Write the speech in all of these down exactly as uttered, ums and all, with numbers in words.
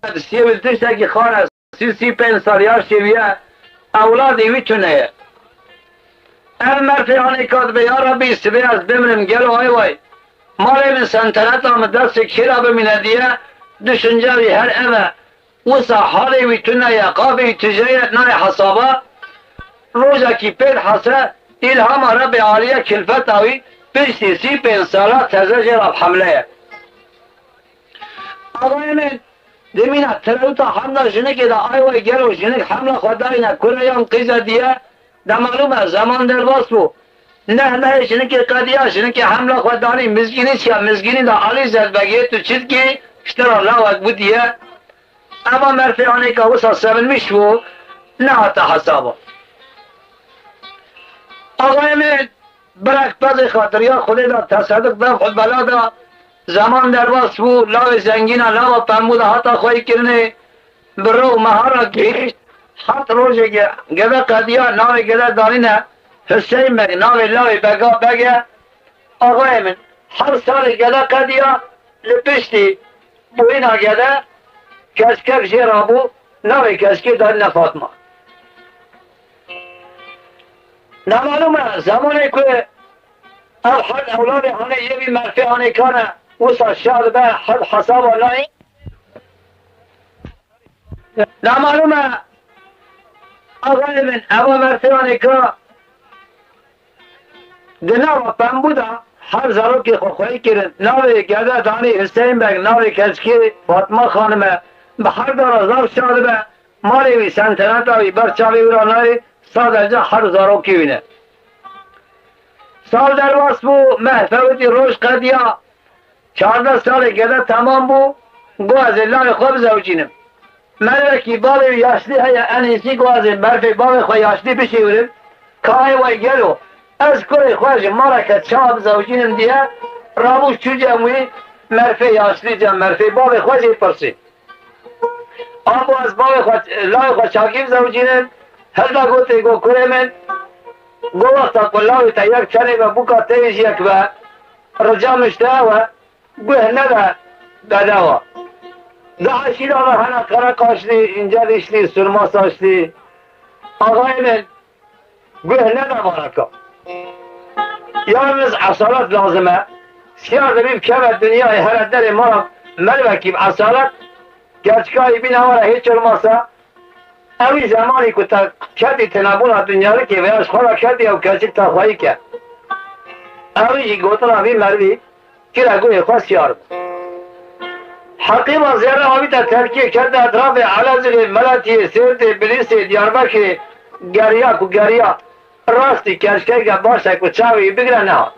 Siyê wî tiştekî xane, sî, sî pênc sal yaşê wî ye, ewladê wî tune ye. Ev merfê hanê ka dibe, ya Rebî, sibê ez bimrim, gelo ay way. Malê min, sentereta min destê kê re bimîne diye, düşünce wî her ev e. Wisa halê wî tune ye, qafê wî tije ye, nayê hesaba. Rojekî pê dihese, îlhama Rebê Alî ye, kilfeta wî piştî sî pênc sala teze jê re hemle ye. Axayê min, di mîna terewta hemla jinikê de, ay way, gelo jinik hemla xwe dayîne kure yan qîze diye, de malûm e, zeman derbas bû. Neh mehê jinikê qediya, jinikê hemla xwe danî mizgînî çiya, mizgînî de Alî Zedbegê tu çi dikî, ji te re lawek bû diye. Eva merfê hanê ka wisa sevinmiş bû, nehate hesaba. Axayê min, birek pezê xatiriya Xwedê da, tesedik da, xutbela da, zeman derbas bû, lawê zengîna, lawa pembû da hata xweyî kirinê, bi ro û mehara gihîşt, hat rojê ge-, gede qediya, navê gede danîne Huseyîn Beg, navê lawê bega beg e. Axayê min, her salê gede qediya, li piştî bûyîna gede, keçikek jê rabû, navê keçikê danîne Fatma. Nemalûm e, zemanê ku ev herd ewladê hanê yê vî merfê hanê kane, wisa şa dibe, herd hesaba nayê. Nemalûm e, axayê min, eva merfê hanê ka, di nava pembû de her zarokê xwe xweyî kirin. Navê gede danî Huseyîn Beg, navê keçikê Fatma Xanim e. Bi her dara zaf şa dibe. Malê wî, sentereta wî ber çavê wî re nayê, sadece her zarokê wî ne. Sal derbas bû, meh fewitî, roj qediya. Çardeh salê gede temam bû, got ez ê layê xwe bizewicînim. Mervekî bavê wî yaşlî heye, en êsî got ez ê merfê bavê xwe yaşlî bişêwirim. Ka ay way gelo, ez kurê xwe ji maleke çawa bizewicînim diye, rabû çû cem wî, merfê yaşlî cem merfê bavê xwe jê pirsî. Abo ez bavê xwe, layê xwe çakî bizewicînim, hilda gotê, got kurê min, got wexta ku lawê te yek tenê be, bûka te yê jî yek be, rica min ji te ew e, guh nede bedewa. Di eşîra de hene qereqaşlî, înce dîşlî, surma saçlî. Axayê min, guh nede baraka. Yalnız esalet lazim e. Siyar dibî bikeve dinyayê, here derê mala mervekî bi esalet, gerçika wî bîne were hiç olmazsa. Ewî zemanî ku te ketî tenebûna dinyarikê veya ji xwe re ketî ew keçik te xweyî ke. Ewî jî gotina vî mervî, kire guhê xwe siyar bû. Heqîma zerre avîte Terkiyê, kete etrafê Elezîrê, Meletiyê, Sêrtê, Bilîsê, Diyarbekirê, geriya ku geriya, rastî keçikeke baş e ku çavê wî bigire nehat.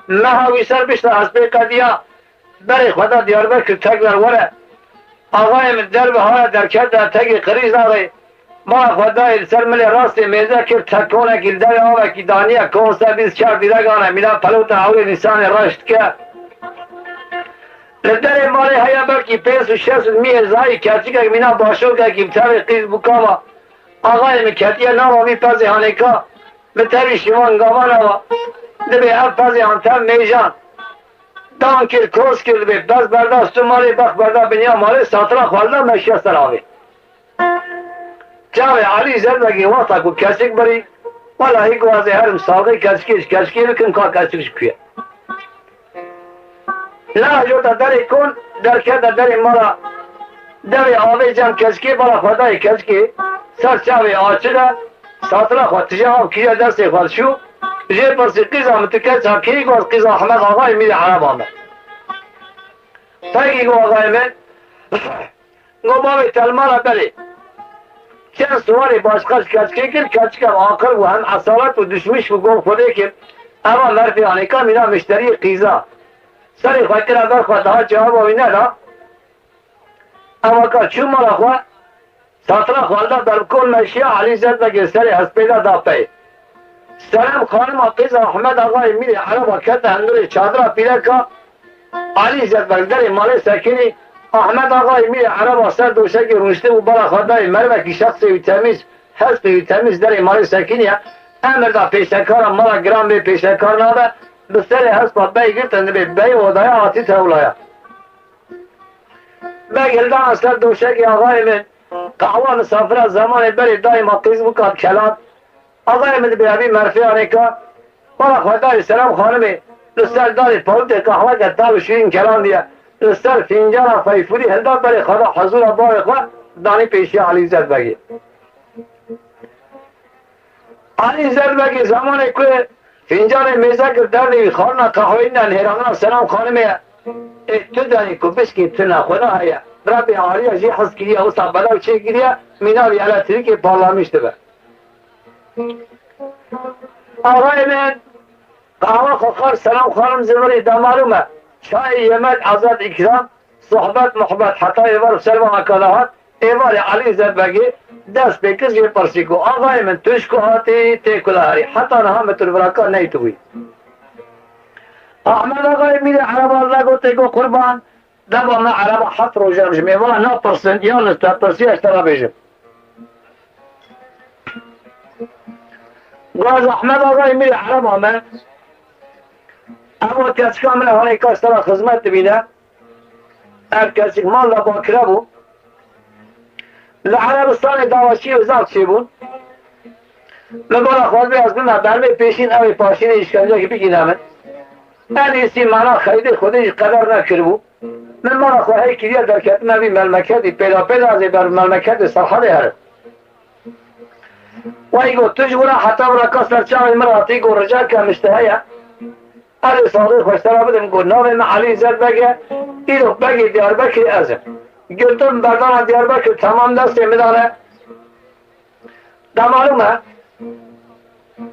Meha wî ser bişta hespê qediya, berê xwe da Diyarbekir tekrar were. Axayê min derve haya derkete tegê Qirîj daxê. Mala xwe dayê li ser milê rastê mêze kir, tekonekî li derê avekî daniye, konse bîst çar dîregan e, mîna pelota ewrê nîsanê reş dike. Li derê malê heye belkî pênc û şeş mî hêzayî, keçikek mîna başokekî bi tevê qîz bûka ve. Axayê min ketiye nava vî pezê hanêka, bi tevî şivan gavana ve. Dibê ev pezê han tev mêjan. Dan kir, kos kir, dibê pez berda stû malê, bex berda binya malê, satira xwe li da meşiya ser avê. Çavê Elî Zedbegê wexta ku keçik birî, welahî ku ez ê herim salxê keçikê ji keçikê bikim, ka keçik ji ku ye. Nehecota derê kon, derkete derê mala devê avê cem keçikê, bala xwe dayê keçikê, ser çavê açiq e, satira xwe tije av kiriye destê xwe, çû, jê pirsî, qîza min tu keça kê yî? Got qîza Ehmed Axayê Mîrê Ereba me. Pegî got axayê min, Go bavê telmara berê. Çend siwarê başqa ji keçikê kir, keçika aqil bû, hem esalet û dişmiş bû, got Xwedê kir, eva merfê anêka mîna mişteriyê qîza. Serê xwe kira ber xwe, daha cewaba wî neda. Eva ka çû mala xwe, satira xwe li da derbikol meşiya, Elî Zedbegê serê hespê de da pey. Serem xanima qîza Ehmed Axayê Mîrê Ereba kete hundirê çadira pîreka, Elî Zedbeg derê malê sekinî, Ehmed Axayê Mîrê Ereba ser doşekê rûniştibû, bala xwe dayê mervekî, şexsê wî temîz, hespê wî temîz derê malê sekiniye. Emir da pêşekara mala giran bê, pêşekar nabe, bi serê hespa bey girtin dibê bey odaya hatî tewlaya. Beg hildana ser doşekê axayê min. Qehwa misafira zemanê berê dayê ma qîz bûka kelan. Axayê min dibê evî merfeyanê ka. Bala xwe dayê Selam Xanimê li ser darê pawitê qehweke tal û şîrîn kelan diye. Li ser fîncana feyfûrî hilda berê xwe da hezûra bavê xwe danî pêşiya Elî Zedbegê. Elî Zedbegê zemanê ku fîncanê mêze kir derdê wî xwarina qehweyî ne nêranina Selam Xanimê ye. Ê tu denî ku bişkî tune xweda heye. Rebê aliya jî hez kiriye wisa belav çêkiriye mîna wî elektrîkê parlamiş dibe. Axayê min qehwa xwe xwar Selam Xanim zivirî de malûm e. Çayê yemek azad îkram, sohbet muhbet heta êvar û ser vana kala hat. Êvarê Elî Zedbegê dest pê kir jê pirsî ku axayê min tu ji ku hatî tê ku de herî. Heta niha min tu li vira ka neytibûyî. Ahmed axayê mîrê ereba li gotê ku qurban, deva me ereba heft roj e ji mêvana napirsin, yalnız te pirsiya ji te re bêjim. Gaz Ahmed axayê mîrê ereba me, ev o keçika min e hanê ka ji te re xizmet dibîne. Ev keçik mal de bakire bû. Li Erebistanê dawaşî û zaf çêbûn. Min bala xwe dibê ez bime bermê pêşîn ew ê paşînê îşkencekî bigîne min. En êsî mena xeydê Xwedê jî qeder nekiribû. Min mala xwe hey kiriye derketime vî melmeketî pêda pêda ez ê ber melmeketê Serhedê herim. Wey got, tu ji wira heta wira ka ser çavên min ratî got, rica ke min ji te heye. Ez ê saxlê xwe ji te re bidim, got, navê min Elî Zedbeg e, îro begê Diyarbekirê ez im. Girtim berdana Diyarbekir temam destê min de ne. De malûm e,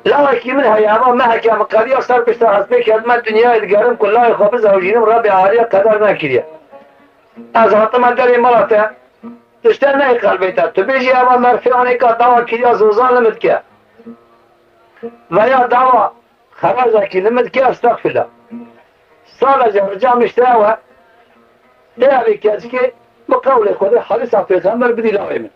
lawekî min heye, eva meheke min qediya ser pişta hespê ketime dinyayê digerim ku lawê xwe bizewjînim, Rebê Alî qeder nekiriye. Ez hatime derê mala te, tişte neyê qelbê te. Tu bêjî eva merfeyanê ka dawa kiriya zozan li min dike. Veya dawa xerezekî li min dike, estexfirullah. Sadece ricam işte ew e, tê evê keçikê bi qewlê Xwedê hadîsa pêxember bidî lawê min.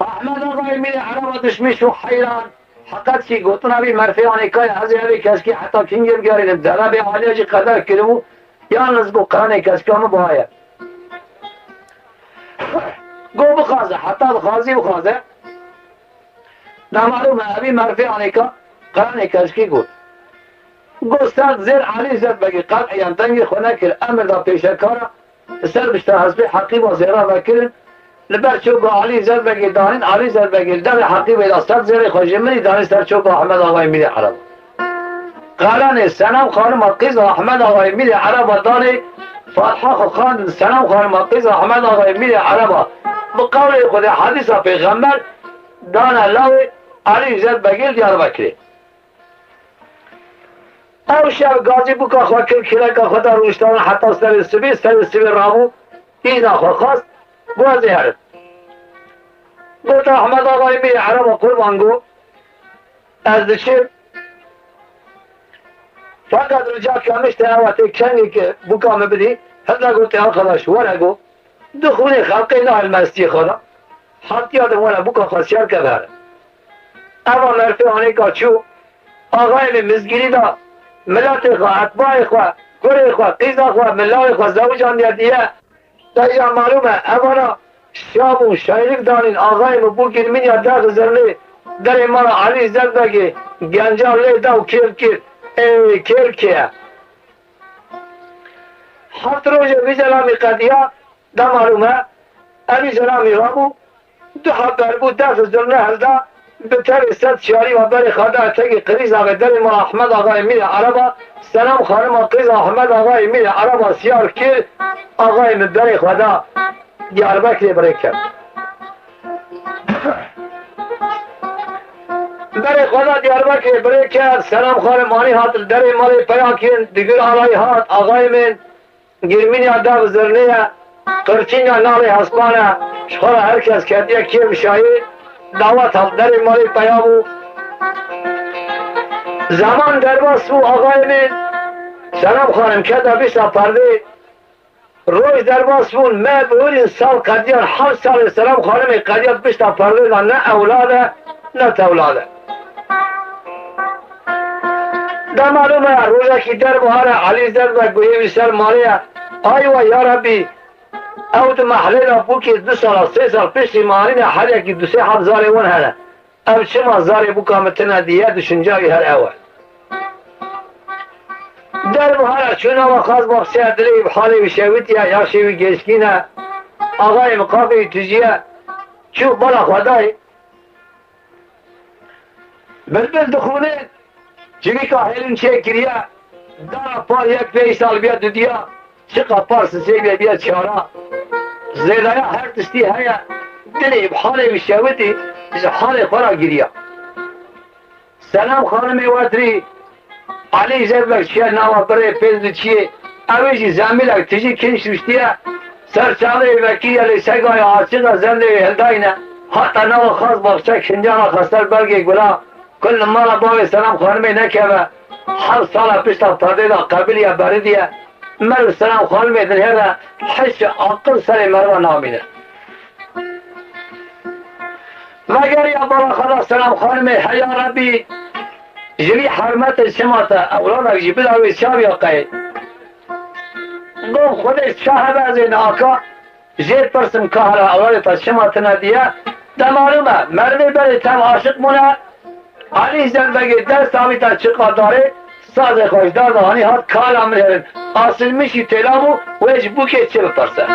Ahmed Axayê Mîrê Ereba dişmiş û heyran, heqet kî gotina vî merfeyanê kaya ez ê evê keçikê heta kingê bigerînim, de Rebê Alî jî qeder kiribû, yalniz got qerenê keçika min baye. Got bixwaze, heta dixwazî bixwaze. Namalûm e, evî merfê anêka qerenê keçikî got. Got, ser zêr Alî Zedbegê qet eyan dengê xwe nekir, emir da pêşekara, ser bişta hespê heqîba zêra vekirin, li ber çoka Alî Zedbegê danîn, Alî Zedbegê li devê heqîbê da ser zêrê xwe ji mirî danî ser çoka Ahmed Axayê Mîrê Ereba. Qerenê Senem Xanima qîza Ahmed Axayê Mîrê Ereba danê, Fatha xwe xandin Senem Xanima qîza Ahmed Axayê Mîrê Ereba, bi qewlê Xwedê hadîsa pêxember dane lawê Alî Zedbegê li Diyarbekirê. Ew şev gazî bûka xwe kir, kîleka xwe da rûniştana heta serê sibê, serê sibê rabû, îzna xwe xwest, got ez ê herim. Got Ahmed Axayê Mîrê Ereba qurban got, ez diçim. Feqet rica ke min ji te ew e tê kengê ke bûka min bidî, hinde got ê arkadaş were got, du xûnê xelqê nahêl mestiyê xwe de. Hatiya din were bûka xwe siyar ke bere. Eva merfê anêka çû, axayê min mizgînî da, miletê xwe, etbayê xwe, kurê xwe, qîza xwe, milawê xwe zewicandiye diye. Te ya malûm e, evana şa bûn, şaylik danîn, axayê min bû girmîniya dev zirnê, derê mala Elî Zedbegê, genca lê da û kêl kir. Ê, kêl kê ye? Heft rojê vî zelamî qediya, de malûm e, evî zelamî rabû, du heb berbû, def zirne hilda, bi terê sed şarî ve berê xwe da etegê qirîza ve derê mala Ahmed Axayê Mîrê Ereba, Senem Xanima qîza Ahmed Axayê Mîrê Ereba siyar kir, axayê min berê xwe da Diyarbekirê birê ket. Berê xwe da Diyarbekirê birê ket, Senem Xanim anî hat li derê malê peya kirin, digir alayî hat, axayê min, girmîniya dev zirnê ye, qirçîna nalê hespan e, ji xwe re her kes ketiye kêf şayê, dawet hat derê malê peya bû. Zeman derbas bû axayê min, Selam Xanim kete pişta perdê, roj derbas bûn, me bihurîn sal qediyan, heft salê Selam Xanimê qediyat pişta perdê de ne ewlad e, ne tewlad e. De malûm e, rojekî der bihar e, Elî Zedbeg guhê wî ser malê ye. Aywa ya Rebî, ew di mehlê de bûkê du sala, sê sal piştî me anîne, her yekî du sê heb zarê wan hene. Ev çima zarê bûka min tine diye, düşünca wî her ew e. Derb û here çû nava xas baxçeya dilê wî bi halê wî şewitiye, yaşê wî gêşkîn e. Axayê min qafê wî tijî ye. Çû bala xwe dayê. Bilbil dixûne, civîka hêlin çêkiriye. Dara par yek pênc sal biya dudiya. Çiqa par sisê biya biya çara. Zêdaya her tiştî heye. Dilê bi halê wî şewitî, ji halê xwe ra giriya. Selam xanimê wetirî, Elî Zevbek çiye nava birê pêz li çiyê. Ew ê jî zemîlek tijî kinç rûştiye. Ser çavê wekî ye lê segaya açiq e, zendê wê hildayne. Hata nava xas baxçe kincana xwe ser belgê gula. Kul li mala bavê Selam xanimê nekeve. Heft sala pişta perdê de qebiliye beridiye. Meriv Selam xanimê dinhêre, hiç aqil serê meriva namîne. Vegeriya bala xwe da Selam xanimê, heya Rebî, ji vî hermetê çima te ewlanek jî bida wê çaviya qey. Gof Xwedê çi hebe ez ê naka jê pirsim ka hela ewladê te çima tine diye. De malûm e, merivê berê tev aşiq bûne, Elî Zerbegê dest avîta çiqa darê, sazê xwe ji dar de anî hat kala min herin. Asilmişî têla bû, wê ji bûkê çi bipirse?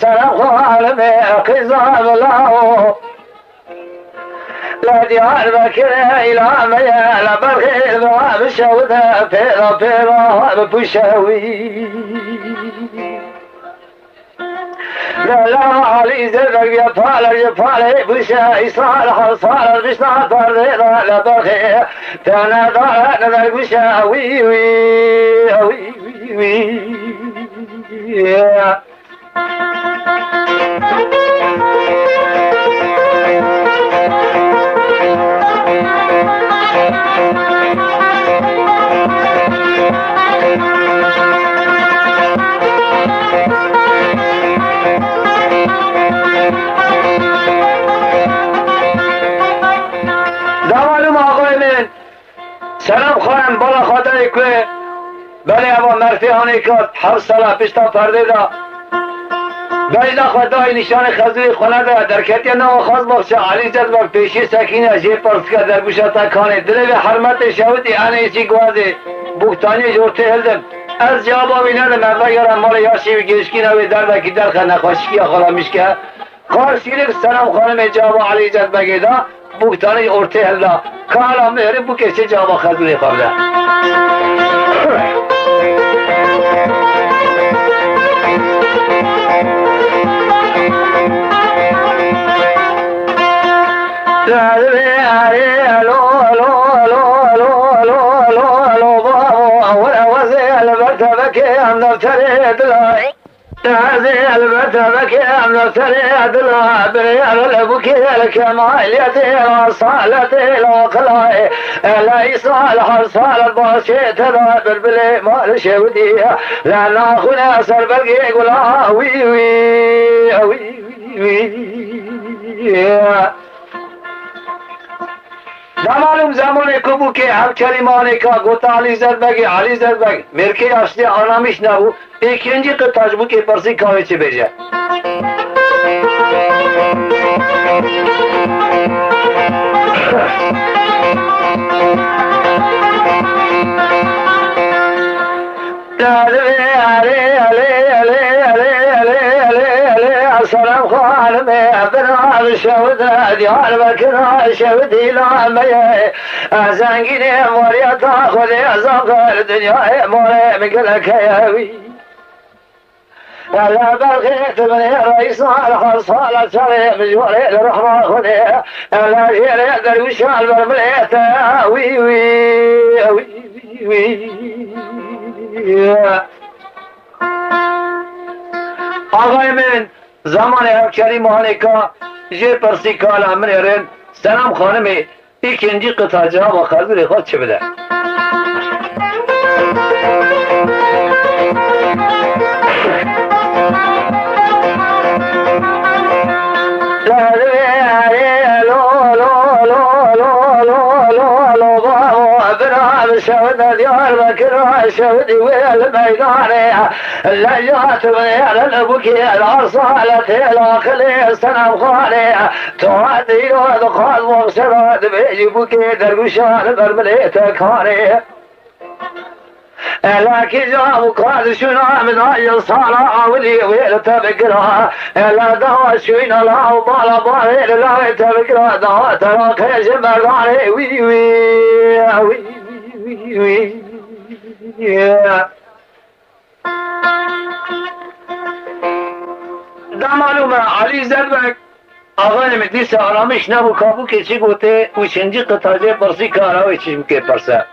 Selam xanimê qîza bila o. Li Diyarbekirê îlameye, li Belxê bi şew de pêra pêra bipûşe wî. Lala Alî Zevek bîya pale ji palê bûşe, îsal hesal bişna perdê de li Belxê tene dare never gûşe wî wî wî wî. Damalum axayê min. Selam xanim, bala xwe dayê ku belê eva merfê hanê kat, heft sala pişta perdê de bejna xwe dayê nîşanê xezûrê xwe nede, derketiye nava xaz baxçe, Elî Cezbek pêşî sekîne, jê pirsike dergûşa te kanê, dilê vê hermetê şewitî enê çî guazê, bûktaniyê ji ortê hildim. Ez cewaba wî nedim, ez vegera malê yaşê wî gêşkîne wê derdekî derxe nexweşikiya xwe de mişke. Qarşîlik Selam xanimê cava Elî Cezbegê da, bûktanî ortê hilda. Kala mêrê bûkê çi cava xezûrê xwe bide. Lo, lo, lo, lo, lo, lo, lo, lo, babo, were wezê elberte vekê em defterê dilay. Tazê elbet veke em li serê dila birê el bûkê el kemaliyetê asaletê la qilayê. Eley sal her sal başê te da bilbilê mal şewdî. La naxune ser belgê gula wî wî wî wî. Damalum zemanê ku bûkê ev kelîmanê ka gota Alî Zerbegê, Alî Zerbeg, mêrkê yaşlî anamiş nebû, êkîncî qita ji bûkê pirsî ka wê çi bêje. Selam xanimê, bina şewde Diyarbekir şewdî nameye. Zengînê moriyeta Xwedê zafer dinyayê morê min gelek heye wî. Ele belxê tu binê reîsa, her sala çavê min ji warê li rehma Xwedê. Ele jêrê derwişan ber milê te wî wî wî wî. Axayê min, Zamanê ev kerîm hanê ka jê pirsî kala min ê rên, Selam Xanimê, îkincî qita cewaba xezûrê xwe çi bide? Bira şewde Diyarbekir şewdî wê li meydanê. Leyla tu bêre li bûkê rasa li têla xilê Senem Xanê. Tu hatî ro dixwaz bexşera dibêjî bûkê dergûşan ber milê te karê. Ela kîja û ka dişûna min a yil sala awilî wê li te bikira. Ela dawa şûyna la û bala barê li lawê te bikira. Dawa te ra qê ji merdanê wî, wî, wî, wî, wî. Da malûm e, Elî Zelbek, axayê min dîsa aramiş nebû, ka bûkê çi gotê û çincî qita jê pirsî kara wê çi bûkê pirse.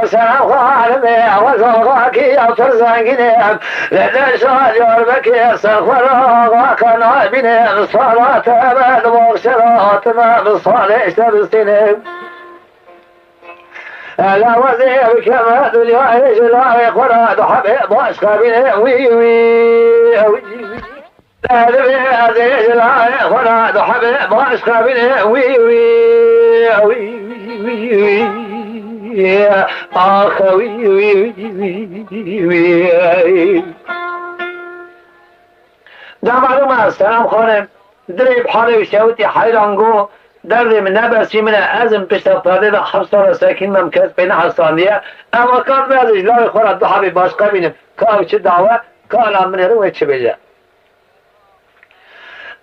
Selam Xanimê, ew zalxakî ya pir zengîn e. Li deşa Diyarbekir ser xwe re axa nabîne. Sala te be di baxçe de hatime, bi salê işte bistîne. Ela wezê bikeme dinyayê ji lavê xwe re du hebê başqa bîne. Wî, wî, wî, wî. Divê ez ê ji layê xwe re du hebê başqa bîne. Wî, wî, wî, wî, wî. Ax, wî, wî, wî, wî, wî. Da malûm e, Selam Xanim, dirê bi halê wî şewitî heyran got, derdê min ne bersî min e, ez im pişta perdê de heft sal e sekîn me, kes pê nehestandiye. Eva ka divê ez ji layê xwe re du hebê başqa bînim. Ka ew çi dawe, ka ala min ê re wê çi bêje.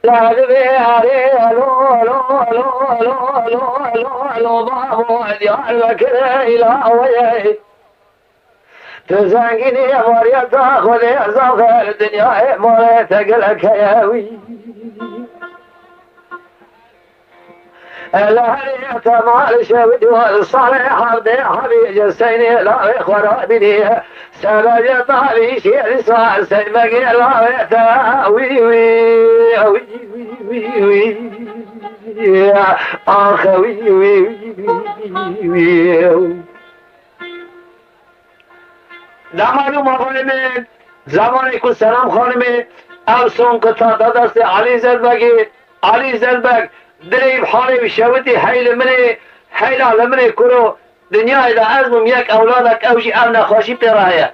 La divê arê lo, lo, lo, babo Diyarbekirê îlaweyê. Tu zengînî variyeta Xwedê zafer dinyayê malê te gelek heye wî. Ela herê te mal şev dû salê hevdê hebî ji seynê lavê xwe re bînî. Sebebê tavî şêrî sar seymegê lavê te wî, wî, wî, wî, wî. Axe wî, wî, wî, wî, wî. Dema nû mavayê min, zemanê ku Selam Xanimê ev song qita da destê Elî Zelbegê, Elî Zelbeg dirê bi halê wî şewitî hey li min ê, heyla li min ê kuro, dinyayê de ez bûm yek ewladek, ew jî ev nexweşî pê re heye.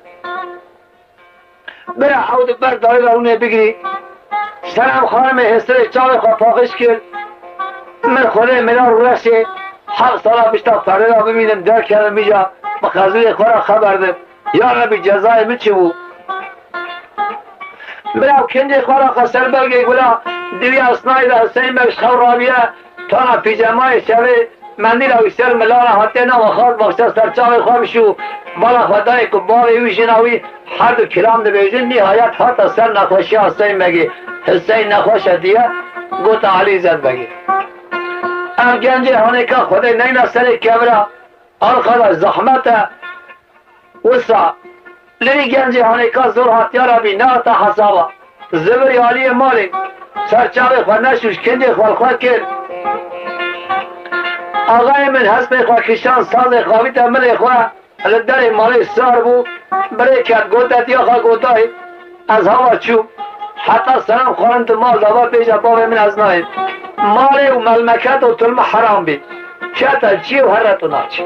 Bira ew di ber dayî re rûnê bigirî. Selam Xanimê hêsirê çavê xwe paqij kir. Min Xwedê mila rûreşê heft sala pişta perdê de bimînim, derkevim îca, bi xezûrê xwe re xeber dim. Ya Rebî, cezayê min çi bû? Bira kincê xwe raxe ser belgê gula, diviya sinayê de Huseyîn Beg ji xew raviye, tana pîjemayê şevê, mendîla wî ser mila re hatiye nav, xas baxçe ser çavê xwe bişû, bala xwe dayê ku bavê wî, jina wî, her du kilam dibêjin, nîhayet hate ser nexweşiya Huseyîn Begê. Huseyîn nexweş e diye, gote Elî Zelbegê. Ev gencê hanêka Xwedê neyne serê kevira, arxada zehmet e. Wisa, lê gencê hanêka zor hat, ya Rebî, nehate hesaba. Zivir aliyê malê, ser çavê xwe neşûş, kincê xwe li xwe kir. Axayê min hespê xwe kişand, sazê xwe avîte milê xwe, li derê malê sar bû, birê ket, gote, diyaxa gotayê, ez hava çûm. Heta Selam Xanim di mal de ve bêje, bavê min ez nayêm. Malê û melmeket û tilme heram bî. Kete çiyê û here tu naçî.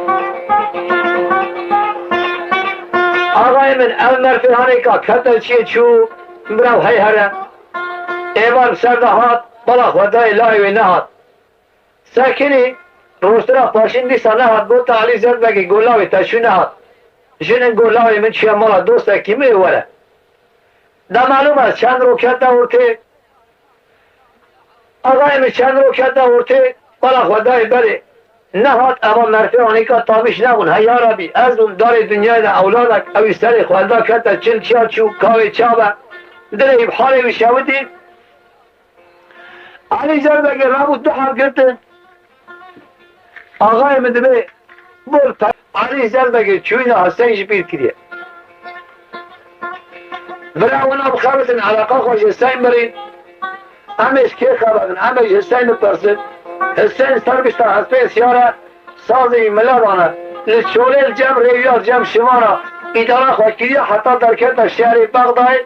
Axayê min ev merfê hanêka kete çiyê çû, bira hey here. Êvar bi ser de hat, bala xwe dayê layê wê nehat. Sekinî, rojtira paşîn dîsa nehat, gote Elî Zelbegê, go lawê te çû nehat. Jinin go lawê min çûye mala dostekî min ê were. Da malûm e çend ro kete ortê. Axayê min çend ro kete ortê, bala xwe dayê berê. Nehat, eva merfê anîka tabîş nebûn. Hey ya Rebî, ez bûm darê dinyayê de ewladek, ewî serê xwe da kete çil çiya çû, kavê çav e. Dilê bi halê wî şewitî. Elî Zerbegê rabû du heb girtin. Axayê min dibê bol pe-, Elî Zerbegê çûyîna Hiseyn ji bîr kiriye. Vira wana bixebitin eleqa xwe ji Hiseyn birîn. Em ê ji kê xebebin? Em ê ji Hiseyn bipirsin. Hiseyn ser pişta hespê siyar e, sazê wî mila dane. Li çolê li cem rêwiya cem şivana îdara xwe kiriye heta derkete şehrê Bexdayê.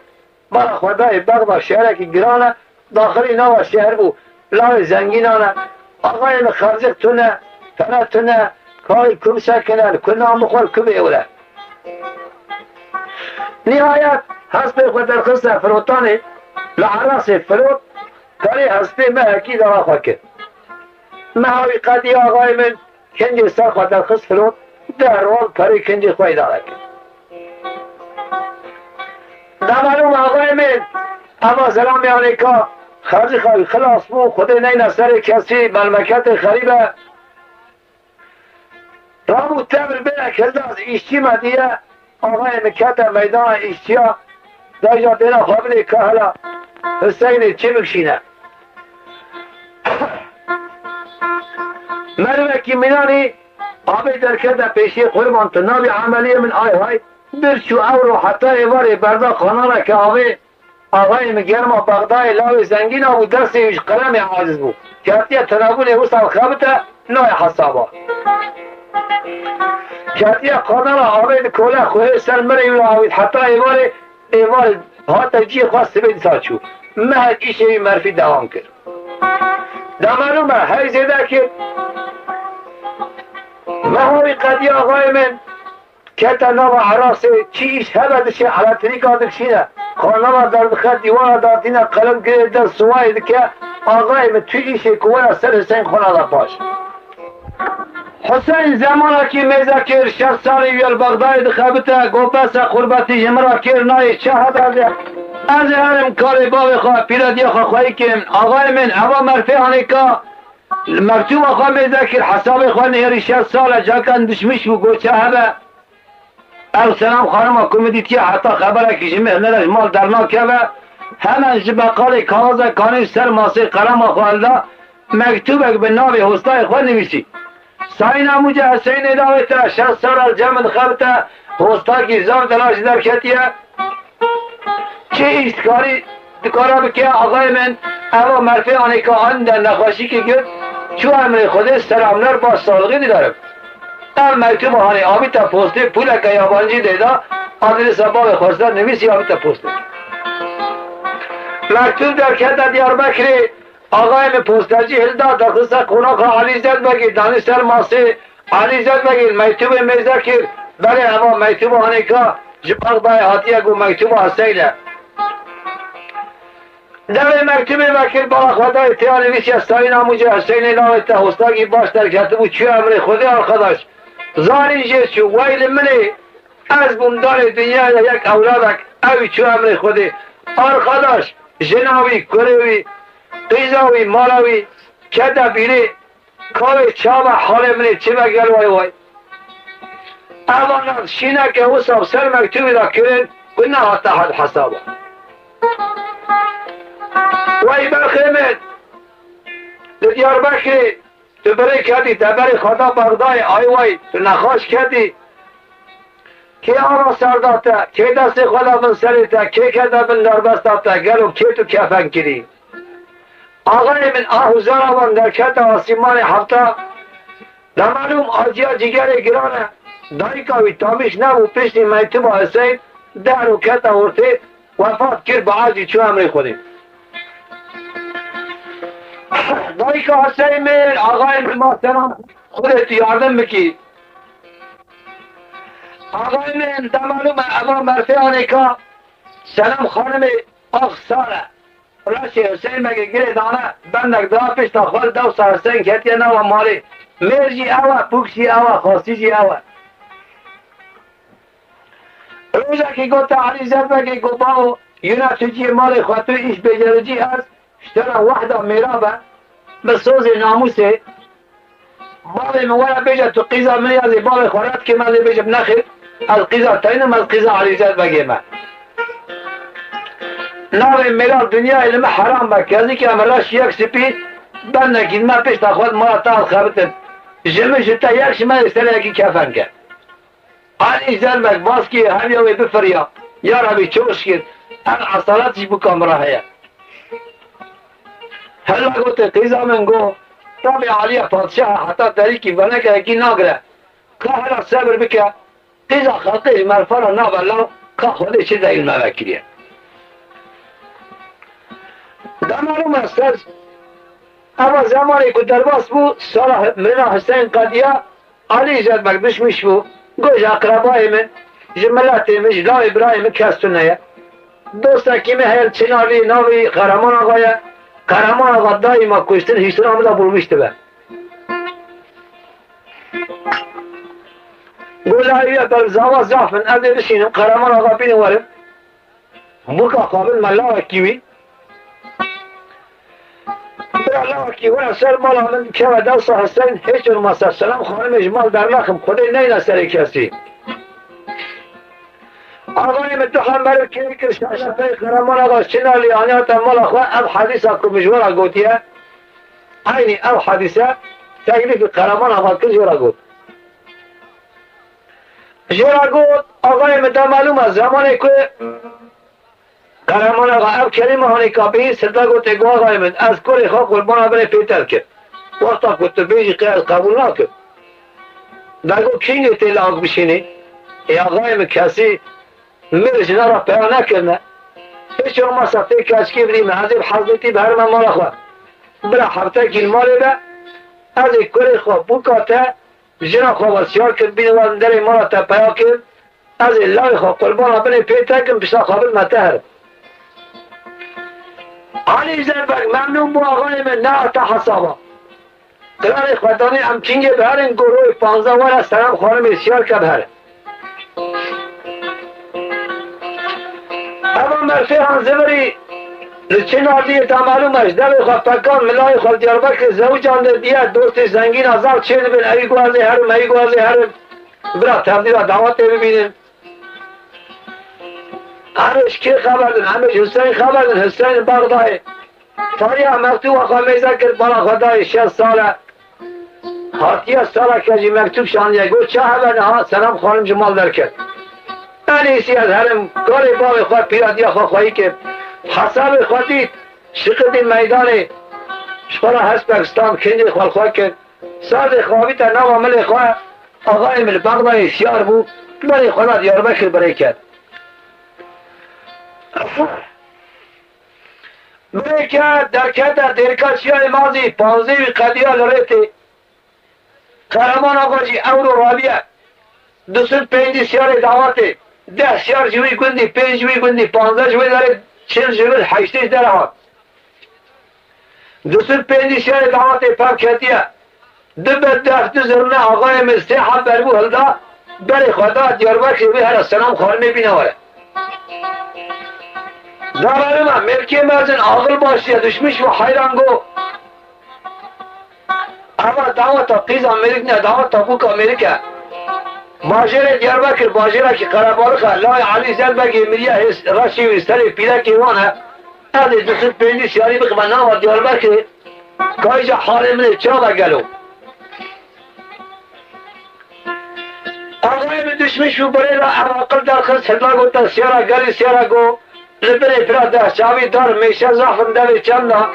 Bala xwe dayê Bexda şehrekî giran e, daxilî nava şehr bû, lawê zengînan e. Axayê min xercik tune, pere tune, kayê ku bisekine, li ku nan bixwe, li ku bêwire. Nihayet hespê xwe derxiste firotanê, li Erasê firot, perê hespê mehekî dara xwe kir. Meha wî qedî axayê min, kincê ser xwe derxist firot, derwan perê kincê xwe îdare kir. Demalûm axayê min, eva zelamê anêka, xercîxa wî xilas bû, Xwedê neyne serê kesî, memleketê xerîb e. Rabû tevr bêne kirdaz, îşçî me diye, axayê min kete meydana îşçiya, dayja dêna xwe bidê ka hela Hiseynê çi bikişîne. Merivekî mînanî avê derkete pêşiyê, qurban tu nabî emeliyê min, ay hay, bir çû ewro heta êvarê berda qanareke avê. Axayê min germa Bexdayê lawê zengîn a bû, destê wî ji qelemê aciz bû. Ketiye tenebûnê wisa xebite nayê hesaba. Ketiye qanara avê dikole, xwehê ser mirê wî avît heta êvarê, êvarê hate ciyê xwe, sibê dîsa çû. Mehek îşê wî merfî dewam kir. Demelûme hey zêde kir. Meha wî qediya axayê min. Kete nava Erasê, çi îş hebe diçe elektrîka dikişîne, kanala derdixe, dîwara datîne, qelim girê dest siwayê dike, axayê min tu îşê ku were ser Hiseyn xwe nade paş. Hiseyn zemanekî mêze kir, şeş salî wî li Bexdayê dixebite, got bes e, qurbetî ji min re kêr nayê, çi hebe de. Ez ê herim karê bavê xwe, pîrediya xwe xweyî kim. Axayê min, eva merfê anêka, li mektûba xwe mêze kir, hesabê xwe nihêrî, şeş sal e, cakan dişmiş bû, got çi hebe. Ew Selam xanima ku min dîtiye heta xeberekî ji min hine re ji mal dernakeve, hemen ji beqalê kaxizek anî ser masê qelema xwe hilda, mektûbek bi navê hostayê xwe nivîsî. Sayîna Mûce Heseynê lawê te, şeş sal e li cem min dixebite, hostakî zaf delal ji derketiye. Çi îş dikarî, dikare bike, axayê min, eva merfê anêka anî de nexweşîkê girt, çû emrê Xwedê, selamler, baş sağlığı dilerim. Ev mektûba hanê avîte postê, pûleke yabancî lê da, adresa bavê xwe ser nivîsî avîte postê. Mektûb derkete Diyarbekirê, axayê min postecî hilda, derxiste qonaxa Elî Zedbegê, danî ser masê Elî Zedbegê, mektûbê mêze kir, berê eva mektûba hanê ka ji Bexdayê hatiye, got mektûba Hiseyn e. Devê mektûbê vekir, bala xwe dayê têya nivîsiye, Sayîna Mûce Hiseynê lawê te, hostakî baş derketibû, çû emrê Xwedê, arxadaş. Zanîn jê çû, wey li min ê, ez bûm darê dinyayê de yek ewladek, ew çû emrê Xwedê. Arxadaş, jina wî, kurê wî, qîza wî, mala wî, kete bîrê, kawê çawa halê min ê çi be gel way way. Ev ana şîneke wisa ser mektûbî de kirin ku nehate hel hesaba. Wey berxê min, li Diyarbekirê tu birê kedî, te berê xwe da Bexdayê, ay way, tu nexweş kedî. Kê ava ser da te, kê destê xwe da bin serê te, kê kete bin derbesta te, gelo kê tu kefen kirî? Axayê min, ah û zara wan derkete asîmanê hefta. Demalûm, aciya cîgerê giran e. Dayika wî tamîş nebû, piştî mektûba Hiseyn der û kete ortê, wefat kir, bi acî çû emrê Xwedê. Dayika Hiseyn min, axayê min, ma selam, Xwedê tu yardim bikî. Axayê min, demalûme, eva merfê anêka, Selam xanimê, ax sar e. Reşê Hiseyn Begê girê dane, bendek dira pişta xwe, li dewsa Hiseyn ketiye nava malê. Mêr jî ew e, pûk jî ew e, xasî jî ew e. Rojekê gote Elî Zedbegê, got, bavo, yine tu cihê malê xwe, tu îş bêcericî, ez ji te re wehda mêra be, bi sozê namûsê, bavê min were bêje, tu qîza min ya zê bavê xwe red kim, ez ê bêjim nexêr, ez qîza te nim, ez qîza Elî Zedbegê me. Navê mêra dinyayê li me heram be, kezîkê em reş yek spî bendekî me pêşta xwe mala te xebitin. Ji min ji te yek ji me serê yekî kefen ke. Alî Zerbek baskê hemiya wê bifiriya. Ya Rebî çoş kir. Ev esalet jî bûka min re heye. Hela gotê qîza min go, tabê Aliye Padşah heta derîkî venekekî nagire. Ka hela sebir bike. Qîza xelqê ji merfa re nabe law, ka Xwedê çi deyû me vekiriye. Dema nû me ser, eva zemanê ku derbas bû, sala mirina Hüseyin qediya, Alî Zerbek duşmiş bû, got ji eqrebayê min, ji miletê min, ji lawê birayê min kes tune ye. Dostekî min heye li Çinarlî, navê wî Qereman Axa ye. Qereman Axa daîma kuştin hiştina min de bûrmîş dibe. Gola ew ye, ber zava zaf in, ez ê bişînim, Qereman Axa bînin werin. Bûka xwe bin me lawekî wî. Bira lawekî were ser mala min, keve dewsa Hüseyin, hiç olmazsa Selam Xanimê ji mal dernaxim, Xwedê neyne serê kesî. Axayê min du hember û kêrî kir, şaşa pey Qereman Axa Çinarlî aniya te mala xwe, ev hedîsa ku min ji we re gotiye, eynî ev hedîse teklîfî Qereman Axa kir, ji we re got. Ji we re got, axayê min, de melûm e, zemanê ku Qereman Axa ev kelîme hanê ka bihîst, hilda gotê, got, axayê min, ez kurê xwe qurbana binê pê te dikim. Wexta ku tu bêjî qey ez qebûl nakim. De got, kîngê tê lawik bişînê? Ê axayê min, kesî mêr jina re peya nekirine. Hiç olmazsa tê keçikê bidî min, ez ê bi hezmetî biherime mala xwe. Bira heftekî li malê be, ez ê kurê xwe bûka te, jina xwe wesiyar kir, bîne we li derê mala te peya kir, ez ê lawê xwe qurbana binê pê te kim, pişta xwe bidime te herim. Alî Zerbek memnûn bû, axayê min, nehate hesaba. Qirarê xwe danê em kîngê biherin, got royê panzdeh were Selam Xanimê siyar ke biherin. Eva merfê han zivirî li Çinarliyê de melûm e, ji devê xwe pekan milayê xwe li Diyarbekirê zewicandê diye, dostê zengîna zaf çê dibin, ewî guhazê herim, ewî guhazê herim. Bira tevdîra dawetê bibînin. Em ê ji kê xeber din? Em ê ji Hüseyin xeber din, Hüseyin Bexdayê. Tariha mektûba xwe mêze kir, bala xwe dayê şeş sal e. Hatiye sala ke jî mektûb şandiye, got, ça hebe niha Selam Xanim ji mal derket. En iyisi ez herim, karê bavê xwe, pîradiya xwe xweyî kir. Hesabê xwe dît, şiqidî meydanê, ji xwe re hespek stand, kincê xwe li xwe kir. Sazê xwe avîte nava milê xwe, axayê min li Bexdayê siyar bû, berê xwe da Diyarbekir birê ket. Birêke derkete dêrka Çiyayê Mazî, panzdeh wî qediya li rê tê. Qereman Axa jî ewro rabiye. Du sed pêncî siyarê dawetê, deh siyar ji wî gundî, pênc ji wî gundî, panzdeh ji wê derê, çil ji vir, heştê ji derê hat. Du sed pêncî siyarê dawetê pev ketiye. Du bedbextî zirne axayê min sê heb berbû hilda, berê xwe da Diyarbekirê wê here Selam Xanimê bîne were. Daverima mêrkê mezin aqil başiye, duşmiş û heyran go. Eva daweta qîza mêrik ne, daweta bûka mêrik e. Bajêrê Diyarbekir, bajêrekî qerebalix e. Lawê Elî Zelbegê miriye hês reşê wî serê pîrekê wan e. Ez ê du sed pêncî siyarî bixime nava Diyarbekirê. Kayca halê min ê çawa gelo? Axayê min duşmiş û birê re ev aqil derxist, hidla gote siyara gelî siyara go, li binê pira deh çavî dar mêşe zaf in devê çanda.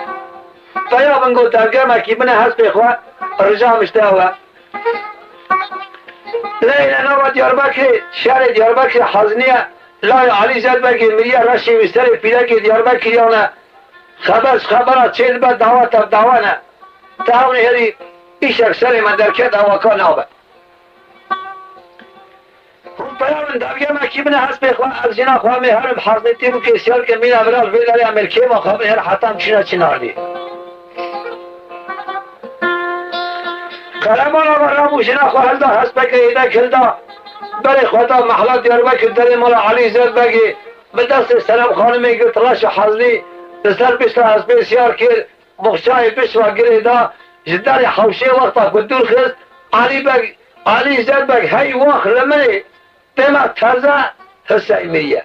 Peya min got, devgemekî bine hespê xwe, rija min ji te we. Leyne nava Diyarbekirê, şerê Diyarbekirê hezniye, layê Elî Zelbegê miriye, reşê wî serê pîrekê Diyarbekiriyan e. Xeber ji xebera çê dibe, dawa tev dawa ne. Te hewnê herî îşek serê me derket, awaka nabe. Hûn peya min, devgemekî bine hespê xwe, ez jina xwe em ê herim hezmetî bûkê siyar ke mîna vira li vê derê em ê li kêma xwe bin her heta em çûne Çinarlî. Qereman Axa rabû jina xwe hilda, hespeke êdek hilda, berê xwe da mehla Diyarbekir derê mala Elî Zelbegê, bi destê Selam Xanimê girt reş û hezlî, li ser pişta hespê siyar kir, boxçayê pişt ve girê da, ji derê hewşê wexta ku dûr xist, Elî Beg, Elî Zelbeg hey wext li min ê, dema teze Huseyniye.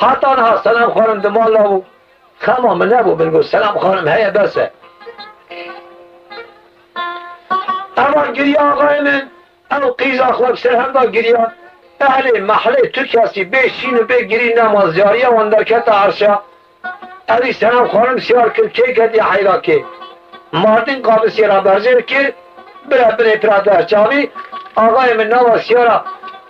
Heta niha Senem xanim di mala bû. Xema min nebû, min got, Senem xanim heye, bes e. Eva giriya axayê min, ew qîza xwe bi ser hev da giriyan. Ehlê mehlê tu kesî bê şîn û bê girî nema, ziyariya wan derkete erşa. Evî Senem xanim siyar kir, kê ketiye heyra kê. Mardin qamisiyê re berjêr kir, bire binê pira der çavî, axayê min nava siyara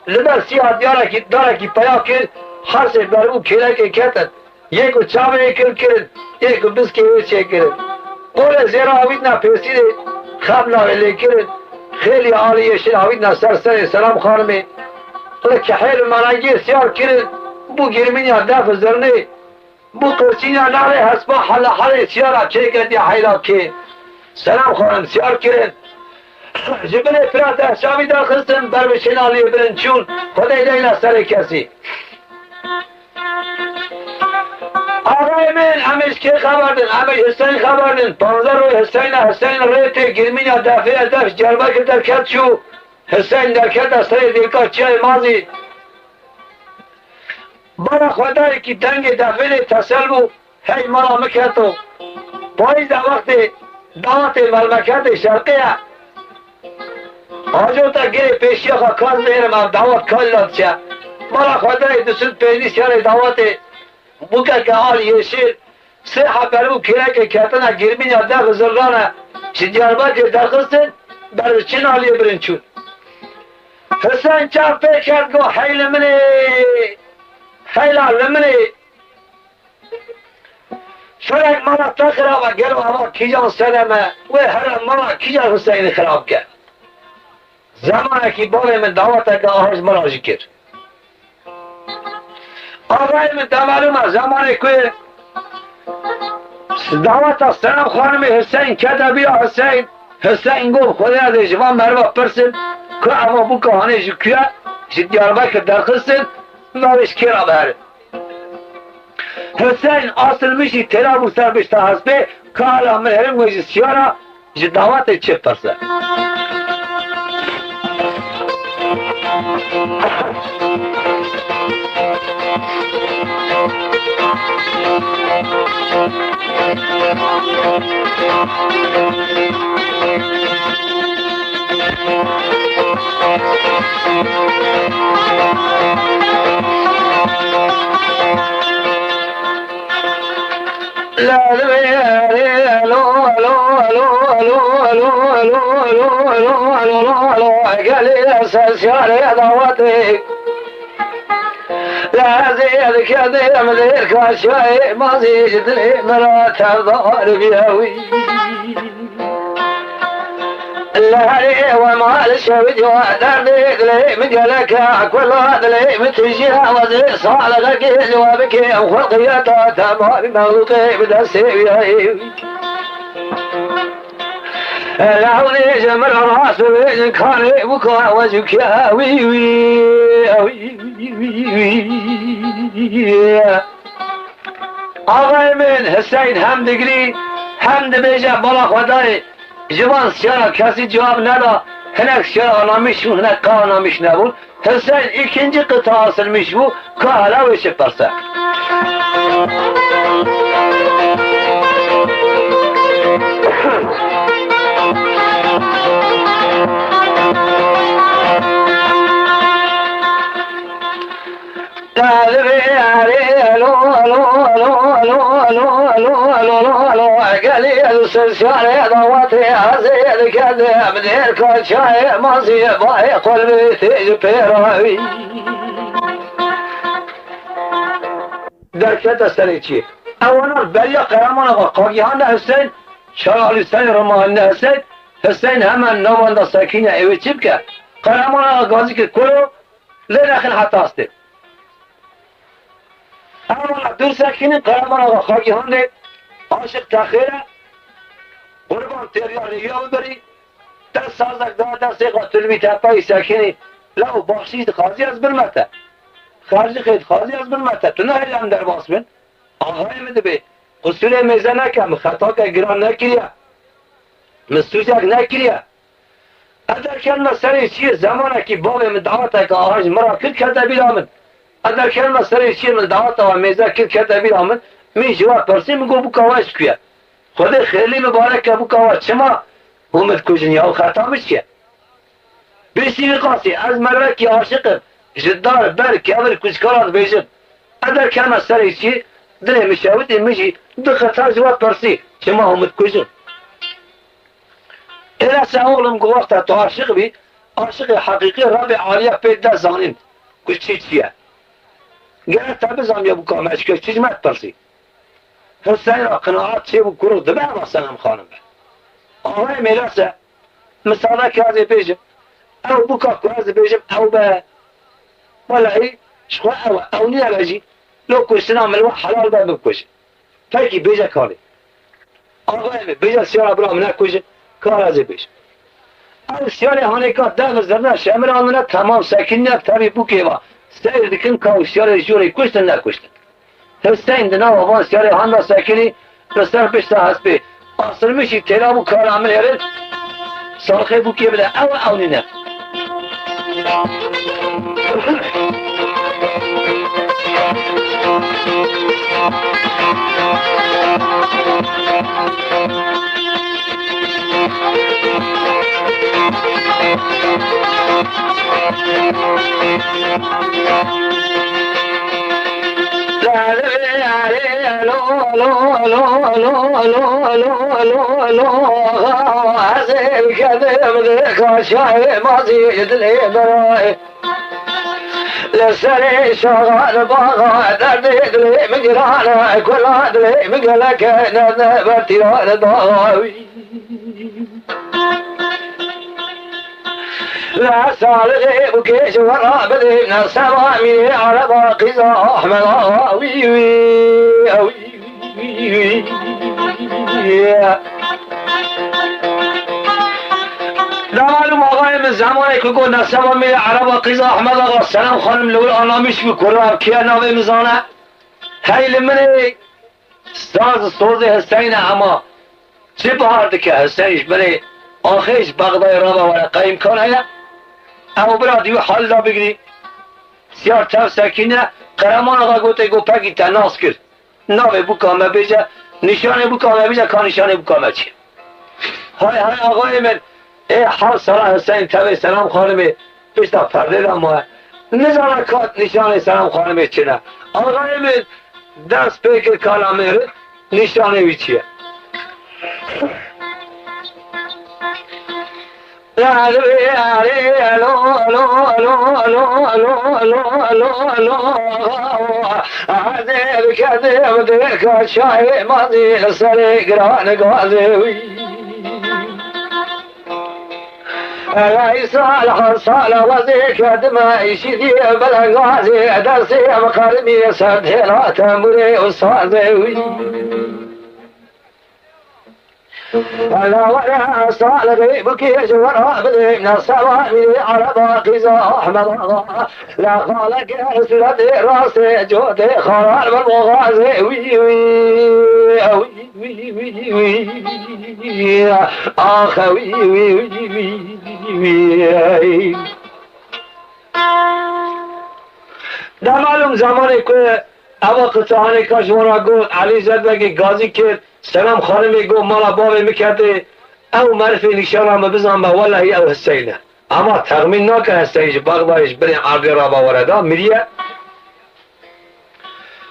li ber siya diyarekî, darekî peya kir, hersê berû kêlekê ketin. Yê ku çavê wê kil kirin, yê ku biskê wê çêkirin. Qolê zêra avîtina pêsîrê xemla wê lê kirin. Xêlî alî yeşil avîtina ser serê Selam Xanimê. Li kehêl û merengê siyar kirin, bû girmîniya def û zirnê. Bû qirçîniya nalê hespa hela helê siyara çêketiya heyla kê. Selam Xanim siyar kirin. Ji binê pira dehşavî derxistin, ber bi şêna lê birin çûn. Xwedê deyna serê kesî. Axayê min, em ê ji kê xeber din? Em ê ji Hiseyn xeber din. Panzdeh roj Hiseyna, Hiseyn rê tê girmîna defê ez def ji Diyarbekir derket çû. Hiseyn derketa serê dêka çiyayê Mazî. Bala xwedayekî dengê defê lê tesel bû. Hey mala min keto. Payîza wextê dawetê melmeketê şerqê ye. Hacota girê pêşiya xwe kaz bihêrim, ev dawet kalila diçe. Mala xwe dayê du sed pêncî siyarê dawetê bûkeke al yeşil, sê heber û kêlekê ketine girmîna def û zirrane ji Diyarbekir derxistin, ber bi çin aliyê birin çûn. Hiseyn çav pê kert got, hey li min ê, heyla li min ê. Şerek mala te xirab e, gelo ava kîjan Senem e, wê here mala kîjan Hiseynî xirab ke? Zemanekî bavê min daweteke aha ji min re jî kir. Axayê min, te melûm e, zemanê ku daweta Senem Xanimê Hiseyn kete bîra Hiseyn, Hiseyn got, Xwedê ez ê ji van meriva pirsim ku eva bûka hanê ji ku ye, ji Diyarbekir derxistin, navê ji kê re biherin. Hiseyn asilmişî têra bû ser pişta hespê, ka hala min herin wê ji siyara, ji dawetê çi pirse. Gelê ser siyarê dawetê. Lezê dikede em dêr kaşiyayê mazî ji dilê min re tevdar bîye wî. Li herê we mal şew ciwa derdê dilê min gelek e, kula dilê min tijî hewazê salixekê li we bikêm xwe qiyeta temamî mexlûqê bi destê wî ye. Lewlê ji min re rast bibêjin karê bûka we ji ku ye wî wî wî wî. Axayê min Hiseyn hem digirî hem dibêje bala xwe dayê. Ji van siyara kesî cewab neda. Hinek siyara anamîş bûn, hinek ka anamîş nebûn. Hiseyn îkincî qita asilmîş bû, ka hela wê çi pirse. Gelê ser siyarê dawetê ez ê dikedim dêr kaçayê maziyê bayê qulbê tê ji pêra wî. Derkete serê çiyê. Ewana beriya Qehreman Axa Qagîhan de Hiseyn, Şar Alî Hiseyn, Rima Anne Hiseyn, Hiseyn hemen navanda sekîne ewê çi bike? Qehreman Axa gazî kir kuro, lê nexin heta astê. Ewana dûr sekînin, Qehreman Axa Xagîhan dê, aşiq te xêr e, qurban têriya rêya bibirî, te sazek da destê xwe tu li vî tepeyî sekinî, lew baxşîş dixwazî ez birme te. Xercixê dixwazî ez birme te. Tu nehêle em derbas bin. Axayê min dibê, qusûrê mêze neke, min xetake giran nekiriye. Min sûcek nekiriye. Ez derketime serê çiyê, zemanekî bavê min daweteke aha ji min re kir kete bîra min. Ez derkevime serê çiyê, min daweta we mêze kir, kete bîra min. Min ji we pirsî, min got, bûka we ji ku ye? Xwedê xêrlî mibarek e, bûka we çima hûn min dikujin ya? Û xeta min çi ye? Bêsî wî qasî, ez merivekî aşiq im. Ji dar, ber, kevir, kuçkara dibêjim. Ez derkevime serê çiyê, dilê min şewitî, min jî dixeta ji we pirsî, çima hûn min dikujin? Êlese oğlum, ku wexta tu aşiq bî, aşiqê heqîqî Rebê Aliyê pê de zanîn ku çi çi ye. Gere te bizaniya bûka me çi ku çi ji me dipirsî. Hiseyn ra qinaat çêbû ku dibe eva Senem Xanim be. Axayê Mêlese, misade ke ez ê bêjim, ew bûka ku ez dibêjim ew be. Welehî ji xwe ew e, ew nîne be jî, lo kuştina min li we helal be, bikujin. Pekî bêje kalê. Axayê min, bêje siyara bira min nekujin, kar ez ê bêjim. Ew siyarê hanêka dev zirne şemir anine, temam sekinine, tevî bûkê va. Seyr dikin ka ew siyarê jorê kuştin nekuştin. Hiseyn di nava van siyarê handa sekinî, li ser pişta hespê. Asirmişî têla bû, kara min hêrin, salxê bûkê bide, ew e, ew nîne. Li serê şaxa li baxa derdê dilê min giran e, kula dilê min gelek e, ne, ne bertîra li daxa wî. La salixê bûkê ji we re bidê, ne seba mîrê ereba qîza Ahmed Axa wî, wî, wî, wî. Demalûm axayê min zemanê ku got ne seba mîrê ereba qîza Ahmed Axa, Selam Xanim li wir anamiş bû, kura ev kê ye navê min zane. Hey li min ê. Saz sozê Hiseyn e, hema çi bihar dike. Hiseyn ji binê axê ji Bexdayê rabe were, qey îmkan heye? Ew bira di wî hal de bigirî. Siyar tev sekîne, Qereman Axa gotê, got, pekî te nas kir. Navê bûka me bêje, nîşanê bûka me bêje, ka nîşanê bûka me çi ye? Hay hay axayê min, ê heft sala Hiseyn tevê Selam Xanimê pişta perdê de maye. Nizana ka nîşanê Selam Xanimê çi ne. Axayê min dest pê kir kala min re, nîşanê wî çi ye? Ezê dikedim dika çayê mazî li serê giran gazê wî. Ey sal her sal wezê kedime îşî diye belengazê, destê em qerimî ser têla tembûrê û sazê wî. Ela were salixê bikê ji we re bidê, ne seba mîrê ereba qîza Ahmed Axa. La xaleke sûretê rastê cotê xarar bin boxazê wî, wî, wî, wî, wî, wî. Axe wî, wî, wî, wî, wî. Demalûm zemanê ku eva qisa hanêka ji wan re got, Elî Zedbegê gazî kir, Selam Xanimê got, mala bavê min ketê, ew merifê nîşana min bizanbe, welehî ew Hiseyn e. Ema texmîn nake Hiseyn ji Bexdayê ji binê erdê rabe were da, miriye.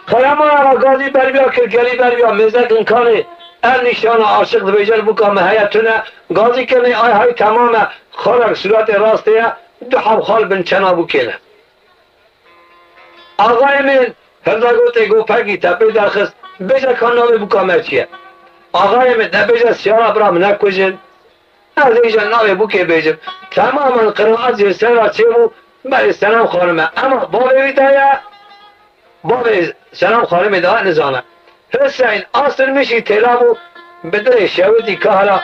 Xereman Axa gazî berbiya kir, gelî berbiya, mêzek inkanê ev nîşana aşiq dibêje li bûka me heye tune, gazî kirinê ay hay temam e, xalek sûretê rastê ye, du heb xal bin çena bûkê ne. Axayê min hilda gotê, got, pekî te pê derxist, bêje ka navê bûka me çi ye? Axayê min, de bêje siyara bira min nekujin. Ez ê îja navê bûkê bêjim. Temamen qiraat jê ser re çêbû, berê Selam Xanim e. Ema bavê wî de ye, bavê Selam Xanimê de nizane. Hiseyn asirmişî têla bû, bi dilê şewitî kahra,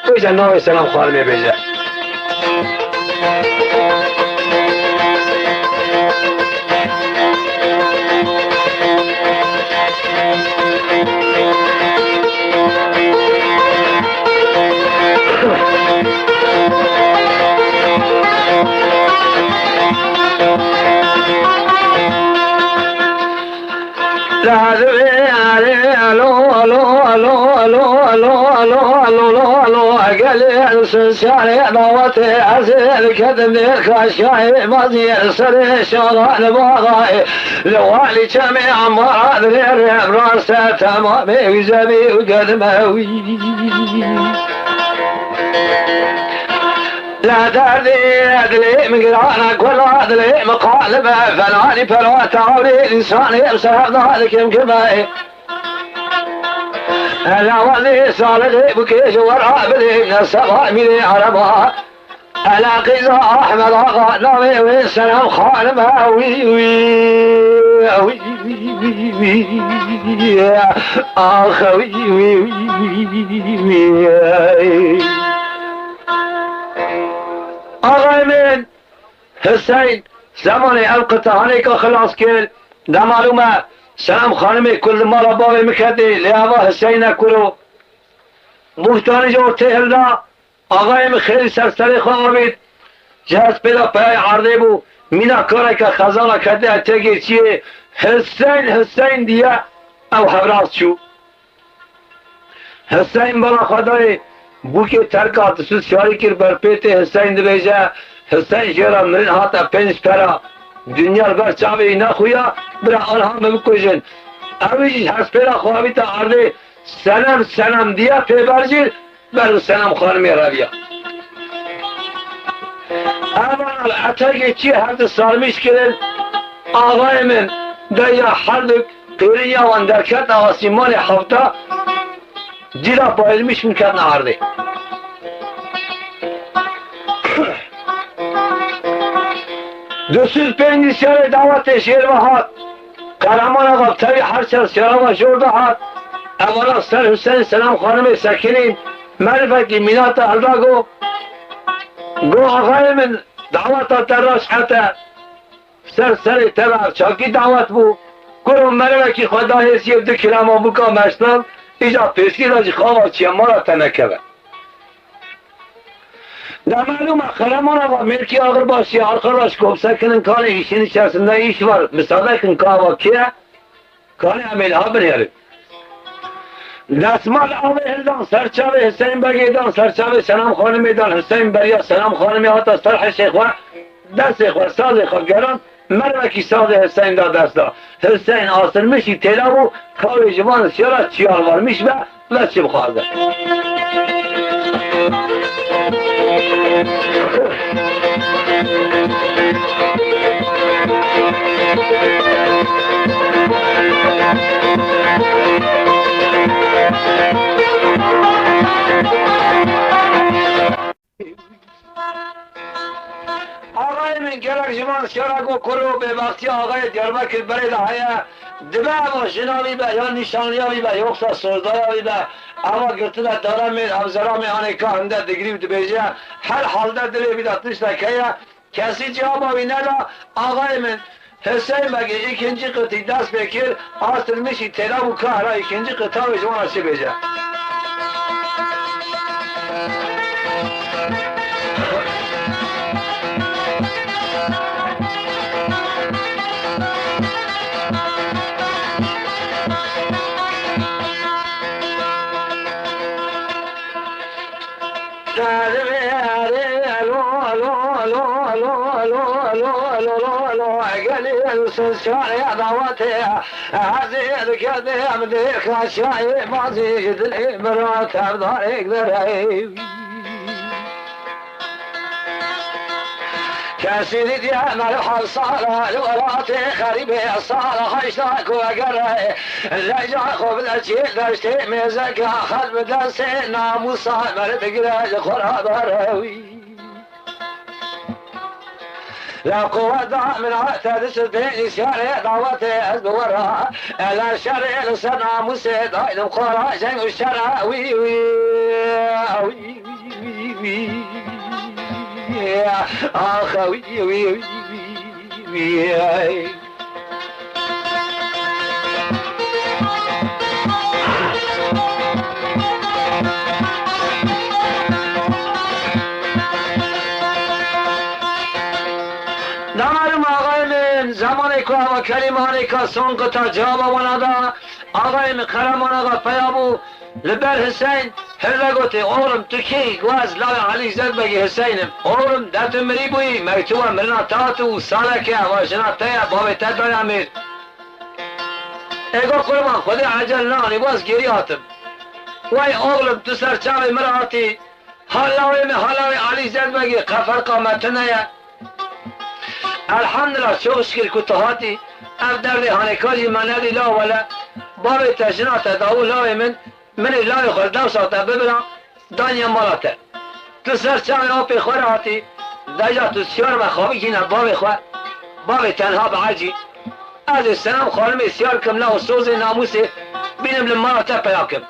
bêje navê Selam Xanimê bêje. Dadê erê, alo, alo, alo, alo, alo, alo, alo, alo, gelê sinsarê dawetê ez ê diketim dê kaşkayê baziyê serê şalan bağayê. Li walî çemê amara dilê rê rastê temamê wî zemî û gedime wî. La derdê dilê min girana, kula dilê min qalib e, felanî pera tawrê însanê em sehevda dikim kime. Ela wezê salixê bikê ji we ra bidê, ne seba mîrê ereba. Ela qîza Ahmed Axa, navê wê Senem Xanim e, wî, wî, wî, wî, wî, wî, wî, ax, wî, wî, wî, wî, wî, wî. Axayê min Hiseyn, zemanê ev qitehanêka xilas kir, de malûm e, Senem Xanimê ku li mala bavê min ketê, lê eva Hiseyn e kuro. Muhtarî ji ortê hilda, axayê min xêrî ser serê xwe avît, ji hespêla peyayê erdê bû, mîna kareke xezala kete etekê çiyê, Hiseyn, Hiseyn diye, ew hevraz çû. Hiseyn bala xwe dayê bûkê terka, tisû şarî kir ber pêtê, Hiseyn dibêje, Hiseyn jê re mirin hate pênc pera, dinya li ber çavê wî nexuya, bira anha min bikujin. Ew jî ji hespêla xwe avîte erdê, Senem, Senem diye pê ber jî ber bi Senem Xanimê reviya. Evan etekê çi her du sarmîş kirin, axayê min, deya her du qêriya wan derket asîmanê hewta, cîla bayilmiş min ketine erdê. Du sed pêncî serê dawetê jêr ve hat. Qehreman Axa tevî her çar serava jor de hat. Evana ser Husên Selam Xanimê sekinîn. Merivekî mînata hilda go, go, axayê min, daweta te raşhete. Ser serê te ve ev çakî dawet bû. Kuro merivekî xwe da hêsiyê du kilama bûka meşlan, îca pêskî de ji xava çiye mala te nekeve. De malûm e, Qehreman Axa mêrkî axirbaşî, arkadaş, komsekinin kanê işin içerisinde iş var. Misade kin, ka ava kê ye? Kanê em ê niha binêrin. Desmal avê hildan ser çavê Hiseyn Begê dan, ser çavê Selam Xanimê dan. Hiseyn beriya Selam Xanimê hata ser hişê xwe, destê xwe sazê xwe geran, mervekî sazê Hiseyn da dest da. Hiseyn asirmişî têla bû, ka wê ji van siyara çiyar varmiş be, ve çi bixwaze. Axayê min, gelek ji van siyara ku kuro bêbextiya axayê Diyarbekir berê de heye, dibe eva jina wî be, ya nîşaniya wî be, yoksa sozdaya wî be, eva girtine daramê, ev zeramê anê ka hinde digirî û dibêje, her halde dilê wî de tiştek heye, kesî cewaba wî neda, axayê min, Hüseyin Begê ikinci qitî dest pê kir, astirmişî têla bû, ka hera ikinci qita wê ji wan re çi bêje. Gelin siz çare dawetê, ez ê dikedê em dê kaşayê mazî ji dilê min re tevdarek derey. Kesî didiye merhal sala li welatê xerîbê sala heşta ku vegere. Leyla xwe bide çê deştê mêzeke xel bi destê namûsa mer digire ji xwe re bere wî. La quweta min hate di sirtê nîsyanê dawetê ez bi we re. Ela şerê li ser namûsê daydim xwe re jeng û şera wî wî wî wî wî wî. Ax wî wî wî wî wî. Damarım Axayê min, zemanê ku eva kelîmanê ka son qita cewaba wana da, axayê min Qereman Axa peya bû li ber Hiseyn, hilde gotê, oxlim tu kî yî? Got, ez lawê Elî Zedbegê Hiseyn im. Oxlim, de tu mirî bûyî, mektuba mirina te hat û saleke eva jina te ye, bavê te daye mir. Ê got, qurban, Xwedê ecel neanî, bas gêrî hatim. Wey oxlim, tu ser çavê min re hatî, ha lawê min, ha lawê Elî Zedbegê, qe ferqa me tune ye. Elhamdulillah, çok şükür ku tu hatî. Ev derdê hanê ka jî me nedî la wele. Bavê te, jina te, dawû lawê min, min ê lawê xwe li dewsa te bibira, daniye mala te. Tu ser çavê apê xwe re hatî, deja tu siyar be xwe bikîne bavê xwe. Bavê tenha be ecî. Ez ê Senem Xanimê siyar kim la û sozê namûsê bînim li mala te peya kim.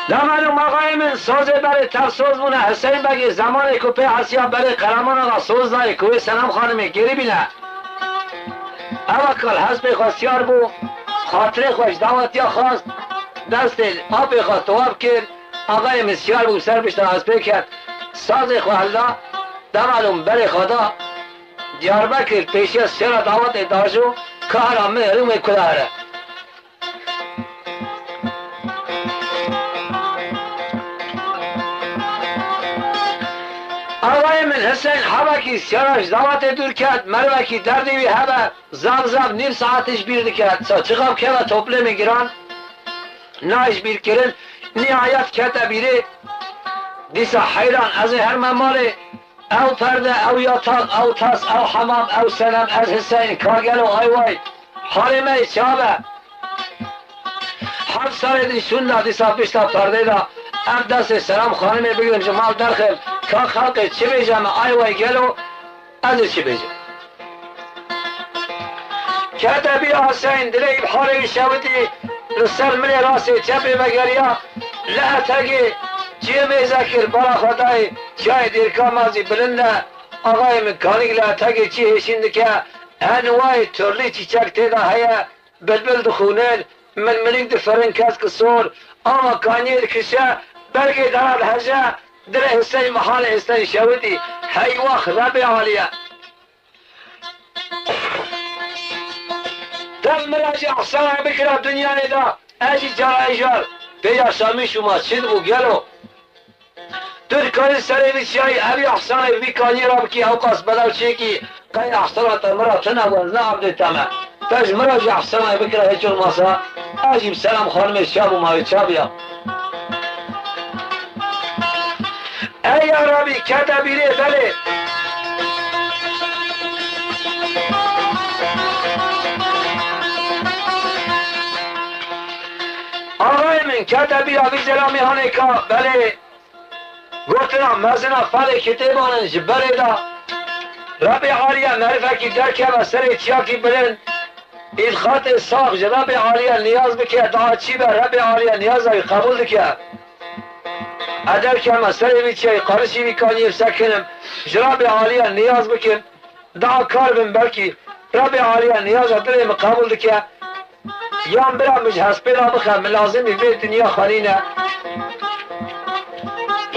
Demelûm axayê min, sozê berê tev soz bûne. Hiseyn Begê zemanê ku pê hesiya berê Qereman Axa soz dayê ku wê Senem Xanimê gêrî bîne. Eva kal hespê xwe siyar bû, xatirê xwe ji dawetiya xwest, destê apê xwe tewaf kir, axayê min siyar bû ser pişta hespê ket, sazê xwe hilda, demelûm berê xwe da. Diyarbekir pêşiya siyara dawetê dajo, ka hera min herim wê kula here. Axayê min Hiseyn hebekî siyara ji dawetê dûr ket, merivekî derdê wî hebe, zav zav nîv saetî ji bîr dike, ça çiqav keve toplemê giran, nayê ji bîr kirin, nihayet kete bîrê, dîsa heyran, ez ê herme malê, Ew perde, ew yatak, ew tas, ew hemam, ew Senem, ez Hiseyn, ka gelo ay way, halê me yê çav e. Heft serê din şûnda dîsa pişta perdê de, ev destê Selam Xanimê bigrim ji mal derxim, ka xelqê çi bêje me ay way gelo, ez ê çi bêjim. Kete bîra Hiseyn, dilê îbharê wî şewitî, li ser milê rastê çepê vegeriya, li etegê çiyê mêze kir, bala xwe dayê çiyayê Dêrika Mazî bilind e, axayê min kanîk li etegê çî hêşîn dike, he niwayê torlî çîçek tê de heye, bilbil dixûnin, milmilîk difirin kesk sor, ava kaniyê dikişe, bergê dara diheje, dilê Hiseyn, mihalê Hiseyn şewitî, hey wax, Rebê Alî ye. Dev min re jî ehsana bikira dinyayê de, ez jî cara ejar pê yaşamî şûma çi dibû gelo? Tu dikarî serê vî çiyayî evî ehsanê vî kaniyê re bikî, ewqas belav çêkî, qey ehsana te min re tune bû, ez ne erdê te me. Te ji min re jî ehsana bikira, hiç olmasa ez jî bi Selam Xanimê çav û mavê çav ya. Ey ya Rabî, kete bîrê belê. Axayê min, kete bîra vî zelamî hanê ka belê. Gotina mezina felê kitêban in ji berê de. Rebê Alî ye merivekî derkeve serê çiyakî bilind. Îdxatê sax ji Rebê Alî ye niyaz bike, daha çî be Rebê Alî ye niyaza wî qebûl dike. Ez derkeme serê vî çiyayî, qarişî vî kaniyê sekinim, ji Rebê Alî ye niyaz bikim, daha kar bim belkî Rebê Alî ye niyaza dilê min qebûl dike. Yan bira min ji hespêla bixe, min lazimî vê dinya xwe nîne.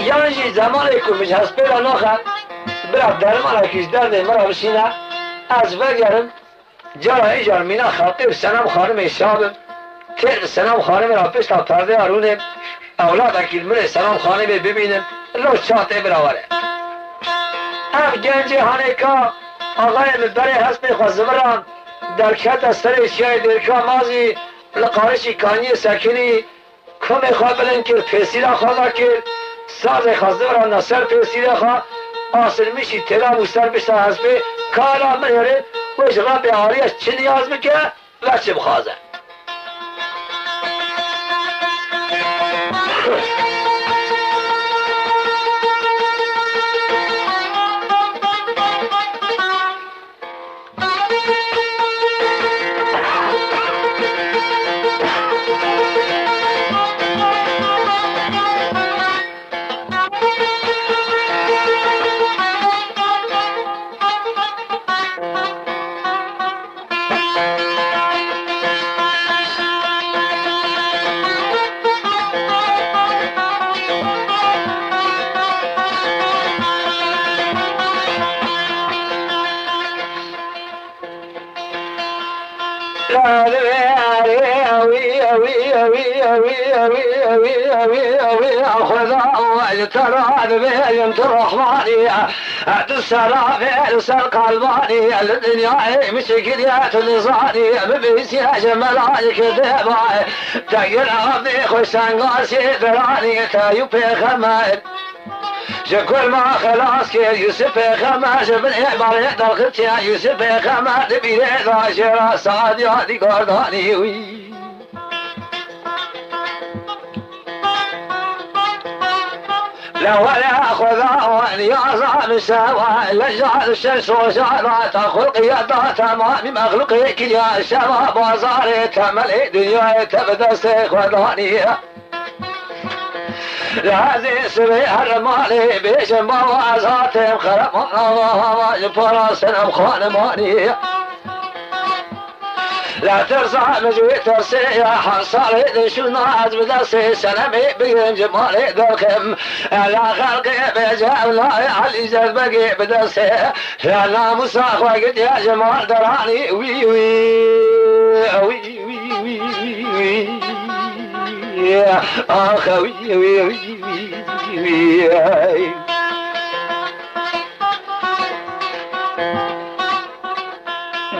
Yan jî zemanê ku min ji hespêla naxe, bira dermanekî ji derdê min re bişîne, ez vegerim. Cara îcar mîna xelqê bi Senem Xanimê şa bim. Têr bi Senem Xanimê re pişta perdeya rûnê, ewladekî li min ê Senem Xanimê bibînim, lo ça tê bira were. Ev gencê hanêka axayê min berê hespê xwe ziviran, derkete serê çiyayê Dêrika Mazî, li qarişî kaniyê sekinî, Komê xwe bilind kir, pêsîra xwe vekir, sazê xwe ziviranda ser pêsîrê xwe, asilmîşî têla bû ser pişta hespê, kara min hêrê, wê ji Rebê Alî ye çi niyaz bike, ve çi bixwaze. Divê erê ewî, ewî, ewî, ewî, ewî, ewî, ewî, ewî, ewî, Xweda, ji te re dibêjim tu Rehmanî, tu serafê li ser qalbanî, li dinyayê min çi kiriye tu nizanî, min bîsiye ji melayikê dê bayê, te gir avê xweşengasê deranî, te yû pêxemer. Ji kurma xelas kir Yûsif pêxemer, ji bin êbarê derxist ya Yûsif pêxemer, di bîrê de jê re Sadiya dîgar danî wî. Le were Xweda niyaza min şewa, le jar şeş roja da te xulqiya da temamî mexluqê kiriya şeva bazarê temelê dinyayê te bi destê Xwedanî. Lazê sibê her malê bêjin bava ez hatim xeremana va hava ji para senem xanimanî. La tersa min ji wê tersê ya hesarê din şûna ez bi destê senemê bigrim ji malê derxim. La xelqê bêje ew layê Elî Zedbegê bi destê ya namûsa xwe gidiya ji mal deranî wî wî wî. Wî, wî, wî, wî, wî. Ax, wî, wî, wî, wî, wî.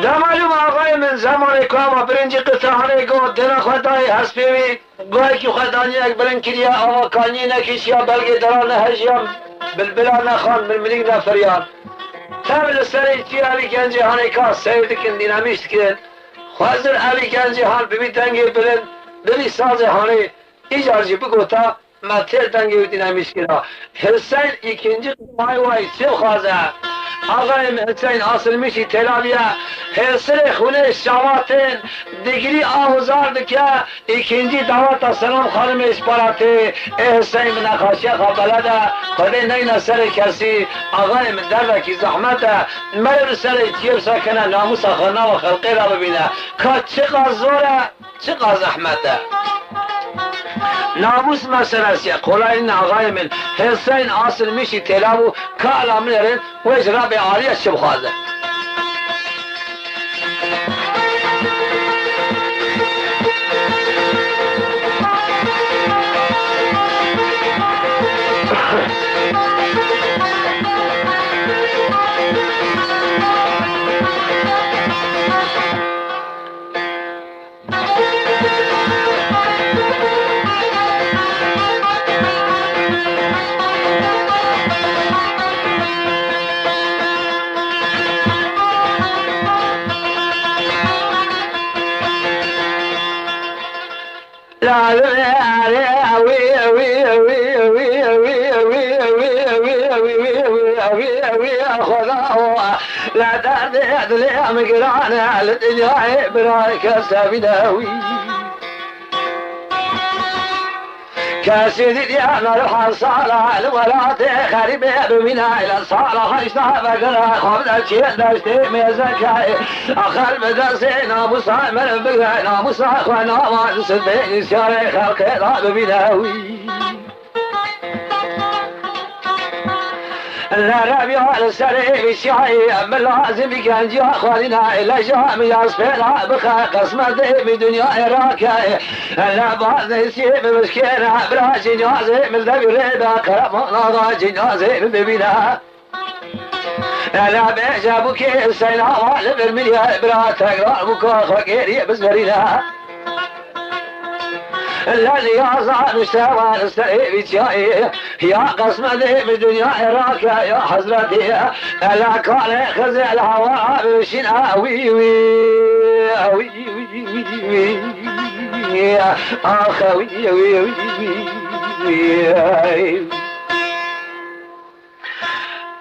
Demalûm axayê min, zemanê ku ava birincî qisa hanê got, dina xwe dayê hespê wî, guhekî xwe daniyek bilind kiriye, ava kaniyê nekişiya, belgê dera nehejiya, bilbila nexan, milmilîk nefiriya. Tev li serê çiya wî gencê hanê ka seyr dikin, dînamîş dikin. Xwezir evî gencî han bibî dengê bilind, bibî sazê hanê, îcar jî bigota, me têr dengê wî dînamîş kira. Hiseyn îkincî qismay way çi xwaze? Axayê min Hiseyn asilmîşî têlavî ye. Hêsirê xûnê şava tên, digirî a huzar dike, îkincî daweta Selam Xanimê ji para tê. Ê Hiseyn bi nexaşiya xwe beled e, Xwedê neyne serê kesî. Axayê min derdekî zehmet e. Meriv li serê çiyê bisekine, namûsa xwe nava xelqê re bibîne. Ka çiqas zor e, çiqas zehmet e. Namûs meselesi ye. Kolay nîne axayê min. Hêseyn asil mişî têla bû. Ka ala min êrin, wê ji Rebê Aliyê çi bixwaze? La derdê dilê em giran e, li dinyayê bira kes evîne wî. Kesî dîtiye me li hesala, li welatê xerîbê bimîne, li sala heşta vegire, xwe bide çiyê deştê mêzeke. Axir bi destê namûsa meriv bigre, namûsa xwe nava sibê nîsyarê xelkê da bibîne wî. Lerebiya li serê vî çiyayê, min lazim î genciya xwe nîne, leja min ya spêra bixe, qismetê min dinyayê rake. Le bazê sê min bişkêne, bira cinazê min devî rê be, qeremana da cinazê min bibîne. Ele bêje bûkê Hüseyn awa li vir min ye, bira tekrar bûka xwe gêrî bizverîne. Lel ya zanişte wan serê vî çiyayê, ya qismetê min dinyayê rake ya hezretê. Ele kalê Xizê li hewa bişîne wî wî, wî wî wî wî. Ax wî wî wî wî.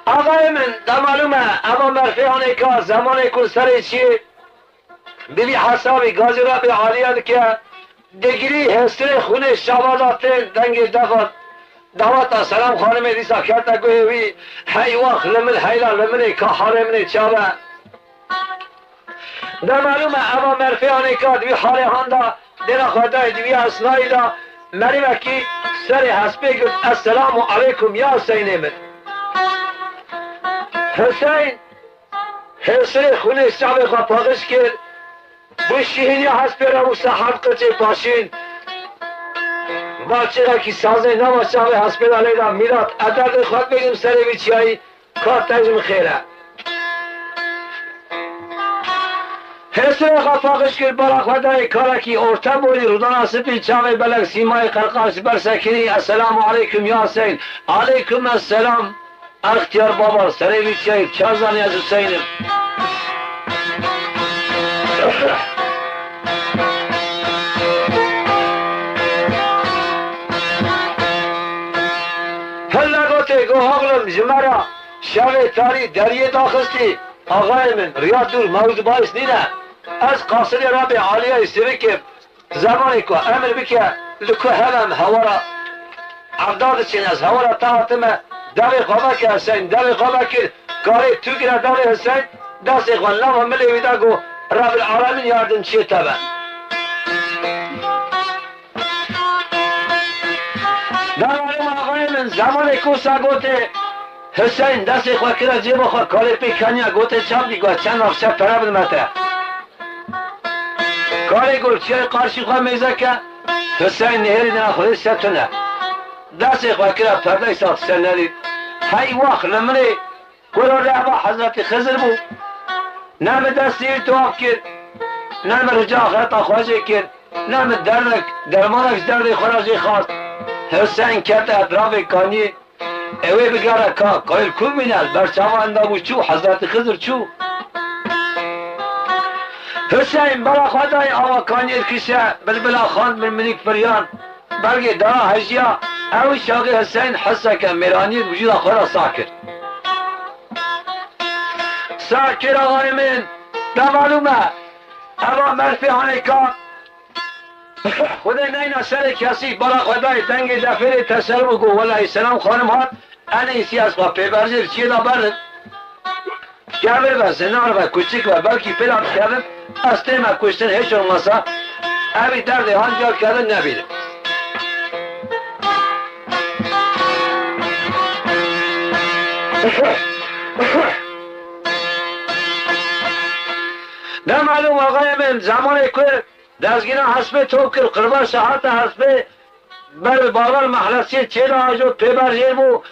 Axayê min, de malûm e, eva merfeyanê ka zemanê ku serê çiyê bi vî hesabî gazî Rebê Alî ye dike, digirî hêstirê xûnê şava da tên dengê defa daweta Selam Xanimê dîsa kete guhê wî, hey wax li min heyla li min ê ka halê min ê çav e. De malûm e, eva merfeyanê ka di vî halê han da dêra xwe dayê di vî esnayî da merivekî serê hespê girt, Esselamu aleykum ya Hüseynê min. Hüseyn hêsirê xûnê şavê xwe paqij kir, Bi şîhîniya hespê re wisa heft qirçê paşîn. Balçîxekî sazê nava çavê hespê de lê da mîrat. Ez derdê xwe bêjim serê vî çiyayî, kar te ji min xêr e. Hêsirê xwe paqij kir, bala xwe dayê karekî orte borî, rûdana spî, çavê belek, sîmayê qerqaş, berse kirî, Esselamu aleykum ya Hüseyin. Aleykum esselam. Extiyar Babar, serê vî çiyayî, çar zanî ez Huseynim. Hille gotê, go oxlim, ji me re şevê tarî deriyê daxistî. Axayê min, riya dûr, mewz bayis nîne. Ez qasidê Rebê Aliyayê Sirikê. Zemanê ku emir bike, li ku hev em hewara evda diçin, ez hewara te hatime, devê xwe veke Hüseyin, devê xwe vekir, karê tu gire devê Hüseyin, destê xwe li nava milê wî de, got, Rebil Alemîn yardimçiyê te be. Devarim axayê min, zemanê ku wisa gotê, Hüseyin destê xwe kire cêba xwe, karê pê keniya, gotê, çav dî, got, çend navçe pere bidime te. Karê got, çiyayê qarşî xwe mêze ke, Hüseyin nihêrî dina xwedê se tune. Destê xwe kira perdey sat ser nerî. Hey wax li min ê, kuro rehba Hezretî Xizir bû. Ne min destê wî tuaf kir, ne min rica axireta xwe jê kir, ne min derdek, dermanek ji derdê xwe re jê xwest. Hüseyin kete etrafê kaniyê. Ewê bigere ka, kayil ku bîne, li ber çavan de bû çû, Hezretî Xizir çû. Hüseyin bela xwe dayê ava kaniyê dikişe, bilbila xand, milmilîk firyan, belgê dara hejiya, ew şaxê Hüseyin heseke mêraniyê di wicûda xwe de sa kir. Sa kir axayê min, te malûm e, eva merfê hanê ka, Xwedê neyna serê kesî, bala xwe dayê dengê defêrê teser bû, got, Welahî Selam xanim hat, enê îsî ez xwe pê berjêr çiyê da berin. Kevir be, zinar be, kuçik be, belkî pêla dikevim, ez tême kuştin, hiç olmasa evî derdê han car kevin nebînim. Ne malûm axayê min, zemanê ku Dezgîna hespê top kir, qirbaşa hate hespê ber Baxlar Mehlesiyê çêla ajo pê berjêr bû.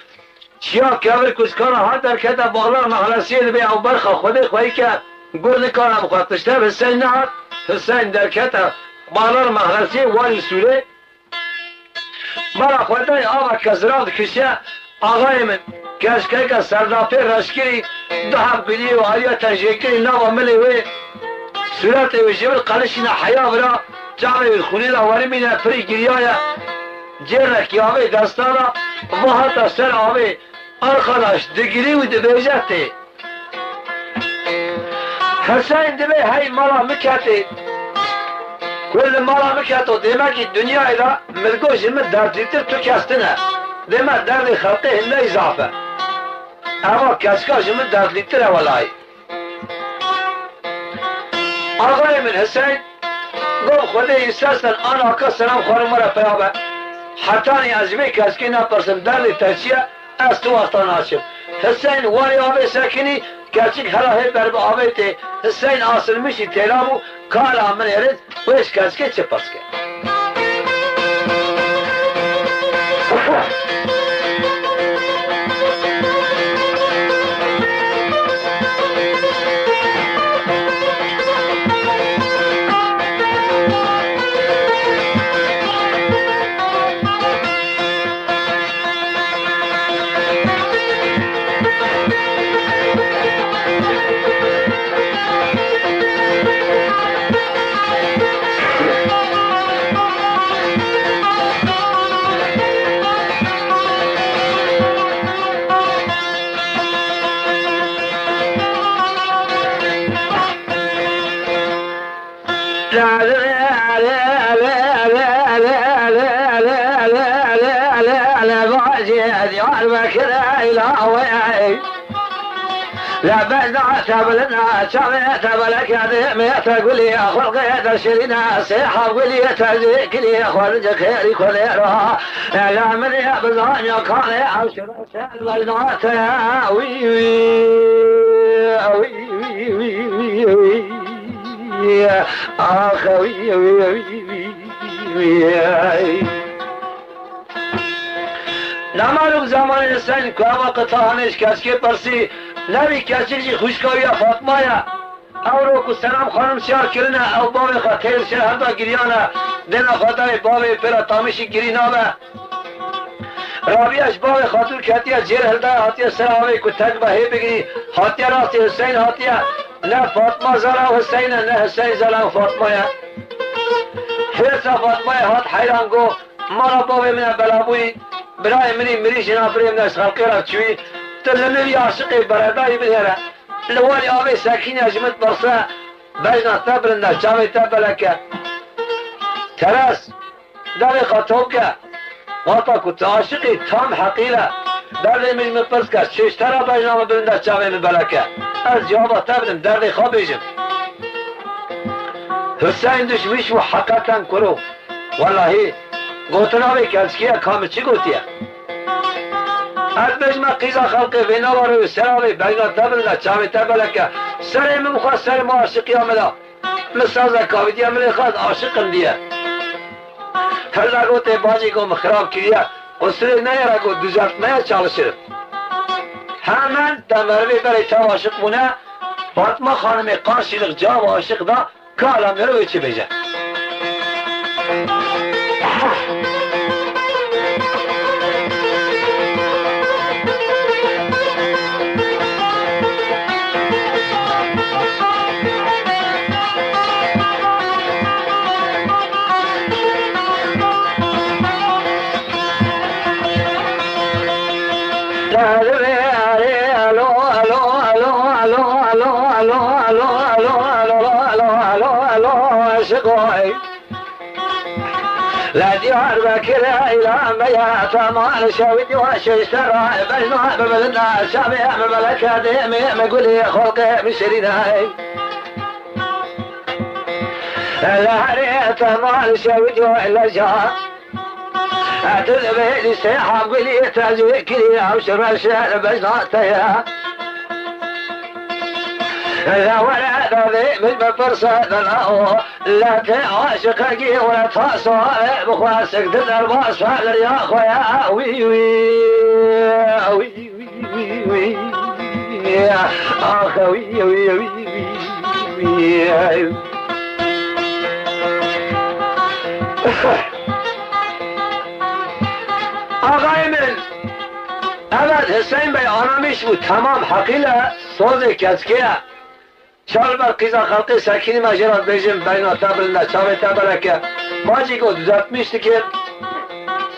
Çiya kevir kuskana hat derkete Baxlar Mehlesiyê dibê ew berxa Xwedê xweyî ke gur nikare bixwe. Tiştev Hiseyn nehat, Hiseyn derkete Baxlar Mehlesiyê warî sûrê. Mala xwe dayê ava ke zirav dikişe, axayê min, keşkeke serdapê reşkirî, du heb gulî û aliyete jêkirî nava milê wê, sûretê wê ji vir qelişîne heya vira, çavê wê xûnê de werimîne, pirî giryaye, cêrekî avê desta de, va hate ser avê, Arkadaş, digirî û dibêje tê. Hesayîn dibê hey mala min ketê. Ku li mala min keto, dêmekî dinyayê de min got ji min derdlîtir tu kes tine. Dême derdê xelqê hindey zaf e. Eva keçika ji min derdlîtir e welayî. Axayê min Hiseyn got, Xwedê îstersen anaka selam xwarin were peya be. Hetanî ez ji vê keskê napirsim derdê te çi ye, ez tu wexta naçim. Hiseyn warê avê sekinî, keçik hela hê ber bi avê tê. Hiseyn asilmişî têla bû, kala min êrin, wê ji keçikê çi pirs ke? لە بەشدا تەبلنا چاوێ تەبەلەکە دێمێتە گولی خۆڵگێتە شیرینە سێحا گولی تەزیکلی خۆرج خێری خۆلێرا لە منێ بزانیا کاڵێ ئەو شرە بەشداتە وی وی وی وی وی وی Ax, wî, wî, wî, wî, wî. Nemalûk zemanê Huseyîn ku ev waqit hanê ji keçikê pirsî, nevî keçik jî xwişka wî ya Fatma ye. Ewro ku Selam xanim şiya kirine, ew bavê xwe tê li şer hevda giriyane, dêna xwe dayê bavê pê re tamîşî girî nabe. Rabiya ji bavê xatûr ketiye cêr hildaya hatiye ser avê ku tek be hê bigirî, hatiye rastê Huseyîn hatiye, ne Fatma zala Huseyîn e, ne Huseyîn zala Fatma ye. Hêrsa Fatmayê hat heyran got, mala bavê min e belabûyî, birayê min î mirî jina birê min e ji xelqê re çûyî, tu li min vî aşiqê beredayî binêre. Li warî avê sekîne ji min pirse, bejna te bilind e, çavê te belek e. Teres, devê xwe top ke. Wata ku tu aşiq î tam heqîl e. Derdê min ji min pirs ke, çêj te re bejna min bilind e, çavê min belek e. Ez cewaba te bidim, derdê xwe bêjim. Huseyîn dişmîş bû heqeten kuro. Wellahî, gotina vê keçikê ye, ka min çi gotiye? Ez bêjime qîza xelqê vê nava rewê ser avê bejna te bilind e, çavê te belek e. Serê min bixwe serê min aşiqiya min da. Min saze kavîtiye, min ê xwest aşiq im diye. Hilda gotê bacî got min xirab kiriye. Qusurê neyê re got düzeltmeye çalışırım. Hemen demerivê berê çav aşiq bûne, Fatma Xanimê qarşîlik cevaba aşiq da, ka ala mirovê çi bêje. Şigoy. لە دیار بەکرە ئیلان بەیە تەمان شەوی دیوە شەشتەڕە بەژنە ببلنە شەوێ مەمەلەکە دێمێ مەگولی خۆڵقێ مشرینای. لە هەرێ تەمان شەوی دیوە لە جا ئەتر بێ لیسێ حەمگولی تەجوی کری ئەو شەمە شەر بەژناتەیە. لە وەرە دەبێ من بپرسە دەناوە. لە تێ عاشقەگی وە تا سوارێ بخواسک دەرباز فەلریا خۆیا وی وی وی وی وی وی. ئاخە وی وی وی وی وی. ئاغای من، ئەوەت حسین بەی ئانامیش بوو، تەمام حەقیلە سۆزێ کەچکەیە. Çar ber qîza xelqê sekînî me jê re dibêjin, beyna te bilind e, çavê te belek e. Bacî got, düzeltmiş dike.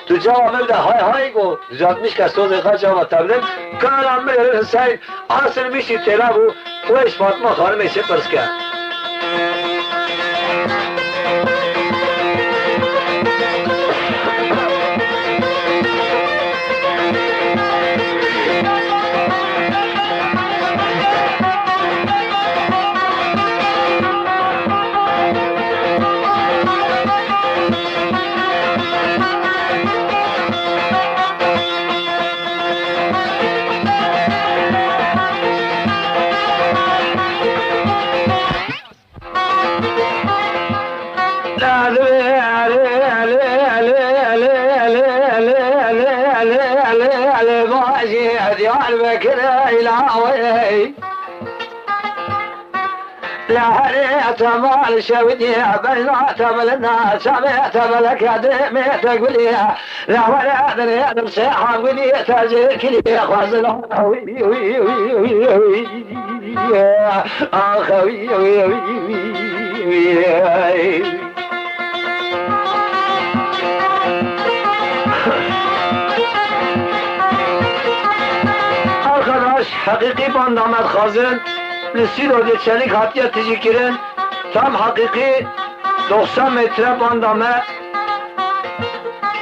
Tu cevabê bide, hay hay got, düzeltmiş ke sozê xwe cevaba te bidim. Kara min ê Hüseyin, asir mişî têla bû, wê ji Fatma Xanimê çi pirs ke. Diyarbekir îlawê. Lehre temal şewdiye, bejna tebilina, çavê tebeleke, demê te guliye. Lehre dirê dimşe hangulî, tecê kilî, xwezin. Ax, wî, wî, wî, wî. Arkadaş, heqîqî banda me dixwazin, li Sîrocê Çelîk hatiye tijîkirin, tam heqîqî doxsan metre banda me.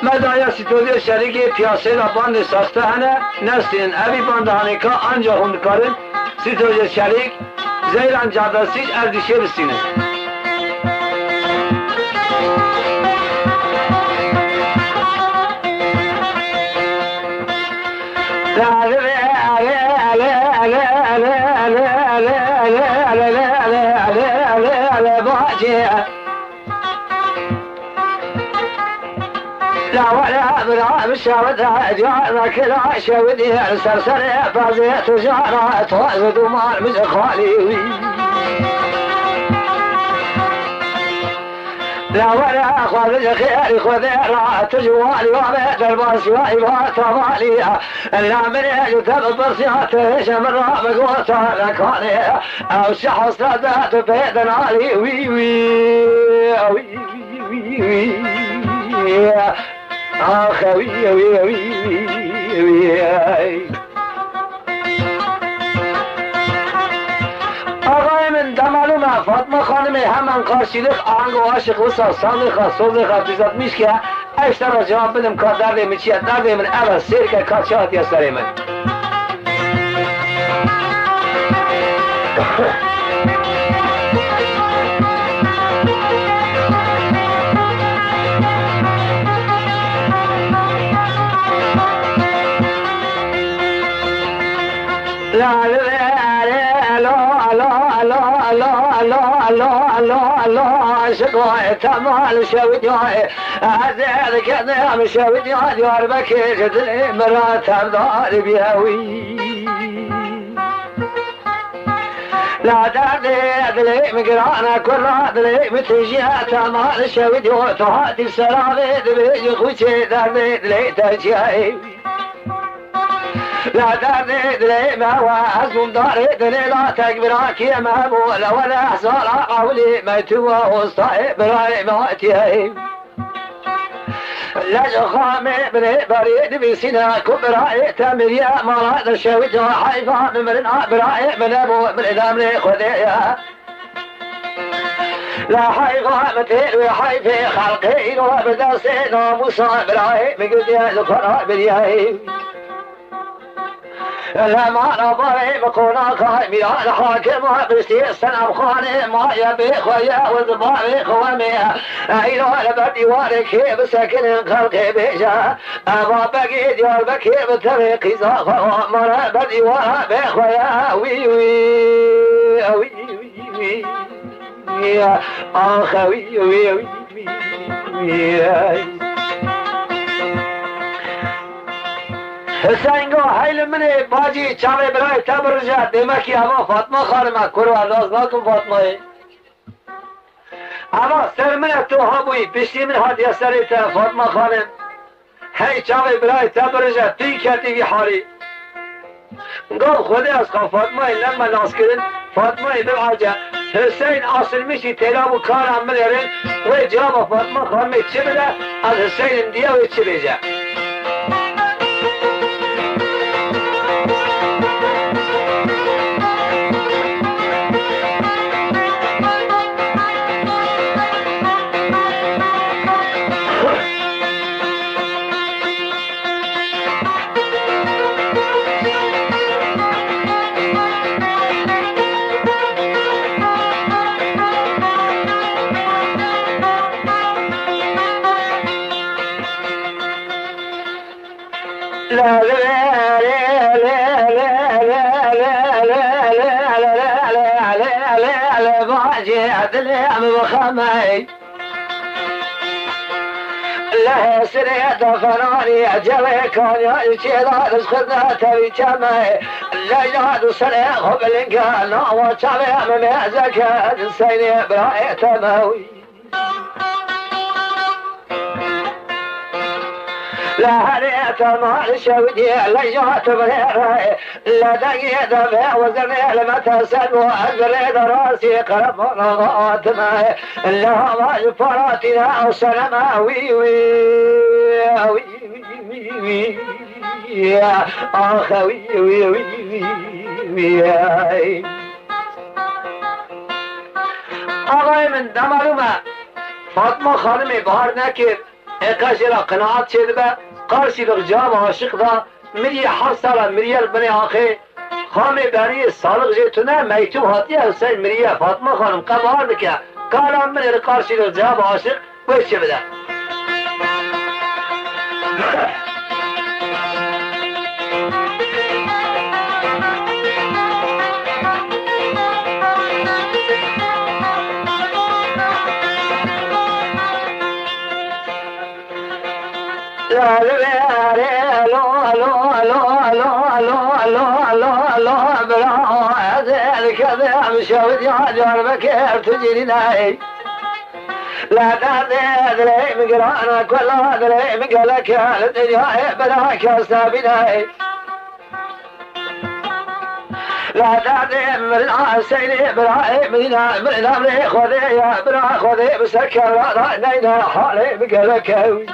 Me daye Sîrocê Çelîkê piyasê de bandê saxte hene, nestînin. Evî banda hanê ka anca hûn dikarin Sîrocê Çelîk, Zeyran Cadasîc Erdîşê bistînin. Lê bacê. La were bira bi şewida diyar nekira şewidî ser serê pezê tijara toz û duman min xalî wî. La were xwe bi xêrî Xwedê ra tu ji walî wa be derbasî wa îva tevalî. La min ê ji te bipirsiya tu hêşe min ra bigota nekanê. Ew çi hesret e tu pê dinalî wî wî. Wî wî wî wî. Axe wî wî wî wî. Axayê min, dema lû me Fatma Xanimê hemen karşîlix aheng û aşiq wisa sazê xwe, sozê xwe dizatmîş ke. Ev ji te re cewab bidim ka derdê min çi ye? Derdê min ev e, sêr ke ka çi hatiye serê min. La li vere lo lo lo lo lo lo lo lo lo aşiqo temal şewdiyoy. Ez ê dikenim şewdiya Diyarbekir, dilê min ra tevdar biye wî. La derdê dilê min giran e, kurra dilê min tijî ye, temal şewdiyo tu hatî sera vê dibêjî xwîçê derdê dilê te çi ye. La derdê dilê me we ez û darê dilê la tek birakiyê me bû, le wele hezara ewilî me tu we ostayê birayê me hatiye. Lej xamê binê berê nivîsîne ku birayê te miriye, mala de şewî de heyva min mirin a birayê min nebû, min îlamrê Xwedê ye. La heyva min têr wê heyfê xelqê îro bi destê namûsa birayê min girdiye li xwe ra biriye. Lema navayê bi qonaxa mîran hakim a piştî Senemxanê maye bê xwe ye û di bavê xwe me. Eyra li ber dîwarê kê bisekinin xelqê bêje. Eva begê Diyarbekê bi tevê qîza xwe mare ber dîwara bê xwe ye. Wî, wî, wî, wî, wî. Axe wî, wî, wî, wî, wî. Hiseyn go hey li min ê bacî çavê birayê te birije, demekî eva Fatma Xanim e, kurwa naz nakim Fatmayê. Eva ser min e, tu habûyî, piştî min hatiye serê te Fatma Xanim. Hey çavê birayê te birije, tu yî ketî vî halî. Gov Xwedê ez xwe Fatmayê lem me nas kirin, Fatmayê bibace. Hiseyn asilmişî têla bû kara min êrin, wê cevaba Fatma Xanimê çi bide, ez Hiseyn im diye wê çi bêje. Bacê dilê em bi xemey. Lehê sirê de ferarî cewê kanya çêda dizxirde tevî çeme. Leyla du serê xwe bilinge nawa çavê min mêzeke Seynê birayê te me wî. Lê herê te mal şewdî leyla tu birêre. Lê dengê devê û zirnê li me teser bû, ez bi rê de rastî qereman hatime. Lê hava ji paratîne ew seneme wî, wî, wî, wî, wî, wî. Axe wî, wî, wî, wî, wî. Axayê min, dema lû me Fatma Xanimê bahar nekir. Ê qe jê re qenaet çêdibe, qarşî li cihava aşiq de miriyê heft sala miriye li binê axê. Xamê beriyê salix jê tune, meytû hatiye Huseyîn miriye. Fatma Xanim qe bahar dike, kala min ê li qarşî li cihava aşiq wê çi bide. Li vê erê, alo, alo, alo, alo, alo, alo, alo, alo, bira, ez ê dikezim şewit ya Diyarbekir tu cînî nayê. La derdê dilê min giran e, ku la dilê min gelek e, li dinyayê bira kes nabîne. La derdê min a Seydê birayê min e, min emrê Xwedê ye, bira Xwedê bi ser kevra da neyne halê min gelek e.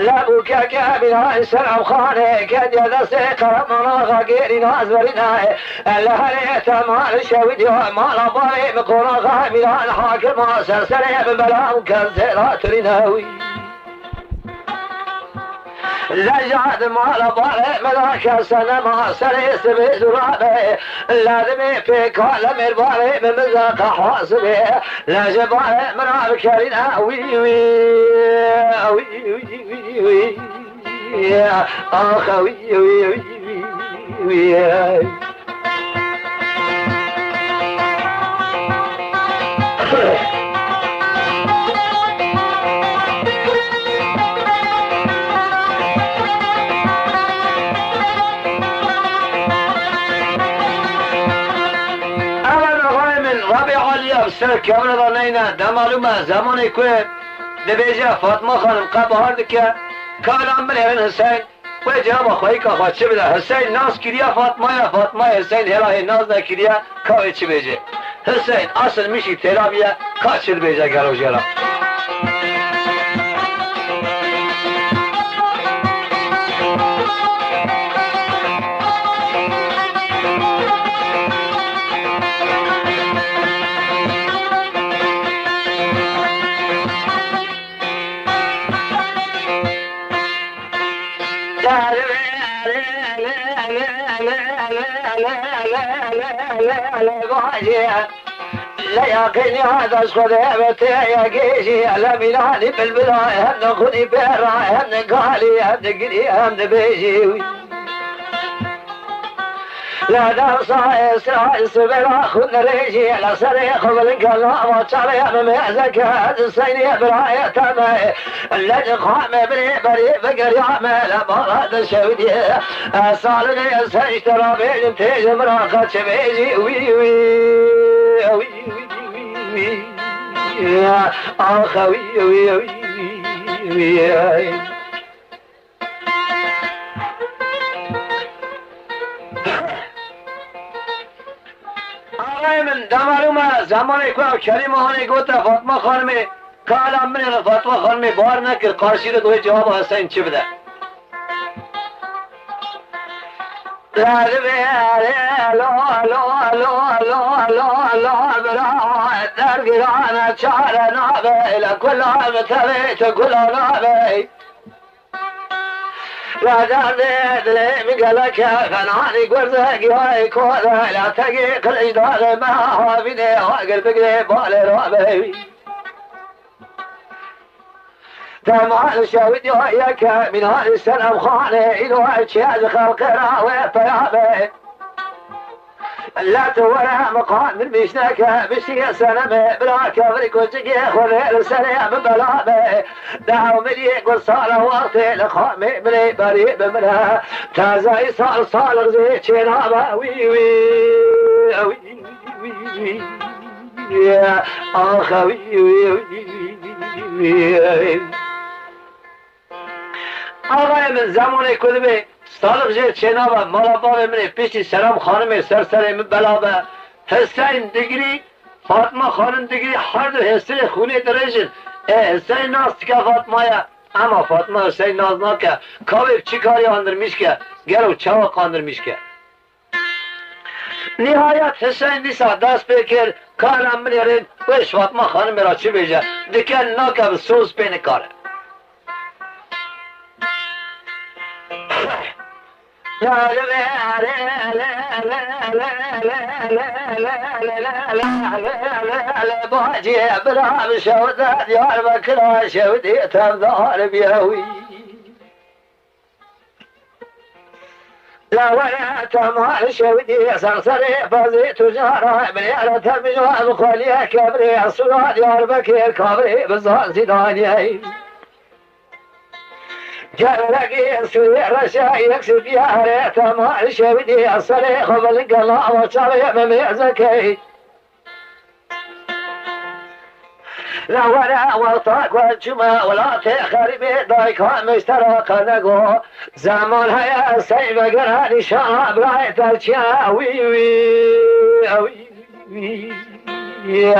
Lebûkeke bîna Selamxanê, kediye destê Qereman Axa gêrî naz verîne. Li herê te mal şewîdiya mala barê min qonaxa bîna hakima ser serê min bela û kes têra turîne wî. Leja di mala barê min a kese nema serê sibê zûrabe. Ladimê pêka lemêr barê min bize qehwa sibê. Lejê barê min a bikerîne wî, wî, wî, wî, wî, wî. Ax, wî, wî, wî, wî, wî. Ev nexayê min, Rebî Alî ya bi ser kevre de neyne, de malûm e, zemanê ku dibêje Fatma Xanim qe bahar dike, ka lan binêrin Hiseyn, wê cewaba xweyîka xwe çi bide? Hiseyn nas kiriye Fatmaya, Fatmaya Hiseyn hêla hê nas nekiriye, ka wê çi bêje? Hiseyn asil mişî têra biye, ka çi dibêje gelo jê re? Leyaqîn ya dest xwe de ve tê ya gêjî, ele mînanî bilbila, hem de xunî bera, hem de galî, hem de girî, hem de bêjî. La dewsa Îsraîl sibêra xwe dirêjî, la serê xwe bilind ke nava çavê min mêzeke, ez Seynê birayê te me. Lej xamê birê berê bigeriya me, le bala de şewdî. Ez salixê Seyn ji te re bêjim, tê ji min re qe çi bêjî, wî, wî, wî, wî, wî, wî. Axe wî, wî, wî, wî, wî. Axayê min, de malûm e, zemanê ku ew kelîma hanê gote Fatma Xanimê, ka lan binêrin Fatma Xanimê bawer nekir, qarşî de wê cewaba Hiseyn çi bide? Ladibê, alo, alo, bira, dergirane çare nabe, le kula bi tevê tu kula nabe. La derdê dilê min gelek e, fenanî gurzek yayê kore, la tegê qilic dare me havînê, agir bigirê balê rabe. Temal şewit ya yeke, mînanî Selam Xanê, îlo çiye ji xelqê re wê peya be. La tu were miqandirmîş neke, bişî senemê bila kevirî, kuçikê xwe lê li serê min bela be. Dew miliyê ku sala wextê li xamê min ê berî bi min e. Tazayî sal salix jê çênabe wî wî, wî, wî, wî. Axe wî, wî, wî, wî, wî. Axayê min, zemanê ku dibe salix jê çênabe, mala bavê min ê piştî Selam Xanimê ser serê min bela be. Hiseyn digirî, Fatma Xanim digirî, her du hêstirê xûnê dirêjin. Ê, Hiseyn nas dike Fatmaya, ema Fatma Hiseyn nas nake. Ka wê bi çi karî andirmîş ke? Gelo çawa qandirmîş ke? Nihayet Hiseyn dîsa dest pê kir, ka lan binêrin, wê ji Fatma Xanimê re çi bêje, dike nake, bi soz pê nikare. Bacê bira bi şewde Diyarbekira şewdê tevdar biye wî. La were temal şewdî, ser serê pezê tujara, binêre te mijo bi xweliyê kebrê, sura Diyarbekir kabrê bi zazî daniyê. Gerek Sûrê reşe yek sifî here, tema şewidî serê xwe bilgela, ava çavê me mêzekey. La were wexta ku çûme welatê xerîbê, dayika min ji te re qe nego. Zeman heye sey vegere nîşana birayê te çi ye? Wî, wî, wî, wî,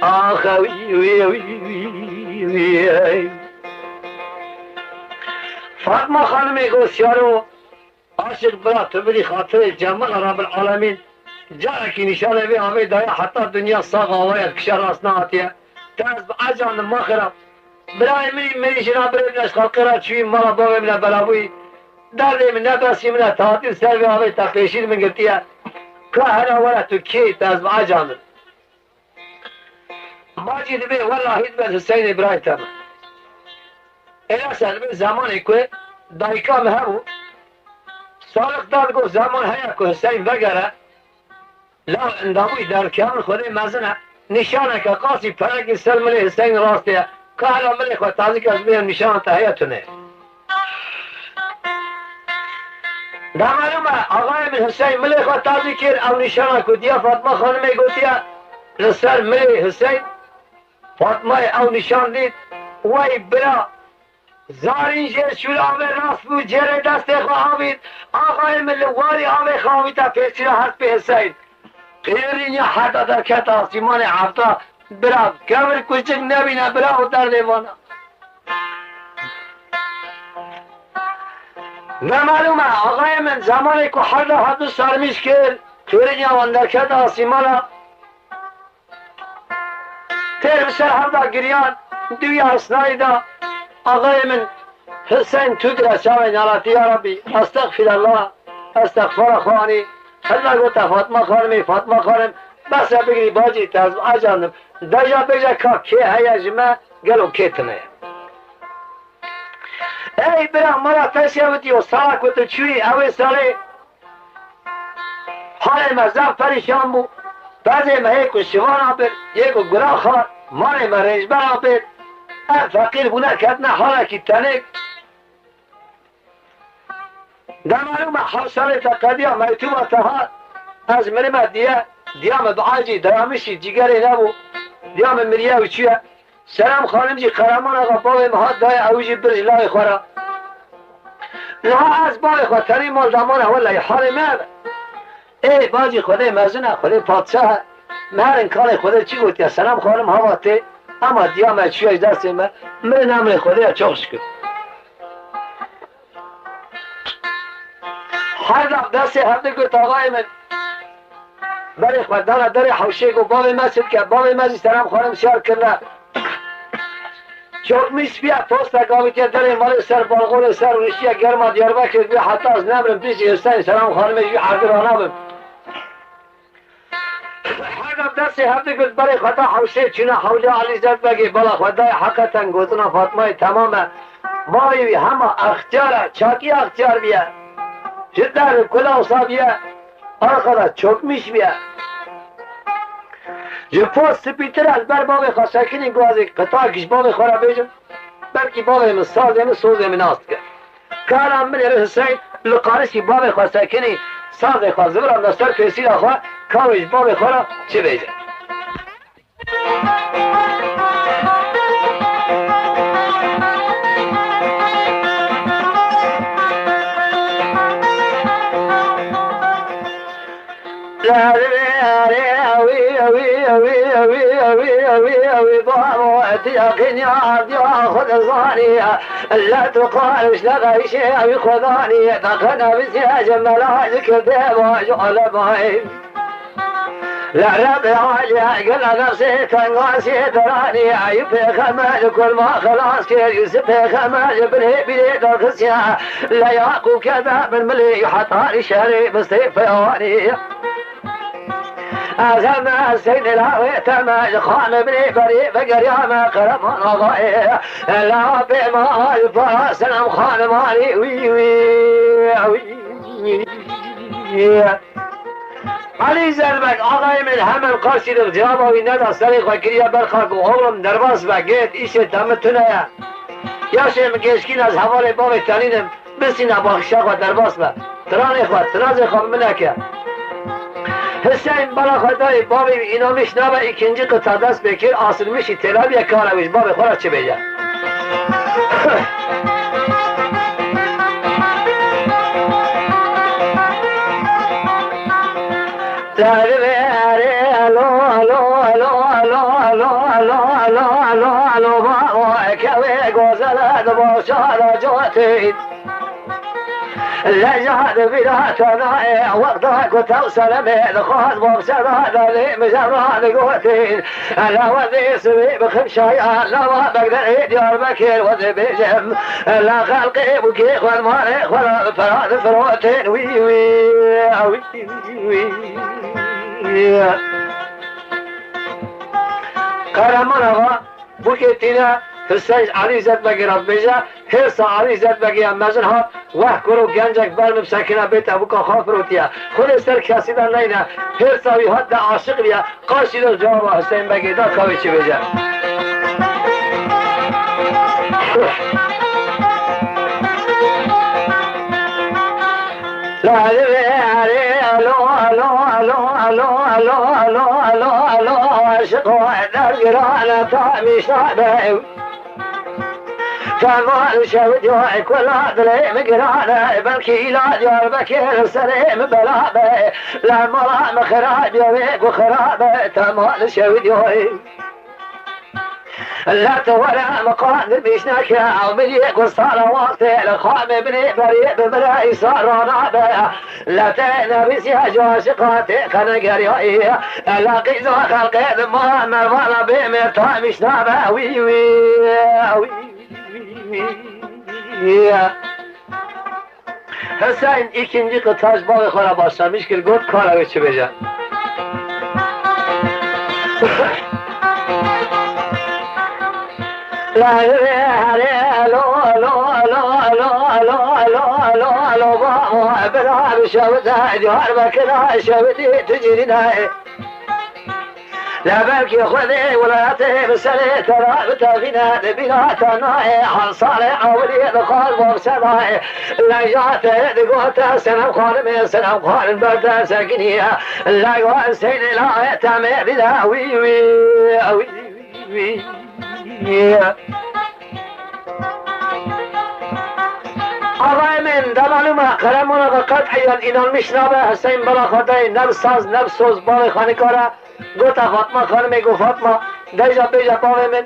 ax, wî, wî, wî, wî, wî. Fatma Xanimê got, Siyaro, aşiq bira, tu bidî xatirê Cemal Rabil Alemîn, carekî nîşanê vê avê daye, heta dinya sax avaye, dikişe rast nehatiye. Te ez bi ecan dim, ma xira. Birayê min î, min î jina birê min e, ji xelqê re çûyî, mala bavê min e, bela bûyî. Derdê min ne besî min e, te hatî ser vê avê te pêşî min girtiye. Ka hela were tu kê yî, te ez bi ecan dim. Bacî dibê, wellahî dibe Hiseynê birayê te be. Êlasa dibê zemanê ku dayika min hebû, Sadiq da digot, zeman heye ku Hiseyn vegere, law endamûyî derkevin Xwedê mezin e, nîşaneke qasî perekî ser milê Hiseyn rastê ye. Ka hela milê xwe tazî ke, ez bêjim nîşana te heye tune. Demelûme, axayê min Hiseyn milê xwe tazî kir, ew nîşana ku diya Fatma Xanimê gotiye, li ser milê Hiseyn, Fatmayê ew nîşan dît, wey bira, zarîn jê şûl avê rast bû, cêrê destê xwe avît, axayê min li warî avê xwe avîte pêşî re hespê Hiseyn. Qêrî niha heta derkete asîmanê, heta bira kevir kuşik nebîne bira û derdê vana. Ve malûm e, axayê min zemanê ku herda hevdu sermîş kir, qêrî niha wan derkete asîmana, têr bi ser herda giriyan, dûya Hisnayî da, axayê min Hiseyn tu dire çavê naletî, ya Rabbî, estexfirullah, estexfara xwe anî. Hilla gote Fatma Xanimê, Fatma Xanim, bes e bigirî bacî, te ez acandim. Deja bêje ka kê heye ji me, gelo kê tune ye? Ey bira, mala te şewitî û sala ku tu çûyî, ew ê salê halê me zaf perîşan bû. Pezê me yê ku şivana bir, yê ku gura xwar, malê me rêjbera bir. Ev feqîr bûne ketine halekî tenêk. Demalû me hewşarê te qediya meytûba te hat. Ez mirime diye, diya min bi acî dayamişî cîgerê nebû. Diya min miriye û çûye. Selam Xanim jî Qereman Axa bavê min hat daye ew jî bir ji layê xwe re. Niha ez bavê xwe tenê mal damana, wellahî halê me ev e. Ê bacî Xwedê mezin e, Xwedê padşah e. Me herin kalê Xwedê çi gotiye, Selam Xanim hava tê, ema diya me çûye ji destê me, mirin emrê Xwedê ye, çok şükür. Her dam destê hevdu girt axayê min. Berê xwe dana derê hewşê, got, bavê me çi dike? Bavê me jî Selam Xanim şiyar kirine. Çokmîş biye, postek avîtiye derê malê, ser balkonê ser rûniştiye, germa Diyarbekirê dibe, heta ez nemirim piştî Huseyîn Selam Xanimê jî hevdu ranabim. Her dem destê hevdu girt, berê xwe da hewşê, çûne hewlê Alî Zerdbegê, bala xwe dayê, heqeten gotina Fatmayê temam e. Bavê wî hema extiyar e, çakî extiyar bûye. Ji der kula wisa bûye, arxa de çokmîş bûye. Ji post spîtir ez ber bavê xwe sekinî, guazê qitak ji bavê xwe re bêjim. Belkî bavê min sazê min, sozê min nas dike. Kara min ê Huseyîn li qarişî bavê xwe sekinî, sazê xwe ziviranda ser pêsîra xwe, ka wê ji bavê xwe re çi bêje. Li Rebê Alî gel nefsê tengasê deranî, Eyûb pêxember li kurma xelas kir, Yûsif pêxember li binê bîrê derxistiye, li Yaqûb keve min milê heta li şerê mistê peyanî. Ez heme Seydê lawê te me, ji xanê binê berê vegeriya me, Qereman Axayê. Lawê me, Selam Xanim Alî, wî, wî, wî. Elî Zelbek, axayê min hemen qarşî de cevaba wî neda, serê xwe kiriye ber xak û oğlum derbas be, gêt, îşê te min tune ye. Yaşê min gêşkîn ez hevalê bavê tenîn im, bisîne baxişa xwe derbas be. Tiranê xwe, tirazê xwe bi min neke. Hiseyn bala xwe dayê bavê wî înamiş nabe îkincî qita dest pê kir, asilmişî têlabiye kara wî ji bavê xwe re çi bêje. Dervê erê elo, elo, elo, bavo, kewê gozele di boşa da cotî. Leja di vîra te nayê, wexta ku tew selemê dixwaz boxçe da derê mijara digotîn. Ela wezê sibê bixim şaya, lava Begderê Diyarbekir wezê bêjim. Ela xelqê bûkê xwe di marê xwe re bi pera difirotên wî, wî, wî, wî. Qehreman Axa, bûkê tîne Hiseyn Elî Zedbegê re dibêje, hêrsa Elî Zedbegê ya mezin hat, weh kuro gencek ber min sekine bête bûka xwe firotiye. Xwedê ser kesî de neyne, hêrsa wî hat de aşiq bîye, Qaşîlix cewaba Hiseyn Begê da ka wê çi bêje. La divê erê elo, elo, elo, aşiqo dergirane ta mîşa be. Temal şewdiyo kula dilê min girane, belkî îla Diyarbekir serê min bela be. La mala min xirab ya wê ku xirab e, temal şewdiyo. La tu were min qandir bîş neke, ew min yê ku sala wextê li xamê binê berê bi min re îsa ranabe. La te nivîsiya ji aşiqa tê qenegeriyayî. La qîza xelqê di mala mervana bê mêr ta mîşnabe. Wî, wî, wî, wî, wî. Hiseyn îkincî qita ji bavê xwe re başlamiş kir, got, kara wê çi bêje. La divê herê elo, elo, elo, bavo, bira bi şewde, Diyarbekira şewdî tu cîrî nayê. Lebelkî Xwedê welatê bi serê te re bitevîne, li bîra te nayê, hal salê ewilî dixwar bavse dayê. Leja te digote Senem Xanimê, Senem Xanim ber te sekiniye. Lego Hüseyinê layê te mêrî de wî, wî, wî, wî. Axayê min, de malûm e, Qehreman Axa qet'iyan înanmiş nabe Hiseyn bala xwe dayê, ne bi saz, ne bi soz, bavê xwe nikare. Gota Fatma Xanimê, got, Fatma, de îja bêje bavê min,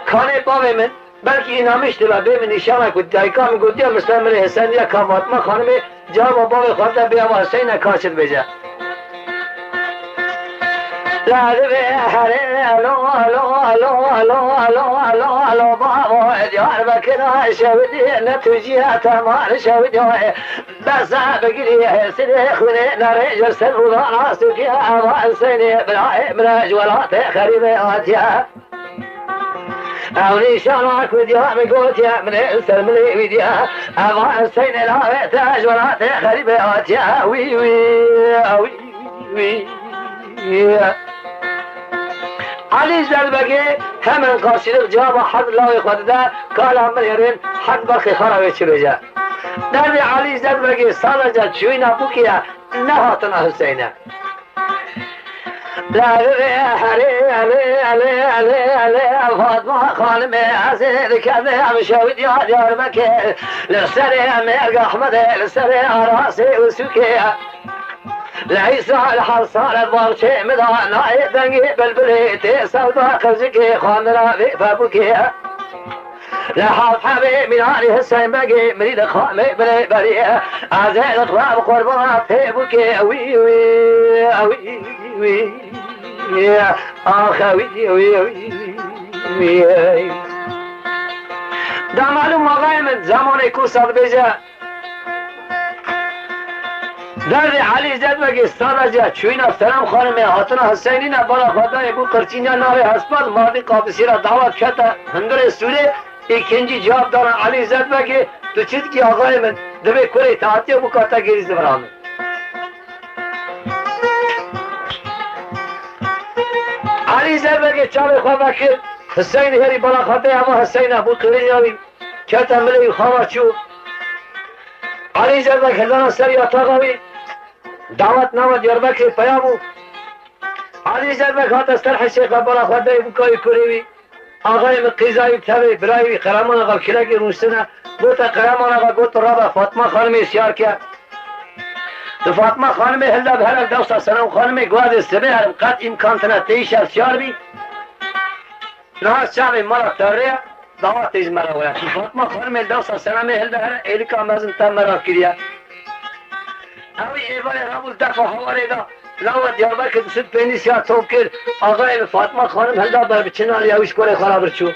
kanê bavê min, belkî înanmiş dibe, bê min nîşana ku dayika min gotiye, Mister min ê Hiseyn diye ka Fatma Xanimê cewaba bavê xwe de bê ava Hiseyne ka çi dibêje. La divê herê elo, elo, bavo, Diyarbekira şewdî, ne tu jî ye temar şewdî. Bes e bigirî hêsirê xwînê, nerê ji ser rûdana sûkî ye. Eva Hiseynê birayê min e, ji welatê xerîbê hatiye. Ew nîşana ku diya min gotiye, min ê ser milê wî diye. Eva Hiseynê layê te, ji welatê xerîbê hatiye. Wî, wî, wî, wî. Elî Zedbegê hemen qarşîlik cewaba herd lawê xwe dide, kala min hêrên herd berxê xwe re wê çi bêje. Derdê Elî Zedbegê sadece çûyîna bûkê ye, ne hatina Huseyne. La divê herê, elê, elê, elê, elê, Fatma Xanimê, ez ê dikevê em şewdiya Diyarbekir. Li serê Mêrg Ehmedê, li serê Arasê û Sûkê. Li Îsa li Hesare baxçê min da, nayê dengê bilbilê, tê sewda qircikê, xwendina vê pebûkê. Li hevhevê mîranî Hiseyn Begê, mirî li xamê binê berî. Ez ê li xwe bi qurbana pê bûkê, wî, wî, wî, wî. Ax, wî, wî, wî, wî. Da malûm axayê min, zemanê ku sa dibêje, Derdê Elî Zedbegê sadece çûyîna Senem Xanimê, hatina Hiseynî ne, bala xwe dayê bû qirçîniya navê hespan, mardî qafisî re dawet kete hundirê sûrê, îkincî cewab dana Elî Zedbegê, tu çi dikî axayê min, divê kurê te hatiye bûka te gêrî zivira min. Elî Zedbegê çavê xwe vekir, Hiseynî herî bala xwe dayê, eva Hiseyna bû qirêniya wî. Kete milê wî xava çû. Elî Zerbek hildana ser yataxa wî. Dawet nava Diyarbekirê peya bû. Elî Zerbek hate ser heşê qebala xwe dayê bûka wî kurê wî. Axayê min qîza wî tevê birayê wî Qereman Axa bi kirekê rûniştine. Gote Qereman Axa, gote rabe Fatma Xanimê siyar ke. Tu Fatma Xanimê hilde bi here dewsa Senem Xanimê, go ez ê sibê herim, qet îmkan tine tê îşev siyar bî. Niha çavê mala tevre ye, dawetê ji me re were. Fatma Xanimê dewsa Senemê hilde here, êlika mezin te me re kiriye. Ew ê êvarê hebûn defa hawarê da, lawa Diyarbekir di sud pêncî siya top kir, axayê min Fatma Xanim hilda ber bi çinarî ew ji korê xwe re birçû.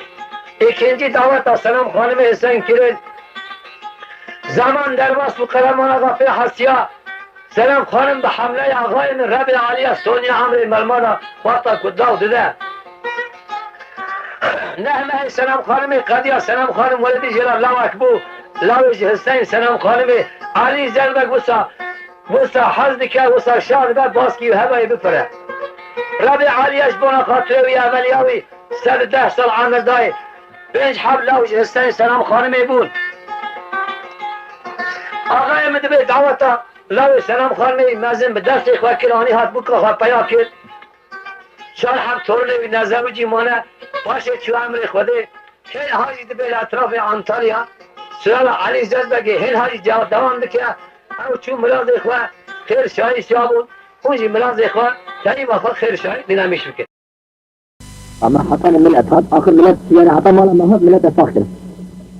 Êkêncî daweta Senem Xanimê Husên kirin. Zeman derbas bû, Qereman Axa pê hesiya. Senem Xanim bi hemleya axayê min Rebê Alî ya Sonya emrê melmana xwarta ku daw dide. Neh mehê Senem Xanimê qediya, Senem Xanim weledî jê re lawek bû. Lawê ji Hiseyn Senem Xanimê Alî Zerbek wisa, wisa hez dike, wisa şa dibe, baskî û hevayê bifire. Rebê Alî ya ji bona xatirê wî eveliya wî sed û deh sal emir dayê. Pênc heb law ji Hiseyn Senem Xanimê bûn. Axayê min dibê daweta lawê Senem Xanimê mezin bi destê xwe kir, anî hat bûka xwe peya kir. Çar heb tornê wî nezewicî mane, paşê çû emrê Xwedê. Hê ha jî dibê li etrafê Antalya, Sirala Elî Zerbegê hên ha jî dewa-, dewam dike. Ew çû mirazê xwe xêr şahî siya bûn. Hûn jî mirazê xwe, tenîma xwe xêr şahî dinamîş bikin. Ama heta min milet hat, axir milet, yani heta mala me hat, milet ez sax kirim.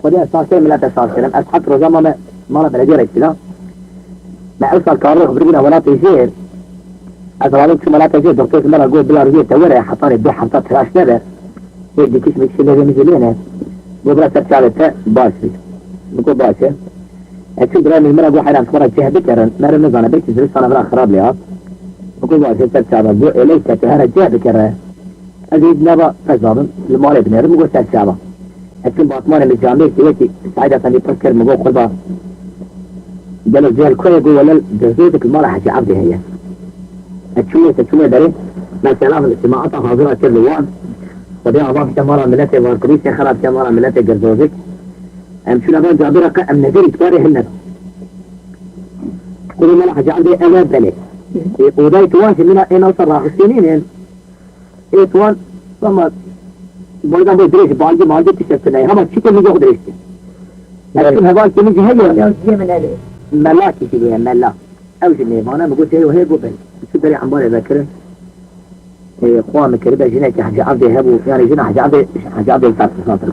Xwedê ez sax kirim, milet ez sax kirim. Ez heft roja mame mala belediye re kira. Me ew sal karê xwe biribûna welatê jêr. Ez radim çûm welatê jêr, doktor ji me re got, bila rûyê te were, hetanê du hefta tiraş nebe. Hê dikiş mikiş lê vê min jî lê ne. Got, bila ser çavê te baş bî. Min got, baş e. Ez çûm birayê min ji min re got, heyran, xwe re cih bikerin. Meriv nizane, belkî zivistana vira xirab lê hat. Min got, baş e, ser çava. Got, êleyse tu here cih bikere. Ez ê nava pez dabim, li malê binêrim, min got, ser çava. Ez çûm batmanê min camêrkê wekî Seîd Efendî pirs kir, min got, qurba, gelo cih li ku ye? Got, wele li Girzozik li mala Hecî Evdê heye. Ez çûm wê, ez çûm wê berê, me selam li cemaeta hazira kir li wan. Xwedê ava bike mala miletê Vartirî, şêxe re bike mala miletê Girzozik. Em çûne van camêra qe em nederî dikarê hilne. Xwedê mala Hecî Evdê ev e belê. Ê, odayê tu wan jî mina ê nawsa raxistî nînin. Ê tu wan, ama boydan boy dirêj, balcî malcî tiştek tune. Hema çîkê min jî xwe dirêj kir. Ez Belê. Çûm hevalkê min jî heye. Ya cihê min hebe. Mela kişî bûye, mela. Ew jî mêvan e, min got, cihê we heye? Got, belê. Çû berê embarê vekirin. Ê, xwa min kiribe jinekî Hecî Evdê hebû, yani jina Hecî Evdê, Hecî Evdê li Tartîslan tir bû.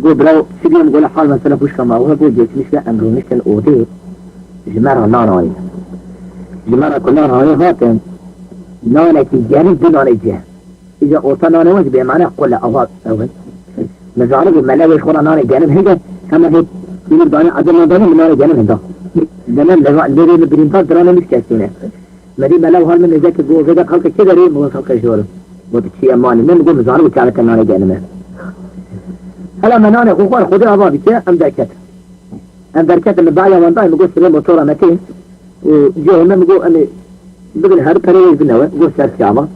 Got, birawo, çi diyem? Got, li hal mesela xwişka me, we got, geçmiş ve em rûniştin odê, ji me re nan anî. Ji me re ku nan anî hatin, nanekî genim, du nanê cih. Îca orta nanê wan jî bêmane qule, ava ew in. Min zanibû mele wê ji xwe re nanê genim hinde, hema hê tînir danê, ecem nan danê, min nanê genim hinda. Denem leva, lêrê li birîndar diranê min şikestîne. Me dî mele wiha li min nêzek kir, got, "Vêga xelke kê derê?" Min got, "Xelke jor." Got, "Çi ye manî?" Min got, "Min zanibû çavê te nanê genim e." Hela me nanê xwe xwar, Xwedê ava bike, em derketin. Em derketin, min baya wan dayê, min got, "Sibê motora me tê." Û cihê me, min got, "Em ê bigin her perê wê binewe." Got, "Ser çava."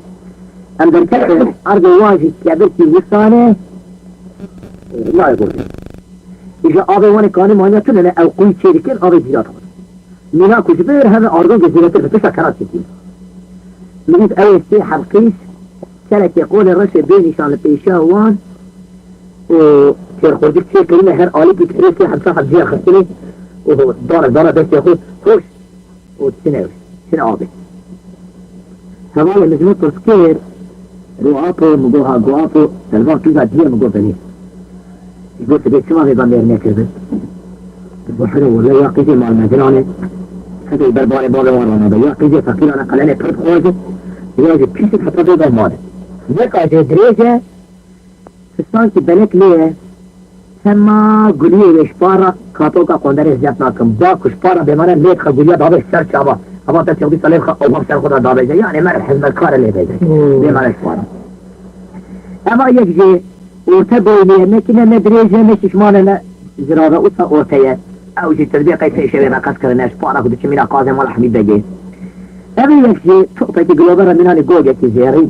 Em derketin, erdê wan jî kebirkî wisane, nayê got. Îja avê wan ê kanê maniya tune ne, ew quyî çê dikin, avê cîra dixwin. Mîna ku ji vir heme ardongê zêdetir bi pişta kerat ketiye. Min dît ew ê sê heb qîz, kerekê qolê reşê bê nîşan li pêşiya wan û têrxurcik çê kirine, her alîkî kirê sê heb saxet ciyê xistine û dane dane destê xwe hoş û çine, çine avê. Hevalê min ji min pirs kir, got, "Apo?" Min got, "Ha." Got, "Apo, te li van qîza dî ye?" Min got, "Belê." Got, "Sibê çima vêga mêr nekirdin?" Got, "Helo, wele ya qîzê malmediran e, heta ber barê bavê wan ranabe. Ya qîzê feqîran e, qelenê pir dixwaze, ya jî pîs e, heta vêga mal e. Yeka jê dirêj e, tu sankî belek lê ye, hema guliyê wê ji para katoka qonderê zeft nakin. Ba ku ji para bêmane lê dixe guliya dabe ser çava. Hema te çewdî salê dixe, ew ser xwe de dabêje. Yanê me re hizmetkar e lê bêje. Hmm. Bêmane ji para. Ema yek jê orte boyî ye, ne kine, ne dirêj e, ne şişman e, ne zirav e, wisa orte ye. Ew jî tirbê qey pêşevê me qet kirine, ji para ku diçe mîna qazê mala Hemîd Begê. Ev ê yek jê topekî gilover e, mînanê gogekî zêrî.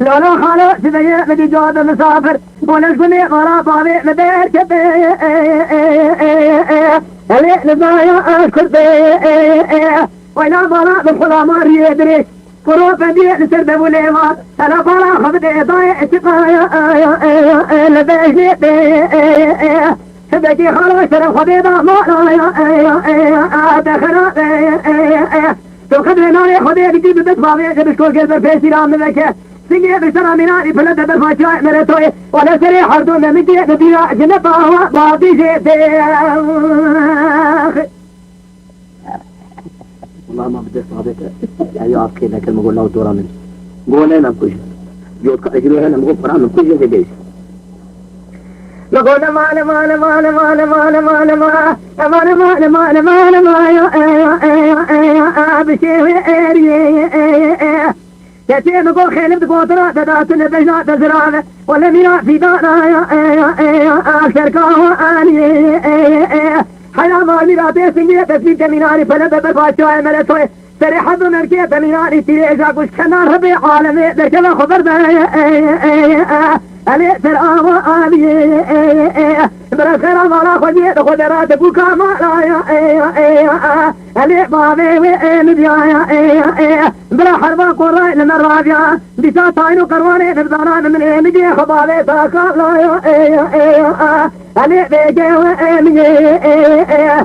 Lolo xalo sibeye min dî cade misafir. Û li gunê mala bavê min derkete. Elê nizaya ez kurd e. Weyla mala min xulama riyê dirêj. Kuro bendiyê li ser dev û lêvan. Hela bala xwe bide dayê eşiqaya. Li bejnê bê. Hindekî xala şeref Xwedê da mala ya, ey ya, ey ya, a, te xera, ey, ey, ey. Tu qedrê navê Xwedê dikî bi bet bavê, te bişko gel ber pêsîra min veke. Singê bi sera mînanî pile de ber façiyayê meretoyê. Wele serê herdu me min dê mi dîya, ji ne bawa, bavî jê dê. Wala ma bi dest avête. Eya arkê nekir mi got law dora min. Go ne me kujin. Yotka ejiro hene mi got para min kujin de bêj. Mi got lema, lema, lema, lema, lema, lema, lema, lema, lema, lema, lema, lema, ya, eya, eya, eya, eya, a, bi şêwê eriyê, eya, eya. Kesê min got xêlim digotina te datine bejna te zirave. Wele mîna fîdana ya, eya, eya, a, serka wa aniyê, eya, eya. Heyra malî ra tê singê, tesbîh temînanî pele de berfa çayê mele toyê. Serê hezû merkê temînanî tîrêja guş kenar hebê alemê derkeve xwe berde, eya, eya, eya. Elê ser awa aliyê, eya, eya. Bira xêra mala xwe diyê de xwe derate bûka mala ya, eya, eya, eya. Elê bavê wê ê min diyaya, eya, eya. Bira herba koray li me rabiya. Dîsa tayîn û qerwanê li dana min ê min diyê xwe bavê saka la ya, eya, eya, eya. Elê bêgê wê ê min ê, eya, eya.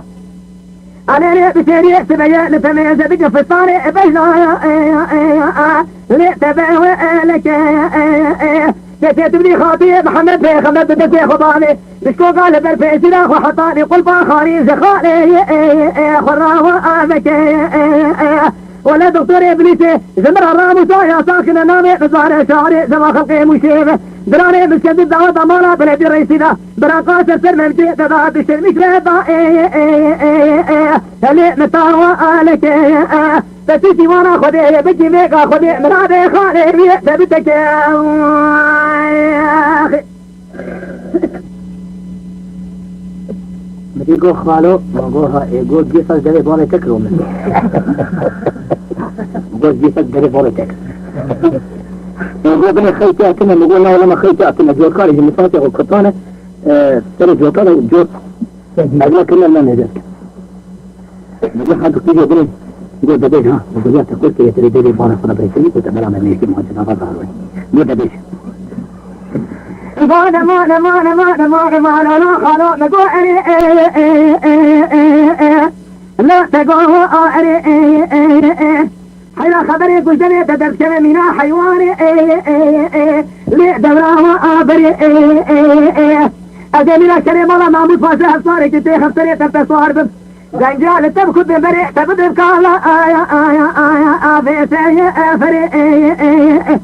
Elê rê bi seriyê sibeye li temêze bike fistanê ê bejna ya, eya, eya, eya. Lê tebe wê ê leke, eya, eya. Kesê tu bidî xatiyê Mihemed Pêxember bi destê xwe bavê. Pişkoka li ber pêsîra xwe hetanî qulpa xarî ji xalê yê ê, ê, xwe rawa aveke, ê, ê. Wele doktorê bilîsê ji min re ramûsa ya sakine namê bizare şarê zeva xelqê mûşê ve. Biranê min şevdî daweta mala beledî reîsî da. Bira qase ser mevcê te da dişirmiş ve da ê, ê, ê, ê. Helê min tawa aleke, ê. Te tu dîwana Xwedê ye, bikî vêga Xwedê, min a bê xalê wî ye, te biteke. Min dî got, "Xalo, min got, ha, ê, got, dîsa ji devê bavê te kiro min." Got, "Dîsa ji devê bavê te kir." Min got, "Binê xeytê hatine." Min got, "Na, wele me xeytê hatine." Cotkarê ji misafê xwe kutane, e, serê cota de cot, ez me kirine, me nêdest. Digot, "Ha, tu kî jê binê?" Got, "Debêj ha." Got, "Ya te kurt kiriye, te devê bavê xwe re birêkirî, got, te bera me nêştî, ma te nava daroyê." Got, "Debêj." Mane, mane, mane, mane, mane, mane, la xalo, me go erê, e, e, e, e, e, e. La te go, a, erê, e, e, e, e. Heyra xeberê gujdene te derdikeve mîna heywanê, e, e, e, e. Lê dewra wa a berê, e, e, e, e. Ez ê mîna şerê mala Mahmûd Paşa hevsarê ki tê hevserê te te sar bim. Zengiya li te bikut berê, te bidin kala, aya, aya, aya, a, vê, se, ye, e, ferê, e, e, e, e.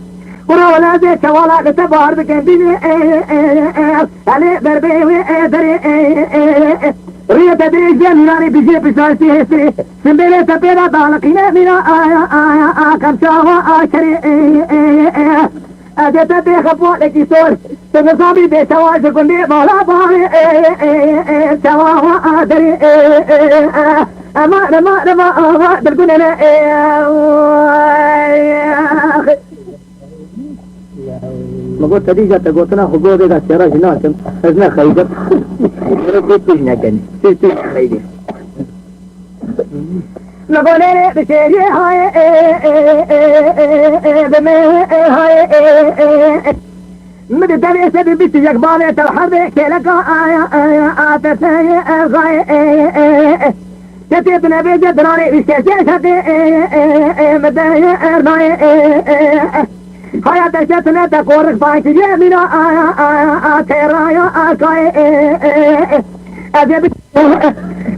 Qura wela zê çewala li te bahar bikin, bînê, e, e, e, e. Elê berbê wê, e, derê, e, e, e, e. Riyê te dirêj bê, mîranê bijê piştayîsî hêsirê. Simbêlê te pê de daliqîne, mîna, aya, aya, a, kemşawa, a, şerê, e, e, e, e. Ez ê te bêxim walekî sor. Tu nizamî bê çawa ji gundê mala bavê, e, e, e, e, çawa wa aderê, e, e, e, e. Ema, ema, ema, ema, dilgunene, e, e, e. Min got, te dîsa te gotina xwe go bêga sêra jî nakim. Ez ne xeydim. Min got, tu jî nekenî. Tu, tu jî xeydî. Li gonerê bi şêrê hayê, ê, ê, ê, ê, ê, bi mêwê, ê, hayê, ê, ê, ê. Min di devê sedî bîst û yek bavê te herdê kêleka aya, aya, a, te seyê, ê, xayê, ê, ê, ê. Te tê tu nebêje diranê wî şeşê şeqê, ê, ê, ê, mi deyê, ê, nayê, ê, ê, ê. Haya te şetine te korik fankiriye mîna, aya, aya, a, têraya, a, kayê, ê, ê, ê. Ez ê bi-,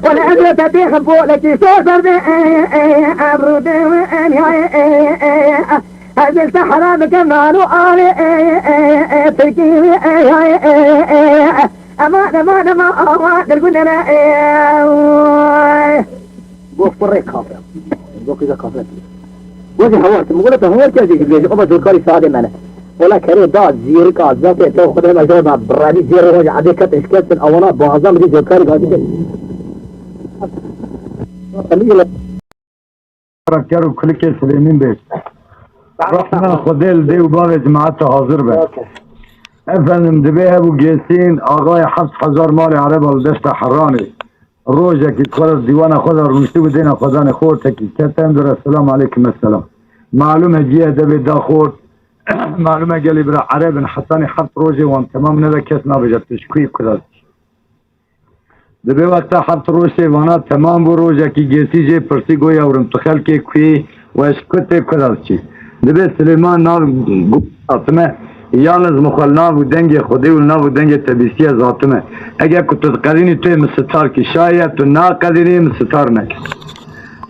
wele ez ê te bêxim polekî sor berdê, e, e, e, em rûdê we, e, nihayê, e, e, e, e. Ez ê sehra bikim nano avê, e, e, e, e, pirkî we, e, hayê, e, e, e, e. Eman, eman, eman, awa, dilgunene, e, oy. Bo kurê kafir. Bo kıza kafir. Wezî hawar, tu mugula te hawar kerdî dibêjî, ama zorkarî saadê me ne. Wela kerê da zîrika, zafê te xwe de hema jor da birevî zêr roj adê ket eşketin, awana baza mi dî zorkarî gazî ket. Ker û kulikê Silêmîn bê. Rahma Xwedê li dê û bavê cemaeta hazir be. Efendim, dibê ev û Gêsîn, axayê heft hezar malê ereba li deşta Heranê. Rojekî xwe re dîwana xwe de rûniştî û dêna xwedanê xortekî kete em dire, selam aleykum esselam. Malûm e cî ye devê da xort. Malûm e gelî bira ereb in, hetanî heft rojê wan temam nebe kes nabêje tu ji ku yî, ku de dikî. Dibê wexta heft rojê vana temam bû, rojekî Gêsî jê pirsî, got, yewrim tu xelkê ku yî, we ji ku tê, ku de diçî? Dibê Silêman nav gu-, hatime, yalniz min xwe li nav û dengê Xwedê û li nav û dengê te bîstiye zatime. Eger ku tu diqedînî tu yê min sitar kî, şaye tu naqedînî min sitar nekî.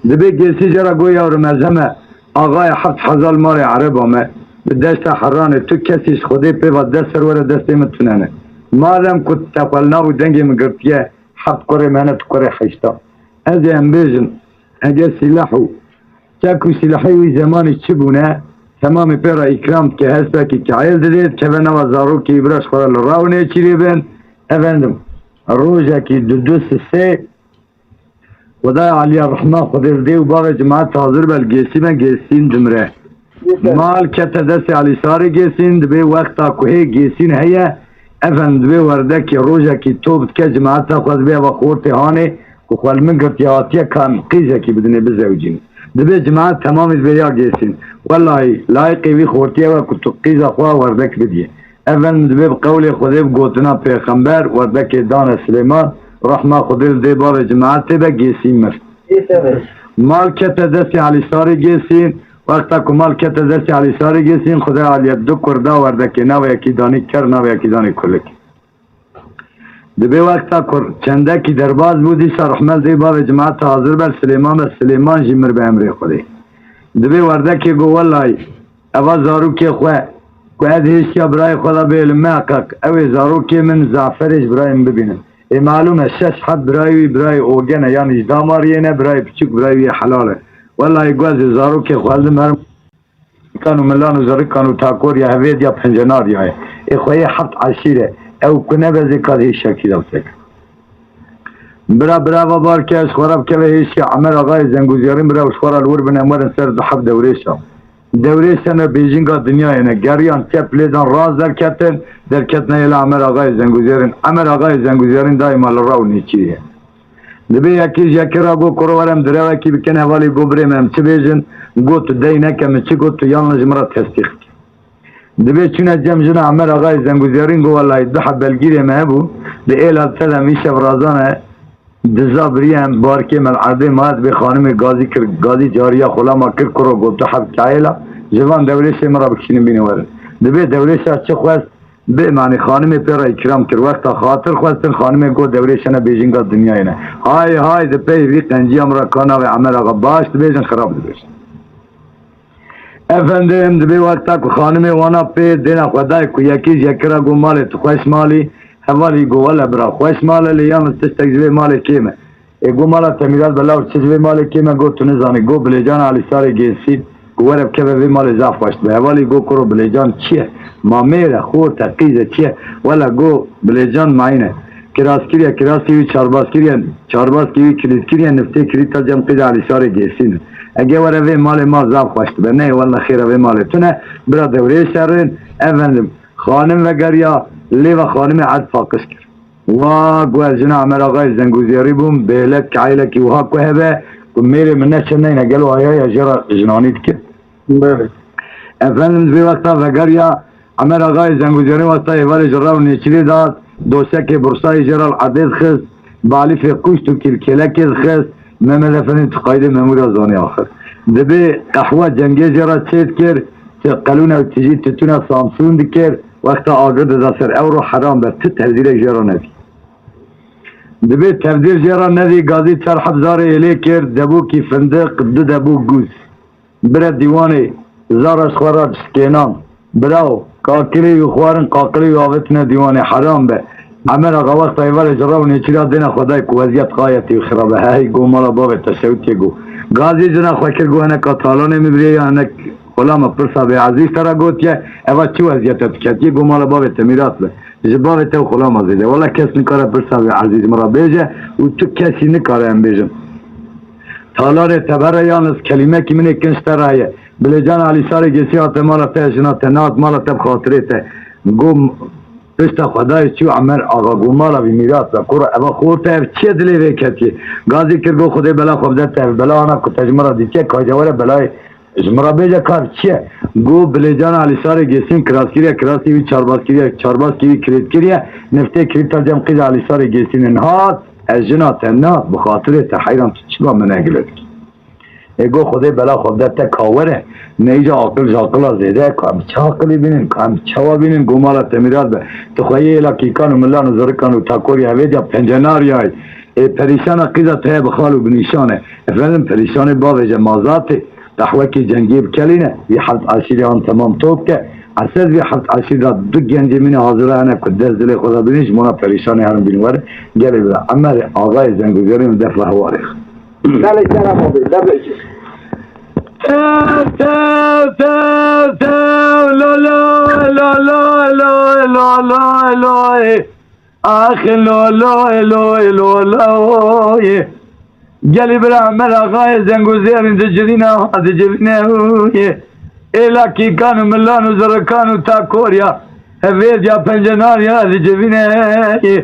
Dibê Gêsî jê re got, yewrim ez heme axayê heft hezar malê ereba me, bi deşta Heranê tu kesî ji Xwedê pê va dest ser were destê min tune ne. Madem ku te xwe li nav û dengê min girtiye, heft kurê me hene tu kurê heşta. Ez ê em bêjin, eger sîleh û çek û sîlehê wî zemanî çi bûne, temamê pê re îkram dike, hespekî kayil didê, dikeve nava zarokê wî bira ji xwe re li raw nêçîrê bin. Efendim, rojekî du du sisê, Xwedaya Aliya rehma Xwedê li dê û bavê cemaet hazir be, li Gêsî me, Gêsîn dimire. Mal kete destê Alîsarê Gêsîn, dibê wexta ku hê Gêsîn heye, efendim, dibê werdekê rojekî top dike, cemaeta xwe dibê eva xortê hanê, ku xwe li min girtiye hatiye, ka em qîzekî bidinê bizewicîn. Dibê cemaet temamî dibê ya Gêsîn. Wellahî, layiqê vî xortiyê ew e ku tu qîza xwe werdek bidiyê. Efendim, dibê bi qewlê Xwedê, bi gotina pêxember, werdekê dane Silêman, rehma Xwedê li dê bavê cemaetê be, Gêsîn mir. Mal kete destê Alîsarê Gêsîn, wexta ku mal kete destê Alîsarê Gêsîn, Xwedê Aliye du kur da werdekê, navê yekî danî Ker, navê yekî danî Kulik. Dibê wexta ku çendekî derbas bû, dîsa rehme li dê bavê cemaeta hazir be, Silêman be, Silêman jî mir be emrê Xwedê. Dibê werdekê got, wellahî, eva zarokê xwe, ku ez hêştiya birayê xwe de bê li meqeq, ew ê zarokê min Zaferê ji birayê min bibînin. Ê malûm e, şeş heb birayê wî, birayê Ogen e, yanî ji damariyê ne, birayê piçûk, birayê wî yê helal e. Wellahî, got, ez ê zarokê xwe hildim herim. Kan û milan û zerikan û takoriya hevêdiya pencenariya ye. Ê xweyê heft eşîr e. Ew ku nebezê ka hêşekî de sek. Bira, bira va barke, ji xwe re bikeve hêşiya Emer Axayê Zengûziyarîn bira û ji xwe re li wir bin em werin ser du heb dewrêşa. Dewrêşa ne bêjinga dinyayê ne. Geriyan çep lê dan rast derketin, derketine yê la Emer Axayê Zengûziyarîn. Emer Axayê Zengûziyarîn daîma li raw nêçîrê ye. Dibê yekê ji yekê re got, kuro were em direwekî bikin, hevalî got, birê min, em çi bêjin? Got, tu dey neke, min çi got, tu yalnız ji min re tesdîq bike. Dibê çûne cem jina Emer Axayê Zengûzêrîn, got, wellahî du heb belgîrê me hebû, di êla te de em îşev razane, diza biriye, em barkê me li erdê ma, dibê xanimê gazî kir, gazî cariya xulama kir, kuro got, du heb kayêla, ji van dewrêşê min re bikişînin bînin werin. Dibê dewrêşa çi xwest, bê, manî xanimê pê re îkram kir, wexta xatir xwestin, xanimê got, dewrêşe ne bêjinga dinyayê ne. Hay hay, di pey vî qenciya min re ka navê Emer Axa baş dibêjin, xirab dibêjin. Efendim, dibê wexta ku xanimê wana pê dêna xwe dayê ku yekî ji yekî re got, malê tu xweş malî, hevalî got, wele bira xweş mal e, lê yalnız tiştek ji vê malê kêm e. Ê got, mala te mîrat be, law çi ji vê malê kêm e? Got, tu nizanî. Got, Bilêcan Alîsarê Gênsî ku were bikeve vê malê zaf xweş dibe. Hevalî got, kuro Bilêcan çi ye? Ma mêr e, xort e, qîz e, çi ye? Wele got, Bilêcan mayîn e. Kiraskirî ye, kiraskî wî çarbazkirî ye, çarbazkî wî kilîtkirî ye, niftê kirîta cem qîza Elîsarê Gêsîn e. Ege were vê malê ma zaf xweş dibe. Neyê wele xêra vê malê tune, bira dewrêşe rên, efendim, xanim vegeriya, lêva xanimê erd paqij kir. Wa got, ez jina Emer Axayê Zengûzêrî bûm, bêlek keylekî wiha ku hebe, ku mêrê min neçe neyne, gelo haya ya jê re jinanî dike? Belê. Efendim, vê wexta vegeriya Emer Axayê Zengûzêrî wexta êvarê ji rew nêçîrê da, dosekê bursayî jê re li erdê dixist, balîfê qûşt û kîrkêlekê dixist, Mehmet Efendî tu qaydê memûra zanî axir. Dibê qehwe cengê jê re çê dikir, ti qelûne û tijî titûna Samsûn dikir, wexta agir dida ser ew ro heram be, ti tevdîrek jê re nedî. Dibê tevdîr jê re nedî, gazî çar heb zarê êlê kir, debûkî findiq, du debûk gûz. Bire dîwanê, zara ji xwe re diskênan. Birawo, qaqilê wî xwarin, qaqilê wî avêtine dîwanê, heram be. Emer Axa wexta êvarê ji rew nêçîra dêna xwe dayê ku weziyet xayetî wî xirab e. Hey, go mala bavê te şewitiyê go. Gazî jina xwe kir, go hinek a talanê min birê ya hinek xulama pirsa bê ezîz te re gotiye, eva çi weziyete tu ketiye, go mala bavê te mîrat be. Ji bavê te û xulama zêde. Wela kes nikare pirsa bê ezîz min re bêje û tu kesî nikare em bêjin. Talanê te bere yalnız kelîmekî min ê kinj te re heye. Bilêcan Alîsarê Gêsî hate mala te, jina te nehat mala te bi xatirê te. Go pişta xwe dayê çû Emer Axa, go mala vî mîrat be. Kuro eva xorte ev çi ye dilê vê ketiye? Gazî kir go Xwedê bela xwe bide te, ev bela ana ku te ji min re dîtiye, ka hêja were belayê ji min re bêje ka ev çi ye? Go Bilêcan Alîsarê Gêsîn kiraskirî ye, kirasî wî çarbazkirî ye, çarbazkî wî kirêtkirî ye, niftê kirîta cem qîza Alîsarê Gêsîn in hat, ez jina te nehat bi xatirê te heyran tu çima min egile dikî? Ê go Xwedê bela xwe bide te ka were, ne îca aqil ji aqila zêde ye, ka em çi aqilî bînin, ka em çawa bînin, go mala te mîrat be. Tu xwe yê êla kîkan û milan û zirikan û takorî hevêdiya pencenariyayî. Ê perîşana qîza te ye bi xal û bi nîşan e. Efendim perîşanê bavêje mazatê, qehwekê cengê bikelîne, vî heft eşîrê an temam top ke. Esed vî heft eşîr de du gencê min ê hazira hene ku dest dilê xwe de bînin, ji bona perîşanê herin bînin werin. Gelê bira Emerê Axayê Zengûzêrîn û defa hewarê. Belê, kerem abi, belê. Tev, tev, tev, tev, lo, lo, lo, lo, lo, lo, lo, lo, eh. Ax, lo, lo, lo, lo, lo, eh. Gelî bira Emer Axayê Zengûzêrîn dicivîne, ha, dicivîne, oh, eh. Êla kîkan û milan û zirikan û takorya. Hevêdiya pencenarya li civînê,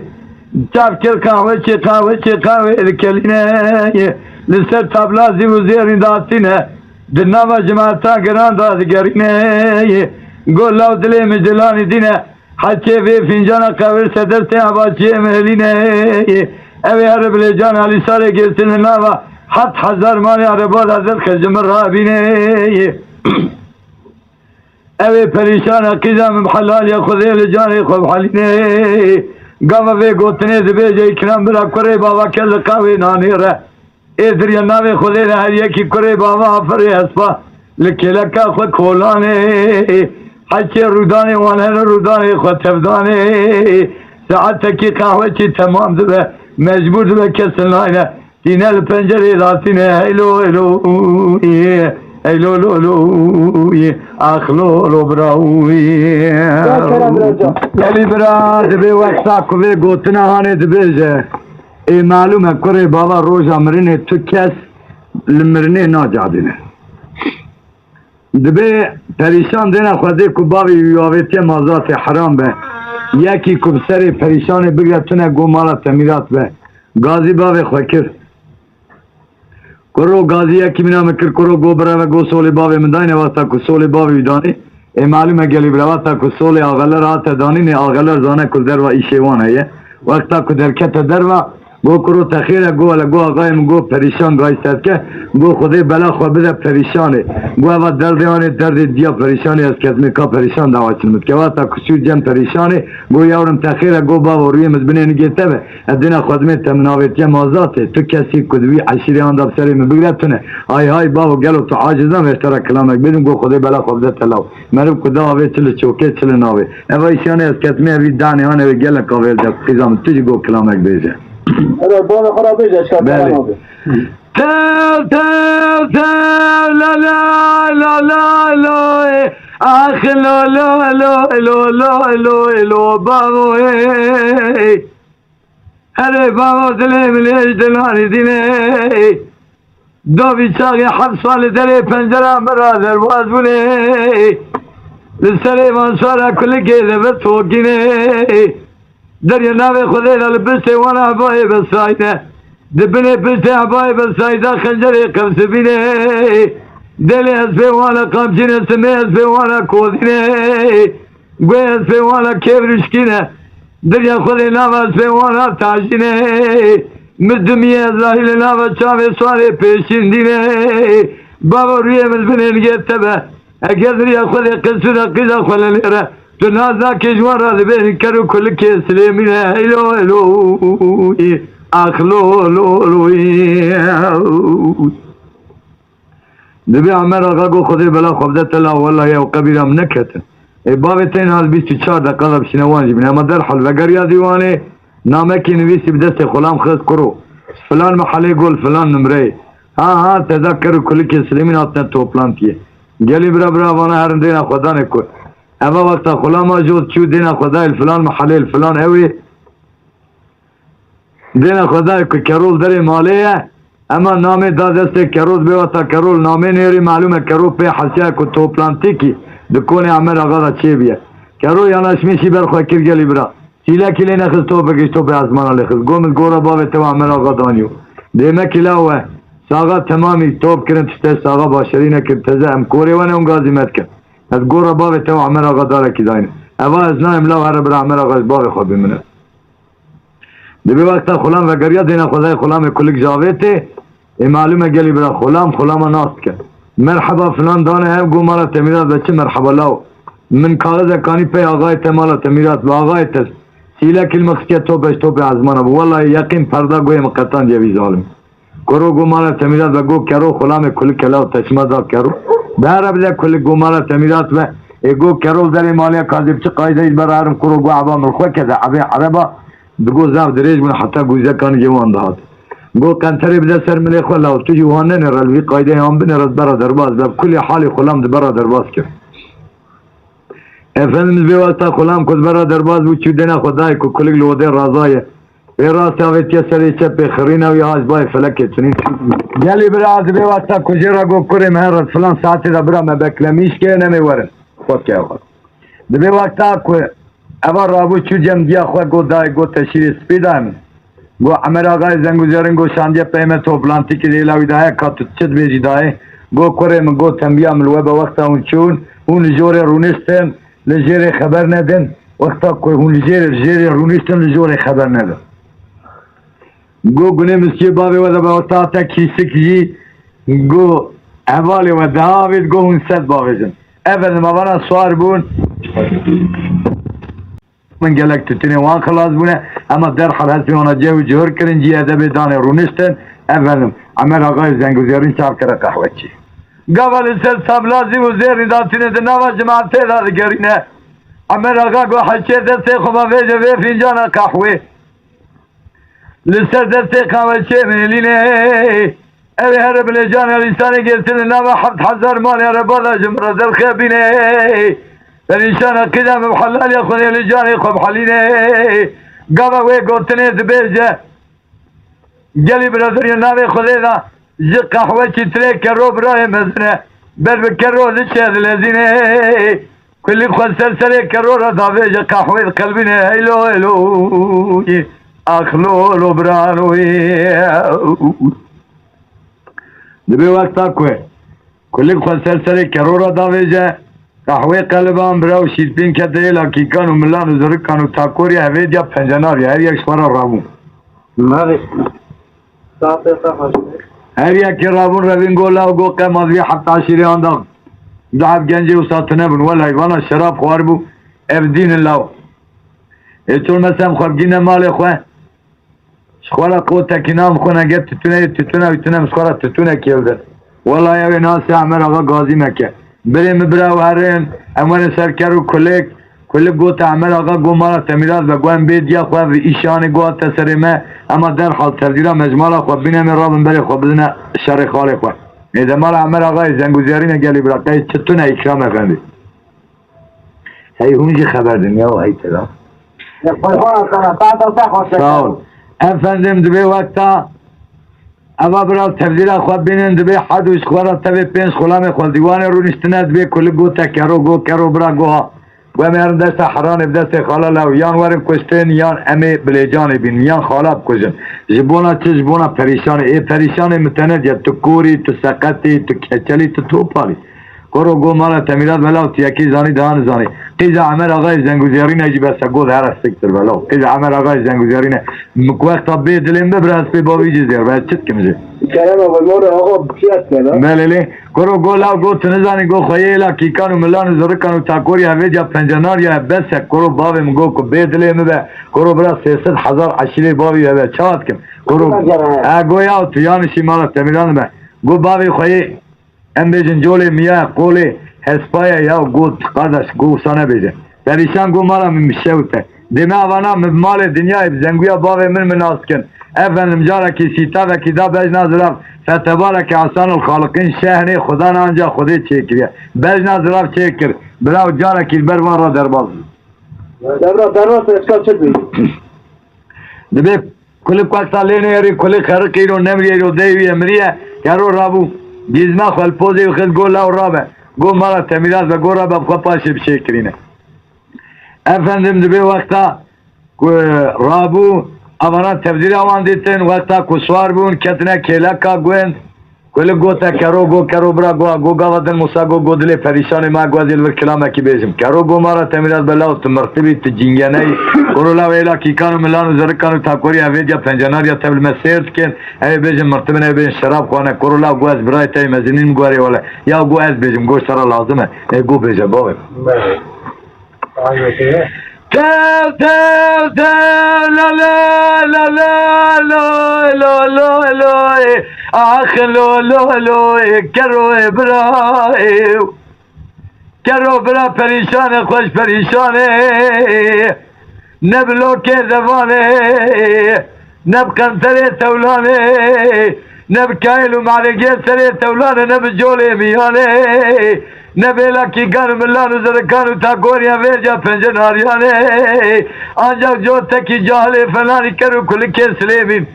çav kir qahwe çê, qahwe çê, qahwe li kelînê. Li ser tabla zîv û zêrîn datîne, di nava cimata giran de digerîne. Go law dilê min cilanî dîne, heçê vê fîncana qehwe li ser destê hevaçiyê min hilîne. Ew ê here bilê can Alîsarê girtin li nava heft hezar malê ereba de derxe ji min rabîne. Ew ê perîşan e, qîza min bi helaliya Xwedê li canê xwe bihelîne. Gava vê gotinê dibêje, Îkram bira kurê bava ke li qawê nanê re. Ê diriya navê Xwedê re her yekî kurê bava afirê hespa li kêleka xwe kolanê. Heçê rûdanê wan here rûdanê xwe tevdanê. Saetekî qehwekî temam dibe, mecbûr dibe kes nayne. Tîne li pencerê datîne, hey lo, hey lo, û, yê, hey lo, lo, lo, û, yê, ax lo, lo, bira, û, yê. Ya kerem bira can. Gelî bira, dibê wexta ku vê gotina hanê dibêje. Ê malûm e, kurê bava roja mirinê tu kes li mirinê nacadine. Dibê perîşan dêne xwedê ku bavê wî avêtiye mazatê heram be. Yekî ku bi serê perîşanê bigre tune go mala te mîrat be. Gazî bavê xwe kir. Kuro gazî yekî mîna min kir, kuro go bireve go solê bavê min dayne, wexta ku solê bavê wî danê, Ê malûm e gelî bira, wexta ku solê axeler hate danînê, axeler zane ku derva îşê wan heye. Wexta ku derkete derva, go kuro te xêr e, go hele go axayê min, go perîşan gayî serke, go Xwedê bela xwe bide perîşanê. Go eva derdê anê derdê diya perîşanê, ez ketmê ka perîşan dawa çin min dike. Wexta ku çû cem perîşanê, go yawrim te xêr e, go bavo rûyê min binê nigê te be. Ez dêna xwe dimê te min avêtiye mazatê. Tu kesî ku di wî eşîrê anda bi serê min bigre tune. Ay hay bavo, gelo tu aciz nabê ez te re kilamek bêjim, go Xwedê bela xwe bide te law. Meriv ku da avê çi li çokê çi li navê. Eva îşanê ez ketmê evî danê hanê wê gelek avê li dest qîza min tu jî go kilamek bêje. Ero, bana xwe ra bêje, eşka Belê. Nabe. Tev, tev, tev, la, la, la, la, la, eh. Ax, lo, lo, lo, lo, lo, lo, lo, bavo, eh. Herê bavo, dilê min ê ji dilanê dînê. Davî çaxê heft sal li derê pencera min ra derbaz bûnê. Li serê van sara kulikê li vir tokînê. Derya navê Xwedê de li piştê wan ebayê besayne. Di binê piştê ebayê besayda xencerê qevsibînê. Delê ez pê wan e qamçîne, simê ez pê wan e kozînê. Guhê ez pê wan e kêv rişkîne. Derya Xwedê nava ez pê wan e tajînê. Mirdimiyê ez rahî li nava çavê swarê pêşîn dînê. Bava rûyê min binê nigê te be. Eger riya Xwedê qisûra qîza xwe li lêre, tu naz nakê ji wan re dibêjin ker û kulikê Silêmî ne. Heylo, heylo, ax, lo, lo, lo, Dibê Emer Axa got, Xwedê bela xwe bide te la, wellahî ew qebîra min neketin. Ê bavê te niha li bîst û çar deqa de bişîne wan jî bîne. Ema derhal vegeriya dîwanê, namekî nivîsî bi destê xulam xist, kuro. Filan mehelê got, filan nimreyê. Ha, ha, te da ker û kulikê Silêmîn hatine toplantiyê. Gelî bira, bira, vana herin dêna xwe danê ku. Eva wexta xulama jot çû dêna xwe dayê li filan mehelê, li filan ewê. Dêna xwe dayê ku kerol derê malê ye. Ema namê da destê kerol, dibê wexta kerol namê nêrî, malûm e kerol pê hesiya ku toplantîkî di konê Emer Axa de çêbiye. Kerol yanaşmîşî ber xwe kir, gelî bira. Çîlekî lê nexist, topekî ji topê ezmana lê xist. Got, min gora bavê te û Emer Axa daniyo. Dêmekî law e. Saxa temamî top kirin, tiştê saxa başerî nekirin. Teze em korê we ne hûn gazî me dikin. Ez gora bavê te û Emer Axa darekî dayne. Eva ez nayêm law, here bira Emer Axa ji bavê xwe bimine. Dibê wexta xulam vegeriya dêna xwedayê xulamê kulik ji avê tê. Ê malûm e gelî bira xulam, xulama nas dike. Merheba filan dane ev go mala te mîrat be, çi merheba law. Min kaxizek anî pey axayê te mala te mîrat be, axayê te. Sîlekî li min xistiye topê ji topê ezmana bû. Wellahî yeqîn perda guhê min qetandiye vî zalim. Kuro go mala te mîrat be, go kero xulamê kulik e law, te çima da kero. Bi here bide kulik go mala te mîrat be. Ê go kero derê malê kazê bi çi qayde î bera herim kuro go eba min xwe kede ebê ereba. Digo zaf dirêj bûn heta gûzekan jê wan dihat. Go qenterê bide ser milê xwe law, tu jî wan nenêre li vî qaydeyê an binêre di bera derbas be. Kulê halê xulam di bera derbas kir. Efendimiz vê wexta xulam ku di bera derbas bû çû dêna xwe dayê ku kulik li odê razaye. Pê rastê avêtiye serê çepê xirîne û ya ji bayê felekê tinîn. Gelî bira, ez vê wexta ku jê re got kurê me here filan saetê de bira me beklemîş ke, nemê werin. Xwet ke ew. Di vê wexta ku eva rabû çû cem diya xwe got dayê got te şîrê spî dayê min. Got Emer Axayê Zengûzerin got şandiye peyme toplantîkî lê lawî dayê ka tu çi dibêjî dayê. Got kurê min got tembiya min li we be wexta hûn çûn hûn li jorê rûniştin. Li jêrê xeber nedin. Wexta ku hûn li jêrê, li jêrê rûniştin li jorê xeber nedin. Go gunê miskê bavê we de be wexta hate kîsik jî go hevalê we diha avêt go hûn sed bavêjin. Efendim avana swar bûn. Min gelek tutinê wan xilas bûne. Ema derhal hespê wana ceh û cihur kirin cî edebê danê rûniştin. Efendim Emer Axayê Zengûzêrin çav kire qehweçî. Gava li ser sablazî û zêrî datîne di nava cimatê de digerîne. Emer Axa got, heçê destê xwe me vêje vê fîncana qehwê. Li ser destê qehweçê mêlîne. Ew ê here bi lêcanê lîsanê girtin li nava heft hezar malê re bala ji min re derxebîne. Perîşana qîda min bi helaliya xwe lê lêcanê xwe bihelîne. Gava wê gotinê dibêje. Gelî biraderiya navê Xwedê de ji qehwe çîtirê kero birayê mezin e. Ber bi kero diçe dilezîne. Kulî xwe ser serê kero re davêje qehwê diqelbîne. Heylo heylo. Ax lo lo birano. Dibê wexta ku Kulik xwe ser serê kero re davêje, Qehwê qeliban bira û şîrpîn kete hêla kîkan û milan û zirikan û takoriya hevêdiya pencenar ya her yek ji xwe re rabû. Mavê. Saetê te xweş be. Her yekê rabûn revîn go law go qema divê heft eşîrê anda. Du heb gencê wisa tune bûn. Welay vana şerab xwaribû. Ev dîn in law. Ê çol mesem xwe bigîne malê xwe. Ji xwe re qotekî nam xwe nege titûne yê titûne wî tune min ji xwe re titûnekê bidin. Wela ew ê nasê Emer Axa gazî me ke. Birê min bira û herin, em werin ser ker û kulik. Kulik gote Emer Axa go mala te mîras be, go em bê diya xwe, vî îşanê go hate serê me, ema derhal tevdîra me ji mala xwe bîne me rabin berê xwe bidine şerê xalê xwe. Ê de mala Emer Axayê Zengûzêrîne gelî bira, qey çi tune Îkram Efendî. Hey hûn jî xeber din ya hey tira. Ya, Qurban sana, saeta te xweş. Sağ ol. Efendim, dibê wexta eva biraz tevdîra xwe bînin, dibê hed û ji xwe re tevê pênc xulamê xwe dîwanê rûniştine, dibê kulik gote kero, go kero bira goha. Wem herin desta heranê bi destê xala lew, yan werin kuştin, yan em ê bilêcanê bînin, yan xala bikujin. Ji bona çi? Ji bona perîşanê. Ê perîşanê min te nediye, tu korî, tu seqetî, tu keçelî, tu topalî. Koro go mala te mîrat belav tu yekî zanî daha nizanî. Qîza Emer Axayê Zengûzêrîne jî bes e, go de here siktir belav. Qîza Emer Axayê Zengûzêrîne. Min ku wexta bê dilê min bibire ez pê bavî jî zêr be, ez çi dikim jî? Kerem abi, mor axa bişiyat ne la? Belê lê. Koro go law go tu nizanî go xweyê hêla kîkan û milan û zirikan û takoriya vêdiya pencenar ya bes e. Koro bavê min go ku bê dilê min be. Koro bira sê sed hezar eşîrê bavî hebe. Çawa dikim? Koro. Pencenar. E go ya tu yanişî mala te mîran be. Go bavê xweyê Em bêjin colê miya qolê hespaye ya got, qardaş, go wisa nebêje. Perîşan go mala min bi şewte. Dê me avana min bi malê dinyayê bi zenguya bavê min min nas dikin. Efendim carekî sîtavekî da bejna zirav. Fetebareke Esanul Xaliqîn şehnê Xudan anca Xwedê çêkiriye. Bejna zirav çêkir. Birav carekî li ber van ra derbaz bû. Devra derbas eska çi bî? Dibê Kulik wexta lê nêrî, kulik xeriqî îro nemiriye, îro dey wî ye miriye, kero rabû, dîzma xwe li pozê wî xist, go law rabe, go mala te mîras be, go rabe bi xwe paşê bişêkirîne. Efendim, dibê wexta ku rabû, avana tevdîra wan dîtin, wexta ku swar bûn, ketine kêleka gund, Kulik gote kero, go kero bira, go, go gava din Musa, go, go dilê perîşanê ma, go ez ê li vir kilamekî bêjim. Kero go mara te mîras be law, tu mirtibî, tu cîngeneyî. Koro law êla kîkan û milan û zirikan û takoriya vêdiya pencenariya tev li me sêr dikin. Ew ê bêjin mirtibin, ew ê bêjin şerab xwane. Koro law go ez birayê te yê mezinîn guherê wele. Ya go ez bêjim, go ji te re lazim e. Ê go bêje bavê. Tev, tev, tev, la, la, la, la, lo, lo, lo, lo, e, ax, lo, lo, lo, e, kero, e, bira, e, kero, bira, perîşan e, xweş perîşan e, ne bi lokê devanê, ne bi qenterê tewlanê, ne bi kayil û meregê serê tewlanê, ne bi colê miyanê, ne bêla kîkan û milan û zirikan û takoriya vêrca pencenariyanê. Ancak cotekî cahilê felanî ker û kulikê Silêmîn.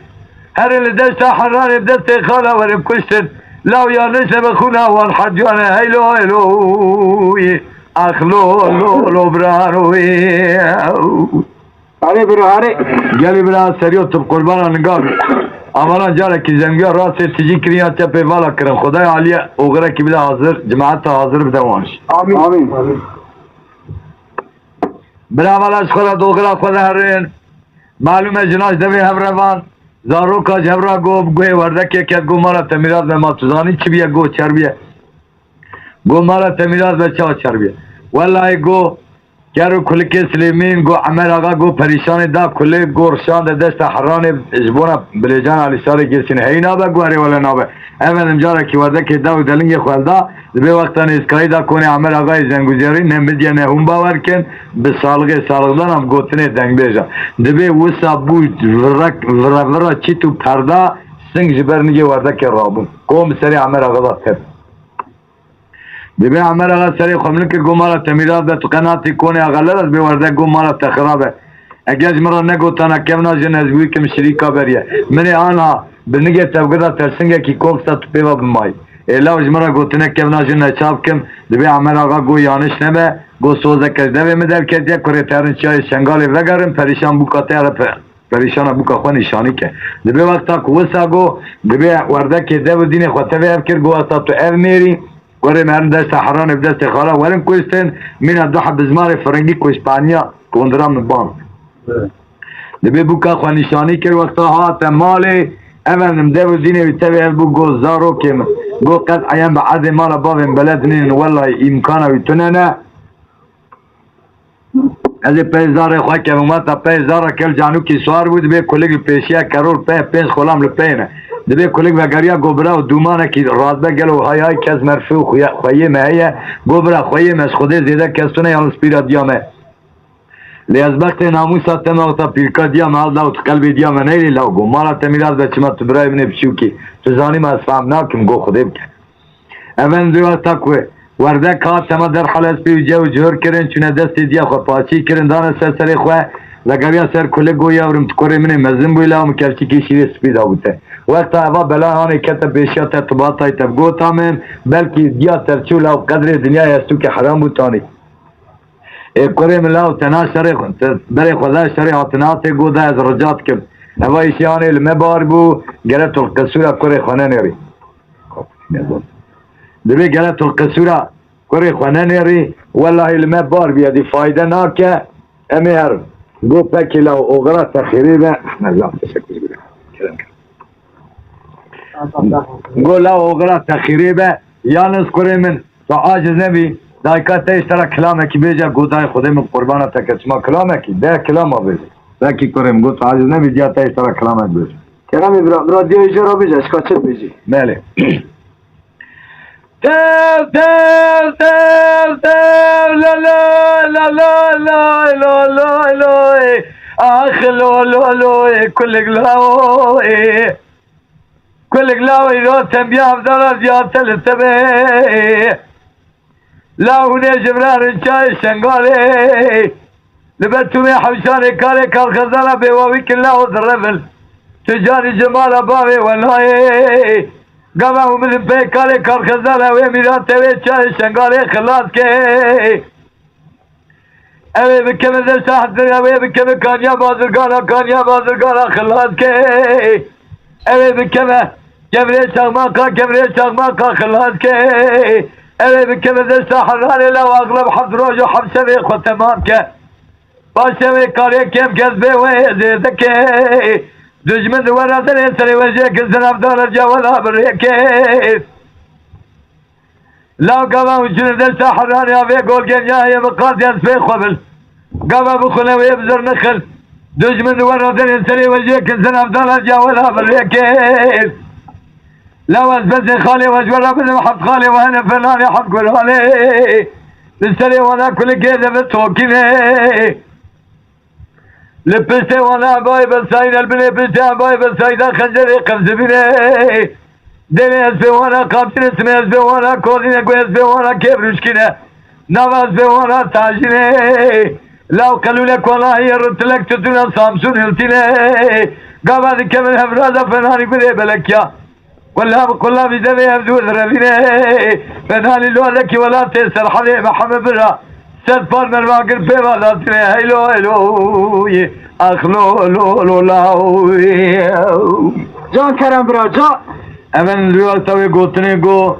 Herin li deşta Heranê bi destê xala werin kuştin. Law yanlış nebe xûna wan herdiyane. Heylo, heylo. Ax, lo, lo, lo, birano. Erê bira, erê. Gelî bira, seriyo tu bi qurbana ninga. Amana carekî zengiya rastê tijî kirin ya tepê vala kirin. Xwedayê Aliyê oxirekî bide hazir, cemaeta hazir bide wan jî. Amîn. Amîn. Bira vala ji xwe re doxira xwe de herin. Malûm e jina ji devê hev re van. Zaroka ji hev re got, guhê werdekê ket, got mala te mîras be, ma tu zanî çi biye, got çer biye. Got mala te mîras be, çawa çer biye. Wellahî got, Ker û kulikê Silêmîn, got Emer Axa, got perîşanê da kulik, got rişande desta Heranê ji bona Bilêcan Alîsarê Gêsînê. Hey nabe, got erê wele nabe. Efendim carekî werdekê da û delingê xwe da, dibê wexta nêzkayî da konê Emer Axayê Zengûzêrî, ne min diye ne hûn bawer kin, bi salixê salixdan am gotinê dengbêja. Dibê wisa bû virek, vire vira çît û perda, sing ji ber nigê werdekê rabûn. Kom bi serê Emer Axa da tep. Dibê Emer Axa serê xwe min kir, got mala te mîras be, tu qe natî konê Axa Lera, dibê werdek got mala te xirab e. Eger ji min re negotana kevna jin ez wî kim şirîka beriye. Min ê anha bi nigê tevgida tersingekî kom fita tu pê ve bimayî. Ê law ji min re gotine kevna jin neçav kim, dibê Emer Axa got yanlış nebe, got sozeke ji devê min derketiye, kurê te herin çiyayê Şengalê vegerin, perîşan bûka te re pe-, perîşana bûka xwe nîşanî ke. Dibê wexta ku wisa got, dibê werdekê dev û dînê xwe tevê ev kir, got wexta tu ev mêrî, Kurê me herin desta heranê bi destê xala werin kuştin, mîna du heb bi zimanê firingî ku Spanya kondira min ban. Dibê bûka xwe nîşanî kir, wexta hate malê, efendim, dev û dînê wî tevî hev bû, got, zarokê min, got, qet eyen bi erdê mala bavê min beled nînin, wellahî îmkana wî tune ne. Ez ê pey zarê xwe kevim, wexta pey zara kel canûkî siwar bû, dibê kulik li pêşiya keror pey pênc xulam li pey ne. Dibê kulik vegeriya, got, bira û dûmanekî radbe gelo hay hay kes merfî û xuya-, xweyê me heye, got, bira xweyê me ji Xwedê zêde kes tune ya li spîra diya me. Lê ez bextê namûsa te me wexta pîrka diya me hal da û tu qelbê diya me neyrî law go. Mala te mîras be çima tu birayê min ê biçûkî. Tu zanî me ez fehm nakim go Xwedê bike. Efendim vê wexta ku werdek hat tema derhal ez pê wî cew cihur kirin, çûne destê diya xwe paçî kirin, dane ser serê xwe, vegeriya ser kulik go yavrum tu kurê min ê mezin bûyî law min kevçikî şîrê spî dabû te. Wexta eva bela hanê kete pêşiya te tu batay te bi gota min, belkî diya te çû law qedrê dinyayê ez tûkê heram bû tanî. Ê kurê min law te na şerê xwe, te berê xwe da şerê hatina tê go da ez rica dikim. Eva îşê anê li me bar bû, gere tu li qisûra kurê xwe nenêrî. Dibê gere tu li qisûra kurê xwe nenêrî, wellahî li me bar bû, edî fayde nake, em ê herin. Go pekî law oxira te xêrê be. Go law oxira te xêrê be, yalnız kurê min. Tu aciz nebî, dayika te ji te re kilamekî bêje, got, dayê Xwedê min qurbana te ke, çima kilamekî, de kilama bêje. Wekî kurê min got, tu aciz nebî, diya te ji te re kilamek bêje. Keremê bira, bira diya ji ra bêje, ez ka çi bêjî? Belê. Tev, tev, tev, tev, la, la, la, la, la, la, la, la, ax, lo, lo, lo, kulik, la, o, e. Kulik lawê îro tembiya hevdara ziyate li te be. La hûnê ji vira rinçayê Şengalê. Li ber tûmê hewşanê kalê kalxezana bêwawî kir la o zirrevil. Tu canî ji mala bavê we nayê. Gava hûn bidin pê kalê kalxezana wê mîrate wê çayê Şengalê xilas kê. Ew ê bikeve desta hezirê, ew ê bikeve kaniya bazirgana, kaniya bazirgana xilas ke. Ew ê bikeve kevirê çaxmaka, kevirê çaxmaka xilas ke. Ew ê bikeve desta heranê, law axleb heft roj û heft şevê xwe temam ke. Paşê wê karê kêm kes bê wê zêde ke. Dijmin di we re derê serê we jê ke, zirevdara cewela bi rê ke. Law gava hûn çûne desta heranê ya vê golgên ya heye bi qasî ez pê xwe bil. Gava bixwine wê bi zir nixil. Dijmin di we re derê serê we jê ke, zirevdara cewela bi rê ke. Law ez bezê xalê we ji we re bidim, heft xalê we hene fenanê heft guranê. Li serê wana kulikê de bi tokînê. Li piştê wana ebayê besayî ne, li binê piştê ebayê besayî de xencerê qevzibîne. Demê ez pê wana qapçîne, simê ez pê wana kozîne, guhê ez pê wana kêv rûşkîne. Nava ez pê wana tajîne. Law qelûlek wana heye ritilek tutûna Samsûn hiltîne. Gava dikevin hevra de fenanî gurê belekya. Qulla bi qulla vî devê hevdû direvîne. Fenalî li werdekî welatê Serhedê Mihemed Bira. Sed par mervagir pê va datine. Heylo heylo. Ax lo lo lo la. Can Kerem bira, can. Ev en li wexta wê gotinê go,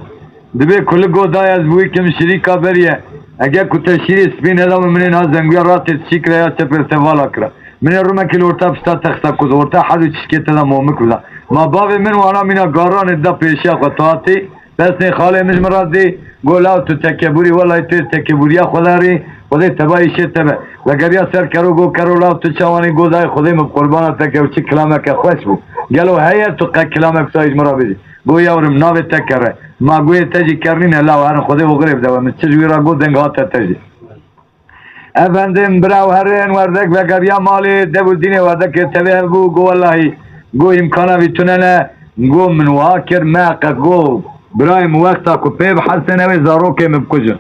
dibê kulik go dayê ez bi wî kim şirîka beriye. Ege ku te şîrê spî neda min, minê niha zenguya ratê çî kira ya çepê li te vala kira. Minê rumekî li orta pişta te xista ku orta hed û çişkê te de momik bida. Ma bavê min wana mîna garanê da pêşiya xwe tu hatî, pesnê xalê min ji min re dî, go law tu tekebûrî, welay tu yê tekebûriya xwe de rî, Xwedê teba îşê te be. Vegeriya ser kero go kero law tu çawanî, go dayê Xwedê min bi qurbana te ke û çi kilameke xweş bû. Gelo heye tu qe kilamek wisa ji min re bêjî? Go yawrim navê te kere. Ma goyê te jî ker nîne law herin Xwedê oxirê bide we. Min çi ji wî re got deng hate te jî. Efendim, bira û herin werdek vegeriya malê, dev û dînê werdekê tevê hev bû, go wellahî, go îmkana vî tune ne, go min wiha kir, me qe go birayê min wexta ku pê bihesên ew ê zarokê min bikujin.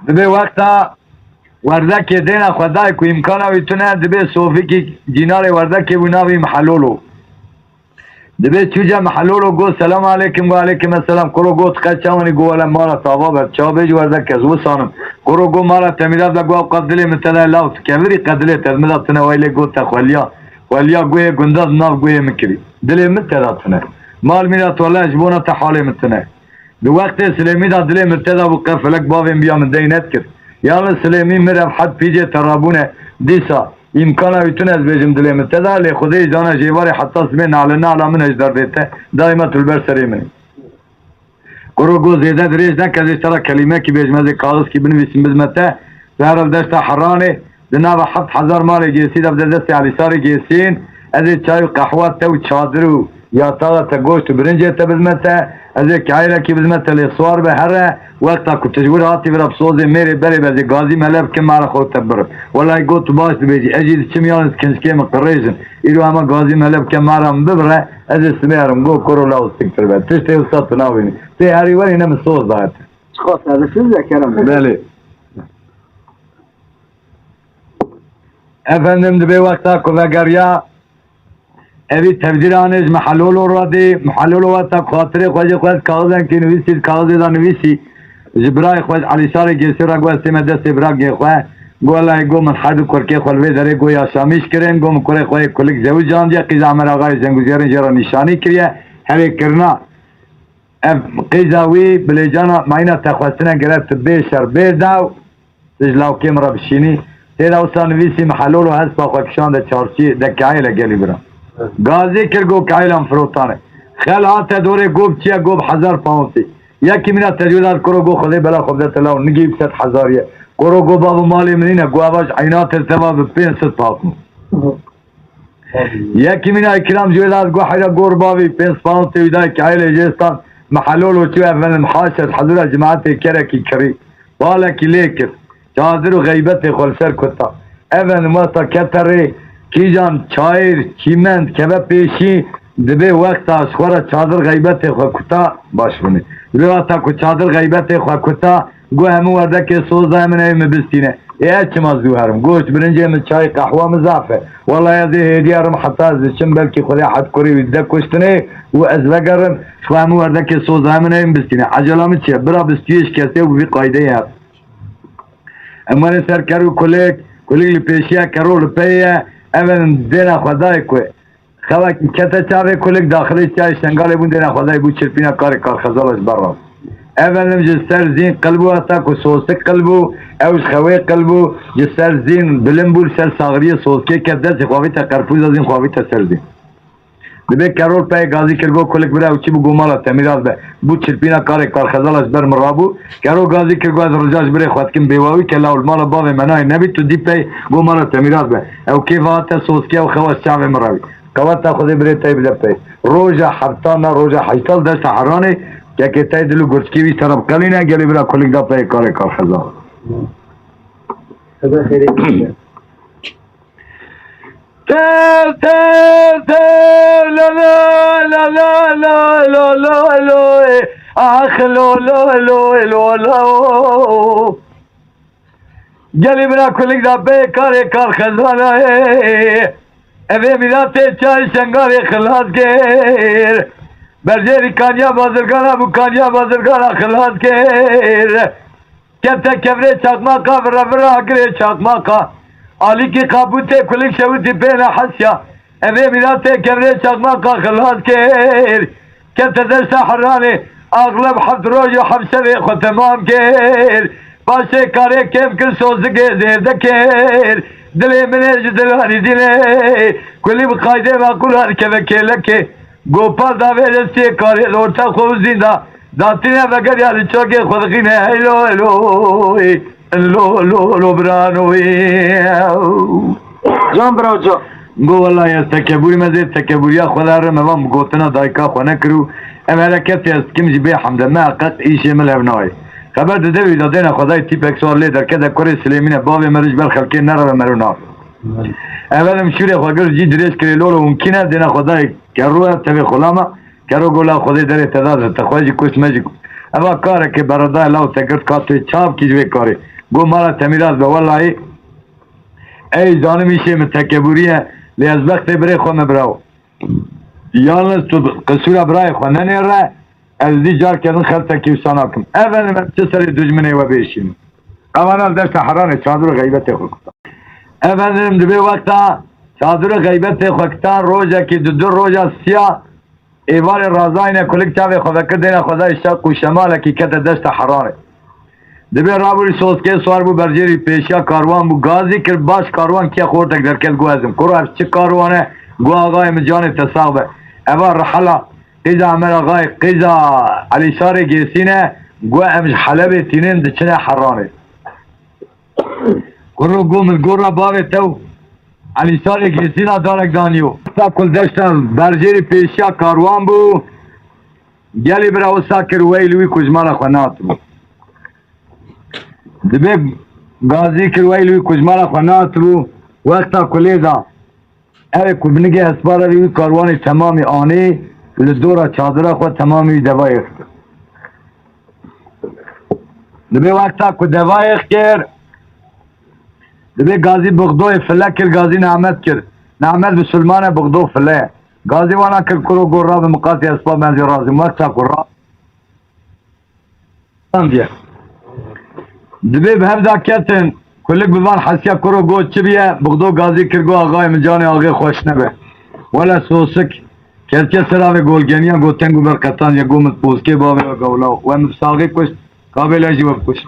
Dibê wexta werdekê dêna xwe dayê ku îmkana wî tune, dibê sofîkî cînarê werdekê bû navê Mihelolo. Dibê çû cem Helolo got, "Selam aleykum." Got, "Aleykum esselam." Kuro got, "Qe çawanî?" Got, "Wele mara tava be, çawa bêjî werdek ez wisanim." Kuro got, "Mara te mîra de." Got, "Ew qas dilê min te de law tu kevirî qe dilê te min de tune." Weylê got, "Te xweliya, xweliya guhê gunda di nav guhê min kirî. Dilê min te de tune." Mal mîna tole ji bona te halê min tune. Di wextê Silêmî de dilê min te de bû, qe felek bavê min biya min dey nedikir. Ya li Silêmî mir ev hed pîcê te rabûne. Dîsa îmkana wî tune ez bêjim dilê min te de, lê Xwedê zana jêvarê heta sibê nale nala min e ji derdê te. Daîma tu li ber serê min î. Kuro go zêde dirêj neke, ez ê te re kelîmekî bêjim, ez ê kaxizkî binivîsim bidime te. Tu here li deşta Heranê, di nava heft hezar malê Gêsî de bide destê Elîsarê Gêsîn, ez ê çay û qehwa te û çadir û yataxa te, goşt û birincê te bidime te, ez ê keyrekî bidime te lê siwar be here, wexta ku tu ji wir hatî vira bi sozê mêrê berê be, ez ê gazî mele bikim, mara xwe te birim. Welay got tu baş dibêjî, ez jî diçim yan ez kincikê min qirêj in. Îro hema gazî mele bike, mara min bibire, ez ê sibê herim. Go kuro la û siktir be. Tiştê wisa tu nabînî. Tê herî werî ne min soz daye te. Çiqas erişiz ya kerem. Belê. Efendim, dibê wexta ku vegeriya, evî tevdîranê ji Mihelolo re dî. Mihelolo wexta ku xatirê xwe jê xwest kaxizekî nivîsî, di kaxizê de nivîsî, ji birayê xwe ji Elîsarê Gêsî re got, ez tême destê biragê xwe. Go layê go min hed û kurkê xwe li vê derê go yaşamîş kirin. Go min kurê xwe yê kulik zewicandiye, qîza Emer Axayê Zenguzêrin jê re nîşanî kiriye. Herê kirina. Ev qîza wî bilêcana mayîna te xwestine gere tu bê şer bê daw, tu ji lawkê min re bişînî. Tê de wisa nivîsî Mihelolo hespa xwe kişande çarşî de keyê le gelî bira. Gazî kir go keyê lan firotane. Xel hate dorê go bi çiye, go bi hezar poundî. Yekî mîna tecwîdat kuro go Xwedê bela xwe bide te law nigî bi sed hezariye. Kuro go bavo malê min nîne, go eva ji eynatê te va bi pênc sed pound. Yekî mîna îkram ji wê de hat, got heyra gor bavî, pênc pound tê wî dayê keyê lê jê stan. Mihelolo çû efendim haşet hezûra cemaetê kerekî kirî. Balekî lê kir. Çadir û xeybetê xwe li ser kuta. Efendim wexta kete rê kîjan çayir, çîmend, keve pêşî, dibê wexta ji xwe re çadir xeybetê xwe kuta baş bûne. Dibê wexta ku çadir xeybetê xwe kuta, Got hemû werdekê soz daye min, ew min bistîne. Ê ez çima zû herim? Goşt, birincê min, çay, qehwa min zaf e. Wellahî ez ê hêdî herim heta ez diçim, belkî Xwedê hed kurê wî dide kuştinê û ez vegerim. Ji xwe hemû werdekê soz daye min, ew min bistîne. Ecela min çi ye? Bira bistûyê şikestê û bi vî qaydeyê hev. Em werin ser ker û kulik, kulik li pêşiya kero li peyê ye. Ev in dêna xwe dayê ku Xewekî kete çavê kulik, daxilê çiyayê Şengalê bûn, dêna xwedayê bû çirpîna karê Karxezala ji ber re. Ev elim ji ser zîn qil bû, heta ku sosik qil bû, ew ji xewê qil bû, ji ser zîn bilind bû, li ser saxiriyê soskê ket, destê xwe avîte qerpûza zîn, xwe avîte ser zîn. Dibê kerol peyê gazî kir, got kulik bira ew çi bû, got mala te mîras be. Bû çirpîna karê Karxezala ji ber min rabû. Kero gazî kir, got ez rica ji birê xwe dikim, bêwawî ke lawil mala bavê me nayê nebî, tu dî pey, got mala te mîras be. Ew kêfa te soskî ew xewa çavê min rewî. Qeweta Xwedê birê te bide pey. Roja heftan na roja heştal deşta Heranê, kekê te dil û gurçkî wî sera biqelîne, gelê bira kulik da pey karê Karxezal. Xwedê xêrê bide. Tev, tev, tev, lo, lo, lo, lo, lo, lo, lo, lo, eh. Ah, lo, lo, lo, lo, lo. Gelî bira kulik da bê karê Karxezana, eh. Evê mîratê çay Şengalê xilas kir. Berjêrî kaniya bazirgana bû, kaniya bazirgana xilas kir. Kete kevrê çaqmaqa, vira vira agirê çaqmaqa. Alîkî qabûtê kulik şewitî pê nehesiya. Evê mîratê kevrê çaqmaqa xilas kir. Kete deşta Heranê, axleb heft roj û heft şevê xwe temam kir. Paşê karê kêm kir, sozigê zêde kir. Dilê min ê ji dilanî dînê. Kulî bi qaydê ve qûla dikeve kêlekê. Gopal davê destê karê li orta xwe û zînda. Datîne vegeriya li çokê xwe dixîne, heylo, heylo, ê, lo, lo, lo, birano, ê. Can bira can. Go wellahî ez tekebûrî me zê tekebûriya xwe de re me van bi gotina dayika xwe nekir û ev hereketê ez dikim jî bê hemde me heqeq îşê min lev nayê. Xeber dide wî da dêne xwedayê tîpek sor lê derkete kurê Silêmîne bavê me ji ber xelkê nereve mero nav. Evelim şûrê xwe gir jî dirêj kirê lolo hûn kîne dêne xwedayê kerro ye tevê xulama. Kero go la Xwedê derê te da, te xwe jî kuşt me jî kuşt. Eva kareke beredayê law te girt ka tu çav kî ji vê karê. Go mala te mîras be, wellahî ey zanim îşê min tekebûrî ye, lê ez bextê birê xwe me birawo. Yalnız tu qisûra birayê xwe nenêre, ez dî carke din xertekî wisa nakim. Efendim, em çi serê dijminê we bêşînin? Evana li deşta Heranê çadir û xeybetê xwe kuta. Efendim, dibê wexta çadir û xeybetê xwe kuta, rojekî di du roja siya, êvarê razayne, kulik çavê xwe vekir dêne xwedayê şerq û şemalekî kete deşta Heranê. Dibê rabû li soskê swar bû, berjêrî pêşiya karwan bû, gazî kir baş karwan kiye xortek derket, got ez im. Kuro ev çi karwan e? Got axayê min canê te sax be. Eva rihela qîza Emer Axayê, qîza Elîşarê Gêsî ne, got em ji Helebê tînin diçine Heranê. Kuro got min gora bavê te û Elîşarê Gêsîna darek daniyo. Sa kul deşta berjêrî pêşiya karwan bû. Gelî bira wisa kir weyl wî ku ji mala xwe nehatibû. Dibê gazî kir weyl wî ku ji mala xwe nehatibû. Wexta ku lê da, ew ê ku binigê hespara wî karwanê temamî anî, li dora çadira xwe temamî wî devayê xist. Dibê wexta ku devayê kir, dibê gazî bixdoyê file kir, gazî nehmet kir. Nehmet bisilman e, bixdo file ye. Gazî wana kir kuro got rabe miqatî espa, ben zî razim. Wexta ku ra-, Andiye. Dibê bi hev da ketin, kulik bi van hesiya kuro got çi biye, bixdo gazî kir got axayê min canê axê xweş nebe. Wele sosik, kelçe ser avê golgeniya got teng û ber qetandiye, got min pozkê bavê we gawlaw, we min bi saxê kuşt, kabê lejî we bikuşt.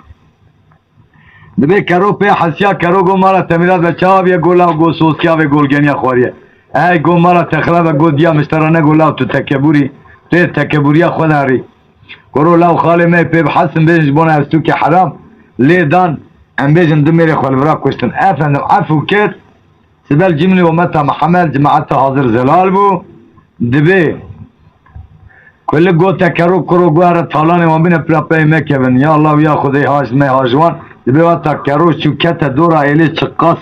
Dibê kero pê hesiya kero got mala te mîra de çawa biye, got law got soskiya vê golgeniya xwariye. Ey got mala te xirabe, got diya miştera ne, got law tu tekebûrî, tu yê tekebûriya xwe de herî. Kuro law xalê me pê bihesin bêjin ji bona ez tûkê heram lê dan, em bêjin du mêrê xwe li vira kuştin. Efendim efû kir, Sibel cimlî ometa Mihemed, cemaeta hazir zelal bû. Dibê kulik got te kero kuro guhere talanê wan bine pira pey mekevin. Ya Allah ya Xwedê haj me haj wan. Dibê wata kero çû kete dora êlê çiqas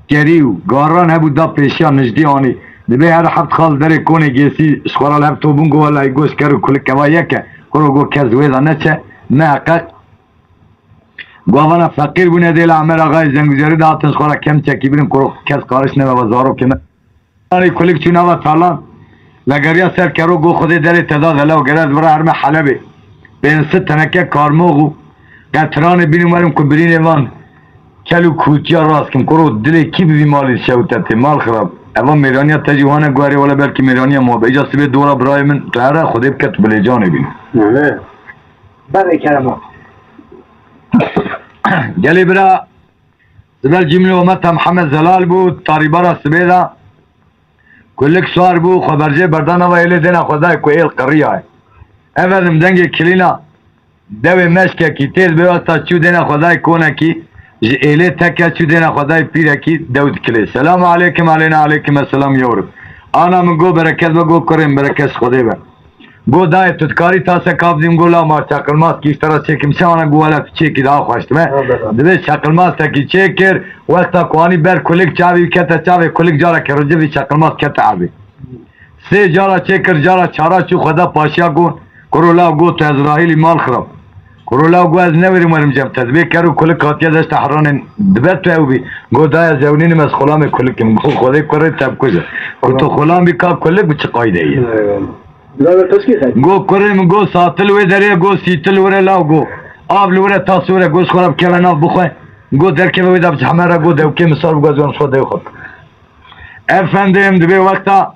kerî û garan hebû da pêşiya nijdî anî. Dibê her heft xal derê konê gêsî ji xwe re li hev tobûn got wela goş kero kulik eva yek e. Kuro got kes wê de neçe. Miheqeq Guavana feqîr bûne dê li Emer Axayê Zenguzerî de hatin ji xwe re kem çekî birin kuro kes qariş nebe ve zarokê me. Anî kulik çû nava talan. Legeriya ser kero got Xwedê derê te da de lew gere ez bira herme Helebê. Pênc sed teneke karmox û qetiranê bînim werim ku birînê van kel û kûtiya rast kim. Kuro dilê kî bivî malî şewtetê. Mal xirab. Eva mêraniya te jî wane guherê wele belkî mêraniya ma be. Îca sibê dora birayê min tu here Xwedê bike tu bilêcanê bînî. Berê kerema. Gelê bira, Sibel cimlî ometa Mihemed Zelal bû, tarîbara sibê de kulik sar bû, xwe berjê berda nava êlê dêna xwe dayê ku êl qiriyaye. Efendim dengê kilîna dewê meşkekî tê dibê wexta çû dêna xwe dayê konekî ji êlê teke çû dêna xwe dayê pîrekî dew dikilê. Selamu aleykum, aleyna aleykum esselam yewrim. Ana min got bereket be, got kurê min bereket ji Xwedê be. Got dayê tu dikarî tasek av dîm, got la ma çeqilmaz kî ji te re çêkim, çawa ne, got wele tu çêkî daha xweş dibe. Dibê çeqilmaz tekî çêkir, wexta ku anî ber kulik çavî kete çavê kulik careke ricivî çeqilmaz kete evê. Sê cara çêkir, cara çara çû xwe da paşiya got, kuro law got tu Ezraîlî mal xirab. Kuro law got ez newêrim werim cem te. Dibê ker û kulik hatiye deşta Heranê dibe tu ew bî. Got dayê ez ewnînim, ez xulamê kulik im. Got Xwedê kurê te bikuje. Ku tu xulam bî ka kulik bi çi qaydeyê? Eyvallah. Got kurê min, got satil wê derê, got sîtil wire law, got av li wire tas wire, got ji xwe re bikeve nav bixwe. Got derkeve wê de bi zehme re, got dewkê min sar bû, got ez wan ji xwe dew xwe. Efendim, dibê wexta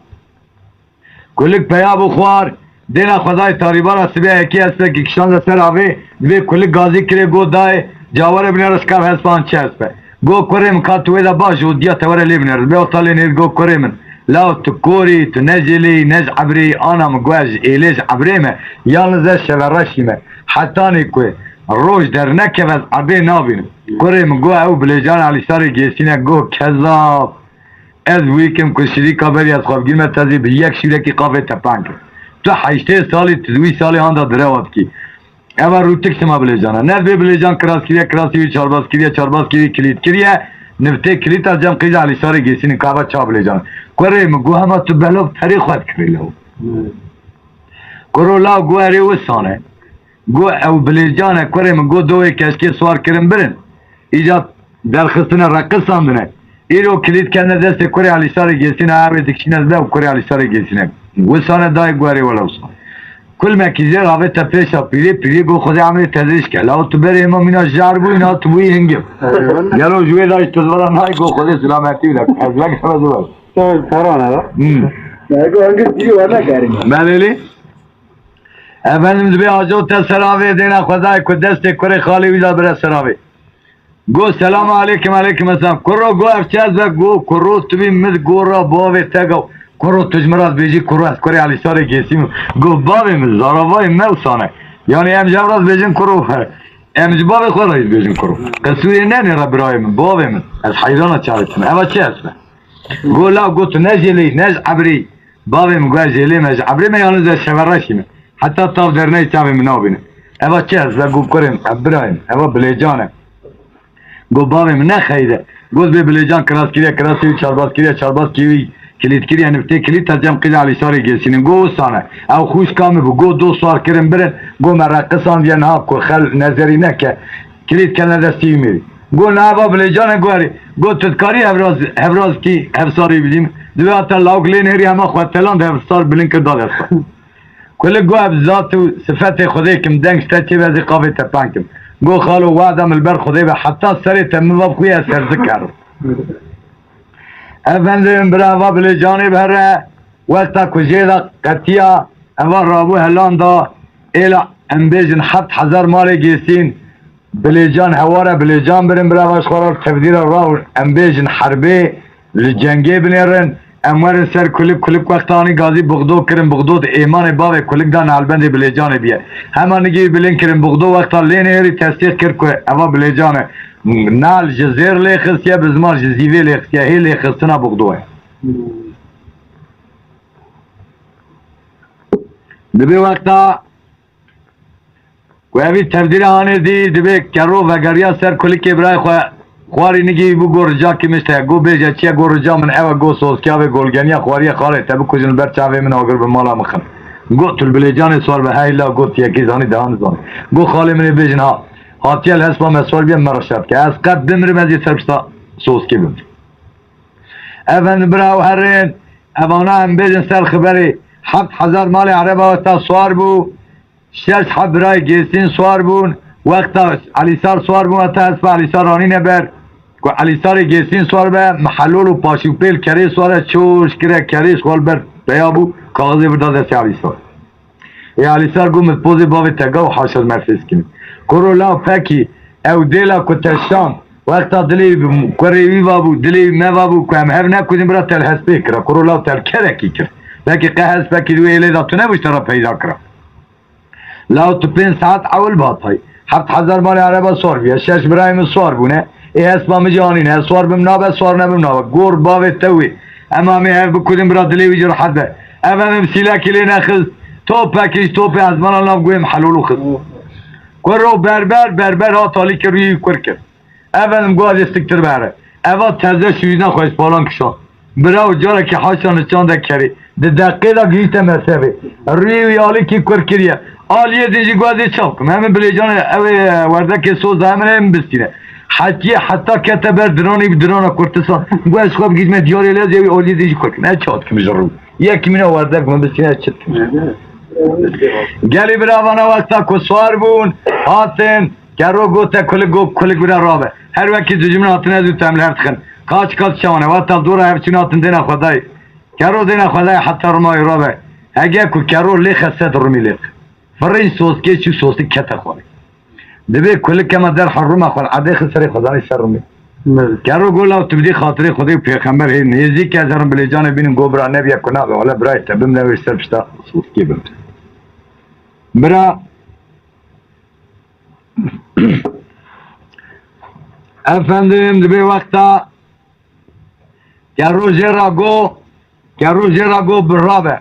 kulik peya bû xwar, dêna xwedayê tarîbara sibe yekî hespekî kişande ser avê, dibê kulik gazî kirê, got dayê, ca were binêre şikav hespan çi hespe. Got kurê min ka tu wê de baş û diya te were lê binêre. Dibê wexta lê nêr got kurê min, law tu korî, tu ne jêlê yî, ne ji ebrê yî, ana min got ez ji êlê ji ebrê me, yalniz ez şevereşî me. Hetanî ku roj dernekeve ez ebê nabînim. Kurê min got ew bilêjan Elîsarê Gêsîne, got kezab. Ez wî kim ku şirîka berî ez xwe bigirme te zî bi yek şîrekî qafê te peng kim. Tu heştê salî, tu wî salî handa direwa dikî. Eva rûtik sima bilêjana. Ne vê bilêjan kiras kiriye, kirasî wî çarbaz kiriye, çarbaz kiriye kilît kiriye. Nivtê kilîta cem qîza Elîsarê Gêsînin kava ça bilêjana. Kurê min got hema tu belav perê xwe dikirî lew. Kuro law got erê wisane. Got ew bilêcan e kurê min, got dowê keşkê swar kirin birin. Îca derxistine reqisandine. Îro kilît kene destê kurê Elîsarê Gêsîne, ew ê dikişîne zide û kurê Elîsarê Gêsîne. Wisane dayê guherê wele wisa. Kulmekî jêr avête pêşa pîrê, pîrê got Xwedê emrê te dirêj ke. Law tu berê hema mîna jar bûyî, na tu bûyî hingim. Eyvallah. Gelo ji wê dayî tu zivara nayê, got Xwedê selametî bide. Ez vek heme zivar. Tamam, para ne la? Hmm. Ego hangir dî were negerî. Belê lê. Efendim, dibê ajo te seravê dêna Xwedayê ku destê kurê xalê wî da bire seravê. Go, "Selamu aleykum, aleykum esselam." Kuro, go, "Ev çi ez be?" Go, "Kuro, tu bî min gora bavê te gaw." Kuro, "Tu ji min re dibêjî, kuro, ez kurê Elîsarê Gêsî me." Go, "Bavê min, zaravayê me wisa ne. Yanî em ji hev re dibêjin kuro. Em ji bavê xwe re dibêjin kuro. Qisûrê ne nê re birayê min, bavê min. Ez heyrana çavê te me. Eva çi ez be?" Go, "Law, go, tu ne jêlê, ne ji ebrê." Bavê min, go, "Ez jêlê me, ji ebrê me, yalnız ez şevereşî me. Heta tav derneyê çavê min nabîne." Eva çi ez be? Go, "Kurê min, ev birayê min, eva Bilêcan e." Go, "Bavê min, ne xeyde." Go, "Bê Bilêcan kiras kiriye, kirasê wî çarbaz kiriye, çarbaz kiriye wî kilît kiriye, niftê kilît ta cem qîlê Elîsarê Gêsînin." Go, "Wisa ne. Ew xûşka min bû." Go, "Do swar kirin birin." Go, "Me reqisandiye niha ku xel nezerî neke. Kilît kene destî wî mêrî." Go, "Ne eva Bilêcan e." Go, "Erê." Go, "Tu dikarî hevraz, hevraz kî hevsarî bidîm?" Divê hata lawik lê nêrî hema xwe teland hevsar bilind kir da desta. Kulik go, "Ev zat û sifetê Xwedê kim deng ji te çêbe, ez ê qavê te peng kim." Go, "Xalo, wada min li ber Xwedê be, heta serê te min va bixuye ez herzik herim." Efendim, bira, eva Bilêcanê bi here, wexta ku jê de qetiya, eva rabû helan da, êla em bêjin heft hezar malê Gêsîn, Bilêcan hewara Bilêcan birin, bira, eva ji xwe re tevdîra ra û em bêjin herbê, li cengê binêrin, em werin ser Kulik, Kulik wexta anî gazî Bixdo kirin, Bixdo di êmanê bavê Kulik de nalbendê Bilêcanê biye. Hema nigî bilind kirin, Bixdo wexta lê nêrî tesdîq kir ku eva Bilêcan e. Nal ji zêr lê xistiye, bizmar ji zîvê lê xistiye, hê lêxistina Bixdo ye. Dibê wexta ku evî tevdîra hanê dî, dibê Kero vegeriya ser Kulikê birayê xwe, xwarî nigî bû, go, "Rica kim ji te ye?" Go, "Bêje çi ye?" Go, "Rica min ew e." Go, "Sozkiya vê golgeniya xwariye xalê te bikujin, li ber çavê min agir bi mala min xin." Go, "Tu li Bilêcanê swar be?" "Heyla." Go, "Tu yekî zanî, deha nizanî." Go, "Xalê min ê bêjin ha, hatiye li hespa me swar biye, me re şer dike. Ez qet bimirim, ez ê ser pişta Sozkê bim." Efendim, bira, ew herin, evana em bêjin ser xiberê, heft hezar malê ereba wexta swar bû, şeş heb birayê Gêsîn swar bûn, wexta Elîsar swar bûn, heta hespa Elîsar anîne ber, ku Elîsarê Gêsîn swar be, mihelol û paşîpêl kerê swar e, çoş kire kerê ji xwe li ber peya bû, kaxizê vir da destê Elîsar. Ê Elîsar go, "Min pozê bavê te gaw haşa merfê sikinî." Kuro, "Law pekî, ew dêla ku te şand, wexta dilê wî bi kurê wî va bû, dilê wî me va bû, ku em hev nekujin, bira, te li hespê kira." Kuro, "Law te li kerekî kir. Pekî qe hespekî di wê êlê de tu nebû ji te re peyda kira? Law tu pênc saet ewil bi hatayî. Heft hezar malê ereba swar bûye, şeş birayê min swar bûne. Ê hespa min jî anîne, ez swar bim nabe, swar nebim nabe. Gor bavê te wê. Em amê hev bikujin, bira, dilê wî jî rihet be." Ev em sîlekî lê nexist. Topekî ji topê ezmana nav guhê mihelolû xist. Kuro berber, berber hat alî kir, wî kur kir. Efendim, go, "Ez ê siktir bere." Eva teze şûjna xwe ji palan kişand. Bira, û carekî haşa niçande kerê. Di deqê de gihîşte mesevê. Rûyê wî alîkî kur kiriye. Aliyê din jî go, "Ez ê çav kim? Em ê Bilêcanê, ew ê werdekê soz da, em ê min bistîne." Hetiye heta kete ber diranê, bi dirana kurtisan. Go, "Ez xwe bigihîjime diyarê lê, ez ê wî aliyê din jî kur kim. Ez çav dikim ji rû. Yek mîna werdek min bistîne, ez çi dikim?" Gelî bira, vana wexta ku swar bûn, hatin, Kero gote Kulik, go, "Kulik bira rabe. Her wekî dijmin hatine zû te em li hev dixin. Qaç qaç çawane." Wexta dora hev çûn hatin dêna Xwedayê. Kero dêna Xwedayê heta Rimayê rabe. Hege ku Kero lê xeset Rimî lê. Firîn soskê çû, soskê kete xwarê. Dibê Kulik kema derha Rima xwe erdê xist serê xwe, zanî ser Rimî. Kero go, "Law tu bidî xatirê Xwedê û pêxember hê nêzîk ez herim Bilêcanê bînim." Go, "Bira, nebiye ku nabe, wele birayê te bim, newê ser pişta soskê bim." Bira, efendim, dibê wexta Kero jê ra go, Kero jê ra go, "Bira be."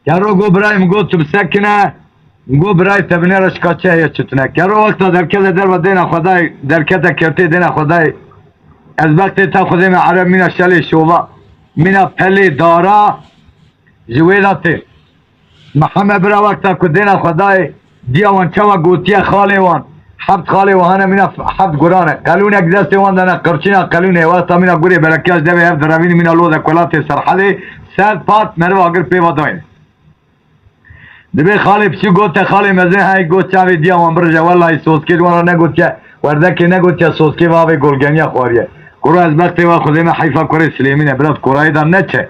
Kero go, "Birayê min," go, "tu bisekine." Go, "Birayê te binêre, şika çi heye çi tune." Kero wexta derkete derva dêna Xwedayê, derkete kewtê dêna Xwedayê. Ez bextê te Xwedê me ereb mîna şelê şova, mîna pelê dara, ji wê de tê. Mihemed bira wexta ku dêna Xwedayê diya wan çawa gotiye xalê wan, heft xalê wan hene mîna heft guran e. Qelûnek destê wan de ne, qirçîna qelûnê, wexta mîna gurê berekiya ji devê hev direvînî mîna lo de kulatê Serhedê, sed pat meriv agir pê ve dayne. Dibê xalê piçûk gote xalê mezin, hey, got çavê diya wan birije, wellahî soskê ji wan re negotiye, werdekê negotiye, soskê ve avê golgeniya xwariye. Kuro ez bextê we Xwedê me heyfa kurê Silêmîn e, biraz korayê de neçe.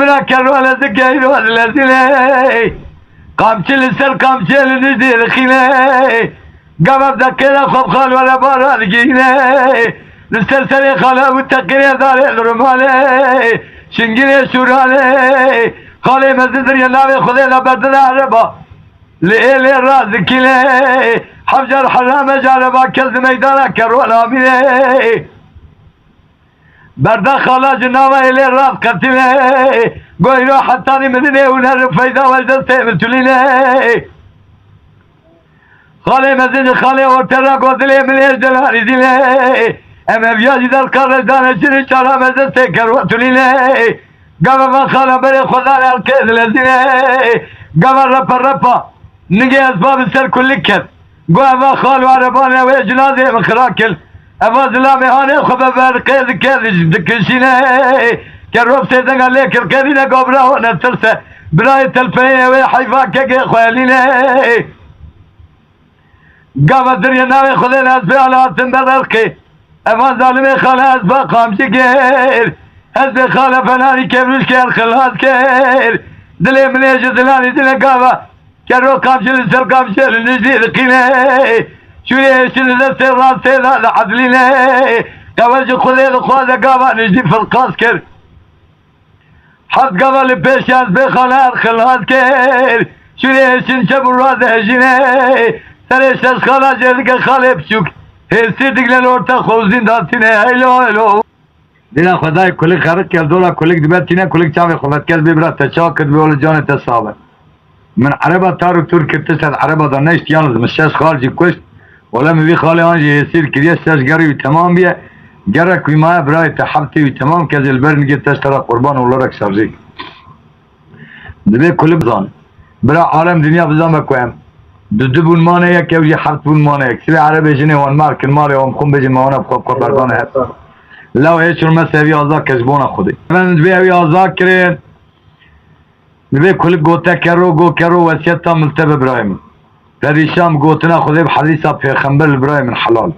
bira kerwale zikeyro lezîne. Kamçî li ser kamçiyê li nîjdî rixîne. Gava deqê de xwe bi xal were bara digihîne. Li ser serê xala û teqîrê darê li rumalê. Şingînê şûralê. Xalê mezin diriyê navê Xwedê de berdine ereba. Li êlê razikîne. Hevcar herame careba kes di meydana kerwala mîne. Berda xala ji nava êlê rast qetîne. Goyro hetanî min dinê û nerin feyda we ji destê min tulîne. Xalê mezin ji xalê orte ra got dilê min ê ji delanî dîne. Em eviya jî derka rejdane şirin çara me destê kerwa tulîne. Gava van xala berê xwe dane erkê dilezîne. Gava repa repa. Nigê ez ba bi ser kulik ket. Go eva xal û erebanê wê cinazê min xira kir. Eva zilamê hanê xwe be berqê dike dikişîne. Kerop sêdenga lê kir qevîne go bira hone tirse. Birayê telpeyê wê heyva kekê xwe elîne. Gava diriyê navê Xwedê ez bê ala hatin ber erqê. Evan zalimê xale ez ba qamcî kir. Ez bê xale fenanî kevriş kir xilas kir. Dilê min ê ji dilanî dine gava. Kero kamçî li ser kamçê li nijlî diqîne. Şûrê hêşin li destê rastê de li edlîne. Qewel ji Xwedê dixwaze gava nijlî filqas kir. Heft gava li pêş ez bê xale er xilas kir. Şûrê hêşin çep û raz hejîne. Serê şeş xala jê dike xalê biçûk. Hêsî digle li orta xwe û zîndatîne. Heylo heylo. Dîna xwe dayê kulik xerik kir, dora kulik dibe tîne, kulik çavê xwe vetkez bê bira te çak kir, bê oğlu canê te sabe. Min ereba tar û tur kir, tişt ez ereba da neşt, yalnız min şeş xal jî kuşt. Wele min vî xalê an jî hêsîr kiriye, şeş gerê wî temam biye. Gerek wî maye, birayê te heftê wî temam ke, ez ê li ber nigê teşt te re qurban olarak şarjê. Dibê kulik bizan. Bira alem dinya bizan be ku em du du bûn mane yek, ew jî heft bûn mane yek. Sibê erebê jinê wan mar kin malê wan xwin bêjin me wana bi xwe bi xwe berdane her. Law hê çûn me sevî azad ke ji bona Xwedê. Efendim dibê ew azad kirin. Dibê kulik gote kero, go kero wesiyeta min li te be birayê min. Perîşan bi gotina Xwedê, bi hedîsa pêxember li birayê min helal.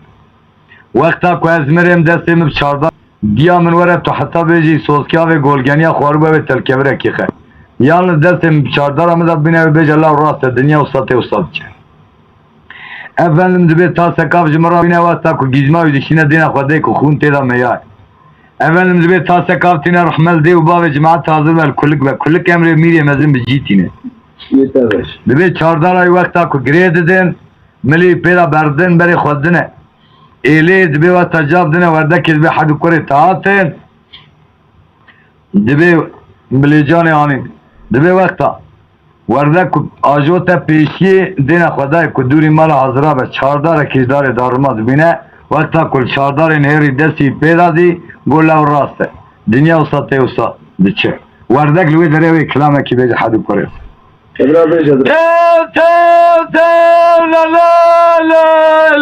Wexta ku ez mirêm destê min bi çardar, diya min were tu heta bêjî sozkiya vê golgeniya xwaribû ew ê telkevirekî xe. Yalnız destê min bi çardara min de bîne wê bêje law rast e, dinya wisa tê wisa diçe. Efendim dibê tasek av ji min re bîne wexta ku gîjma wî dişîne dêna xwe dê ku xûn tê de meyayê. Efendim dibê tasek av tîne rehme li dê û bavê cemaet hazir be li kulik be. Kulik emrê mîrê mezin bi cî tîne. Dibê çardara wî wexta ku girê didin, milî pê de berdin berê xwe dine. Êlê dibê wexta cav dine werdekê dibê hed û kurê te hatin. Dibê bilêcanê anîn. Dibê wexta werdek ku ajote pêşiyê dêne xwe dayê ku dûrî mala hazira be, çardare kîjdarê darima dibîne. Wexta ku li çardarê nihêrî destî pê dadî, got lew rast e. Dinya wisa tê wisa diçe. Werdek li wê derê wê kilamekî bêje hed û kurê. Tev, tev, tev, la, la, la,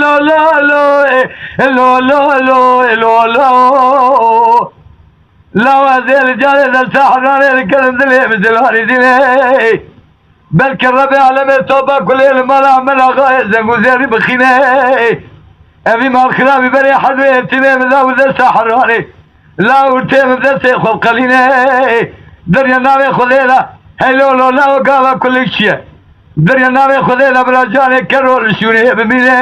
la, la, lo, e, lo, lo, lo, e, lo, lo. Lawa zêl canê de sahranê li kirin dilê bi zilarî dilê. Belke Rebê alemê topa kulê li mala min axayê zengûzêrî bixîne. Evî malxirabî berê hedwê tîmê min da û de sahranê. La û tê min destê xwe qelîne. Derya navê Xwedê de. Hey lo lo la o gava kulik çiye. Derya navê Xwedê de bira canê kero li şûnê bimîne.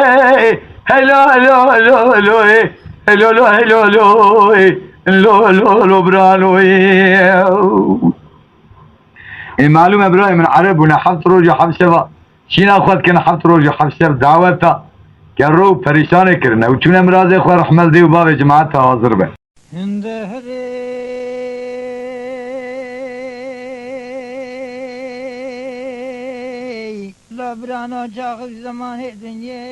Hey lo, hey lo, hey lo, hey lo, ê. Hey lo lo, hey lo lo, ê. Lo lo lo, bira lo, ê. Ê, malûm e birayê min, ereb bûne, heft roj û heft şeva şîna xwe dikin, heft roj û heft şev daweta kero û perîşanê kirine û çûne mirazê xwe rehme li dê û bavê cemaeta hazir be. Hinde herê labirana çaxi zemanê dinyê.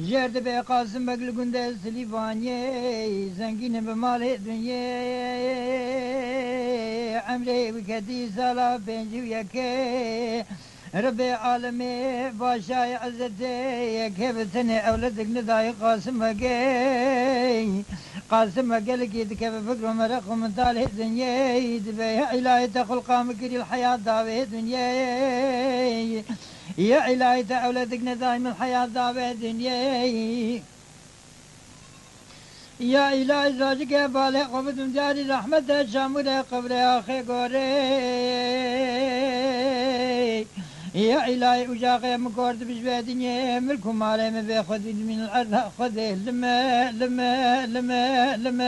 Jer dibe Qasim Beg li gundê Silîvaniyê, zengîn bi malê dinyê. Emrê wî ketî sala pêncî û yekê. Rebê alemê başayê ezetê, yekê bi tenê ewledik nidayê Qasim Begê. Qasim Beg gelekî dikeve fikr û mereq û min talê dinyê. Dibe ya îlahê te xulqa min kirî li heyat davê dinyê. Ya îlahî te ewledik nedayî min heyat dabe dinyê. Ya îlahî zacike balê xwe bidim diyarî rehmete çamûrê qebrê axê gorê. Ya îlahî ucaxê min kor dibij vê dinyê, milk û malê min bê xwedî dimîn li erda Xwedê lime, lime, lime, lime, lime, lime,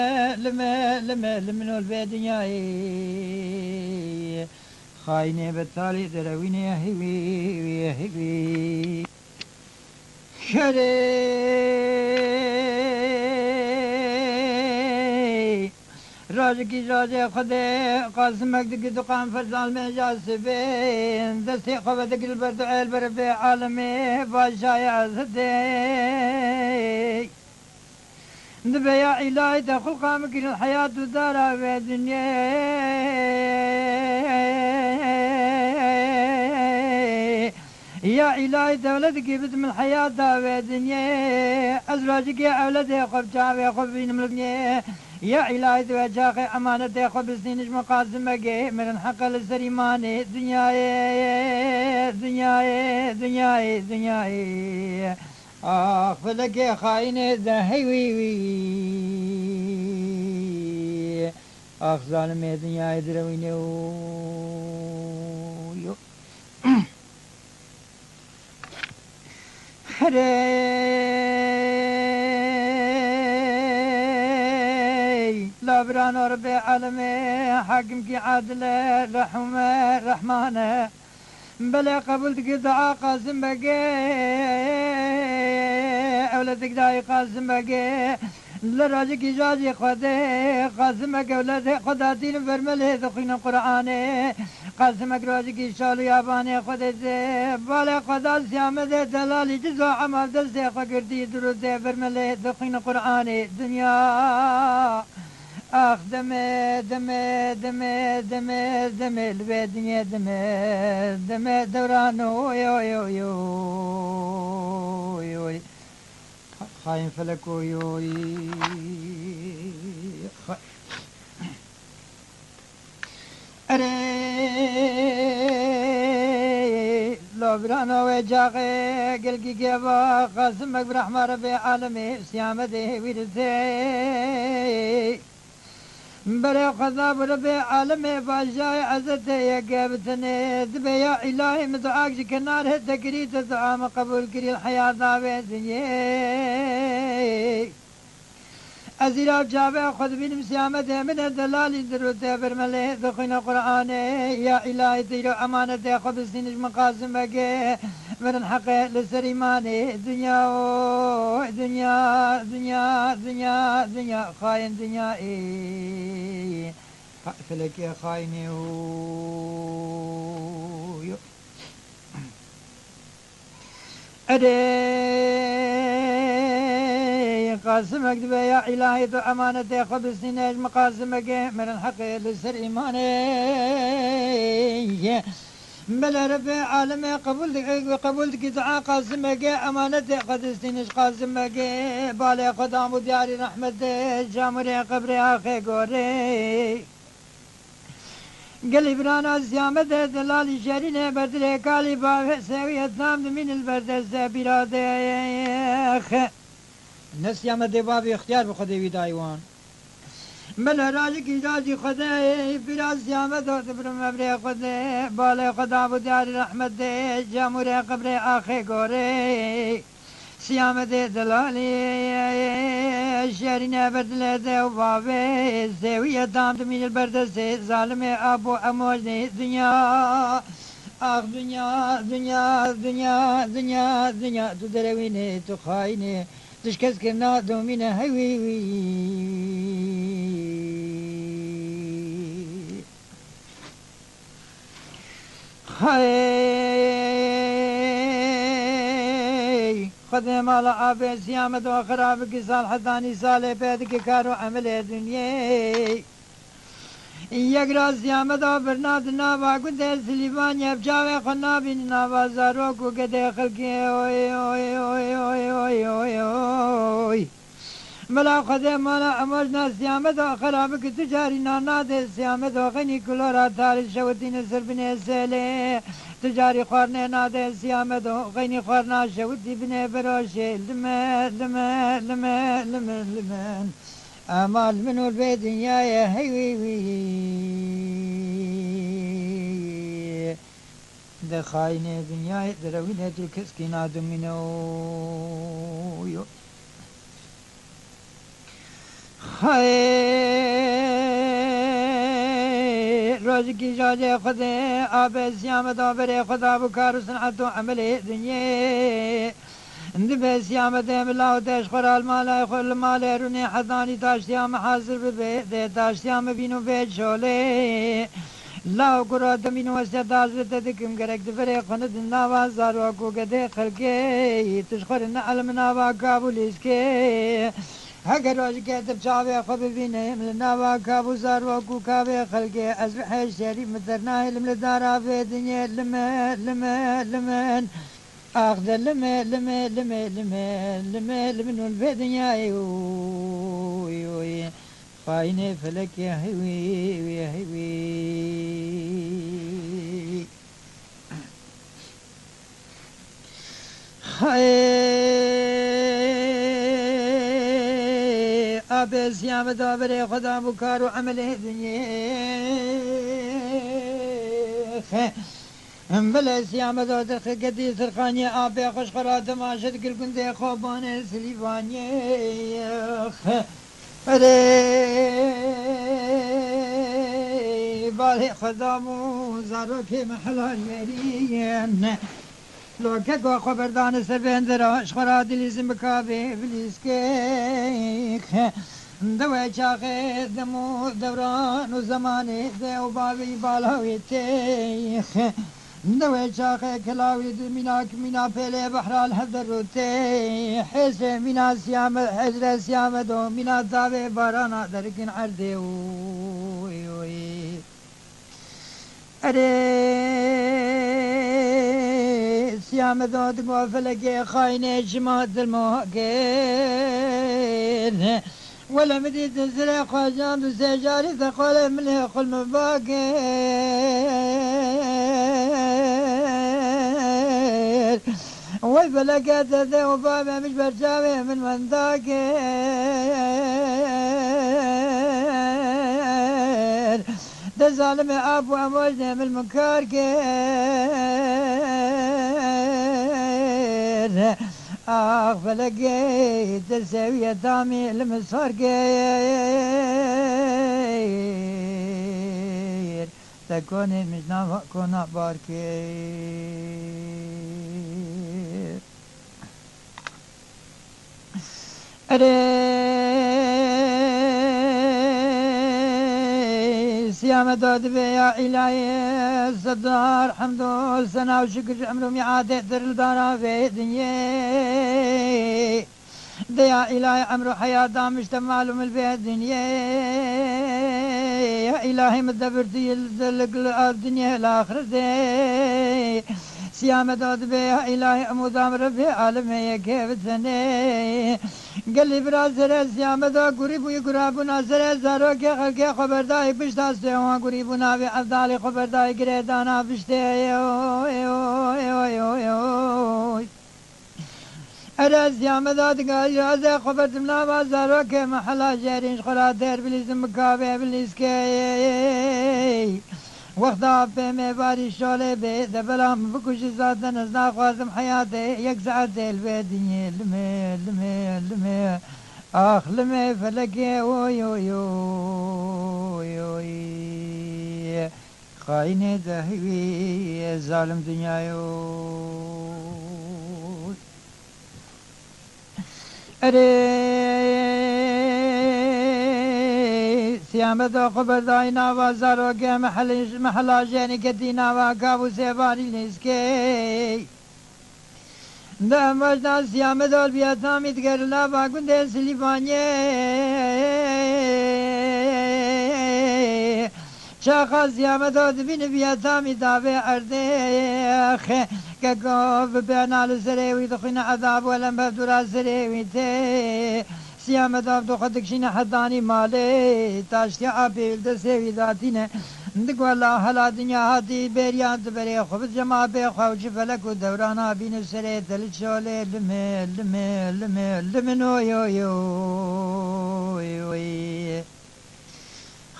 lime, lime, limino li vê dinyayê. Xayînê betalî derewînê hêwî, hêwî. Xerê. Rajekî rajê Xwedê Qasim Beg digir duqan ferzan mêja sibê. Destê xwe vedigir li ber duê li ber bê alemê başaya zidê. Dibe ya îlahî te xulqa min kirin heyat û dara vê dinyê. Ya îlahî dewletikî bid min heyata vê dinyê. Ez racikê ewledê xwe bi çavê xwe bînim li dinyê. Ya îlahî di wê çaxê emanetê xwe bistîniş min Qasim Begê mirin heqe li ser îmanê dinyayê, dinyayê, dinyayê, dinyayê. Ax felekê xayînê de hey wî wî. Ax zalimê dinyayê direwîne û yo. Herey labirano Rebê alemê, hakimkî adil e, rehûm e, rehman e. Belê qebûl dike dua Qasim Begê, ewledik dayî Qasim Begê. Li rojikî jajî Xwedê, Qasimek ewledê xwe datîn û bermelê dixwîne Qur'anê. Qasimek rojikî şal û yabanê Xwedê zê, balê xwe da Siyamedê delalî, cizo emal destê xwe girtî, dirûdê bermelê dixwîne Qur'anê. Dinya, ax, dimê, dimê, dimê, dimê, dimê, li vê dinyê dimê, dimê, dewran, oy, oy, oy, oy, oy. Xayên felek, oy, oy. Xa-, Erê, labirana wê caxê gelkî geva, Qasimek bi rehma Rebê alemê, Siyamedê wîrisê. Berê xwe da bi Rebê alemê, bajayê ezetê yeke bi tenê. Dibê ya îlahî, min duak ji kenarê te kirî, tu dua min qebûl kirî, li heyata vê dinyê. Ez îro çavê xwe dibînim, Siyamedê min e, delalî, dirûdê bermelê dixwîne Qur'anê. Ya îlahî, tu îro emanetê xwe bistîne ji min, Qasimekê, mirin heqê li ser îmanê. Dinya, oy, dinya, dinya, dinya, dinya, xayên dinya, ê, felekê xayinê, oy. Erê, Qasimek dibê ya îlahî, tu emanetê xwe bistîne ji min, Qasimekê, mirin heqê li ser îmanê. Belê Rebê alemê qebûl dike, qebûl dikî dua Qasimekê, emanetê xwe distîne ji Qasimekê, balê xwe da bû diyarî rehmetê, camûrê qebrê axê gorê. Gelî birana Siyamedê delalî, şerînê berdilê kalî, bavê sewiyê tam dimîn li ber destê pîradê. Ne Siyamedê bavê ixtiyar bi Xwedê wî dayî wan. Belê rajikî jajî Xwedê, pîra Siyamedo dibirim ebrê Xwedê, balê xwe da bû diyarî rehmetê, camûrê qebrê axê gorê. Siyamedê delalî, şerîne berdilê dê û bavê, sewiyê tam dimîne li ber destê zalimê Apo Emojnê. Dinya, ax dinya, dinya, dinya, dinya, dinya, tu derewînê, tu xayînê, tu ji kes kirina domîne, hey wî wî. Hey! Xwedê mala Abê Siyamedo xira bike, sal hetanî salê pê dike kar û emelê dinyê. Yek ra Siyamedo birna di nava gundê Silîvaniyê, bi çavê xwe nabîne nava zarok û gedê xelkê. Oy, oy, oy. Mela Xwedê mala Emojna Siyamedo xera bike, tu carî nan nadê Siyamedo, xeynî kulora tarî şewitîne ser binê sêlê. Tu carî xwarinê nadê Siyamedo, xeynî xwarina şewitî binê beroşê. Lime, lime, lime, lime, lime. Ema li min û li vê dinyayê, hey wî wî. Di xayînê dinyayê direwîne, tu li keskî nadomîne. Oy, oy. Xayê, rojikî jacê Xwedê, Abê Siyamedo berê xwe da bû kar û sin'et û emelê dinyê. Dibê Siyamedê min law te ji xwe ra li malê xwe, li malê rûnê hetanî taştiya min hazir bibe, dê taştiya min bîn û bê şolê. Law kura demîn wesiyet dazê te dikim, gerek di verê xwe nedin nava zarok û gedê xelkê. Tu ji xwe re ne el min nava kav û lîskê. Heger rojikê tu bi çavê xwe bibînim li nava kav û zarok û kavê xelkê, ez bi hêşerî min dernahêlim li dara vê dinyê. Lime, lime, limin. Ax de lime, lime, lime, lime, lime, limin û li vê dinyayê. Oy, oy. Xayinê felekê, hey wî, wî, hey wî. Xayê, Abê Siyamedo berê xwe da bû kar û emelê dinyê. Belê Siyamedo dirxiketî sirxaniyê, Abê xwe ji xwe ra temaşe dikir gundê Xobanê Silîvaniyê. Erê, balê xwe da bû zarokê min helal werî. Lo keko xwe berdane ser bendera, ji xwe ra dilîzin bi kavê bilîzkê. Di wê çaxê dem û dewran û zemanê dê û bavî bala wî têx. Di wê çaxê kila wî di mînak mîna pêlê behra li hev derûtê. Hêzê mîna siyame, hêzre siyame do mîna davê barana derkin erdê. Oy, oy. Erê, siyame do digo felekê xayinê şima dilmo kir. Wele min dît zirê xwecan du sê carî te qolê min lê xul min bakir. Wey feleke te de û bavê min ji ber çavê min wenda kir. De zalimê ap û emojnê min min kar kir. Ax felekê te sewiye tamî li min sar kir. Te konê min ji nava kona bar kir. Erê, siyame da dibe ya îlahê sedar hemd û sena û şikir ji emr û miadê dirildara vê dinyê. De ya îlahê emr û heyat damişte malûm li vê dinyê. Ya îlahê min debirtî li dilik li dinyê li axiretê. Siyame da dibe ya îlahê emûda min Rebbê alemê yekê bi tenê. Gelî bira zere siyame da gurî bûyî gurabûna zere zarokê xelkê xwe berdayî pişta stê wan gurî bûna vê evdalê xwe berdayî girêdana piştê. Oy, oy, oy, oy, oy. Erez ya me da digarî raze xwe berdim nava zarokê me hela jêrîn ji xwe ra der bilîzim bikavê bilîzkê. Wexta pê me barî şolê bê de bela min bikujî zaten ez naxwazim heyatê yek saetê li vê dinyê limê, limê, limê. Ax limê felekê oy, oy, oy, oy. Xayinê dehwî zalim dinyayê oy. Erê, siyame da xwe berdayî nava zarokê mehel-, mehela jenî ketî nava kav û sêvanî lîskey. Di emajna siyame da biyetamî digerila va gundê Silîvaniyê. Çaxa siyame da dibîni biyetamî davê erdê. Keko bi bena li serê wî dixwîne edab welem bev dûra serê wî tê. Siyame da bi xwe dikişîne hetanî malê. Taştiya apê li destê wî datîne. Di guhela hela dinya hatî bêriya tu berê xwe bi cema bê xwe û çi felek û dewrana bîne serê te li çolê limê, limê, limê, limin oy, oy, oy, oy.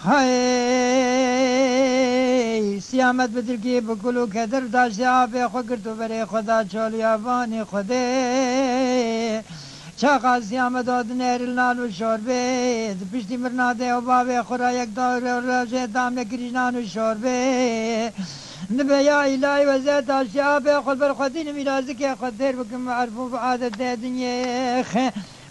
Hay siyamet bi dilkî bi kul û keder daştê apê xwe girt û berê xwe da çoliya vanî Xwedê. Çaxa siyamet o dinêrî nan û şorbê. Di piştî mirina dê û bavê xwe ra yek dawre û rojê dame kirî nan û şorbê. Dibe ya îlahî wezê taştê apê xwe li ber xwe dînim îrazikê xwe têr bikim bi erf û bi adetê dinyê.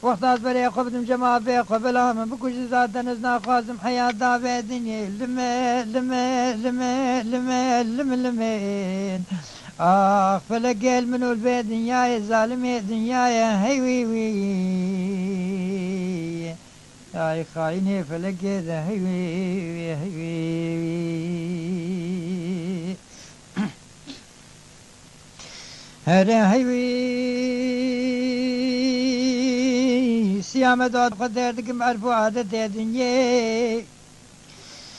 Wexta ez berê xwe bidim cema bê xwe bela min bikujî zaten ez naxwazim heyata vê dinyê. Lime, lime, lime, lime, lim, limên. Ax felekê li min û li vê dinyayê zalimê dinyayê hey wî wî. Ay xayinê felekê de hey wî wî, hey wî wî. Here hey wî, siyame da xwe derdikim erf û adetê dinyê.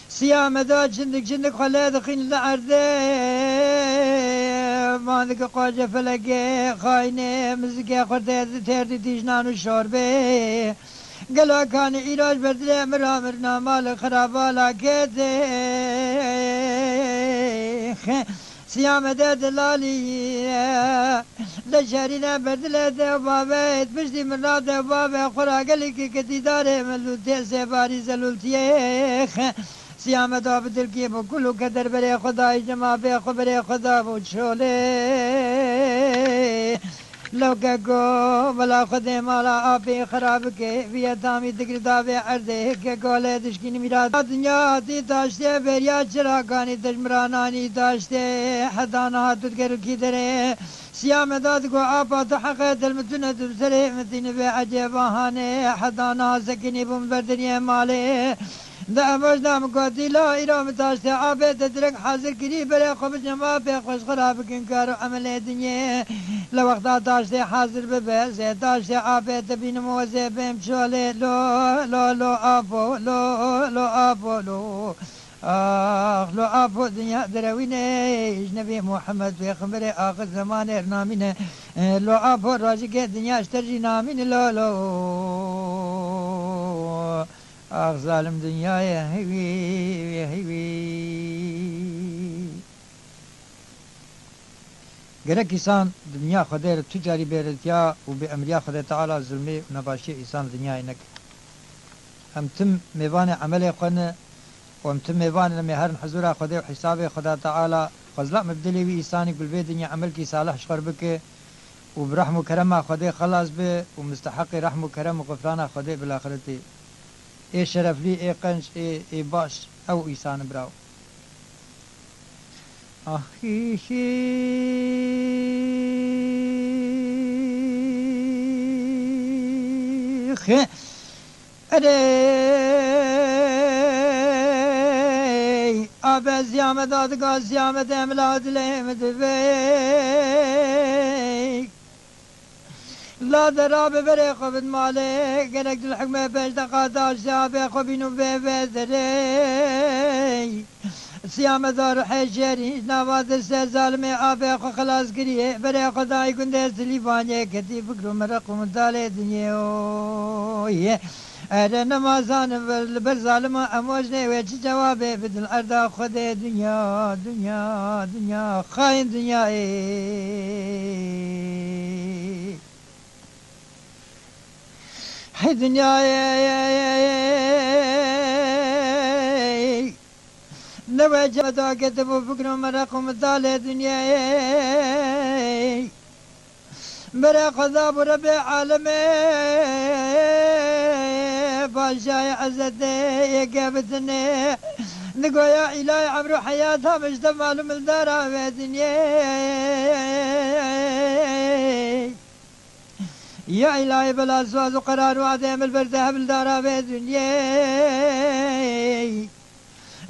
Siyame da çindik çindik xwe lê dixîn li erdê. Van dike qoce felekê, xayinê, mizikê xwe têr, têr di tîjnan û şorbê. Gela kanî îroj berdilê mira mirna mal xirabala kete. Siyame de delalî de şerîne berdilê de bavê, piştî mirna de bavê xwe ra gelî ki ketî darê min lûtê sêbarî zelûltiyê. Siyame da bi dilkî bi kul û keder berê xwe dayî cema bê xwe berê xwe da bû çolê. Lo keko, bila Xwedê mala apê xira bike, vî yetamî digir davê erdê, keko lê dişkînî mîra dinya hatî taştê beriya çira kanî tejmira nanî taştê, heta niha tu digerikî derê. Siya me da digo apa tu heqe telmitune tu serê mitîni vê ecêba hanê, heta niha sekinî bûm ber dinyê malê. Di emojna min gotî, la îro min taştê apê te direk hazir kirî, berê xwe bicem apê xwe ji xwe ra bikin kar û emelê dinyê. Li wexta taştê hazir bibe, zê taştê apê te bînim û zê bêm çolê. Lo, lo, lo, apo, lo, lo, apo, lo. Ax, lo, apo, dinya derewîne, ji nebî Muhammed pêxemberê axir zemanê namîne. Lo, apo, rojike dinya ji te jî namîne, lo, lo. Ax zalim dinyayê heyvî, heyvî. Gerek îsan di dinya Xwedê re tu carî bêritiya û bi emriya Xwedê Teala zulmê û nebaşiyê îsan li dinyayê neke. Em tim mêvanê emelê xwe ne û em tim mêvanê me herin hizûra Xwedê û hesabê Xweda Teala. Xwezla me bi dilê wî îsanî ku li vê dinya emelkî salih ji xwe re bike û bi rehm û kerema Xwedê xelas be û misteheqê rehm û kerem û xufrana Xwedê bi laxiretê. Ê şereflî, ê qenc, ê, ê baş, ew îsan in, biraw. Ah, hi, hi. Erê, abe ziya me dadiga, ziya me demla dilê me divê. La dera bi berê xwe bid malê, gerek tu li hikmê pêş deqa taştê apê xwe bîn û bê vê derê. Siya me dar û hêşerî, nava dirse zalimê apê xwe xilas kiriye, berê xwe dayî gundê Silîvanê, ketî fikr û mereq û mitalê dinyê oye. Ere nema zanim vir li ber zalima emojnê wê çi cewabê bidin erda Xwedê dinya, dinya, dinya, xayîn dinyayê. Hey dinyayê, ne wece me da ketibû fikr û mereq û mitalê dinyayê. Berê Xweda bû Rebê alemê, Paşayê Ezetê yeke bitinê. Digoya îlay emr û heyata min ji te malûm li dara vê dinyê. Ya îlahî bela soz û qerar û adê min li ber te hev li dara vê dinyê.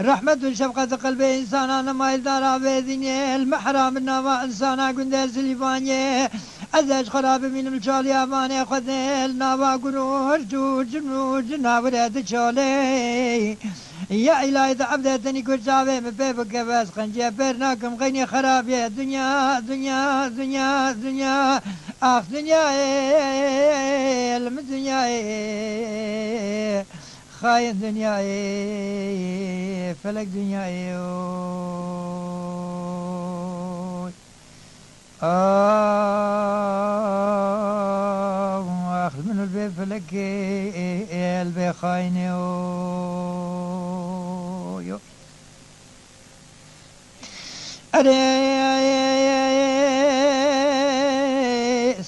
Rehmet û şefqet qelbê însana nemayî li dara vê dinyê, li mehra min nava însana gundê Silîvaniyê. Ez ê ji xwe re bimînim li çaliya vanê Xwedê, li nava gun û hirç û cin û cinawirê diçolê. Ya îlahî di evdê tenî ku çavê min pê bikeve, ez qenciyê pêr nakim, xeynî xerabiyê. Dinya, dinya, dinya, dinya. Ax dinyayê, li min dinyayê. Xayîn dinyayê, felek dinyayê, oy. Ax, ax, li min û li vê felekê, li vê xayînê, oy, oy. Erê,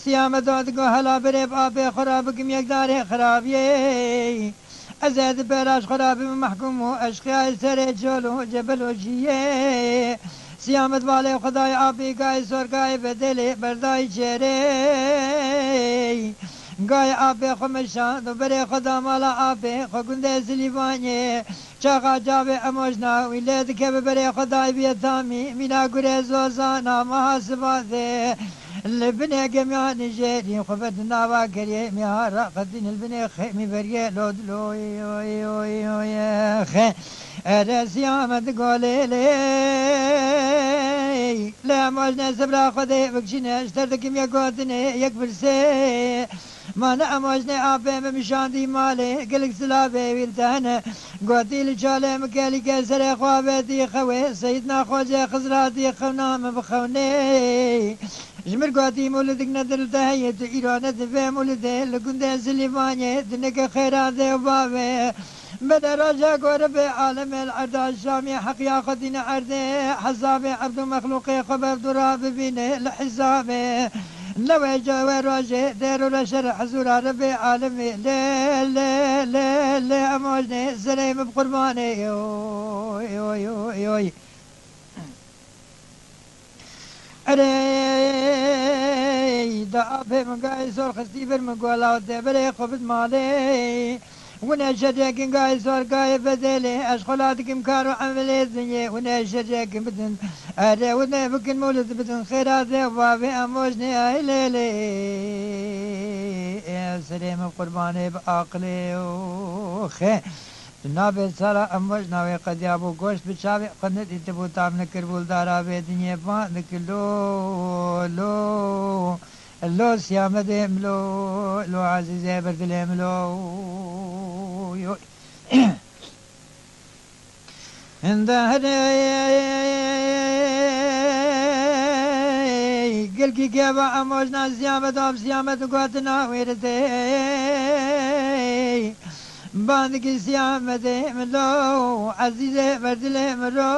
siya me dadigo hela berê bi apê xwe re bikim yek darê xirabiyê. Ez ê di pêra ji xwe re bibim mehkûm û eşqiyayê serê çol û cebel û jiyê. Siya me di balê xwe dayê apî gayê sor gayê bedelê berdayî çêrê. Gayê apê xwe meşand û berê xwe da mala apê xwe gundê Silîvanê. Çaxa çavê emojna wî lê dikeve berê xwe dayî bîye tamî, mîna gurê zozana meha sibadê. Li binê gemiya nijêrî xwe ve di nava kerê mîha raqetîn li binê xêmî beriyê lo dilo, oy, oy, oy, oy, xe. Eresiya me di golê lê. Lê emojne sibra xwe dê bikşîne, ji ter dikim yek gotinê, yek pirsê. Ma ne emojnê apê min mişandî malê, gilik silavê wî li te hene. Gotî li çalê min kelîke serê xwe avêtî xewê, Seyîdna Xwecê Xizratî xewna min bixewnê. Ji mir gotî mûlidik nedir li te heye, tu îro ne di vê mûlidê li gundê Silîvanê, tu neke xêra dê û bavê. Bede roja ku Rebê alemê li erda Şamê heqiya xwe dîne erdê, hesabê ebd û mexlûqê xwe bev dû ra bibîne li hesabê. Lewê cawe rojê der û reşer hezûra Rebê alemê. Lê, lê, lê, lê, em ojnê serê min bi qurbanê. Oy, oy, oy, oy. Erê, da apê min gayê sor xistî vir min gola te berê xwe bid malê. Wine şeryekin gayê sor gayê bedelê, ez xwe la dikim kar û emelê dinyê. Wine şeryekin bidin, erê wine bikin mûlid bidin xêra dê û bavê em ojnê ay lê lê. Ê serê min qurbanê bi aqilê û xê. Tu nabê sala em ojna wê qediya bû goşt bi çavê xwe nedîtibû tam nikiribû li dara vê dinyê van dikir lo, lo. Lo Siyamedê milo, lo Ezîzê berdilê milo. Yo. Hinde herê gilkî keva emojna Siyamed av Siyamed gotina wêritê. Bandikî Siyamedê milo, Ezîzê berdilê milo,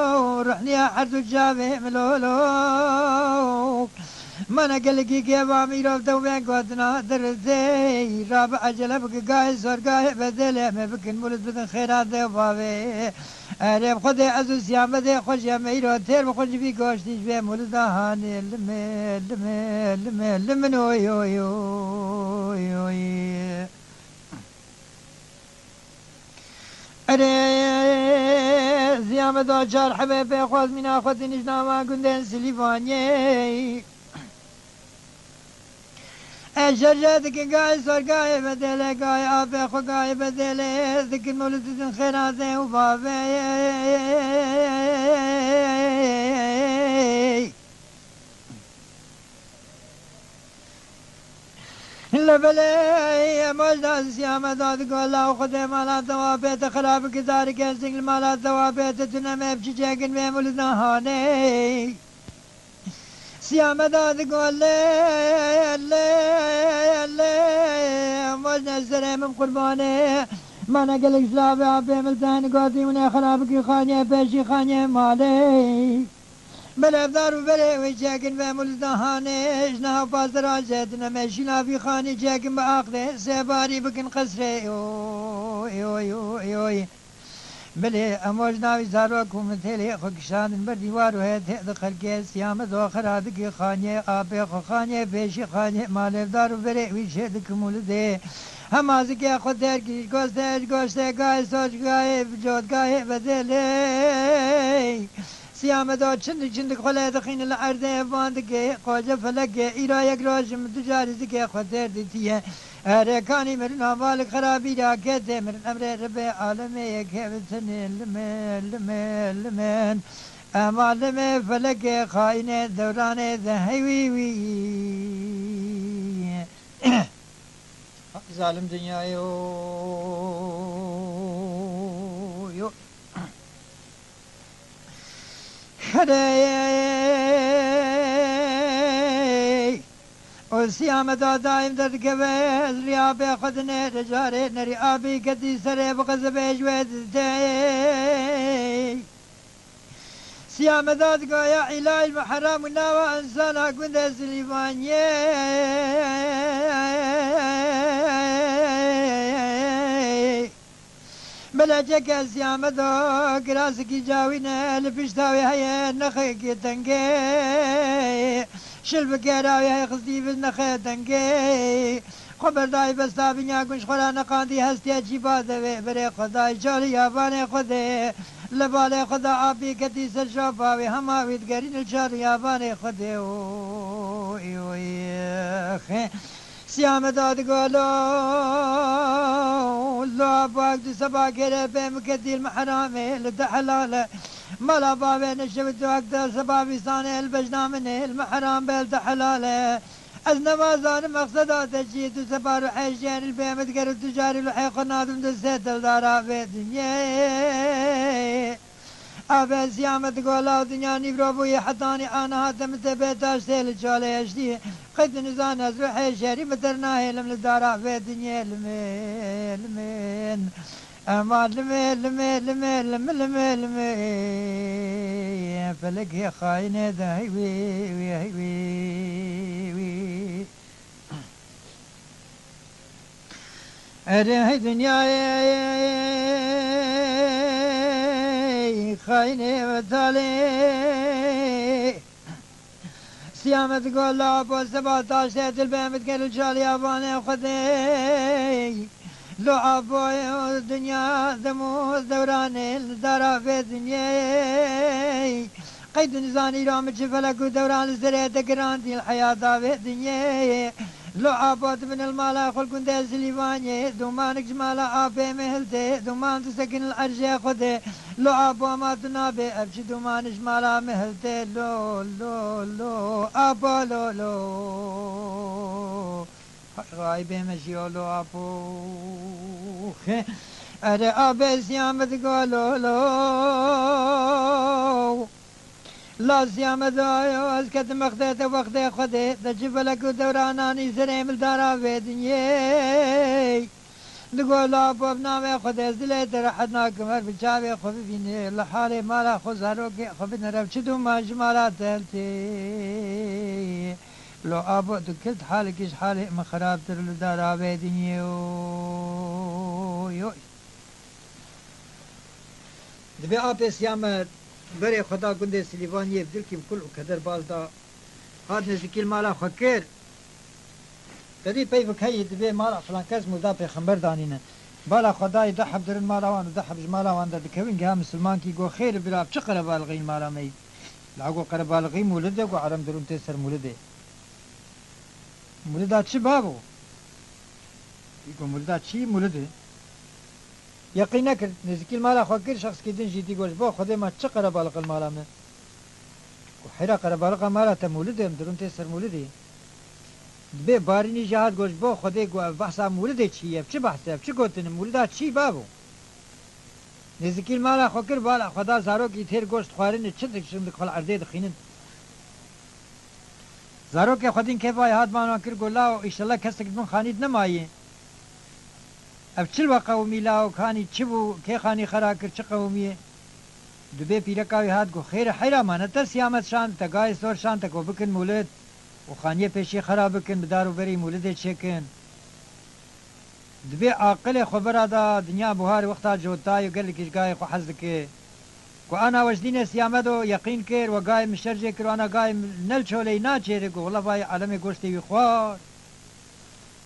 ruhniya her du çavê milo lo. Mana gelekî keva mîrov dewbên gotina diritê, rabi ecele bike gayê zor gayê bedelê me bikin mûlid bidin xêra dê û bavê. Erê bi Xwedê ez û Siyamedê xwe jî em îro têr bi xwe jî vî goştî ji vê mûlida hanê lime, lime, lime, limin oy, oy, oy, oy. Erê, Siyamedo çar hebê pê xwaz mîna xwe tînij nava gundên Silîvaniyê. Ez şerje dikin gayê sor gayê bedele, gayê apê xwe gayê bedele, dikin mûlid didin xêra dê û bavê. Levelê emojna Siyameda digo, law Xwedê mala te wa pê te xerab ki, darike sing li mala te wa pê te tune me bi çiçekin vê mûlida hanê. Siyameda digo, lê, lê, lê, emojne serê min qurbanê. Mana gelek ji lavê apê min li te hene gotî, hûn ê xerab ki xaniyê pêşî xaniyê malê. Belê ev dar û berê wê çêkin ve mûlida hanê, ji niha pazira jê tune me şîna vî xanî çêkin bi aqdê, sêbarî bikin qesrê. Oy, oy, oy, oy. Belê em oj navî zarok û min têlê xwe kişandin ber dîwar û hê tê di xelkê, Siyamedo xera dikî xaniyê, apê xwe xaniyê, pêşî xaniyê, malê dar û berê wî çê dikin mûlidê. Hema zikê xwe têr kî, ji gostê, ji goştê gayê soç gayê, bi cot gayê bedêlê. Siyamedo çindik çindik xwe lê dixîne li erdê, van dike qoce felekê, îro yek roj min du carî zikê xwe têr dîtiye. Erê kanî mirin hava li xerabî ra kê tê mirin, emrê ribê alemê yekê bitinê lime, lime, limin. Ema limê felekê xayinê dewranê de hey wî wî. Zalim dinyayê o, yo. Herey. O Siyameda daim derdikeve, ez rî abê xwe dinêre carê, nerî abî ketî serê bi xezibê ji wê didê. Siyameda digo ya îlahî, bi heram û nava insana gundê Silîvaniyê. Belê çeke Siyamedo kirasikî cawîne, li pişta wê heye nexêkê tengê. Şil bi kera wê heye xistî bi nexê tengê. Xwe berdayî besta binya gunj xwe ra neqandî hestiye çî ba devê berê xwe dayî çalî yavanê xwe dê. Li balê xwe da apî ketî ser şopa wê, hema wî digerîn li çalî yavanê xwe dê. Oy, oy, xê. Siyameda digo lo, lo bak du seba kere pê min ketî li mihramê li te helal e. Mala bavê neşewit wek de seba vîsanê li bejna min ê, li mihram bê li te helal e. Ez nema zanim mexseda te çi ye, tu sepa ruhê jêr li bê min diger û tu carî ruhê xwe nadim di sê dildara vê dinyê. Abê Siyamed gola dinya nîvro bûye hetanî aniha te min te bê taş tê li çalê eştî. Qey tu nizane ez ruhê jêrî min ter nahêlim li dara vê dinyê limê, limên. Ema limê, limê, limê, limê, limê, limê, felekê xayinê de hey wî, wî, hey wî, wî. Erê hey dinyayê, xayinê ve talê. Siyamet go la bo seba taştê dil be mit gel çaliya vanê Xwedê. Lo apo dinya dem û dewranê li dara vê dinyê. Qey tu nizanî ra min çi felek û dewran li serê te girandî li heyata vê dinyê. Lo apo tu bin li mala xwe li gundê Silîvaniyê, dûmanik ji mala apê min hiltê, dûman tu sekin li erjê Xwedê. Lo apo ma tu nabê, ev çi dûman ji mala min hiltê, lo, lo, lo, apo, lo, lo. Ray bê me jiyo, lo apo. Ere abê ziya min digo, lo, lo. La ziya min dayo, ez ketim wextê te, wextê Xwedê, te çi felek û dewrananî serê min dara vê dinyê. Digo la bo bi navê Xwedê ez dilê te rehet nakim, her bi çavê xwe bibîne, li halê mala xwe zarokê xwe binere, çi dûma ji mala te hiltê. Lo abo tu kilt halekî ji halê min xirabtir li dara vê dinyê, oy, oy. Dibê apê Siyamet berê xwe da gundê Silîvaniyê, bi dilkî bi kul û keder bal da, hat nêzîkî li mala xwe kir. Te dî peyvek heyî dibê mala filan kes mûrda pêxember danîne. Bala xwe dayê du heb dirin mala wan û du heb ji mala wan derdikevin, giha misilmankî go, xêr bira, bi çi qerebalixî li mala me yî? La go qerebalixî mûlid e, go erem dirûn tê ser mûlidê. Mûlida çi babo? Go mûlida çi? Mûlid e. Yeqîn nekir, nêzîkî li mala xwe kir, şexskî din jî dî got, ji bo Xwedê me çi qerebalix li mala me? Got, heyra qerebalixa mala te mûlid e, em dirûn tê ser mûlidê. Dibê Barînî jî hat got, ji bo Xwedê, got, ev behsa mûlidê çi ye, ev çi behs e, ev çi gotin e, mûlida çi babo? Nêzîkî li mala xwe kir, bala xwe da zarokî têr goşt xwarinê, çi dik şindik xwe li erdê dixînin. Zarokê xwedîn kêfa wî hat, van wan kir, got, lawo, îşellah kesek di bin xanî de nemaye. Ev çi li we qewimî, lawo, kanî çi bû, kê xanî xera kir, çi qewimî ye? Dibê pîreka wî hat, got, xêr e, heyra ma ne te Siyamet şand, te gayê sor şand, te got bikin mûlid û xaniyê pêşî xera bikin, bi dar û berî mûlidê çêkin. Dibê aqilê xwe bira da, dinya buharê wexta cotayê û gelekî ji gayê xwe hez dike. Ku ana we ji dînê Siyamedo yeqîn kir, we gayê min şer jê kir û ana gayê min ne li çoleyî naçêre, got, wela vayê alemê goştê wî xwar.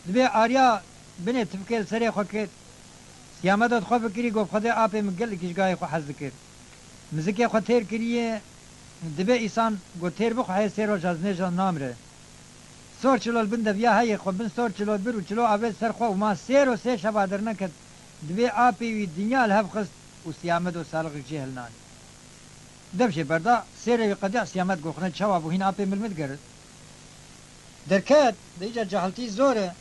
Dibê ariya binê tifkê li serê xwe kir. Siyamedo dixwe fikirî, got, bi Xwedê apê min gelekî ji gayê xwe hez dikir. Mizikê xwe têr kiriye, dibê îsan got, têr bixwe heye sê roja ez nêja namire. Sor çilo li bin deviya heyê xwe bin sor çilo bir û çilo avêt ser xwe û ma sê ro sê şeva derneket. Dibê apê wî dinya li hev xist û Siyamedo salixek jê hilnanî. Dev jê berda, sêrê wî qediya, Siyamet got, xwine çawa bû, hîn apê min li min digerit. Derket, de îca cahiltî zor e.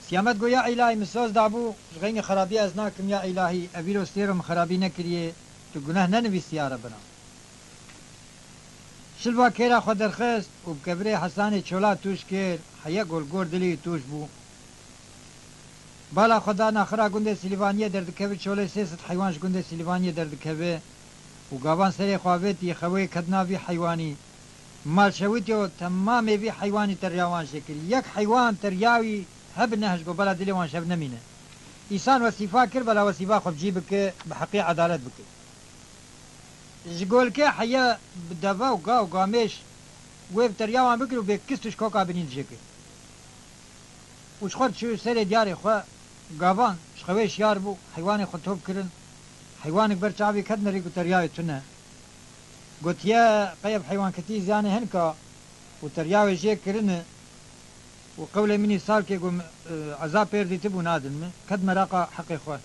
Siyamet got, ya îlahî, min soz dabû, ji xeynî xerabî ez nakim, ya îlahî, ev îro sê ro min xerabî nekiriye, tu guneh nenivîsiya Rebina. Şilva kêra xwe derxist û bi kevirê Hesanê çola tûj kir, heye gol gor dilê wî tûj bû. Bala xwe da naxira gundê Silîvaniyê derdikeve, çolê sê sed heywan ji gundê Silîvaniyê derdikeve û gavan serê xwe avêtî xewê ket nav vî heywanî. Mal şewitî û temamê vî heywanî teriya wan jê kirî. Yek heywan teriya wî hebi nehişt, got, bela dilê wan ji hev nemîne. Îsan wesîfa kir, bela wesîfa xwe bi cî bike, bi heqî edalet bike. Ji golkê heye bi deve û ga û gamêş wê bi teriya wan bikir û bê kist û ji koka binî dijê kir. Û ji xwe diçû serê diyarê xwe, gavan ji xewê şiyar bû, heywanê xwe top kirin. Heywanek ber çavê ket nerî ku teriya wê tune. Gotiye, qey ev heywanketî ziyanê hinka û teriya wê jê kirine û qewlê min î salkê ku, e, ezab pêr dîtibû nadin min, ket meraqa heqê xwe.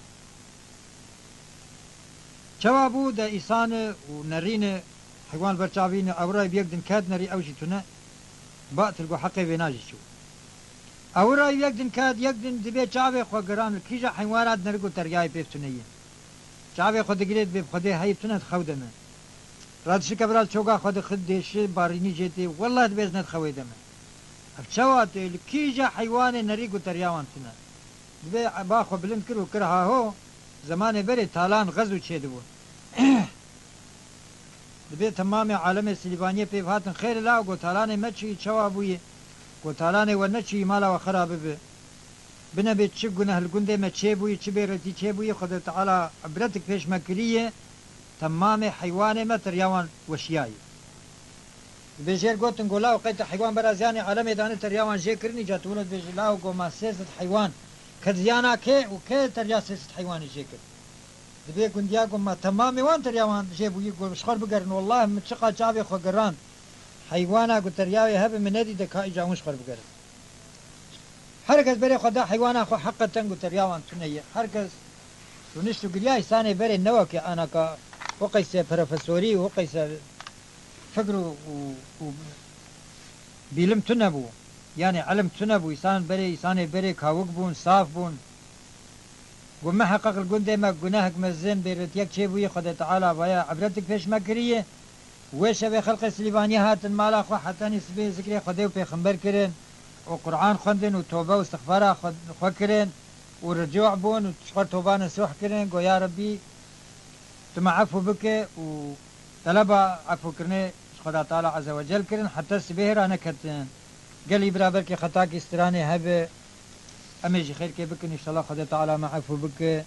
Çawa bû de îsane û nerîne, heywan ber çavîne, ewray bi yek din ket nerî ew jî tune, batil got heqê vêna jî çû. Ewray bi yek din ket, yek din dibê çavê xwe giran li kîja heywan ra dineri got teryayê pê tune ye. Çavê xwe digirê dibê bi Xwedê heyî tune dixew de me. Radişike viral çoga xwe dixit dêşi barînî jê tê, wellah dibê ez ne dixewê de me. Ev çawa tê li kîja heywanê nerî got teriya wan tune. Dibê ba xwe bilind kir û kir haho, zemanê berê talan xez û çêdibûn. Dibê temamê alemê Silîvaniyê pê bihatin xêr la, got talanê me çûyî çawa bûyî? Got talanê we neçûyî mala we xera bibi. Binebê çi guneh li gundê me çêbûyî, çi bêretî çêbûyî, Xwedê Teala ibretik pêş me kiriye, temamê heywanê me teriya wan weşiyayî. Dibê jêr gotin, go law qey te heywan bera ziyanê alemê dane teriya wan jê kirinî, ca tu wilo dibêjî law go ma sê sed heywan ket ziyana kê û kê teriya sê sed heywanê jê kir? Dibê gundiya go ma temamê wan teriya wan jê bûyî, go ji xwe bigerin, wellahî min çiqa çavê xwe gerand, heywana go teriya wê hebe min nedî de ka îca hûn ji xwe bigerin. Her kes berê xwe da heywana xwe heqeten ku teriya wan tune ye. Her kes rûnişt û giriya îsanê berê ne weke anaka o qeyse profesorî û o qeyse fikr û, û, û bîlim tune bû. Yanî ilim tune bû. Îsan berê, îsanê berê kawik bûn, saf bûn. Got, miheqeq li gundê me gunehek mezin, bêretiyek çêbûyî, Xwedê Teala vaya ibretik pêş me kiriye. Wê şevê xelqê Silîvaniyê hatin mala xwe, hetanî sibê zikrê Xwedê û Pêxember kirin û Quran xwendin û tobe û istixfara xwe, xwe kirin û ricû bûn û ji xwe toba nesuh kirin. Got, ya Rebbî, tu me efû bike û teleba efûkirinê ji Xweda Teala Azze ve Cel kirin, heta sibê hêra neketin. Gelî bira belkî xetakî stranê hebe, em ê jî xêrkê bikin, înşallah Xwedê Teala me efû bike.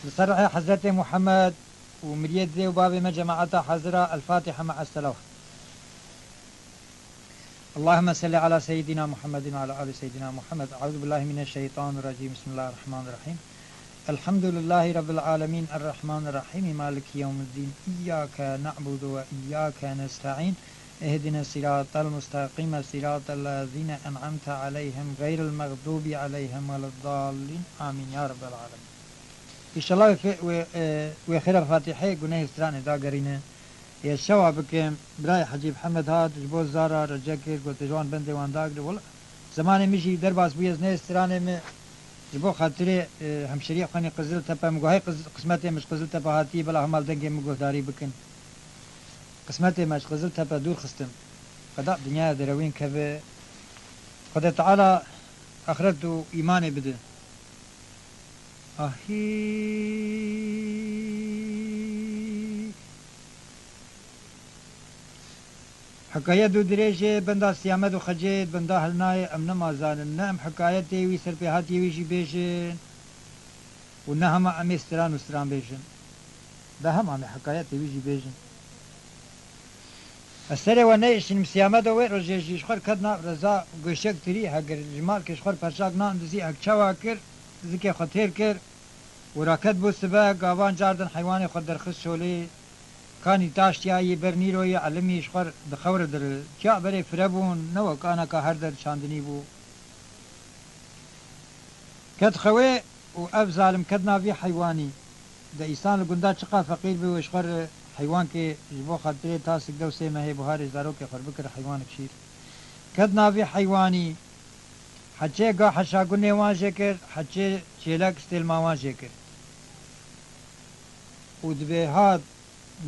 Li ser rihê Hezretê Muhammed û miriyê didê û bavê me cemaeta hazira, El-Fatiha me'es selawat. اللهم صل على سيدنا محمد وعلى آل سيدنا محمد. أعوذ بالله من الشيطان الرجيم. بسم الله الرحمن الرحيم. الحمد لله رب العالمين. الرحمن الرحيم. مالك يوم الدين. إياك نعبد وإياك نستعين. اهدنا الصراط المستقيم. صراط الذين أنعمت عليهم غير المغضوب عليهم ولا الضالين. آمين يا رب العالمين. Înşallah wê fe-, wê, e, wê xêra Fatîhê gunehê stranê dagerîne. Yê şewa bikim, birayê Hecî Mihemed hat, ji bo zara rece kir, got, ji wan bendê wan dagire. Wela, zemanê min jî derbas bûye, ez nê stranê min ji bo xatirê, e, hemşeriya xwe nê Qiziltepe, min got, hey Qiz-, qismetê min ji Qiziltepe hatiye, bela hemal dengê min guhdarî bikin. Qismetê me ji Qiziltepe dûr xistin. Qeda dinyaya derewîn keve. Xwedê Teala axiret û îmanê bide. Ahî. Hikayet û dirêjê benda Siyamed û Xecê benda hilnayê em nema zanin. Ne em hikayetê wî serpêhatiyê wî jî bêjin û ne hema em ê stran û stran bêjin. Da hema em ê hikayetê wî jî bêjin. Ez serê we neyişînim, Siyamedo wê rojê jî ji xwe ket nav reza goşek tirî, heger ji malkê ji xwe perçak nan dizî, hek çawa kir, zikê xwe têr kir û raket bû sibe, gavan cardin heywanê xwe derxist şolê, kanî taştiyayî ber nîroyê elimî ji xwe di xewre dir, tiya berê fire bûn, ne wek anaka her der çandinî bû. Ket xewê û ev zalim ket navî heywanî. De îsan li gunda çiqa feqîr bi wê ji xwe re heywankê ji bo xatirê tasik dew sê mehê buharê zarokê xwe bikir heywanik şîr. Ket navî heywanî. Heçê ga heşagunê wan jê kir, heçê çêlek stêlma wan jê kir. Û dibê hat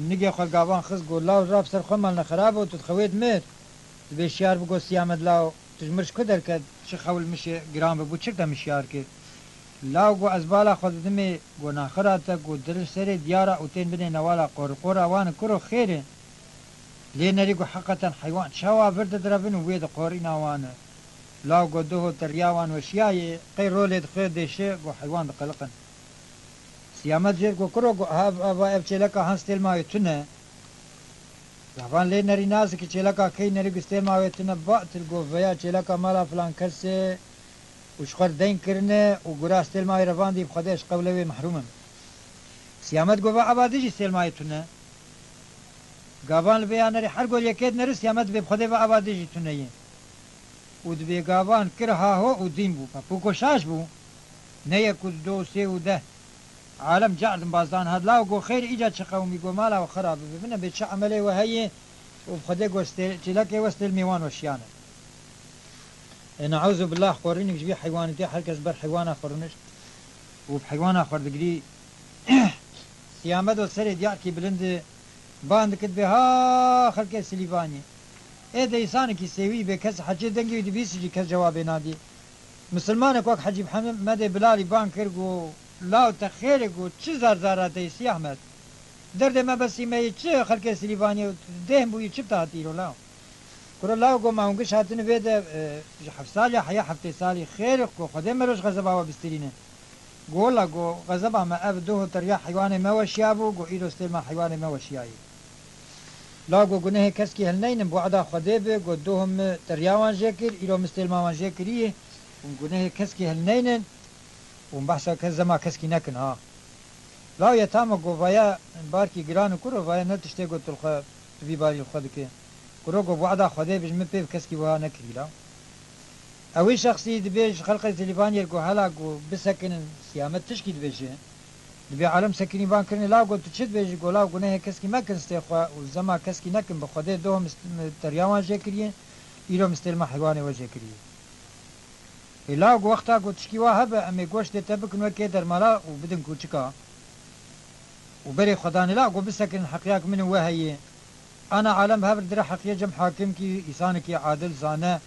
Nigê xwe gavan xist, got, law rab ser xwe mal nexerabo, tu dixewê dimir. Dibê şiyar bi got, Siyamed law, tu ji mir ji ku derket, çi xewl mişê giran bibû, çi te min şiyar kir? Law got, ez bala xwe didimê, got, naxira te, got, dir serê diyara û tên binê newala qor, qora wan kuro xêr e. Lê nerî got, heqeten heywan çawa vir didirevin û wê di qorîna wan e. Law got, doho te riya wan weşiyayê, qey rolê dixê dêşe, got, heywan diqeliqin. Siyamet jêr got, kuro, got, ha, ha, va ev çêleka han stêlma wê tune. Gavan lê nerî nazik çêleka key nerî got stêlma wê tune, ba til got, veya çêleka mala filan kesê û ji xwe deyn kirine û gura stêlma wê revandî bi Xwedê ez ji qewlê wê mehrûm im. Siyamet got, va eva dijî stêlma wê tune. Gavan li vê ya nerî her got yekê dineri, Siyamet dibê bi Xwedê va eva dijî tune ye. Û dibê gavan kir ha ho û dîn bû. Pepûko şaş bû. Ne yek û du û sê û deh. Alem cardin bazdan hat. Law go xêr, îca çi qewmî go mala we xera bibe. Bine bê çi emelê we heye û bi Xwedê go stê-, çêlekê we stêlmê wan weşiyane. E, ne'ûzubillah, xwe rûnîk ji vî heywanî tê, her kes ber heywana xwe rûnişt û bi heywana xwe digirî. Siyamedo serê diyarkî bilind e, ban dikit bê, ha xelkê Silîvaniyê. Ê de îsanekî sêwî bê, kes heçê dengê wî dibîsî jî kes cewabê nadî. Misilmanek wek Hecî Hemedê Bilalî bang kir, got, law te xêr e, got, çi zar zara te yî Sî Ehmed? Derdê me besî me yê çi, xelkê Silîvaniyê dêh bûyî, çi bi te hatî îro law? Kuro law, got, ma hûn giş hatine vê de, e, ji heft sal ya heya heftê salî xêr, got, Xwedê me roj xezeba we bistirîne. Got, wela, got, xezeba me ev doh û teriya heywanê me weşiyabû, got, îro stêlma heywanê me weşiyayî. La got, gunehê keskî hilneynin, bi wada Xwedê bi, got, doh min teriya wan jê kir, îro min stêlma wan jê kirî, hûn gunehê keskî hilneynin, hûn behsa kes, zema keskî nekin ha. La yetama got, vaya barkî giran û kuro, vaya ne tiştê got tu li xwe, tu vî barî li xwe dike. Kuro got, bi wada Xwedê bi, ji min pê bi keskî wiha nekirî la. Ewî şexsî dibê ji xelqê Silîvaniyê got, hela got bisekinin, Sî Ehmed tişkî dibêje. Dibê alem sekinî van kirinê, la got, tu çi dibêjî? Got, la gunehê keskî mekin stê xwe û zema keskî nekin, bi Xwedê doh min st-, min teriya wan jê kiriye, îro min stêlma heywanê we jê kiriye. Ê la got, wexta got tişkî wa hebe, em ê goştê te bikin wekê dermala û bidin kûçika. Û berê xwedanê la got, bisekinin, heqiya ki min û we heye. Ana alem bi hev re dire heqiyê cem hakim kî, îsanekî adil zane.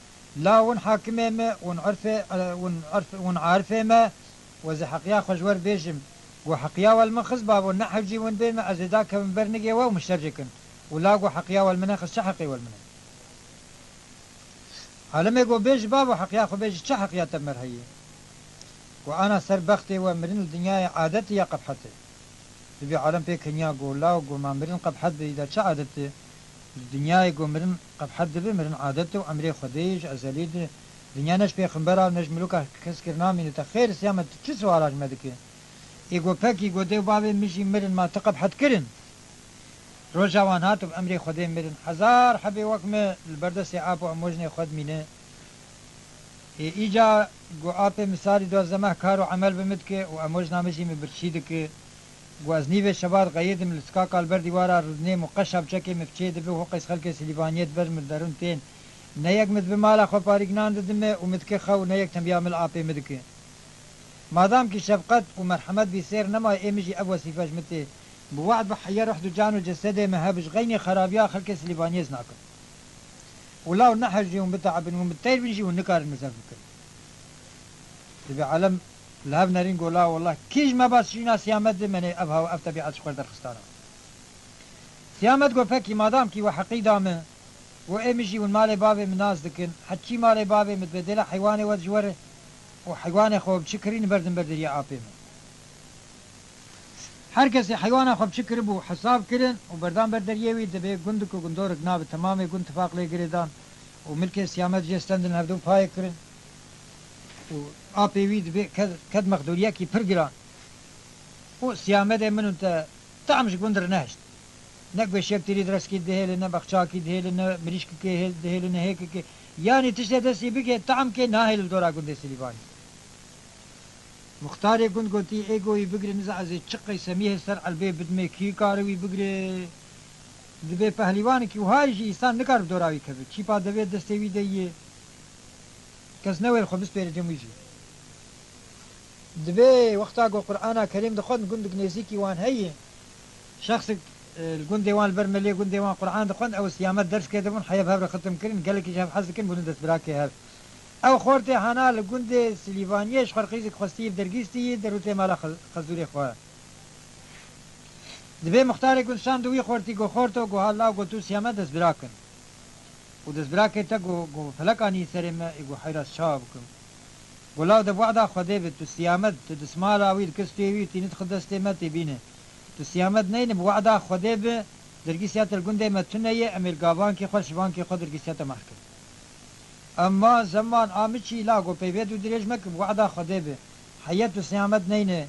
La hûn hakimê me, hûn urfê, hûn urf, hûn arifê me, we zê heqiya xwe ji we re bêjim. Got, heqiya we li min xist babo, ne hewcî hûn bê me, ez ê dakevim ber nigê we û min şer jê kin. Û la got, heqiya we li min nexist, çi heqê we li min e? Alimê got, bêjî babo, heqiya xwe bêjî, çi heqiya te mer heye? Got, ana ser bextê we, mirin li dinyayê adet e ya qebhet e? Dibê alem pê keniya, got, law, got, ma mirin qebhet be, îda çi adet e? Li dinyayê, got, mirin qebhet dibe, mirin adet e û emrê Xwedê ye, ji ezelî di dinya ne ji pêxembera ne ji miluka kes kir namîne. Te xêr, Sî Ehmed, tu çi suala ji me dike? Ê got, pekî, got, dê û bavê min jî mirin, ma tu qebhet kirin? Roja wan hat û bi emrê Xwedê mirin. Hezar hebê wek me li ber destê ap û emojnê xwe dimîne. Ê, îca got, apê min salî duwazdeh meh kar û emel bi min dike û emojna min jî min birçî dike. Got, ez nîvê şeva diqeyidim, li sikaka li ber dîwara rûdinêm û qeşa bi çekê min bi çê dibe û hoqê xelkê Silîvaniyê di ber min derûn tên. Ne yek min dibe mala xwe parîk nan didime û min dike xew, ne yek tembiya min li apê min dike. Madam ki şefqet û merhemet vî sêr nema, ê min jî ev wesîfe ji min tê. Bi we'd bi heya ruh du can û cesedê me heb, ji xeynê xerabiya xelkê Silîvaniyê ez nakim. Û law nehejî hûn bite'ibin, hûn bi teyr bin jî hûn nikarin min zef bikin. Dibê alem li hev nerîn go, la wallah, kî ji me bas şîna Sî Ehmed de, menê ev hawa, ev tebîet ji xwe derxistana. Sî Ehmed go, pekî, madam ki we heqî da min, û ê min jî hûn malê bavê min nas dikin, heçî malê bavê min dibê dêla heywanê we ji we re û heywanê xwe bi çi kirî, berdin ber deriyê apê min. Her kesê heywana xwe bi çi kiribû hesab kirin û berdan ber deriyê wî, dibê gundik û gundorik nabe, temamê gund tifaq lê girê dan û milkê Sî Ehmed jê stendin, hevdu payê kirin û apê wî dibê ked, ked mexdûriyekî pir giran. Û Sî Ehmedê min û te tam ji gund re nehişt. Ne gueşiyek tîrî direskî dihêlin, ne bexçakî dihêlin, ne mirîşkikê hêl-, dihêlin, ne hêkikê. Yanî tiştê destî bike, tam kê nahêl li dora gundê Silîvanî. Muxtarê gund gotî, ê go wî bigire, niza ez ê çi qeysemî hê ser elbê bidimê, kî kare wî bigire? Dibê pehlîwanekî wiha jî însan nikare bi dora wî keve. Çîpa devê destê wî de yê. Kes newêr xwe bispêre cem wî jî. Dibê wexta ku Qur'ana Kerîm dixwend, gundik nêzîkî wan heye. Şexsek, e, li gundê wan, li ber melê gundê wan Qur'an dixwend, ew Sî Ehmed ders kê dibûn, heya bi hev re xitim kirin, gelekî ji hev hez dikin, bûne destbirakê hev. Ew xortê hana li gundê Silîvaniyê ji xwe re qîzek xwestî, dergîstî, derûtê mala Xe-, Xezûrê xwe. Dibê muxtarê gund şand wî xortî, go, xorto, go, ha law, go, tu Sî Ehmed destbirak in. Û destbirakê te go, go, felek anî serê me, ê go, heyra ez çawa bikim? Go, law de bi wada Xwedê bi, tu Sî Ehmed, tu dismala wî dikir stûyê wî, tînit xwe destê me tê bîne. Tu Sî Ehmed neyne, bi wada Xwedê bi, dergîsiya te li gundê me tune ye, em ê li gavankê xwe, li şivankê xwe dergîsiya te mehkim. Ema zeman a min çî, la go, peyvê dû dirêj meke, bi wada Xwedê bi. Heya tu Sî Ehmed neyne,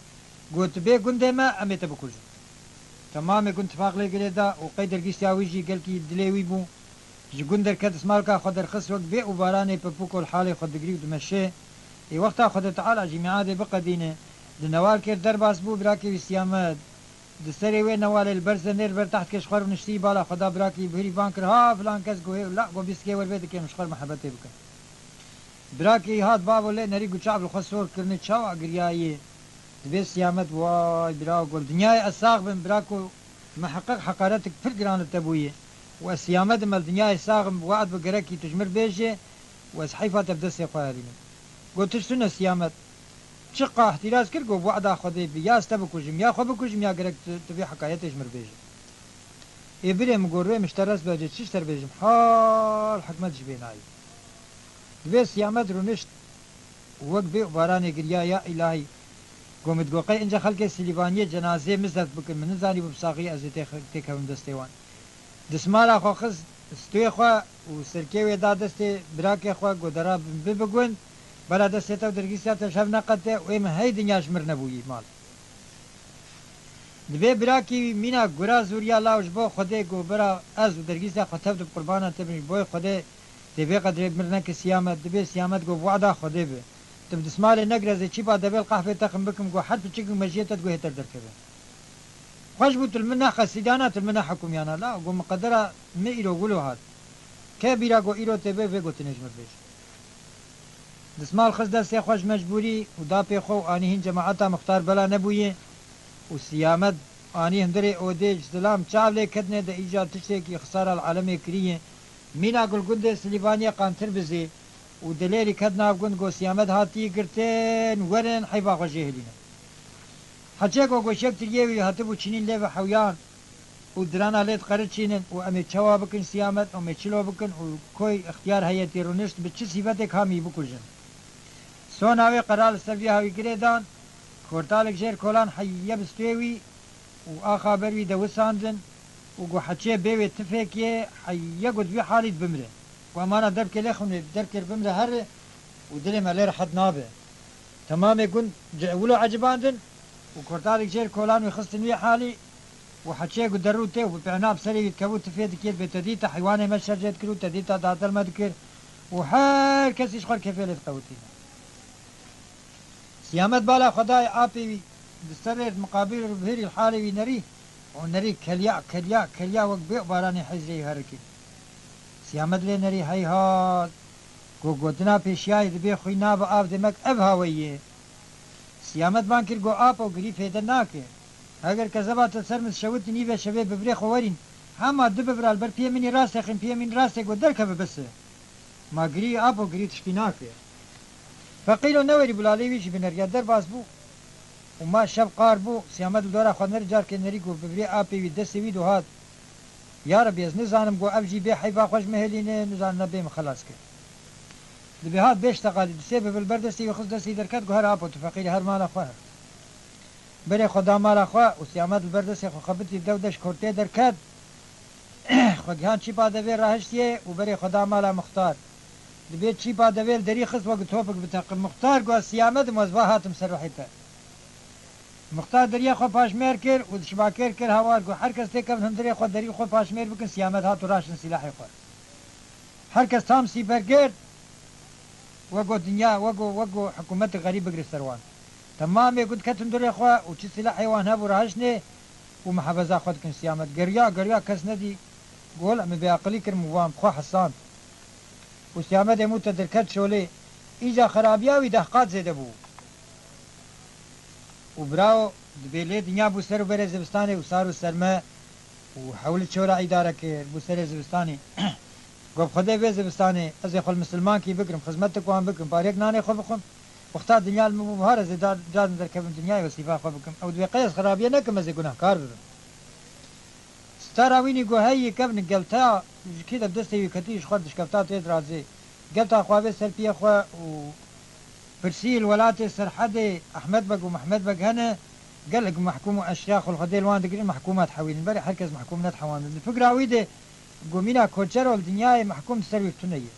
go, tu bê gundê me, em ê te bikujin. Temamê gund tifaq lê girê da û qey dergîstiya wî jî gelkî dilê wî bû. Ji gund derket, dismalka xwe derxist, wek bê û baranê pepûko li halê xwe digirî û dimeşê. Ê wexta Xwedê Teala jî mîadê biqedîne, di newalkê derbas bû, birakê wî Sî Ehmed di serê wê newalê li ber zendê li ber tehtke ji xwe re niştî, bala xwe da birakê wî, bihurî van kir, ha filan kes, go hê, la, go bîstikê wer bê, dikêm ji xwe re mihebetê bikin. Birakê wî hat, bavo, lê nerî guçav li xwe sor kirine, çawa giriyayê? Dibê Sî Ehmed, way bira, go, li dinyayê ez sax bim, birako, miheqeq heqaretek pir giran li te bûye. Û ez Sî Ehmed im, me li dinyayê sax im, we'd bi, gerekî tu ji min re bêje û ez heyfa te bi destê xwe herînim. Go, tu çi ne Siyamet? Çiqa îhtîraz kir, go, wada Xwedê bi, ya ez te bikujim, ya xwe bikujim, ya gerek tu, tu vê hekayetê ji mir bêjî. Ê birê min, go, rê min ji te rest be, cê çi ji te re bêjim? Hal hikmet ji bê nayê. Divê Siyamet rûnişt, wek bê û baranê giriya, ya îlahî. Go, min digot, qey ince xelkê Silîvaniyê cenazeyê min zeft bikin, min nizanîbû bi saxiyê ez ê têx-, têkevim destê wan. Dismala xwe xist stûyê xwe û sirkê wê da destê birakê xwe, got, dera bi, bi gund, bera destê te û dergîsiya te ji hev neqete û ê min hey dinya ji mir nebûyî mal. Divê birakî wî mîna gura zûriya law ji bo Xwedê, got, bira ez û dergîsiya xwe tev dibim qurbana te bin, ji bo Xwedê tê vê qedrê bi mir neke Siyamet. Divê Siyamet, got, wada Xwedê bi. Tu bi dismalê negire, ez ê çîpa devê li qehvê te xin bikim, got, her piçikek mejiyê te di guhê te derkeve. Xweş bû tu li min nexesîdana, tu li min nehekûmiyana. La, got, min qedera min îro wilo hat. Ke bîra, got, îro tê bê, vê gotinê ji min bêj. Dismal xist destê xwe ji mecbûrî û da pê xwe û anî hîn cemaeta Muxtar bela nebûye û Siyamed anî hundirê odê ji zilam çav lê ketine de îca tiştekî xisara li alemê kiriye. Mîna gul gundê Silîvaniyê qantir bizê û dilêrî ket nav gund, got, Siyamed hatî girtin, werin heyva xwe jê hilînin. Heçê ku goşek tiriyê wî hatibû çînîn lê ve hewyan û dirana lê diqeriçînin û em ê çawa bikin Siyamet, em ê çilo bikin û koy ixtiyar heyetî rûnişt bi çi sîfetek hamî bikujin. Sona wê qerar li ser vî hawî girê dan, kortalek jêr kolan heye bi stûyê wî û axa ber wî de wisandin û got, heçê bê wê tifekê heye got vî halî bimre. Got, emana debkê lê xwinê derkir bimre here û dilê me lê rehet nabe. Temamê gund ce-, wilo ecibandin û kortalek jêr kolan wî xistin wî halî û heçê got derû tê û bi pêna bi serê wî dikevû tifê dikir bê te dîta heywanê me şer jê dikir û te dîta dadel me dikir û her kesî ji xwe kefê lê diqewitîne. Siyamet bala xwe dayê apê wî, di serê miqabîl û bihêrî li halê wî nerî û nerî keliya, keliya, keliya wek bê û baranê heyzê wî herikî. Siyamet lê nerî heyhat, ku gotina pêşiyayê dibê xwî nabe av demek ev haweyî ye. Siyamet ban kir, got, apo, girî fêde nake. Heger kezeba te ser min dişewitî nîvê şevê bi virê xwe werîn, hema du bivira li ber piyê min î rastê xin, piyê min î rastê got derkeve bes e. Ma girî apo, girî tiştî nake. Feqîro newerî bû, lalê wî jî bineriya derbas bû û ma şev qar bû, Siyamed li dora xwe nerî carkê nerî got, bi virê apê wî destê wî do hat. Ya Rebî, ez nizanim got ev jî bê heyva xwe ji min hilîne, nizanim ne bê min xelas kir. Dibê hat bê ji teqalî, di sê bivil ber destê wî xist destê derket, got, here apo, tu feqîrî, her mala xwe here. Berê xwe da mala xwe û Siyamed li ber destê xwe xebitî dew deş kortê derket. Xwe gihan çîpa devê rahiştiye û berê xwe da mala Muxtar. Dibê çîpa devê li derî xist wek topik biteqin. Muxtar got, Siyamed im, ez va hatim ser ruhê te. Muxtar deriya xwe paşmêr kir û dişibakêr kir hawar got, her kes têkevin hundirê xwe derî xwe paşmêr bikin, Siyamed hat û raştin sîlahê xwe. Her kes tam sîper girt, wego dinya, wego, wego hikûmetê xerîb bigire ser wan. Temamê gund ketin durê xwe û çi silahê wan hebû rahiştinê û mihefeza xwe dikin Siyamed. Geriya, geriya kes nedî. Gol, em ê bêaqilî kirin û wan bi xwe hesand. Û Siyamedê mû te derket şolê. Îca xerabiya wî deh qat zêde bû. Û birawo, dibê lê dinya bû ser û berê zivistanê û sar û serme û hewli çora îdare kir, bû serê zivistanê. Got, Xwedê vê zivistanê ez ê xwe li misilmankî bigirim, xizmetik wan bikim, parêk nanê xwe bixwim. Wexta dinya li min bû bihar, ez ê da-, carin derkevim dinyayê û sîfa xwe bikim. Ew dibê qey ez xerabiye nekim, ez ê gunehkar bibim. Stara wînî got, hey yê kevin gelta ji kê de bi destê wî ketî ji xwe dişkefta tê dirazê. Gelta xwe avê ser piyê xwe û pirsî li welatê Serhedê Ehmed Beg û Mehmed Beg hene, gelek mehkûm û eşya xwe li Xwedê li wan digirin, mehkûma dihewînin. Berê her kes mehkûm nedihewandin. Di fikra wî de got, mîna koçero li dinyayê mehkûm di ser wî tune ye.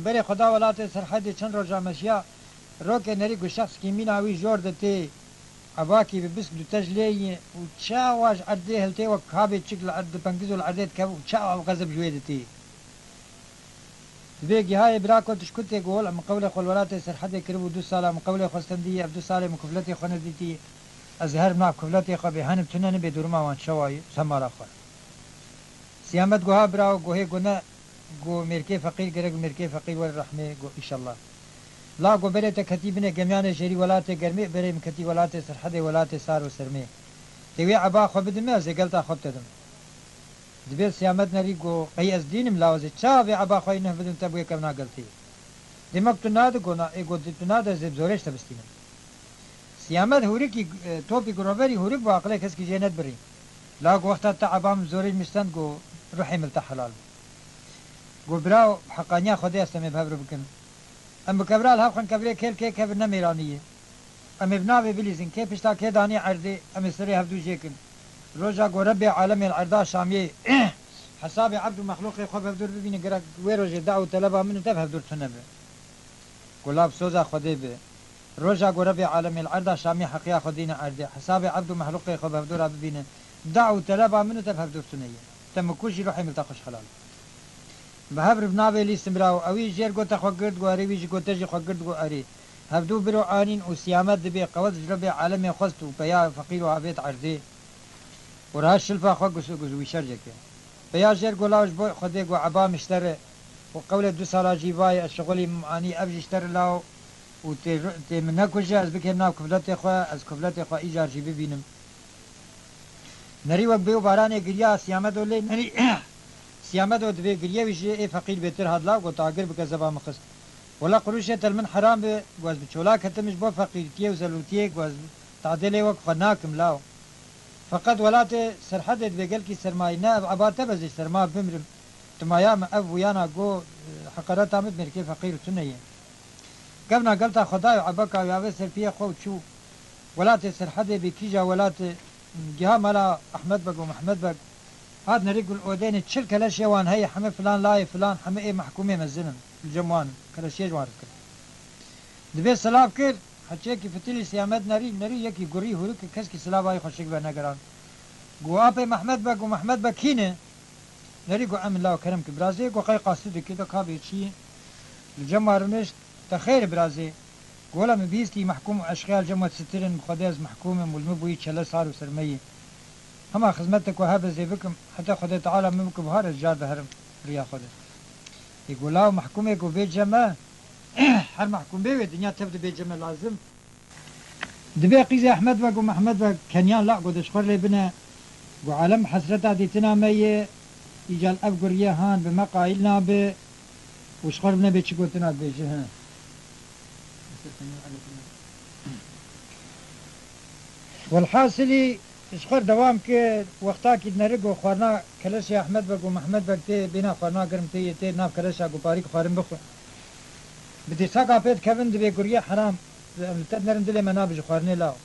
Berê xwe da welatê Serhedê çend roja meşiya, rokê nerî ku şexskî mîna wî jor de tê, ebakî bi bisk dûtej lê yî û çawa ji erdê hiltê wek kabê çik li erd dipengiz û li erdê dikeve û çawa ev xezeb ji wê ditê. Dibê gihayê bira ku tişkutê ku hol min qewlê xwe li welatê Serhedê kiribû du sala min qewlê xwe stendî, ev du salê min kufletê xwe nedîtî, ez ê herim nav kufletê xwe bê henim tune nibê duruma wan çawa yî, semara xwe. Siyamet got, ha birawo, got, hê, got, ne, got, mêrkê feqîr, gerek mêrkê feqîr were rehmê, got, înşallah. La, got, berê te ketî binê gemyanê jêrî welatê germê, berê min ketî welatê Serhedê, welatê sar û sermê. Tê wê eba xwe bidime, ez ê gelta xwe bitedim. Dibê Siyamed nerî got, qey ez dîn im, law ez ê çawa vê eba xwe yî nuh bidim te bi wê kevna geltê? Demek tu nade got, na, ê got, tu nade ez ê bi zorê ji te bistînim. Siyamed hûrikî, e, topî giroverî hûrik bû, aqilê keskî jê nedibirî. Law got, wexta te eba min bi zorê ji min stend, got, ruhê min li te helal bû. Got, birawo, bi heqaniya Xwedê ez te mê bi hev re bikim. Em bi kevra li hev xin, kevirê kê li kê kevir ne mêranî ye. Em ê bi navê bilîzin, kê pişta kê danî erdê, em ê serê hevdû jê kin. Roja ku Rebbê alemê li erda Şamiyê hesabê ebd û mexlûqê xwe bi hevdûr bibîne, gerek wê rojê daw û teleba min û te bi hevdûr tune be. Ku lav soza Xwedê be. Roja ku Rebbê alemê li erda Şamiyê heqiya xwe dîne erdê, hesabê ebd û mexlûqê xwe bi hevdûra bibîne, daw û teleba min û te bi hevdûr tune ye. Te min kujî, ruhê min li te xweş helal. Bi hev re bi navê lîstin birawo. Ewî jêr go te xwe girt go erê, wî jî go te jî xwe girt go erê. Hevdû biro anîn û Siyamed dibê qewet ji Rebbê alemê xwest û peya feqîr û avêt erdê. Û reha şilfa xwe guz-, guz-, wî şer jeke. Peya jêr go law ji bo Xwedê go eba min ji te re. Û qewlê du sala jî vayê ez şixulî min anî ev jî ji te re law. Û tê, tê min nekuje ez bikêm nav kufletê xwe, ez kufletê xwe îcar jî bibînim. Nerî wek bê û baranê giriya Siyamedo lê nerî Siyamedo dibê giriye wî jê ê feqîr bêtir hat law got, agir bike zeba min xist. Wela qurûşê te li min heram be, got, ez bi çola ketim ji bo feqîrtiyê û zelûtiyê, got, ez tadê lê wek xwe nakim law. Feqet welatê Serhedê dibê gelkî sermayî, ne ev eba te be ez ê serma bimrim. Timaya min ev bûyana go, heqereta min mêrkê feqîr tune ye. Kevna gelta Xwedayê û ebeka wî avê ser piyê xwe û çû. Welatê Serhedê bê kîja welatê giha mala Ehmed Beg û Mehmed Beg. Hat nerî gul odênê çil keleşê wan heye, heme filan layê filan, heme ê mehkûmê mezin in. Li cem wan in. Keleşiyê ji wan re dikin. Dibê silav kir, heçiyekî fitilî Siyamed nerî, nerî yekî gurî hûrik keskî silava wî xweşik venegeran. Got, apê Mehmed Beg û Mehmed Beg kî ne? Nerî got, em law kerem ki birazê, got, qey qasî dikî, de ka bê çi? Li cem wan rûnişt, te xêr birazê. Got, wela min bihîstî mehkûm û eşqeya li cem we çitir in, bi Xwedê ez mehkûm im û li min bûyî çele sar û sermeyî. Hema xizmetek we hebe ez ê bikim, heta Xwedê Teala min bike buhar ez car de herim riya Xwedê. Ê got, law mehkûmê ku bê cem me, her mehkûm bê wê dinya tev dibê cem me lazim. Dibê qîzê Ehmed Beg û Mehmed Beg keniyan la got, ji xwe lê bine. Got, alem hesreta dîtina me ye, îcal ev guriyê han bi me qayîl nabe û ji xwe bine bê çi gotina dibêje, he. Welhasilî, ji xwe dewam kir, wextakî dineri got, xwarina keleşê Ehmed Beg û Mehmed Beg tê bêna xwarina germ tê yê tê nav keleşa guparî ku xwarin bixwe. Bi dîsaka pê dikevin dibê guriyê heram, em li te dinerin dilê me nabe ji xwarinê law.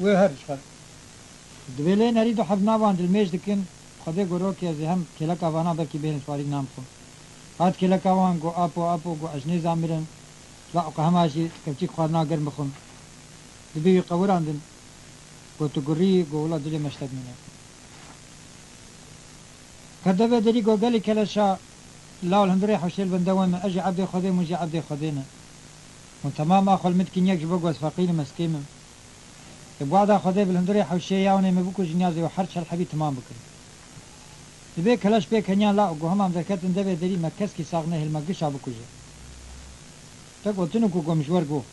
Wê her ji xwe. Dibê lê nerî du heb navan dilmêj dikin, Xwedê gorokê ez ê hem kêleka vana belkî bêhn swarî nam xwe. Hat kêleka wan got, apo, apo, got, ez nêzanirim, la qe hema jî kevçîk xwarina germ bixwim. Dibê wî qewirandin, got, tu gurî, got, wila dilê me ji te dimîne. Ket devê derî, got, gelî keleşa, law li hundirê hewşê li bende we me, ez jî ebdê Xwedê me, hûn jî ebdê Xwedê ne. Hûn temam a xwe li min dikin yek ji bo got, ez feqîr im, ez kêm im. Ê, bi wada Xwedê bi li hundirê hewşê ya hûn ê me bikujin ya ez ê her çel hebî timam bikim. Dibê keleş pê keniyan la û got, hema em derketin devê derî me keskî sax nehêl me gişa bikuje. Te gotin û ku gom ji wer got.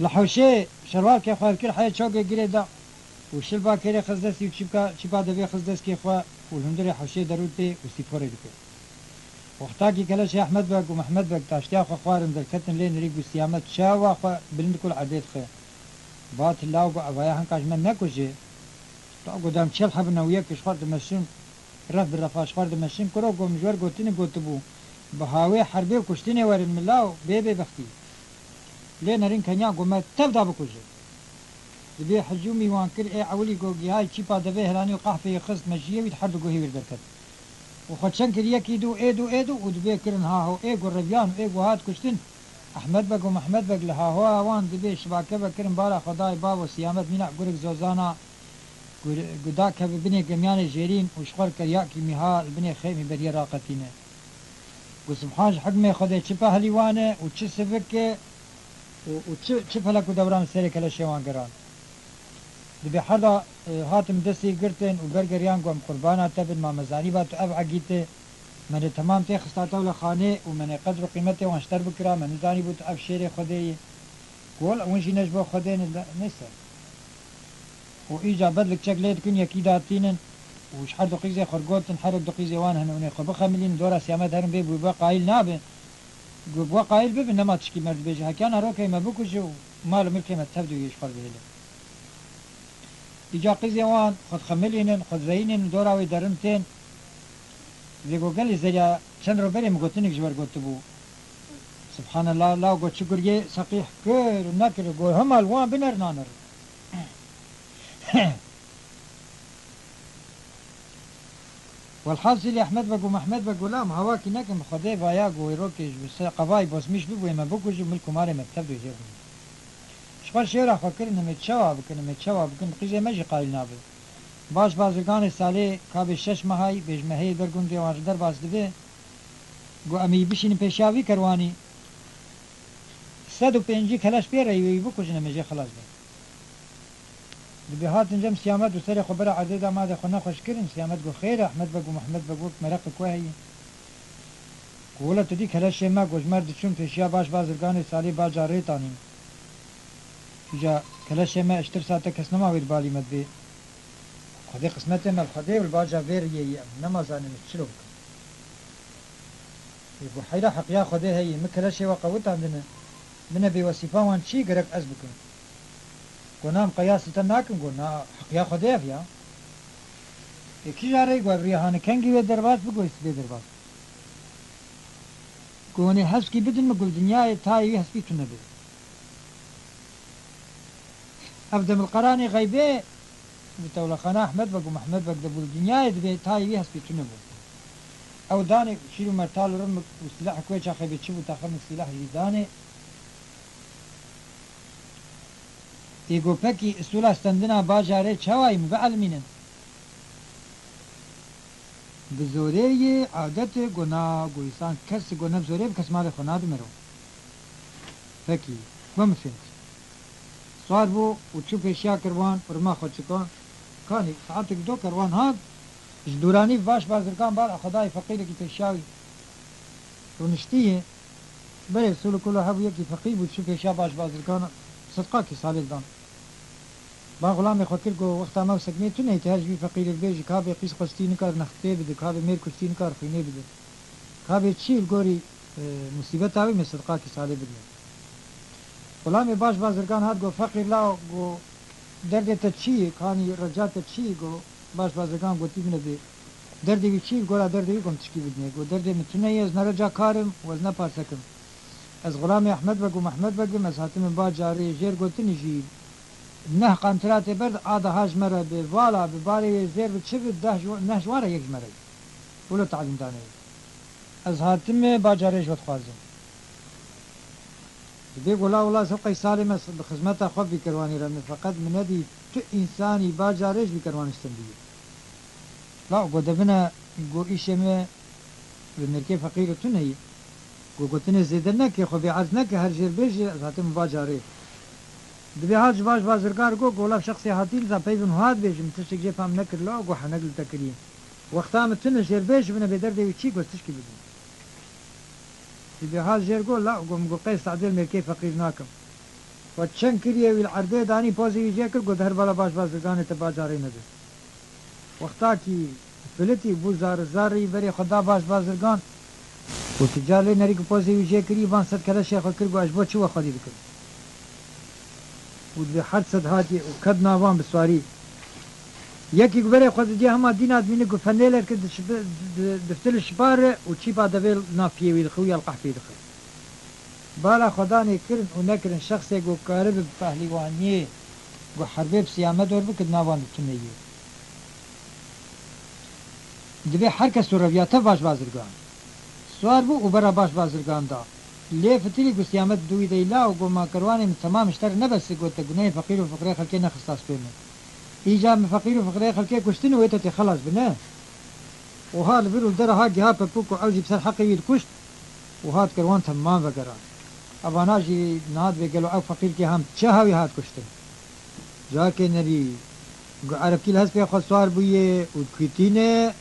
Li hewşê şerwalkê xwe hevkir heye çokê girê da û şilpa kêrê xist destî û çîpka, çîpa devê xist destê xwe û li hundirê hewşê derû tê û sîporê dike. Wextakî keleşê Ehmed Beg û Mehmed Beg taştiya xwe xwarin derketin lê nirî got Siyamed çawa xwe bilind kul erdê dixe. Bat law got evaya hinka ji me nekujê. Ta godam çel hebin ew yek ji xwe dimeşin, ref bi refa ji xwe dimeşin. Kuro got min ji wer gotinê gotibû, bi hawê herbê û kuştinê werin min law bê bêbextî. Lê nerîn keniya got me tev da bikuje. Dibê hicûmî wan kir, ê ewilî got gihayî çîpa devê helanî û qehfeyê xist mejiyê wî di her du guhê wî re derket. Û xwe çend kir yekî dû, ê dû, ê dû û dibê kirin haho, ê got reviyan û ê got hat kuştin. Ehmed Beg û Mehmed Beg li hahoya wan dibê şibake vekirin bara Xwedayê bavo Siyamet mîna gurik zozana gu-, guda keve binê gemiyanê jêrîn û ji xwe re keryakî mîha li binê xêmî beriyê raqetîne. Got, Subhan ji hikmê Xwedê çi pehlîwan e û çi sivik e û, û çi, çi felek û dewran li serê keleşê wan giran. Dibê herda, e, hatin destê girtin û bergeriyan got, em qurbana te bin, ma me zanîba tu ev egît e. Me ne temam tê xista tewle xanê û me ne qedr û qîmetê wan ji te re bikira, me nizanîbû tu ev şêrê Xwedê yî. Got, wela hûn jî ne ji bo Xwedê ne, neyse. û îca bedlik çek lê dikin, yekî datînin û ji her du qîzê xwe gotin, her du qîzê wan hene hûnê xwe bixemilînin, dora Siyamed herin bê bû, bû qayîl nabe. Got, "Bi we qayîl bibin, nema tişkî me dibêje. Hekiya narokê me bikuje û mal û milkê me tev dûyê ji xwe bihêle." Îca qîzê wan xwe dixemilînin, xwe dizeyînînin, dora wê derin tên. Vê got, "Gelî Zelya, çend roj berê min gotinik ji we re gotibû." Subhanallah, law got, "Çi gurgê seqîh kir û nekir." Got, "Hema li wan binerin, nanerin." Welhasilî Ehmed Beg û Mehmed Beg got, "Lam hawakî nekin, bi Xwedê vaya ku wê rokê ji ser qevayî bozmîş bibûyê me bikujin, milk û malê me bi tev dûyê jê bûn." Ji xwe şêra xwe kirin, "Em ê çawa bikin, em ê çawa bikin, bi qîzê me jî qayîl nabe." Baş bazirganê Salê ka bê şeş mehayî, bêjme heyê ber gundê wan ji derbas dibe, got, "Em ê bişînin pêşiya vî kerwanî, sed û pêncî keleş pê re wî bikujin, em ê jê xilas bin." Dibê hatin cem Siyamed û serê xwe bera erdê da, madê xwe nexweş kirin. Siyamed got, "Xêr e, Ehmed Beg û Mehmed Beg, wek mereqê ku heye?" Ku wila tu dî keleşê me ku ji me re diçûn pêşiya baş bazirganê Salê baca rê tanîn. Îca keleşê me, ji tirsa te kes nema wê di balî me dibê. Xwedê qismetê me bi Xwedê û li baca vê riyê yî, em nema zanin ez çilo bikim. Ê, got, "Heyra heqiya Xwedê heye, min keleşê we qewitandine, min e bê wesîfa wan çi gerek ez bikim?" Got, "Na, em qeyasî te nakim." Got, "Na, heqiya Xwedê ev ya." Ê, kîja rey got, "Ev riya hane kengî wê derbas bi, got, bê derbas." Got, "Hûn ê hespkî bidin min, got, dinyayê tayê wî hespî tune be." Ev demilqeranê xeybê di tewlexana Ehmed Beg û Mehmed Beg de bû, li dinyayê dibê tayê wî hespî tune bû. Ew danê şîr û mertal û rimek û sîlehek wê çaxê bê çi bû, taxemik sîleh jî danê. Ê got, "Pekî, isûla stendina bajarê çawa ye, min bielmînin?" Bi zorê yê adetê got, "Na, got, însan kes got ne bi zorê bi kes malê xwe nadimiro." Pekî, got, "Min fêm kir." Swar bû û çû pêşiya kerwan û rima xwe çika. Kanî saetek do kerwan hat, ji dûranî baş bazirgan bala xwe dayê feqîrekî pêşiya wî rûniştî ye. Berê Sûl û Kulo hebû, yekî feqîr bû, çû pêşiya baş bazirgan, sidqakî Salê dan. Ba xulamê xwe kir, got, "Wexta me û sekmê tune ye, tu her ji vî feqîrê bêjî, ka bê qîz xwestî nikar nextê bide, ka bê mêr kuştî nikar xwînê bide. Ka bê çi li gorî, e, musîbeta wî me sidqakî Salê bidine." Xulamê baş bazirgan hat, got, "Feqîr, la, got, derdê te çi ye? Kanî reca te çi ye?" Got, baş bazirgan gotî, "Min e bê derdê wî çi ye? Li gora derdê wî got min tişkî bidine." Got, "Derdê min tune ye, ez ne recakarî û ez ne parsekim. Ez xulamê Ehmed Beg û Mehmed Beg im, ez hatime bajarê, jêr gotinî jî neh qantiratê berde, a daha ji me re bi vala, bi barê wê zêr bi çi bi, deh ji, neh ji wan re yek ji me re ye. Wilo talîm dane ye. Ez hatime bajarê ji we dixwazim." Dibê got, "La wila ez hewqey Salê me bi xizmeta xwe vî kerwanî re me, feqet min nedî tu însanî bajarê ji vî kerwanî stendî ye." La got, "De bine, got, îşê me bi mêrkê feqîr û tune ye. Got, gotinê zêde neke, xwe bêerz neke, her jêr bêjî, ez hatim bajarê." Dibê hat ji baş bazirgan got, "Got, la şexsê hatî, nizam peyvin hat bêjim, tiştek jê fam nekir, la got, henek li te kiriye. Wexta min tune jêr bêj bine bê derdê wî çi, got, tişkî bidin." Dibê hat jêr got, "La, got, min got, qey sadê li mêrkê feqîr nakim." Xwe çeng kiriye wî li erdê danî, pozê wî jê kir, got, "Her bala baş bazirganê te bajarê nebe." Wextakî filitî bû zar zarî, berê xwe da baş bazirgan û tu car lê nerî ku pozê wî jê kirî, van sed keleşê xwe kir, got, "Ez ji bo çi we xwedî dikim?" Û dibê her sed hatiye û ket nav wan bi swarî. Yekî ku berê xwe didiye hema dîna dimîne ku fenêler kir di şibi-, di, di, diftil şipare û çîpa devê nav piyê wî dixe û ya li qehpê dixe. Bala xwedanê kirin û nekirin, şexsê ku karibe bi pehlîwaniyê ku herbê bi Siyamed dor bike, di nav wan de tune ye. Dibê her kes û reviya tev baş bazirgan. Swar bû û bera baş bazirgan da. Lê fitilî ku Siyamed bi dû wî de îla û got, "Ma kerwanê min temam ji te re nebesî, got, te gunehê feqîr û fiqirê xelkê nexist astê min. Îca min feqîr û fiqirê xelkê kuştin û wê te tê xelas bine." Û ha li vir û li dera ha giha pepûk û ew jî bi ser heqê wî dikuşt û hat kerwan temman vegera. Evana jî niha dibê gelo ew feqîrkê ham çi hawî hat kuştin? Carkê nerî, gu erebkî li hespê xwe swar bûye û dikûtîne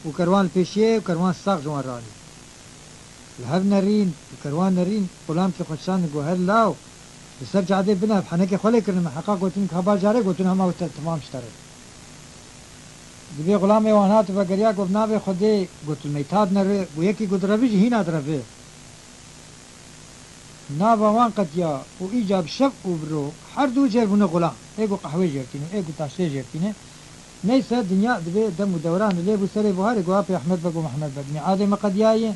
û kerwan li pêşiyê û kerwan sax ji wan ranî. Li hev nerîn û kerwan nerîn, xulamkî xwe şand û got, "Her law, Li ser cadê bine, bi henekê xwe lê kirine, heqa gotin ka bajarê, gotin hema wite temam ji te re. Dibê xulamê wan hat vegeriya, got, "Navê Xwedê," got, "li meytad nere," got, "yekî got, revî jî hîna direve." Nava wan qetiya û îca bi şev û bi ro her du jêr bûne xulam. Ê got, "Qehwê jêr tîne," ê got, "Taştê jêr tîne." Neyse, dinya dibê dem û dewran lê bû serê buharê, got, "Apê Ehmed Beg û Mehmed Beg, mîadê me qediyaye.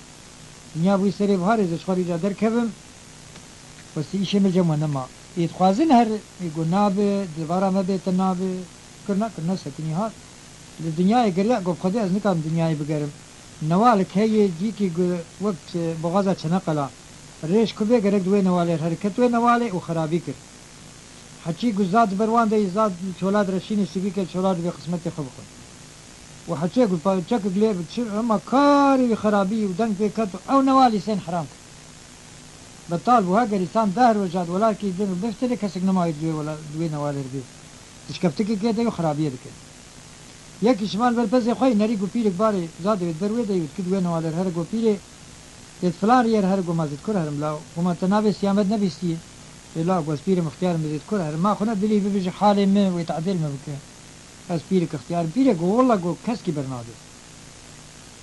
Dinya bûyî serê buharê, ez ê ji xwe re îca derkevim. Westî îşê min cem we nema. Ê dixwazin her, ê got, nabe, dibara me bê te nabe." Kirina, kirina sekinî hat. Li dinyayê geriya, got, "Xwedê ez nikarim dinyayê bigerim. Newalek heye, dîkî gu-, wek, e, boxaza çeneqela. Rêş ku bê gerek di wê newalê re here." Ket wê newalê û xerabî kir. Heçî gu zad ber wan de yî zad çola direşînê, sivîke çola dibê qismetê xwe bixwe. Û heçê gu pa-, çekik lê bi çi, hema karê wî xerabî û deng pê ket û ew newalî sên heram kir. Betal bû, heger îsan deh roja di welatî din û biftilê, kesek nema wî di wê wela-, di wê newalê re bê. Dişkeftikê kê de û xerabiyê dike. Yekî şima li ber pezê xwe yî nerî got, "Pîrek barê zadê wê di ber wê de yî û dikî di wê newalê re here." Got, "Pîrê, ê di filan riyê re here." Got, "Ma Zêdkur herim la." Got, "Ma te navê Siyamet nebîstiye?" "Ê la," got, "Ez pîrê mixtiyar im, Zêdkur herim." "Ma xwe ne dilî bibêje halê min wê tadêl me bike. Ez pîrek ixtiyar im." "Pîrê," got, "willa," got, "keskî bernade."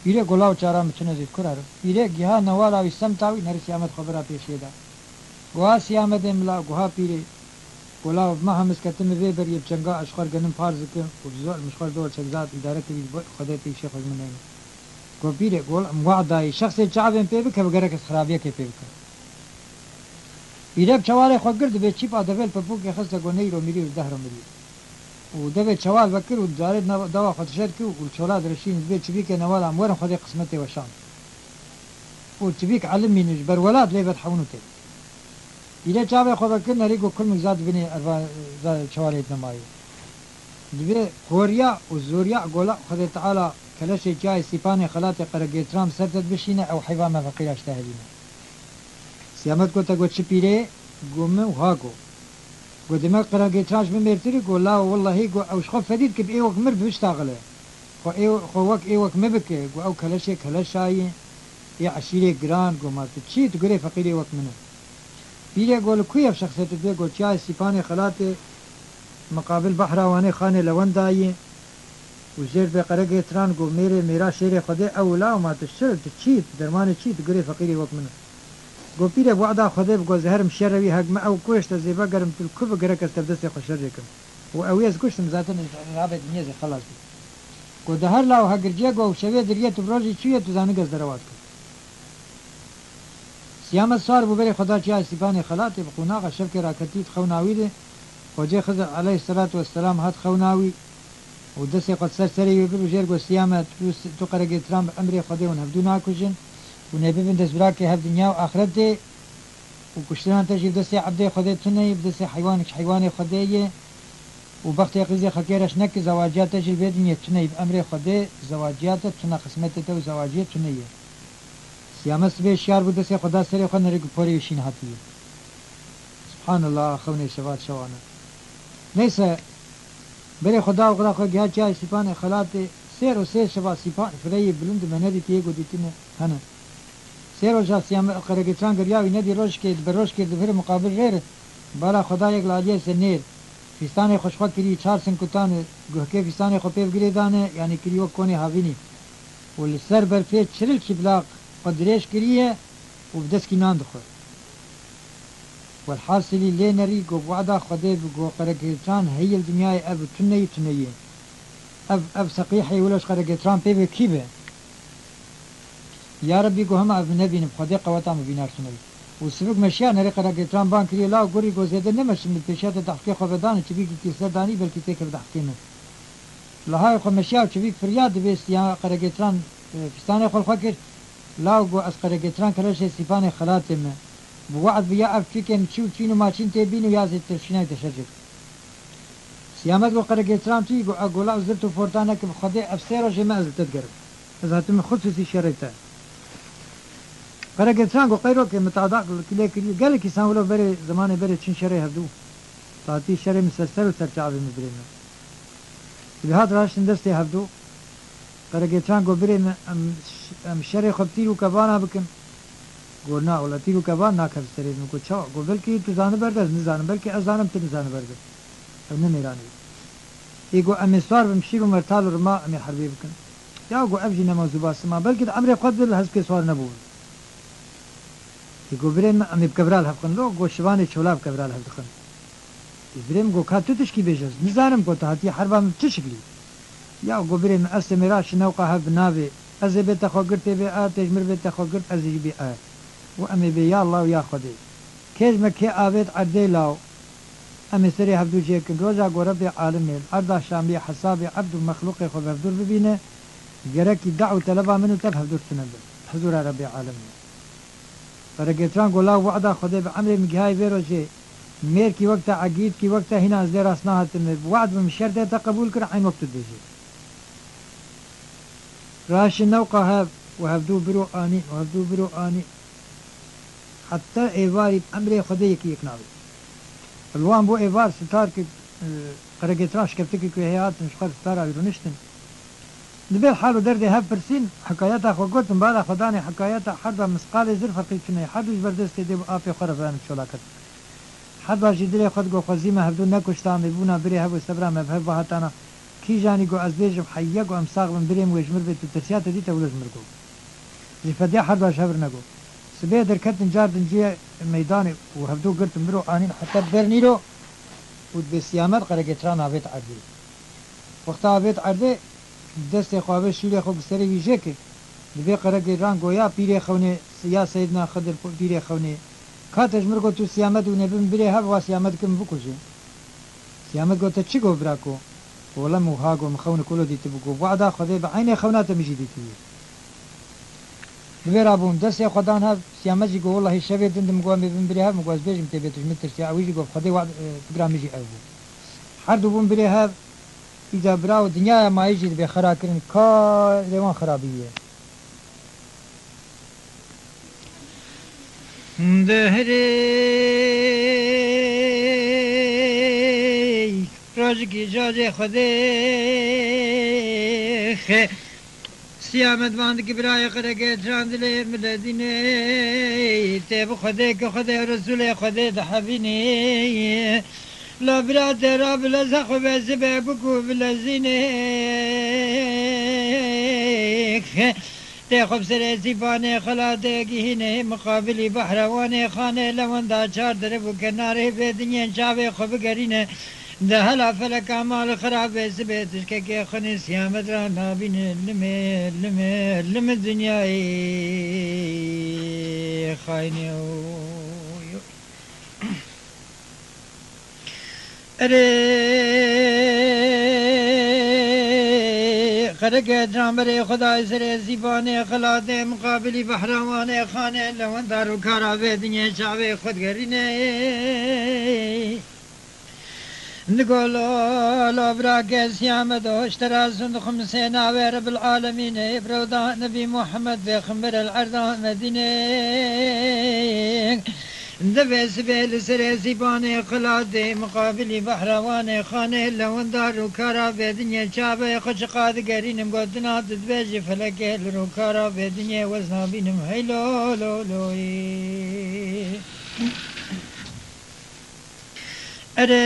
Pîrê got, "Law çara min tune Zêdkur herim." Pîrê giha newala wî semta wî, nerî Siyamet xwe bira pêşiyê de. Got, "A Siyamedê mila," got, "Ha pîrê." Got, "Law bi me hemiz ketime vê beriyê bi çenga ez ji xwe re genim parz dikim û bi zor min ji xwe re dor çek zad îdare kirî, Xwedê pê îşê xwe ji min neyne." Got, "Pîrê," got, "Em we'dayî şexsê çavên pê bike, bi gerek ez xirabiyekê pê bikim." Pîrê bi çewalê xwe girt, dibê çîpa devê li pepûkê xiste, got, "Neyro mirî û dehro mirî." Û devê çewal vekir û carê nav-, dava xwe dişer kir û li çola direşîn, dibê çivîkê newala em werin Xwedê qismetê we şand. Û çivîk elimîn ji ber welat lê vedhewin û tê. Pîrê çavê xwe vekir, nerî got, "Kulmik zad binê erva za-, çewalê nemayê." Dibê xoriya û zoriya gola Xwedê Teala keleşê çiyayê Sîpanê xelatê qeregêtiran bi ser te dibişîne, ew heyva me feqîra ji te helîne. Siyamet got, "Te got çi pîrê?" Got, "Min wiha got." Got, "Demek qeregêtiran ji min mêrtir e?" Got, "La wellehî," got, "ew ji xwe fedî dike bi ê wek mir bihişta xile. Xwe ê, xwe wek ê wek min bike." Got, "Ew keleşê keleşa ye, ê eşîrê giran." Got, "Ma tu çi yî, tu gurê feqîrê wek min e." Pîrê got, "Li ku ye ev şexsê tu dibê?" Got, "Çiyayê Sîpanê xelatê miqabil behra Wanê xanê Lewenda ye." Û jêr bê qeregêtiran got, "Mêrê mêra şêrê Xwedê ew wila, ma tu şir, tu çî, tu dermanê çî, tu gurê feqîrê wek min e." Got, "Pîrê, bi wada Xwedê bi, got, ez herim şerê wî hek me ew kuşt, ez ê vegerim, tu li ku bi gerek ez tev destê xwe şerê kim. Û ew ê ez kuştim zaten, ez rabê dinyê ez ê xelas bim." Got, "De her law hegirciye, got, ew şevê diriyê tu bi rojî çûye, tu zanî ez derewa dikim." Siyamet sar bû, berê xwe da çiyayê Sîpanê xelatê, bi qonaxa şevkê raketî di xewna wî de, Xwecê Xizir aleyhisselatu vesselam hat xewna wî û destê xwe di ser serê wî bir û jêr got, "Siyamet, tu, tu qeregêtiran bi emrê Xwedê hûn hevdû nakujin, hûn ê bibin destbirakê hev dinya û axretê û kuştina te jî bi destê ebdê Xwedê tune ye, bi destê heywanek ji heywanê Xwedê ye û bextê qîzê xelkê reş neke, zewaciya te jî li vê dinyê tune ye, bi emrê Xwedê zewaciya te tune, qismetê te û zewaciyê tune ye." Siyamet sibê şiyar bû, destê xwe da serê xwe, nerî got porê wî şîn hatiye. Subhanallah, xewnê şevat şewan e. Neyse, berê xwe da û xwe giha çiyayê Sîpanê xelatê, sêr û sê şeva Sîpan fireyê bilind me nedîtiye, got dîtine hene. Sê roja Siyamet qeregêtiran geriya wî nedî, rojkê di berojkê di vir muqabil rê re, bala xwe da yek li aliyê senêr. Fîstanê xwe ji xwe kirî çar sinkutan e, guhkê fîstanê xwe pê bi girê dane, yanî kirî wek konê havînî. Û li ser berfê çiril çîblaq xwe dirêj kiriye û bi deskî nan dixwe. Welhasilî lê nerî got, "Wada Xwedê bi, got, qeregêtiran heyî li dinyayê ev tuneyî tuneyî. Ev, ev seqîhê wilo ji qeregêtiran pê be kî be? Ya Rebbî, got, hema ev min nebînib, Xwedê qeweta min bînar tuneyî." Û sivik meşiya nerî qeregêtiran ban kiriye, law gurî got, "Zêde nemeşin, min pêşiya te dehfkê xwe vedanê, çivîkî kî li ser danî, belkî têke bi dehfkê min." Lihayê xwe meşiya û çivîk firiya, dibê siya qeregêtiran, e, fîstanê xwe li xwe kir. Law got, "Ez qeregêtiran keleşê Sîpanê xelatê me. Bi we'd bi ya ev çûkê min çû çîn û maçîn tê bîn û ya zêde tevşînayê te şer jê." Siyamet got, "Qeregêtiran tu yî?" Got, "E," got, "Law zirt û forta neke, bi Xwedê ev sê rojê me ez li te digerim. Ez hatime xusûsî şerê te." Qeregêtiran got, "Qeyro ke min tada lê kiriye, gelek îsan wilo berê zemanê berê çin şerê hevdû. Tatî şerê min ser ser û ser çavê min birê me." Dibê hat raştin destê hevdû. Qeregêtiran got, "Birê me, em, em şerê xwe bi tîr û kevana bikin." Go, na, wela tîr û kevan nakeve serê min. Go, çawa? Go, belkî tu zaniber de ez nizanim, belkî ez zanim tu nizaniber de. Ew ne mêranê ye. Ê go, em ê swar bin, şîr û mertal û rima em ê herbê bikin. Ya go, ev jî nema zûba sima, belkî di emrê xwe de li hezkê swar nebûbin. Ê go, birê min, em ê bi kevra li hev xin. Lo go, şivanê çola bi kevra li hev dixin. Ê birê min, go, ka tu tişkî bêje, ez nizanim, go, tu hatiye herba min bi çi şiklî? Ya go, birê min, ez tê mêra şinewqa hev bi navê, ez ê bê te xwe girt, tê bê a, tê ji mir bê te xwe girt, ez ê jî bê a. Û em ê bê ya Allah û ya Xwedê. Kê ji me kê avêt erdê law, em ê serê hevdû jê kin. Roja ku Rebbê alimê li erda Şamiyê hesabê ebd û mexlûqê xwe bi hevdûr bibîne, gerekî de'w û teleba min û te bi hevdûr tune bin. Hizûra Rebbê alimê. Qeregêtiran go, law wada Xwedê, bi emrê min gihayî vê rojê, mêrkî wek te, egîdkî wek te, hîna ez lê rast nahatime. Bi wad bim, şertê te qebûl kir, eyn wek tu dibêjî. Raşî newqa hev û hevdû biro anî û hevdû biro anî. Heta êvarî bi emrê Xwedê yekî yek nabê. Li wan bû êvar sitarkek, e, qeregêtiran şkeftikek wê heye hatin ji xwe sitara wî rûniştin. Di vê hal û derdê hev pirsîn, hikayeta xwe gotin, bala xwe danê hikayeta herda misqalê zir ferqî tune ye. Herdu ji ber destê dê û apê xwe re zanim çolaket. Herda jî dilê xwe digot, xwezî me hevdû nekuştan, bûna birê hev û sebra me bi hev ve hatana. Kîjanî got, ez bêjim heyiye, got, em sax bin, birê min wê ji mir bê, tu tirsiya te dî te wilo ji mir got. Ji fedya herda ji hev re negot. Sibê derketin cardin cihê meydanê û hevdû girtin biro anîn heta ber nîro û dibê Siyamed qeregêtiran avêt erdê. Wexta avêt erdê, destê xwe avêt şûlê xwe bi serê wî jê kir. Dibê qeregêtiran goya pîrê xewnê, ya Seydina Xidir pîrê xewnê. Ka te ji mir got tu Siyamed û nebin birê hev, wa Siyamed kim bikuje. Siyamed got, te çi got birako? Wele min wiha got, min xewnik wilo dîtibû. Got, wada Xwedê bi eynê xewna te min jî dîtibû. Li vê rabûn, destê xwe dan hev, Siyamed jî got, wellahî şevê din di min got, em ê bin birê hev, min got, ez bêjim tê bê tu ji min tirsiya, ew jî got, Xwedê wa, e, fikra min jî ew bû. Her du bûn birê hev, îca bira û dinyaya mayî jî dibe xera kirin, karê wan xera bîye. Dehrê rojikî cazê Xwedê xe. Siyamet van dikî birayê qeregê çandilê miledînê. Tê bi Xwedê ki Xwedê Resûlê Xwedê dihevînî. La bira te ra bileze xwe be zibe biku bilezînê. Tê xwe bi serê sîpanê xelatê gihînê, miqabilî behrewanê xanê lewenda çar derib û kenarê bê dinyên çavê xwe bigerîne. Di hela feleka mal xirabê sibê tişkekê xwinê Siyamet ra nabîne, limê, limê, limê dinyayê xaynê. Erê, qereke camberê Xwedayê serê zîbanê xilatê miqabilî behrewanê xanê lewendar û kara vê dinyê çavê xwe digerîne. Digo lo, lo birake Siyamedo, ji te ra zûn dixwim sê navê Rebil Alemînê, birewda Nebî Muhammed pêxember el erda Medînê. Divê sibê li serê zîbanê xilatê, miqabilî behrewanê xanê lewendar û kara vê dinyê çavê xwe çiqa digerînim, gotina tu dibêjî felekê li rûkara vê dinyê wez nabînim, hey lo, lo, loyê. Erê,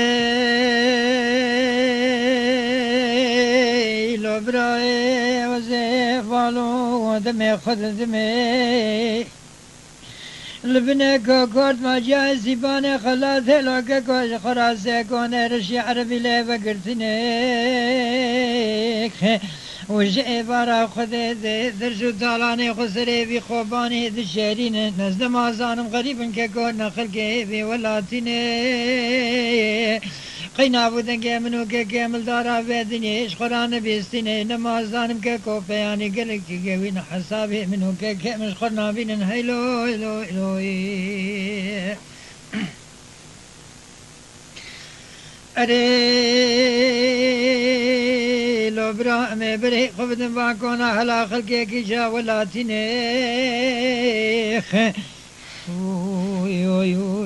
lo birayê, wezê valo, demê xwe didimê. Li binê kokort maciya zîbanê xelatê, lo keko ji xwe ra sêkonê rişî erebî lê vegirtinê. Û ji êvara Xwedê dê dirj û talanê xwe serê vî Xobanê dişêrînin. Ez dema zanim xerîb in keko ne xelkê vê welatî ne. Qey nav û dengê min û kekê mildara vê dinyê ji xwe ra nebîstîne. Nema zanim keko peyanî gelekî gewîn hesabê min û kekê min ji xwe nabînin. Hey lo, hey lo, hey lo. Erê, lo bira, em ê berê xwe bidin van kona hela xelkekî ja welatî ne. Oy, oy, oy.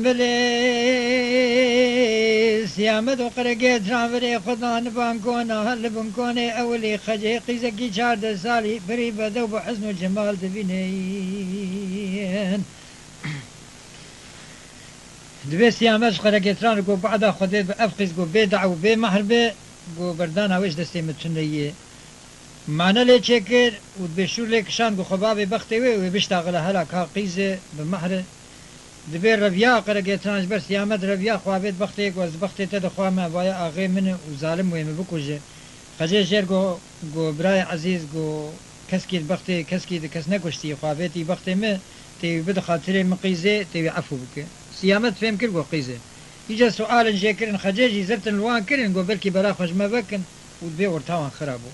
Bilê Siyamet û qirege tranverê xwe dan bankona, li binkonê ewilî Xecê qîzekî çardeh salî, pirî bedew bi hizn û cemal dibînin. Divê Siyamet ji qirege tran ku bada Xwedê bi ev qîz ku bê daw û bê mehr be, ku berdana wê ji destê min tune ye. Mane lê çêkir û dibê şûr lê kişand ku xwe bavê bextê wê, wê biştaxile hela ka qîze bi mehre. Dibê reviya qirege tran ji ber Siyamet reviya xwe avêt bextê ku ez di bextê te de xwe me vaye axê min û zalim wê min bikuje. Xecê jêr go, go birayê ezîz go keskî di bextê keskî di kes nekuştî xwe avêtî bextê min tê wî bide xatirê min qîzê tê wî efû bike. Siyamet fêm kir go qîzê. Îca sualin jê kirin Xecê jî zirtin li wan kirin go belkî bela xwe ji me vekin û dibê orta wan xira bû.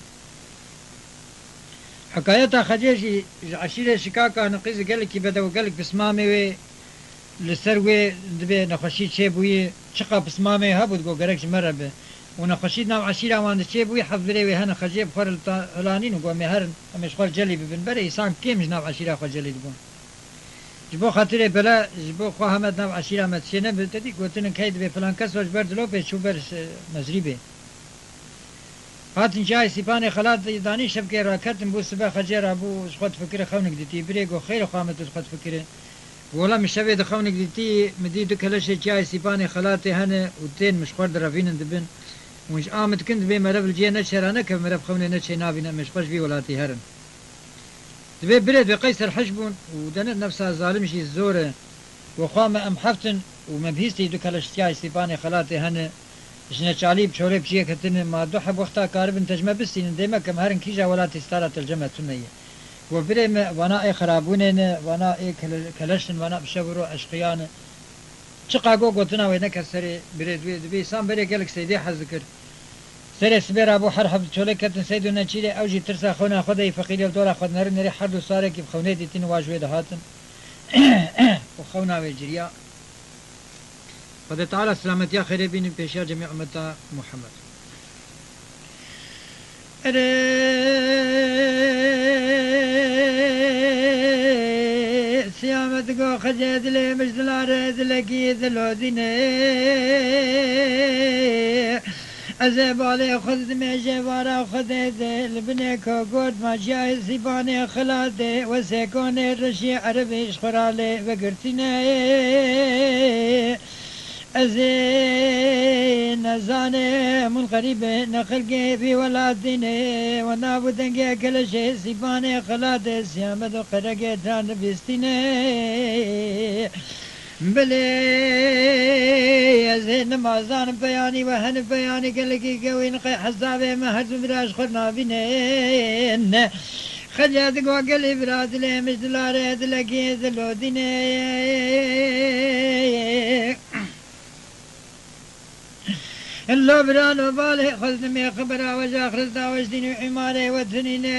Hikayeta Xecê jî ji eşîrê Şikaka nîqîz gelekî bedew gelek pismamê wê li ser wê dibê nexweşî çêbûyî, çiqa pismamê hebû digo gerek ji me re be û nexweşî di nav eşîra wan de çêbûyî, heft birê wê hene Xecê bi xwe re li ta hilanîn û go em ê herin, em ê ji xwe re celî bibin. Berê îsan kêm ji nav eşîra xwe celî dibûn. Ji bo xatirê bela ji bo xwe heme di nav eşîra me dişê nebe, te dî gotinin key dibê filan keso ji ber dilopê çû ber, e, mezrîbê. Hatin çiyayê Sîpanê Xelat danî şevkê raketin bû sibe Xecê rabû ji xwe difikire xewnik dîtî. Birê go xêr xwe me tu ji xwe difikire. Wela min şevê di xewnik dîtî, min dî du keleşê çiyayê Sîpanê Xelatê hene û tên min ji xwe re direvînin dibin. Hûn ji a min dikin dibê merev li cihê neçe ra nekeve, merev xewnê neçê navîne, em ê ji xwe ji vî welatî herin. Dibê birê dibê qey serhişk bûn û dene nefsa zalim jî zor e. Wexwa me em heft in û me bihîstî du keleş çiyayê Sîpanê Xelatê hene. Ji neçalî bi çolê bi ciyê ketine, ma du heb wexta karibin te ji me bistînin, dê me ke em herin kîja welatî stara te li cem me tune ye. Go birê me, vana ê xerabûnê ne, vana ê kele-, keleş in, vana bi şev û ro eşqiya ne. Çiqa go gotina wê neke serê birê dibê, dibê îsan berê gelek Seydê hez dikir. Serê sibê rabû her heft çolê ketin Seyd û Neçîrê, ew jî tirsa xewna xwe de yî feqîrê li dora xwe dinerin, nerê her du sarekî bi xewnê dîtin wa ji wê dihatin û xewna wê ciriya. Xwedê Teala selametiya xêrê bînin pêşiya cemî ummeta Muhammed. Erê, Siyamet go Xecê dilê min ji dilare dilekî dilodîne. Ez ê balê xwe didimê jê vara Xwedê de li binê ko got ma çiyayê Sîpanê Xilatê we sêkonê reşî erebî ji xwe ra lê vegirtîne. Ez ê nezane hûn xerîb ne xelkê vî welatî ne, we nabû dengê keleşê Sîpanê Xilatê Siyamet û qeregê tran dibîstîne. Bilê ez ê nimazanim peyanî we hene peyanî gelekî gewîn qey hesabê me her du bira ji xwe navînin. Xecê digo gelî bira dilê min ji dilare dilekî dilodîne. Lo birano balê xwe dimê xibira we ji axireta we ji dîn û îmarê we tunîne.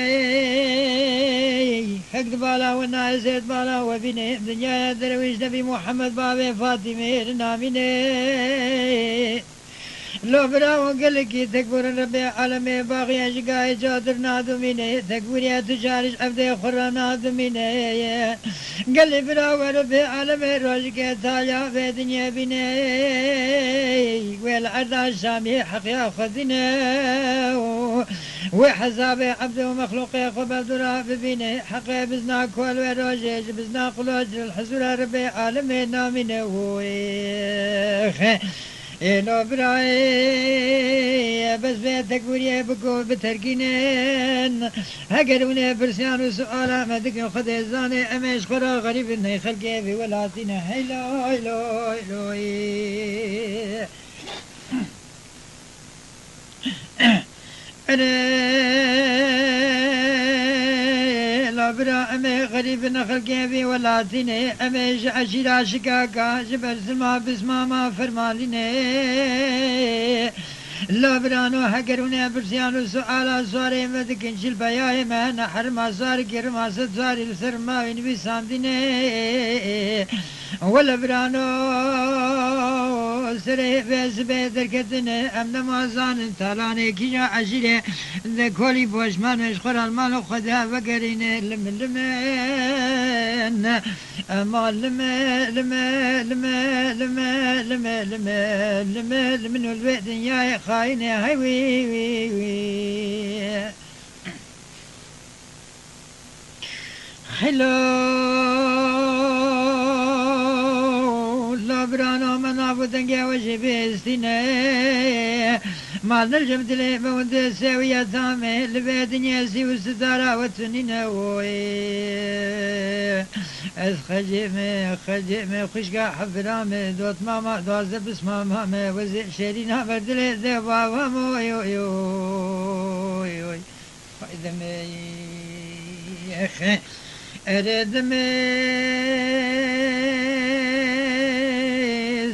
Hek di bala we nayê zêd bala we bîne. Dinyaya derewîş nebî Muhammed bavê Fatîmê namîne. Lo bira we gelekî tekbûrin Rebbê alemê baxiye ji gayê cadir nadomîne. Tekbûriye tu carî ji evdê xwe re nadomîne. Gelê bira we Rebbê alemê rojike taya vê dinyê bîne. Wê li erda Şamî heqiya xwe dîne û wê hesabê evdê û mexlûqê xwe bevdura bibîne. Heqê bizna kol wê rojê ji bizna quloç li hizûra Rebbê alemê namîne. Wê Êlo birayê, bes vê tekbûriyê bigo biterkînin. Heger hûn ê pirsiyan û suala me dikin, Xwedê zane, em ê ji xwe re xerîb in, hey xelkê vî welatî ne. Heylo, heylo, heylo. Erê, la bira, em ê xerîb ne xelkê vî welatî ne, em ê ji eşîra şikaka, ji ber zilma pismama fermalî ne. La birano, heger hûn ê pirsiyan û suala suarê me dikin, çil peyayê me ne herima suarikê rima sed suarî li ser mawî nivîsandî ne. Wele birano, Serê vê sibê derketine, em nema zanin talanê kîja eşîrê, de kolî boşman ji xwe re li mala xwe de vegerîne, lim lim in. Ema lim lim lim lim lim lim lim lim lim lim û li vê dinyayê xayînê hey wî wî wî. Xelo, labirana me nav û dengê we jê bihêstîne. Mal nircim dilê me wende sewiya tamê, li vê dinyê sî û sidara we tunîne oy. Ez xecê me, xecê me, xwişka hebira me, dotmama, duazde pismama me, wezê şêrîna me dilê de bava me oy, oy, oy, oy. Demê, erê demê,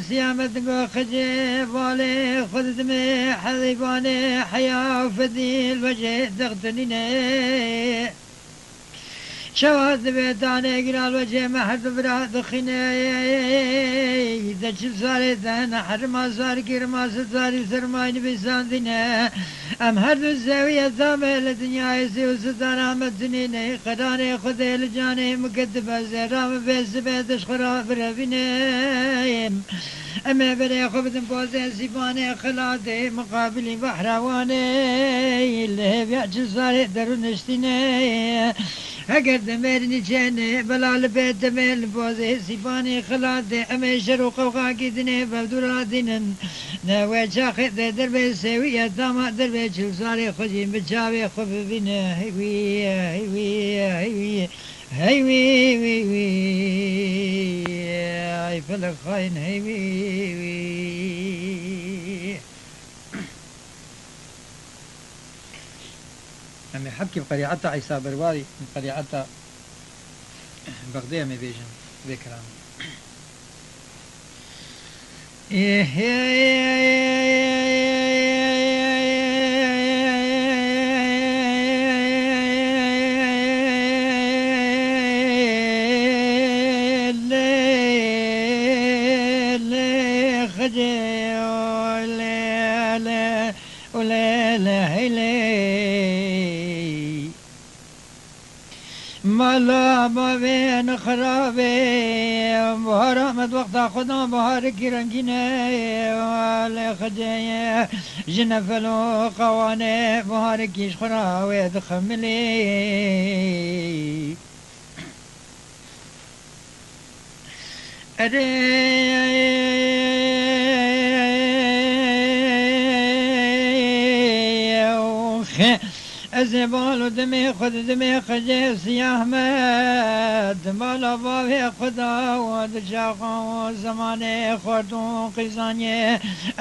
siyamet go xecê balê xwe didimê, heyvanê heya fedîl vecê dextinîne. Çawa divê danê giral vecê me her du bira dixîne. De çil zarê de ne herima zarikî rima se zarî sermayî nivîsandîne. Em her du zewiyeta me li dinyayê sî û sidana me dinîne. Qedanê Xwedê li canê min ketibe zêra min vê sibê de ji xwe re birevîne. Em ê berê xwe bidin pozê sîpanê xilatê miqabilî behra wanê. Li hêviya çil zarê derû niştîne. Heger demêrînî çênê, bela li bê demê li pozê sîpanê xilatê, em ê şer û qewqakî dinê bevdûra dînin. Ne wê çaxê de derbê sêwî ye, dama derbê çil zarê xwe jî bi çavê xwe bibîne. Hey wî, hey wî, hey wî, hey wî, wî, wî. Ay felek xayîn, hey wî, wî. Em ê hebkî bi qerîeta Îsa Berwarî, bi qerîeta Bexdê em ê bêjin vê kilamê. Û lê lê heylê. Mala bavê nexirabê, bahar amed wexta xwedan baharekî rengîn e, lê xecê ye ji nefel û qewanê baharekî ji xwe re wê dixemilî. Erê, ez ê bal û demê xwe di demê xecê siyah me, di mala bavê xwe da û di çaxa û zemanê xward û qîzaniyê,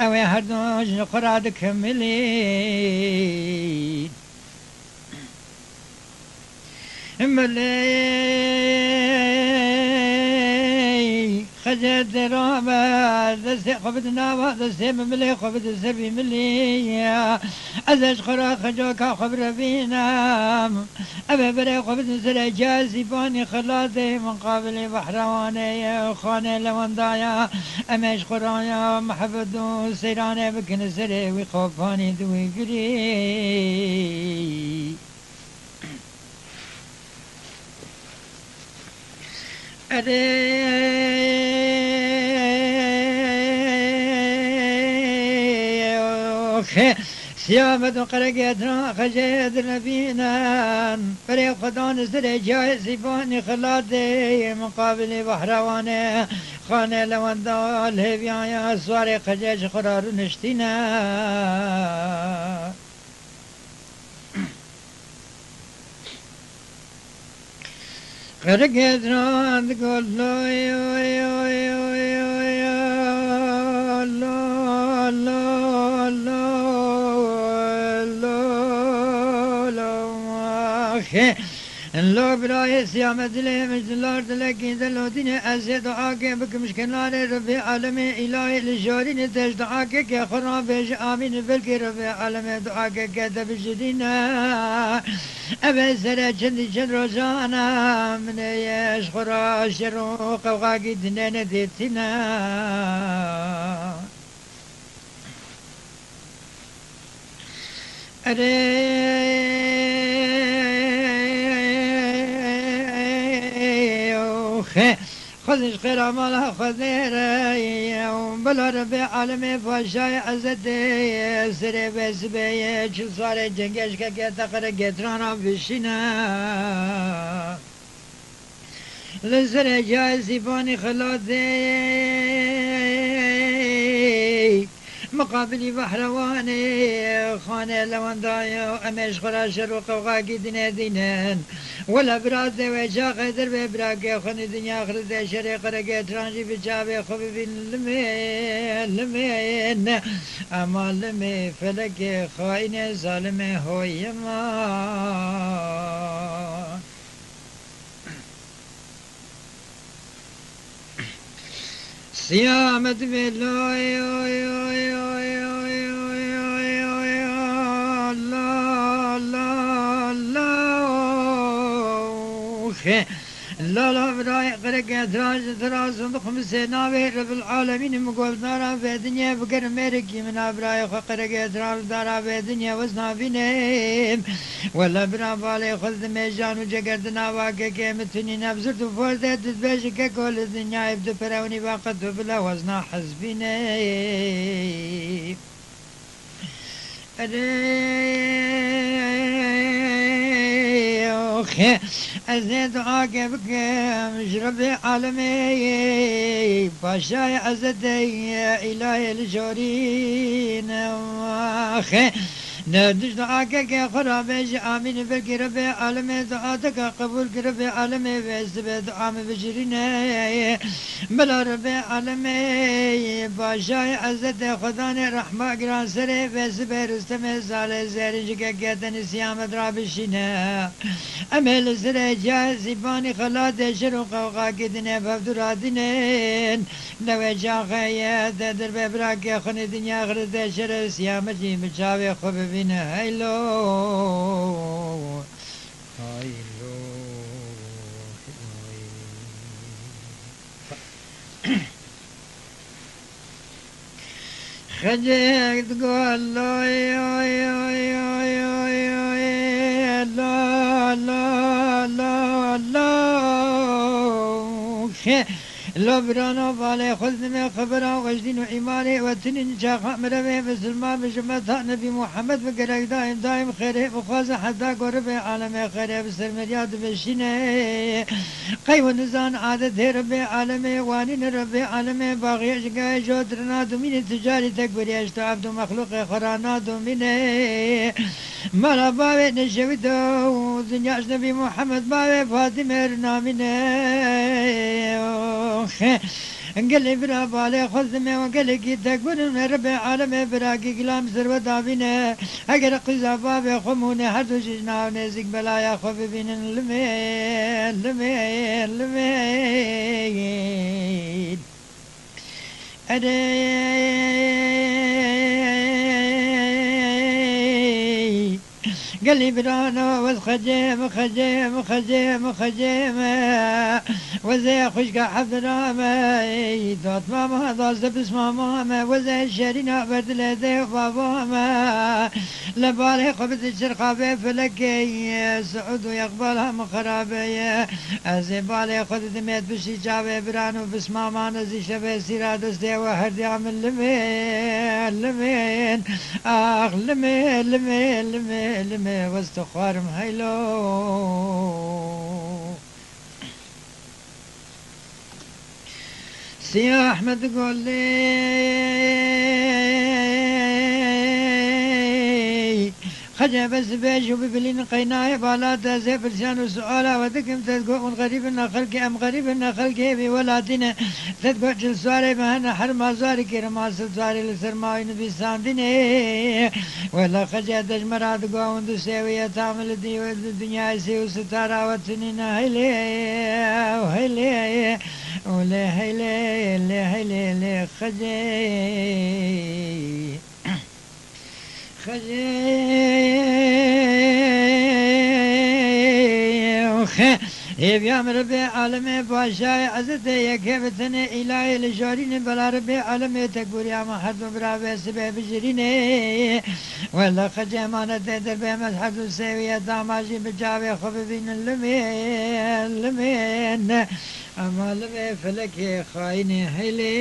ew ê her du ji xwe re dikemilî. Milê xecê dirabe, destê xwe bidin nava destê min, milê xwe bidin ser vî milî. Ez ê ji xwe re xecoka xwe birevînim. Ev ê berê xwe bidin serê cazîbanî xilatê min qabilê behrewanê ye, xanê lewendaya. Em ê ji xwe re ya mihebet û seyranê bikin serê wî qopanî di wî girî. Erê, oxe, siyamet û qeregê dina xecê dinebînin. Berê xwedan serê cayê sîbanî xilatê, miqabilî behrewanê, xanê lewenda lêviyaya, suarê xecê ji xwe re rûniştîne. Qeregê diran digot, loy, oy, oy, oy, oy, lo, lo, lo, lo, lo, axê. Lo birayê siya me dilê min ji lar dilekî de lotîne ez ê duakê bikim ji kenarê Rebê alemê îlahê li jorînê te ji duakeke xwe rabêje amîn belkî Rebê alemê duakeke te bijirîne. Ev ê sere çendî çend rojana min ê ye ji xwe re şer û qewxakî dinê nedêtîne. Erê, oxe, xwezin ji xêra mala Xwedê re, bila Rebê alemê paşayê ezetê, serê be sibê ye, çil sarê cengê ji kekê te qirikê tiran re bişîne. Li serê cihê Sîpanî Xelatê, miqabilî Behrewanê, xanê Lewendayê û em ê ji xwe re şer û qewxakî dinê dînin. Wela bira dê wê çaxê derbê birakê xwe nî dinya xiritê şerê qirikê tiran jî bi çavê xwe bibîn limê, limê ne. Ema limê felekê xaînê zalimê hoyê ma. Siyamet vê loy, oy, oy, oy, la, la, la, oxe. La, la, birayê qirikê, diraj, diraz, bixmisê navê Rebil Alemîn, min goldara vê dinyê bigerim mêrikî min a birayê xwe qirikê, diral dara vê dinyê wez navînê. Wele bira balê xwe dimêjan û ceger di nava kekê min tunî nebzird û fordê tu dibêjî keko li dinyayê bi du perewnî ve qet û bila wezna hezbînê. Erê, oxê, ez ê duake bikim ji Rebê alemê, paşayê ezetê, îlahê li jorîn, oxê. Ne diş dua keke xwe ra bêje amîn, belkî Rebê alemê dua te ka qebûl ki Rebê alemê vê sibê dua min bicirîne. Bila Rebê alemê, paşayê ezetê, xwedanê rehma giran serê vê sibê Rustemê zalê zêrî ji keke tenî siyamet ra bişîne. Em ê li serê cihê Sîpanî Xelatê şer û qewxakî dinê bevdû radînin. Lewê çaxê ye, te dirbê birakê xwe nî dinya xiritê şerê siyametî bi çavê xwe bibîne. Heylo. Heylo. Xecek digot, loy, oy, oy, oy, oy, oy, la, la, la, la, xe. Lo birano, balê xwe dimê xebera wejdîn û îmanê we tinîn çaxa mirevê misilman bi ji me ta Nebî Muhammed bi gerek daîm daîm xêrê bixwaze heta ku Rebê alemê xêrê bi ser meriya dibişîne. Qey we nizan adetê Rebê alemê, wanîne Rebê alemê baxiyê ji gayê jo dirina domînê tu carî tek biriye ji tu evd û mexlûqê xwe ra nadomîne. Mala bavê neşewî de û dinya ji Nebî Muhammed bavê Fatîmê re namîne. Gelê bira balê xwe zimê û gelekî tek birin, Rebê alemê birakî gilam ser we davîne. Eger qîza bavê xwe mûne, her du jî ji nav nêzîk belaya xwe bibînin. Limê, limê, limê. Erê, gelî birano, wez xecê me, xecê me, xecê me, xecê me. Wezê xwişka Evdira me, ey, datma me, dazde pismama me, wezê şerîna berdilê dê baba me. Li balê xwe bide çirxa vê felekê ye, siûd û yeqbala min xerabe ye. Ez ê balê xwe didim êt bişî çavê biran û bismaman, ez îşevê sîra destê we herdiya min limê, limên. Ax limê, limê, limê, limê, wez tu xwarim heylo. Siyah Ehmed Golê. Xecê bes bêj û bibilîn qeynayê bala te, ez ê pirsiyan û suala we dikim, te digo hûn xerîb in ne xelkê, em xerîb in ne xelkê vî welatî ne. Te digo çil suarê me hene, her ma zuarî kêre ma sed suarê li ser mawî nivîsandinê. Wela xecê te ji me ra digo hûn du sêwî ye tam li dî-, li dinyayê sê û sitara we tunîne heylê, heylê, û lê heylê, lê heylê, lê xecê. Xecê, xe, Hêviya min Ribê alemê paşayê ezitê yekê bi tenê îlayê li jarînê bela Ribê alemê tekbûriya me her du bira ve sibê bijirînê. Wele xecê emanetê derbê me her du sêwiyeta ma jî bi çavê xwe bibînin limê, limên. Ema limê felekê xayînê heylê.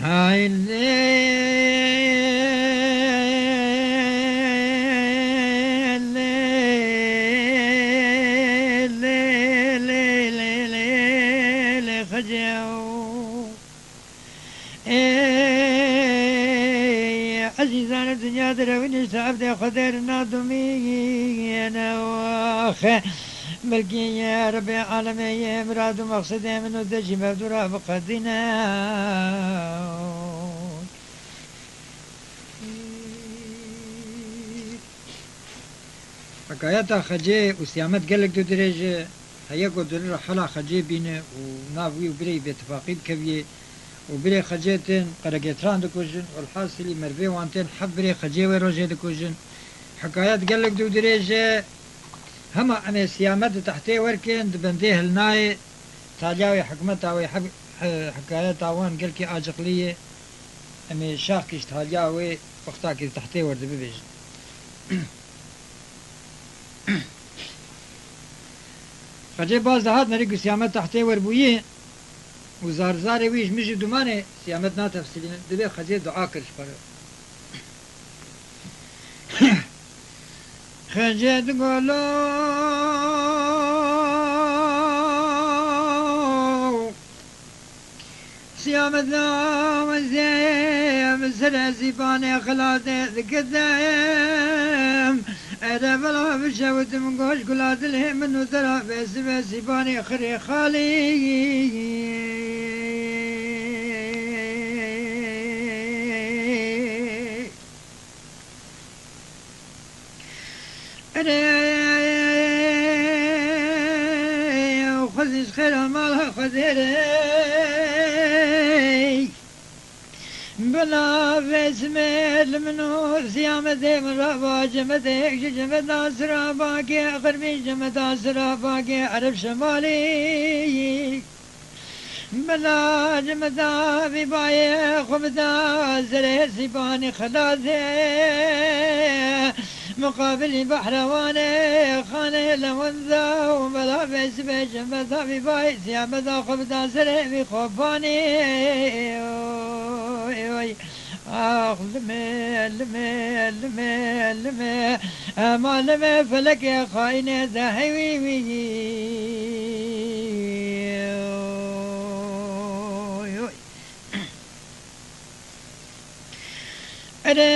Hay lê, lê, lê, lê, lê, lê, lê, lê, xecê o. Ey, ezîzanê dinya direwînişte evdê Xwedê re nadomîne waxe. Belkî ye Rebê alemê ye mirad û mexsedê min û te jî mevdûra biqedîne. Hekayeta Xecê û Siyamet gelek du dirêj e. Heye ku dûrî re hela Xecê bîne û nav wî û birê wî bêtifaqî bikeviyê û birê Xecê tên qeregêtiran dikujin, welhasilî mervê wan tên heft birê Xecê wê rojê dikujin. Hikayet gelek dû dirêj e. Hema em ê Siyamet di tehtê werkin, di bendê hilnayê, taliya wê hikmeta wê, hik-, hi-, hikayeta wan gelkî aciqlî ye. Em ê şaxkî ji taliya wê wextakî di tehtê wer de bibêjin. Xecê baz dihat nerî ku Siyamet tehtê wer bûyî û zar zarê wî ji min jî dumanê Siyamet natefsîlînin, divê Xecê dua kir ji xwe re. Xecê digolo. Siyameta wezê min serê sîpanê xilatê dikitim. Ere vela bişewitim goş gula dilê min û te ra bê sibê sîpanê xirê xalî. Erê, xwezî ji xêra mala Xwedê re. Bila vêsmê li min û Siyamedê min rava, Cemedê yek ji Cemeda Sirabakê, Xirbî Cemeda Sirabakê, Ereb Şemalî. Bila Cemeda vî bayê xwe bida serê sîpanî xelatê, muqabilî behrewanê xanê lewenda û bila vê sibê Cemeda vî bayê Siyameda xwe bida serê vî xopanî. Oy, oy. Ax, limê, limê, limê, limê. Ema limê felekê xayînê de hewî wî. Oy, oy. Erê,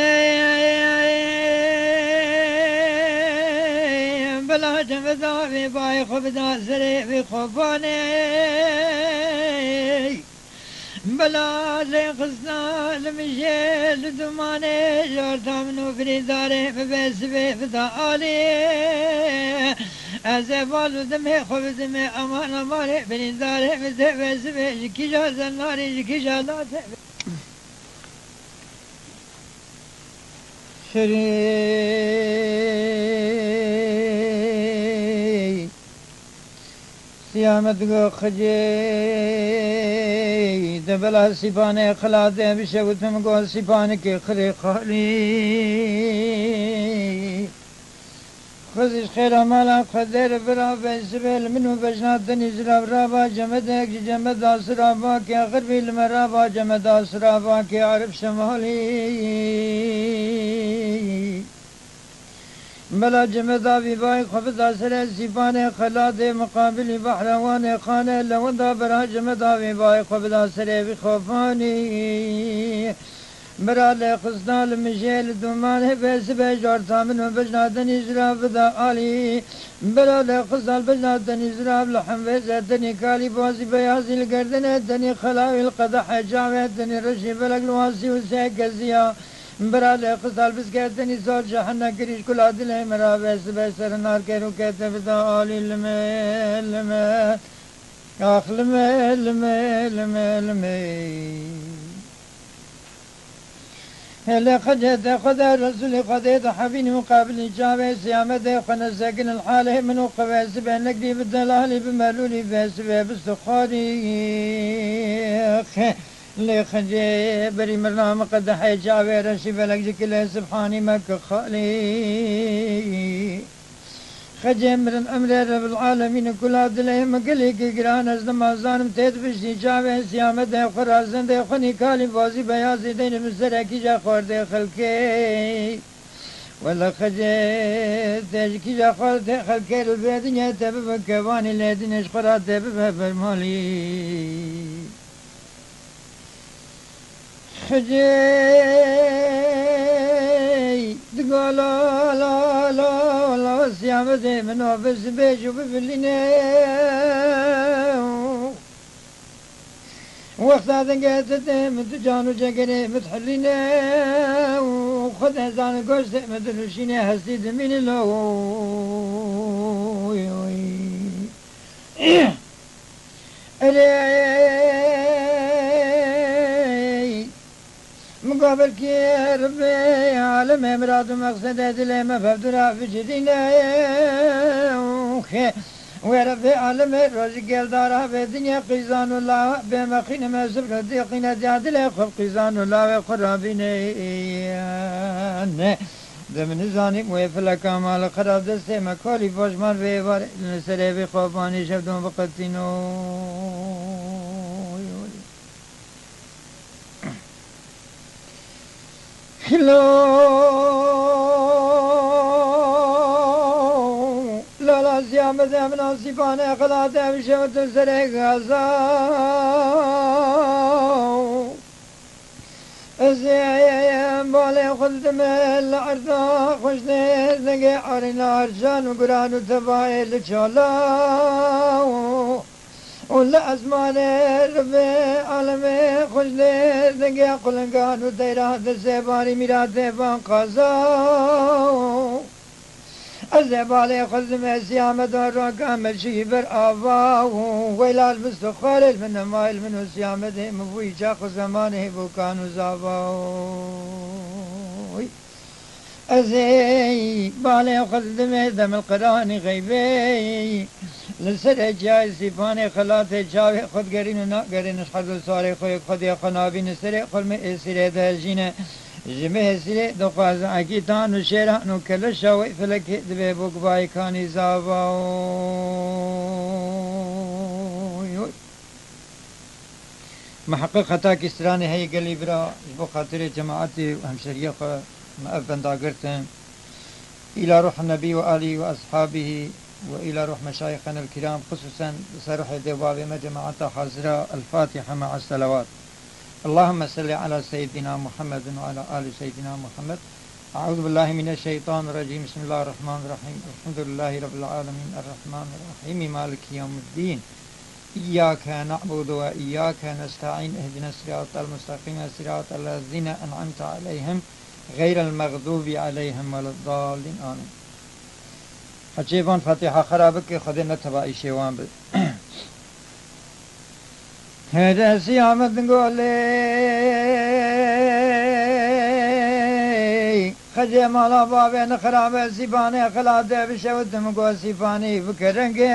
bila Cemeda vê bayê xwe bida serê vî xopanê. Bila lê xisna li mijê li dumanê, ji orta min û birîndarê min bê sibê bida alî. Ez ê bal û dimê xwe bidimê emana malê birîndarê min tê bê sibê ji kîja zennarî, ji kîja latê. Şerî. Siyamet go Xecê, de bela sîpanê xilatê bişewitim go sîpanikê xirê xalî. Xwezî ji xêra mala Xwedê re bira be sibê li min û bejna tenî zirav rava Cemedek ji Cemeda Sirabakê, Xirbî li me rava Cemeda Sirabakê, Erib Şemalî. Bela Cemeda vî bayê xwe bida serê sîpanê xelatê, miqabilî behrewanê xanê lewenda bira Cemeda vî bayê xwe bida serê vî xopanî. Bira lê xisna li mijê li dumanê bê sibê ji orta min û bejna tenî zirav bida alî. Bira lê xisna li bejna tenî zirav li hemvêzê tenî kalî bazî beyazî li gerdinê tenî xelawî li qedehê çavê tenî reşî belek li wasî û sê keziya. Bira lê xisna li bizkê tenî sor ji hene kirî ji kula dilê min ra bê sibê ser nar kêr û kete bida alî limê, limê. Ax limê, limê, limê, limê. Hêlê xecê te Xwedê Resûlî Xwedê di hebînî muqabilî çavê siyamedê xwe nesekin li halê min û qewesibê negrî bi delalî bi melûlî vesibê bistixwarî. Lê xecê berî mirna min qedehê çavê reşî felek ji kilê sibhanî me ki xalî. Xecê mirin emrê Rebil Alemîn kula dilê min gelekî giran ez nima zanim tê dibiştî çavê siyamedê xwe razendê xwe nîkalî bazî beyazî deyne min serekî je xwardê xelkê. Wele xecê tê ji kîja xwardê xelkê li vê dinyê tê bibe kevanî lê dinyê ji xwe ra tê bibe bermalî. Xecê digo la la la la siyamedê min o bizibêj û bibilîne. Wexta dengê te tê min tu can û cegerê min dihirîne û Xwedê zane goştê min dirûşîne hestî dimîne lo. Erê. Min got belkî Rebbê alemê mirad û mexsedê dilê me bevdûra bicirîne û xê wê Rebbê alemê rojî geldara vê dinya qîzan û lawa bê me xîne me zibr û dê xîne diya dilê xwe bi qîzan û lawê xwe rabîne. De min nizanî wê fileka mala xera destê me kolî boşman vê êvarê li serê vê xwebanî şevdon biqetîno. Xilo lala ziya min de min asîbane xelatê ev şev tu serê gaza. Ez ê balê xwe didime li erda xweşnê dengê arîna arcan û guran û tebayê li çala û, û li ezmanê ribê alemê xweşnê dengê qulingan û teyra destê barî mîratê ban qaza û. Ez ê balê xwe zimê siyameda raka me şî ber ava û weylal bistixwarê li min nemayl min û siyamedê min bûyî çax û zemanê hêbokan û zava û. Ez ê balê xwe didimê demil qiranî xeybê li serê çiyayê sîpanê xelatê çavê xwe digerîn û nagerîn ji her du sarê xwe yek xwediyê xwe nabîne serê xwe li min êsîrê dihejîne. Ji min hêsirê dixwaze ekîtan û şêran û keleşa wê felekê divê bo givayê kanî zava. Oy, oy. Miheqeq hetakî stranê heye gelî bira, ji bo xatirê cemaetê û hemşeriya xwe me ev benda girtin. Îla ruh nebî ve alî ve eshabî ve îla ruh meşayixen el kiram, xisûsen li ser ruhê dê û bavê me cemaeta hazira. El Fatiha me'a selawat. اللهم صل على سيدنا محمد وعلى آل سيدنا محمد. أعوذ بالله من الشيطان الرجيم. بسم الله الرحمن الرحيم. الحمد لله رب العالمين. الرحمن الرحيم. مالك يوم الدين. إياك نعبد وإياك نستعين. اهدنا الصراط المستقيم. صراط الذين أنعمت عليهم. غير المغضوب عليهم ولا الضالين. آمين. Hecê van Fatiha xera bike, Xwedê ne teva îşê wan be. Hêdesî Amed Golê, xecê mala bavê nixirabe, sîpanê xelatê bişewit, min got sîpanî bike rengê.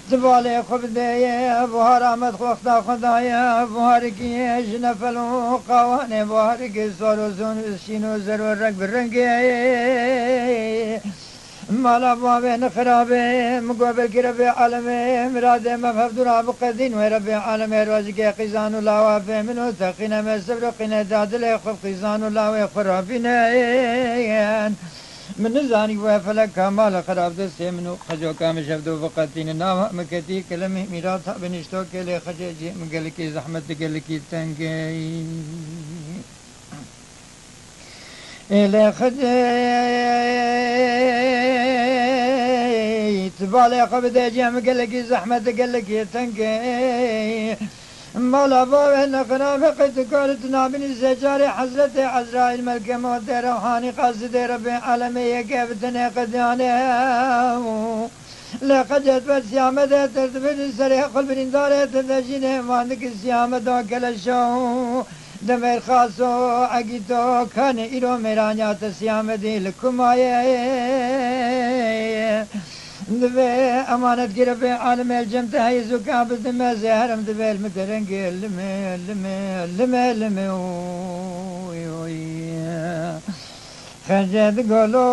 Di balê xwe bideye, buhar Amed xwe wexta xwe daye, buharikî ji nefel û qawanê, buharikî sor û zûn û şîn û zer û reng bi rengê. Mala bavê nixirabe, min got belkî Rebê alemê miradê me bi hevdû re biqedîn, wê Rebê alemê rojikê qîzan û lawa fê min û teqîne me sebr û qîne da dilê xwe bi qîzan û lawê xwe rabînin. Min nizanî wê feleka mala xirab destê min û xecoka min ji hevdû biqetînin. Nava min ketî kilemê mîrata biniştokê lê xecê cihê min gelekî zehmet di gelekî tengê. Ê lê xecê, tu balê xwe bide cem gelekî zehmet gelekî tengê. Mala bavê nexirabe qey tu kar tu nabînî secarê hezretê Ezraîl melkê motê rewhanî qasidê Rebê alemê yeke bi tenê qediyane. Lê xecê tu ber siyamedê tu dibînî serê xwe birîndarê tu dejînê van dikî siyameda keleşa û Demêr Xaso Egîto kanê îro mêraniya te Siyamedî li Kumayê. Divê emanet girê bê alimê cem te heyî zûka bi dime zê herim divê li mi derengê lime, lime, lime, lime, oy, oy. Xecet golo,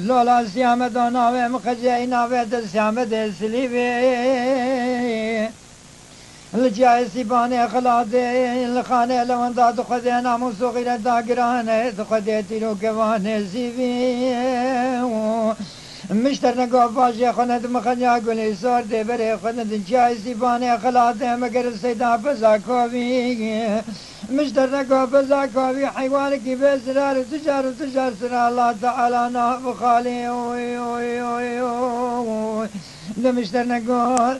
lola Siyameda navê min xeceyî navê te Siyamedê Silîvê. Li cihê Sîbanê Xiladê, li xanê Lewenda di xwedê namûs û xîreta giran e, di xwedê tîr û kevanê zîvî û mişter ne gava jê xwe ne di mixenya gulê sor dê berê xwe ne di cihê Sîbanê Xiladê, meger Seyda Pezakavî, mişter ne gava Pezakavî heywanekî bê zirar û tijar û tijar sira Allah Teala nav xalê, oy, oy, oy, oy, di mişter ne gava.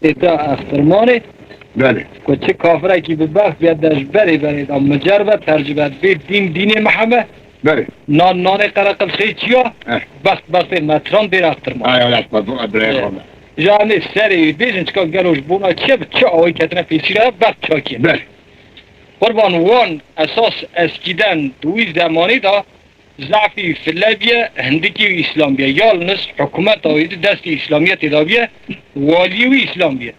Êta extirmanê Belê. Ku çi kafirekî bi bext bê de ji berê berê de micer be, tercih be, bê dîn dînê me heme. Belê. Nan nanê qereqil xê çiya, Eh. bext bextê metran dêr extirman. Ay, ay, ay, bu adreye Belê. Xwe. Ja em ê serê wî bêjin çika gelo ji bona çi ye, bi çi awayî ketine pêşî re, bext çakiye. Belê. Qurban wan esas eskîden di wî zemanî de Zafî file biye, hindikî wî Îslam biye. Yalniz hikûmeta wî di destî Îslamiyetê de biye, waliyê wî Îslam biye.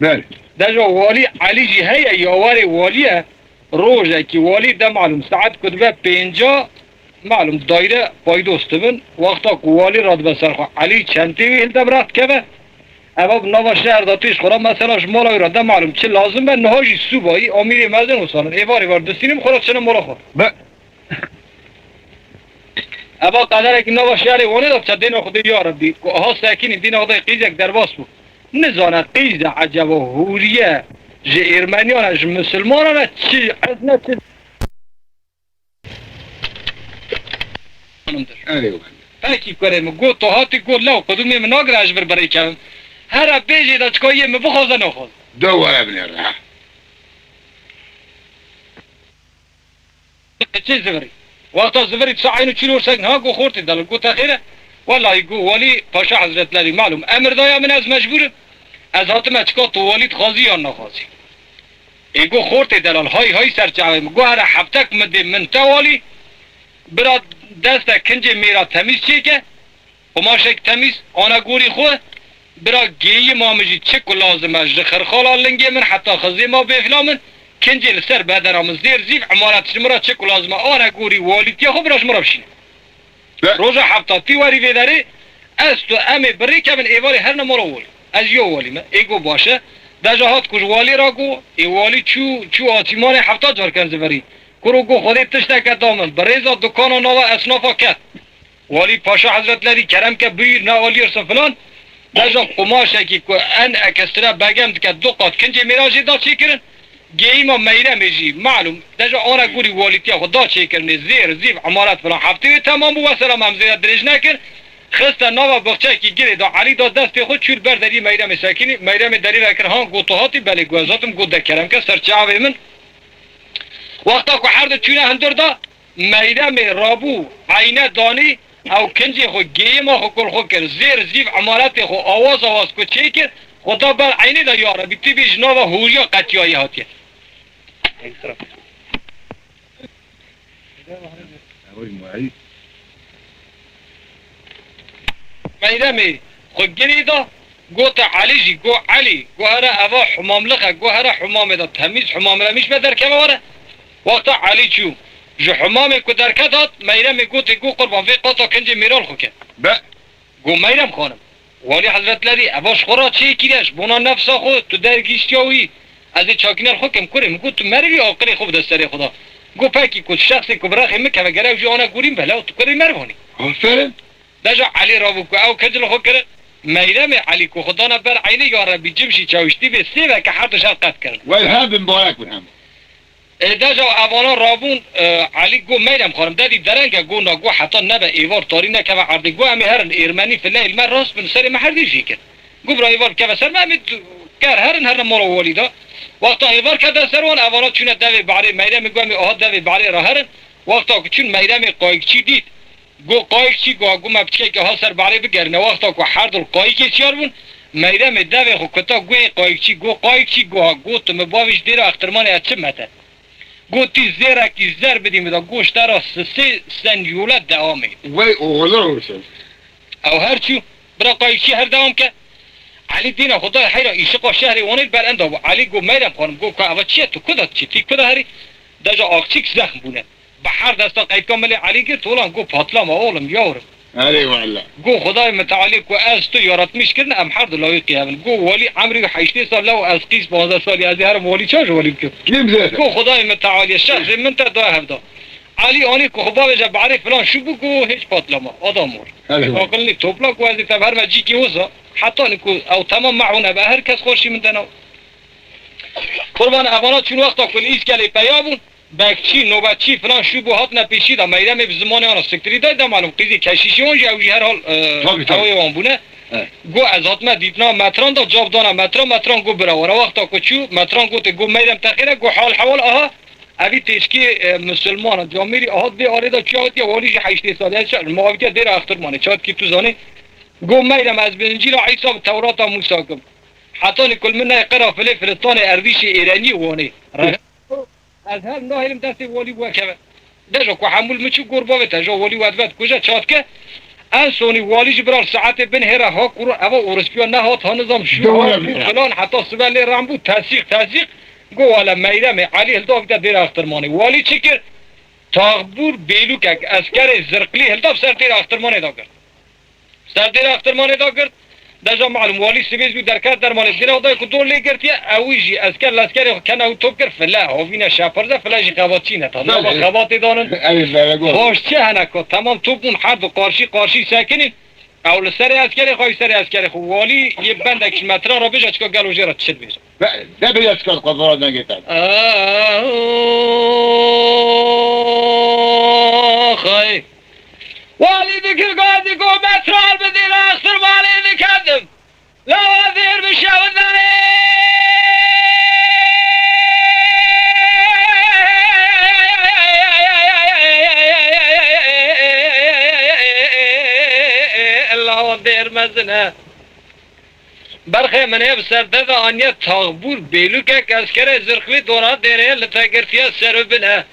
Belê. Deja walî Elî jî heye, yawarê walî ye. Rojekî walî de malûm saet ku dibe pênca, malûm dayre paydos dibin. Wexta ku walî radibe ser xwe, Elî çentê wî hilde bi rextkeve. Eva bi nava şehir de têj xwe re, mesela ji mala wî re de malûm çi lazim be, niha jî sûbayî, amîrê mezin wisa nin. Êvar êvar distînin xwe re çine mala xwe. Be- Eva qederekî nava şerê Wanê de biçe dêna Xwedê ya Rebbî, ku aha sekinî dîna Xwedê qîzek derbas bû. Nizane qîz de eceba hûriye ji Ermeniyan e, ji Misilmanan e, çi ez ne çi. Hanimdir. Erê wele. Pekî kurê min, got tu hatî, got lew qudumê min nagire ez ji vir birê kevim. Here bêjê de çika yê min bixwaze naxwaze. Do were binêre. Qiçê zivirî. Wexta zivirî disa eyn û çîl û sek niha go xortê delal, go te xêr e? Wellahî go walî paşa hezretlerî malûm emir daya min, ez mecbûr im. Ez hatime çika tu walî dixwazî yan naxwazî. Ê go xortê delal, hay hay ser çavê min. Go here heftek min dê min te walî. Bira deste kincê mêra temîz çêke. Qumaşek temîz, ana gorî xwe, bira gêyî ma min jî çi ku lazim e, ji xirxala lingê min heta xizê ma bêfla min, kincê li ser bedena min zêr zîv emaret ji min re çi ku lazim e, ana gorî walîtiya xwe bira ji min re bişîne. Be- Roja heftatî werî vê derê, ez tu em ê birêkevin êvarê herine mala walî. Ez yo walî me, ê got baş e. Deja hat ku ji walî re got, ê walî çû, çû asîmanê hefta car ken zivirî. Kuro got Xwedê tişteke da min, bi rêza dukana nava esnafa ket. Walî Paşa Hezretlerî kerem ke buyur ne alîrsin filan. Deja qumaşekî ku en ekestre begem dike du qat kincê mêra jê da çêkirin. Gêyîma Meyremê jî malûm. Deja ana gorî walîtiya xwe da çêkirinê zêr, zîv, emaret filan. Heftê wê temam bû, wesselam em zêde dirêj nekir. Xiste nava bixçekî girê da Elî da destê xwe çû li ber deriyê Meyremê sekinî. Meyremê derî vekir han got tu hatî, belê got ez hatim, got de kerem ke ser çavê min. Wexta ku her du çûne hundir da, Meyremê rabû eyne danî, ew kincê xwe gêyê ma xwe kul xwe kir. Zêr zîv emaretê xwe awaz awaz ku çêkir, xwe da ber eynê de ya Rebî tu bî ji nava hûriya qetiyayî hatiye. Meyremê xwe girî da, gote Elî jî, go Elî, go here eva humamlix e, go here humamê de temîz, humamê de mîş be derkeve were. Wexta Elî çû, ji humamê ku derket hat, Meyremê gotê, go qurban vê qata kincê mêral xwe ke. Be. Go Meyrem xanim, Walî Hezretlerî, eva ji xwe re çêkîre, ji bona nefsa xwe, tu dergîştiya wî, ez ê çakîner xwe kim kurê. Min got, tu merivî aqilê xwe bide serê xwe de. Got, pekî ku şexsê ku bi rexê min keve, gerek jî ana gorî min be, lew tu kurê meriv hanî. Aferin. Deja Elî rabû ku ew kinc li xwe kirin. Meyremê Elî ku xwe dane ber eynê, ya Rebî cim jî çawîştî bê, sêveke her du şer qet kirin. Wey her bi mibarek bin hemû. Ê, deja evana rabûn, e, Elî got, Meyrem xanim, derî dereng e, got, na, got, heta nebe êvar tarî nekeve erdê, got, em ê herin, êrmenî fileyê li me rast bin, serê me her dî jî kin. Got, bira êvar bikeve ser me, em ê d-, ker herin, herin mala walî de. Wexta êvar kete ser wan, evana çûne devê barê, Meyremê got, em ê aha devê barê re herin. Wexta ku çûn, Meyremê qayikçî dît. Got, qayikçî, got, got, me piçkekê ha ser barê bigerine. Wexta ku her du qayikê çiyar bûn, Meyremê devê xwe kuta guhê Qayikçî, got, Qayikçî, got, ha, got, tu min bavêj dêra Extirmanê ez çi mete? Got, tî zêrekî zer bidî min de, got, ji te re sisê senyole dewamê. Wey oğlan olsun. Ew her çû, bira Qayikçî her dewam ke. Elî dîna xwe dayê heyra îşiqa şehrê Wanê li ber enda bû. Elî got, Meyrem xanim, got, ka eva çi ye, tu ku de diçî, tî ku de herî? Deja Aqçîk zexm bûne. Bi her desta qeydka milê Elî girt, olan got, patlama oğlum, yavrum. Erê wele. Got, Xwedayê Metealî ku ez tu yaratmîş kirine, em her du lawîqî hev in. Got, Walî emrî heştê sal, lew ez qîz panzdeh salî, ez ê herim Walî çawa ji Walî bikim? Kî bizêre? Got, Xwedayê Metealî şexsê min te da hevda. Elî anî ku xwe bavêje, barê filan şû bû, got, hêç patlama. Adam mor. Erê wele. Aqil nî topla ku ez ê te verme cîkî wisa. Heta nî ku ew temam mehûne be, her kes xorşî min de nav. Qurban, evana çûn wexta ku li Îskelê peya bûn. Bekçî, nobetçî filan şû bû, hatine pêşî de, Meyremê bi zimanê wan siktirî dayî de, malum qîzî keşîşî wan jî, ew jî herhal, e, Tabii, tabii. Ewê wan bûne. Evet. Got, ez hatime dîtina metran de, cab dana metran, metran got, bira were. Wexta ku çû, metran gotê, got, Meyrem te xêr e? Got, hal hewal aha, evî têşkê, e, misilman e, camêrî aha, dê arê de çûya hatiye, Walî jî heştê salî, ez çi, ma avîtiye dêra Extirmanê, çatkî tu zanî. Got, Meyrem, ez bi Încîla Îsa, bi Tewrata Mûsa kim. Hetanî ku li min nayê qera filê Filistanê, erdîşê êrenî Wanê. Re- Ez hev nahêlim destê Walî wekeve. Deja ku hemû li min çû, gor bavê te, ja Walî we dibe dikuje, çatke. En sonî Walî jî bira li saetê bin hêra ha kuro, eva orospiya nehat ha nizam şû, Doğru ha bû ya. Filan, heta sibe lê rem bû, tesîq, tesîq. Go wele Meyremê, Elî hilda avîte dêra Extirmanê. Walî çi kir? Taxbûr bêlûkek, eskerê zirqlî hilda bi ser dêra Extirmanê de girt. Ser dêra Extirmanê de girt. Deja malum Walî sibê zû derket dermalê. Dêra dayê ku dor lê girtiye, ewî jî esker leskerê xwe kena û top kir, file, hovîne şepirze, file jî xebatçî ne. Tabi Belê. Xebatê danin. Erê, belê, gol. Xweş çi hene ku temam top bûn, her du qarşî qarşî sekinîn. Ew li serê eskerê xwe, ew serê eskerê xwe. Walî yê bendek ji metran re bêje, çika gelo jê re çi dibêje? Be-, de bêje çika, xwe zora dengê te. Axay. Walî dikir gazî ku metran bi dîna Extirmanê dikendim. Lawa dêr bi şewindayê. Lawa dêr mezin e. Berxê min ê bi ser te de aniye taxbûr bêlûkek, eskerê zirxlî dora dêrê li te girtiye ser û bine.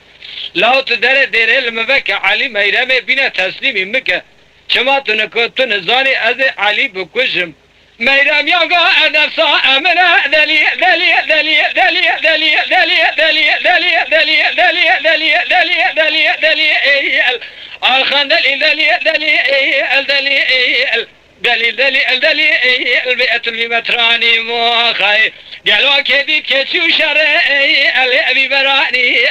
Law tu derê dêrê li min veke, Elî Meyremê bîne teslîmî min ke. Çima tu nik-, tu nizanî ez ê Elî bikujim? Meyrem ya ga nefsa emine, delî, delî, delî, delî, delî, delî, delî, delî, delî, delî, delî, delî, delî, delî, delî, ey el. Axan delî, delî, delî, ey el, delî, ey el. Delî, delî, el delî, ey, el bi etul bi metranî moxay. Gelo kedî keçî û şerê, ey, el evî beranî.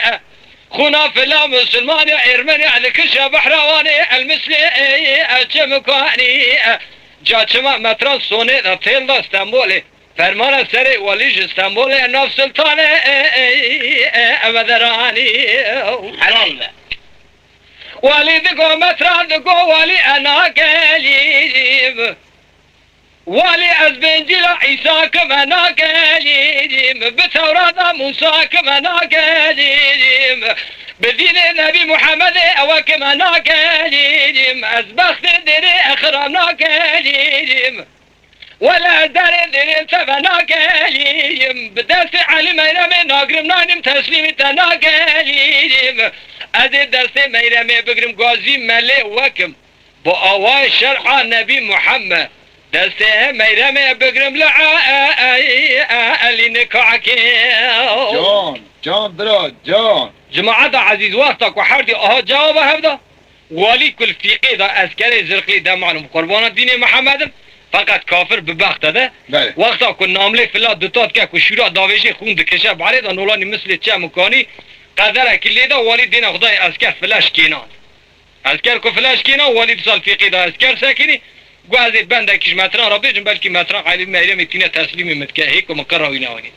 Xuna fila musulmanî, ermenî, el kişe behrewanî, el mislê, ey, el çemkanî. Ca çima metran sonê de têl da Stenbolê. Fermana serê Walî ji Stenbolê, nav sultanê, ey, ey, ey, eve deranî. Helal be. Walî digo metran digo, Walî ena gelîm. Walî ez bi Încîla Îsa kim ena gelîm. Bi Tewrata Mûsa kim ena gelîm. Bi dînê Nebî Muhemmedê ewe kim ena gelîm. Ez bextê dêrê exira na gelîm. Wele ez derê dêrê te ve nagelîm, bi destê Elî Meyremê nagrim naynim teslîmî te nagelîm. Ez ê destê Meyremê bigrim gazî melê wekim. Bi awayê şer'a Nebî Muhammed. Destê Meyremê bigrim li Elî nikakê. Can, can bira, can. Cemaeta ezîz, wexta ku herdî aha cewaba hevda. Walî ku li fîqê de eskerê zirqlî de malum qurbana dînê Mihemed in, feqet kafir bi bext e de. Belê. Wexta ku namlê fila duta dike ku şûra davêjê xûn dikişe, barê de nolanî mislê çe mikanî, qederekî lê de, walî dîna Xwedayê esker fila şikênan. Esker ku fila şikênan, walî dîsa li fîqê de esker sekinî, got ez ê bendekî ji metran re bêjim, belkî metran Elî Meyremê tîne teslîmî min dike, hê ku min qira wî newanî.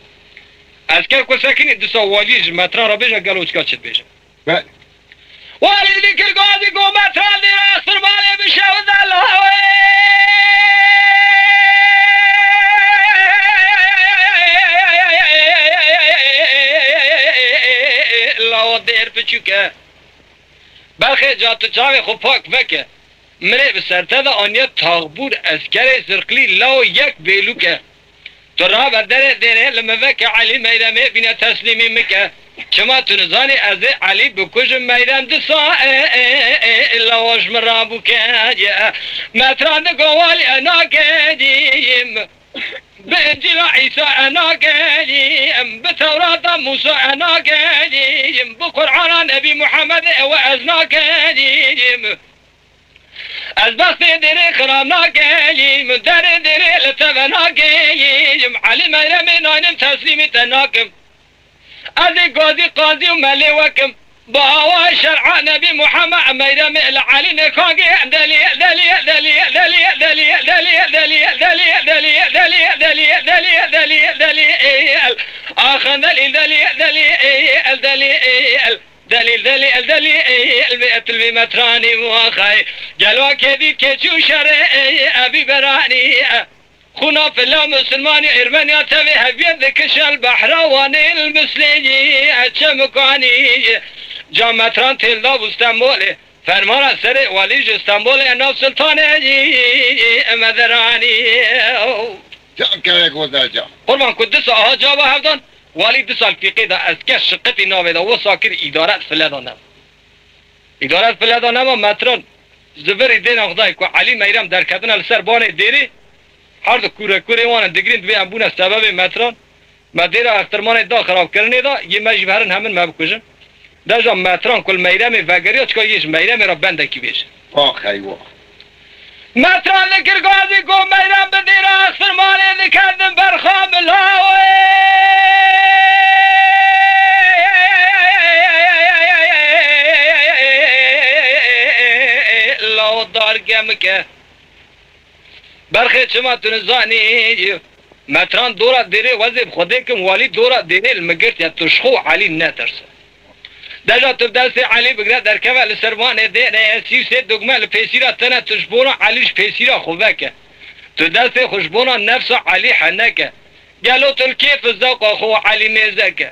Esker ku sekinî, dîsa walî ji metran re bêje, gelo çika çi dibêje? Be- Walî dikir gazî ku metran dîre extirmanê bi şewinde lawê. Lawa dêr biçûk e. Berxê ca tu çavê xwe pak veke. Mirê bi ser te de aniye taxbûr eskerê zirqlî lawo yek bêlûk e. Tu rabe derê dêrê li min veke Elî Meyremê bîne teslîmî min ke. Çima tu nizanî ez ê Elî bikujim Meyrem disa e, e, e, e, lawo ji min rabûke ye. Metran digo walî e nakedîm. Bi Încîla Îsa e nakedîm. Bi Tewrata Mûsa e nakedîm. Bi Qur'ana Nebî Muhemmedê ewe ez nakedîm. Ez bextê dêrê xirab nakelîm, derê dêrê li te ve nakelîm. Elî Meyremê naynim teslîmî te nakim. Ez ê gazî qazî û melê wekim. Bi awayê şer'a Nebî Muhammed Meyremê li Elî nêkangê delî, delî, delî, delî, delî, delî, delî, delî, delî, delî, delî, delî, delî, delî, delî, ey el. Axin delî, delî, delî, ey el, delî, ey el. Delîl, delî, el delî, ey, el vê, el vê metranî waxay. Gelo kedî keçû şerê, ey, ebî beranî, e. Xûna fila Musulmanî, Ermeniya tevê heviyê dikişel behra wanê el misleyî, e, çemukanî. Ca metran têl da bû Stenbolê. Fermana serê walî ji Stenbolê nav Sultanê, e, Mederanî. Ca kerek o derca. Qurban ku disa aha cava hevdan. Walî du sal fîqê de esker şiqitî navê de wisa kir îdaret file da nema. Îdaret file da nema metran ji virî dêna Xwedayê ku Elî Meyrem derketine li ser banê dêrê, her du kûre kûrê wan in digirîn dibê em bûne sebebê metran. Me dêra extirmanê da xirabkirinê da, yê me jî bi herin hemin me bikujin. Deja metran ku li Meyremê vegeriya çika yê ji Meyremê re bendekî bêje. Ax eywa. Metran dikir gazî ku Meyrem bi dêra extirmanê dikevdin berxa milawê. Lawdar gemike. Berxê çima tu nizanî? Metran dora dêrê wezê bi Xwedê kim walî dora dêrê li min girtiye, tu ji xwe û Elî netirse. Deja tu destê Elî bigre derkeve li ser vanê dêrê, sî û sê dogme li pêsîra te ne, tu ji bona Elî ji pêsîra xwe veke. Tu destê xwe ji bona nefsa Elî heneke. Gelo tu li kêf û zewqa xwe û Elî mêze ke.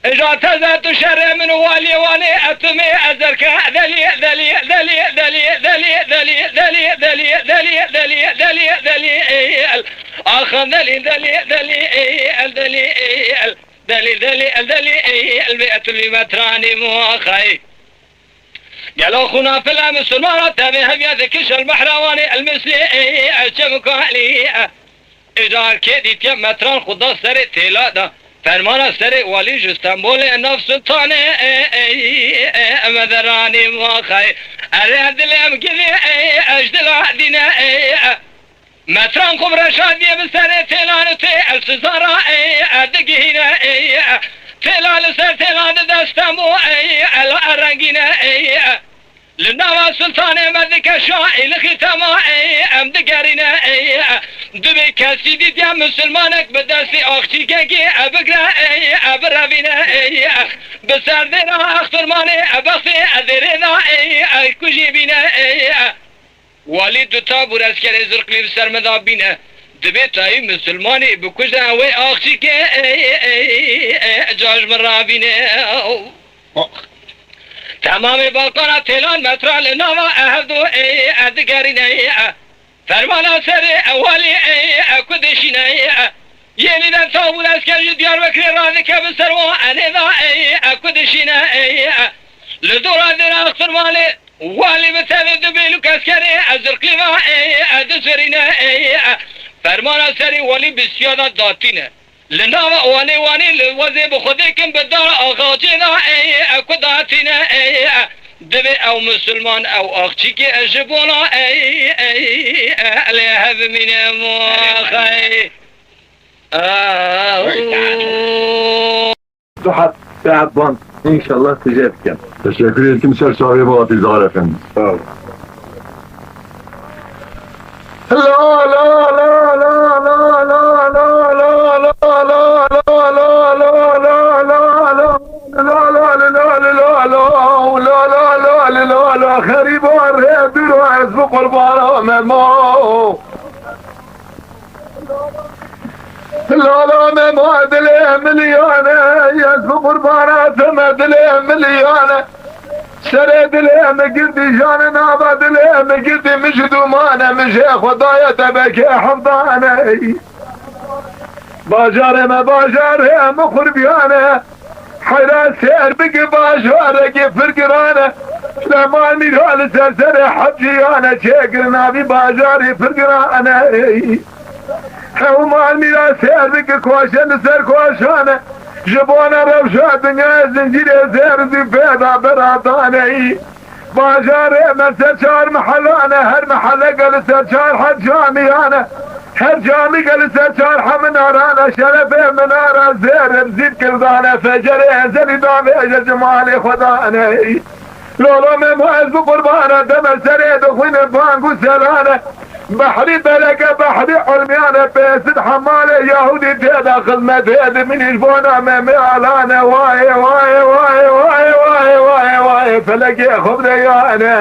Îja teze tu şerê min û waliyê wanê etimê ezerke delî, delî, delî, delî, delî, delî, delî, delî, delî, delî, delî, delî, ey, el. Axan delî, delî, delî, ey, el, delî, ey, el. Delî, delî, el, delî, ey, el, vê etilî metranî muaxay. Gelo xûna file misilmana tevê heviya dikişel behra wanê el mislî, ey, el çemukalî, e. Îcar kê dîtiye metran xuda serê têla da. Fermana serê walî ji Stenbolê nav Sultanê, e, e, e, em deranî maxay. Ere dilê em givê, e, e, ji dila dîne, e, e. Metran xwe bi reşadiyê bi serê têlan û tê el sizara, e, e, digihîne, e, e. Têla li ser têlan dide Stenbol, e, e, la rengîne, e, e. Li nava Sultanê me dike şa, êlixî tema, ey, em digerîne, ey, dibê kesî dîtiye misilmanek bi destê axçîkekê, e, bigre, ey, e, birevîne, ey, bi ser dêra extirmanê, e, bextê, e, dêrê da, ey, e, kujî bîne, ey. Walî du tabûr eskerê zirqlî bi ser min da bîne. Dibê tayî misilmanê bikuje, wê axçîkê, ey, ey, ey, ca ji min ravîne. Temamê balkana têlan metra li nava e hevdu, ey, e digerîne, ey, e. Fermana serê e walî, ey, e ku dişîne, ey, e. Yeniden tabûr esker ji Diyarbekirê radike bi ser wan enê da, ey, e ku dişîne, ey, e. Li dora dêra Xirmanê walî bi tevê du bêlûk eskerê e zirqlî va, ey, e dizirîne, ey, e. Fermana serê walî bi siya da datîne. Li nava wanê wanê li wezê bi Xwedê kin bi dara axaçê da, ey, e ku datîne, ey, e. Divê ew misilman, ew axçîkê e ji bona, ey, ey, e, lê hev mîne moxey. Ew. Du hat, sê hat ban, înşallah tije dikin. Teşekkür ederim. Ser çavê bu Atîl Zahar Efendi. Sağ ol. Xerîba rê biro ez bi qurbana me ma. Lala me ma dilê miliyane, ez bi qurbana te me dilê miliyane. Serê dilê min girtî, janê nava dilê min girtî, min ji dûmane, min jê xwe daye tebekê hevdane. Bajarê me bajarê min qurbiyane, heyra sêr bike bajarekî pir giran e. Lema mîra li ser serê hep ciyane, çêkirina vî bajarî pir giran e. Hew mal mîra sêr bike koşe li ser koşan e. Ji bona rewşa dinyayê zincîrê zêr zî pê da bera daneyî. Bajarê me ser çar mehelan e, her meheleke li ser çar heb camiyan e. Her camîke li ser çar heb minaran e, şerefê minara zêr zî kirdan e, fecerê ezelî davêje ji malê xwe daneyî. Lolo Memo ez bi qurbana deme serê dixwîne bang û serane. Behrî bereke, behrî ilmiyane, pêsir hemalê Yahûdî tê de xizmetê dimînî ji bona me mealane. Wayê, wayê, wayê, wayê, wayê, wayê, wayê, wayê, felekê xwe bideyane.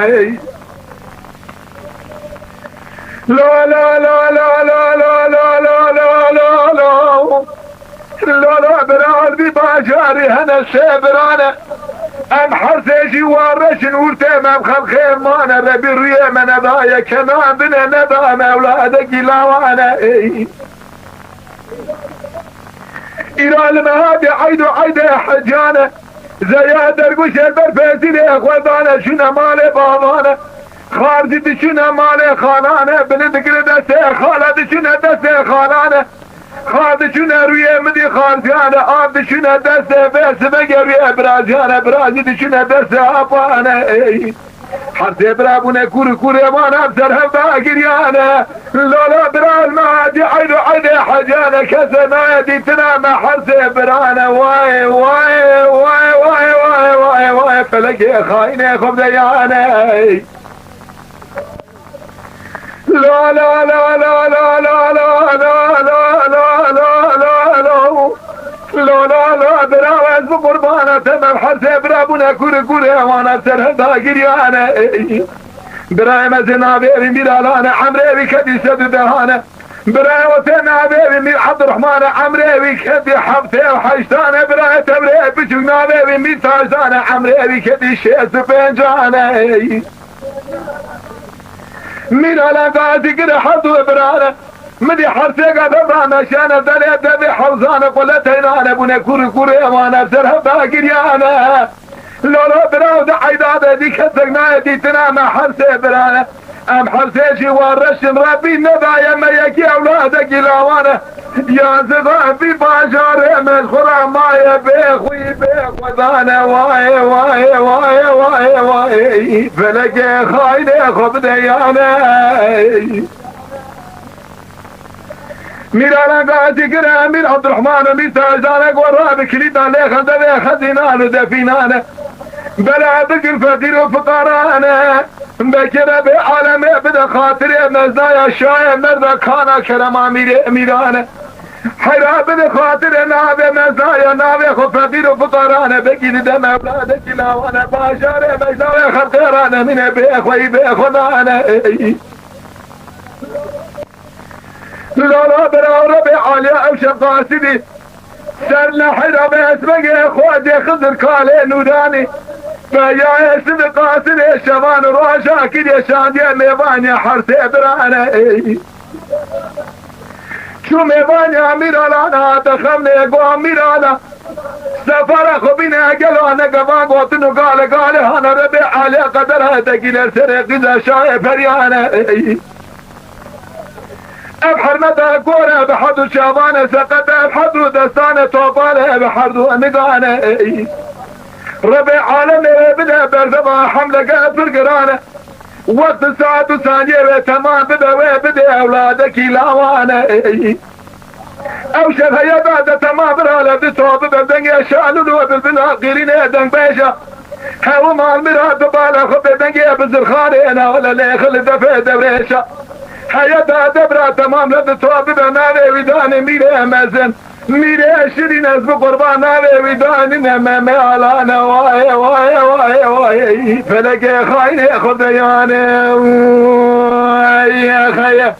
La, la, la, la. Lala bira, li vî bajarî hene sê birane. Em her sê jî wa reşin ûrtê me, em xelxê mane, Rebî rûyê me nedaye, kenandine neda me ewladekî lawane. Ey. Îra li me hatî eyd û eydê hecane. Zeya dergûşê ber pêsîrê xwe dane, çûne malê bavane. Xar jî diçûne malê xalane, bili digire destê xala, diçûne destê xalane. Xar diçûne rûyê min dî xarziyan e, av diçûne destê vê sibegê rûyê biraziyan e, bira jî diçûne destê apan e. Ey. Her sê bira bûne kûr û kûrê wan ev ser hev da giriyane. Lala bira li me hatî eyd û eydê hecane, kesê nayê dîtina me her sê birane. Wayê, wayê, wayê, wayê, wayê, wayê, wayê, felekê xayinê xwe bideyane. La, la, la. La, la, la, biraw ez bi qurbana te me, her sê bira bûne kûr û kûrê wana ser hevda giriyane. Birayê me zê navê wî Mîralan e, emrê wî kedî sed û dehan e. Birayê we tê navê wî Mîr Ebdurehman e, emrê wî kedî heftê û heştan e. Birayê te birê biçûk navê wî Mîr Taşdan e, emrê wî kedî şêst û pêncan e. Mîr Alan Gazî gire her du biran e. Min dî her sêga devran meşane, derê devê hewzan e, qule teyran e, bûne kûr û kûrê wan e, ser hev da giriyane. Lolo biraw di eyda de dî kesek nayê dîtina me her sê biran e. Em her sê jî wa reş in, Rebbî nedaye me yekî ewladekî lawan e. Yazık vî bajarê me xwe ra maye bê xwî bê xwedane. Wayê, wayê, wayê, wayê, wayê. Felekê xaynê xwe bideyane. Mîr Alan Gazî gire Mîr Abdurrahman û Mîr Tajdane ku rabi kilîtan lê xeldevê xezînan û defînane. Bela bigir feqîr û fiqarane. Bekire bê alemê bide xatirê mezdaya şayê merda kana kerema mîrê mîrane. Heyra bide xatirê navê mezdaya navê xwe feqîr û fiqarane. Bekî dide mevladekî lawane bajarê mezdaya xelqê rane mîne bê xweyî bê xwe dane. Ey. Lala bera Rebê Aliya ew şev qasidî. Ser nehra be esmegê Xwedê Xizir kalê nûranî. Beyayê sivî qasidê şevan roja kiriye şandiye mêvaniye her sê birane. Ey. Çû mêvaniya Mîralana te xemnê go Mîrala. Sefara xwe bîne gelo ne gevan gotin û gale gale hane Rebê Aliya qedera te gîler serê qîza şayê periyane. Ey. Ev hernete gore bi herd û çavane seqete, ev herd û destane topale, ev herd û nigane. Ey. Rebê alemê wê bide berdeva hemleke pir girane. Wext saet û saniye wê temam bibe, wê bide ewladekî lawane. Ey. Ew şev heye da de temam birale di to bibe dengê şalûl û bilbila qîrînê dengbêja. Hew mal mira dibala xwe bê dengê bizirxanê nale lê xil defê dewrêşa. Heye da debra temam le di to bibe navê wî danê mîrê mezin. Mîrê şirîn ez bi qurban navê wî danîne me me alane. Wayê, wayê, wayê, wayê. Felekê xaynê xwe deyane. Wayê, xeye.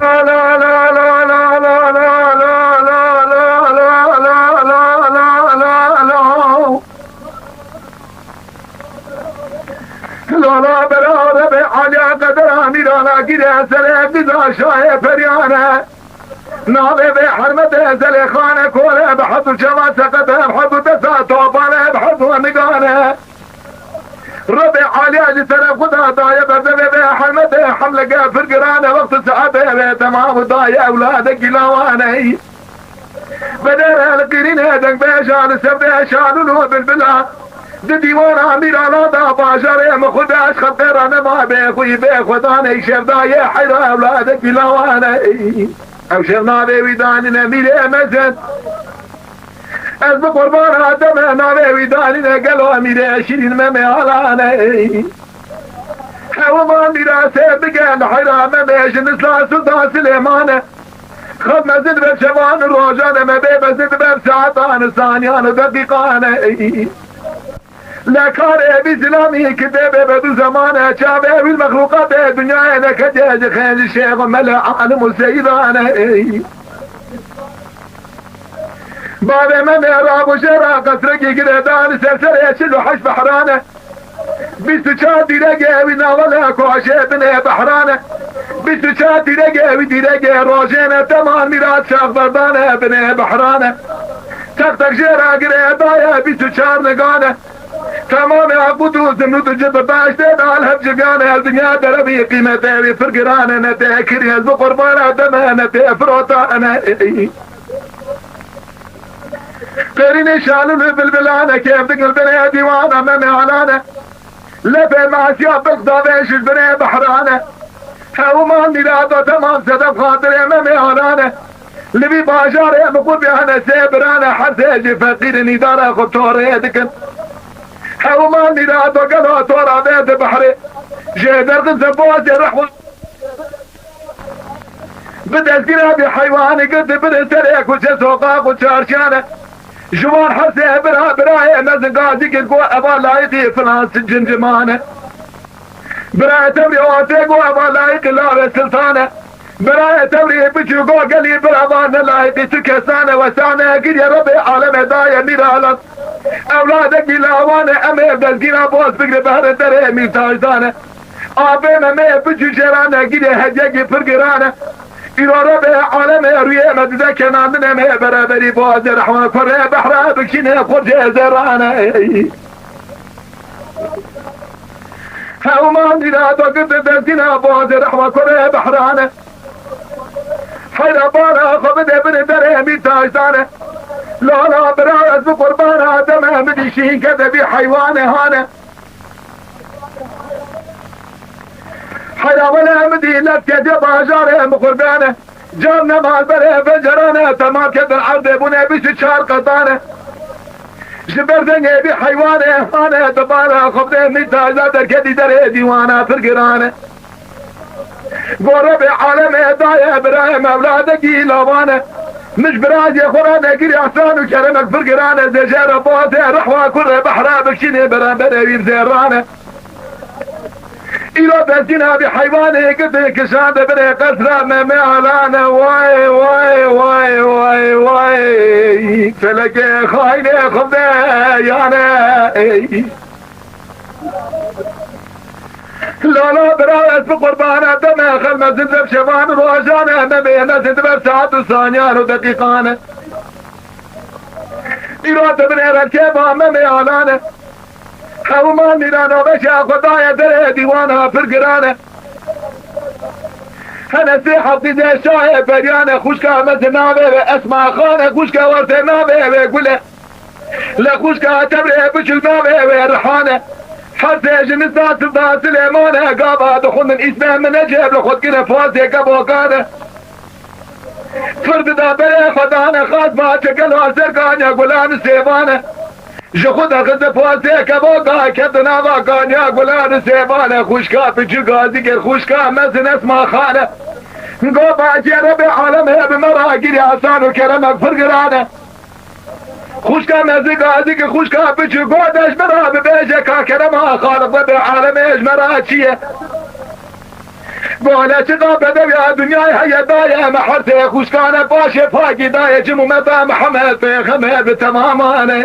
La, la, la. Lala bera Rebê Alî qedera mîrana gire serê diza şayê periyane. Navê vê hermete Zelêxane kore bi hez û çava seqete bi hez û desa topane bi hez û nigane. Rebê Alî ji teref xwe da daye berdevê vê hermete hemleke pir girane wextê saetê vê temam û daye ewladekî lawane. Bedere li qîrînê dengbêja li ser vê şalûl û bilbila. Di dîwana mîrana da bajarê min xwe de ez xelqê re nema bê xwe yî bê xwe danê şevdayê heyra ewladekî lawane. Ew şev navê wî danîne mîrê mezin. Ez bi qurbana deme navê wî danîne gelo mîrê şîrîn Memê Alane. Hewiman mîrasê bige li heyra Memê ji nisla Sultan Silêmane. Xev mezin dibe şevan û rojan e, me bê mezin dibe saetan û saniyan û deqîqan e. Le karê vî zilamî ki dê bê be du zeman e, çavê wî mexlûqatê dinyayê neketiye ji xêr ji şêx û mele alim û seyidan e. Bavê me mêra bû jê re qesrekî girêdan li ser serê çil û heşt behran e. Bîst û çar dîregê wî navale koşê binê behran e. Bîst û çar dîregê wî dîregê rojê ne teman mîrat şaxberdan e binê behran e. Tek tek jê re girêdaye bîst û çar nigan e. Temamê Aqud û Zimrûd û Cid û Beştê dal hev civiyan e. Ev dinya derebî qîmetê wî pir giran e. Ne tê kirî ez bi qurbana deme ne tê firotane. Qêrînê şalûl û bilbilane kêf digil binê dîwana Memê Alane. Lepê masiya bilx davê ji binê behrane. Hewman mîrado temam sedef xatirê Memê Alane. Li vî bajarê min qurbiyane sê birane her sê jî feqîrin îdara xwe torê dikin. Hewman mîrado gelo tora vê di behrê. Jê derxin se bozê rehwa. Bi dezgîra vî heywanî girtî biri serê kuçe soqaq û çarşiyane. Ji wan hersê bira birayê mezin gazî kir ku eva layîqî filan cimcimane. Birayê tewrî ortê ku eva layîqî lavê siltane. Birayê tewrî biçû go gelî bira van ne layîqî tu kesane wesane giriye Rebê alemê daye mîralan. Ewladekî lawane em ê ev dezgîra boz bigire behre derê mîrtajdane. Avê me me bi cûcera negîrê hediyekî pir giran e. Îro re be alemê rûyê me dide kenandinê me beraberî boğazê rehma kurê behra bikşînê xurcê zerrane. Hewman dîna do girdi dezgîna boğazê rehma kurê behrane. Heyra bala xwe bide binê derê mîrtajdane. Lala bira ez bi qurbana deme min dî şîn kede vî heywanê hane. Heyra wele em dî lef kediye bajarê em xurgane. Car nemal berê pencerane, temam kedin erdê bûne bîst û çar qetane. Ji ber dengê vî heywanê hane, dibara xwe bide mîrtajda derketî derê dîwana pir girane. Gore bi alemê daye birayê mevladekî lavane. Mij birayê xwe ra negirî ehsan û keremek pir girane, zêjere boze rehwa kurê behra bikşînê beramberê wî zêrane. Îro destîna vî heywanê girtê kişande binê qesra Memê Alane. Way, way, way, way, way. Felekê xaynê xwe yane. Ey. Lala bira ez bi qurbana deme xelme zindem şevan rojane Memê ne zindber saet û saniyan û deqîqane. Îro dibinê rekê va Memê Alane. Hewman mîrana veşa xwe daye derê dîwana pir girane. Hene sê heftî de şahê beriyane xwişka me di navê ve Esma Xane, xwişka werte navê ve Gule. Le xwişka tevrê biçûk navê ve Rihane. Her sê ji nizna silda Silêmane gava dixwendin îsmê min Neceb li xwe dikine pozê kevokane. Fir dida berê xwe dane xazma çekelo ser kanya gulan sêvane. Ji xwe derxiste pozê kevoka kevdi nava kanya gulan sêvane. Xwişka piçûk gazî kir xwişka mezin Esma Xane. Go bacê Rebê alemê bi me ra girî asan û keremek pir girane. Xwişka mezin gazî kir xwişka piçûk go de ji me ra bibêje ka kerema Xaliq Rebê alemê ji me ra çi ye? Gole çiqa bedewiya dinyayê heye daye me her sê xwişkane paşê pakî daye cim û meta Mihemed Pêxember bi temamane.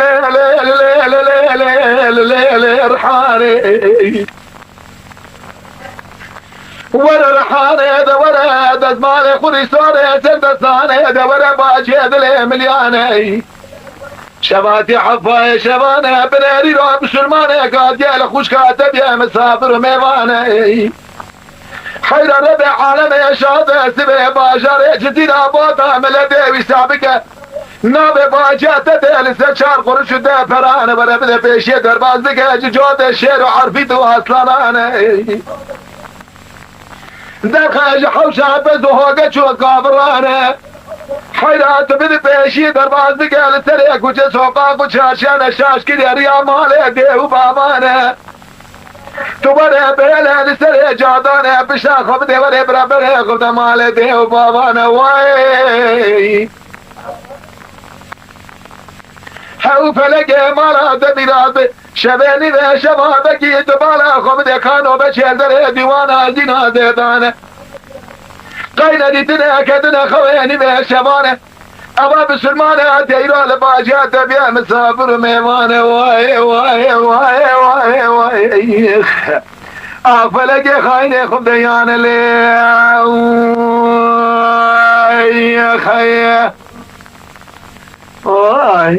lê, lê, lê, lê, lê, lê, lê, lê, lê, Rihanê. Were Rihanê de were, dezmalê Xurîsanê, ser destanê de were, bacê dilê milyanê. Şevatî hefayê şevane, binerî ra misilmane, gadiye li xuşka te bîye misafir û mêvane. Heyra Rebê alemê şade, sibê bajarê Cizîra bata miletê wî sabike. Navê baciya te de li ser çar quruş û deh perane, were bide pêşiyê derbaz dike, cicotê şêr û erfît û aslanane. Derxe ji hewşa pez û hoge çû kavirane. Heyra tu bide pêşiyê derbaz dike, li serê kuçe soqaq û çarşiyane şaş kiriye riya malê dê û bavane. Tu were bêle li serê cadane, pişta xwe bidê were bira berê xwe de malê dê û bavane. Way! Hew felekê mala te bîra bi, şevê nîve şeva bekî tu bala xwe bidê kano be çêlderê dîwana zîna dê dane. Qey nedîtine ketine xewê nîve şevane. Eva bisilmane teyra li baciya te bîye misafir û mêvane. Way, way, way, way, way. Ah, felekê xayinê xwe deyane lê. Ay, xeye. Ay.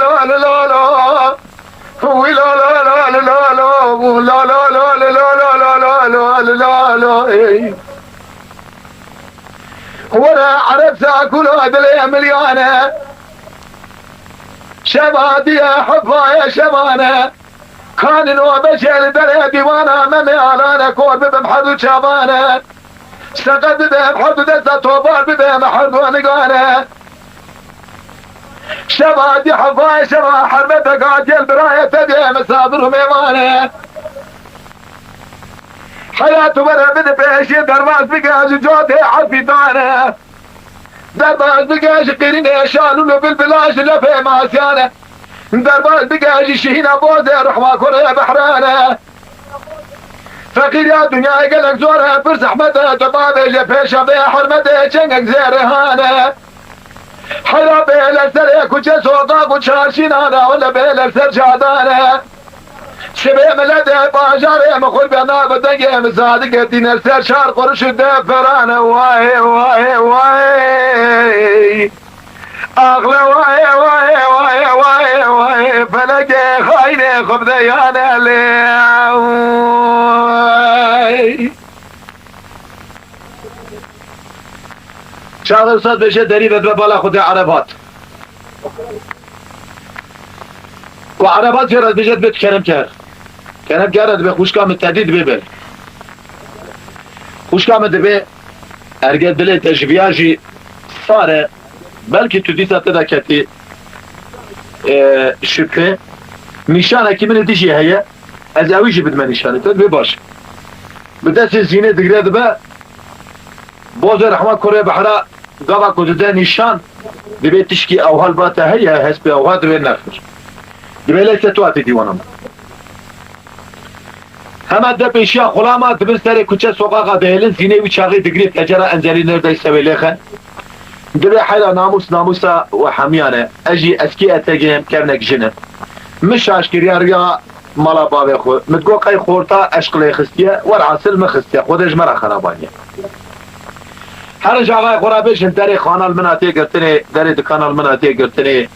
la la la la. Wî la la la la la la. Wî la la la la la la la la la la la la. Ey. Were Ereb zakûla dilê miliyane. Şeva diye hevaya şevane. Kanîn û beşê li derê dîwana Memê Alane kor bibim herdu çavane. Seqet bibim herdu desta tobar bibim herdu nigane. Şeva dî hevayê şeva herme peka gel birayê te bê misafir û mêvane. Heyat were bide pêşê derbas bike ji cotê efîdane. Derbas bike ji qirînê şalûl û bilbila ji lefê masiyane. Derbas bike ji şihîna bozê rehma kurê behrane. Feqîriya dinyayê gelek zor e, pir zehmet e, tu bavêje pêşa vê hermetê çengek zêrê hane. Heyra bê li serê kuçe soqaq û çarşînane, wele bê li ser cadane. Sibê miletê bajarê min xwe bê nav dengê min zadike tîne ser şar qurş û deferane. Wayê, wayê, wayê. Axle wayê, wayê, wayê, wayê, wayê. Felekê xaynê xwe bide yane lê. Çaxir saz beşe derî ve bala xwe de Ereb hat. Ku Ereba jê re dibêje, dibê tu kerem ker. Kerem ker re dibê xwişka min tedî dibê ber. Xwişka min dibê erge dilê te ji viya jî sar e. Belkî tu dîsa te de ketî, e, şüphe. Nîşanekî min ê dijî heye. Ez ewî jî bidime nîşanê te. Dibê baş. Bi destê Zînê digre dibe. Bozê Rehman kurê Behra gava ku dide nîşan, dibê tişkî ewha li ba te heye, hespê ewha dibê nexir. Dibê leyse tu hatî dîwana min. Hema de pêşiya xulama dibin serê kuçe soqaqa dihêlin, Zînê wî çaxê digirê pecera Enzelî nerdeyse wê lêxen. Dibê heyra namûs namûsa we hemiyan e. Ez jî eskî etegê kevnek jin im. Min şaş kiriya riya mala bavê xwe. Min digot qey xorta eşq lê xistiye, werhasil min xistiye. Xwedê ji me re xerabaniye. Herin ji axayê xwe re bêjin, derê kanal min hatiye girtinê, derê di kanal min hatiye girtinê.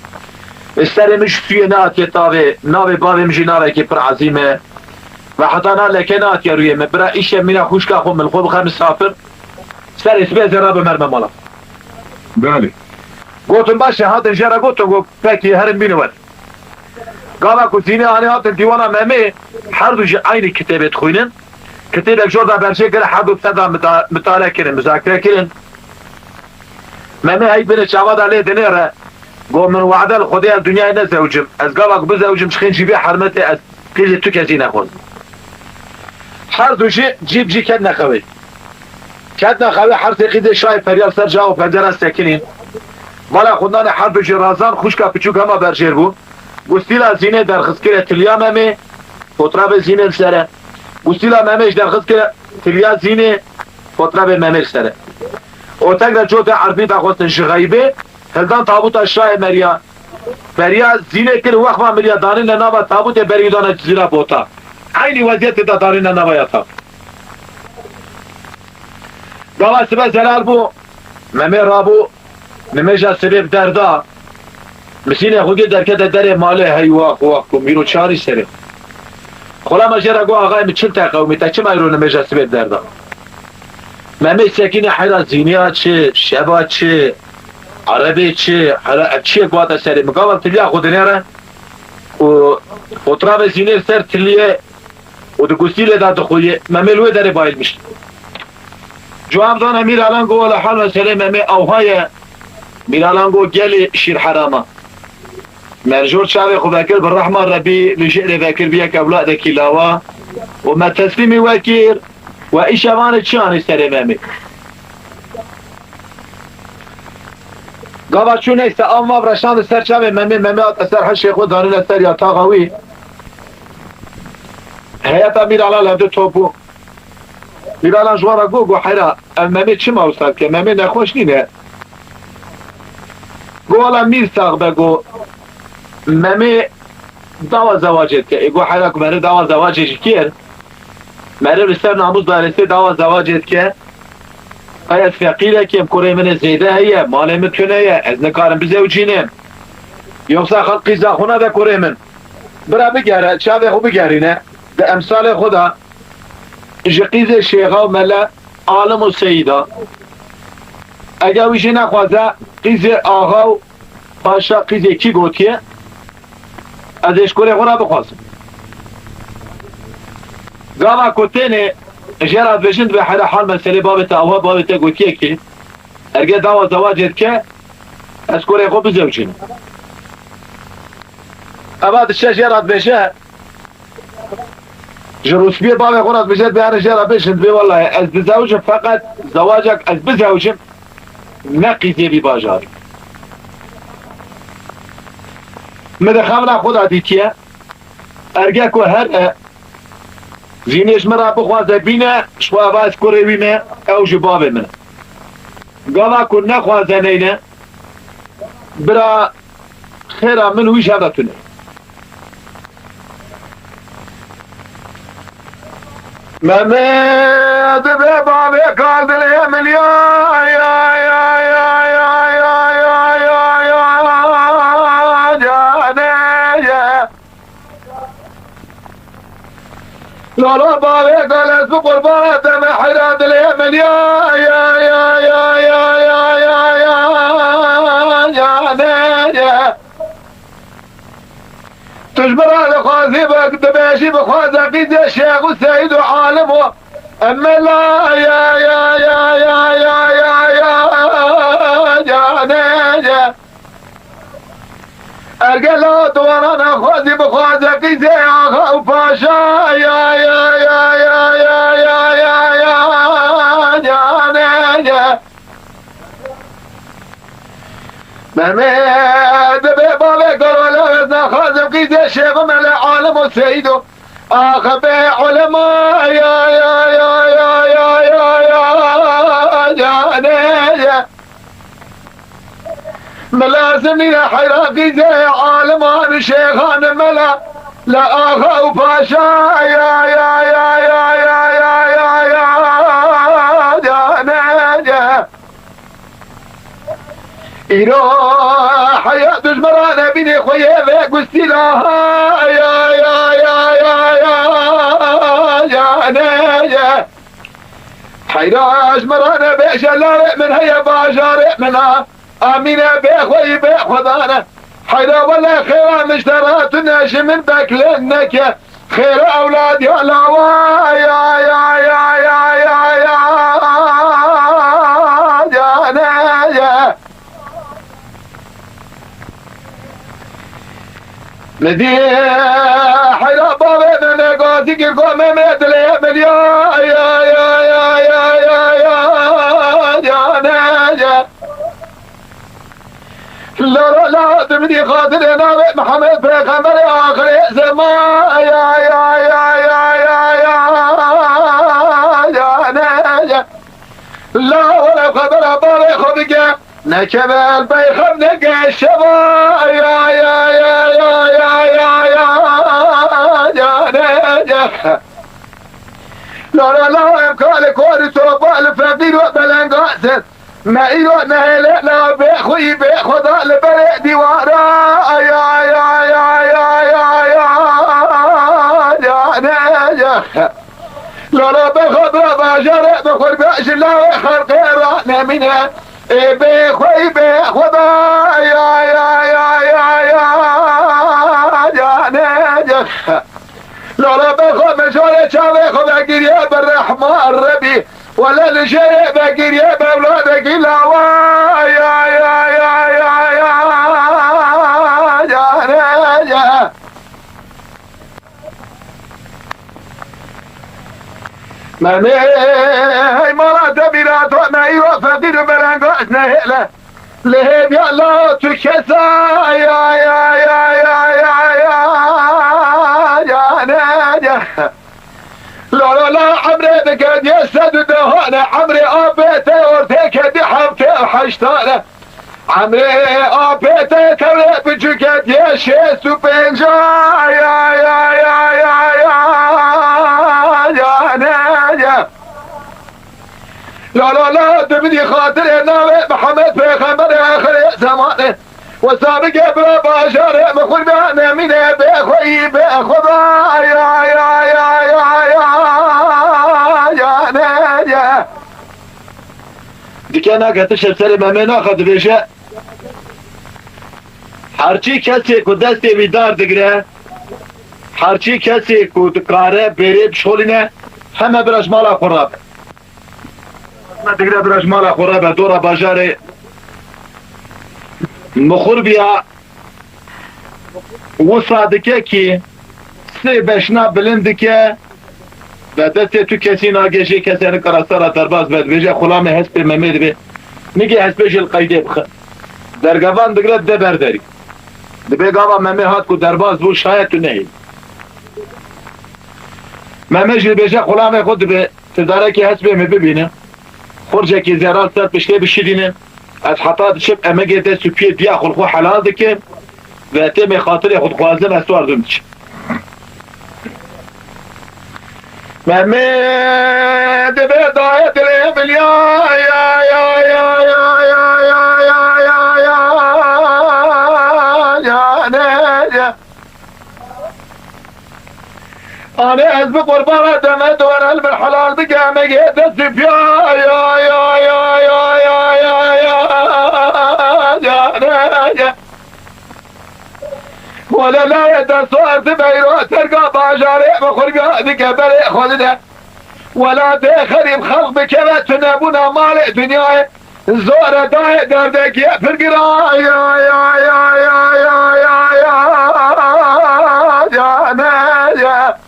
Serê min ji sûyê nehatiye tavê, navê bavê min jî navekî pir ezîm e. Ve heta na leke nehatiye rûyê min. Bira îşev mîna xwişka xwe min li xwe bixe misafir. Serê sibê zêra bimerime mala. Belê. Gotin baş e, hatin jê re gotin, got, pekî herin bînin wer. Gava ku Zînê anî hatin dîwana Memê, her du jî eynî kitêbê dixwînin. Kitêbek jor da berjê kir, her du ser da mita-, mitale kirin, muzakere kirin. Memê heyî binê çava da lê dinêre, got, min wade li Xwedê ez dinyayê nezewicim. Ez gava ku bizewicim, ji xêncî vê hermetê ez qîzê tu kesî nexwazim. Her du jî cî bi cî ketine xewê. Ketine xewê, her sê qîzê şayê ferya li ser cax û pencera sekinîn. Mala xwe danê her du jî razan, xwişka piçûk hema berjêr bû. Gustîla Zînê derxist kire tiliya Memê, fotrafê Zînê li ser e. Gustîla Memê jî derxist kire tiliya Zînê, fotrafê Memê li ser e. Û tek re cotê erbî daxwestin ji xeybê, hildan tabuta şayê meriya. Beriya Zînê kir, wexma miriya danîne nava tabûtê, berî dane Cizîra Bota. Eynî weziyetê de danîne nava yata. Gava sibe zelal bû, Memê rabû, nimêja sibê bi derda. Misînê xwe gir derkete derê malê, hey wax wax ku mîro çarî serê. Xulama jê re got, axayê min çil te qewimî, te çima îro nimêja sibê bi derda? Memê sekinî heyra Zîniya çi, şeva çi, Erebê çi, hera ev çiyek bate serê min. Gava tiliya xwe dinêre û fotrafê Zînê li ser tiliyê û di gustîlê de dixuye. Memê li wê derê bayilmiş. Cuam zana Mîr Alan go, wela hal meselê Memê ewha ye. Mîr Alan go, gelê şîr herama. Me li jor çavê xwe vekir, bi rehma Rebî li jêrê vekir bi yek ewladekî lawa û me teslîmî we kir. We îşevanê çi anî serê Memê? Gava çû neyse, av mav reşandin ser çavê Memê, Memê hate ser hişê xwe, danîne ser yataxa wî. Heyeta Mîralan hevdu top bû. Mîralan ji wan re got, got, "Heyra, ev Memê çima wisa dike? Memê nexweş nîne." Got, "Wela mîr sax be," got, "Memê dawa zewacê dike." Ê got, "Heyra, ku mere dawa zewacê ji kê ye? Meriv li ser namûs darêsê dawa zewacê dike. Qey ez feqîrekêm, kurê min ê zêde heye, malê min tune ye, ez nikarim bizewcînim. Yoksa xelk qîza xwe nade kurê min. Bira bigere, çavê xwe bigerîne. Di emsalê xwe de ji qîzê şêxa û mele, alim û seyîda. Eger wî jî nexwaze, qîzê axa û paşa qîzê kî gotiye, ez ê ji kurê xwe re bixwazim." Gava ku têne jê re dibêjin, dibê, "Heyra, hal meselê bavê te awa, bavê te gotiye kî, erge dawa zewacê dike, ez kurê xwe bizewcînim." Eva diçe jê re dibêje, ji rûspiyê bavê xwe re dibêje, dibê, "Here jê re bêjin, dibê, wellahî ez dizewicim, feqet zewacek ez bizewicim, ne qîzê vî bajarî." Min di xemla xwe de dîtiye, erge ku here, zînê ji min re bixwaze bîne, ji xwe eva ez kurê wî me, ew ji bavê min e. Gava ku nexwaze neyne, bira xêra min wî ji hev re tune. Memê dibê bavê kal dilê min ya, ya, ya, canê ye. Lala bavê kal ez bi qurbana te me heyra dilê min ya, ya, ya, canê ye. Tu ji min re dixwazî, bi-, dibêjî bixwaze qîzê şêx û seyîd û alim û emela ya, ya, canê ye. Ergela tu wana nexwazî, bixwaze qîzê axa û paşa ya, ya, canê ye. Memê dibê bavê kal ez nexwazim qîzê şêx û mele alim û seyîd û axa bê ulema ya, ya, canê ye. Min lazim nîne heyra qîzê aliman û şêxan mela, le axa û paşa ya, ya, canê ye. Îro heya tu ji min re nebînî xweyê vê gustîla ha ya, ya, canê ye. Heyra ji min re nebêje lawê min heye bajarê min a. Amîne bê xweyî bê xwedane. Heyra wele xêra min ji te re tune, ji min bekle neke. Xêra ewladiya lawa ya, ya, canê ye. Min dî heyra bavê min gazî kir, got, "Memê dilê min ya, ya, canê ye." Lala la tu min dî xatirê navê Mihemed Pêxemberê axirê zeman ya, ya, canê ye. La wele xebera bavê xwe bike. Nekeve el bey xev neke şeva ya, ya, canê ye. La, la, la, em kalê kor û topal û feqîr û belengaz in. Me îro nehêle la bê xwî bê xweda li berê dîwara ya, ya, canê ye. Lala bê xwe bira bajarê bi xurbe ji lawê xelqê re nemîne. Ê bê xweyî bê xweda ya, ya, canê ye. Lala bê xwe mijarê çavê xwe vegiriye bi rehma Rebî. Wele li jêrê vegiriye bi ewladekî lawa ya, ya, canê ye. Memê hey mala te bîra to me îro feqîr û belengaz nehêle. Li hêviya la tu kesa ya, ya, ya, ya, ya, ya, ya, ne, ya. La, la, la, emrê dike diye sed û dehane, emrê apê te ortê kedî heftê û heştane. Emrê apê te tewrê biçûke diye şêst û pênca ya, ya, ya, ya, ya, ya, ne, ya. La, la, la, tu bidî xatirê navê Mihemed Pêxemberê axirê zemanê. Wisa bike bira bajarê min xurbe nemîne bê xweyî bê xwe ba ya, ya, ya, ya, ya, ya, ne, ya. Dike nake tişt serê Memê naxe dibêje, herçî kesê ku destê wî dar digire, herçî kesê ku dikare bêrê bişolîne, heme bira ji mala xwe rabe. Digre bira ji mala xwe rabe, dora bajarê Mixurbiya wisa dike kî sê beşna bilind dike, ve destê tu kesî nagê jê kesê nikare sera derbas be, dibêje xulamê hespê Memê dibê. Nigê hespê jê li qeydê bixe. Dergevan digre de ber derî. Dibê gava Memê hat ku derbas bû, şayet tu nehêlî. Memê jî dibêje xulamê xwe dibê. Tu darekî hespê min bibîne. Xurcekî zêra li ser piştê bişidîne. Ez heta diçim emegê dest û piyê diya xwe li xwe helal dikim. Ve têmê xatirê xwe dixwazim ez wardum diçim. Memê dibe dayê dilê min ya, ya, ya, ya, ne, ya. Anê ez bi qurbana deme dore li min helal bike, emegê dest û piya ya, ya, ya, ne, ya. Wele layê dest û erdi beyro terga bajarê bi xurga dike berê xwe dide. Welatê xerîb xelq bikeve tunebûna malê dinyayê. Zor e dayê derdekî pir giran ya, ya, ya, ne, ya.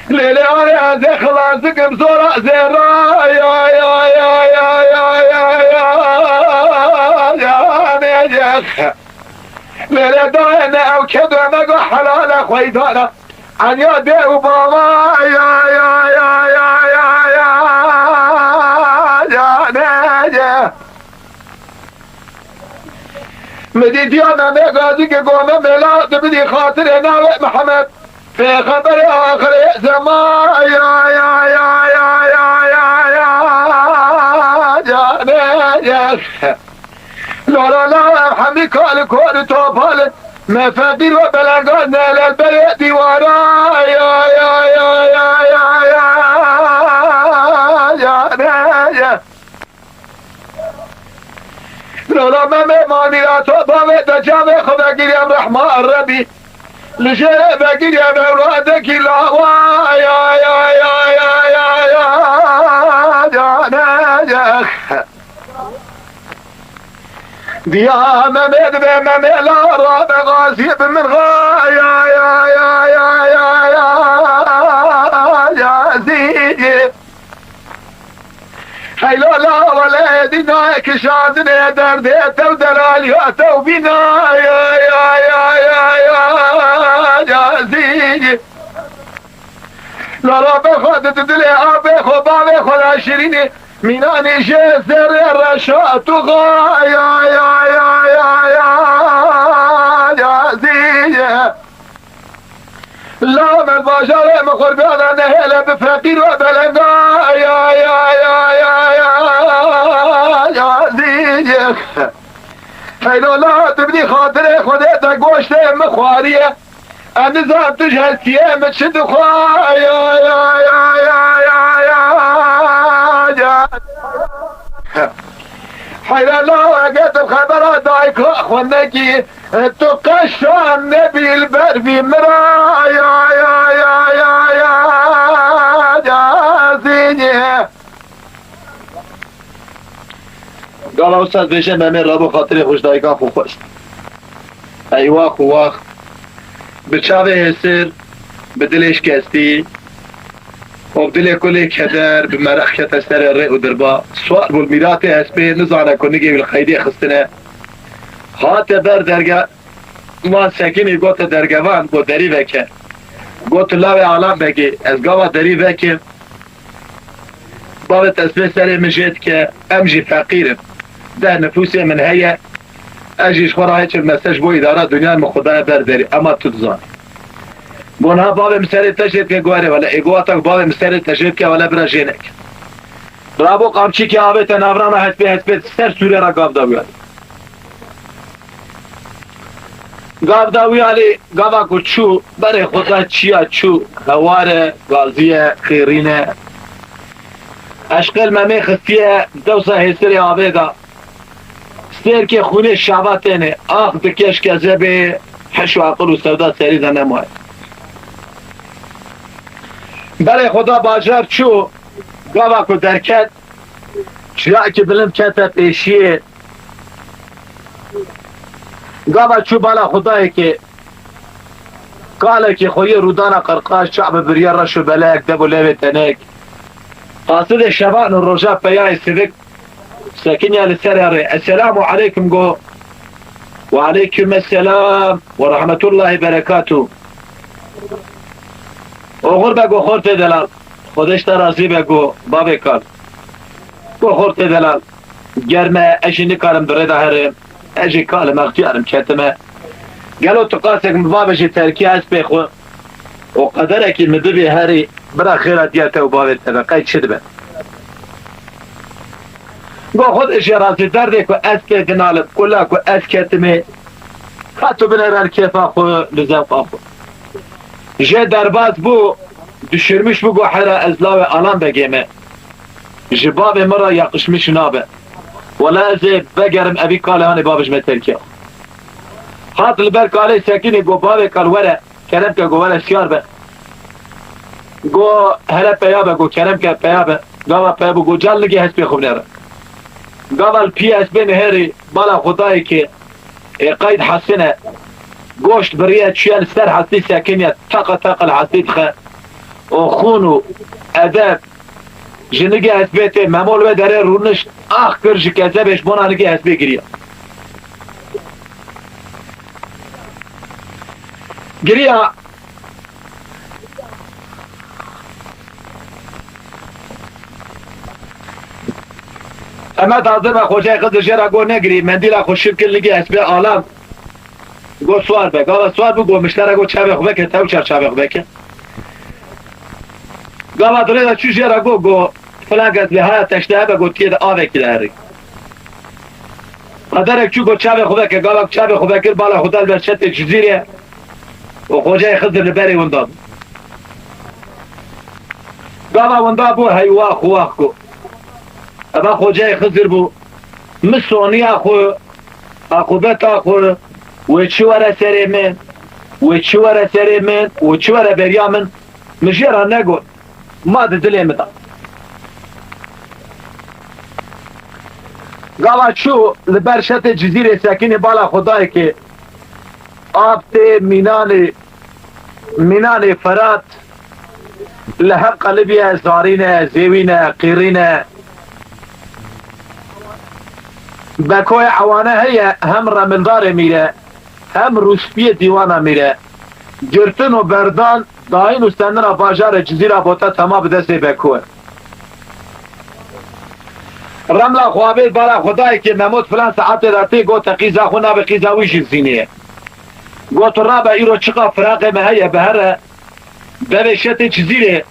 Lê lê anê ez ê xilas dikim zora zêra ya, ya, ya, ne, ya. Lê lê dayê ne ew ked we mego helale xweydana. Enya dê û bava ya, ya, ya, ne, ye. Min dîtiya Memê Gazî ki gome mela dibidî xatirê navê Mihemed Pêxemberê axirê zeman ya, ya, ne, ye. Lora la ev hemî kal kor topal me feqîr ve belengaz ne lel berê dîwara ya, ya, ne, ye. Lora Memê manîra to bavê de cavê xwe vegiriyem rehma Rebî. Li jêrê vegiriyem ewradekî lawa ya, ya, ne, ye. Diya Memê dibe Memê la rabe gazî bi min ra ya, ya, ya, zî. Heylo la wele dîna kişandinê derdê tev delaliya tev bîna ya, ya, ya, zî. Lala be xwe di dilê abê xwe bavê xwe la şirînê. Mînanê jê zerrê reşa tu xaya ya, ya, ya, ya, ya, zîye. La me bajarê min xwe biyana nehêle bi feqîr ve belenga ya, ya, ya, ya, ya, ya, zîye. Heylo la tu bidî xatirê Xwedê te goştê min xwariye. Em nizan tu ji hestiyê min çi dixwe ya, ya, ya. Heyra la eger tu xebera dayika xwe nekî, tu qeşan nebî li ber vî min ra ya, ya, ya, ya, ya, ya, zînî. Gala wisa dibêje Memê rabû xatirê xwe ji dayika xwe xwest. Eywax û wax. Bi çavê hêsir, bi dilê şikestî, Û bi dilê kulê keder, bi meraq kete serê rê û dirba. Swar bû li mîratê hespê, nizane ku nigê wî li qeydê xistine. Hate ber derge, Van Sekinî gote dergevan, got, "Derî veke." Got, "Lawê Alan Begê, ez gava derî vekim. Bavê te ez pê serê min jê dike, em jî feqîr in. Deh nifûsê min heye, ez jî ji xwe re hiç mese ji bo îdara dinyayê min xwe daye ber derî, ema tu dizanî." Got, "Niha bavê min serê te jê dike?" Got, "Erê wele." Ê got, "Wata ku bavê min serê te jê dike, wele bira jê neke." Rabû qamçîkê avête navrana hespê, hespê ser sûrê re gav da wî alî. Gav da wî alî, gava ku çû, berê xwe da çiya çû, hewar e, gazî ye, xêrîn e. Eşqel Memê xistiye dewsa hêsirê avê da. Sêrkê xûnê şava têne, ax dike ji kezebê, heş û aqil û sewda serî de nemaye. Berê xwe da bajar çû, gava ku derket, çiyakî bilind kete pêşiyê. Gava çû bala Xwedayekê, kalekî xweyî rûdana qirqaş, çav bi biriya reş û belek, dev û levê tenek. Qasidê şevan û roja peyayê sidik, sekiniya li serê rê. Esselamu aleykum go. Ve aleykum esselam ve rahmetullahi berekatuh. Oxir be go xortê delal. Xwedê ji te razî be go bavê kal. Go xortê delal. Germ e, ez jî nikarim bi rê de herim. Ez jî kalim, extiyar im, ketime. Gelo tu qasek min bavêjî terkî hespê xwe û qederekî min dibî herî, bira xêra diya te û bavê te be, qey çi dibe? Go xwe de jê razî, derdê ku ez pê dinalim, kula ku ez ketime, ka tu binêre li kêfa xwe, li zewqa xwe. Jê derbas bû, düşürmüş bû, go hera ez lawê Alan Begê me. Ji bavê min re yakışmış nabe. Wela ez ê vegerim evî kalê hanê bavêj me terkiya. Hat li ber kalê sekinî, go bavê kal were, kerem ke, go were siyar be. Go hele peya be, go kerem ke peya be. Gava peya bû, go cal nigê hespê xwe binêre. Gava li piyê hespê nihêrî, bala Xwedayê ke ê qeyd hesine, goşt biriye çûye li ser hestî sekiniye, teqa teqa li hestî dixe. Û xûn û edeb ji nigê hespê tê. Memo li wê derê rûnişt, ax kir ji kezebê, ji bona nigê hespê giriya. Giriya. Emed hazir be, Xocayê Xizir jê re got, "Negirî, mendîla xwe şiv kir, nigê hespê Alan." Got, "Swar be." Gava swar bû, got, "Miştera got çavê xwe veke, tew çar çavê xwe veke." Gava dirê de çû jê re got, got, "Filan kes lê haya teşte hebe," got, "Tiyê de avekî de herî." Qederek çû, got, "Çavê xwe veke." Gava çavê xwe vekir, bala xwe da li ber çetê Cizîrê û Xocayê Xizir li berê winda bû. Gava winda bû, heywa xwe wax got. Eva Xocayê Xizir bû. Min soniya xwe, aqûbeta xwe, wê çi were serê min, wê çi were serê min, wê çi were beriya min, min jê re negot. Ma di dilê min de. Gava çû li ber şetê Cizîrê sekinî, bala Xwedayekê av tê mînanê, mînanê Ferat li hev qelibiye, zarîn e, zêwîn e, qîrîn e. Bekoyê ewane heye, hem remildarê mîre, hem rûspiyê dîwana mîre. Girtin û berdan, dayîn û sendina bajarê Cizîra bote tema bi destê Beko. Remla xwe avêt bala Xwedayekê, Memot filan saetê de tê, gote, "Qîza xwe nabe, qîza wî jî zînê ye." Got, "Rabe, îro çiqa firaqê me heye, bihere devê şetê Cizîrê,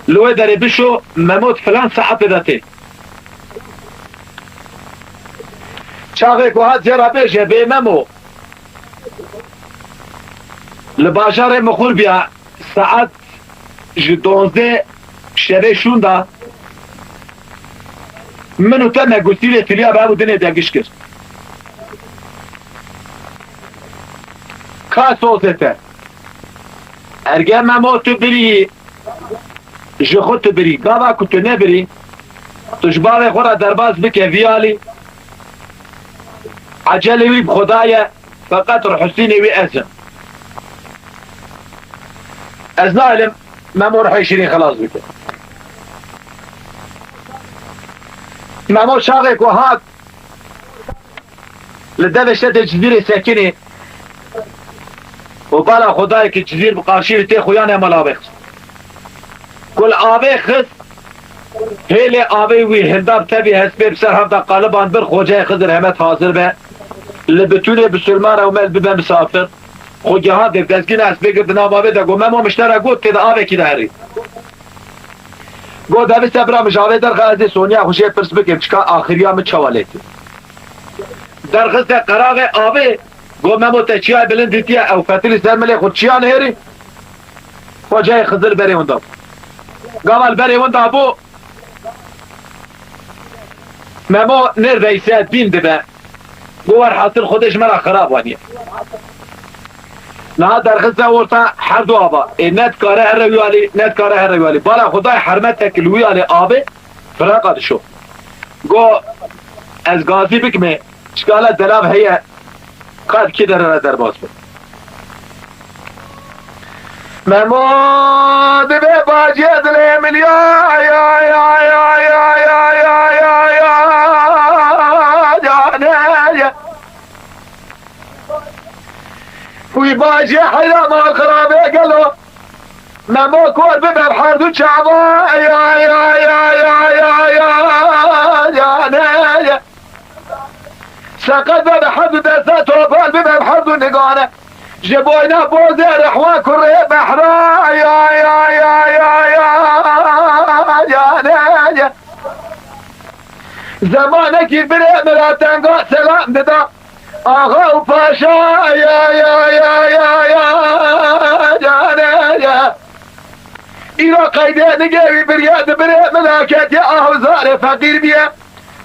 li wê derê bişo, Memot filan saetê de tê." Çaxê ku hat jê re bêje, "Bê Memo, li bajarê Mixûr biya, saet ji donzdeh şevê şûnda, min û te me gusîlê tiliya bi hev û dinê de giş kir. Ka sozê te. Erge Memo tu birî, ji xwe tu birî. Gava ku tu nebirî, tu ji bavê xwe re derbas bike vî alî, ecelê wî bi Xweda ye, feqet rihusînê wî ez im. Ez nalim, Memo ruhê şirîn xilas bike. Memo çaxê ku hat li devê şetê Cizîrê sekinê û bala xwe dayê ki Cizîr bi qarşî li tê xuyanê mala avê xist. Ku li avê xist, hêlê avê wî hilda bi tevî hespê bi ser hevda qaliban bir xoceyê Xizir hemet hazir be. Li bitûnê bisilman ew mel bibe misafir. Xwe giha dê dezgîna hespê girt di nav avê de got, Memo miştera got tê de avekî de herî. Got, devî se bira min ji avê derxe ez ê Sonya xwe jê pirs bikim, çika axiriya min çawa lê tê. Derxiste qeraxê avê, got, Memo te çiyayê bilind dîtiye, ew fetilî ser milê xwe çiya nihêrî? Xoceyê Xizir berê winda bû. Gava li berê winda bû, Memo nêr veyse dîn dibe. Got, werhasil Xwedê ji me re xirab aniye. Niha derxiste orta her du ava. Ê ne dikare here wî alî, ne dikare here wî alî. Bala xwe dayê hermetek li wî alî avê, firaqa dişo. Got, ez gazî bikimê, çikala delav heye, qet kî dere re derbas be. Memo dibe bacê dilê min ya, ya, ya, ya, ya, ne, ya. Wî bacê heyra mal xirabê gelo. Memo kor bibe bi her du çava, ya, ya, ya, ne, ya. Seqet be bi her du deste topal bibe bi her du nigane. Ji boyna bozê rehwa kurê behra ya ya ya ya ya ya ne ya. Zemanekî birê min ra tenga selam dida. Axa û paşa ya ya ya ya ya ya ne ya. Îro qeydê nigê wî biriye di birê min ra ketiye ah û zarê feqîr biye.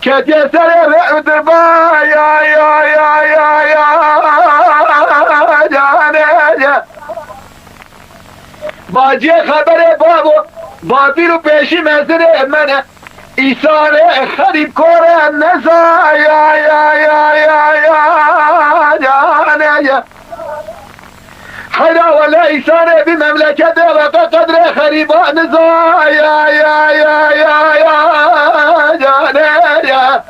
Ketiye serê rê û dirba ya ya ya ya ya ya ne ya. Baciyê xeberê bavo, bavîr û pêşî mezirê mene. Îsarê xerîb kore neza ya ya ya ya ya ya ne ya. Heyra wele îsarê vî memleketê ve qe qedrê xerîba niza ya ya ya ya ya ya ne ya.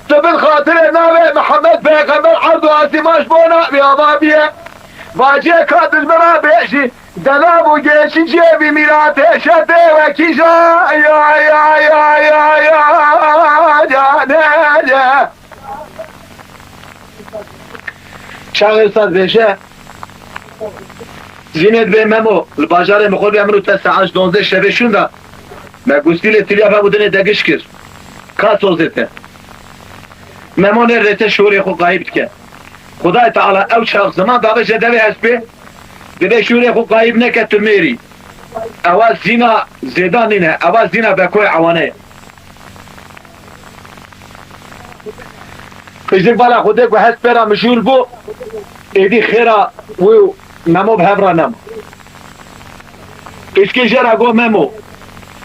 Tu bin xatirê navê Mihemed Pêxember erd û asîman ji bo navê ava biye. Vaciyê ka dijmira bêjî, delav û gêşî ciyê vî mîratê şetê wekî ja ya ya ya ya ya ya ne ya. Çaxê Ustad bêje, Zînê dibê Memo, li bajarê Mixol bîya min û te saet donzdeh şevê şûnda, me gustî lê tiliya ve û dinê degiş kir. Ka sozê te. Memo nê rête şûrê xwe qayîb dike. Xwedayê Teala ew çax ziman dabe je devê hespê, dibê şûrê xwe qayîb neke tu mêrî. Ewa zîna zêdan nîne, ewa zîna bekoyê ewane ye. Qîzir bala Xwedê ku hespê ra mijûl bû, êdî xêra wê û Memo bi hev ra nema. Qîzkê jê ra got, Memo,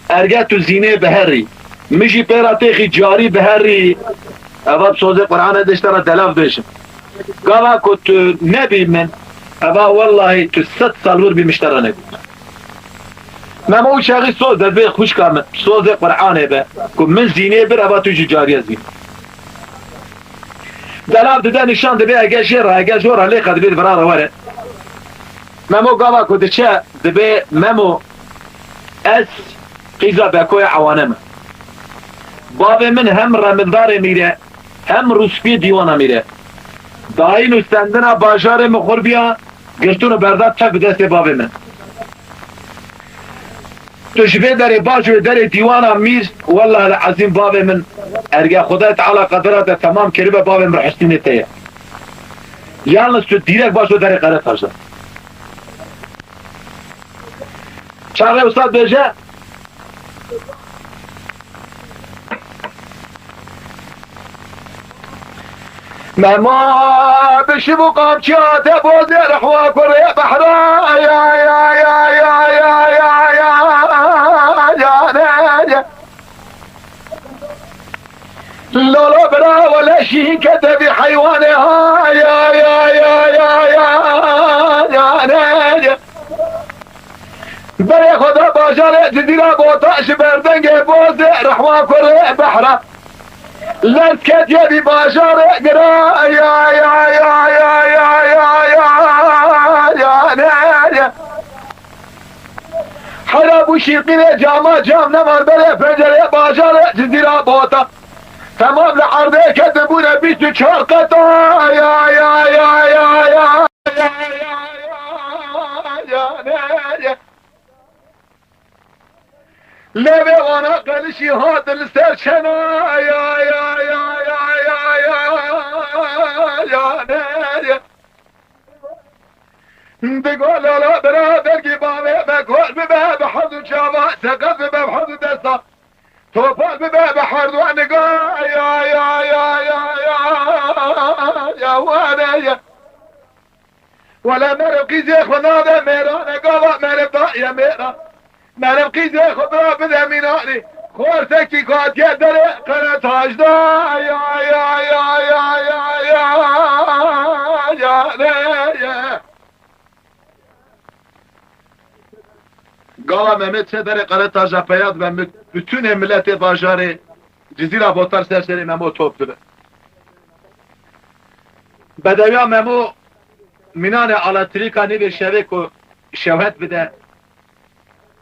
erge tu zînê biherî, min jî pê ra têxî carî biherî, eva bi sozê Qur'anê de ji te ra delav bêjim. Gava ku tu nebî min, eva wellahî tu sed sal wir bî min ji te re nebî. Memo û çaxî soz de dibê xwişka min, sozê Qur'anê be, ku min zînê bir eva tu jî cariye zîn. Delav dide nîşan dibê ege jê re, ege jor re lê qedibê di vira re were. Memo gava ku diçe dibê Memo ez qîza bekoya ewane me. Bavê min hem remildarê mîre, hem rûspiyê dîwana mîre. Dayîn û stendina bajarê min xurbiya, girtin û berda tev bi destê bavê min. Tu ji vê derê baş û derê dîwana mîr, wellahil ezîm bavê min, erge Xwedayê Teala qedera te temam kiribe, bavê min Husnînê te ye. Yalnız tu dîrek baş û derê qere taşda. Çaxê Ustad bêje, Mema bi şiv û qamçiya te bozê rehwa kurê behra ya ya ya ya ya ya ya ya ne ya. Lolo bira wele şîn kete vî heywanê ha ya ya ya ya ya ya ne ya. Berê xwe da bajarê Cizîra Bota ji ber dengê bozê rehwa kurê behra. Lez ketiye vî bajarê gira ya ya ya ya ya ya ya ya ne ya. Hera bû şîqînê cama cam neman berê pencerê bajarê Cizîra Bota. Temam li erdê ketin bûne bîst û çar qeta ya ya ya ya ya ya ya ya ya ne ya. Lê vê wana qelişî hatin li ser çena ya ya ya ya ya ya ya ne ya. Digo lala bira bergî bavê me kor bibe bi hezû çava seqet bibe bi hezû desta. Topal bibe bi herduan niga ya ya ya ya ya ya wane ya. Wele meriv qîzê xwe nade mêrane gava meriv da ye mêra. Meriv qîzê xwe bira bide mînanî. Xortekî ku hatiye derê qere tac da ya ya ya ya ya ya ya ne ye. Gava Mehmet çe derê qere taca peya dibe mi-, bütünê miletê bajarê Cizîra Botar ser serê Memo top dibe. Bedewiya Memo mînanê eletrîka nîvê şevê ku şewhet bide.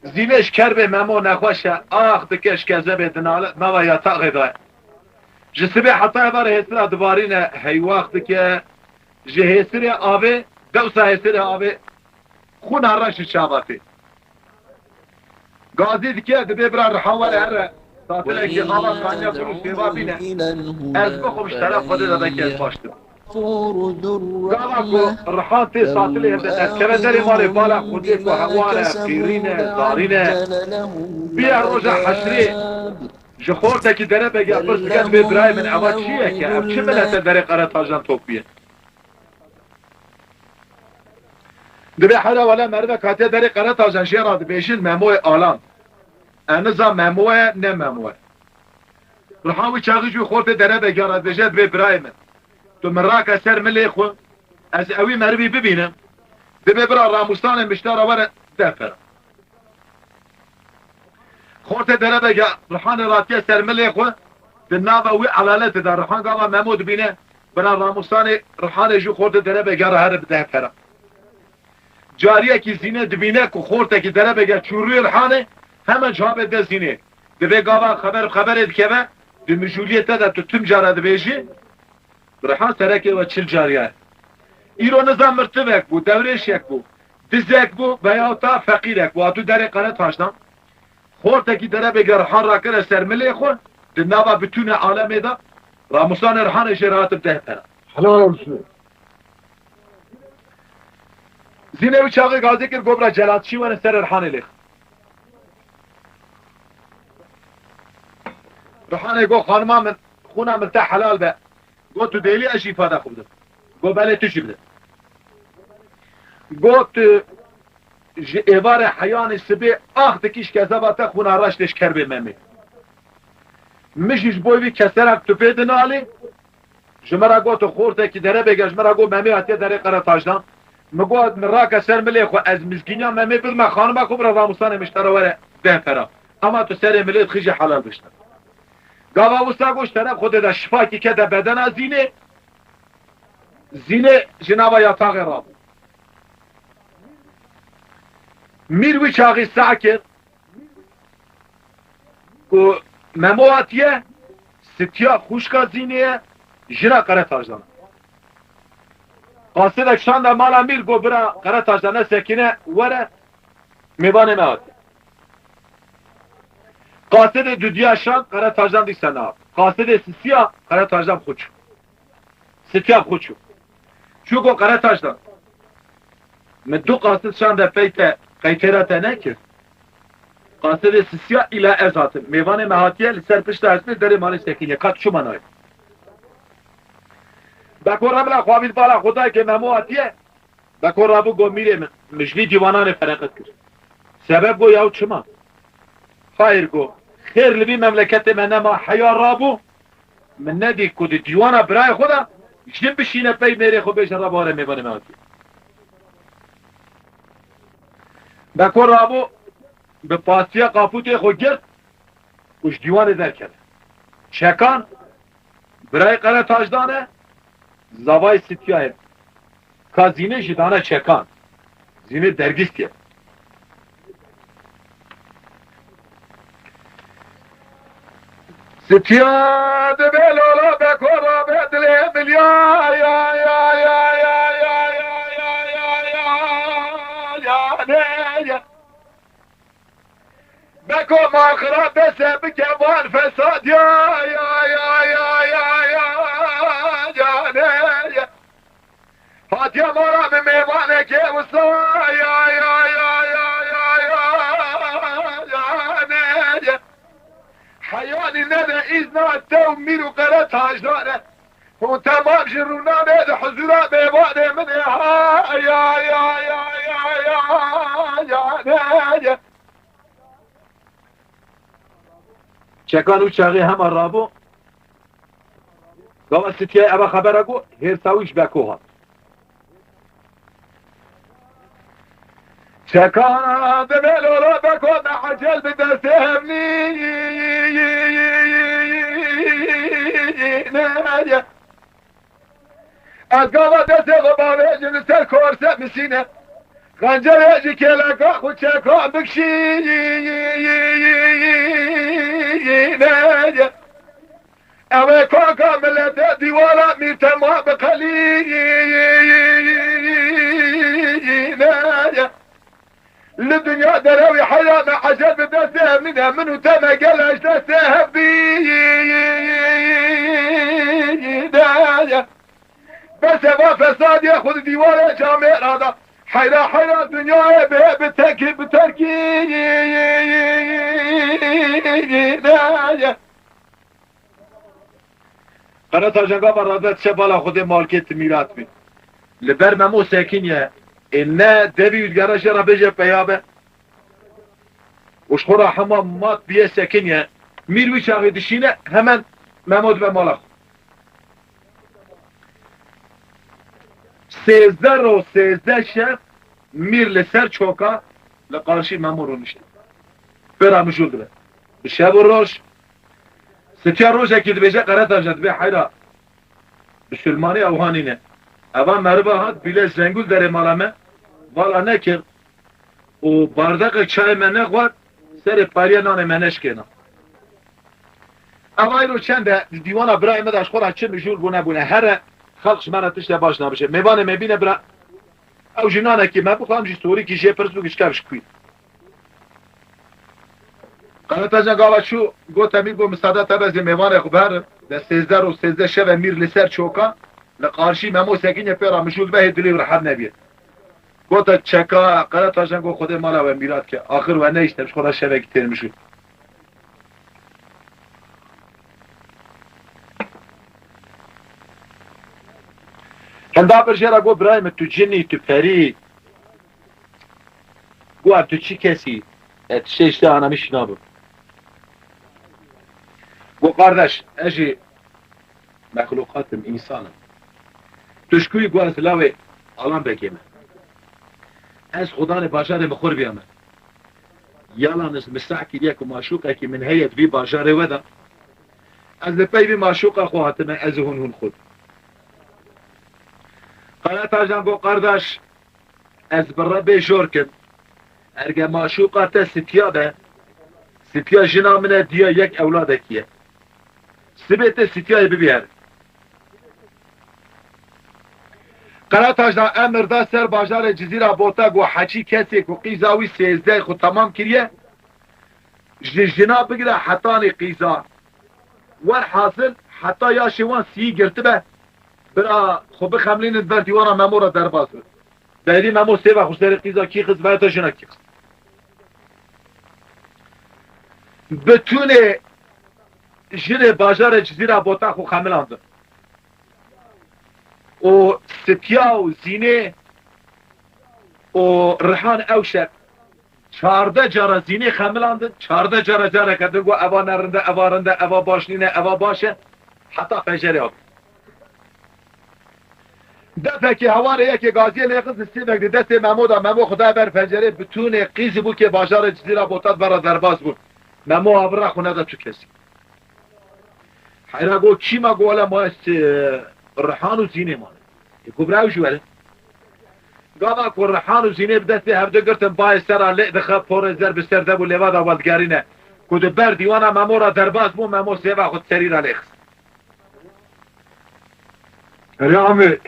Zînê ji kerbê Memo nexweş e, ax dike ji kezebê dinale nava yataxê de. Ji sibê heta êvarê hêsira dibarîne heywax dike. Ji hêsirê avê, dewsa hêsirê avê xwîna reş ji çava tê. Gazî dike, dibê bira Rihan were here. Tatilekî ava kaniya ku rû sêva bîne. Ez bixwim ji teref Xwedê de belkî ez baş dibim. Gava ku Rihan tê tatilê hevde derkeve derê malê bala Xwedê ku hewar e, qîrîn e, zarîn e. Biya roja heşrê ji xortekî derebege pirs dike, dibê birayê min eva çi ye ke? Ev çi milete derê Qeretajan topiye? Dibê hera wele merivek hatiye derê Qeretajan jê re dibêjin Memoyê Alan. Ez nizam Memo ye, ne Memo ye. Rihan wî çaxî ji wî xortê derebege re dibêje, dibê birayê min, tu min rake ser milê xwe, ez ewî merivî bibînim. Dibê bira Ramûsanê miştara were deh pera. Xortê derebege Rihanê ratiye ser milê xwe, di nava wî elaletê de Rihan gava Memo dibîne, bira Ramûsanê Rihanê ji xortê derebege re here bi deh pera. Cariyekî Zînê dibîne ku xortekî derebege çûrûyê Rihanê, hemen çavê de Zînê. Divê gava xeber bi xeberê dikeve, di mijûliyê te de tu tim cara dibêjî, Rihan serekê we çil cariya ye. Îro niza mirtivek bû, dewrêşek bû, dizek bû, veyahûta feqîrek bû, hatû derê Qeretajan. Xortekî derebege Rihan rakire ser milê xwe, di nava bitûnê alemê de, Ramûsanê Rihanê jê re hate bi deh pera. Helal olsun. Zînê wî çaxê gazê kir, got bira celatçî were serê Rihanê lêx. Rihanê got, xanima min, xwîna min te helal be. Got, tu dêlî ez jî îfada xwe bidim. Got, belê tu jî bide. Got, tu ji êvarê heyanê sibê ax dikî ji kezeba te xwîna reş tê ji kerbê Memê. Min jî ji bo vî keserek tu pê dinalî, ji min re got, tu xortekî derebege, ji min re got, Memê hatiye derê Qeretajan. Min got, min rake ser milê xwe, ez mizgîniya Memê bidime xanima xwe, bira Ramûsanê miştara were deh pera. Ema tu serê milê dixî jê helal bişte. Gava wisa got, ji teref Xwedê de şifakî kete bedena Zînê. Zînê ji nava yataxê rabû. Mîr wî çaxî seh kir ku Memo hatiye, sitiya xwişka Zînê ye, jina Qeretajan. Qasidek şande mala Mîr, got, bira Qeretajan, ne sekîne, were, mêvanê me hatiye. Qasidê dudiya şand, Qeretajan dîsa nehat. Qasidê sisiya, Qeretajan xwe çû. Sitiya xwe çû. Çû got, Qeretajan, min du qasid şande pey te, qeytêra te nekir. Qasidê sisiya îla ez hatim. Mêvanê me hatiye, li ser pişta hespê derê malê sekîniye. Ka tu çima nayê? Beko re bila xwe avît bala xwe dayê ke Memo hatiye. Beko rabû got, mîrê min, min ji vî dîwananê fereqet kir. Sebeb got, yaw çima? Xayr got, xêr li vî memleketê me nema, heya rabû, min nedî ku di dîwana birayê xwe de jin bişîne pey mêrê xwe bêje, reba were mêvanê me hatiye. Beko rabû, bi pastiya qapûtê xwe girt û ji dîwanê derkeve. Çekan, birayê Qeretajdan e, zavayê Sitiyayê. Ka Zînê jî dane Çekan. Zînê dergîstiye. Sitiya dibe lala beko rabe dilê milya ya ya ya ya ya ya ya ya ya ya ya ne ya. Beko maxira dese bike van fesad ya ya ya ya ya ya ya ne ya. Hatiye mala min mêvanekê wisa ya ya ya ya ya ya ya ne ya. Heyanî nede îzna te û mîr û Qeretajdan e. Hûn temam ji rûnanê di huzûra mêvanê min ê ha ya ya ya ya ya ya ne ya. Çekan û çaxê hema rabû. Gava Sitiyayê eva xebera got, hêrsa wî ji Beko hat. Çekana divê lolo Beko me ecel bi destê hevnî ne ye. Ez gava destê xwe bavêjim li ser korse misîne. Xencerê ji kêleka xwe çeka bikşîne ye. Ew ê kaka milete dîwara mîr tema biqelîne ye. Li dinya derewî heyra me ecel bi destê hevnîne, min û te me gele ji destê hev bîne ye. Bes eva fesadiyê xwe di dîwarê camêra da. Heyra heyra dinyayê bê bi tekî bi terkî ne ye. Qeretajan gava rabe diçe bala Xwedê malkê ti mîrat bî. Li ber Memo sekiniye, ê ne devî û digere jê re bêje peya be. Û ji xwe re hema mat bûye sekiniye. Mîr wî çaxê dişîne, hemen Memo dibe mala xwe. Sêzdeh roj, sêzdeh şev, mîr li ser çoka li qarşî Memo rûnişte. Pê re mijûl dibe. Bi şev û roj, Sitiya rojekî dibêje, Qeretajan dibê heyra. Bisilmanî ew hanî ne. Eva meriva hat, bîle zengûl derê mala me, vala nekir û bardeqek çayê me nexwar, serê pariya nanê me neşkêna. Eva îro çend e, di dîwana birayê me de ji xwe re çi mijûl bûne bûne. Here xelq ji me re tişte baş nabişe. Mêvanê me bîne bira, ew jî nanekî me bixwe, em jî sorîkî jê pirs bike, ji kev ji kû ye. Qeretajan gava çû, got, Emîr, got, misade te be, ez ê mêvanê xwe biherim. De sêzdeh roj, sêzdeh şev e mîr li ser çoka, li qarşî Memo sekiniye, pê re mijûl be, hê dilê wî rehet nebiye. Gote çeka, Qeretajan got, Xwedê mala we mîrat ke. Axir we nehişte, ji xwe re şevekî têr mijûl. Hinda bir jê re got, birayê min, tu cin î, tu perî. Got, ev tu çi kesî? E, tiştê ji te ana min şîna bû. Got, qardeş, ez jî mexluqat im, însan im. Tu ji ku yî? Got, ez lawê Alan Begê me. Ez xudanê bajarê min xwe bîya me. Yalan ez misah kiriye ku maşûqekî min heye di vî bajarê we de. Ez li pey vî maşûqa xwe hatime, ez û hûn, hûn xwe. Qeretajan got, qardeş, ez bi Rebê jor kim. Erge maşûqa te Sitiya be, Sitiya jina min e, diya yek ewladekî ye. Sibê te Sitiyayê bibî her. Qeretajan emir da ser bajarê Cizîra Bota, got, heçî kesê ku qîza wî sêzdeh xwe temam kiriye, ji jina bigire hetanî qîza. Werhasil heta yaşê wan sî girtibe, bira xwe bixemlînin ber dîwana Memo re derbas bin. Berî Memo sêva xwe serê qîza kî xist, vayeta jina kî xist. Bitûnê jinê bajarê Cizîra Bota xwe xemilandin. Û Sitiya û Zînê û Rihan ew şev çardeh cara Zînê xemilandin, çardeh cara careke din got, eva ne rind e, eva rind e, eva baş nîne, eva baş e, heta fecerê hat. Defekê hewarê yekê gaziyê lê xist, sêvek di destê Memo de. Memo xwe daye ber pencerê, bitûnê qîzî bû ke bajarê Cizîra Botan vera derbas bûn. Memo avira xwe neda tu kesî. Heyra go çî ma? Go wele ma ez, e, Rihan û Zînê mane. E, go bira ew jî were. Gava ku Rihan û Zînê bi destê hevdu girtin, bayê sera lê dixe, porê zer bi ser de bû, lêva da weldigerîne. Ku di ber dîwana Memo ra derbas bû, Memo sêva xwe di serî ra lê xist. Erê Amê.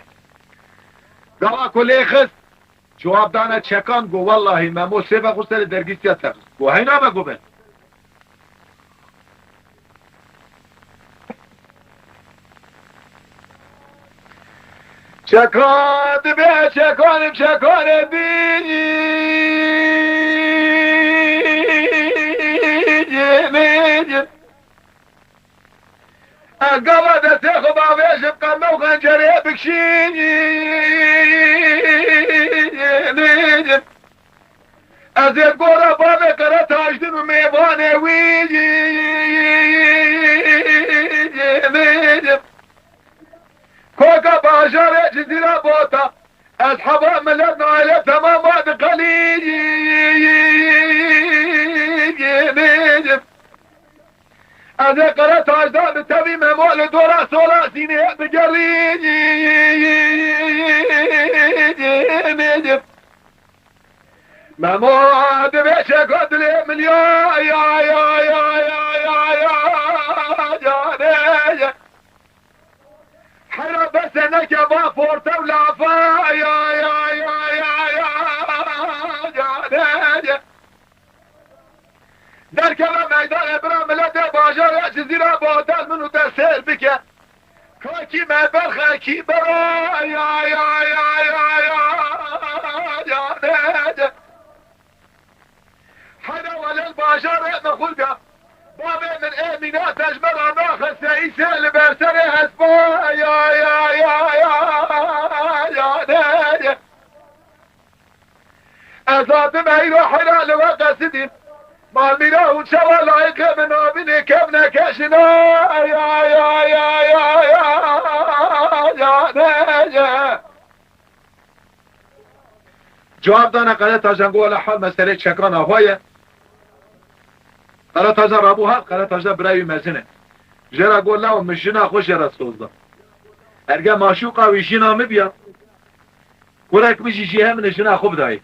Gava ku lê xist, cewab dane çekan, go wellahî Memo sêva xwe serê dergîstiya te xist. Go heyna me, go be. Çekan dibe çekan, çekanê din. Ez gava destê xwe bavêjim, qeme û xencerê bikişînim. Ez ê gora bavê Qere Tajdin û mêvanê wî bêjim. Koka bajarê Cizîra Bota, ez heva milet naile temama diqelînim. Ez ê Qere Tajda bi tevî Memo li dora sola Zînê bigerînim. Memo divê çeka dilê min ya, ya, ya. Hera bese neke va forte û lafa, ya, ya, ya, ya, ya, ya. Derkeve meydanê bira miletê bajarê Cizîra Botan min û te sêr bike. Kakî me berxekî bera, ya, ya, ya, ya, ya, ya, ne, ne. Heyra welel bajarê me xurga. Bavê min ê mîna te ji me re naxiste, îsê li ber serê hespa, ya, ya, ya, ya, ya, ne, ne. Ez hatim eyro heyra li we qesidîm. Malmîra û çawa layîqê min nabînê kevneke jina, ya, ya, ya, ne, ne. Cewab dane Qeretajan, go wele hal meselê çekan ava ye. Qeretajan rabû hat, Qeretajan birayê wî mezin e. Jê re go law, min jina xwe jê re soz da. Erge maşûqa wî jina min biya, kurek min jî jê hemin e jina xwe bidayê.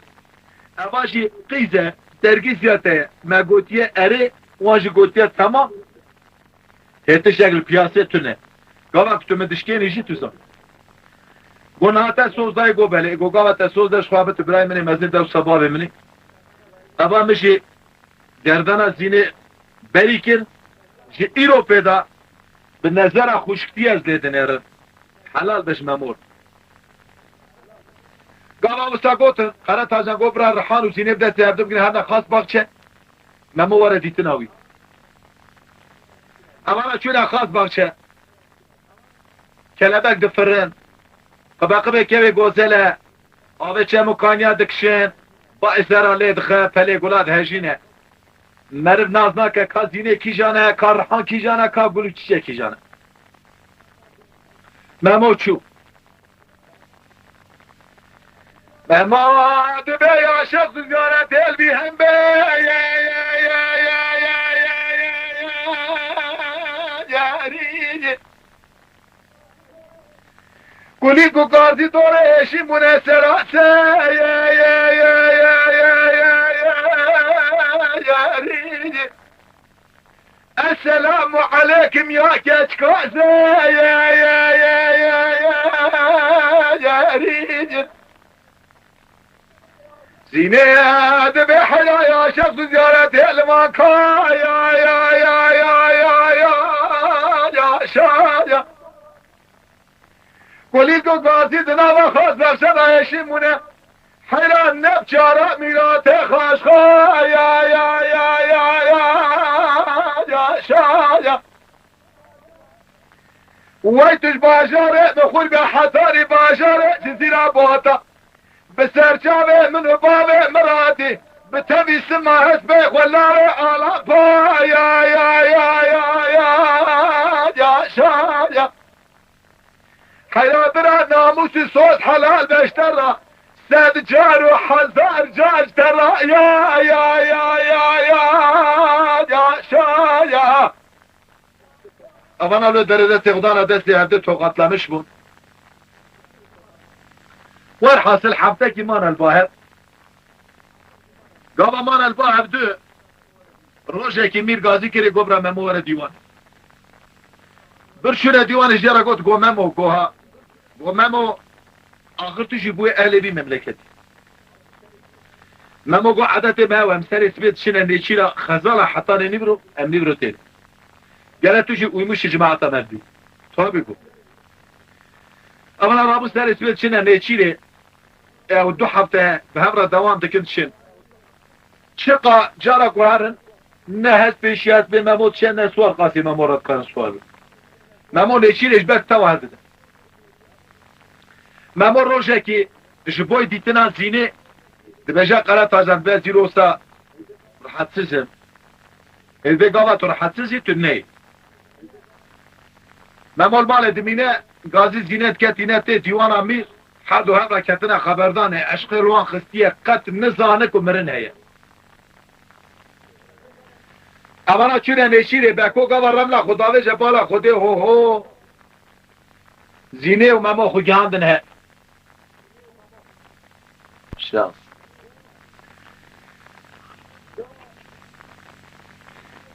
Eva jî qîz e, dergîziya te ye, me gotiye erê, wan jî gotiye temam. Hê tiştek li piyasê tune. Gava ku tu min dişkênî jî tu zan. Go niha te soz dayê? Go belê. Go gava te soz de, ji xwe bi tu birayê min ê mezin, dewsa bavê min î. Eva min jî gerdana Zînê berî kir. Ji îro pê de bi nezera xuşktiye ez lê dinêrim. Helal be ji me mor. Gava wisa gotin, Qeretajan go bira Rihan û Zînê bi destê hevdu bigrin, herne xas baxçe. Memo were dîtina wî. Evana çûne xas baxçe. Kelebek difirin. Qibeqibê kevê gozele. Avê çem û kaniya dikişin. Ba êsera lê dixe, pelê gula dihejîne. Meriv nas nake ka Zînê kîjan e, ka Rihan kîjan e, ka Gul û Çiçek kîjan e. Memo çû. Mema dibe ya şexs ziyaret elbî hem be. Gulî ku gazî dore eşî mune serase. Esselamu aleykum ya keçkaze. Zînê dibe hela ya şexs ziyaretê li van ka. Ya, ya, ya, ya, ya, ya, ya, şa, ya. Kulî ku gazî di nava xas berse dayê şîmûne. Heyran ne bi çara mîratê xaşxa. Ya, ya, ya, ya, ya, ya, şa, ya. Wey tu ji bajarê bi xurga hetarî bajarê Cizîra Bota. Bi ser çavê min û bavê miradî, bi tevî sima hespê xwe lavê ala pa. Ya, ya, ya, ya, ya, ya, şa, ya. Heyra bira namûsî soz helal beşte ra. Sed car û hezar car ji te ra ya, ya, ya, ya, ya, yaşa ya. Evana li derê destê xwe dana destê hevdû tokatlamiş bûn. Werhasil heftekî mane li ba hev. Gava mane li ba hevdû, rojekî Mîr Gazî kirê got bira Memo were dîwan. Bir şûre dîwanê jê re got, go Memo, go ha. Go Memo, axir tu jî bûyê ehlê vî memleketî. Memo go edetê me hew, em serê sibê diçine nêçîra xezala hetanê nîvro, em nîvro têr. Gere tu jî uymuşî cemaeta me bî. Tabî go. Evana rabû serê sibê diçine nêçîrê, ew du hefte bi hev re dewam dikin diçin. Çiqa cara ku herin, ne hespê şî hespê Memo diçe, ne swar qasî Memo re dikarin swar bin. Memo nêçîrê ji ber tewa hevdide. Memo rojekî ji boy dîtina Zînê dibêje Qeretajan, be Zîrosa, rahatsiz im. Ê vê gava tu rahatsiz î, tu neyê. Memo li malê dimîne, Gazî Zînê dike tîne tê dîwana Mîr, her du hev re ketine xeberdanê, eşqê li wan xistiye, qet nizane ku mirin heye. Evana çûne nêçîrê, Beko gava remla xwe davêje bala Xwedê, ho ho. Zînê û Memo xwe gihandin he. Şans.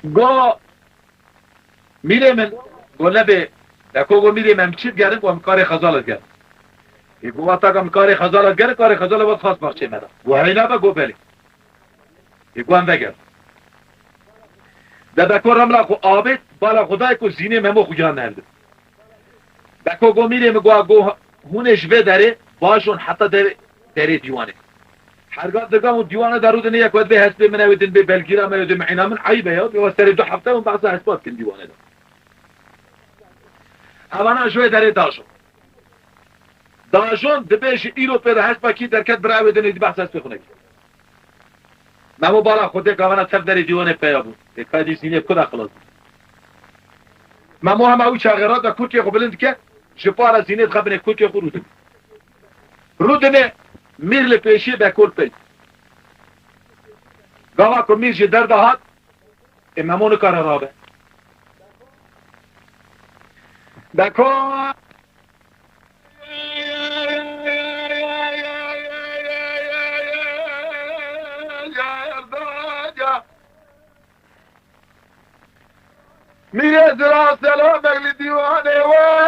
Go, Mîrê min, go nebê, Beko go Mîrê min, em çi digerin, go em karê xezal digerin. Ê go wata ka em karê xezal digerin, karê xezal vat xas baxçê me de. Go heyna be, go belê. Ê go em vegerin. De Beko remla xwe avêt, bala xwe dayê ku Zînê Memo xwe gihandin hevdû. Beko go Mîrê min, go, go hûn ê ji vê derê bajon heta derê, derê dîwanê. Herga digam û dîwane de rûdinê yek wet bê hespê min ew din bê belgîra me, ew din mîna min, eyb e ya, bê we serê du hefte hûn behsa hespa dikin dîwane de. Evana ji wê derê dajon. Dajon dibêje îro pê de hespa kî derket bira ew din êdî behsa hespê xwe nekî. Memo bala Xwedê gavana tev derê dîwanê peya bû. Ê ka dî Zînê ku da xilas bû. Memo hema wî çaxê re de kurkê xwe bilind dike, ji para Zînê dixe binê kurkê xwe rûdin. Rûdinê Mîr li pêşiyê Beko li pey. Gava ku Mîr ji derda hat, ê Memo nikare rabe. Beko Mîrê zira selamek li dîwanê we.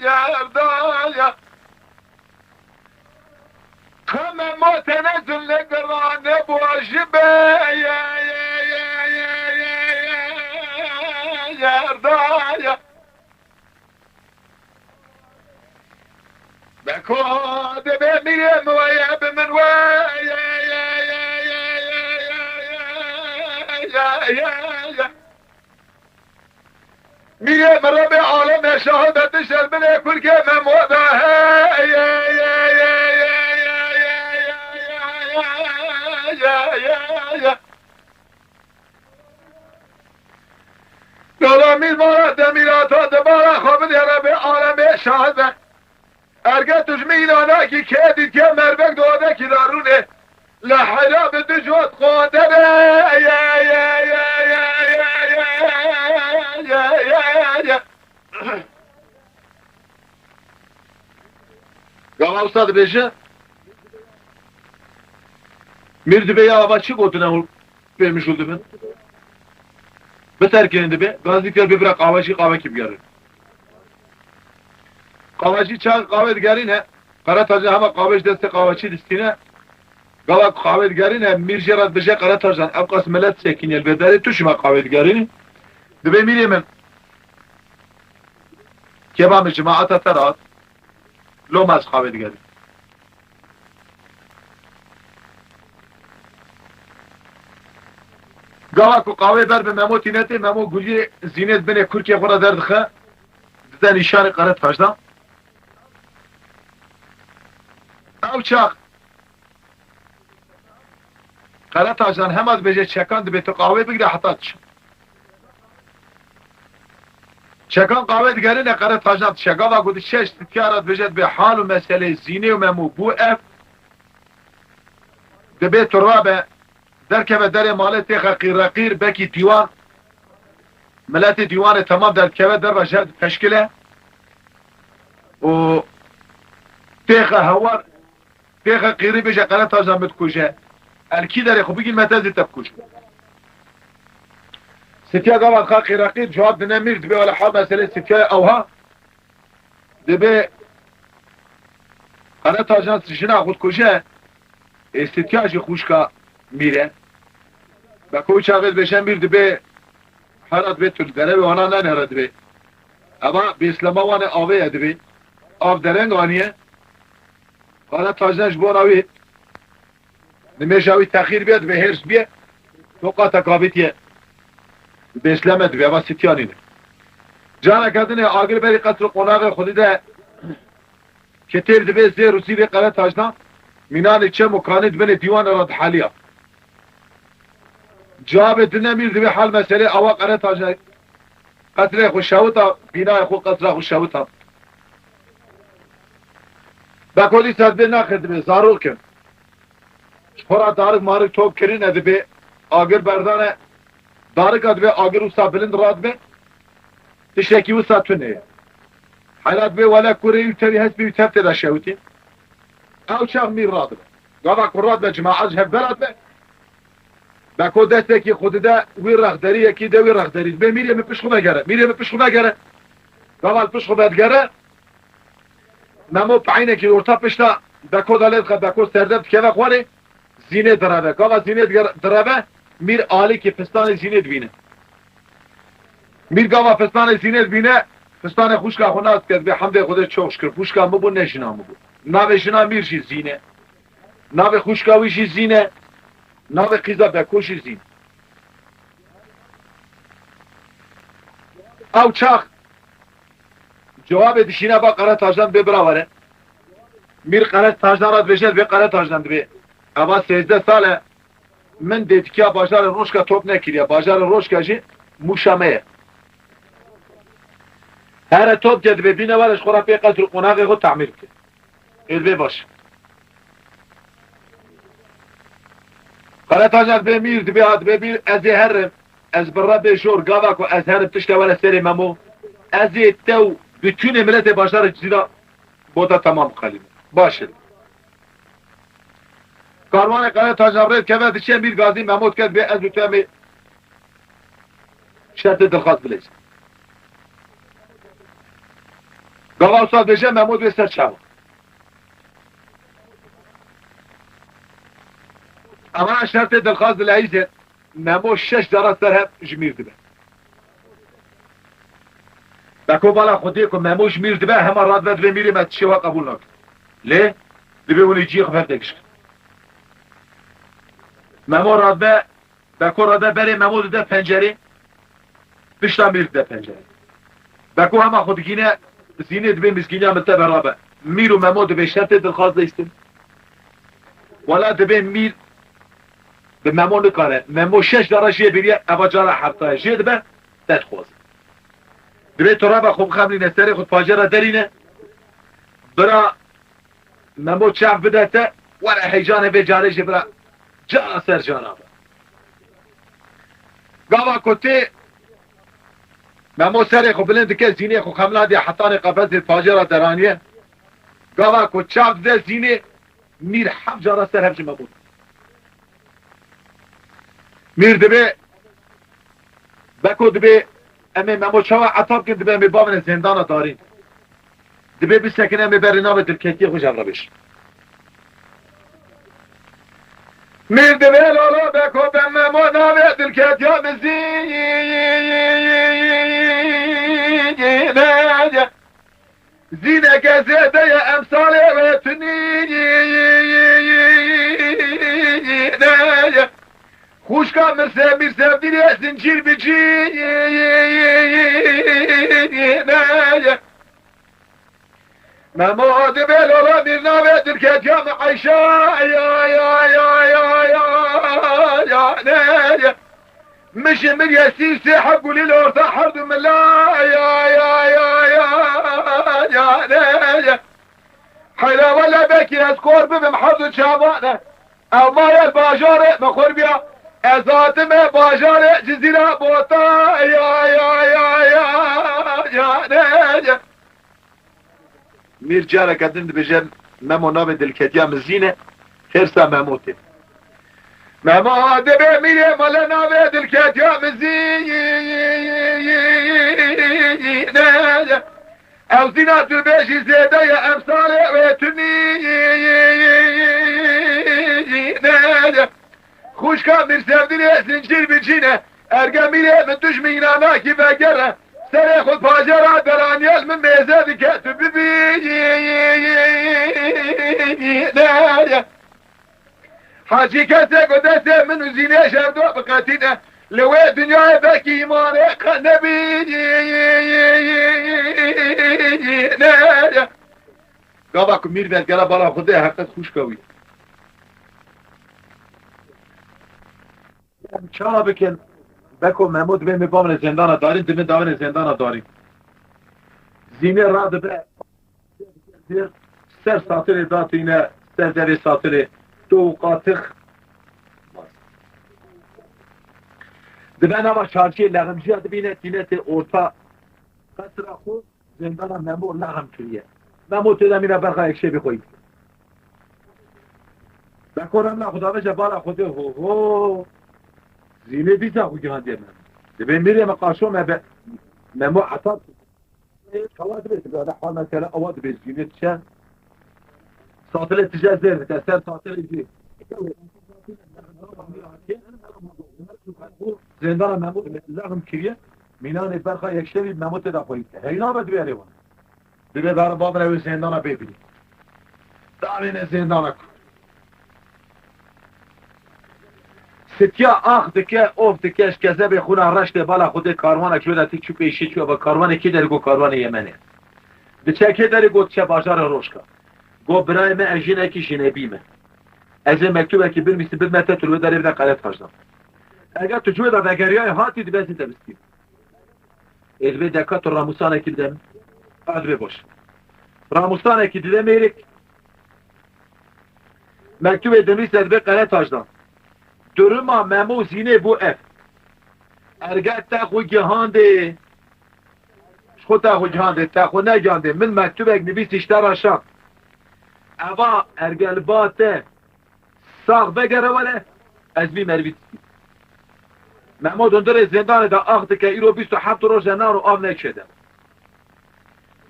Erdaya. Xeme ma tenezul ne girane bu aji be. Erdaya. Beko dibê Mîrê min weye bi min we. Mîrê min Rebê alemê şahid e, tu şer binê kurkê Memo de. Dola mîr mala demîra ta di bala xwe bidê Rebê alemê şahid e. Erge tu ji min înanekî kê dîtiye merbek di odekî de rûnê. Li heyra bi du cot qodere. Gava wisa dibêje, Mîr dibê ya ava çi gotine hûn pê mijûl dibin? Biterkinin dibê, gazî kir bibire qawecî, qawekî bigerin. Qawecî çax qawe digerîne, Qeretajan hema qawe ji destê qaweçî distîne. Gava ku qawe digerîne, Mîr jê re dibêje Qeretajan, ev qas milet sekîniye li vê derê, tu çima qawe digerînî? Dibê Mîrê min, kêba min cemaeta te re hat, loma ez qawe digerînim. Gava ku qawê ber bi Memo tîne tê, Memo guliyê Zînê di binê kurkê xwe re derdixe, dide nîşanê Qeretajan. Ew çax Qeretajan hema dibêje çekan dibê tu qawê bigire heta diçin. Çekan qawê digerine Qere Tajan dişe. Gava ku dişe ji Sitya re dibêje, dibê hal û meselê Zînê û Memo bû ev. Dibê tu rabe, derkeve derê malê têxe qîreqîr, bekî dîwan. Miletê dîwanê temam derdikeve derve jer diteşkile. Û têxe hewar, têxe qîrî bêje Qere Tajan min dikuje. El kî derê xwe bigîn me te zî te bikujim. Sitya gava dixa qîreqîr cewab dine mîr dibê wele hal meselê Sityayê ewha. Dibê Qere Tajan jina xwe dikuje, ê Sitya jî xwişka mîr e. Beko wî çaxê dibêje mîr dibê hera dibê tu li derevê wana nenere dibê. Eva bêslema wan e avê ye dibê. Av dereng aniye. Qere Tajan ji bona wî nimêja wî texîr bê, dibê hêrs bê. Toqa te kavîtiye. Bêsleme dibê, eva Sitya nîne. Careke dinê agir berî qesr û qonaxê xwedî de Ketêr dibê zêr û zîrê Qere Tajna, mînanê çem û kanê di binê dîwanê re diheliya. Cewabê dine mîr dibê hal meselê awa Qere Tajna qesrê xwe şewita, bînayê xwe qesra xwe şewita. Beko dîsa dibê naxir dibê, zarok in. Ji xwe re darik marik top kirine dibê, agir berdane, darika dibê agir wisa bilind radibe, tiştekî wisa tune ye. Hela dibê wele kurê wî tevî hespê wî tev tê de şewitî. Ew çax mîr radibe. Gava ku radibe cemaet ji hev beradibe. Beko destekî xwe dide wî rexderî, yekî de wî rexderî. Dibê mîrê min pişt xwe vegere, mîrê min pişt xwe vegere. Gava li pişt xwe vedigere. Memo peynekî orta pişta Beko de lê dixe, Beko serde dikeve xwarê, Zînê direve. Gava Zînê diger-, direve, mîr alîkî fistanê Zînê dibîne. Mîr gava fistanê Zînê dibîne, fistanê xwişka xwe nas dike, dibê hemdê Xwedê çok şikir, xwişka min bû, ne jina min bû. Navê jina mîr jî Zîne. Navê xwişka wî jî Zîne. Navê qîza Beko jî Zîne. Ew çax Cewabê dişîne ba Qere Tajan dibê bira were. Mîr Qere Tajan re dibêje, dibê Qere Tajan dibê. Eva sêzdeh sal e min dêtikiya bajarê Roşka top nekiriye. Bajarê Roşka jî Mûşa me ye. Here top ke dibê bîne were ji xwe re pê qesr û qonaxê xwe tamîr bike. Ê dibê baş. Qere Tajan dibê mîr, dibê ha, dibê mîr, ez ê herim. Ez bi Rebê jor gava ku ez herim tişte were serê Memo. Ez ê te û bütünê miletê bajarê Cizîra bota temam biqelînim. Baş e. Karwanê Qere Tajan rê dikeve diçe mîr gazî Memo dike dibê ez û tu em ê şertê dilxwaz bileyzin. Gava wisa dibêje Memo dibê ser çawa. Eva şertê dilxwaz dileyîze, Memo şeş cara ser hev ji mîr dibe. Beko bala Xwedê ku Memo ji mîr dibe, hema radibe dibê mîrê me tişê we qebûl nake. Lê dibê hûn ê cihê xwe bi hev de gişkin. Memo radibe, Beko radibe berê Memo dide pencerê, pişta mîr dide pencerê. Beko hema xwe digîne Zînê dibê mizgîniya min te berabe. Mîr û Memo dibê şertê dilxwaz leyîstin. Wela dibê mîr bi Memo nikare. Memo şeş cara jê biriye, eva cara hefta ye. Jê dibe, te dixwaze. Dibê tu rebe xwe bixemlîne, serê xwe pacê re derîne. Bira Memo çav bide te, were heycanê vê carê jî bira cara ser cara be. Gava ku tê Memo serê xwe bilind dike, Zînê xwe xemla diye hetanê qefesê pacê re deraniye. Gava ku çav dide Zînê, mîr heft cara ser hev ji Memo. Mîr dibê, Beko dibê, em ê Memo çawa etap kin, dibê em ê bavine zêndana darîn. Dibê bisekine em ê berê navê dilketiyê xwe ji hev re bêjin. Mîr dibê lolo Beko be Memo navê dilketiya min Zîne ye. Zîneke zêde ye emsalê wê tunîne ye. Xwişka min se mîr sevdîrê zincîr bi cîne ye. Memo dibê lolo mîr navê dilketiya min Eyşe ya ya ya ya ya ya ne ye. Min ji min ye sî sê heb gulî li orta herdu mila ya, ya, ya, ya, ya, ne, ya. Heyra wele belkî ez kor bibim herdu çavane. Ev maye bajarê me xor biya. Ez hatime bajarê Cizîra Bota ya, ya, ya, ya, ya, ne, ya. Mîr careke din dibêje, Memo navê dilketiya min Zîn e, xêrsa Memo tê. Memo dibê mîrê male navê dilketiya min Zîn e. Ew Zîna tu bêjî zêde ye, emsalê wê tu nîne. Xwişka Mîr Sevdînê zincîr bicîne, erge mîrê min tu ji min înanakî vegere, serê xwe pajera deraniyel min mêze dike, tu bibî. Hacî kesê ku destê min û Zînê ji hevdu biqetîne, li wê dinyayê belkî îmanê qe nebî. Gava ku mîr vegere bala Xwedê heqet xwişka wî. Em çawa bikin? Beko Memo dibê min bavine zêndana darîn, dibê davine zêndana darîn. Zînê radibe, ser satilê datîne, ser derê satilê, to û qatix. Dibe nava çarşiyê leximciya dibîne, tîne tê orta qesra xwe. Zêndana Memo lexm kiriye. Memo tê de mîna berxa yekşevî xweyî dike. Beko remla xwe davêje bala Xwedê ho ho. Zînê dîsa xwe gihandiye Memo. Dibê mîrê me qaşo me be. Memo etab. Kawa dibê, dibê, hal mesela awa dibê Zînê diçe. Satilê tije zêr dike, ser satilê jî. Zêndana Memo lexm kiriye. Mînanê berxa yekşevî Memo tê de xweyî dike. Heyna be dibê erê wan. Dibê bere bavire wê zêndana bê bînî. Davêne zêndana ku. Sitiya ax dike, of dike, ji kezebê xwina reş tê bala Xwedê karwanek ji wê de tê çû pêşî çû, eva karwanê kê derê got karwanê Yemenê. Diçe kê derê got diçe bajarê Rojka. Got birayê me ez jinekî jinebî me. Ez ê mektubekî binivîsim bidime te tu li wê derê bide Qeretacdan. Eger tu ji wê de vegeriyayê hatî dibe ez ê te bistînim. Ê dibê deka tu ramûsanekî bide min. A dibê baş. Ramûsanekî dide mêrik. Mektubê dinivîse dibê Qeretacdan. Duruma Memo û Zînê bû ev. Erge te xwe gihandê. Ji xwe te xwe gihandê, te xwe negihandê. Min mektubek nivîsî ji te re şand. Eva erge li ba te sax vegere were, ez vî merivî distînim. Memo di hundirê zêndanê de ax dike, îro bîst û heft roj e naro av neke de.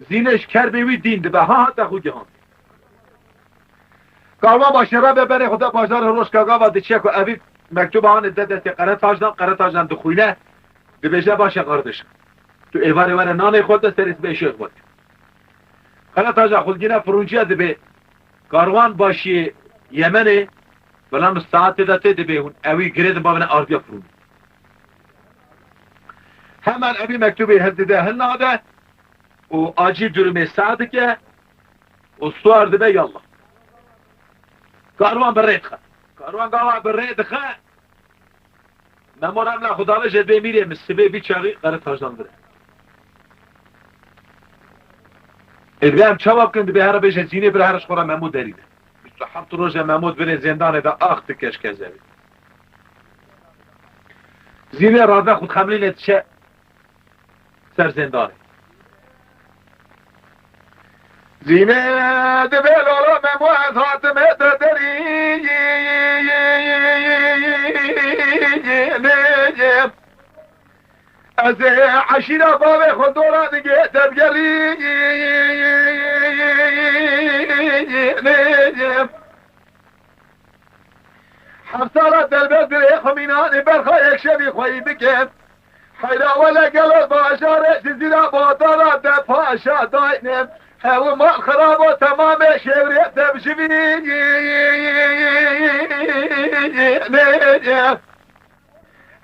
Zînê ji kerbê wî dîn dibe, ha ha te xwe gihandê. Karwan başê re be berê xwe de bajarê Rojka gava diçe ku evî mektuba hanê de destê Qeretacdan, Qeretacdan dixwîne, dibêje baş e qardeşim. Tu êvarê were nanê xwe de serê sibê şêx xwe. Qeretaca xwe digîne firûnciya dibê karwan başiyê Yemenê, bila min saetê de tê dibê hûn ewî girê din bavine ardiya firûnê. Hemen evî mektubê hildide hilnade û acî durumê seh dike û suar dibe yallah. Karwan bi rê dixe. Karwan gava bi rê dixe. Memo remla xwe davêje dibê mîrê min sibê vî çaxî Qeretacdan vir e. Ê dibê em çawa bikin, dibê here bêje Zînê bire here ji xwe re Memo derî de. Bîst û heft roj e Memo di binê zêndanê de ax dike ji kezebê. Zînê radibe xwe dixemilîne diçe ser zêndanê. Zînê dibê lolo Memo ez hatime te derî. Ez ê eşîra bavê xwe dora digê te digerî. Heft sala delbez dirê xwe mînanê berxa yekşevî xweyî dike. Heyra wele gelo bajarê Cizîra Botana de paşa dayne. Ew mal xirabo temamê şêwrê de bijivî.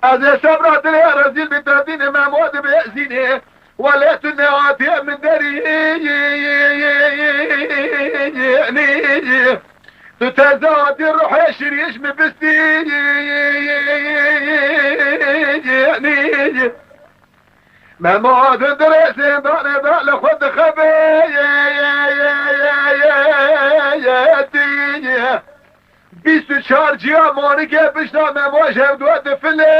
Ez ê sebra dilê rezîl bi derdînê Memo dibê Zînê. Welê tu nehatiye min derî. Tu tezatî ruhê şirîş mi bistî. Memo di dirê zêndanê de li xwe dixebê. Bîst û çar ciya monikê pişta Memo ji hev duwe difilê.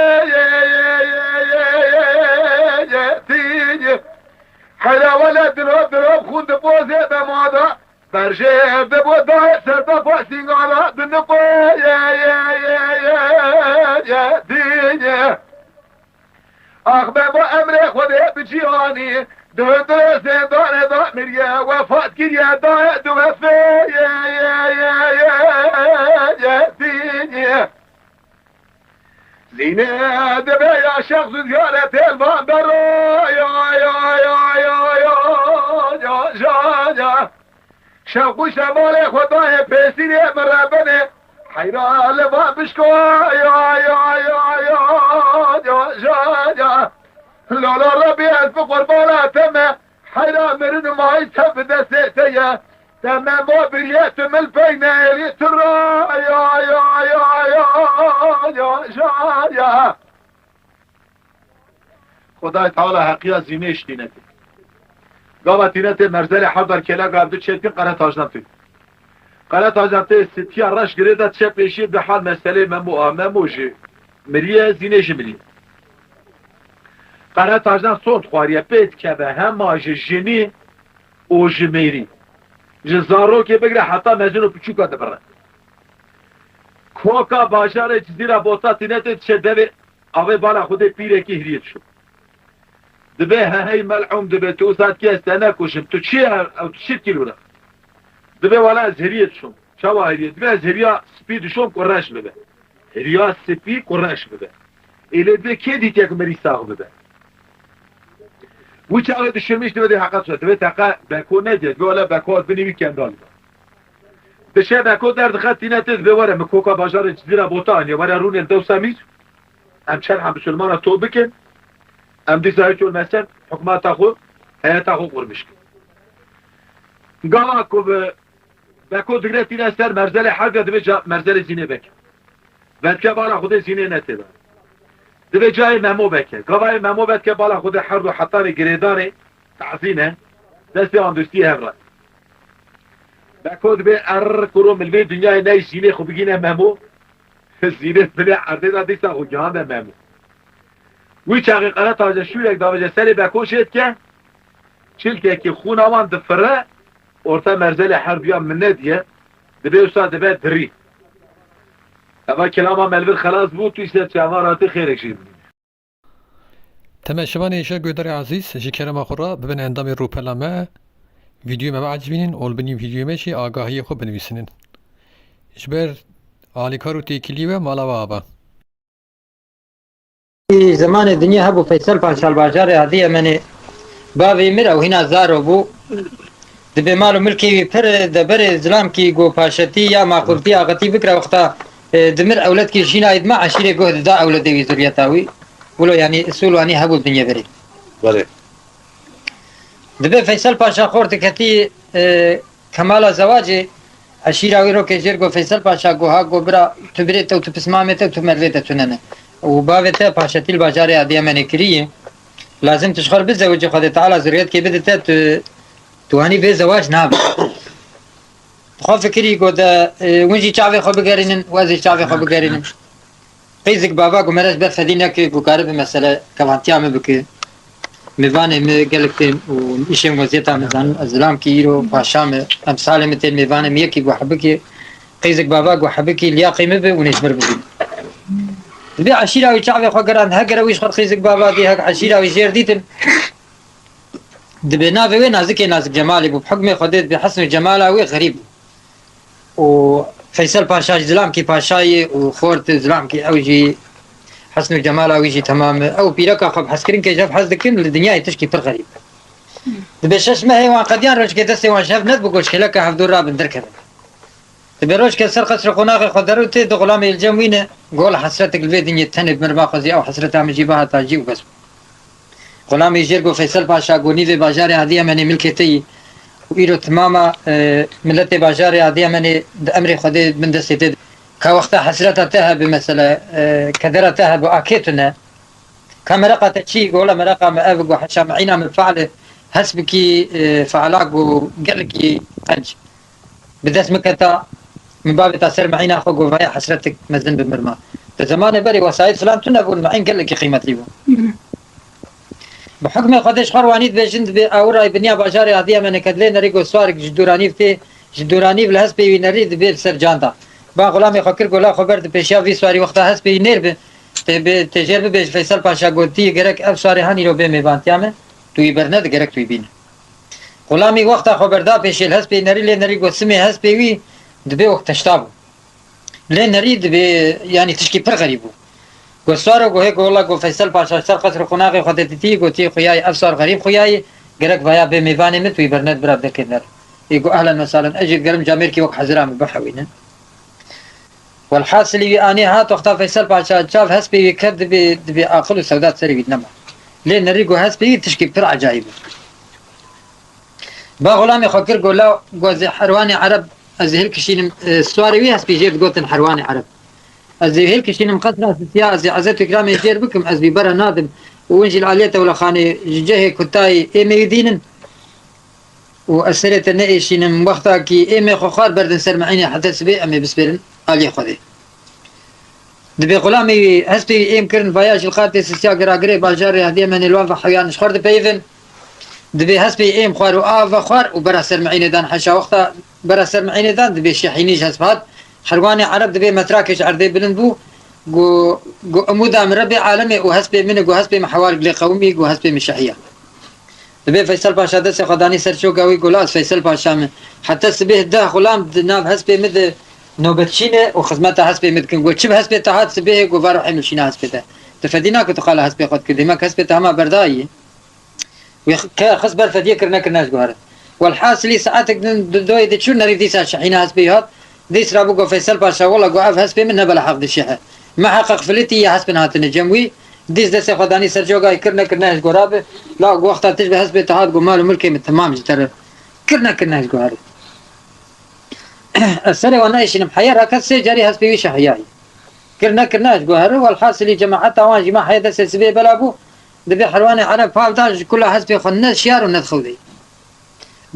Heyra wele diro diro xûn dipozê Memo de. Berjê ev de bo dayê ser de pasîngana diniqo. Ax Memo emrê Xwedê bi cîhanî, di hundirê zêndanê de miriye, wefat kiriye dayê di wefê. Zîne dibe ya şex ziyarete van bero. Ya, ya, ya, ya, ya, ya, ya, ya. Şex û şemalê xwe dayê pêsîrê min re benê. Heyra li van bişko. Ya, ya, ya, ya, ya, ya, ya. Lolo Rebî ez bi qurbana te me. Heyra mirin û mayî te bi destê te ye. Te Memo biriye tu min pey neyêrî tu ra. Ya, ya, ya, ya, ya, ya, ya. Xwedayê Teala heqiya zînê ji tînetê. Gava tînetê merzelê hevdar kela gav du çêkin qere tajdan tê. Qere tajdan tê sitiya reş girê de çe pêşî di hal meselê Memo a. Memo ji miriye, zînê ji miriye. Qere tajdan sond xwariye pê dikeve hema ji jinî û ji mêrî. Ji zarokê bigire heta mezin û piçûka dibire. Koka bajarê Cizîra Bota tînetê diçe devê avê bala Xwedê pîrekî hiriyê dişo. Dibê he hey mel'ûm dibê tu wisa dikê ez te nekuşim. Tu çi ye ew tu çi dikî li wira? Dibê wela ez hiriyê dişom. Çawa hiriyê? Dibê ez hiriya spî dişom ku reş bibe. Hiriya spî ku reş bibe. Ê lê dibê kê dîtiye ku mirî sax bibe? Wî çaxê dişirmîş dibê dê heqet şe. Dibê teqe Beko nediye. Dibê wela Beko ez binî wî kendal. Dişe Beko derdixe tînetê dibê were min koka bajarê Cizîra Bota aniye. Were rûnê li dewsa mîr. Em çend hem bisilmana to bikin. Em dîsa hiç olmesen hikûmeta xwe, heyeta xwe qurmîş kin. Gava ku bi Beko digre tîne ser merzelê herbe dibê ca merzelê zînê beke. Vedke bala Xwedê zînê netêbe. Dibê cayê Memo beke. Gavayê Memo vedke bala Xwedê herdo hetanê girêdanê tazîne destê andustî hev re. Beko dibê er kuro milvê dinyayê ney zînê xwe bigîne Memo. Zînê dilê erdê de dîsa xwe gihande Memo. Wî çaxê qere tace şûrek davêje serê Beko jê dike, çilkekî xûna wan difire, orta merzelê herduya min nediye, dibê wisa dibe dirî. Eva kilama me li vir xelas bû, tu îşte çavan ratî xêrek jê bimîne. Temeşevanê hêja guhdarê ezîz, ji kerema xwe re bibin endamê rûpela me, vîdyoyê me biecibînin û li binî vîdyoyê me jî agahiyê xwe binivîsînin. Ji ber alîkar û têkiliyê we mala we ava. Zemanê dinya hebû Feysel Paşa li bajarê Adiyemenê bavê mir ew hîna zaro bû. Dibê mal û milkê wî pir de berê zilamkî go paşetî ya maqûrtî axetî bikira wexta, e, dimir ewledkî jîna îdma eşîrê guh dida ewledê wî zuriyeta wî. Wilo yanî usul wanî hebû dinyê berê. Belê. Dibê Feysel Paşa xort diketî, e, kemala zewacê, eşîra wî rokê jêr go Feysel Paşa go ha go bira tu birê te û tu pismamê te û tu mervê te tune ne. Û bavê te paşetî li bajarê Adiyemenê kiriye. Lazim tu ji xwe re bizewicî Xwedê Teala zurriyetkê bide te, tu, tu wanî bê zewac nabe. Xwe fikirî go de, e, hûn jî çavê xwe bigerînin û ez ê çavê xwe bigerînim. Qîzik bava ku mere ji ber fedî neke ku karibe mesele kevantiya min bike. Mêvanê min gelek tên û îşên weziyeta min zanin, ez zilamkî îro paşa me, emsalê min tên mêvanê min yekî ku hebikê, qîzik bava ku hebikî liyaqê min bi û nêjmir bibî. Dibê eşîra wî çavê xwe gerand, hegere wî ji xwe qîzik bava dî, hek eşîra wî jêr dîtin. Dibê navê wê Nazikê Nazik Cemalê bû. Bi hukmê Xwedê dibê hesn û cemala wê xerîb bû. Û Feysel Paşa ji zilamkî paşa ye û xort zilamkî ew jî hesn û cemala wî jî temam e. Ew pîreka xwe bi hezkirinkê ji hev hez dikin, li dinyayê tişkî pir xerîb e. Dibê şeş mehê wan qediyan rojkê destê wan ji hev nedibû ku ji xêleka hevdû rabin derkevin. Dibê rojke ser qesrê qonaxê xwe derûtê du xulamê li cem wî ne, gol hesretek li vê dinyê tenê bi mirva xwe zî ew hesreta min jî bihata cî û bes bû. Xulamê jêr got Feysel Paşa got nîvê bajarê Adiyemenê milkê te yî. Û îro timama, e, miletê bajarê Adiyemenê di emrê Xwedê bin destê te. Ka wexta hesreta te hebe, mesela, e, kedera te hebe, akê tune. Ka mereqa te çi? Gola mereqa me ev, go heşa me îna min feale, hes bikî, e, feala go gelekî qenc. Bi dest min keta, min bavêta ser me îna xwe, go vaya hesretik mezin bi mirma. Di zemanê berê wesayît filan tune bûn, me în gelekî qîmetî bû. Bi hukmê Xwedê ji xwe riwanî dibêjin, dibê awirayî biniya bajarê Adiyemenê ke dilê nerî go swarik ji dûranîv tê, ji dûranîv li hespê wî nerî dibê li ser canda. Ba xulamê xwe kir, gola xwe ber di pêşiya vî swarî, wexta hespê wî nêr bi, tê bi, tê jêr bibêj Feysel Paşa gotî, gerek ev swarê han îro bê mêvantiya me, tu wî bernedi, gerek tu wî bîne. Xulamî wexta xwe berda pêşê li hespê nerî, lê nerî go simê hespê wî dibê wek teşta bû. Lê nerî dibê, yanî tişkî pir xerîb bû. Go swaro go hê go wela go Feysel Paşa ser qesr û qonaxê xwe de dîtî, gotî, xuyayî ev swar xerîb xuyayî, gerek vaya bê mêvanê min, tu wî bernet bira dekê ner. Ê go ehlen ve sahlen, ez jî digerim camêrkî wek hezira min bihewînin. Welhasilî wî anî hat, wexta Feysel Paşa çav hespê wî ket, dibê, dibê aqil û sewda serê wî nema. Lê nerî go hespê wî tişkî pir ecayîb bû. Ba xulamê xwe kir, go la, go ez ê herwanê Ereb, ez ê hilkişînim, e, swarê wî, hespî jê digotin herwanê Ereb. Ez ê hilkişînim qesra sisiya, ez ê ezet û ikramê jêr bikim, ez wî bera nadim. Û win jî li aliyê tewlexanê ji cihê kutayî êmê wî dînin. Û ez serê te neêşînim, wexta kî êmê xwe xwar berdin ser me, înê hete sibê em ê bispêrin aliyê Xwedê. Dibê xulamê wî hespê wî êm kirin, vaya jilqartê sisiya giragirê bajarê Hediyemenê li wan ve hewiyan ji xwe dipeyivin. Dibê hespê êm xwar û av vexwar û bera ser mi'înê dan, heşa wexta bera ser mi'înê dan, dibê şehînî ji hesp hat. Herwanê Ereb dibê metrakê ji erdê bilind bû. Got, got, "Umuda min Rebê alemê û hespê min e, got, hespê min hewar gilê qewimî, got, hespê min şehiya." Dibê Feysel Paşa destê xwe danî ser çoka wî, got, "La ez Feysel Paşa me. Heta sibêh deh xulam di nav hespê min de nobetçî ne û xizmeta hespê min dikin." Got, "Çi bi hespê te hat sibêhê?" Got, "Va ruhê min şîna hespê te. Tu fedî nake tu qala hespê xwe dikî. Demek hespê te hema berdayî." Wî ke xist ber fediyê, kir nekir ne ji guhere. Welhasilî saetek din di doyê de çû, nerî dîsa şehîna hespê wî hat. Dîs rabû, got, "Feysel Paşa, wela, got, ev hespê min ne bela heq dişihe. Miheqeq filitî ya hespên hatine cem wî." Dîs destê xwe danî ser coka wî, kir nekir ne ji gora bi. La got, "Wexta tij bi hespê te hat, got, mal û milkê min temam ji te re." Kir nekir ne ji guhere. Ez serê wan neêşînim heya ra, kes sê carî hespê wî şehiyayî. Kir nekir ne ji guhere, welhasilî cemaeta wan jî ma heye destê sibê bela bû. Dibê herwanê Ereb pav da, ji kula hespê xwe ne şiyar û ne dixewdê.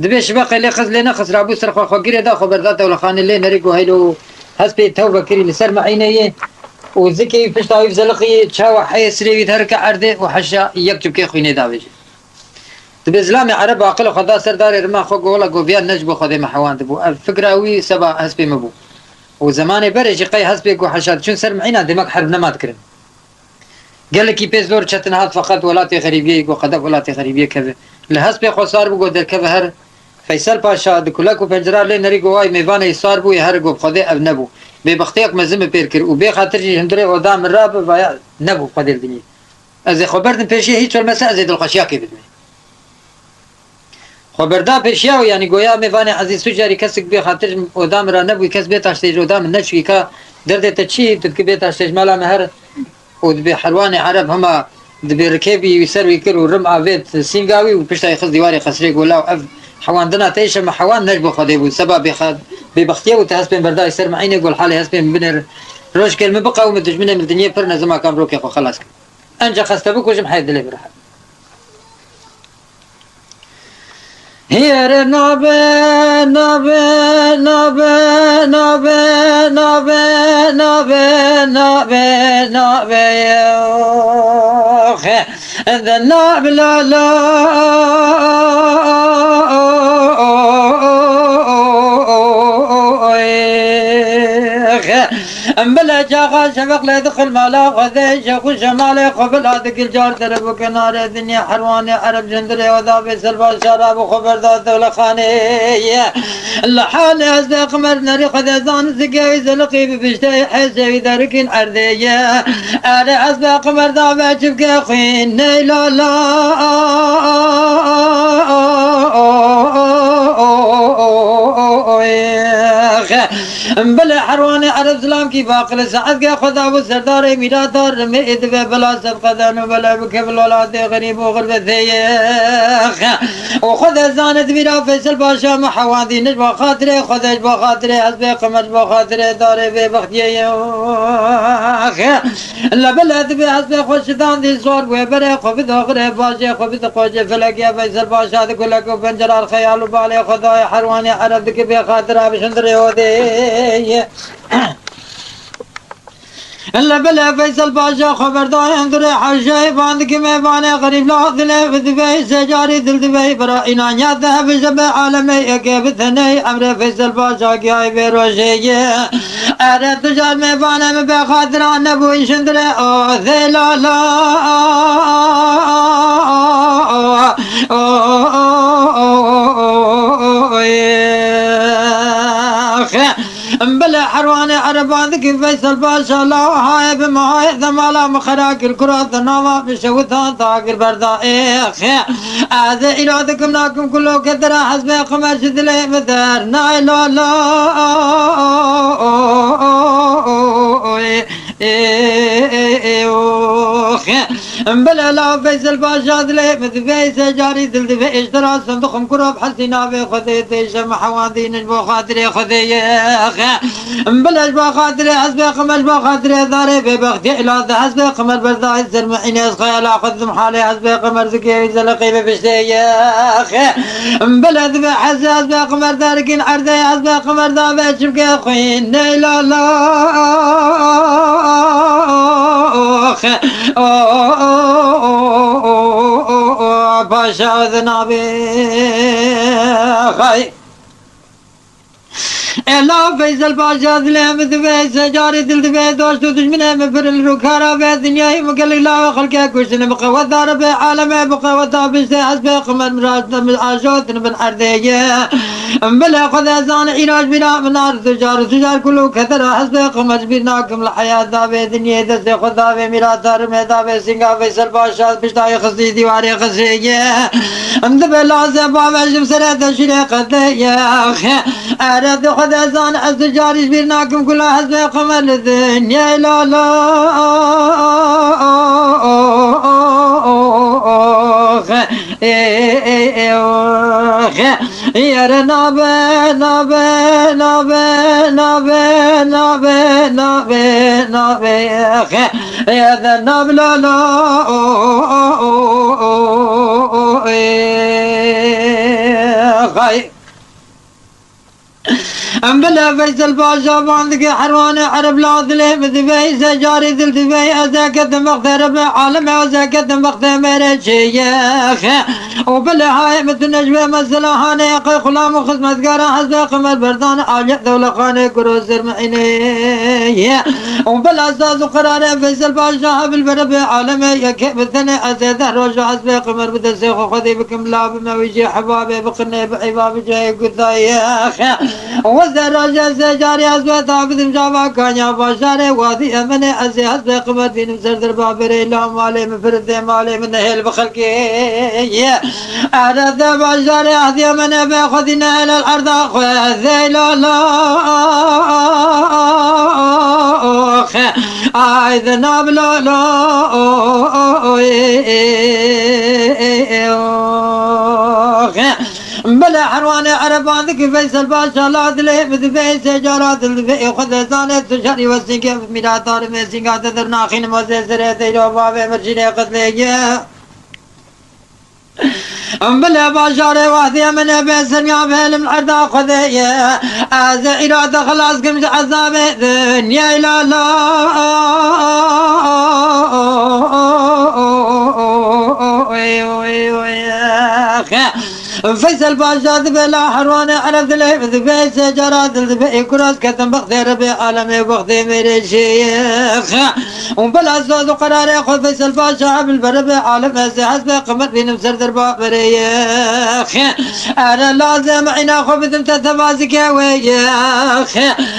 Dibê şiveqê lê xist lê nexist, rabû ser xwe, xwe girê da, xwe berda tewlexanê, lê nerî ku heylo hespê tewbe kirî li ser me'înê yê û zikê wî pişta wî zeliqî, çawa heyê sirê wî derike erdê û heşa yek çipkê xwînê davêje. Dibê zilamê Ereb aqil xwe da ser darê rima xwe, got, "Wela, got, viya ne ji bo Xwedê me hewandibû. Ev fikra wî seba hespê min bû." Û zemanê berê jî qey hespê ku heşa diçûn ser me'îna, demek herb nema dikirin. Gelekî pê zor çetin hat, feqet welatê xerîbiyê, got, "Qedef welatê xerîbiyê keve." Li hespê xwe sar bû, got, "Derkeve her." Feysel Paşa di kulek û pencera lê nerî, got, "Way mêvanê sar bû, yê here, got, bi Xwedê ev nebû. Bêbextiyek mezin min pêr kir û bê xatir jî hundirê oda min rabe, vaya nebû Xwedê li dinyê. Ez ê xwe berdim pêşiyê, hîç olmese ez ê dilxweşiyakê bidimê." Xwe berda pêşiya wî, yanî goya mêvanê ezîz, tu carî kesik bê xatir ji oda min re nebûyî, kes bê taştê ji oda min neçûyî, ka derdê te çi, tu dikî bê taştê ji mala me here û dibê herwanê Ereb hema dibê rikê bî wî ser wî kir û rim avêt sînga wî û pişta wî xist dîwarê qesrê, got, "Law ev hewandina te îşe me hewand ne ji bo Xwedê bû, seba bêxe-, bêbextiyê bû, tu hespên berda wî ser me'înê, got, li halê hespê min binêr, rojkê li min biqewime, dijminê min dinyê pir ne, zima kam rokê xwe xelas kir." Enca xeste bikujim, heyv dilê birahat. Hêre nabe, nabe, nabe, de nabla la. Em bile caxa şeveq lê dixil mala Xwedê, ji xwe ji malê xwe bila digil car dere bi kenarê dinyê herwanê Ereb jindirê oda bê selva şara bi xwe berda dewlexanê ye. Li halê ez de qimer nerî Xwedê zan zikê wî ziliqî bi bişteyê hêzê wî derikîn erdê ye. Erê ez de qimer da ve çivke xwîn neyla la. Bile herwanê ereb zilam kî baqil saet ge xweda bû serdarê mîrata rimê ê dibe bila sedqeden û bile bike bil welatê xerîb û xirbetê ye. Û xwede zanê di bîra Feysel Paşa me hewandî nij ba xatirê xwede ji ba xatirê hezbê qimer ji ba xatirê darê bê bextiyê ye. Lebele dibe hespê xwe şidan dî sor bûye berê xwe bide xirê bajê xwe bide qocê felekê Feysel Paşa di kulek û pencerar xeyal û balê xwe dayê herwanê ereb dike bê xatira bişindirê odê. Lebele Feysel Paşa xwe berdayên durê hewşeyê bandike mêvanê xerîb la dilê bi dibê secarî dil dibê bira înanya de hebije be alemê yekê bi tenê emrê Feysel Paşa giyayê bê rojê ye. Ere tu car mêvanê min be xatira nebû şindire o zêlala. Bile herwanê ereban dikî Feysel Paşa la hayê bi mahayê zemala min xera kir kura te nava min şewitan ta kir berda êxê. Ez ê îro dikim nakim kulo ke dera hezbê qimer ji dilê min der nayê lala. Bile la Feysel Paşa dilê min divê secarî dil divê êştera sindixim kura bi hesî navê Xwedê têşe min hewandî nij bo xatirê Xwedê ye. Bile ji bo xatirê hezbê qimer ji bo xatirê darê bêbextiyê îla di hezbê qimer berdayê ser min înê ez xeyala xwe didim halê hezbê qimer zikê wî zeleqê bê piştê ye. Bile dibe hezê hezbê qimer dergîn erdê hezbê qimer dabe çimkê xwîn neyla la. Paşa di nabê xay. Ela Feysel Paşa dilê min divê, secarê dil divê, dost û dijminê min birin li rûkara vê dinyayê min gelek lawê xelkê kuştin bi qeweta Rebê alemê, bi qeweta biştê hespê qimer min raştin min ajotin bin erdê ye. Bila Xwedê zane îra ji bîra min nar tucar û tucar kul û ketera hespê qimer ji bîr nakim li heyat davê dinyê destê xwe davê mîrata rimê davê sînga Feysel Paşa piştayê xistî dîwarê xisê ye. Em dibe lazê bavejim serê te şîrê qedê ye. Ere di Xwedê zan ez tu carî ji bîr nakim kula hezbê qemer li dinyê lala. Yere nabe, nabe, nabe, nabe, nabe, nabe, nabe, yere nabe lala. Xay. Em bila Feysel Paşa van dike herwanê ereb la dilê min divê, secarê dil divê, ez ê ketim bextê Rebê alemê, ez ê ketim bextê mêrê çêyexe. Û bila hayê min tu ne ji wê mesela hanê, qey xulam û xizmetgara hezbê qimer berdan aliyê dewlexanê kuro ser min înê ye. Û bila saz û qerarê Feysel Paşa hebil bi Rebê alemê yekê bi tenê ez ê deh roja hezbê qimer bi destê xwe xwedî bikim la bime wî jê hebabê biqinê bi eyba bi cayê gutayexe. Weze raje secarê ez weta bidim cava kanya bajarê wadî emenê ez ê hezbê qimer bînim ser derba berê la malê min firdê malê min nehêl bi xelkê ye. Ere de bajarê ehdî emenê be xwedî nehêl el erda xwe zeyla la. Ay de nablo lo. Bele herwanê ereban dikî Feysel Paşa la dilê min divê, secara dil divê, ê xwe de zane tu şerî wesînke mîrata rimê sînga te dernaxînim, ez ê serê teyro bavê mirjînê qedlê ye. Bile bajarê wahdê min e bê senya bêlim erda Xwedê ye. Ez ê îrade xilas kim ji ezabê dinyayê lala. Feysel Paşa dibe la herwanê ereb dilê dibe secara dil dibe ê kuras ketin bextê rebê alemê bextê mêrê şêx. Û bila soz û qerarê xwe Feysel Paşa bil berebe alem ez ê hezbê qimet bînim ser derba berê ye. Ere lazim îna xwe bidim te tevazike wê ye.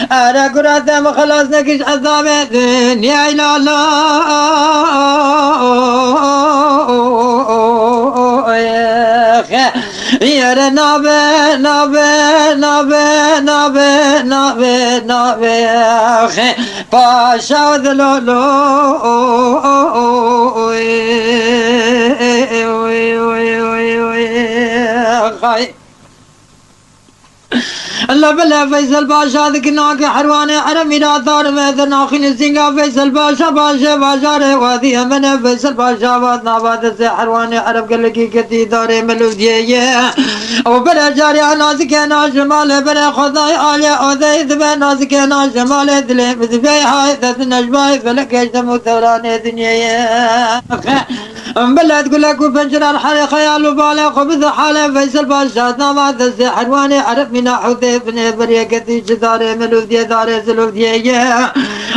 Ere gura te min xelas nekiş ezabê dinyayê lala. Yere nabe, nabe, nabe, nabe, Navê, navê, xê, paşa dilolo, xay. La bile Feysel Paşa dikin nake herwanê Ereb mîra dar me, der naxîn zînga Feysel Paşa, paşê bajarê wadî emene Feysel Paşa vat nava destê herwanê Ereb gelekî ketî darê melûziyê ye. Û bere carî nazikê na ji malê bere xwedayê alê odeyê dibe nazikê na ji malê dilê bi dibe hay dest nejbayê felekê ji dem û tewranê dinyê ye. Milet gulek û penceran herê xeyal û balê xwe bide halê Feysel Paşa nava destê herwanê Ereb mîna hewdê binê berê ketî ji darê melûziyê darê zilûziyê ye.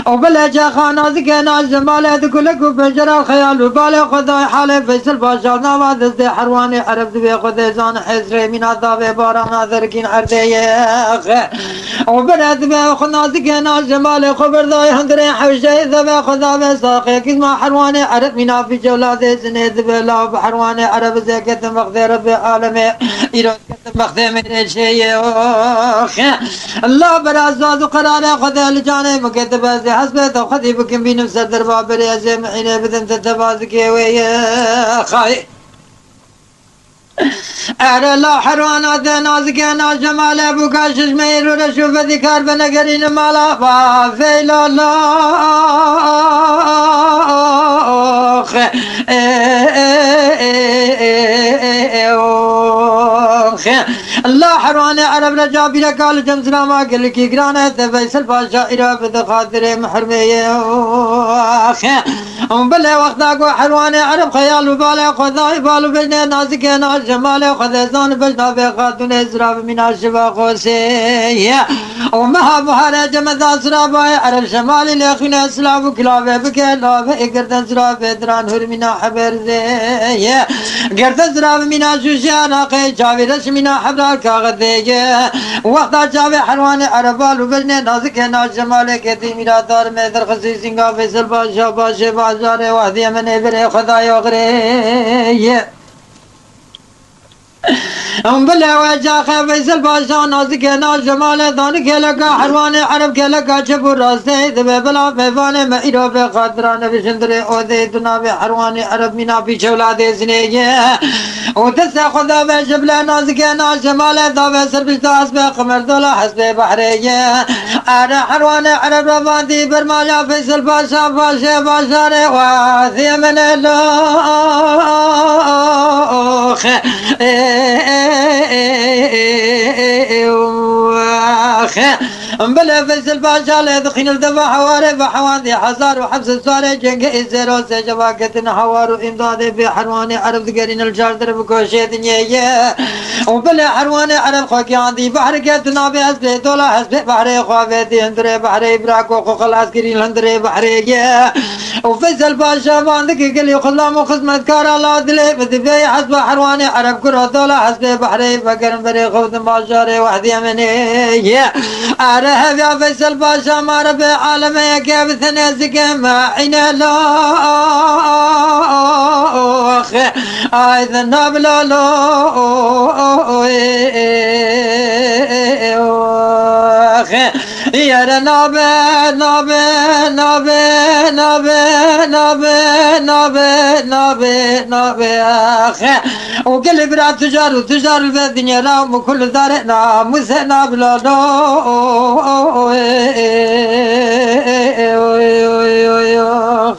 Û bile caxa nazikê na ji malê di gulek û penceran xeyal û balê xwe dayê halê Feysel Paşa nava destê herwanê Ereb dibê xwe dê zan hezrê mîna davê barana dergîn erdê ye. Û bire dibe xwe nazikê na ji malê xwe berdayê hundirê hewjeyê zeve xwe dave saxê kizma herwanê Ereb mîna pîçewladê zinê dibe lav bi herwanê Ereb zêketin vextê Rebbê alemê îro ketin vextê mêrê çêyê oxe. La bira zaz û qerarê xwe de li canê min ketibe zê hesbê te xwedî bikin bînim ser derba berê ez ê min îlê bidim te teba zikê wê ye. Xay. Ere la herwana de nazike na jemale bûka şişmeyê rûreş û vedîkar venegerîne mala va feyla la. La herwane Ereb re cabîreka li cem zilama gelekî giran e, te Veysel Paşa îra bide xatirê min hermê ye. Hûn bilê wexta ku herwanê Ereb xeyal û balê xwe dayê bal û bejnê nazikê na ji malê xwe de zan bejna vê xatûnê zira bi mîna şiva xosê ye. Û meha buhare cemeda zira bayê Ereb şemalî lê xwîne silav û kilavê bike lavê girde zira vê diran hurmîna heberzê ye. Girde zira bi mîna şûşiya naqê çavê reşmîna hebra kaxedê ye. Wexta çavê herwanê Ereb bal û bejnê nazikê na ji malê ketî mîra dar me derxisî zînga Veysel Paşa paşê bajarê wehdiyê min ê birê Xwedayê oxirê ye. Em bile we caxe Veysel Paşa nazikê na ji malê danik geleka herwanê Ereb geleka çep û rastê dibe bila mêvanê me îro vê xatira nebişindirê odê tu navê herwanê Ereb mîna pîçewladê zinê ye. Û destê xwe dave ji bile nazikê na ji malê dave ser pişta hespê qimerdola hespê behrê ye. Ere herwanê Ereb ravandî bermaya Feysel Paşa paşê bajarê waziyê min e loxe. Bilê Feysel Paşa lê dixînil deva hewarê ve hewandî hezar û heft sed sarê cengê Îzêro sê ceva ketin hewar û îmdadê bê herwanê Ereb digerînil çar derê bi koşê dinyê ye. Û bilê herwanê Ereb xwe giyandî behrike tu nabê hespê dola hespê behrê xwe vêtî hundirê behrê îbra ku xwe xelas kirîn hundirê behrê ye. Û Feysel Paşa van dike gelî xulam û xizmetkara la dilê bi dibê hesba herwanê Ereb kura dola hespê behrê vegerin berê xwe di bajarê wehdiyê min ê ye. Are hevya Feysel Paşa ma re bi alemeyeke bi tenê zikê me îne loxe. Ay de nabla loxe. Yere nabe, nabe, nabe, nabe, nabe, nabe, nabe, nabe, axe. O gelê bira tujar û tujar ve dinyera mu kul dare na muse nabla lo.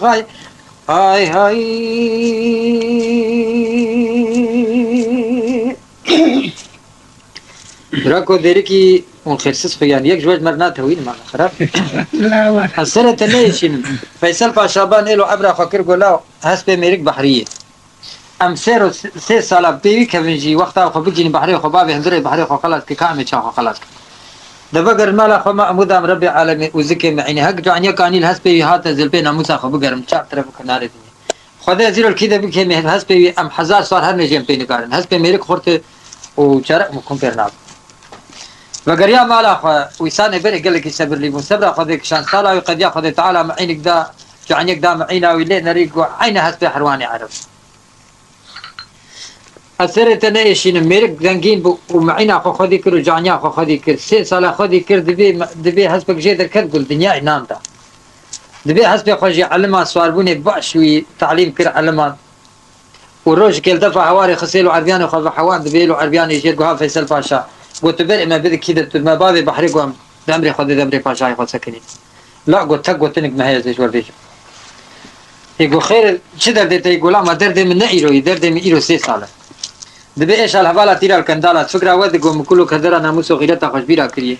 Hay. Hay hay. Bira ku derikî hûn xêrsiz xuyan, yek ji we ji me re natewîn, mala xirab. La war. Ez serê te neyêşînim. Feysel Paşa ban êlo ebra xwe kir gola hespê mêrik behriyê. Em sêr û sê sala pêwî kevin jî wexta xwe bigihînin behrê xwe, bavê hundirê behrê xwe xelas kir, ka em ê çawa xwe xelas kin. De vegerin mala xwe me, em wida em Rebbê alemê û zikê me îne. Hek caniyeka anî li hespê wî hate zilpê namûsa xwe bigerim, çar teref bikin narê dinyê. Xwedê ez îro li kî de bikêm hespê wî, em hezar sal her nejê em pê nikarin. Hespê mêrik xurt e û çerek mikum pêr nabe. Vegeriya mala xwe, wîsanê berê gelekî sebirlî bûn. Sebra Xwedê kişand. Sala wî qediya Xwedê Teala me înik da, caniyek da me îna wî lê nerî got, eyne hespê herwanê Ereb. Ez serê te neêşînim. Mêrik zengîn bû û meîna xwe xwedî kir û caniya xwe xwedî kir. Sê sala xwedî kir, dibê, dibê hespek jê derket, gul dinyayê nan da. Dibê hespê xwe jî eliman swarbûnê baş wî talîm kir eliman. Û rojekê li defa hewarê xist êl û erbiyanê xwe ve hewan dibê êl û erbiyanê jê guha Feysel Paşa. Got, tu berê me bide kî de tu me bavê behrê, got, em bi emrê Xwedê de emrê Paşayê xwe sekinî. La got, tek gotinik me heye ez ê ji we bêjim. Ê got, xêr, çi derdê te? Ê got, la ma derdê min ne îro yî, derdê min îro sê sal e. Dibê êşa li hevala tîra li kendala, fikra we digo, min kul û kedera namûs û xîreta xwe ji bîra kiriye.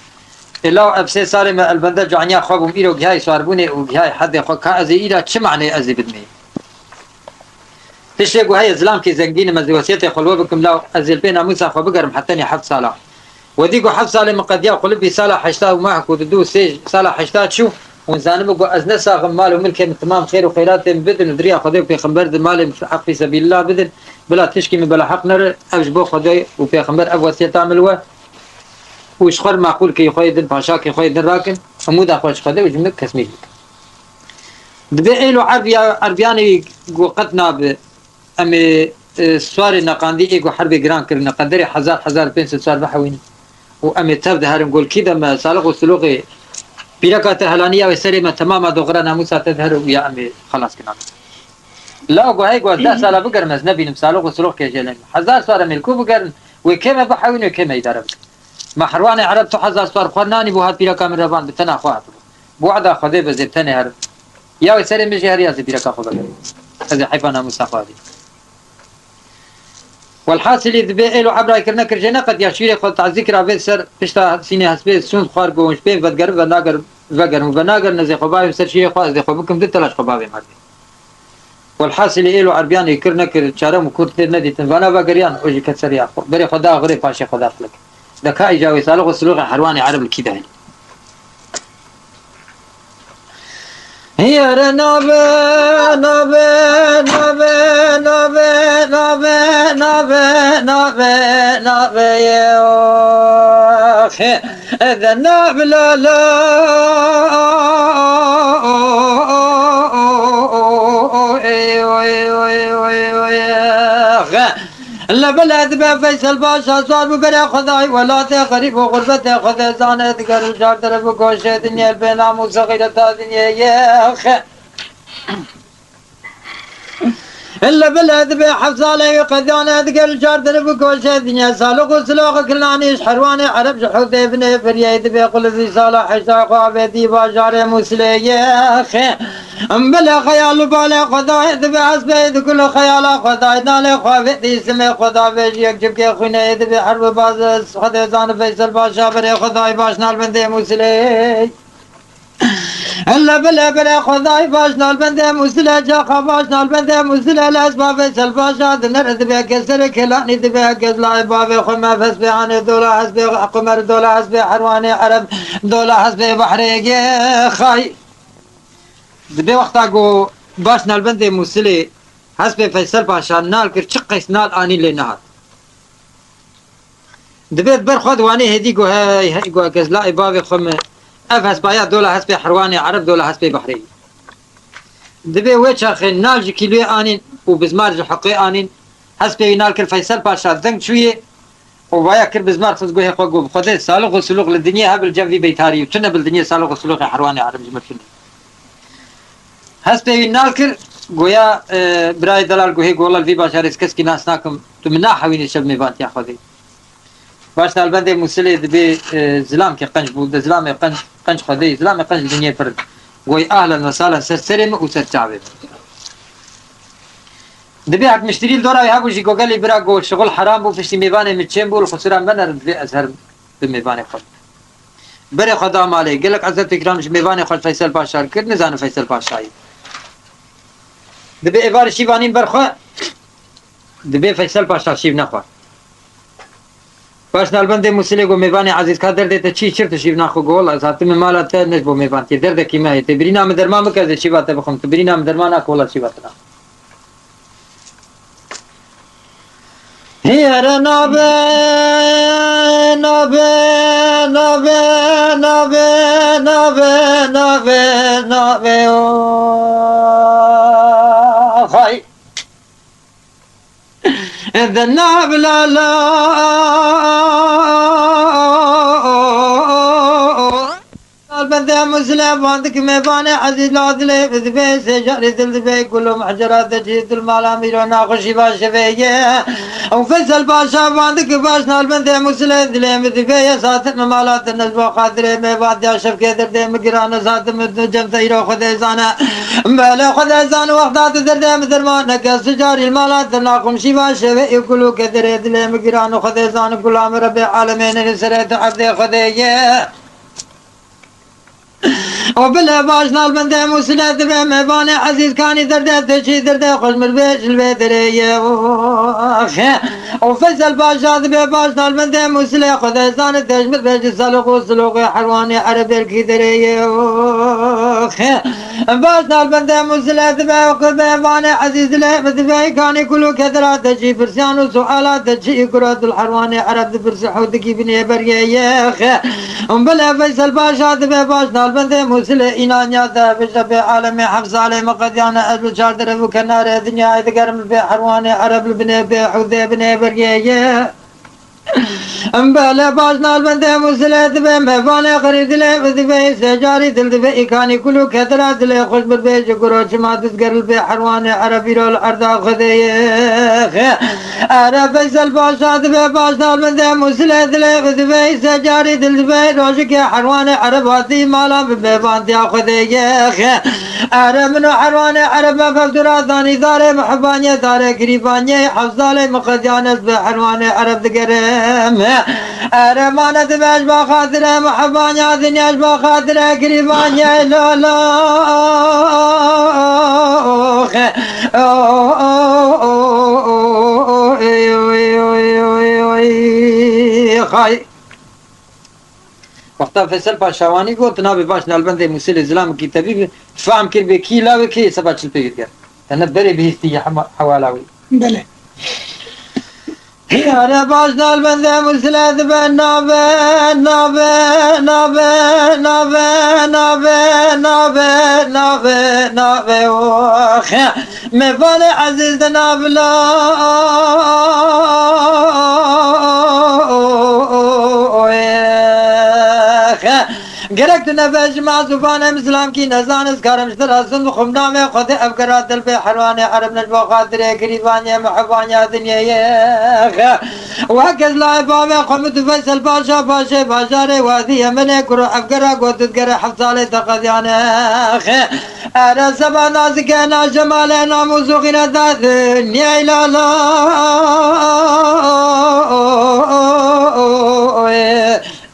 Ê law ev sê salê me elbende caniya xwe bûm, îro gihayê swarbûnê û gihayê hedê xwe, ka ez ê îra çi maneyê ez ê bidimê? Tiştê ku heye, zilamkê zengîn im, ez ê wesiyetê xwe li we bikim, law ez ê li pê namûsa xwe bigerim hetenî heft sala. Wedî ku heft salê min qediya qulibî sala heşta û meh ku didu sê sala heşta çû, hûn zanibin ku ez ne sax im, mal û milkê min timam xêr û xeyratê min bidin û di riya Xwedê û Pêxember di malê min heq fî sebîlillah bidin, bila tişkî min bela heq nere, ev ji bo Xwedê û Pêxember ev wesiyeta min li we û ji xwe re maqûl kê xwe yê din, paşakê xwe yê din rakin, umûda xwe ji Xwedê û ji min kes mîl bikin. Dibê êlo erbiya-, erbiyanê wî ku qet nabe, em ê, e, swarê neqandî ê ku herbê giran kirine, qederê hezar, hezar pênc sed swar bihewînin û em ê tev de herin, gol kî de me salix û siloxê pîreka te helaniya wê serê me temama doxira namûsa te de here û ya em ê xelas kinan. La ku hey ku ez deh sala bigerim ez nebînim salix û silox kê jêlên. Hezar swar em ê li ku bigerin, wê kê me bihewîn, wê kê me îdare bikin. Me herwanê ereb tu hezar swar xwe nanî bû hat pîreka min revan bi tena xwe hatibû. Bi wada Xwedê be zê tenê herim. Ya wê serê min jî her ya zê pîreka xwe vegerim. Ez ê heyfa namûsa xwe hadî. Welhasilî dibê êlo ebray kir nekir jê neqet ya şîrê xwe tazî kira vê ser pişta sînê hespê sûnd xwar got ji pê vedigerim venagerim vegerim û venagerim ez ê xwe bavêm ser şîrê xwe ez ê xwe bikim du tela ji xwe bavêm herdê. Welhasilî êlo erbiyanê kir nekir çare û kurt tê nedîtin. Vana vegeriyan û jî ket ser ya xwe. Berê xwe da xurê paşê xwe da filik. De ka îca wê salix û silûxê herwanê erib li kî de hene? Hiyere nabe, nabe, nabe, nabe, nabe, nabe, nabe, nabe, nabe, ye, oh, he. Ede nabila la, le bile dibe Feysel Paşa zor bi berê Xwedayî welatê xerîb û xurbetê Xwedê zane diger û car dere bi goşê dinyê bê namûs û xîreta dinyê yê xe. Hille bile dibê hefzalê wî qediyane digel car diri bi goşê dinya salix û siloxi kilnanî ji herwanê ereb ji hewdê binê firiyê dibê qulizî sala heşta xwe avêtî bajarê Mûsilê yê xê. Em bile xeyal û balê Xwedayê dibê hespê dikul û xeyala Xwedayê nalê xwe avêtî simê Xweda vêjiyek cibkê xwîneyê dibê her bi baz Xwedê zani Feysel Paşa berê Xwedayê baş nalbendê Mûsilê. Hille bile bire Xwedayî baş nalbendê Mûsile, caxa baş nalbendê Mûsile, lez bavê Selbaşa dinir dibe kesere kelanî dibe gezlayê bavê xwe me fes bê anê dola hesbê Qumer dola hesbê herwanê Ereb dola hesbê behrê xay. Dibê wexta ku baş nalbendê Mûsilê hesbê Feysel Paşa nal kir çi qeys nal anî lê nehat. Dibê ber xwe di wanê hêdî got, hey, hey, got, gezlayê bavê xwe min, ev hespaya dola hespê herwanê ereb dola hespê behrê. Dibê wê çaxê nal ji kîlûyê anîn û bizmar ji heqê anîn, hespê wî nal kir Feysel Paşa deng çûyê û vaya kir bizmar xist guhê xwe got, bi Xwedê salix û silûx li dinyê hebil cem vî beytarî û tune bil dinyê salix û silûxê herwanê ereb ji min tune. Hespê wî nal kir, goya, e, birayê delal guhê gola li vî bajarê ez keskî nas nakim, tu min nahewînî şev mêvantiya Xwedê. Baş nalbendê Mûsilê dibê, e, zilamkê qenc bû, de zilamê qenc, qenc Xwedê, zilamê qenc li dinyê pir. Goy ahlen ve salen ser serê min û ser çavê min. Dibê hek miştirî li dora wî hebû jî gogelî bira got, şixul heram bû, piştî mêvanê min çêm bû, li xusura me nerin dibê ez herim bi mêvanê xwe. Berê xwe da malê. Gelek ezet û îkram ji mêvanê xwe li Feysel Paşa kir, nizanin Feysel Paşayî. Dibê êvar şîv anîn ber xwe, dibê Feysel Paşa şîv nexwe. Baş nalbendê Mûsilê got, mêvanê ezîz ka derdê te çi, çir tu şîv naxwe? Got, wela ez hatime mala te ne ji bo mêvantiyê, derdekî me heye. Tê birîna min derman bike ez ê şîva te bixwim. Tu birîna min derman nake, wela şîva te naxwe. Hiyere nabe, nabe, nabe, nabe, nabe, nabe, nabe, oh, hay. Di nav lala Nalbendê Musile van dik mêvanê ezîz la dilê min divê, sê carî dil divê, gul û mehcera te çî dil mala mîro naxweşî va şevê ye. Û Feysel Paşa van dik baş nalbendê Musile dilê min divê, ye satin min mala te ne ji bo xatirê mêvan diya şevkê derdê min giran e, satin min tu cem te îro Xwedê zane. Belê Xwedê zane wexta tu derdê min derman neke, sê carî li mala te naxweşî va şevê ye, gul û kederê dilê min giran e, Xwedê zane gula min Rebê alemê ne li serê tu evdê Xwedê ye. O bile baş nalbendê Musile dibe mevanê ezîz kanî derdê te çî derdê xweş mir bê ji li vê derê ye. Oxe. O Feysel Paşa dibe baş nalbendê Musile Xwedê zanê te ji mir bê ji salix û siloxê herwanê erebêrkî derê ye. Oxe. Baş nalbendê Musile dibe mevanê ezîz dilê dibe kanî kul û kedera te çî pirsiyan û suala te çî kura dil herwanê ereb dipirsi hewdikî binê bergê ye. Oxe. Hûn bile Feysel Paşa dibe baş nalbendê Mûsilê, înanya te bije bê alemê heft salê min qediyane ez li çar deref û kenarê dinyayê digerim li bê herwanê ereb li binê bê hewdê binê bergê ye. Hûn bile baş nalbendê Mûsilê dibe mêvanê xerîb dilê dibe sê carî dil dibe îkanî kul û kedira dilê xweş bir bê ji guro çima dizger li bê herwanê ereb îro li erda Xwedê ye. Ere Feysel Paşa dibe baş nalbendê Mûsilê dilê bi dibe îse carî dil dibe rojikê herwanê ereb hatî mala bi mêvandiya Xwedê ye. Ere min û herwanê ereb me fevdura danî darê mihibanyê darê girîbanyê hevzalê min qediyane ez bi herwanê ereb digerim. Ere mane dibe ji ba xatirê mihibanya dinya ji ba xatirê girîbanyê lolo. Xay. Wexta Feysel Paşawanî got, nabê baş nalbendê Mûsilê Zilamekî tebî bi, fam kir bê kî lawê kê seba çil pê diger. Te ne berê bihîstî ya hema-, hewala wî. Belê. Yare baş nalbendê Mûsilê dibe nabe, nabe, nabe, nabe, nabe, nabe, nabe, nabe, oh. Mêvanê ezîz di navla Gerek tu nebe ji ma zibanê min zilamkî nezan, ez karim ji te re zûn bixwim navê Xwedê ev gera dil bê herwanê erib ne ji bo xatirê girîbaniye mihibaniya dinyê ye. Wek ez layê bavê xwe min tu Feysel Paşa paşê bajarê Wadî Yemenê kuro ev gera got tu digere heft salê te qediyane. Ere seba nazike na jemalê namûs û xîreta dinyê lala.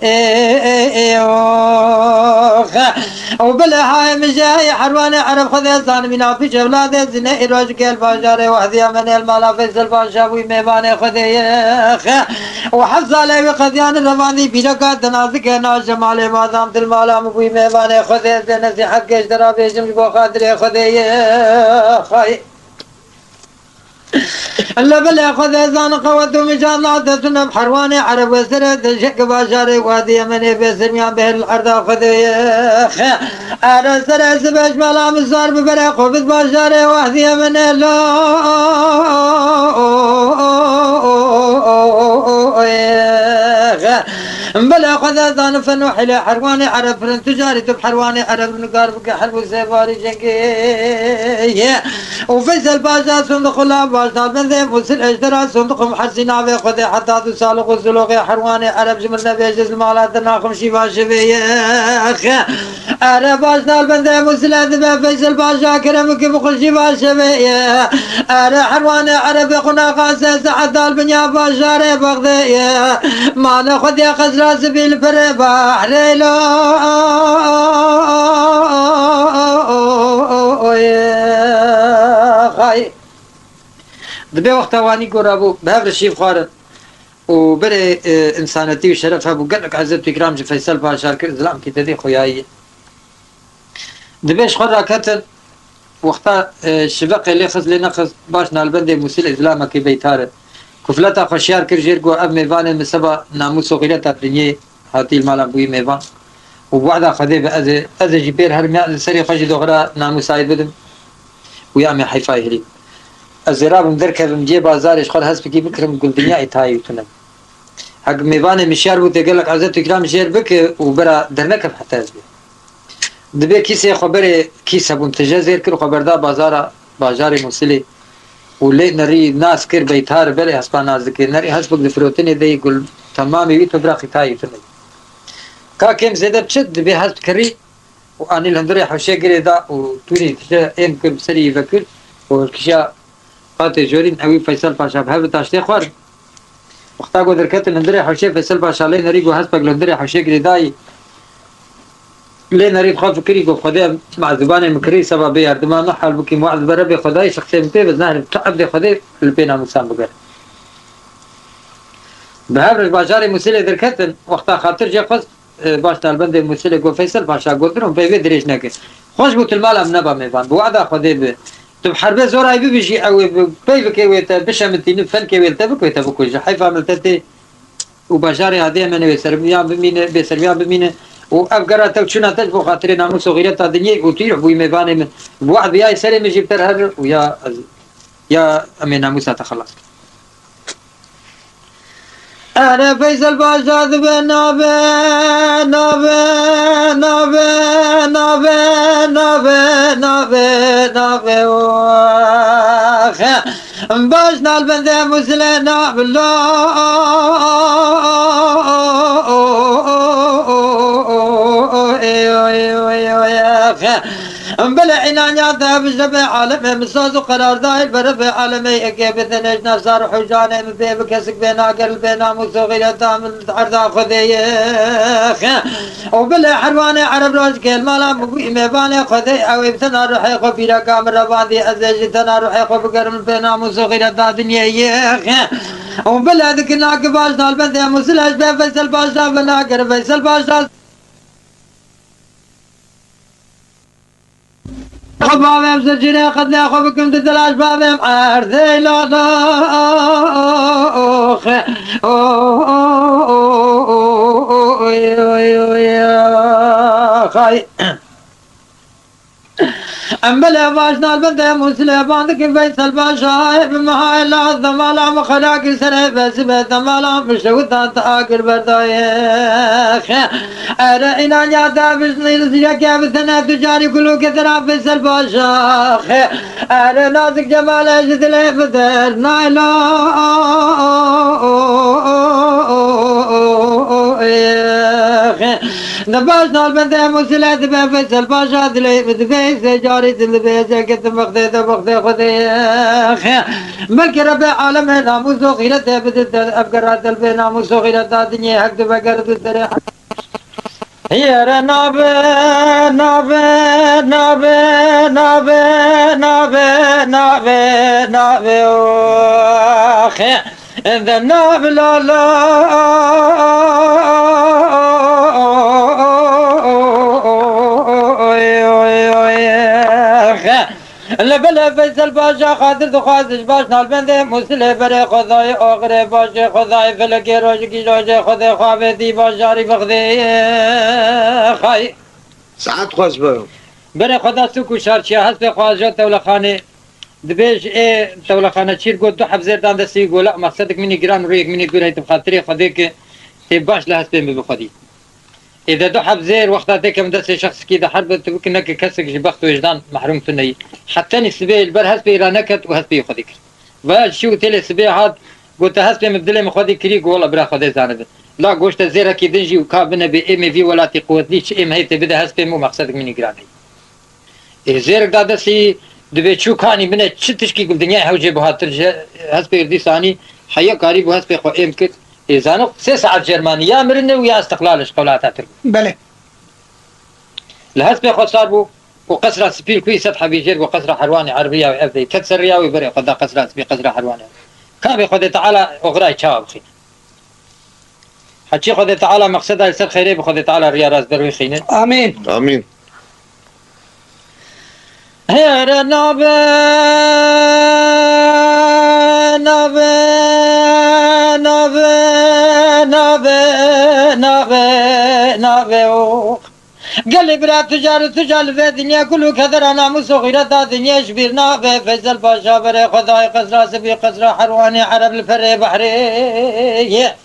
Ê, ê, ê, ê, ox. Û bilê hayê min jê herwanê ereb Xwedê zanibîna pîç ewladê zîne îroj gel bajarê Wehdiya Menê li mala Feysel Paşa bûyî mêvanê Xwedê ye. Û heft salê wî qediyane revandî pîreka te nazike na jemalê madam dil mala min bûyî mêvanê Xwedê zê nesîhet geş te ra bêjim ji bo xatirê Xwedê ye. Xay. Li bilê Xwedê zan qewet û mican nate tune bi herwanê ereb we serê dijik bajarê Wadî Yemenê bê sermiyan bihêl li erda Xwedê ye. Ere serê sibê ji mela min zar bi berê xwe bid bajarê Wahdî Yemenê lo. Bilê Xwedê zan fen û hilê herwanê ereb firin tu carî tu bi herwanê ereb nikar bike herb û sêvarî cengê ye. Û Feysel Paşa Sundixula baş nalbendê Mûsil Ejdera Sundixum hersî navê Xwedê heta tu salix û siloxê herwanê ereb ji min nebêje li mala te naxim şîva şivê ye. Ere baş nalbendê Mûsile dibe Feysel Paşa kerem ki bi xweşî va şevê ye. Ere herwanê erebê qunaxa se saet dal binya bajarê Bexdê ye. Mala Xwedê qezra sibî li perê bahrê lo. Xay. Dibe wexta wanî gora bû, bi hev re şîv xwarin. û berê, e, însanetî û şeref hebû, gelek ezet û îkram ji Feysel Paşa kir, zilamkî te dê xweyayî. Dibe ji xwe raketin, wexta, e, şiveqê lê xist lê nexist, baş nalbendê Mûsilê zilamekî beytar e. Kufleta xwe şiyar kir jêr, got, ev mêvanê min seba namûs û xîreta dinyê hatî li mala bûyî mêvan. Û bi wehda Xwedê be ez ê, ez ê jî pêr herim ya li serê xwe jî doxira namûsayî bidim. Û ya me heyfa herî. Ez ê rabim derkevim cihê bazarê, ji xwe re hespekî bikirim, gul dinyayê tayê tune. Hek mêvanê min şiyar bû, tê gelek ezet û îkram jêr bike û bera dernekeve heta ez bêm. Dibê kîsê xwe berê, kîs hebûn tije zêr kir, xwe berda bazara, bajarê Mûsilê û lê nerî nas kir beytar, berê hespa nas dikir. Nerî hespek di firotinê de yî, gul temamê wî tu bira xîtayî tu nebî. Ka kêm zêde biçe, dibê hesp kirî û anî li hundirê hewşê girê da û tûrî tije êm kir, bi serî yî vekir û hilkişiya qatê jorîn, ewî Feysel Paşa bi hev li taştê xwarin. Wexta ku derketin hundirê hewşê, Feysel Paşa lê nerî ku hespek li hundirê hewşê girêdayî, lê nerî dixwe fikirî ku Xwedê em mezûbanê min kirî seba bê yardima min, halbûkî min wez bere bê Xwedayî şexsê min pê be, zahir tu evdê Xwedê li pê namûsan bigere. Bi hev re ji bajarê Mûsilê derketin, wexta xatir jê xwest, e, baş nalbendê Mûsilê got, Feysel Paşa got, durûn pey vê dirêj neke. Xweş bû tu li mala min neba mêvan. Bi wada Xwedê bi. Tu bi herbê zorayî bibijî, ew ê bi pey bike wê te bişemitînin, fenkê wê li te bik wê te bikuje. Heyfa min li te tê û bajarê Adê Emenê wê sermiyan bimîne, bê sermiyan bimîne. Û ev gera te û çûna te ji bo xatirê namûs û xîreta dinyê û tu yî bûyî mêvanê min. Bi wad biyayî serê min jî bi te re herin û ya ez, ya em ê namûsa te xelas kin. Ere Feysel Paşa dibe nabe, nabe, nabe, nabe, nabe, nabe, nabe, ox. Baş nalbende Mûsilê nabilo. Bile înanya te bijde be alemê min saz û qerardayî bere be alemê yekê bidinê ji nefsa ruh û canê min bê bi kesik bê nager li bê namûs û xîreta min li erda Xwedê ye. Û bile herwanê ereb rojkê li mala min bûyî mêvanê Xwedê ew ê bi tena ruhê xwe bîreka min revandî ez ê jî tena ruhê xwe bigerim li bê namûs û xîreta dinyê ye. Û bile dikina ki baş nalbendê Mûsilê ji bê Feysel Paşa bi nager Feysel Paşa. Xwe bavêm zicîrê xidmê xwe bikim di dila ji bavêm erdê lala. Xay. Em bile baş nalbendê Mûsilê ban dikin Feysel Paşa, ê bi mihayê laz demala min xera kir serê besibe demala min şewita te agir berdayê. Ere înanya te bijnî li zîreke bi sene tu carî kulûkê te ra Feysel Paşa. Ere nazik cemale ji dilê min der nayla. Di baş nalbendê Mûsilê dibe Feysel Paşa dilê min dibê sê carî din dibê ez ê ketim bextê te bextê Xwedê. Belkî Rebê alemê namûs û xîretê bidin te ev gera te li bê namûs û xîreta dinyê hek dibe ger tu serê. Yere nabe, nabe, nabe, nabe, nabe, nabe, nabe, oxe. Ende nabe la la. Li belê Feysel Paşa xatir dixwaz ji baş nalbendê Mûsilê berê Xwedayê oxirê başê Xwedayê felekê rojikî rojê Xwedê xwe avêtî bajarî bixdê xay. Saet xweş be. Berê Xweda sûk û şarçiya hespê xwe ajo tewlexanê dibêj ê tewlexane çîr got du heb zêr dan destî gola mexsedik minî giran û rûyek minî gur heyt bi xatirê Xwedê ki tê baş li hespê min bi xwedî. Êde du heb zêr wexta têkevin destê şexsikî de herb tu bikî neke kesek ji bext û wijdan mehrûm tu neyî. Hetenî sibê li ber hespê îra neket û hespê xwedî kir. Vaya ji çi û têlê sibê hat, got te hespê min bi dilê min xwedî kirî, got wela bira Xwedê zanibe. La goşte zêrekî din jî û ka bine bê êmê vî welatî quwetlî çi êm heytê bide hespê min û mexsedik minî giran heyî. Ê zêrek da destî dibê çû kanî bine çi tişkî ku dinyayê hewcê bihatir ji hespê dîsanî heye karî bû hespê xwe êm kir. Ê zanok sê saet cermanî ya mirin e û ya istiqlal e ji qewla Atatürk. Belê. Li hespê xwe sar bû û qesra spî li ku î sed hebî jêr bû qesra herwanê erebiya wê ev dey ket ser riya wê berê xwe da qesra spî qesra herwanê. Ka bê Xwedê Teala oxirayê çawa bixîne. Heçî Xwedê Teala mexseda li ser xeyrê bi Xwedê Teala riya rast ber wê xîne. Amîn. Amîn. Here nabe, nabe, nabe, nabe, nabe, nabe, o. Gelê bira tucar û tucar li vê dinyê kul û kedera namûs û xîreta dinyê ji bîr nabe. Feysel Paşa berê Xwedayê qesra sibî, qesra herwanê ereb li perê behrê ye.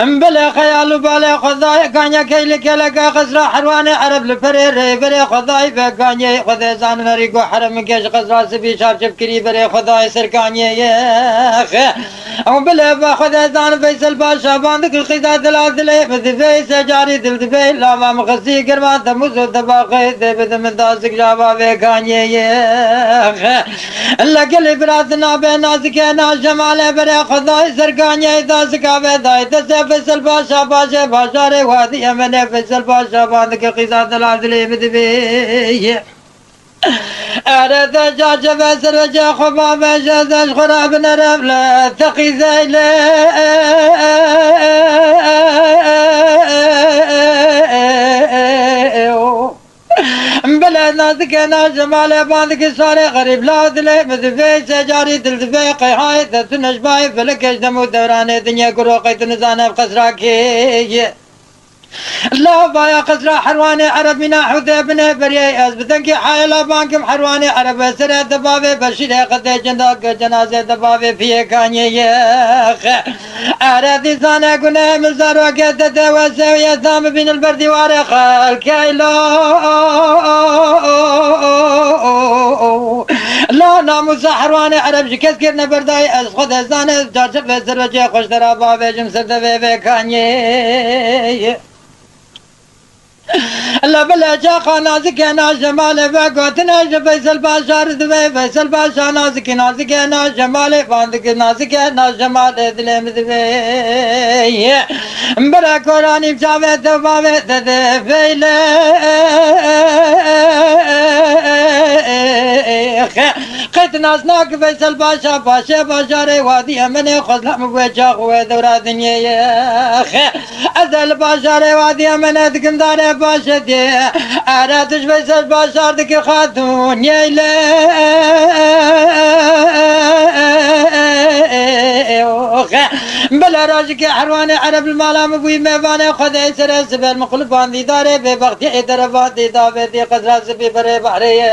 Em bilê xeyal û balê Xwedayê kanye keylê keleke qesra herwanê ereb li perê rê berê Xwedayê be kanye. Xwedê zanin herî ku herem min ke ji qesra sibî çarçev kirî berê Xwedayê ser kanye ye. Ew bile be Xwedê zan Feysel Paşa bandik û qîza dila dilê min divê, secarî dil divê, lava min xistî germa temûz û tebaxê dê bidim min dazik java vê kanyê ye. Le gelê bira dinabe nazike na jemalê berê Xwedayê ser kanyê dazika vê dayê destê Feysel Paşa paşê bajarê wadî Yemenê Feysel Paşa bandik û qîza dila dilê min divê. Ere de cacebe serece xwe bavêje de ji xwe re binere le teqî zeyle. Bile nazike na jemalê bandikî sarê xerîb la dilê min divê secarî dil divê qeyhayê de tu nejbayê felekê ji dem û dewranê dinyê ku roqê tu nizane ev qesra kê ye. Lavaya qesra herwanê ereb mîna hûdê binê beriyê ez bi dengê hayê la bankim herwanê ereb e serê de bavê beşîrê qedê cenda ke cenazê de bavê piyê kanyê ye. Ere dîsane gune min zarokê te de wese ye tam bîn li ber dîwarê xelkê lo. La namûsa herwanê ereb ji kes kir neberdayê ez xwe de zane carçevê serocê xweş dera bavêjim ser devê vê kanyê. La bile çaxa nazike na jemalê ve gotine ji Feysel Paşa ri divê, Feysel Paşa nazike, nazike na jemalê, bandike nazike na jemalê dilê min divê. Bira koranî çavê te bavê te de feyle. Qet nas nak Feysel Paşa paşê bajarê wadî Yemenê xwezla min wê çax wê dewra dinyê ye. Ez li bajarê wadî Yemenê dikim darê paşê dê. Ere tu ji Feysel Paşa dikî xatûn yeyle. Bila rajikê herwanê ereb li mala min bûyî mêvanê xwedê serê sibel min qulban dîdarê bêbextiyê derevan dî davêtî qesra sibî berê behrê ye.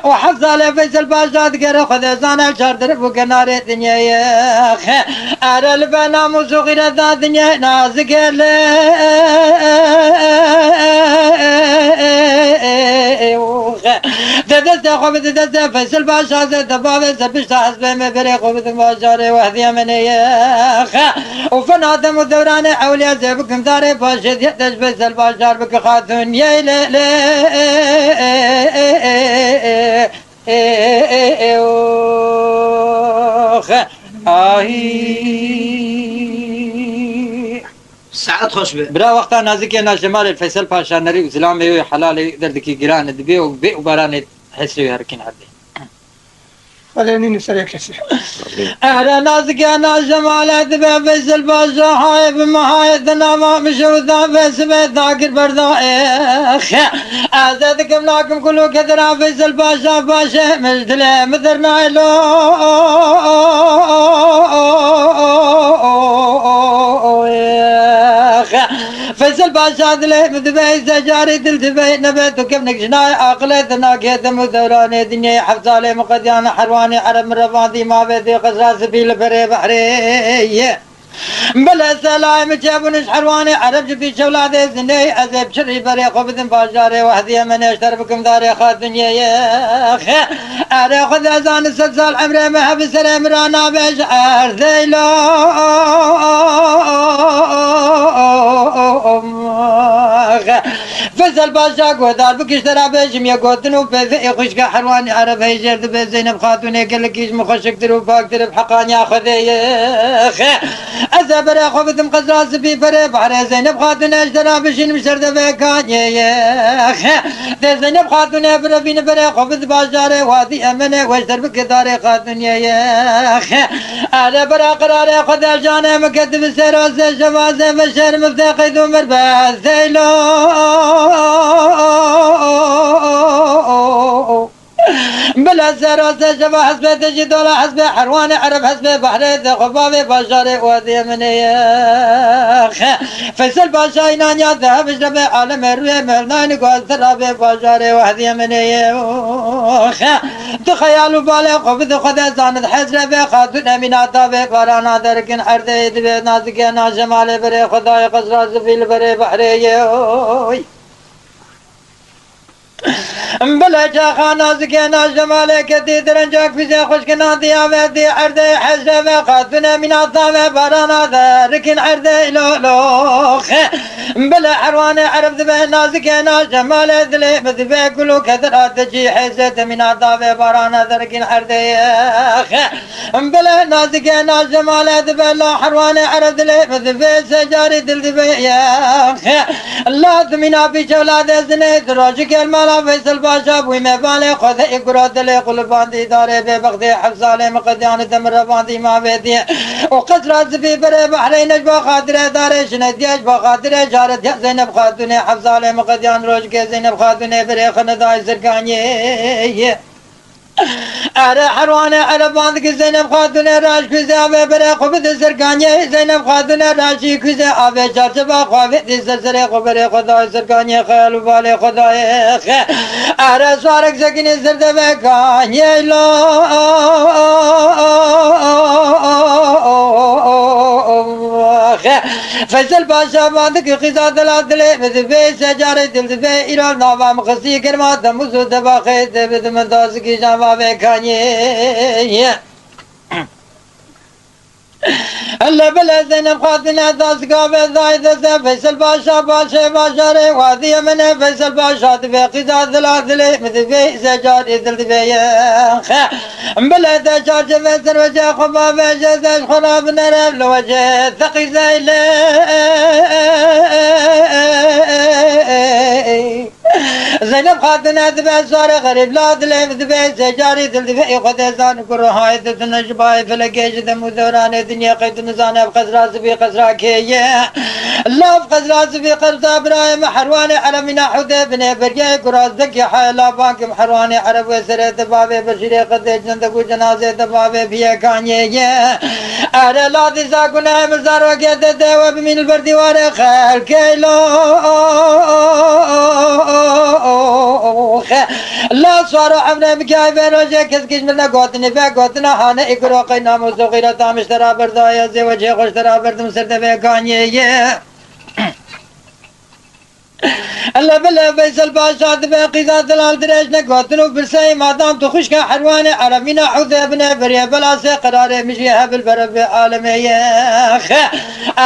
Û heft salê Feysel Paşa digere xwedê zane çar derib û kenarê dinyê ye. Ere li be namûs û xîreta dinyê nazik e lê. Te destê xwe bide destê Feysel Paşa zê te bavê ser pişta hezbê me berê xwe bidin bajarê wehdiyê min ê ye. Û fena dem û dewranê ewliya zê bikim darê paşê diye te ji Feysel Paşa bike xatûn yê lê lê. Ê, ê, ê, ê, ê, ê, ox. Ahî. Saet xweş be. Bira wexta nazikê na jemalê Feysel Paşa nerî û zilamê wê helalê derdikî giran dibê û bê û baranê hesrê wê herikîn erdê. Xwedê nîne serê kesî. Ere nazike na jemalê dibe Feysel Paşa hayê bi mehayê di nava mişe û da ve sibê dagir berda êx. Ez ê dikim nakim kul û kedira Feysel Paşa paşê min ji dilê min dernayê lo. Feysel Paşa dilê min dibe îze carî dil dibe nebe tu kevnik jinayê aqilê tu nakê dem û dewranê dinyê heft salê min qediyan herwanê ereb min revandî mavê dê qesra sibî li berê behrê ye. Bile selayê min çêbûn ji herwanê ereb ji pî çewladê zinê ez ê bi çirî berê xwe bidim bajarê wehdiyê min ê ji ter bikim darê xatunyê ye. Erê xwe de zani sed sal emrê min hebi serê min ra nabe ji erdê lo. Feysel Paşa guhdar bikişte ra bêjim ye gotin û pêzê ê xwişke herwanî ereb heyjêr dibe Zeynep Xatûnê gelekî ji min xweşiktir û paktir bi heqaniya Xwedê ye. Ez ê berê xwe bidim qezra sibî berê bahrê Zeynep Xatûnê ji te ra bişînim ser devê kaniyê ye. Dê Zeynep Xatûnê birevîni berê xwe bid bajarê wadî Emenê weş derbike darê Xatûniyê ye. Erê bera qirarê xwe de canê min ke dibi sêro zê şevazê ve şêr min vdê qeyd û mir be zeylo. Bila Zera se şeva hesbê te jî dola hesbê herwanê ereb hesbê behrê de xwe bavê bajarê wadiyê min ê. Feysel Paşa înanya de hev ji revê alemê rûyê mevnayni guhaztir abê bajarê wadiyê min ê. Di xeyal û balê xwe bide xwe de zanit hezre vê xatûn emîna davê barana derkin erdê divê nazike na jemalê berê xwe dayê qesra zifî li berê behrê yê. Bile çaxa nazikê najemalê ketî direnca kûzê xwişkina diya ve dî erdê hezre ve xatûnê mînata ve barana de rikin erdê îloloxe. Bile herwanê ereb dibe nazikê najemalê dilê min dibe gul û kedira dicî hezret mînata ve barana de rikin erdê xe. Bile nazikê najemalê dibe la herwanê ereb dilê min dibe secarî dil dibe ye. La dimîna pîçe wladê zinê di rojikê li mala Feysel Paşa bûyî mêvanê xwedê î guro dilê qulibandî darê bêbextê heft salê miqedyanê demir revandî mavê diye. Û qesra zivî berê behreyne ji bo xatirê darê jine diye ji bo xatirê jare diye Zeynep Xatûnê heft salê miqedyan rojikê Zeynep Xatûnê berê xine dayê zirganiyê. Ere herwane ere bandiki Zeynep Xatûnê raş kuzê avê bere xwe bide zirganiyê. Zeynep Xatûnê raşî kuzê avê çarçeva xwe avê dî ser serê xwe berê xwe dayê zirganiyê xeyal û balê xwe dayê xe. Ere suarek sekinî ser devê kaniyê lo. Feysel Paşa bandiki qîza dila dilê min dibê secarê dil dibê îro nava min xistî girma demûz û debaxê dibê di min dazikî jan vavê kaniyê. Hele bile Zeynep Xatine dazika ve dayê deste Feysel Paşa başê bajarê wadiyê min e Feysel Paşa dibê qîza dila dilê min dibê secarê dil dibê ye. Bile de çarçeve ser wece xwe bavêje de ji xwe re binere li wece teqî zeyle. Zeynep Xatine dibe zarê xerîb la dilê dibe secarî dil dibe ê xwe de zan ku rohayê didine ji bayê felekê ji dem û dewranê dinyê qey tu nizane ev qezra zibî qezra kê ye. Lav qezra zibî qezra birayê me herwanê eremîna hûdê binê bergeyê ku razdekî heye la bankim herwanê ereb wê serê di bavê birjîrê qedê cindek û cenazê di bavê biyê kaniyê ye. Ere la dîza gunehê min zarokê de de we bimîn li ber dîwarê xelkê lo. La suaro emrê min kayê vê rojê kes giş min ne gotinê ve gotina hane î kuro qey namûs û xîreta min ji te ra berdaye zê wecihê xwe ji te ra berdim ser devê kaniyê ye. Ele bile Veysel Paşa dibe qîza delal dirêj negotin û birseyê madam tu xwişka herwanê eremîna hûdê binê berê belasê qerarê min jî hebil berev bê alemê ye. Xe,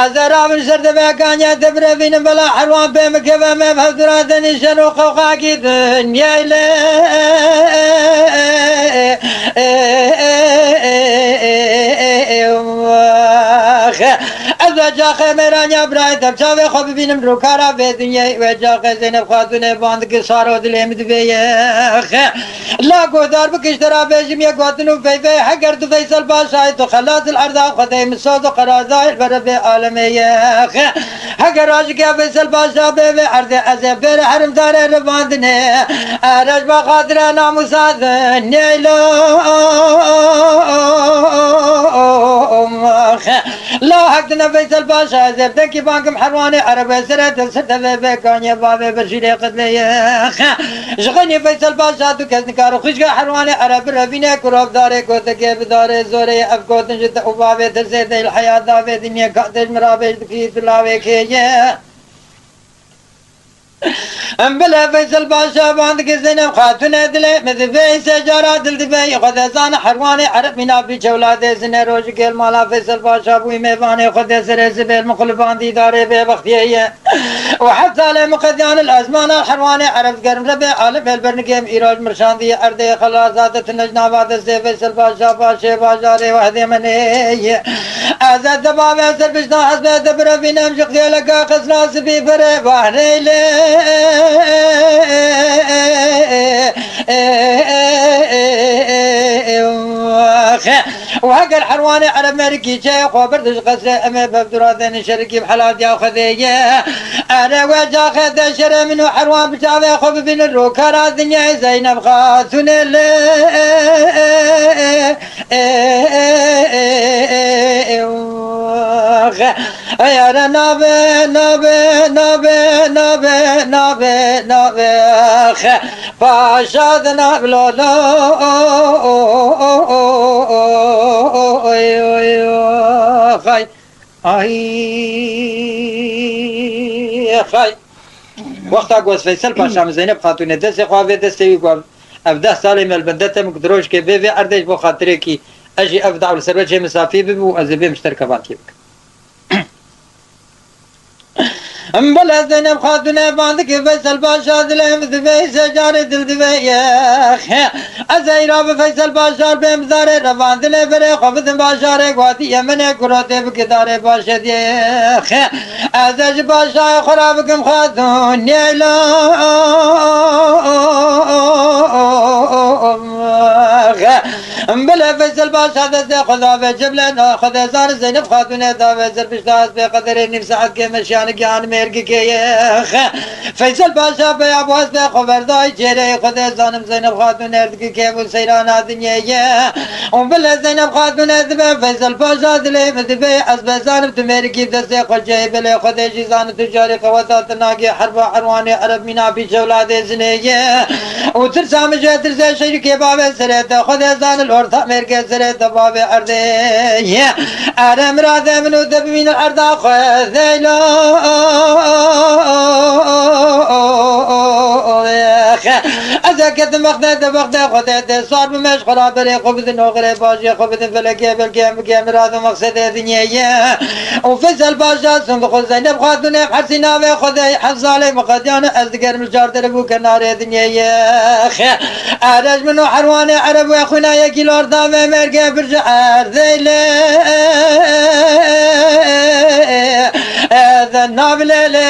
ez ê rabim ser devê kaniye te birevînim bela herwan pê min keve me hevdira denîşen û qewqakî dinyê lê. Xe, ez ê caxê mêraniya birayê te bi çavê xwe bibînim rûkara vê dinyê wê caxê Zeynep Xatûnê bandikî saro dilê min divê ye. Xe, la guhdar bikişte ra bêjim yek gotin û peyvê heger tu Veysel Paşayê tu xelas il erda Xwedê min soz û qerazayê li ber vê alemê ye. Xe, heger rajike Veysel Paşa bê vê erdê ez ê bêre herimdarê revandinê. Erejba xatire namûsa dinyê lo. La hek dine Veysel Paşa ez ê bi dengkî bankim herwanê erebe sere de ser devê vê kaniyê bavê birjîrê qedleyê. Ji xeynî Veysel Paşa du kes nikare xwişka herwanê ereb birevîne ku rovdarê gotekê bidarê zorê ev gotin ji te û bavê te zêde li heya davê dinyê ka te ji min ra bêj dikî tu lawê kê ye. Em bile Feysel Paşa bandikê Zeynep Xatûnê dilê min divê secara dil divê xwe de zane herwanê ereb mîna bî çewla dê zine rojikê li mala Feysel Paşa bûyî mêvanê xwe de serê zibêl min xulibandî darê bêbextiyê ye. Û heft salê min qediyan li ezmana herwanê ereb gerim rebê alim êl bernikêm îroj mirşandî erdê xelazate tune ji nava destê Feysel Paşa Paşê bajarê wehdê min ê ye. Ez ê te bavê ser pişta hezbê te birevînim ji xêleka qesra sibî berê bahrê lê. Û heke Herwanê Ereb merikî çê xwe birdiş qesrê em ê bevdura dênin şerikî bi helatiya Xwedê ye. Ere we caxe de şerê min û Herwan bi çavê xwe bibînin rûkara dinyayê Zeyneb Xatûnê li. Ere nabe, nabe, nabe, nabe, nabe, nabe, xe. Paşa dina bilolo. Oy, oy, oy, xay. Ay, xay. Wexta ku ez Feysel Paşa min Zeynep Xatûnê destê xwe avê destê wî ku ev deh salê me li bende te min ku di rojkê bê vê erdê ji bo xatirêkî ez jî ev daw li ser we cihê min safî bibû û ez ê bêm ji te re kevantiyê bikim. Em bile Zeynep Xatûnê bandikî Feysel Paşa dilê min divê, sê carê dil divê yê. Ez ê îro bi Feysel Paşa bêm zarê revan dilê berê xwe bidim bajarê ku hatî Yemenê ku rotê bike darê paşê diyê. Ez ê ji paşayê xwe re bikim Xatûn Neyla. Bilê Feysel Paşa destê xwe davê ciblên Xwedê zan Zeynep Xatûnê davê zer pişta ez pê qederê nîv saet kê meşiyanik yan mêrgikê ye. Feysel Paşa peya baz be xwe berdayî çêreyê Xwedê zanim Zeynep Xatûn erdikî kêf û seyrana dinyê ye. Û bilê Zeynep Xatûnê dibe Feysel Paşa dilê min dibe ez be zanim tu mêrikî destê xwe ceyê bilê Xwedê jî zanim tu carî qeweta tu nagê herba Erwanê Ereb mîna pîçewladê zinê ye. Û tirsa min ji tirsê şeyrikê bavê serê te Xwedê zanin orta mêrgê serê te bavê erdê ye. Ere miradê min û te bimînin erda xwe zeylo. Ez ê ketim bextê te bextê Xwedê te sar bime ji xwe ra berê xwe bidin oxirê bajê xwe bidin felekê belkê em bike mirad û mexsedê dinyê ye. Û Feysel Paşa sun bi xwe Zeynep Xatûnê hersî navê Xwedê hezalê miqediyane ez digerim ji car derê bû kenarê dinyê ye. Ere ji min û Herwanê Ereb wê xwîna yekî lor davê mêrgê bir ji erdê lê. Eze navilê lê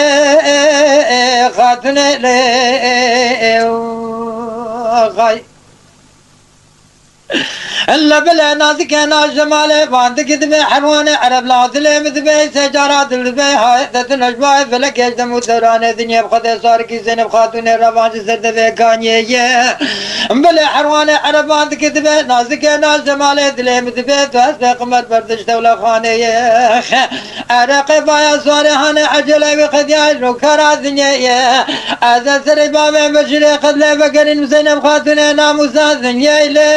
xatûnê lê. Xay. Hille bile nazike na ji malê van dikî dibe Herwanê Ereb la dilê min dibe secara dil dibe hayê te tu neşbayê felekê ji dem û dewranê dinyê bi Xwedê sarikî Zeynep Xatûnê revan ji ser devê kaniyê ye. Bilê Herwanê Ereb van dikî dibe nazike na ji malê dilê min dibe tu hespê qimer berdiş dewlexanê ye. Ereqê vaya suarê hane ecelê wî qediyay rûkara dinyê ye. Ez ê serê bavê min jî lê qedlê vegerînim Zeynep Xatûnê namûsa dinyê lê.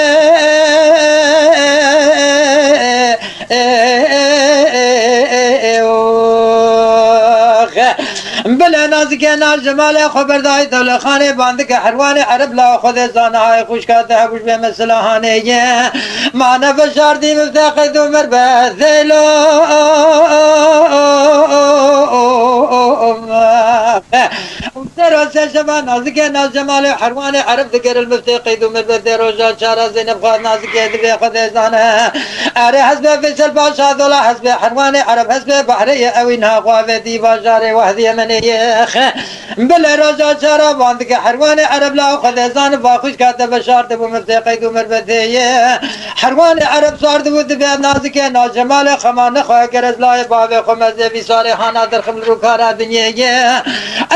Bilê nazike nar ji malê xwe berdayî dewlexanê bandike Herwanê Ereb la Xwedê zanahayê xwişka te hebû ji bê me silahanê ye. Ma ne veşardî min te qeyd û mir be zêlo. Û sero sê şeva nazikê naz Cemalê Herwanê Ereb digeril miftê qeyd û mir be dê roja çara Zeynep xwar nazikê divê Xwedê zane. Erê hezbê Feysel Paşa dola hezbê Herwanê Ereb hezbê Behrê ye ewî niha xwe avêtî bajarê Wehdî Yemenê ye. Bilê roja çara van dike Herwanê Ereb la Xwedê zan va xwişka te veşarte bû miftê qeyd û mir be dê ye. Herwanê Ereb sar dibû dibe nazikê naz Cemalê xema nexwe ger ez layê bavê xwe mezê vî sarê hana derxim li rûkara dinyê ye.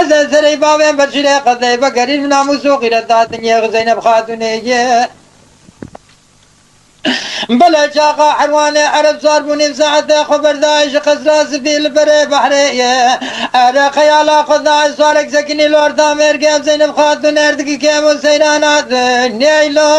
Ez ê serê bavê berşîrê qedê vegerîn namûs û xîreta dinyê Zeynep Xatûnê ye. Bele çaxa Herwanê Ereb sar bû nîv saete xwe berdayê ji qesra sipî li berê behrê ye. Ere xeyala xwe dayê sarek sekinî li orta mêrgê Zeynep Xatûn erdikî kêm û seyrana dinyê lo.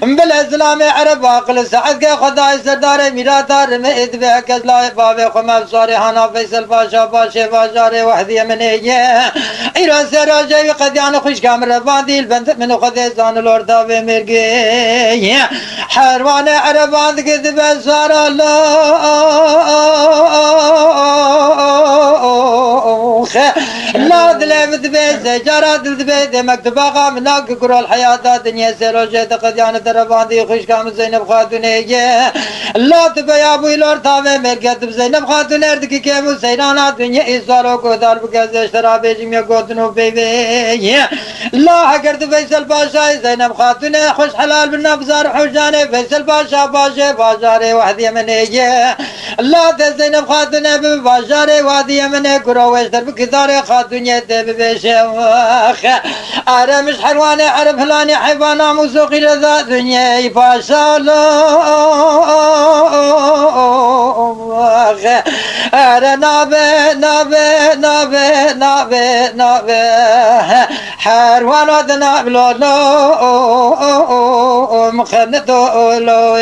Bile zilamê Ereb aqil saetke xwe dayê serdarê mîrata rime ê dibe kes layê bavê xwe mevsarê hana Feysel Paşa başê bajarê Wehdî Yemenê ye. Îro sê rojê wî qediyane xwişka min revandî li bend min û Xwedê zan li orta vê mêrgê ye. Herwanê Ereban dike dibe zara lo. La Dilê min dibê, sê cara dil dibê, dê mektuba xwe min nake, gurol heyata dinyê sê rojê diqediyane te revandî xwişka min Zeynep Xatûnê ye. La tu beya bûyî lor tavê mêrge tu bi Zeynep Xatûnê erdikî kêm û seyrana dinyê îsal û guhdar bike, zê ji te re bêjim yek gotin û peyvê ye. La heger tu Veysel Paşayê Zeynep Xatûnê xweş helal bi navzar hewcanê Veysel Paşa başê bajarê wehdiyê min ê ye. La te Zeynep Xatûnê bi bajarê wadiyê min ê, guro wêştir bi kidarê Xatûnê tê bibêje. Ax, are min ji herwanê ereb hilanê heyva namûs û xîreta dinyê paşa lo. Ax, are nabe, nabe, nabe, nabe, nabe. Herwano dina bilolo mixenito lo.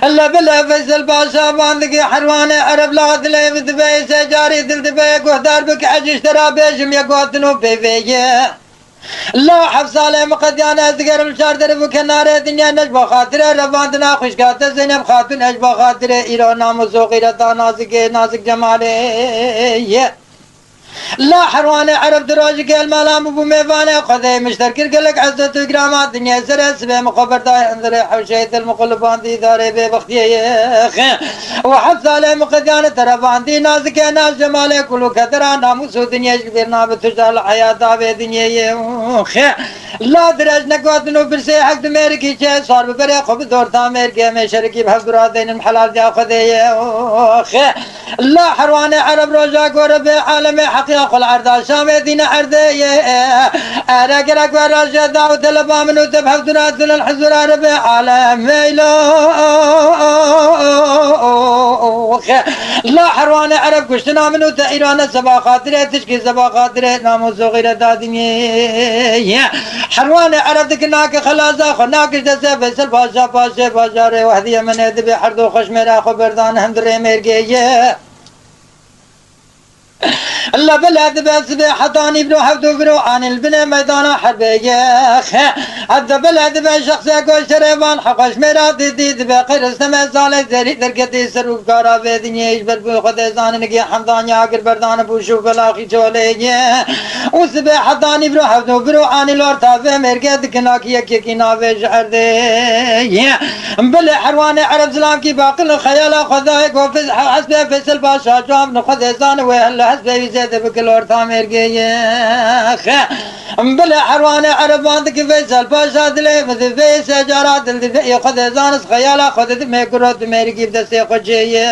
Ella bile Veysel Paşa bandigi herwanê ereb la dilê min dibe, sê carî dil dibe, guhdar bik ecî ji te re bêjim yek gotin û peyvê ye. La heft salê min qediyane ez digerim çar derê bû kenarê dinyê, ne ji bo xatirê revandina xwişka te Zeynep Xatûn, ne ji bo xatirê îro namûs û xîreta nazikê, nazik cemalê ye. La herwanê ereb di rojikê el mala min bû mêvanê Xwedê mişter kir gelek ez û tu grama dinyê serê sibê min xwe berdaye hundirê hewşeyê dil min xwe li bandî darê bêbextiyê ye. Û heft salê min qediyane te re bandî nazikê naz cemalê kul û kedera namûs û dinyê ji bîr nabe tu ji li heyata vê dinyê ye. La dirêj negotin û pirsê hek di mêrikî çê sar bi berê xwe bi dor ta mêrgê mêşerikî bi hev dura deynin helal diya Xwedê ye. La herwanê ereb roja gore bê alemê heqiya xwe li erda Şamê dîne erdê ye. Ere gerek we raje da û teleba min û te bi hev dura dilin hizura re bê alemê lo. La herwanê ereb kuştina min û te îrane seba xatirê tişkî seba xatirê namûs û xîreta dinyê ye. Herwanê ereb dikin nake xelaza xwe nake ji destê Veysel Paşa paşê bajarê wehdiyê min ê dibê her du xweşmêra xwe berdan hundirê mêrgê ye. Ella bile dibe sibê heta nîvro hevdu viro anî li binê meydana herbê ye. Hevde bile dibe şexsê ku şerê van heqweşmêra dîtî dibe qeyr istemê zalê zerî derketî ser û kara vê dinyê ji ber bû Xwedê zaninigî hemdaniya gir berdan bû şû belaxî çolê ye. Û sibê heta nîvro hevdu viro anî lor tavê mêrge dikin ak yek yekî navê ji erdê ye. Bilê herwanê ereb zilamkî baqil xeyala xwe dayê ku hespê Feysel Paşa çav ni xwe dê zani wê helle hespê wî zêde bikil orta mêrgê ye. Bilê herwanê ereb van diki Feysel Paşa dilê min divê sê cara dil divê xwe dê zanis xeyala xwe didimê kuro di mêrgî bi destê xwe çê ye.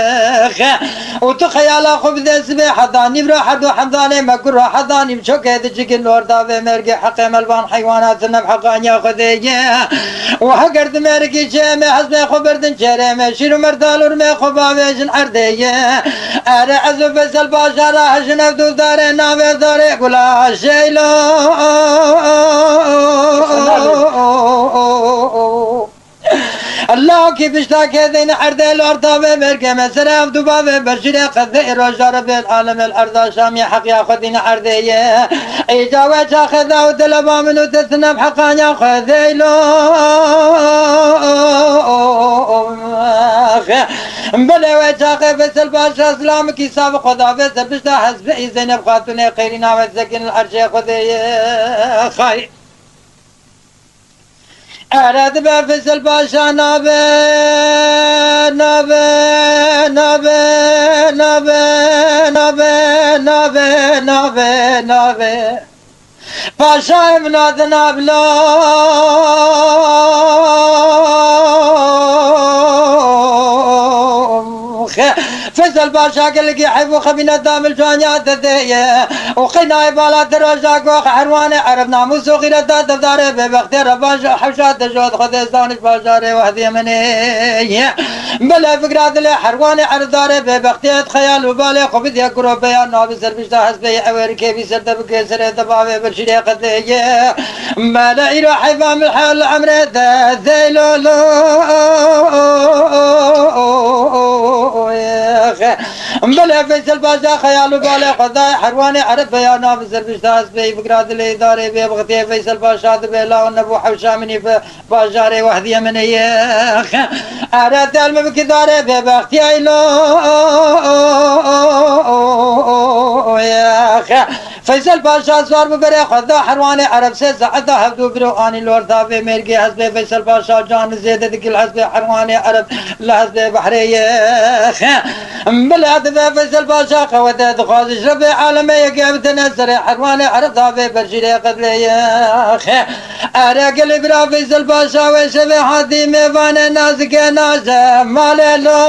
Û tu xeyala xwe bide sibê heta nîvra herdu hemdanê me kuro heta nîv çokê dicigin orta vê mêrgê heqê melvan heywanat nev heqaniya xwe dê ye. Û heger di mêrikî çê me hezbê xwe birdin çêrê me şîr û merdal û rimê xwe bavêjin erdê ye. Ere ez û Feysel Paşa ra hejin ev dûzdarê navê darê gula şeylo. Allahokî pişta kê deyne erdê li orta vê mêrgê me ser ev du bavê berjîrê qedê roja re bên alemê li erda Şamiyê heqiya xwe dîne erdê ye. Îca wê çaxê da û dileba min û te sinem heqaniya xwe deylo. Belê wê çaxê Feysel Paşa silamikî sabi xwe da vê ser pişta hezbê Zeynep Xatûnê qeyrîna wê sekin li erşê Xwedê ye. Xay. Ere dibe Feysel Paşa nabe, nabe, nabe, nabe, nabe, nabe, nabe, nabe. Paşa evladına bile. Feysel Paşa gelekî heyf û xebîne damil cwanya te dê ye. Û qeynayê bala te roja gox herwanê ereb namûs û xîreta devdarê bêbextê revan ji hewşa te jot xwedê zaniş bajarê wehdiyê min ê ye. Belê fikra dilê herwanê erdarê bêbextê et xeyal û balê xwe bidye kuro beyan nabi ser pişta hespê ye ew ê rikê vî ser te bike serê te bavê birşîrê qedê ye. Belê îro heyva min hel emrê te zeylo lo. Belê Feysel Paşa xeyal û balê xwedayê herwanê ereb be ya nav zirbişta ez bê fikra dilê îdarê bê bixtiyê Feysel Paşa dibe law nebû hewşa minî bi bajarê wehdiyê min ê yêx. Ere tel mi bikî darê bê bextiyaylo yêx. Feysel Paşa sar bi berê xwe da herwanê ereb sê saeta hevdû biro anî li orta vê mêrgê hezbê Feysel Paşa can zêde dikil hezbê herwanê ereb li hezbê behrê yêx. Bila dibe Feysel Paşa qewete dixwaz ji Rebbê alemê yekê bitine serê herwanê ereb da vê berjîrê qedlê yêx. Ere gelê bira Feysel Paşa wê şevê hatî mêvanê nazike naze malê lo.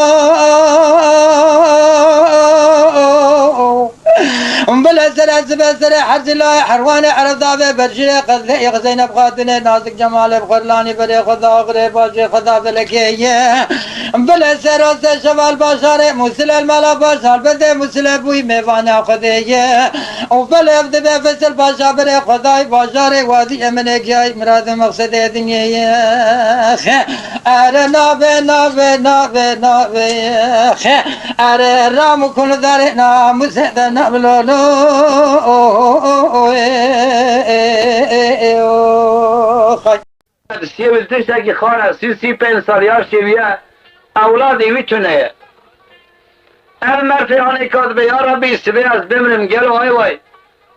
Bile sere zibe sere herzî layê herwanê ereb da vê berjîrê qedlê yêx Zeynep Xatûnê nazik cemalê bi xwerlanî berê xwe da axirê bajê xwe da belekê ye. Bile sero se şeval bajarê Mûsil el mala bajar bedê Mûsile bûyî mêvana Xwedê ye. Û belê ev dibe Feysel Paşa berê xwe dayî bajarê wadî eminê giyayî miradê mexsedê dinyê ye. Ere navê, navê, navê, navê. Ere ram û kundarê namûsê de navlolo. Siyê û tiştekî xare, sî, sî pênc sal yaş çêviye, ewladê wî tune ye. Ev merfê anê ka dibe, ya Rabbî, sibê ez bimrim, gelo ay way.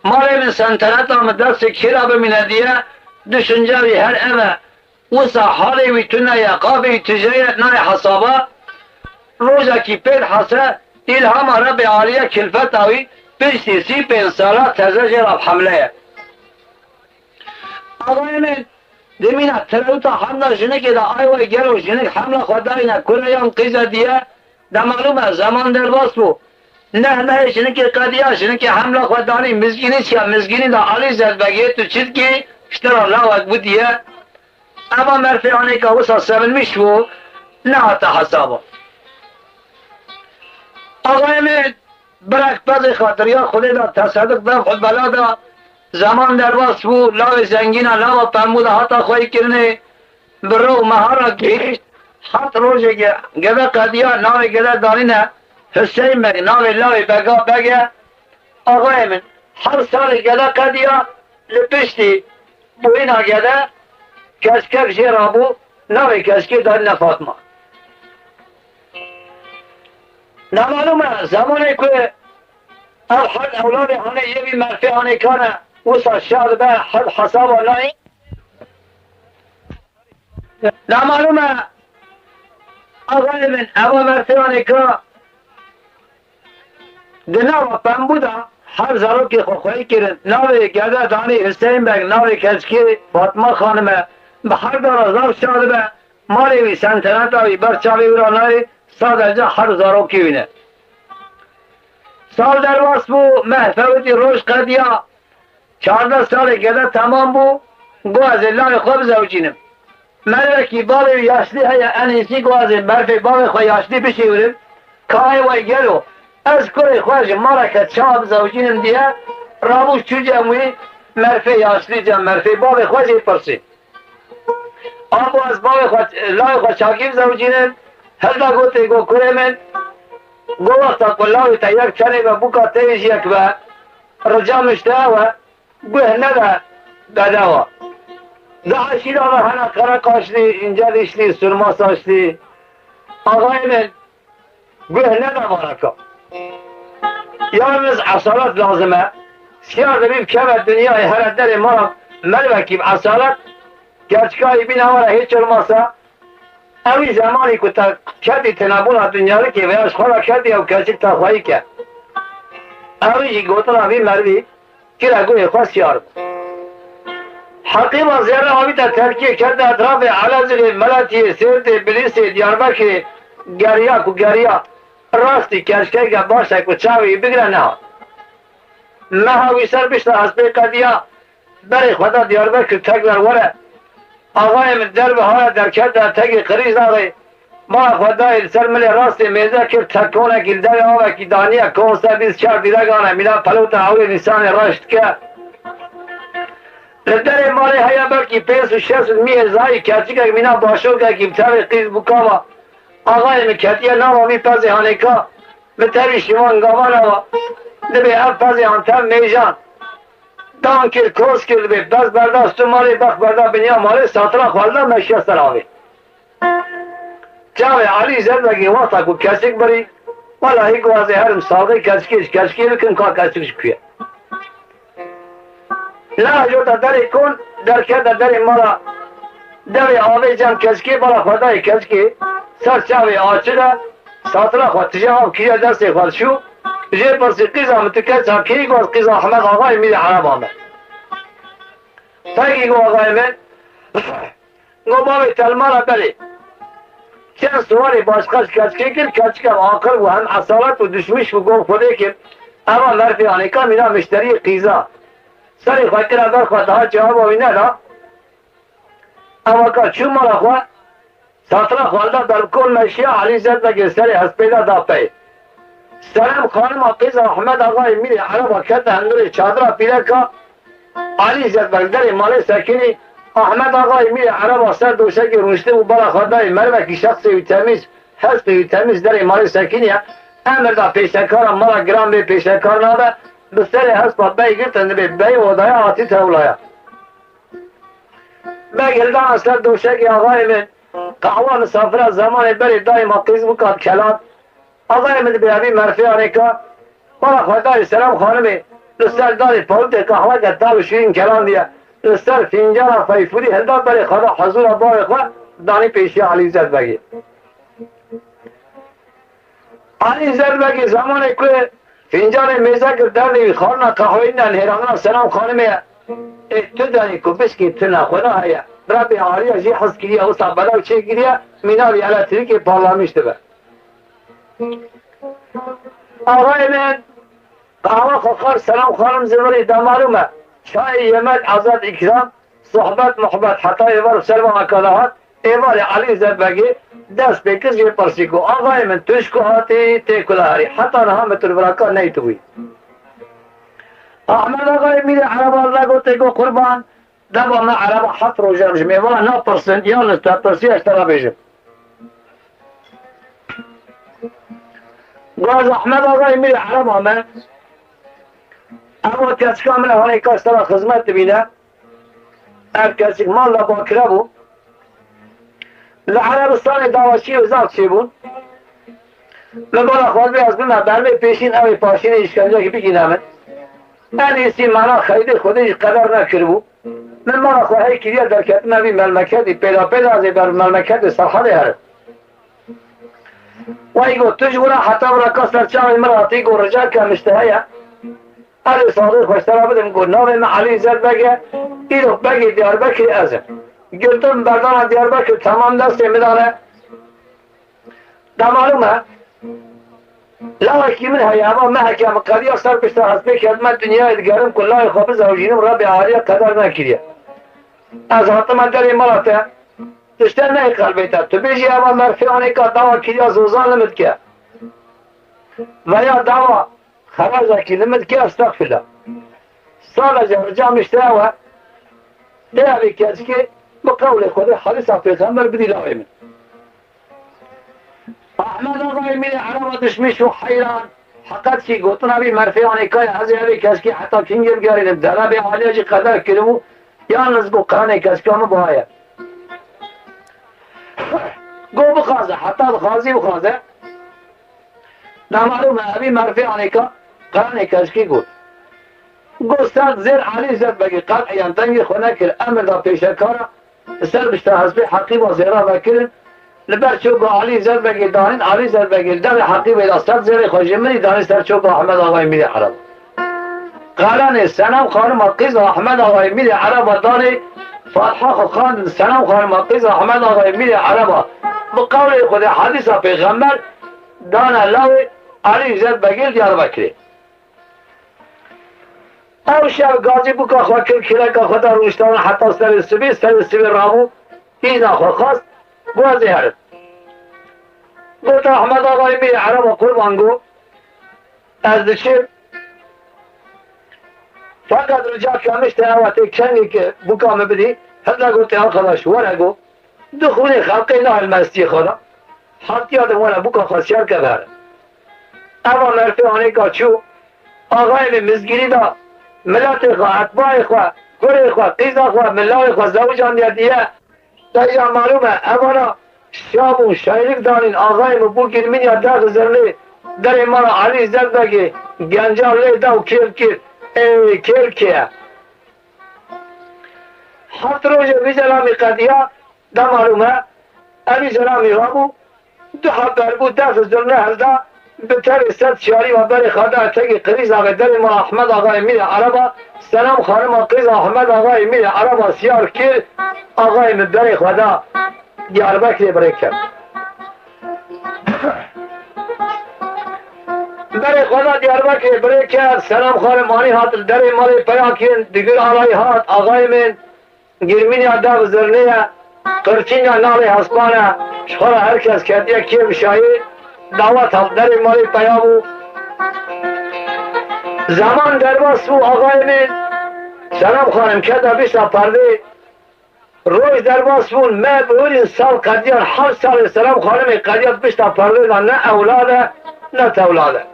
Malê min sentereta min destê kî ra bimîne diye, düşünce wî her ev e. Wisa halê wî tune ye, qafê wî tije ye, nayê hesaba. Rojekî pêd hese, îlhama Rebbê Alî ye, kilfeta wî piştî sî pênc sala teze jê ra hemle ye. Axayê min, di mîna terewta hemla jinikê de ay way gelo jinik hemla xwe dayîne kure yan qîze diye, de malûm e, zeman derbas bû. Neh mehê jinikê qediya, jinikê hemla xwe danî mizgînî çiya, mizgînî de Alî Zedbegê tu çi dikî, ji te re lawek bû diye. Eva merfê anêka wisa sevinmiş bû, nehate hesaba. Axayê min, birek pezê xatiriya Xwedê da, tesedik dev û bela da, zeman derbas bû, lawê zengîna, lawa pembû da hata xweyî kirinê, bi ro û meha ra gihîşt, heft rojê ge-, gede qediya, navê gede danîne Huseyîn Beg, navê lawê bega beg e. Axayê min, her salê gede qediya, li piştî bûyîna gede, keçkek jê rabû, navê keçkê danîne Fatma. Namalûm e, zemanê ku ev herd ewladê hanê yê vî merfê hanê kane, wisa şa dibe, herd hesaba nayî. Namalûm e, axayê min, eva merfê hanê ka, di nava pembû de her zarokê xwe xweyî kirin. Navê gede danî Huseyîn Beg, navê keçikê Fatma Xanim e. Bi her dara zaf şa dibe. Malê wî, sentereta wî ber çavê wî ra nayê, sadece her zarokê wî ne. Sal derbas bû, meh fewitî, roj qediya. Çardeh salê gede temam bû, got ez ê layê xwe bizewicînim. Mervekî bavê wî yaşlî heye, en însî got ez ê merfê bavê xwe yaşlî bişêwirim, ka ê way gelo, ez kurê xwe ji maleke çawa bizewicînim diye, rabû çû cem wî, merfê yaşlî cem merfê bavê xwe jê pirsî. Abo ez bavê xwe, layê xwe çakî bizewicînim, hilda gotê got kurê min, got wexta ku lawê te yek tenê be bûka te yê jî yek be, rica min ji te ew e, guh nede bedewa. Daha şîla ve hena kara kaşlî, ince dişlî, surma saçlî. Axayê min, guh nede baraka. Yalnız esalet lazim e. Siyar de bir keve dünyayı hele derê mala mervekî bi esalet. Gerçekayî bîna were hiç olmazsa Ewî zemanî ku te ketî tenebûna dinyarikê veya ji xwe re ketî ew keçik te xweyî ke. Ewî jî gotina vî merivî kire guhê xwe siyar bû. Heqîma zêre avîte Terkiyê kete etrafê Elezîrê, Meletiyê, Sêrtê, Bilîsê, Diyarbekirê geriya ku geriya rastî keçikeke baş e ku çavê wî bigire nehat. Meha wî ser bişta hespê qediya. Berê xwe da Diyarbekir tekrar were. Axayê min derve haya derkete tegê Qirîjdarê. Mala xwe dayê li ser milê rastê mêze kir, tekonekî li derê avekî daniye, konse bîst çar dîregan e, mîna pelota ewê nîsanê reş dike. Li derê malê heye belkî pênc û şeş miyê zayî, keçikek mîna başokekî bi tevê qîz bûkava. Axayê min ketiye nava vî pezê hanêka. Bi tevî şivan gavana wa. Dibê ev pezê an tev mêjan. Dan kir, kos kir, dibê pez berda stû malê, bex berda binya malê, satira xwe li da meşiya ser avê. Çavê Elî Zerbegê wexta ku keçik birî, wela hî ku ez ê herim saxê keçikê ji keçikê bikim, ka keçik ji ku ye. Lewê cota derê kon, derkete derê mala devê avê cem keçikê, bala xwe dayê keçikê, ser çavê açiq e, satira xwe tije av kiriye destê xwe çû, jê pirsî qîza min tu keça kê? Got qîza Ehmed Axayê Mîrê Ereba me. Pegî got axayê min, Go bavê telmana berê. Çend siwarê başqa ji keçikê kir, keçik hem aqil bû, hem esalet û dişmiş bû, go Xwedê kir. Eva merfê anêka mîna mişteriyê qîza. Serê xwe kira ber xwe, daha cewaba wî neda. Eva ka çû mala xwe, satira xwe da ber kol meşiya Elî Zerbegê serê hespê de da pey. Serem xanima qîza Ehmed Axayê Mîrê Ereba kete hundirê çadira pîreka Elî Zerbeg derê malê sekinî. Ehmed Axayê Mîrê Ereba ser doşekê rûniştibû, bala xwe dayê mervekî, şexsê wî temîz, hespê wî temîz derê malê sekiniye. Emir da pêşekara mala giran bê, pêşekar nabe, bi serê hespa bey girtin dibê bey odaya hatî tewlaya. Beg hildana ser doşekê axayê min. Qehwa misafira zemanê berê dayê ma qîz bû kat kelan. Axayê min dibê evî merfê anêka. Bala xwe dayê Serem xanimê li ser darê pawitê qehweke tav û şîrîn kelan diye. Li ser fîncana feyfûrî hilda berê xwe da hezûra bavê xwe danî pêşiya Elî Zerbegê. Elî Zerbegê zemanê ku fîncanê mêze kir derdê wî, xwarina qehweyî ne, nêrandina Selam Xanimê ye. Ê tu derê ku bişkî tune xwe na heye. Rebê Aliya jî hez kiriye, wisa belav çêkiriye, mîna wî elektrîkê parlamiş dibe. Axayê min qehwa xwe xwar, Selam Xanim zî virî, da malûm e. Çayê, yemek, azad, îkram, sohbet, muhbet, heta êvar û ser vana ka da hat, êvarê Elî Zerbegê dest pê kir jê pirsî ku, axayê min, tu ji ku hatî, tê kula herî? Heta niha min tu li vira ka neytibûyî. Ahmed Axayê Mîrê Ereba li gotê ku, qurban, deva me Ereba heft roj e, em ji mêvana napirsin, yalnız te pirsiya ji te re bêjim. Go ez Ahmed Axayê Mîrê Ereba me, ev keçika min e, hanê ka ji te re xizmet dibîne. Ev keçik malla bakire bû. Li Erebistanê dawaşî û zaf çêbûn. Min bala xwe dibê ez bime bermê pêşîn, ew ê paşînê îşkencekî bigîne min. En êsî mala xeydê Xwedê jî qeder nekiribû. Min mala xwe hey kiriye derketime vî melmeketî, pêda pêda ez ê ber melmeketê Serhedê herim. Wey got, tu ji wira heta wira ka ser çavê min hatî, got, rica dikem ji te heye. Ez ê saxê xwe ji te re bidim, got, navê min Elî Zerbeg e, îro begê Diyarbekirê ez im. Girtim berdana Diyarbekir temam destê min de ne. De malûm e, lawekî min heye, eva meheke min qediya ser pişta hespê ketime dinyayê, digerim ku lawê xwe bizewjînim, Rebê Alî qeder nekiriye. Ez hatime derê mala te, tişte neyê qelbê te. Tu bêjî eva merfê anêka dawa kiriya zozan li min dike. Veya dawa xeracekî li min dike, estexfirullah. Sadece rica min ji te ew e, tê evê keçikê bi qewlê Xwedê, hedîsa pêxember bidî lawê min. Ahmed Axayê Mîrê Ereba dişmiş û heyran, heqet kî gotina vî merfê anêka ye, ez ê evê keçikê heta kîngê bigerînim, de Rebê Alî jî qeder kiribû, yalnız got, qerenê keçika min buha ye. Got, bixwaze, heta dixwazî bixwaze. Namalûm e, evî merfê anêka, qerenê keçikî got. Got, ser zêr Elî Zerbegê qet eyan dengê xwe nekir, emir da pêşekara, li ser pişta hespê heqîba zêra vekirin, li ber çoka Elî Zerbegê danîn, Elî Zerbegê li devê heqîbê da ser zêrê xwe ji min î danî ser çoka Ahmed Axayê Mîrê Ereba. Qerenê Senem Xanima qîza Ehmed Axayê Mîrê Ereba danê, Fatiha xwe xwendin, Senem Xanima qîza Ehmed Axayê Mîrê Ereba bi qewlê Xwedê, hedîsa pêxember, dane lawê Elî Zerbegê li Diyarbekirê. Ew şev gazî bûka xwe kir, kireka xwe da rûniştana heta serê sibê, serê sibê rabû, îzna xwe xwest, got, ez ê herim. Got, Ehmed Axayê Mîrê Ereba qurban, got, ez diçim. Feqet rica dikem ji te ew e, tê kengekê bûka min bidî. Hinde got, ê arkadaş, were, got, du xwînê xelqê nahêl mestiyê xwe de. Hatiya din were bûka xwe siyar ke, vere. Eva merfê hanêka çû, axayê min mizgînî da, miletê xwe, etbayê xwe, kurê xwe, qîza xwe, milalê xwe zewicandiye diye. Te îja malûm e, evana şa bûn, şayîlik danîn, axayê min bû girmîniya dex zirnê, derê mala Elî Zedbegê, genca lê da û kêl kir, ê kêl kê ye. Heft rojê vî zelamî qediya, de malûm e, evî zelamî rabû, du heb ber bû, def zirne hilda, bi tevê sed şarî ve berê xwe da tegî qirîza ve derê mala Ehmed Axayê Mîrê Ereba, Selam Xanima qîza Ehmed Axayê Mîrê Ereba siyar kir, axayê min berê xwe da Diyarbekirê birê kir. Berê xwe da Diyarbekirê birê kir, Selam Xanim anî hat li derê malê peya kirin, digir alayî hat, axayê min, Girmîniya dev zirnê ye, qirçîniya nalê hespan e, ji xwe re her kes ketiye kêf şayî, dawet hat derê malê peya bû. Zeman derbas bû, axayê min, Selam Xanim kete pişta perdê, roj derbas bûn, me bi hûrîn sal qediyan, heft salê Selam Xanimê qediyat pişta perdê de ne ewlad e, ne tewlad e.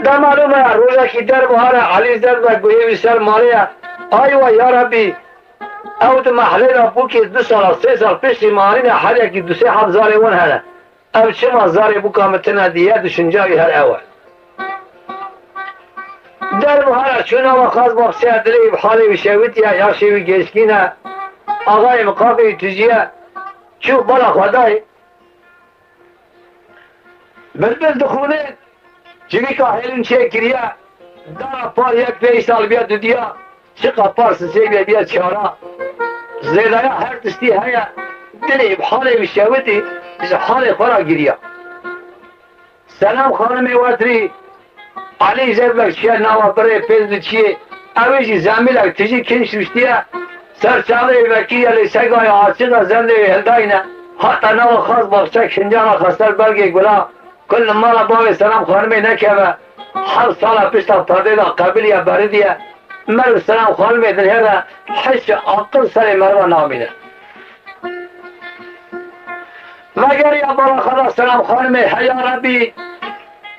De malûm e, rojekî derbihar e, Elî Zedbeg guhê wî ser malê ye. Ay we ya Rebî, ew di mehlê de bûkê du sala, sê sal piştî me anîne, her yekî du sê heb zarê wan hene. Ev çima zarê bûka min tune diye, düşünca wî her ew e. Derbihar e, çû nava xaz baxçeya dilê wî bi halê wî şewitiye, yaşê wî gêşkîn e. Axayê min qafê wî tijî ye. Çû bala xwe dayê. Bilbil dixûne, civîka hêlin çêkiriye, dara par yek pênc sal biya dudiya, çiqa par sisê biya biya çara. Zêdaya her tiştî heye, dilê bi halê wî şewitî, ji halê xwe re giriya. Selam Xanimê Wetrî, Elî Zedbek çiye nava birê pêz li çiyê, ew ê jî zemîlek tijî kinç rûştiye, ser çavê vekî ye lê segaya açiq e, zendê wê hildayne, hata nava xaz baxçe kincana xwe ser belgê gula, ku li mala bavê Selam Xanimê nekeve, heft sala pişta perdê de qebiliye beridiye, meriv Selam Xanimê dinhêre, hişê aqil serê meriva namîne. Vegeriya bala xwe da Selam Xanimê, heya Rebî,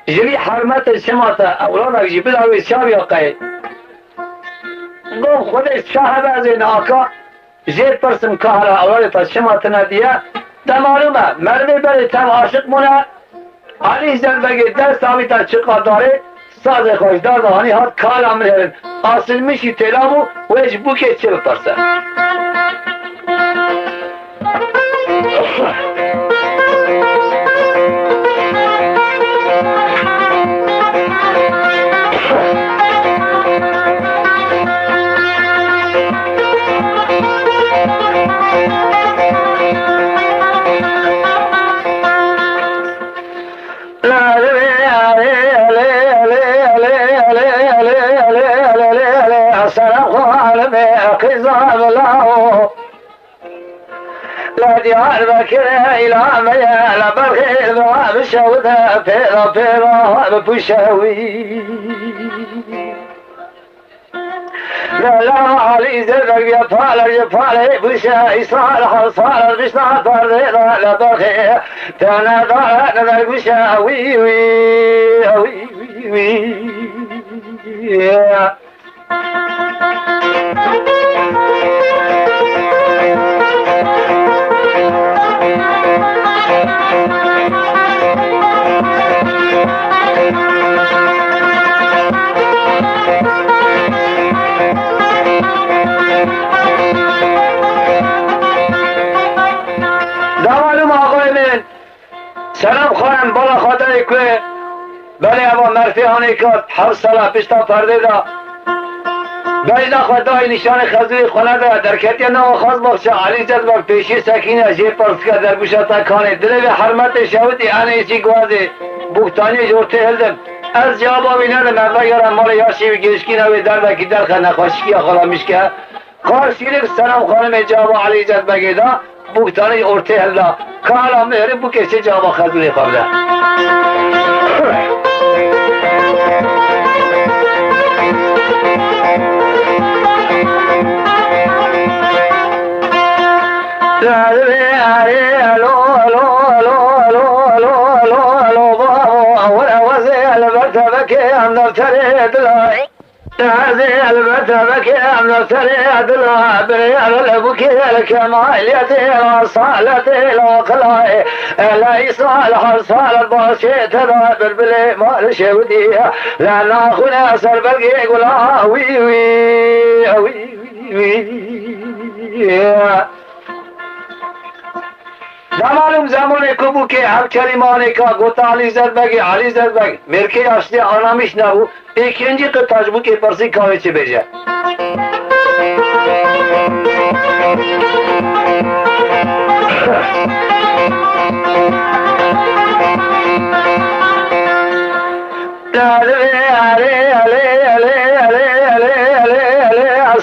ji vî hermetê çima te ewlanek jî bida wê çaviya qey. Gof Xwedê çi hebe ez ê naka, jê pirsim ka hela ewladê te çima tine diye. De malûm e, merivê berê tev aşiq bûne, Elî Zedbegê dest avîta çiqa darê, sazê xwe ji dar de hanî hat, kala min herin. Asilmişî têla bû, wê ji bûkê çi bipirse? Selam Xanimê qîza bila û li Diyarbekirê îlameye, li Belxê dua bişewite, pêra pêra bipûşe wî. Lala Elî Zedbek bîya pale ji palê bûşe, îsal hewsal bişta perdê de li Belxê tene dare li dergûşe wî, wî, wî, wî, wî. Davalum axayê min, Selam Xanim, bala xwe dayê ku belê eva merfê hanê kat, heft sala pişta perdê de. Bejna xwe dayê nîşanê xezûyê xwe nede, derketiye nava xaz baxçe, Elî Zedbek pêşî sekîne, jê pirsike dergûşa te kanê. Dilê vê hermetê şewitî, enê jî guhezê, bûktaniyê ji ortê hildim. Ez cewaba wî nedim, ez vegera malê yaşê wî gêşkîne wê derdekî derxe, nexweşikiya xwe re mişke. Karşîlik Selam Xanimê cava Elî Zedbegê da, bûktanî ortê hilda. Kala mihrî bûkê çi cava xezûrê xwe bide. Kê em defterê dila. Ez ê elbet vekê em defterê dila. Birê el bûkê el kemaliyetê, asaletê, laqilayê. Ele îsal her salet başê te da bilbilê mal şewdî. Le naxune ser belgê gula wî wî, wî wî. Demalûm zemanê ku bûkê hevkerîmanê ka gota Alî Zerbegê, Alî Zerbeg, mêrkê yaştê anamîş nebû, êkîncî qita ji bûkê pirsî ka wê çi bêje.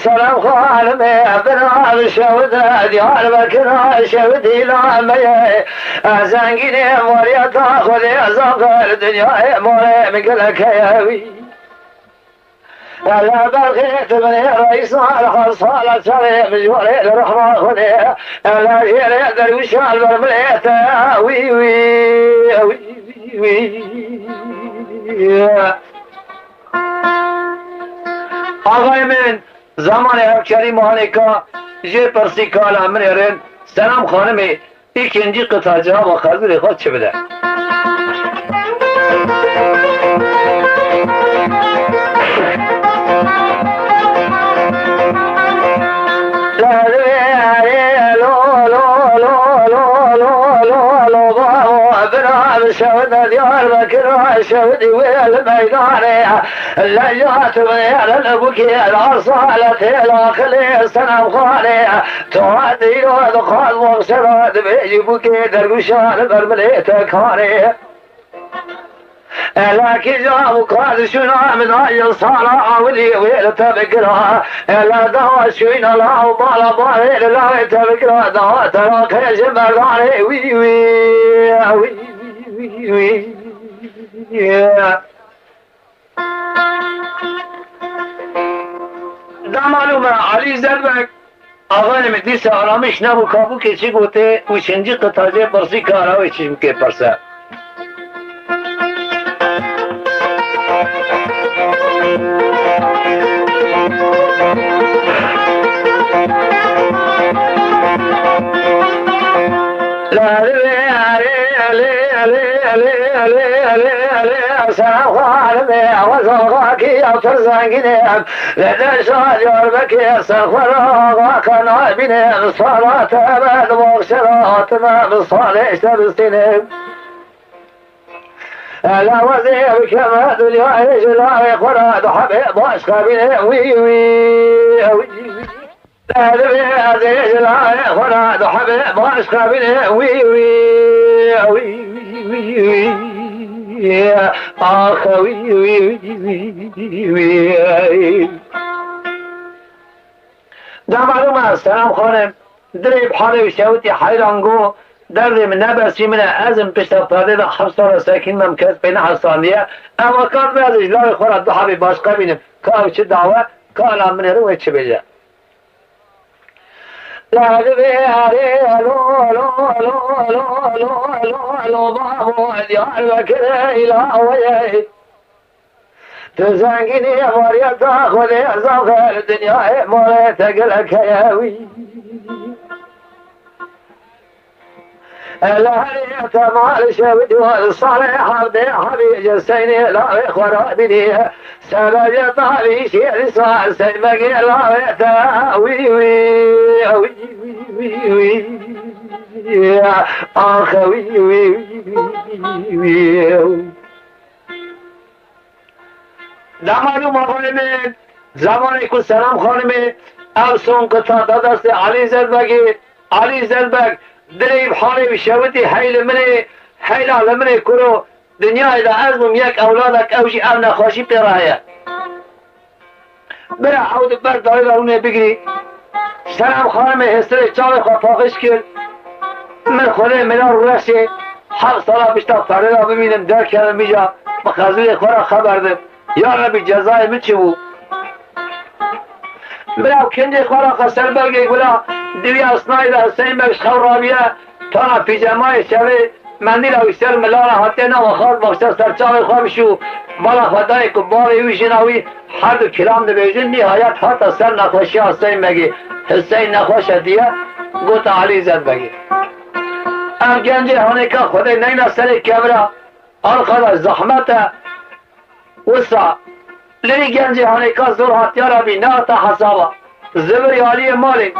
Serem xanimê, bira şewde Diyarbekir şewdî lameye. Zengînê variyeta Xwedê, zafer dinyayê morê min gelek heye wî. Ele berxê tu binê reîsan, her sala çavê min jorê li rehma Xwedê. Ele jêrê derwişan ber milê te wî wî, wî wî. Axayê min, zamanê hevkerî manê ka jê pirsî kala min êrin, Selam xanimê, îkincî qita cewaba xezirê xwe çi bide? Bira şewde Diyarbekir şewdî wê li meydanê. Leylat wê li bûkê, la saletê, la xilê Senem xanê. Tu dîro dixwaz wexşera dibêjî bûkê dergûşan ber milê te kanê. Ela kîja û ka dişûna min a yil sala awilî wê li te bikira. Ela dawa şûyna la û bala bavê li lawê te bikira. Dawa te raqê ji merdanê wî wî, wî wî, wî wî. Dema lûme Alî Zerbek, axayê min dîsa aramiş nebû, ka bûkê çi gotê û çincî qita jê pirsî ka ara wê çi ji bûkê pirse. Selam xanimê, wezalxakî ya pir zengînê. Li deşa Diyarbekirê ser xwe re axa ka nabîne, bi sala te be di baxçe re hatime, bi salê şebistîne. Lawazê bikeme dinyayê ji lawê xwe re du hebê baş xebîne, wî, wî, wî, wî. Divê ez ê ji lawê xwe re du hebê baş xebîne, wî, wî, wî, wî, wî. Ax, wî, wî, wî, wî, wî. Dema lûme Selam xanim, dilê bi halê wî şewitî heyran got, derdê min ne bersî min e, ez im pişta perdê de heft sal e sekîn me, kes pê nehesaniye. Ewa ka divê ez ê ji lawê xwe re du hebê baş xebînim, ka ew çi dawe, ka la min êrin wê çi bêje. La divê erê lo, lo, lo, lo, lo, lo, lo, babo, Diyarbekirê îla we ye. Tu zengînî variyeta Xwedê, zafer dinyayê morê te gelek heye wî. Ele herê te mal şev diwan salê hevdê hebî ji seynê lawê xwe re bînî. Sebebê tavî şêrî sar seymegê lawê te wî, wî, wî, wî, wî. Ax, wî, wî, wî, wî. Dema lûme axayê min, zemanê ku Selam xanimê ew son qita da destê Alî Zerbegê, Alî Zerbeg dilê bi halê wî şewitî, hey li min ê, heyla li min ê kuro, dinyayê de ez bûm yek ewladek, ew jî ev nexweşî pê re heye. Bira ew di ber dayî ve hûnê bigirî. Selam xanimê hêstirê çavê xwe paqij kir. Min Xwedê mîna rûreşê heft sala pişta perdê de bimînim, derkevim îca bi xezirê xwe re xeber dim. Ya Rebî, cezayê min çi bû? Bira ew kêndê xwe raxe ser belgê gula, diviya sinayê de Huseyîn Beg ji xew rabiye, tana pîjemayê şevê, Mendîla wî ser milan e, hatiye nava xas baxşe ser çavê xwe bişû. Bala xwe dayê ku bavê wî jina wî her du kilam dibêjin, nîhayet hata ser nexweşiya Huseyîn Begê. Huseyîn nexweş e diye, gote Elî Zed Begê. Ev gencê hanêka Xwedê neyna serê kevira, arxada zehmet e. Wisa li vî gencê hanêka zor hat, ya Rabî, nehata hesaba. Zibirî aliyê malê,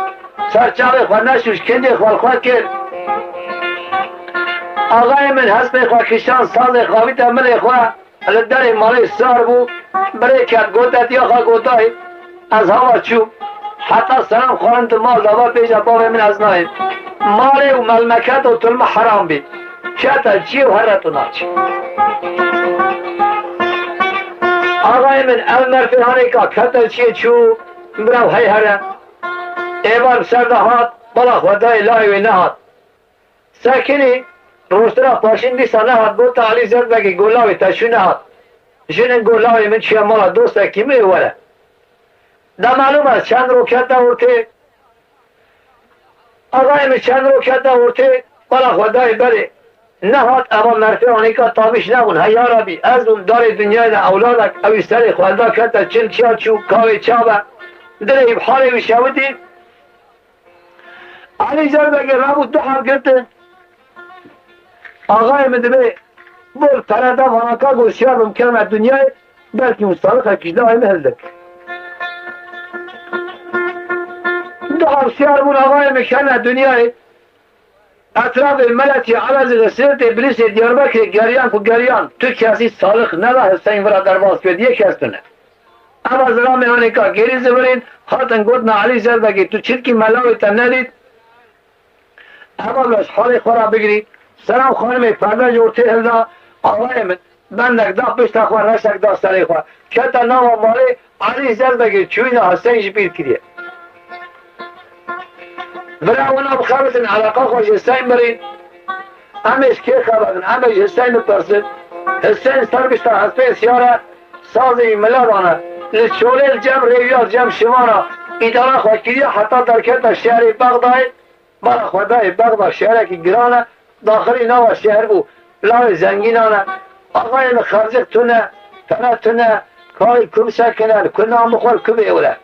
ser çavê xwe neşûş, kincê xwe li xwe kir. Axayê min hespê xwe kişand, sazê xwe avîte milê xwe, li derê malê sar bû, birê ket, gote diya xwe, gotayê, ez hava çûm. Heta selam xwarin tu mal dava bêje bavê min ez nayêm. Malê û melmeket û tu li min heram bî. Kete çiyê û here tu naçî. Axayê min ev merfê hanêka kete çiyê çû, bira hey here. Êvar ser de hat, bala xwe dayê layê wê nehat. Sekinî, rojtira paşîn dîsa nehat, gote Elî Zed Begê, go lawê te çû nehat. Jinin go lawê min çûye mala dostekî min ê were. De malûm e çend rokete ortê. Axayê min çend rokete ortê, bala xwe dayê berê. Nehat, eva merfê anîka tavîş nebûn. Hey ya Rabî, ez bûm darê dinyayê de ewladek, ewî serê xwe da kete çil çiya çû, kavê çav e. Dilê wî bi halê wî şewitî. Elî Zed Begê rabû du heb girtin. Axayê min dibê bol pere da vanaka, got şiyar bim kevme dinyayê, belkî hûn salixekî ji lawê min hildik. Du heb şiyar bûn, axayê min kevne dinyayê. Etrafê Meletiyê, Elezê, Sêrtê, Bilîsê, Diyarbekirê geriyan ku geriyan, tu kesî salix neda Hiseyn vira derbas bê, yê kes tune. Eva zilamê hanêka gêrî zivirîn, hatin gotina Elî Zed Begê, tu çirkî me lawê te nedît, eva bila ji halê xwe re bigirî. Selam xanimê perde ji ortê hilda, axayê min bendek da pişta xwe, reşek da serê xwe. Kete nava malê, Elî Zed Begê çûyîna Hiseyn ji bîr kiriye. Bira wina bixebitin, eleqa xwe ji Hiseyn birîn. Em ê ji kê xebedin? Em ê ji Hiseyn bipirsin. Hiseyn ser bişta hespê siyar e, sazê wî mila dane. Li çolê li cem rêwiya, li cem şivana îdara xwe kiriye, heta derkete şehrê Bexdayê. Bala xwe dayê Bexda şehrekî giran e, daxilî nava şehr bû, lawê zengînan e. Axayê min xercik tune, pere tune, kayê ku bisekine, li ku nan bixwe, li ku bêwire.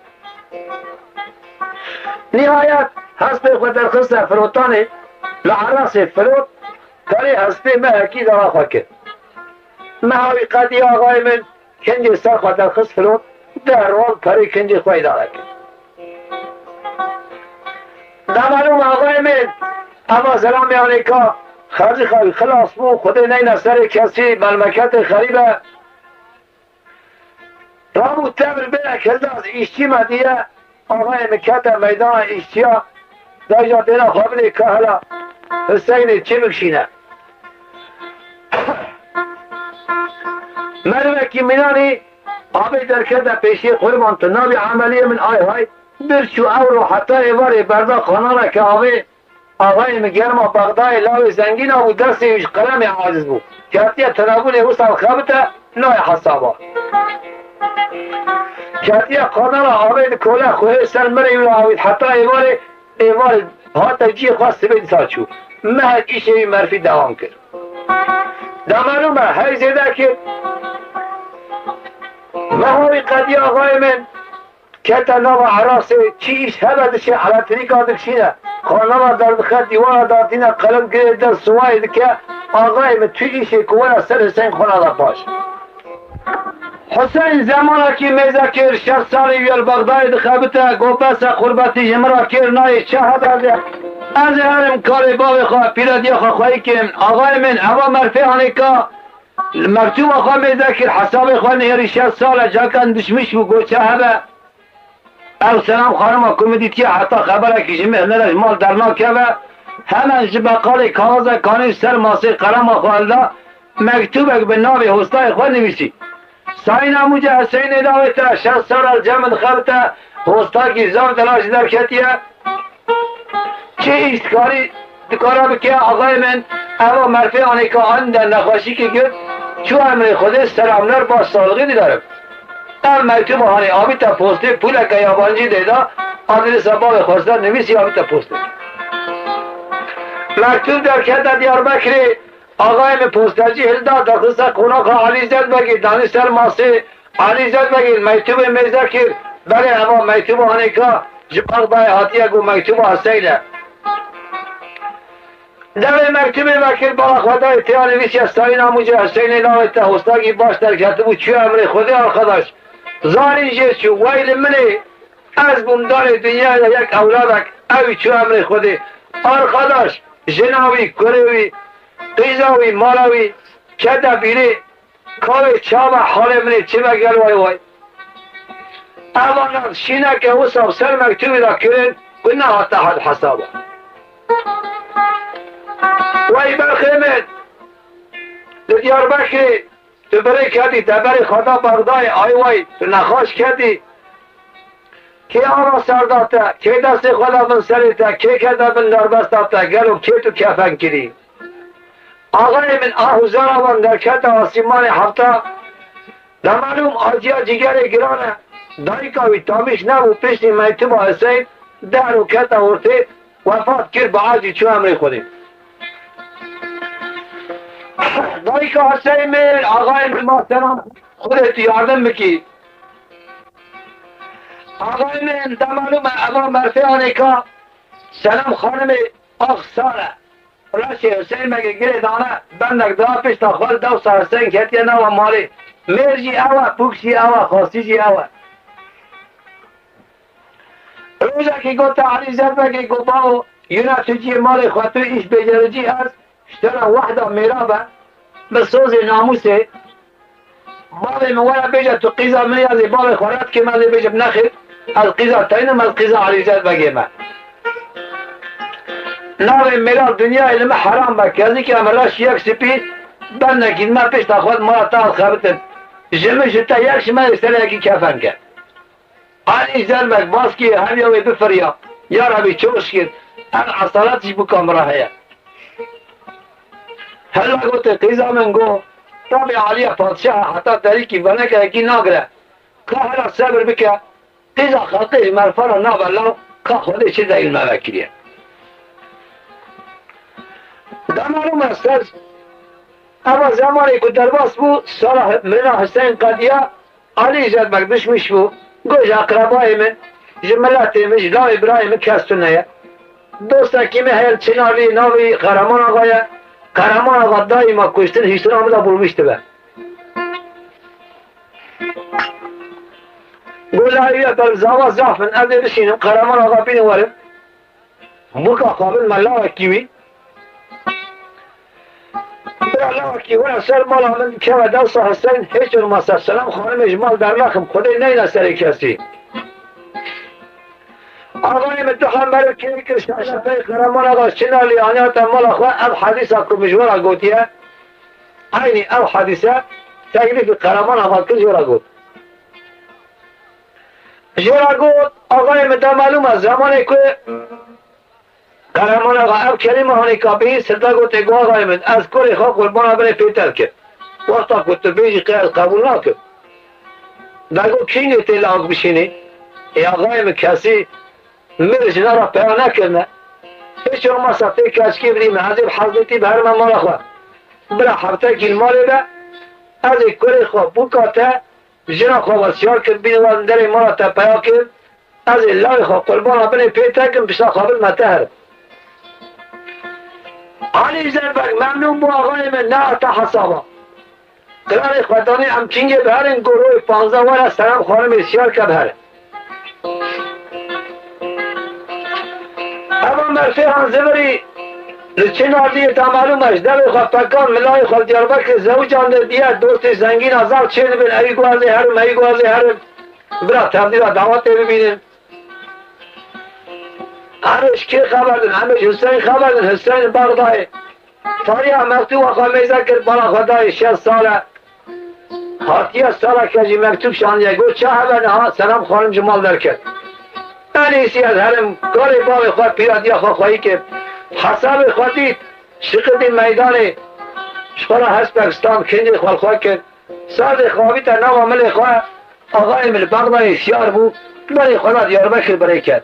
Nihayet hespê xwe derxiste firotanê, li Erasê firot, perê hespê mehekî dara xwe kir. Meha wî qediya axayê min, kincê ser xwe derxist firot, derwan perê kincê xwe îdare kir. Demalûm axayê min, eva zelamê anêka xercî xwe xilas bû, Xwedê neyne serê kesî, melmeketê xerîb e. Rabû tevr bênek hilda, îşçî me diye, axayê min kete meydana îşçiya, dayja dêra xwe bidê ka hela Hiseynê çi bikşîne. Merivekî mînanî avê derkete pêşiyê, qurban tu nabî emeliyê min, ay hay, bir çû ewro heta êvarê berda kanareke avê. Axayê min germa Bexdayê lawê zengîna bû, destê wî ji qelemê aciz bû. Ketiye tenebûnê wisa xebite nayê hesaba. Ketiye qadara avê dikole, xwehê ser mirê wî avît heta êvarê, êvarê hate cihê xwe, sibê dîsa çû. Mehek îşê wî merfî dewam kir. Demelû me hey zêde kir. Meha wî qediya axayê min. Kete nava Erasê, çi îş hebe diçe elektrîka dikişîne, kanala derdixe, dîwara datîne, qelim girê der siwayê dike, axayê min tu îşê ku were ser Hiseyn xwe nade paş. Hiseyn zemanekî mêze kir, şeş salî wî li Bexdayê dixebite, got bes e, qurbetî ji min re kêr nayê, çi hebe be. Ez ê herim karê bavê xwe, pîrediya xwe xweyî kim. Axayê min, eva merfê anêka, li mektûba xwe mêze kir, hesabê xwe nihêrî, şeş sal e, cakan dişmiş bû, got çi hebe. Ev Selam xanima ku min dîtiye heta xeberekî ji min hilnere ji mal dernakeve, hemen ji beqalê kaxizek anî, ser masê qelema xwe hilda, mektûbek bi navê hostayê xwe nivîsî. Sayîna Mûce Heseyînê, lawê te şeş sal e li cem min dixebite, hostakî zaf delal ji der ketiye. Çi îş dikarî, dikare bike, axayê min, eva merfê anêka anî de nexweşîkê girt, çû emrê Xwedê, selamler, baş salixî digerim. Ev mektûba hanê avîte postê, pûleke yabancî dê da, adresa bavê xwe ser nivîsî avîte postê. Mektûb derkete Diyarbekirê, Axayê min postacî hilda, daxiste qonaxa Elî Zedbegê, danî ser masê Elî Zedbegê, mektûbê mêze kir. Belê, eva mektûba hanêka ji Bexdayê hatiye, got mektûba Huseyne. Devê mektûbê vekir, bala xwe dayê têya nivîsiye, Sayîn Amûce Huseyinê, lawê te hostakî baş derketibû, çûye emrê Xwedê arxadaş. Zanîn jê çû, wey li min ê, ez bûm darê dinyayê de yek ewladek, ew çû emrê Xwedê. Arxadaş, jina wî, kurê wî, qîza wî, mala wî, kete bîrê, kavê çawa halê min ê çi be gel way way. Evana şîneke wisa ser mektûbê de kirin ku nehate hel hesaba. Wey berxê min, li Diyarbekirê tu birê ketî, te berê xwe da Bexdayê, ay way, tu nexweş ketî. Kê ava ser da te, kê destê xwe da bin serê te, kê kete bin derbesta te, gelo kê tu kefen kirî? Axayê min, a huzara wan derkete asîmanê hefta. Demalûm aciya cîgerê giran e. Dayika wî tamîş nebû, piştî mektûba Huseyîn der û kete ortê, wefat kir, bi acî çû emrê Xwedê. Dayika Huseyîn min, axayê min, ma selam, Xwedê tu yardim bikî. Axayê min, demalûm e, eva merfê anêka, Selam xanimê, ax sar e. Reşê Huseyîn Begê girê dane, bendek da pişta xwe, dewsa Huseyîn ketiye nava malê. Mêr jî ew e, pûk jî ew e, xasî jî ew e. Rojekî gote Elî Zedbegê, got, bawo, yöneticiyê malê xwe tu, iş becericî ez, ji te re wehda mêra be, bi sozê namûsê, bavê min were bêje tu qîza min î, ez ê bavê xwe red kim, ez ê bêjim nexêr, ez qîza te nîm, ez qîza Elî Zedbegê me. Navê mêra dinyayê li min heram be, kezîkê min reş yek spî, bendekî me pişta xwe di mala te ez xebitim. Ji min ji te yek ji me ê serê yekî kefen ke. Elî Zedbeg baskê hemiya wê bifiriya. Ya Rebî, çi xweş kir. Ev esalet jî bûka min re heye. Hela gote qîza min, got, tabî Aliye Padşah heta derîkî veneke yekî nagire. Ka hela sebir bike. Qîza xelqê ji merfa re nabe law, ka Xwedê çi zehîl me vekiriye. Dema min ser, eva zemanê ku derbas bû, sala mirina Huseyîn qediya, Elî Zedbeg dişmiş bû, got, ji eqrebayê min, ji miletê min, ji lawê birayê min kes tune ye. Dostekî min heye li Çinarlî, navê wî Qereman Axa ye. Qereman Axa daîma kuştin hiştina min de bulmîş dibe. Got, lawê wî ye, ber zava zaf in, ez ê bişînim, Qereman Axa bînin werim. Bûka xwe bin me lawekî wî. Bira lawekî were ser mala min, keve dewsa Huseyîn, hiç olmazsa Selam xanimê ji mal dernaxim, Xwedê neyne serê kesî. Axayê min du hember kê kir, şaşipey Qereman Axa Çinarlî aniya te mala xwe, ev hedîsa ku min ji we re gotiye, eynî ev hedîse teklîfî Qereman Axa kir, ji we re got. Ji we re got, axayê min, da malûm e, zemanê ku Qereman Axa ev kelîme hanê ka bihîst, hilda gotê, got, axayê min, ez kurê xwe qurbana binê pê te dikim. Wexta ku tu bêjî qey ez qebûl nakim. Da got, kîngê tê lawik bişînî? Ê axayê min, kesî mir jina re peya nekirine. Hiç olmazsa tê keçikê bidî min, ez ê bi hezmetî biherime mala xwe. Bira heftekî li malê be, ez ê kurê xwe, bûka te, jina xwe wesiyar kir, bînin wan derê mala te peya kir. Ez ê lawê xwe qurbana binê pê te kim, pişta xwe bin me te herim. Elî Zedbeg memnûn bû, axayê min, nehate hesaba. Qirarê xwe danê em kîngê biherin, got, royê panzdeh were Selam xanimê siyar ke biherin. Eva merfê han zivirî li Çinarliyê, da malûm e, ji devê xwe pekan, milayê xwe li Diyarbekirê zewicandê diye, dostê zengîna zaf çê dibin, ewî got ez ê herim, ewî got ez ê herim. Bira tevdîra dawetê bibînin. Em ê ji kê xeber din? Em ê ji Huseyîn xeber din. Huseyîn Bexdayê. Tariha mektûba xwe mêze kir, bala xwe dayê şeş sal e. Hatiye saleke jî mektûb şandiye. Got, ça hebe niha? Selam xanim ji mal derket. En iyisi ez herim, karê bavê xwe, pîradiya xwe xweyî kir. Hesabê xwe dît, şiqitî meydanê. Ji xwe re hespek stand, kincê xwe li xwe kir. Sardê xwe avîte nava milê xwe, axayê min li Bexdayê siyar bû, berê xwe da Diyarbekir birê ket.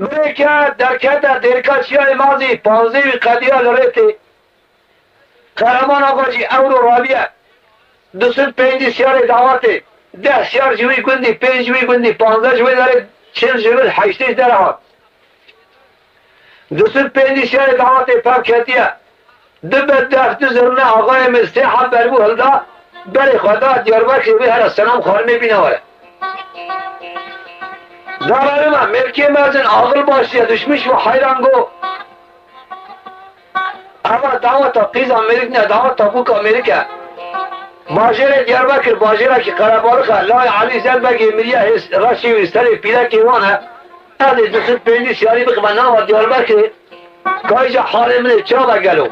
Mirêke derkete dêrka çiyayê Mazî, panzdeh wî qediya li Rêtê. Qereman Axa jî ewro rabiye. Du sed pêncî siyarê dawatê, deh siyar ji wî gundî, pênc ji wî gundî, panzdeh ji wê derê, çil ji vir, heştê ji derê hat. Du sed pêncî siyarê dawatê pevketiye. Du bedbextî zirne axayê min sê heb berbû hilda, berê xwe da Diyarbekirê wê here Selam Xanimê bîne were. Zararê me, mêrkê mezin, axil başiye, duşmiş û heyran go. Eva daweta qîza mêrik ne, daweta bûka mêrik e. Bajêrê Diyarbekir, bajêrekî qerebalix e, layê Elî Zelbegê miriye hês reşê wî serê pîrekê wan e. Ez ê du sed pêncî siyarî bixime nava Diyarbekirê. Kayca halê min ê çav e gelo?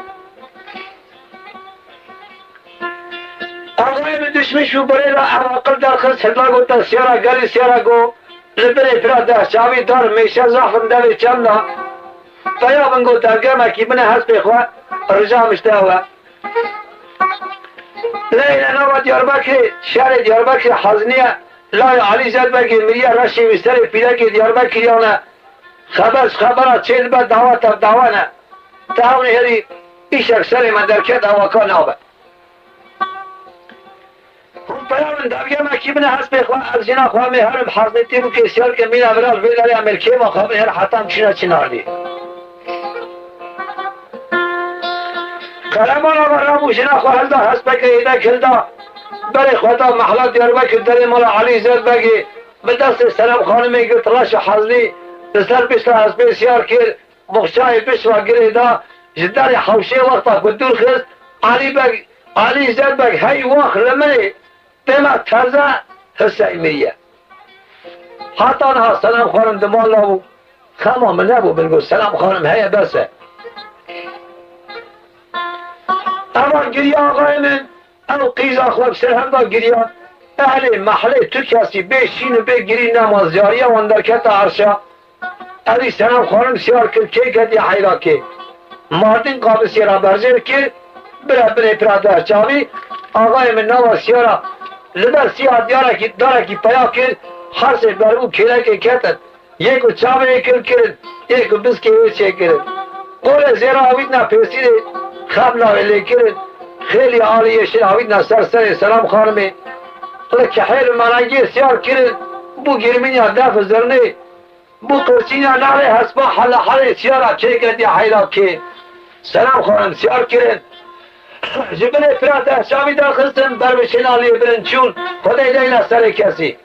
Axayê min duşmiş û birêra ev aqil derxist, hilda gote siyara gelî siyara go, li binê pira deh çavî dar mêşe zaf in devê çemda. Peya min got, dergemekî bine hespê xwe, rija min ji te ew e. Leyla nava Diyarbekirê, şerê Diyarbekirê heziniye, layê Elî Zelbegê miriye, reşê wî serê pîrekê Diyarbekiriyan e. Xeber ji xebera çê dibe, dawa tev dawa ne. Te ew nêherî îşek serê me derket, ewaka nabe. Hûn peya min, dergemekî bine hespê xwe, ez jina xwe mê herim, heznêtî bûkê siyar ke mîna vira li vê derê em ê li kêma xwe bin her heta em çîna çinarlî. Qereman Axa rabû jina xwe hilda, hespeke êdek hilda, berê xwe da mehla Diyarbekir derê mala Elî Zelbegê, bi destê Selam Xanimê girt, reş û hezlî li ser pişta hespê siyar kir, boxçayê pişt ve girê da, ji derê hewşê wexta ku dûr xist, Elî Beg, Elî Zelbeg hey wext li min ê, dema teze Hiseyn miriye. Heta niha Selam Xanim di mala bû, xema min nebû, min got, Selam Xanim heye, bes e. Eva giriya axayê min, ew qîza xwe bi ser hev da giriya. Ehlê mehlê tu kesî bê şîn û bê girî nema, ziyariya wan derkete erşa. Evî Selam Xanim siyar kir, kê ketiye heyrakê. Mardin qamisê re berjêr kir, bire binê pira der çavî, axayê min nava siyara li ber siya diyarekî, darekî peya kir, hersê berbû kêlekê ketin. Yek û çavê yê kil kirin, yek û biskê wê çêkirin. Qolê zêra avîtna pêsîrê, xebla wê lê kirin. Xêlî alî yeşil avîtna ser serê Selam Xanimê. Li kehêl û merengê siyar kirin, bû girmînya def û zirnê. Bû qirçîna nalê hespa hela helê siyara çêketiye heyla kê. Selam Xanim siyar kirin. Ji binê pira dehşavî derxistin, ber bi şêna lê birin çûn, Xwedê deyna serê kesî.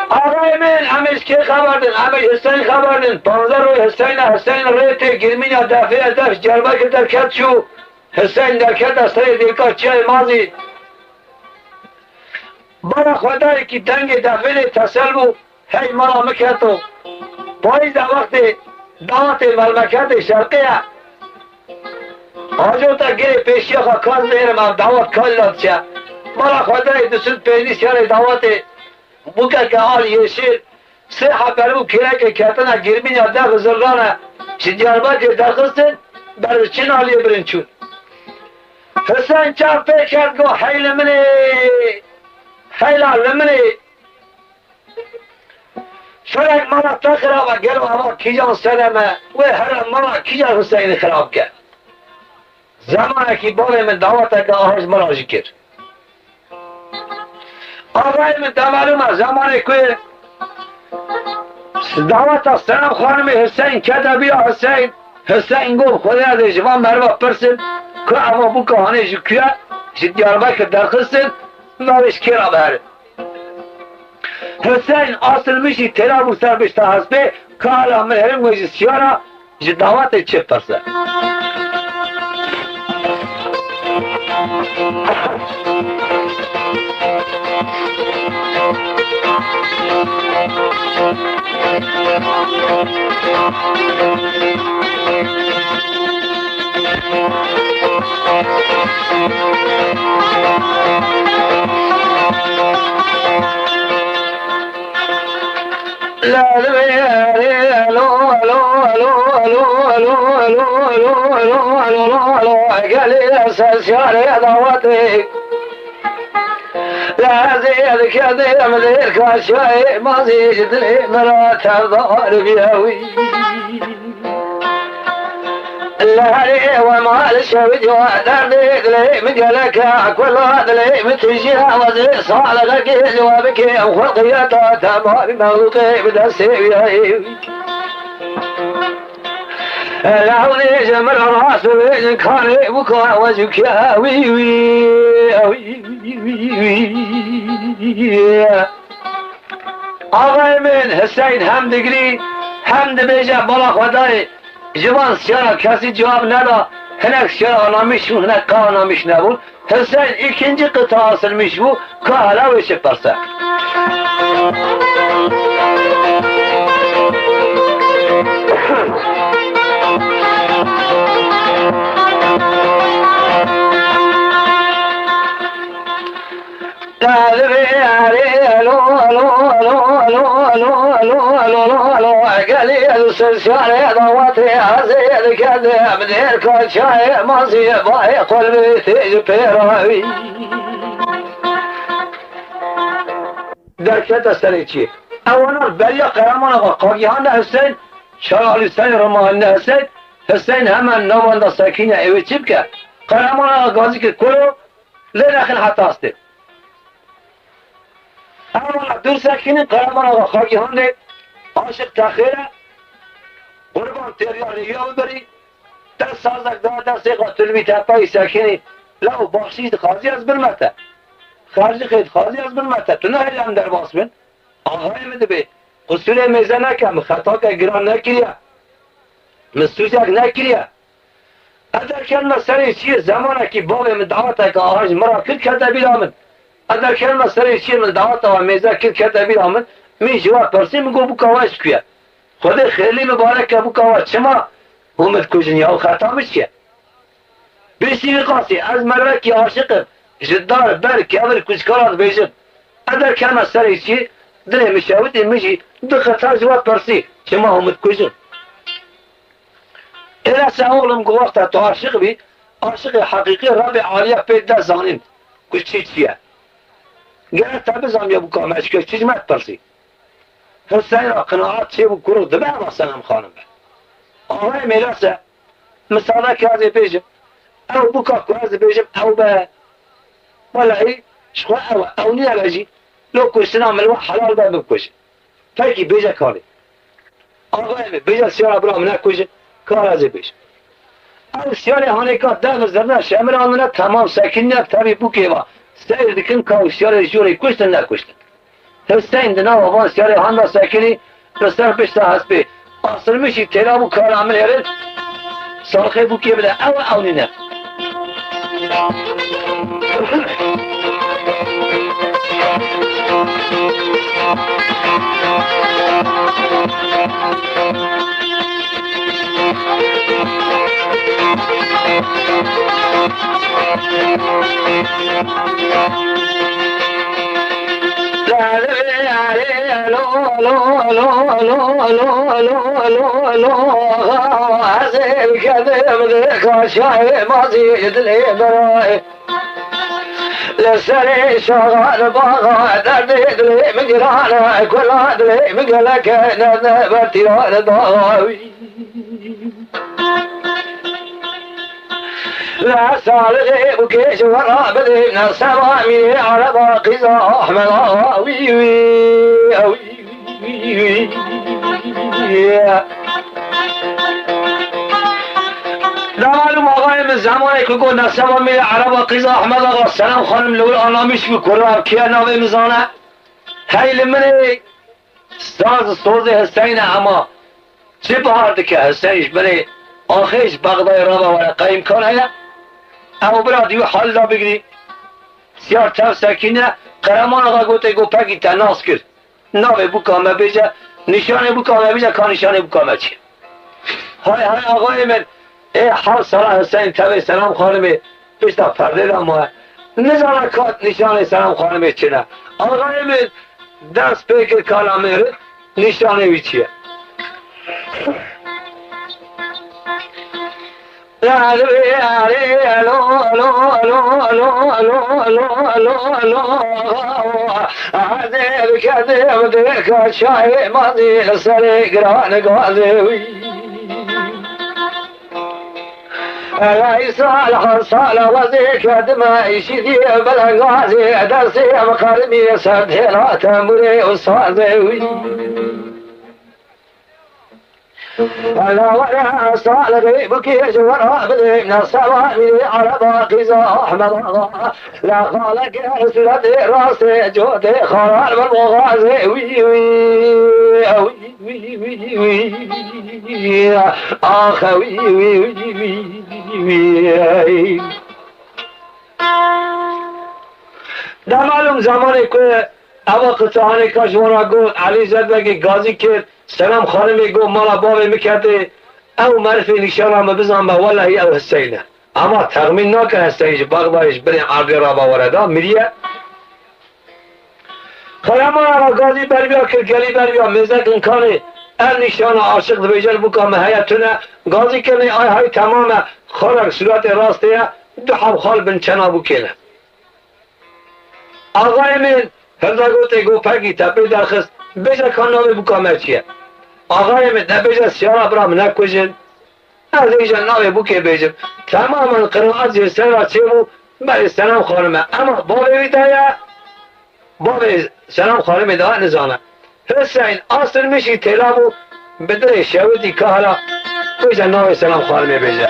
Axayê min, em ê ji kê xeber din? Em ê ji Hiseyn xeber din. Panzdeh roj Hiseyn e, Hiseyn rê tê, girmîna defê ye, def Diyarbekir derket çû. Hiseyn derkete serê dêrka çiyayê Mazî. Bala xwe dayekî dengê defê lê tesel bû, hey mala min keto. Payîz de wextê dawatê melmeketê şerqê ye. Hacota girê pêşiya xwe, ka ez bihêrim ev dawat ka lila diçe. Mala xwe dayê du sed pêncî siyarê dawatê, bûkeke al yeşil, sê heb berbû kêlekê ketine, girmîna def û zirdan e, ji Diyarbekir derxistin, ber bi çin aliyê birin çûn. Hiseyn çav pê kert, got, hey li min ê, heyla li min ê. Ferek mala te xirab e, gelo eva kîjan Selam e, wê here mala kîjan Hiseynî xirab ke? Zemanekî bavê min daweteke aha ji min re jî kir. Axayê min, te melûm e, zemanê ku daweta Selam Xanimê Hiseyn kete bîra Hiseyn, Hiseyn got, Xwedê ez ê ji van meriva pirsim ku eva bûka hanê ji ku ye, ji Diyarbekir derxistin, me wê ji kê re biherin? Hiseyn asil min jî têra bû ser pişta hespê, ka hala min herim wê ji siyara, ji dawetê çi pirse? Gelê ser siyarê dawetê. Lezê dikedê min dêr kaşayê mazî ji dilê min re tevdar biye wî. Li herê we mal şew ciwa derdê dilê min gelek e, kula dilê min tijî hewazê salixekê ciwa bikê xulqiyeta temamî mexlûqê bi destê wî ye wî. Lewlê ji min re rast bibêjin karê bûka we jûkiya wî wî, wî, wî, wî. Axayê min Hiseyn hem digirî hem dibêje bala xwe dayê. Ji van siyara kesî cewab neda, hinek siyara anamîş û hinek qe anamîş nebûn. Hiseyn îkincî qita asilmîş bû, ka hela wê çi pirse. Gelê ser şarê dawatê ezê dikerde, bi dêr kaçayê maziyê bayê qulbê tê ji pê rawî. Derkete serê çiyê. Ewana beriya Qehreman Axa Qagî hande Hiseyn, çara Alî Seyn Rima hande Hiseyn, Hiseyn hemen navanda sekîne ewê çi bike? Qehreman Axa gazî kir kuro, lê nexin heta astê. Ewana dûr sekînin, Qehreman Axa Xagî handê, aşiq texêre, qurban têriya rêya bibirî, dest sazek da destê xwe tu li vî tepeyî sekînî, law baxşîş dixwazî ez birme te. Xercixê dixwazî ez birme te. Tu nehêlî em derbas bin. Axayê min dibê, qusûrê mêze neke, min xetake giran nekiriye. Min sûcek nekiriye. Eder kelme serê çiyê zemanekî bavê min daweteke aha ji min re kir kete bîra min. Eder kelme serê çiyê min daweta we mêze kir kete bîra min, min ji we pirsî, min got, bûka we ji ku ye? Xwedê xêrlî mibarek ke bûka we çima hûn min dikujin ya, xeta min çi ye? Bêsî wî qasî, ez mervekî aşiq im, ji dar, ber, kevir, kuçkara dibêjim. Eder kelme serê çiyê, dilê min şewitî, min jî du xeta ji we pirsî, çima hûn min dikujin? Êlese oxlim ku wexta tu aşiq bî, aşiqê heqîqî Rebê Alî ye pê de zanîn ku çi çi ye. Gere te bizaniye bûka me çi ke, çi ji me dipirsî. Hiseyn re qinaet çêbû kuro dibe eva Senem Xanim be. Axayê Mêlese, misale ke ez ê bêjim, ew bûka ku ez dibêjim ew be. Welehî ji xwe ew e, ew nîne be jî, lo kuştina min li we helal be, min bikujin. Pekî bêje karê. Axayê min, bêje siyara bira min nekujin, kar ez ê bêjim. Ew siyarê hanê ka dev zirne şemir anine, temam sekînine, tevî bûkê va. Seyr dikin ka ew siyarê jûrê kuştin nekuştin. Hiseyn di nava van siyarê handa sekînî, li ser pişta hespê. Asilmişî têra bû kara min hêrin, salixê bûkê bide, ew e ew nîne. Li serê şaxa li baxa derdê dilê min giran e, kula dilê min gelek e, nerde ber tîra li daxa wî. Li salixê bûkê ji we re bidê, ne seba mîrê ereba qîza Ahmed Axa wî wî, wî wî. Dema li axayê min zemanê ku got ne seba mîrê ereba qîza Ahmed Axa, Senem Xanim li wir anamîş bû, kuro ev kî ye navê min zane? Hey li min ê. Saz sozê Hiseyn e, ema çi bihar dike Hiseyn ji binê axê ji Bexdayê rabe were, qey îmkan heye? Ew bira dî wî hal da bigirî. Siyar tev sekîne, Qereman Axa gotê, got, pekî te nas kir. Navê bûka me bêje, nîşanê bûka me bêje, ka nîşanê bûka me çi ye? Hay hay axayê min, ê hewt sala Hiseyn tevê Selam Xanimê pişta perdê de maye. Nizana ka nîşanê Selam Xanimê çi ne. Axayê min dest pê kir kala mêr, nîşanê wî çi ye? Alo, alo, alo, alo, alo, alo, alo, alo, alo, alo. Hadi kedim dika çayê mazî serê giran gazê wî. Ey sal her sal wezê kedime îşî diye belengazê dersê em qerimî ser têla tembûrê û sazê wî. Ela were salixê bikê ji we re bidê, ne seba mîrê ereba qîza Ehmed Axa. La xaleke suretê rastê cotê xarar bin boxazê wî, wî, wî, wî, wî, wî, wî. Ax, wî, wî, wî, wî, wî. Demalûm zemanê ku eva qirtehanê ka ji wan re got, Elî Zedbegê gazî kir, Selam Xanimê got, mala bavê min ketê, ew merifê nîşana min bizan be, welahî ew Hiseyn e. Ama texmîn nake Hiseyn ji Bexdayê, ji binê erdê re ba were da, miriye. Xereman Axa gazî berbiya kir, gelî berbiya, mêzek inkanê, ev nîşana aşiq dibêje li bûka min heye tune, gazî kirinê ay hay temam e, xalek suretê rastê ye, du heb xal bin çena bûkê ne. Axayê min, hilda gotê, got, Pegî, te pê derxist, bêje ka navê bûka me çi ye? Axayê min, te bêje Siyara bira min nekujin. Ez ê îja navê bûkê bêjim. Temamen qiraat jê ser re çêbû, berê Selam Xanim e. Ema bavê wî de ye, bavê Selam Xanimê de nizane. Hiseyn Asirmişî têla bû, bi dilê şewitî kahra, bêje navê Selam Xanimê bêje.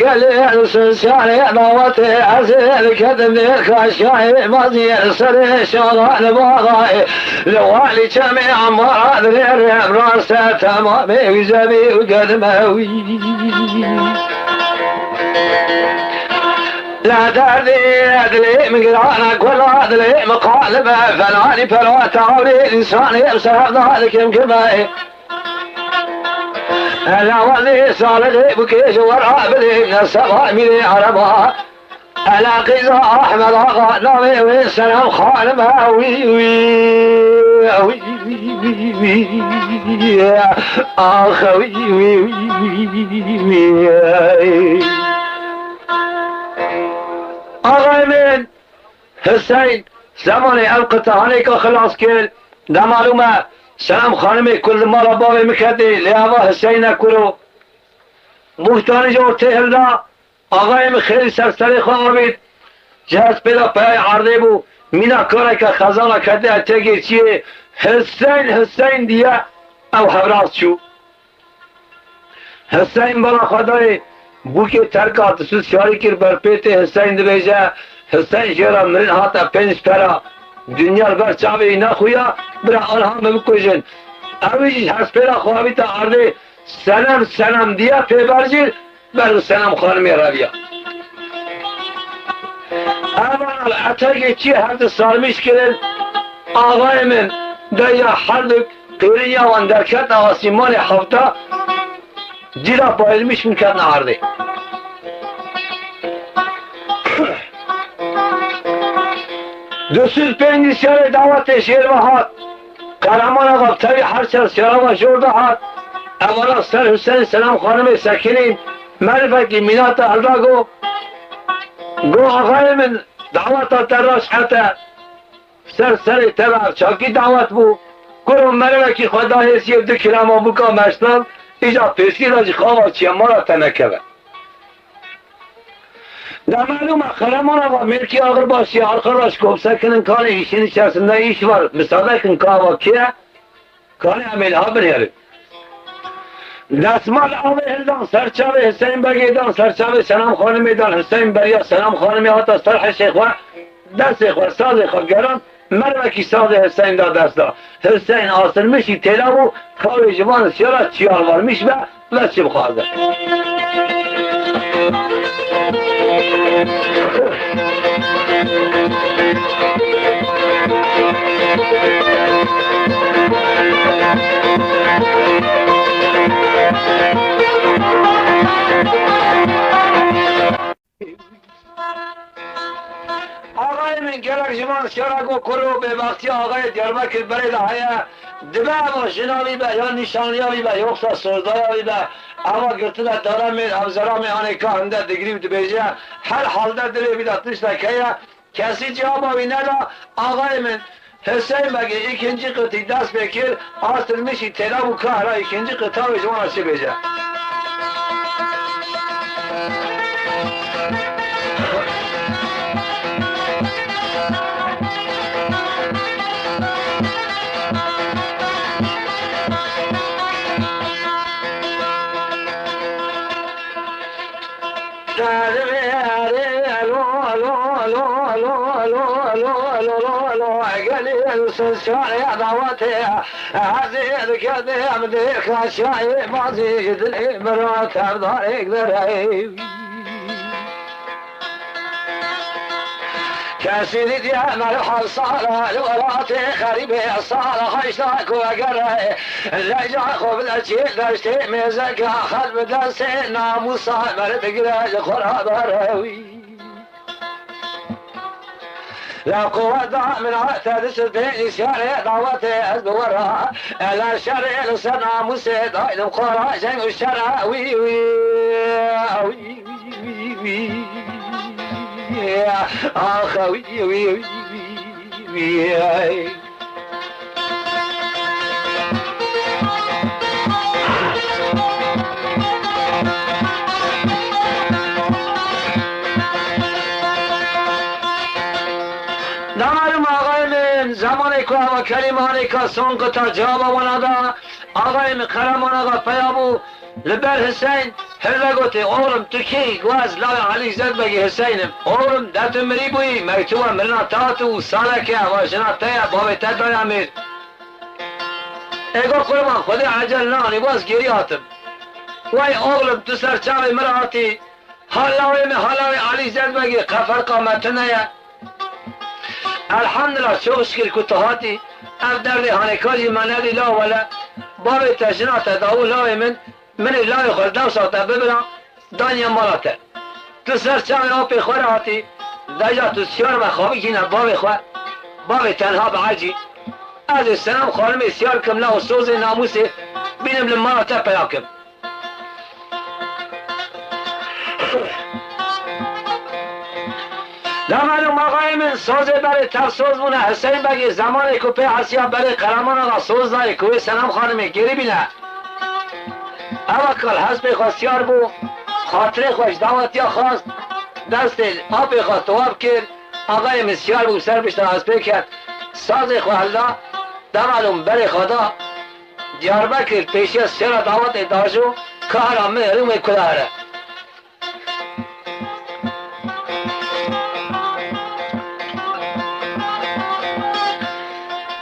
Gelê sinsarê dawetê ez ê kedim nêr kaşayê maziyê serê şalan bağayê. Li walî çemê amara dilê rê rase temamê wî zemî û gedime wî. La derdê dilê min girane, kula dilê min qalime, felanî pera tawrê însanê em ser hevda dikim kime. Ela wezê salixê bikê ji we re bidê, ne seba mîrê ereba. Ela qîza Ahmed Axa, navê wê Selam Xanim e, wî, wî, wî, wî, wî, wî, ax, wî, wî, wî, wî, wî. Axayê min, Hiseyn, zemanê ev qitehanêka xilas kir, de malûm e, Selam Xanimê ku li mala bavê min ketê, lê eva Hiseyn e kuro. Buhtanî ji ortê hilda, Axayê min xêrî ser serê xwe avît. Ji hespêla peyayê erdê bû. Mîna kareke xezala kete etekê çiyê. Hiseyn, Hiseyn diye ew hevraz çû. Hiseyn bala xwe dayê bûkê terka, tu sud şarî kir ber pêtê. Hiseyn dibêje, Hiseyn jê re mirin hate pênc pera. Dinya li ber çavê wî nexuya, bira anha min bikujin. Ew jî ji hespêla xwe avîte erdê. Senem, Senem diye pê berjîr, ber bi Senem Xanimê reviya. Evan etekê çi her di sarmîş kirin, axayê min, deyra her du qêriya wan derket asîmanê hewta, cîra bayilmiş min ketine erdê. Du sed pêncî serê dawetê jêr ve hat. Qehreman Axa tevî her çar serava jor de hat. Evana ser Husên Selam Xanimê sekinîn, merivekî mînata hilda go, go, axayê min, daweta te raşhete, ser serê te ve ev çavkî dawet bû. Kuro merivekî xwe da hêsiyê du kilama bûka meşnan, îca pêskî de jî xava çiye mala te nekeve. De malûm e, Qehreman Axa, mêrkî axirbaşî, arkadaş, komsekinin kanê îşin içerisinde iş var. Misade kin ka ava kê ye? Kanê em ê niha binêrin. Desmal avê hildan ser çavê Hiseyn Begê dan, ser çavê Selam Xanimê dan. Hiseyn beriya Selam Xanimê hata ser hişê xwe, destê xwe, sazê xwe geran. Mervekî sazê Hiseyn da dest da. Hiseyn asirmişî têla bû, ka wê ji van siyara çiyar varmiş be, ve çi bixwaze. Axayê min, gelek ji van şera ku kur û bêbextiya axayê Diyarbekir berê de heye, dibe eva jina wî be, ya nîşanliya wî be, yoksa sozdaya wî be, eva girtine dare mêr, ev zeramê anê ka hinde digrî û dibêje, her halde dilê wî de tiştek heye, kesî cewaba wî neda, axayê min, Hüseyin Begê îkincî qitî dest pê kir, astilmişî têra bû ka hera îkincî qita wê ji wan re çi bêje. Gelin siz çare davetê, ezê dikedim dê kaçayê bazî dilê min ra tevdarek derey. Kesî didiye meriv hevsala li welatê xerîbê sala heşta ku vegere. Leca xwe bide çê deştê mêzeke xel bi destê namûsa meriv bigire ji xwe ra berewî. La quweta min hate dişt pê şerê dawetê ez bi we ra. Ela şerê li ser namûsê daydim xwe ra jeng û şera wî wî. Wî, wî, wî, wî, wî. Ax, wî, wî, wî, wî, wî. Damarım ağayımın, zamanê ku eva kelîmanê ka son qita cevaba wana da, ağayê min Qereman Axa peya bû, li ber Hiseyn hilde gotê, oğlum tu kî? Got, ez lawê Elî Zedbegê Hiseyn im. Oğlum de tu mirî bûyî, mektuba mirina te hat û saleke eva jina te ye, bavê te daye mêr. Ê got, qurban Xwedê ecel neanî, got, ez gêrî hatim. Wey oğlum tu ser çavê min re hatî, ha lawê min, ha lawê Elî Zedbegê, qe ferqa me tune ye. Elhamdulillah, çok şükür ku tu hatî. Ev derdê hanê ka jî me nedî la wele. Bavê te jina te da û lawê min, min ê lawê xwe dewsa te bibira, daniye mala te. Tu ser çavê apê xwe re hatî, deja tu siyar be xwe bikîne bavê xwe. Bavê tenha be ecî. Ez ê Senem xanimê siyar kim la û sozê namûsê bînim li mala te peya kim. Demelû maxayê min sozê berê tev soz bûne. Hiseyn Begê zemanê ku pê hesiya berê Qereman Axa soz dayê ku wê Senem Xanimê gêrî bîne. Ewa kal hespê xwe siyar bû, xatirê xwe ji dawetiya xwest, destê apê xwe tewab kir, axayê min siyar bû ser pişta hespê ket, sazê xwe hilda, demelû berê xwe da. Diyarbekir pêşiya sera dawetê dajo, kahra min rûmê kula here.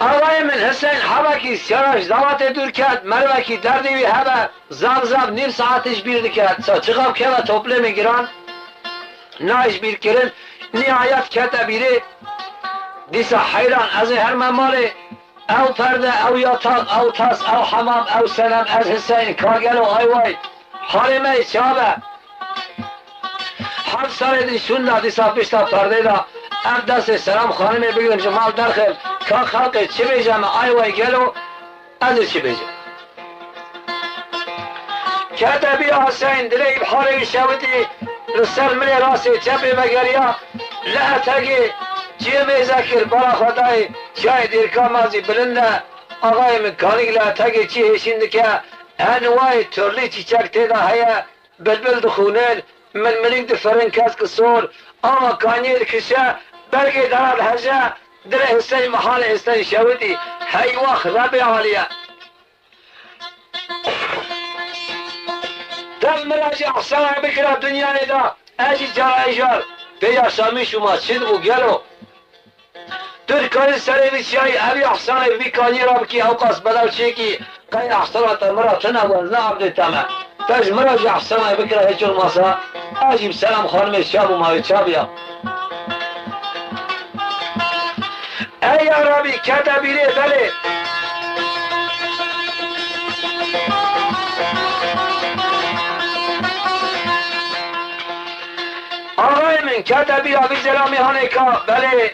Axayê min Hiseyn hebekî sera ji dawetê dûr ket, merivekî derdê wî hebe, zav zav nîv saetê ji bîr dike, ça çiqab keve toplemê giran, nayê ji bîr kirin, nihayet kete bîrê, dîsa heyran, ez ê herme malê, Ew perde, ew yatak, ew tas, ew hemam, ew Senem, ez Hiseyn, ka gelo ay way, halê me yê çav e? Her serê din şûnda dîsa pişta perdê de, ev destê Senem Xanimê bigrim ji mal derxim, ka xelqê çi bêje me ay way gelo, ez ê çi bêjim? Kete bîra Hiseyn, dilê îbharê wî şewitî, li ser milê rastê çepê vegeriya, li etegê çiyê mêze kir, bala xwe dayê çiyayê dêrka mazî bilind e, axayê min kanik li etegê çiyê hêşîn dike, hen wayê torlî çîçek tê de heye, bilbil dixûnin, milmilîk difirin, kesk sor, ava kaniyê dikişe, bergê dara diheje, dilê Hiseyn, mihalê Hiseyn şewitî, hey wax, Rebê aliye. Dev min re jî ehsana bikira dinyayê de, ez jî cara êjar pê yaşamîş û ma çi dibû gelo? Tu dikarî serê vî çiyayî evî ehsanê vî kaniyê re bikî, ewqas bedew çêkî, qey ehsana te min re tune bû, ez ne abdê te me. Te ji min re jî ehsana bikira hiç olmasa. A jî bi Selam Xanimê şa bû, ma wê ça biya. Ey ya Rabî, kete bîrê belê. Axayê min, kete bîra vî zelamê hanê ka belê.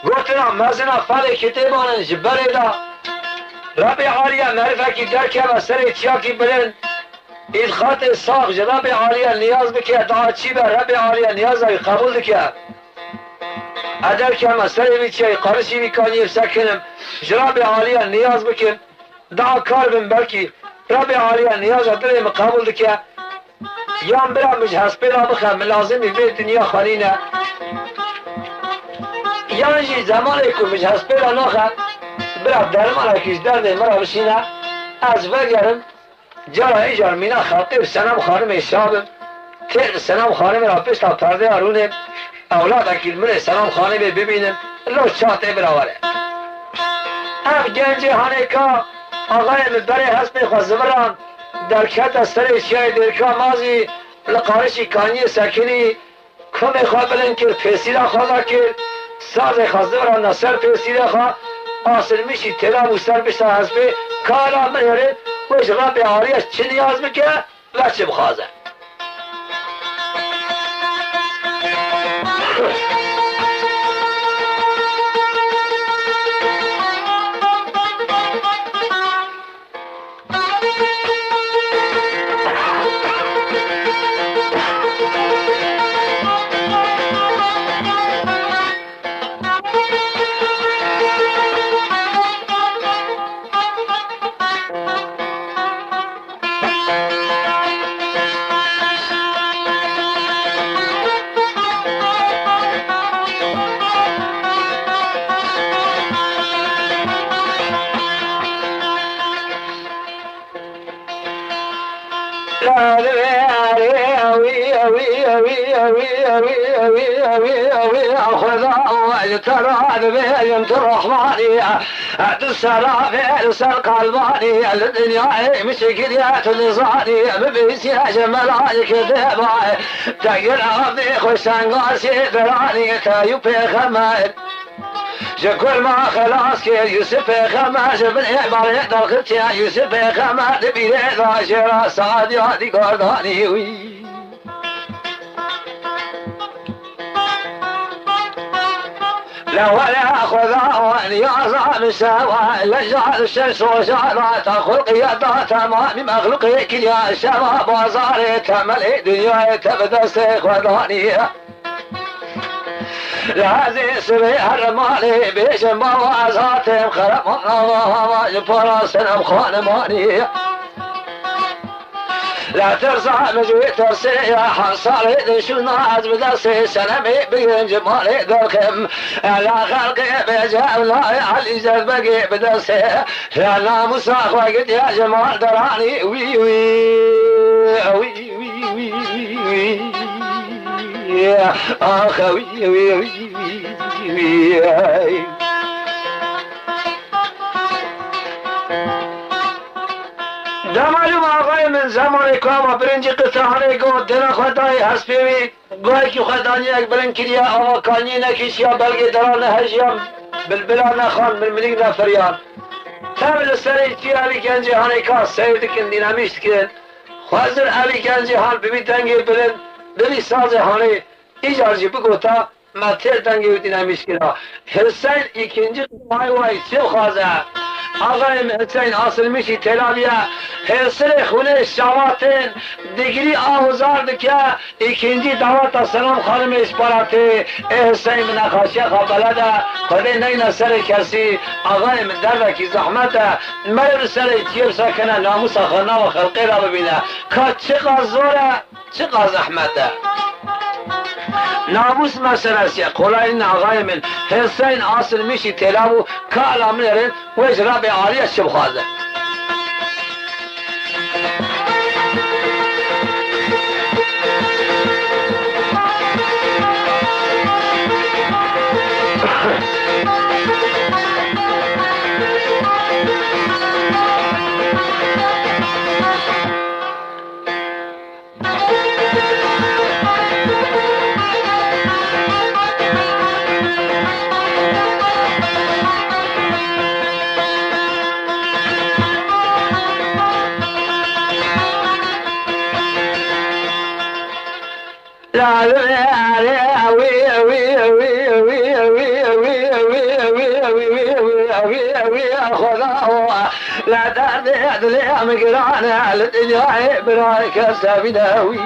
Gotina mezina felê kitêban in ji berê de. Rebê Alî ye merivekî derkeve serê çiyakî bilind. Îd xatê sax ji Rebê Alî ye niyaz bike, daha çi be Rebê Alî ye niyaza wî qebûl dike. Ez derkeme serê vî çiyayî, qarişî vî kaniyê sekinim, ji Rebê Alî ye niyaz bikim. Daha kar bim belkî Rebê Alî ye niyaza dilê min qebûl dike. Yan bira min ji hespê re bixe, min lazimî vê dinya xwe nîne. Yan jî zemanê ku min ji hespê re naxe, bira dermanekî ji derdê min re bişîne, ez vegerim, cara îcar mîna xelqê bi Senem Xanimê şa bim. Têr bi Senem Xanimê re pişta perdeya rûnê, ewladekî li min ê Senem Xanimê bibînim, lo ça tê bira were. Ev gencê hanê ka axayê min berê hespê xwe ziviran, derkete serê çiyayê Dêrika Mazî, li qarişî kaniyê sekinî, komê xwe bilind kir, pêsîra xwe vekir, sazê xwe zivirandine ser pêsîrê xwe, asilmîşî têla bû ser pişta hespê, kara min hêrê, wê ji Rebê Alî ye çi niyaz bike, ve çi bixwaze. Xweda ji te re dibêjim tu Rehmanî. Tu sera vê li ser qalbanî, li dinyayê min çi kiriye tu nizanî, min bihîstiye ji melayekê dêbayê, te gir avdê xwe şengasê diranî, te yû pêxemer ji kurma xelas kir, Yûsif pêxemer ji bin ê barê derxiftiye, Yûsif pêxemer di bîrê de jê re Saad Yadîgar danî wî. Lewere Xweda wan yaza min şeva, leja li şeş roja da te xulqiye da temamî mexluqê kiriya şeva, bazarê temelê dinyayê te bi destê xwe daniye. Li hezê sibê her malê bêjin bawa ez hatim, xerema nava hava ji para Senem Xanimaniye. Lê tirsa min ji wê tirsê ya, her salê din şûna ez bi destê Senemê bigrim ji malê derxim. Ela xelqê bêje ew nayê Elî Zedbegê bi destê ya, namûsa xwe gidiya ji mal deranî wî wî, wî wî, wî wî, wî. Ax, wî wî, wî wî, wî. Demalûm axayê min, zemanê ku ava birincî qirtehanê got, dêra xwe dayê hespê wî, guhekî xwe danî yek bilind kiriye, ava kaniyê nekişiya, belgê dera nehejiya, bilbila nexan, milmilîk nefiriyan. Tev li serê çiyê evî gencê hanê ka seyr dikin, dînamîş dikin. Xwezir evî gencê han bi vî dengê bilind, bi vî sazê hanê, îcar jî bigota, me têr dengê wî dînamîş kira. Hiseyn îkincî qismay way çi bixwaze? Axayê min Hiseyn asilmîşî têlaviye. Hêsirê xûnê şavatên digirî ahuzar dike. Îkincî daweta Selam Xanimê ji para tê. Ê Hiseyn bi nexaşiya xwe beled e. Xwedê neyne serê kesî. Axayê min derdekî zehmet e. Meriv li serê çiyê bisekine, namûsa xwe nava xelqê re bibîne. Ka çiqas zor e. Çiqas zehmet e. Namûs meselesi ye. Qolayî nîne axayê min. Hêseyîn asil mîşî têla bû, ka ela min êrin, wê ji Rebê Alî ye çi bixwaze. Xweda o, li derdê dilê min giran e, li dinyayê bira kes nebîne wî.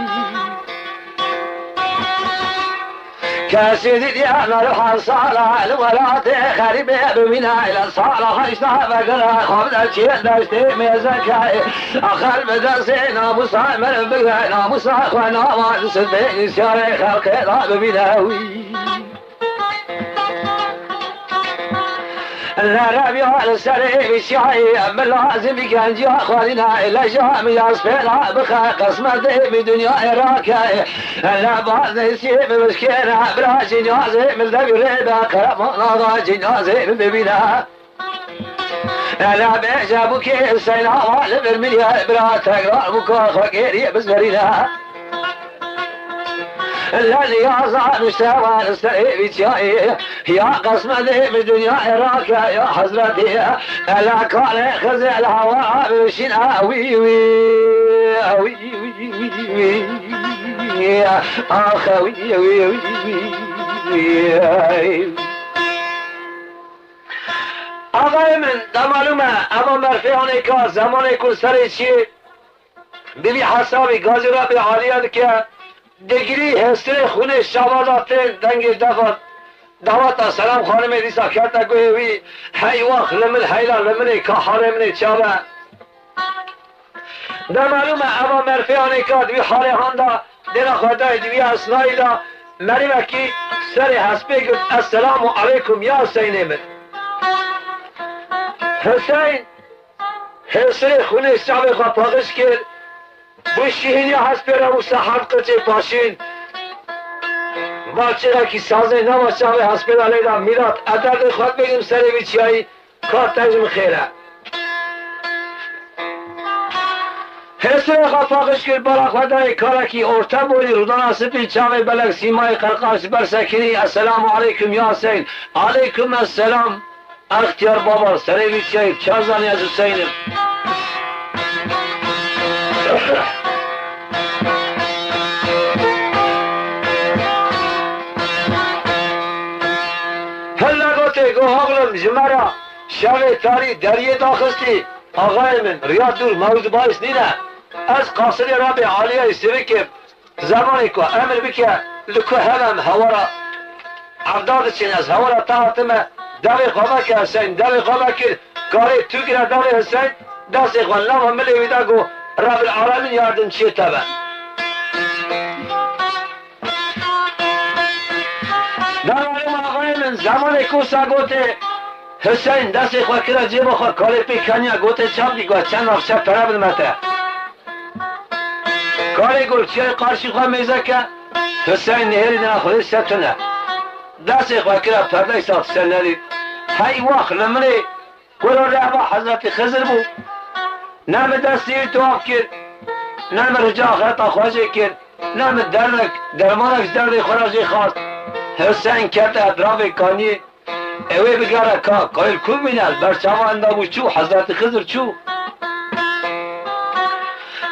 Kesê dîtiye meriv hesala, li welatê xerîbê bimîne, li sala heşta vegire, xwe bide çiyê deştê mêzeke. Axir bi destê namûsa meriv bigre, namûsa xwe navan sibê nîsyarê xelkê da bibîne wî. Lerebiya li serê vî çiyayê, min lazim î genciya xwarîna, leja min ya spêna bixe, qismetê min dinyayê rake. Lebazê siyê min bişkêne, bira cinazê min devî rê be, qeramana da cinazê min bibîne. Ele bêje bûkê Huseyna wa li vir min ye, bira tekrar bûka xwe kêrî bizwerîne. Lel ya zanişte wa li serê vî çiyayê, ya qismetê min dinyayê rake ya hezretî. Ele kalê Xizir hewa bişîne wî wî, wî wî wî wî, ax wî wî wî wî. Axayê min, te malûm e, eva merfê hanê ka zemanê ku serê çiyê bi vî hesabî gazî Rebê Alî ye dike, digirî hêstirê xûnê şava da tên dengê defa daweta Selam Xanimê dîsa kete guhê wî, hey wax li min heyla li min ê ka halê min ê çav e. De malûm e, eva merfê hanê ka di vî halê han da, dêra xwe dayê di vî esnayî da, merivekî serê hespê girt, Esselamu aleykum ya Huseynê min. Huseyn hêsirê xûnê çavê xwe paqij kir, bû şihîniya hespê re û sehand qirçê paşîn. Balçîxekî sazê nava çavê hespê de lê da, Mîrat, ez derdê xwe bêjim serê vî çiyayî, ka te ji min xêr e. Hêsirê xwe paqij kir, bala xwe dayê karekî orte boyî, rûdana spî, çavê belek, sîmayê qerqaş, bersekirî, Esselamu aleykum ya Huseyn. Aleykum esselam. Extiyar baba, serê vî çiyayî, çar zanî ez Huseyn im. Hille gotê, go oxlim, ji me re şevê tarî deriyê daxistî. Axayê min, riya dûr, mewz bayis nîne. Ez qasidê Rebê Aliyayê Sirikê, zemanê ku emir bike, li ku hev em hewara evda diçin, ez hewara te hatime, devê xwe veke Hüseyn, devê xwe vekir, karê tu gire devê Hüseyn, destê xwe nava milê wî de, got, Rebil Alemîn yardimçiyê te be. Dara Roma axayê min, zemanê ku sa gotê, Hüseyn destê xwe kire cêba xwe, kalê pê keniya, gotê, çav dî, got, çend navçe pere bidime te. Karê got, çiyayê qarşî xwe mêze ke, Hüseyn nihêrî dina xwedê se tune. Destê xwe kire perdey sat se nedî. Hey wax li min ê, Kuro rehba Hezretî Xizir bû. Ne min destê wî tuaf kir, ne min rica axireta xwe jê kir, ne min derdek, dermanek ji derdê xwe re jê xwest. Huseyîn kete etrafê kaniyê, ewê bigere ka, kayil ku bîne, li ber çavan de bû çû, Hezretî Xizir çû.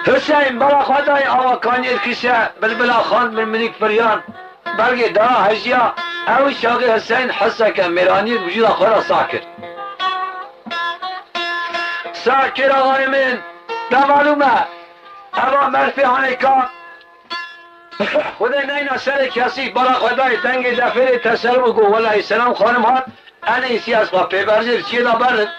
Huseyîn bera xwe dayê ava kaniyê dikişe, bilbila xand min minik firyan. Belkî daha hejiya ew çaxê Huseyîn hisseke mêraniyê di wicûda xwe re sah kir. Sah kir axayê min, te malûm e, eva merfê hanê ka, Xwedê neyna serê kesî, bala xwe dayê dengê defêrê teselû got, welahî Selam xanim hat, enê îsî ez xwe pê berjê bi çiyê de berin.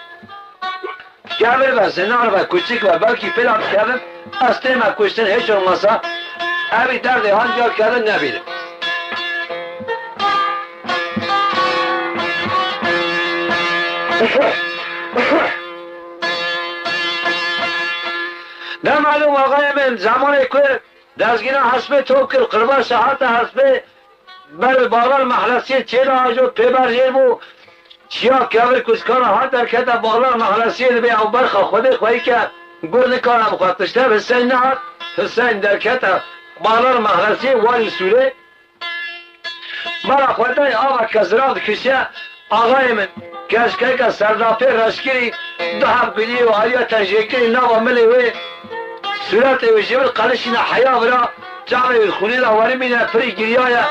Kevir be, zinar be, kuçik be, belkî pêla dikevim, ez tême kuştin, hiç olmasa evî derdê han car kevin nebînim. Ne malûm axayê min, zemanê ku dezgîna hespê top kir, qirbaş hate hespê, ber Baxlar Mehlesiyê çêla ajo pê berjêr bû. Çiya kevir kuçkana hat derkete Baxlar Mehlesiyê, dibê ew berxa Xwedê xweyî ke gur nikare bixwe. Tişte Huseyîn nehat, Huseyîn derkete Baxlar Mehlesiyê, warî Sûrê. Bala xwe dayê ava ke zirav dikişe, axayê min, keşkeke serdapê reşkirî, du heb guliyê û aliyete jêkirî nava milê wê, sûretê wê ji vir qelişîne heya vira, Çavê wî xûnê de werimîne, pirî giriyaye.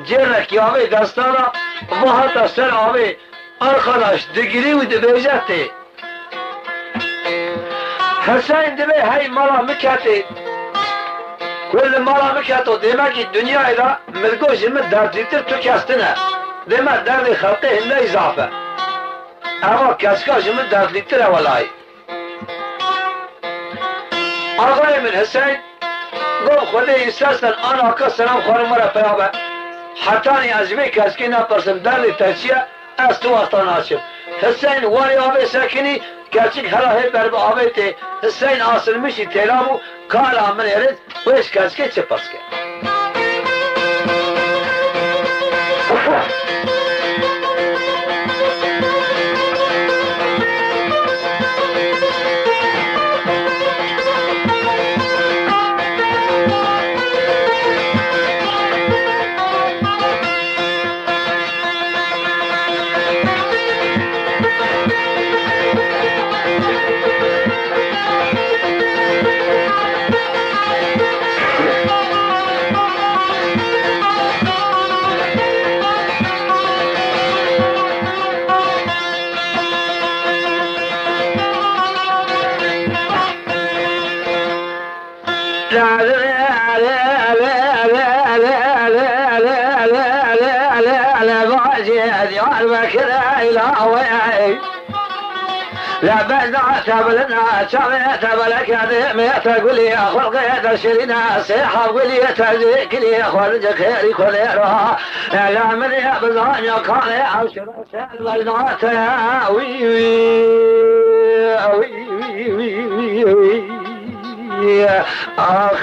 Cêrekî avê destana, va hata ser avê. Arkadaş digirî û dibêje tê. Hiseyn dibê hey mala min ketê. Ku li mala min keto, dêmekî dinyayê de min got ji min derdlîtir tu kes tine. Dême derdê xelqê hindey zaf e. Eva keska ji min derdlîtir e welayî. Axayê min Hiseyn got, Xwedê îstersen ana ka Selam xanima re peya be. Hetanî ez ji vê keskê nepirsim derdê te çi ye, ez tu wexta naçim. Hiseyn warê avê sekinî, keçik hela hê ber bi avê tê. Hiseyn asilmişî têla bû, kala min êrit, wê ji keskê çi pirs ke? Diyarbekir ey lawê. Le bejna te bilina, çavê te beleke, dêmê te gulî, xulqê te şirîne, sêha gulî te zikirî, xwarince xêrî kulê ra. Le min ê bizanya kanê ew şirî. Ax,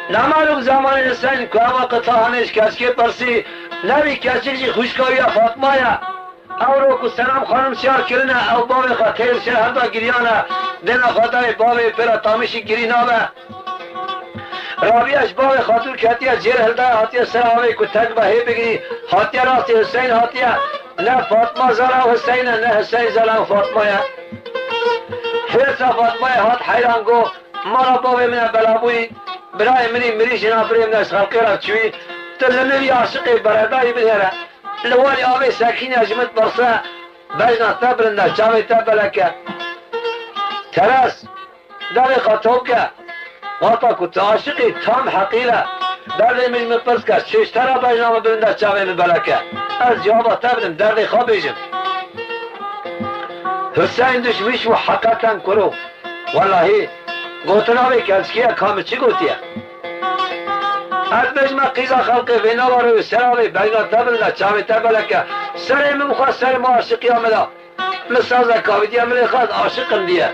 Nemalûm zemanê Hiseyn ku ev waqit hanê ji keçikê pirsî, nevî keçik jî xwişka wî ya Fatma ye. Ew ro ku Selam xanim şiyar kirine, ew bavê xwe têr şer hevda giriyane, dêna xwe dayê bavê pê re tamîşî girî nabe. Rabiya ji bavê xatûr ketiye, cêr hildaye, hatiye ser avê ku tek be hê bigirî, hatiye rastî Hiseyn hatiye. Ne Fatma zala Hiseyn e, ne Hiseyn zala Fatma ye. Hêrsa Fatmayê hat heyran, got, Mala bavê min e belabûyî, birayê min î mirî jina birê min e ji xelkê re çûyî, tu li nivî aşiqê beredayî binêre. Li warî avê sekîne ji min pirse, bejna te bilind e, çavê te belek e. Teres, devê xwe tok e. Wata ku tu aşiq î tam heqîl e. Derdê min ji min pirs ke, çêj te re bejna min bilind e, çavê min belek e. Ez cewaba te bidim, derdê xwe bêjim. Hiseyn dişmîş bû heqeten kuro. Wellahî, gotina vê keçikê ye, ka min çi gotiye? Ez bêjime qîza xelkê vê nava re û sera vê bejna te bilind e, çavê te belek e. Serê min bixwe serê min aşiqiya min da. Min saze kavîdiye, min ê xwest aşiqim diye.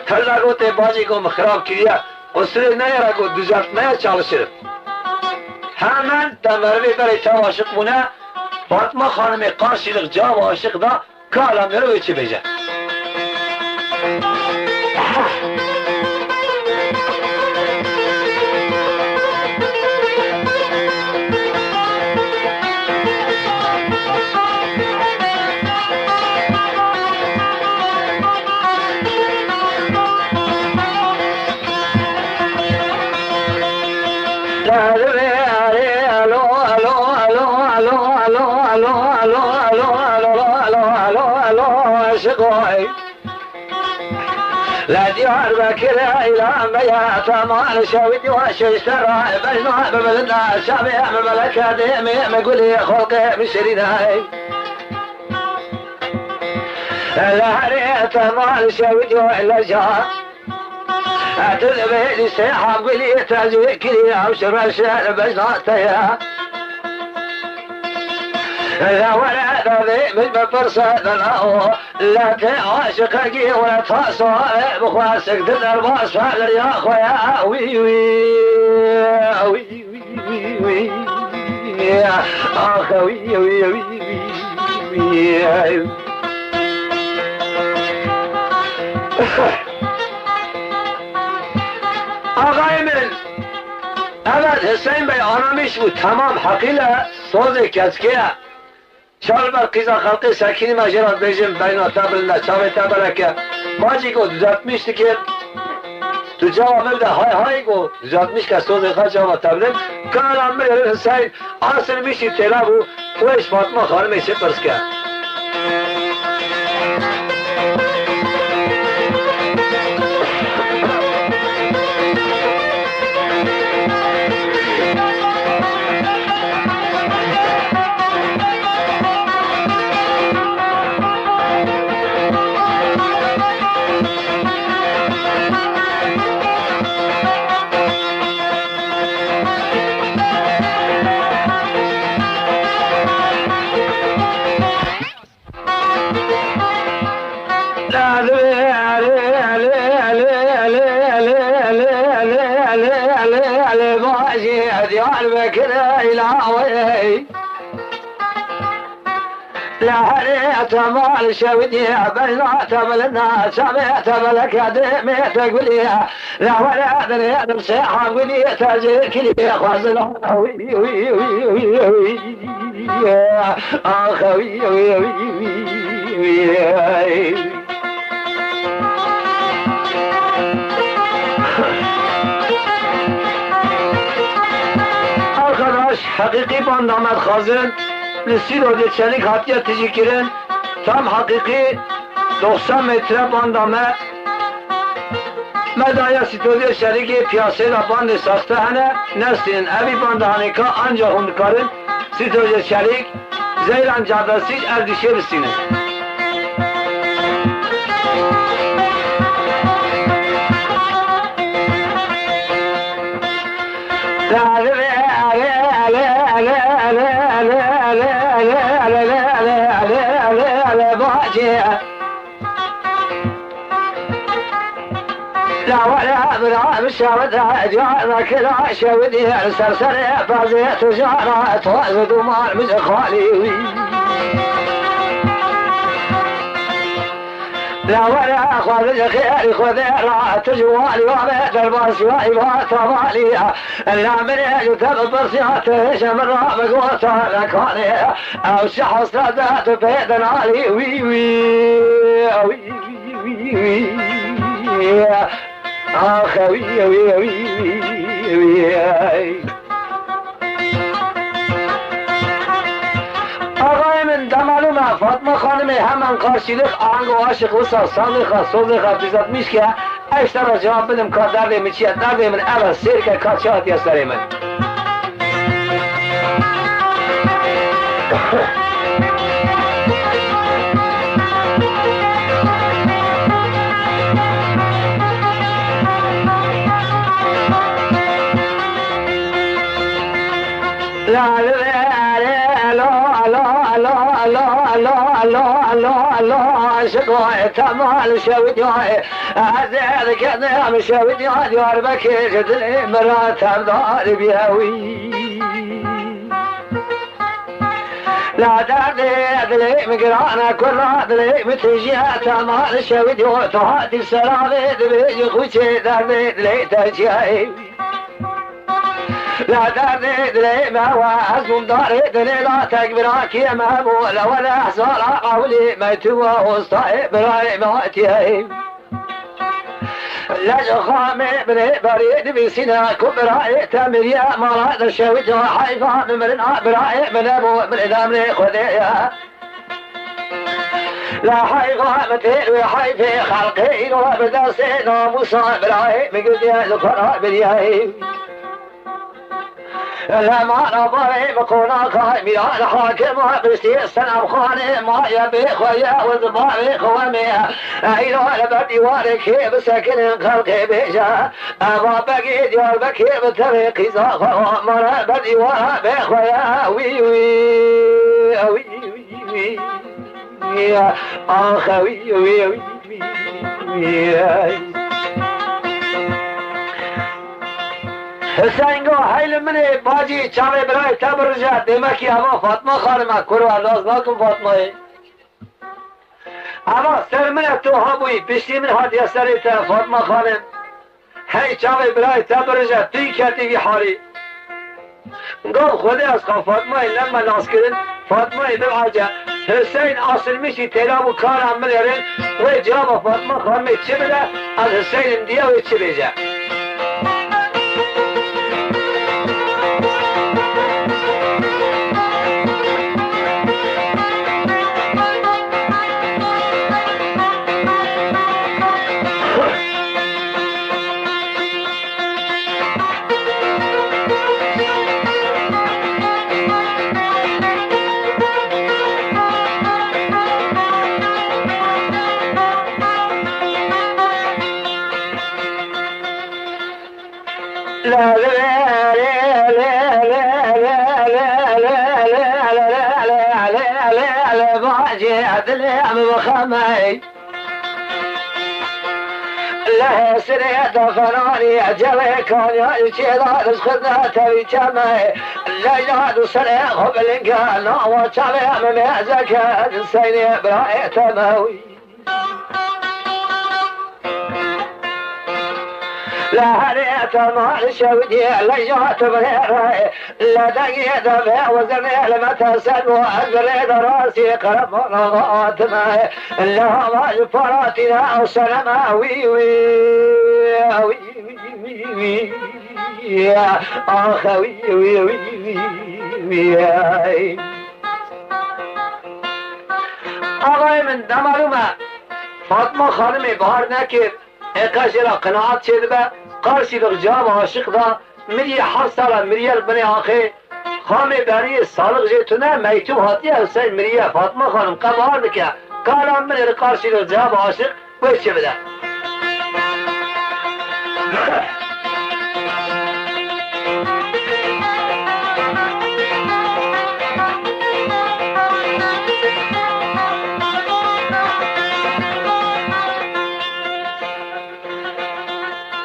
Hela gotê bacê got min xirab kiriye. Qusurê neyê re got, düzeltmeye çalışırım. Hemen te merivê berê tev aşiq bûne, Fatma Xanimê qarşîlik cevab aşiq da, ka ala mirovê çi bêje. Aşiq oy. Li Diyarbekirê îlan beye temal şewî diwa şeşte re bejna bi bilind e şevê mi beleke dêmê mi gulê xulqê mi şirîne. Li herê temal şewî diwa leja. Tu dibê lîsê hevgulî te zikirî ew şire şer bejna te ye. Lewere devê min bipirse delao. Lê tê aşiqekî we ta sare bixwe, siktir derbas be li riya xwe ye. Wî, wî, wî, wî, wî, wî. Ax, wî, wî, wî, wî, wî. Axayê min, evet, Hiseyn Bey anamîş bû, temam heqîl e, sozê keçikê ye. Çar ber qîza xelqê sekînî me jê re dibêjin, beyna te bilind e, çavê te belek e. Bacî ku düzeltmiş dike, tu ceva min bide, hay hay ku düzeltmiş ke sozê xwe ceva te bidin. Kara min Hiseyn, asil mişî têla bû, û êş Fatma Xanimê çi pirs ke. لە هەرێ تەماڵ شەودیە، بەینا تەمەلنا، چاوێ تەمەلەکە دێمێ تەگولیە، لە وەرە دنێ دڵسێ حەمگولی تەجێ کلی خوازن. ئاخەوی. Arkadaş, heqîqî banda me dixwazin, li Sîdodê Çelîk hatiye tijî kirin, tam heqîqî doxsan metre banda me. Me daye Sîdodê Çelîkê piyasê de bandê saxte hene, nestînin. Evî banda hanêka anca hûn dikarin Sîdodê Çelîk, Zeyran Cadasî, Erdîşê bistînin. Lawere bira bi şewit re, diyar me kira şewit, ser serê pezê tijara, toz û duman min xalî wî. Lawere xwe bi xêrî Xwedê re, tu ji walî wa be derbas, wa îva tavalî. La min ê ji te bipirsiya, tu hêşe min re bigota, lekanê. Ew çi hesret e tu pê dinalî, wî, wî, wî, wî, wî, wî. Axe, wî, wî, wî, wî, wî. Axayê min, dema lû me Fatma Xanimê hemen qarşîlix, ango aşiq wisa sazê xwe, sozê xwe düzeltmiş ke, ez ji te re cewab bidim ka derdê min çi ye, derdê min ev e, sêr ke ka çi hatiye serê min. Alo, alo, alo, aşiqo, temal şewdiya, ez ê dikem şewdiya, Diyarbekir dilê min re tevdar biye wî. La derdê dilê min giran e, kurra dilê min tijî ye, temal şewdiya, tu hatî sera vê dibêjî xûçê derdê dilê te çi ye? La derdê dilê me we, ez hûndarê dilê la tek birakê me bû, le wele hezara ewilî me tu we ostayê birayê me hatiye. Lej xamê binê berê dibîsîne ku birayê te miriye, mala de şewit ya heyfa min mirina birayê min nebû, min demrê Xwedê ye. La heyfa min têr wê heyfê xelqê îro bi destê namûsa birayê min girdiye li xwe re biriye. Lema navayê bi qonaxa mîran hakima piştî Senemxanê maye bê xwe ye û zimanê xwe me. Eyra li ber dîwarê kê bisekinin xelqê bêje. Eva begê Diyarbekê bi tevê qîza xwe mane ber dîwara bê xwe ye. Wî, wî, wî, wî, wî. Axe wî, wî, wî, wî, wî. Hisengo, hey li min ê, bacî, çavê birayê te birije, demekî eva Fatma Xanim e, kurwa, laz nakim Fatmayê. Eva ser min e, tu hebûyî, piştî min hatiye serê te, Fatma Xanim. Hey çavê birayê te birije, tu yî ketî vî halî. Gav Xwedê ez xwe Fatmayê nema naskirin, Fatmayê bibace. Hiseyn asilmişî têla bû kara milêrin, wê cevaba Fatma Xanimê çi bide, ez Hiseynim diye wê çi bêje. Lê serê de ferarî cewê kanya çêda dişxirde tevî çeme. Leyla du serê xwe bilinge nawa çavê min mêzeke seynê birayê te me wî. Lê herê te mal şewdî leyla tu birê re. Lê dengê de vê wezirê li me teser bû, ez bi rê de rastî qereman hatime. Lê hava ji paratîne ew seneme wî, wî, wî, wî, wî, wî, axe wî, wî, wî, wî, wî. Axayê min, dema lûme Fatma Xanimê bahar nekir, ê qeşê re qenaet çêdibe, qarşî li cihava aşiq da, Miriyê heft sala miriye li binê axê. Xamê beriyê salix jê tune, meytûb hatiye Hiseyn miriye. Fatma Xanim qebahar dike. Kala min ê li qarşî li cihaba aşiq wê çi bide.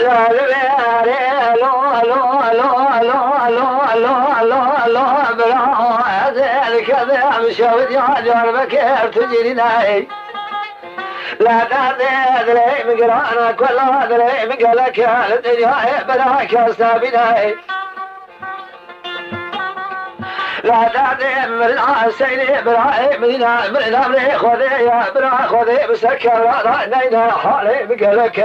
Lal verê lo, lo, lo, bira, ez ê dikedim şewdiya Diyarbekir tu cî nîney. La derdê dilê min giran e, ku la dilê min gelek e, li dinyayê bira kes nebîney. La derdê mirina Seynê birayê min e, mirina birê Xwedê ye, bira Xwedê bi ser kevra da neyne halê min gelek e.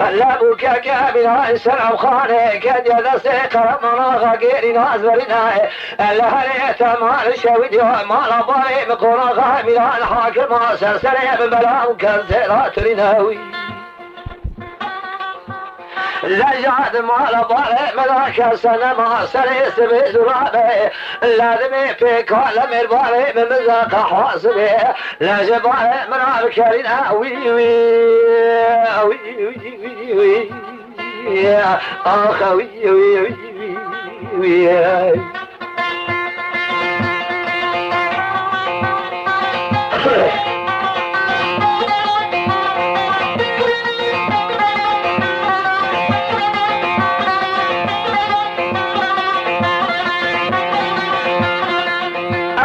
Lebûkeke bîna Selamxanê, kediye destê Qereman Axa gêrîna ez verîne. Li herê te mal şewîdiya mala barê min qonaxa mîran hakima ser serê min bela û ken têra tirîne wî. Leja di mala barê min da kese nema serê sibê durabe. Ladimê pêka lemêr barê min mize qehwa sibê. Leje barê min a bikerîne wî, wî, wî, wî, wî, wî. Axe wî, wî, wî, wî, wî.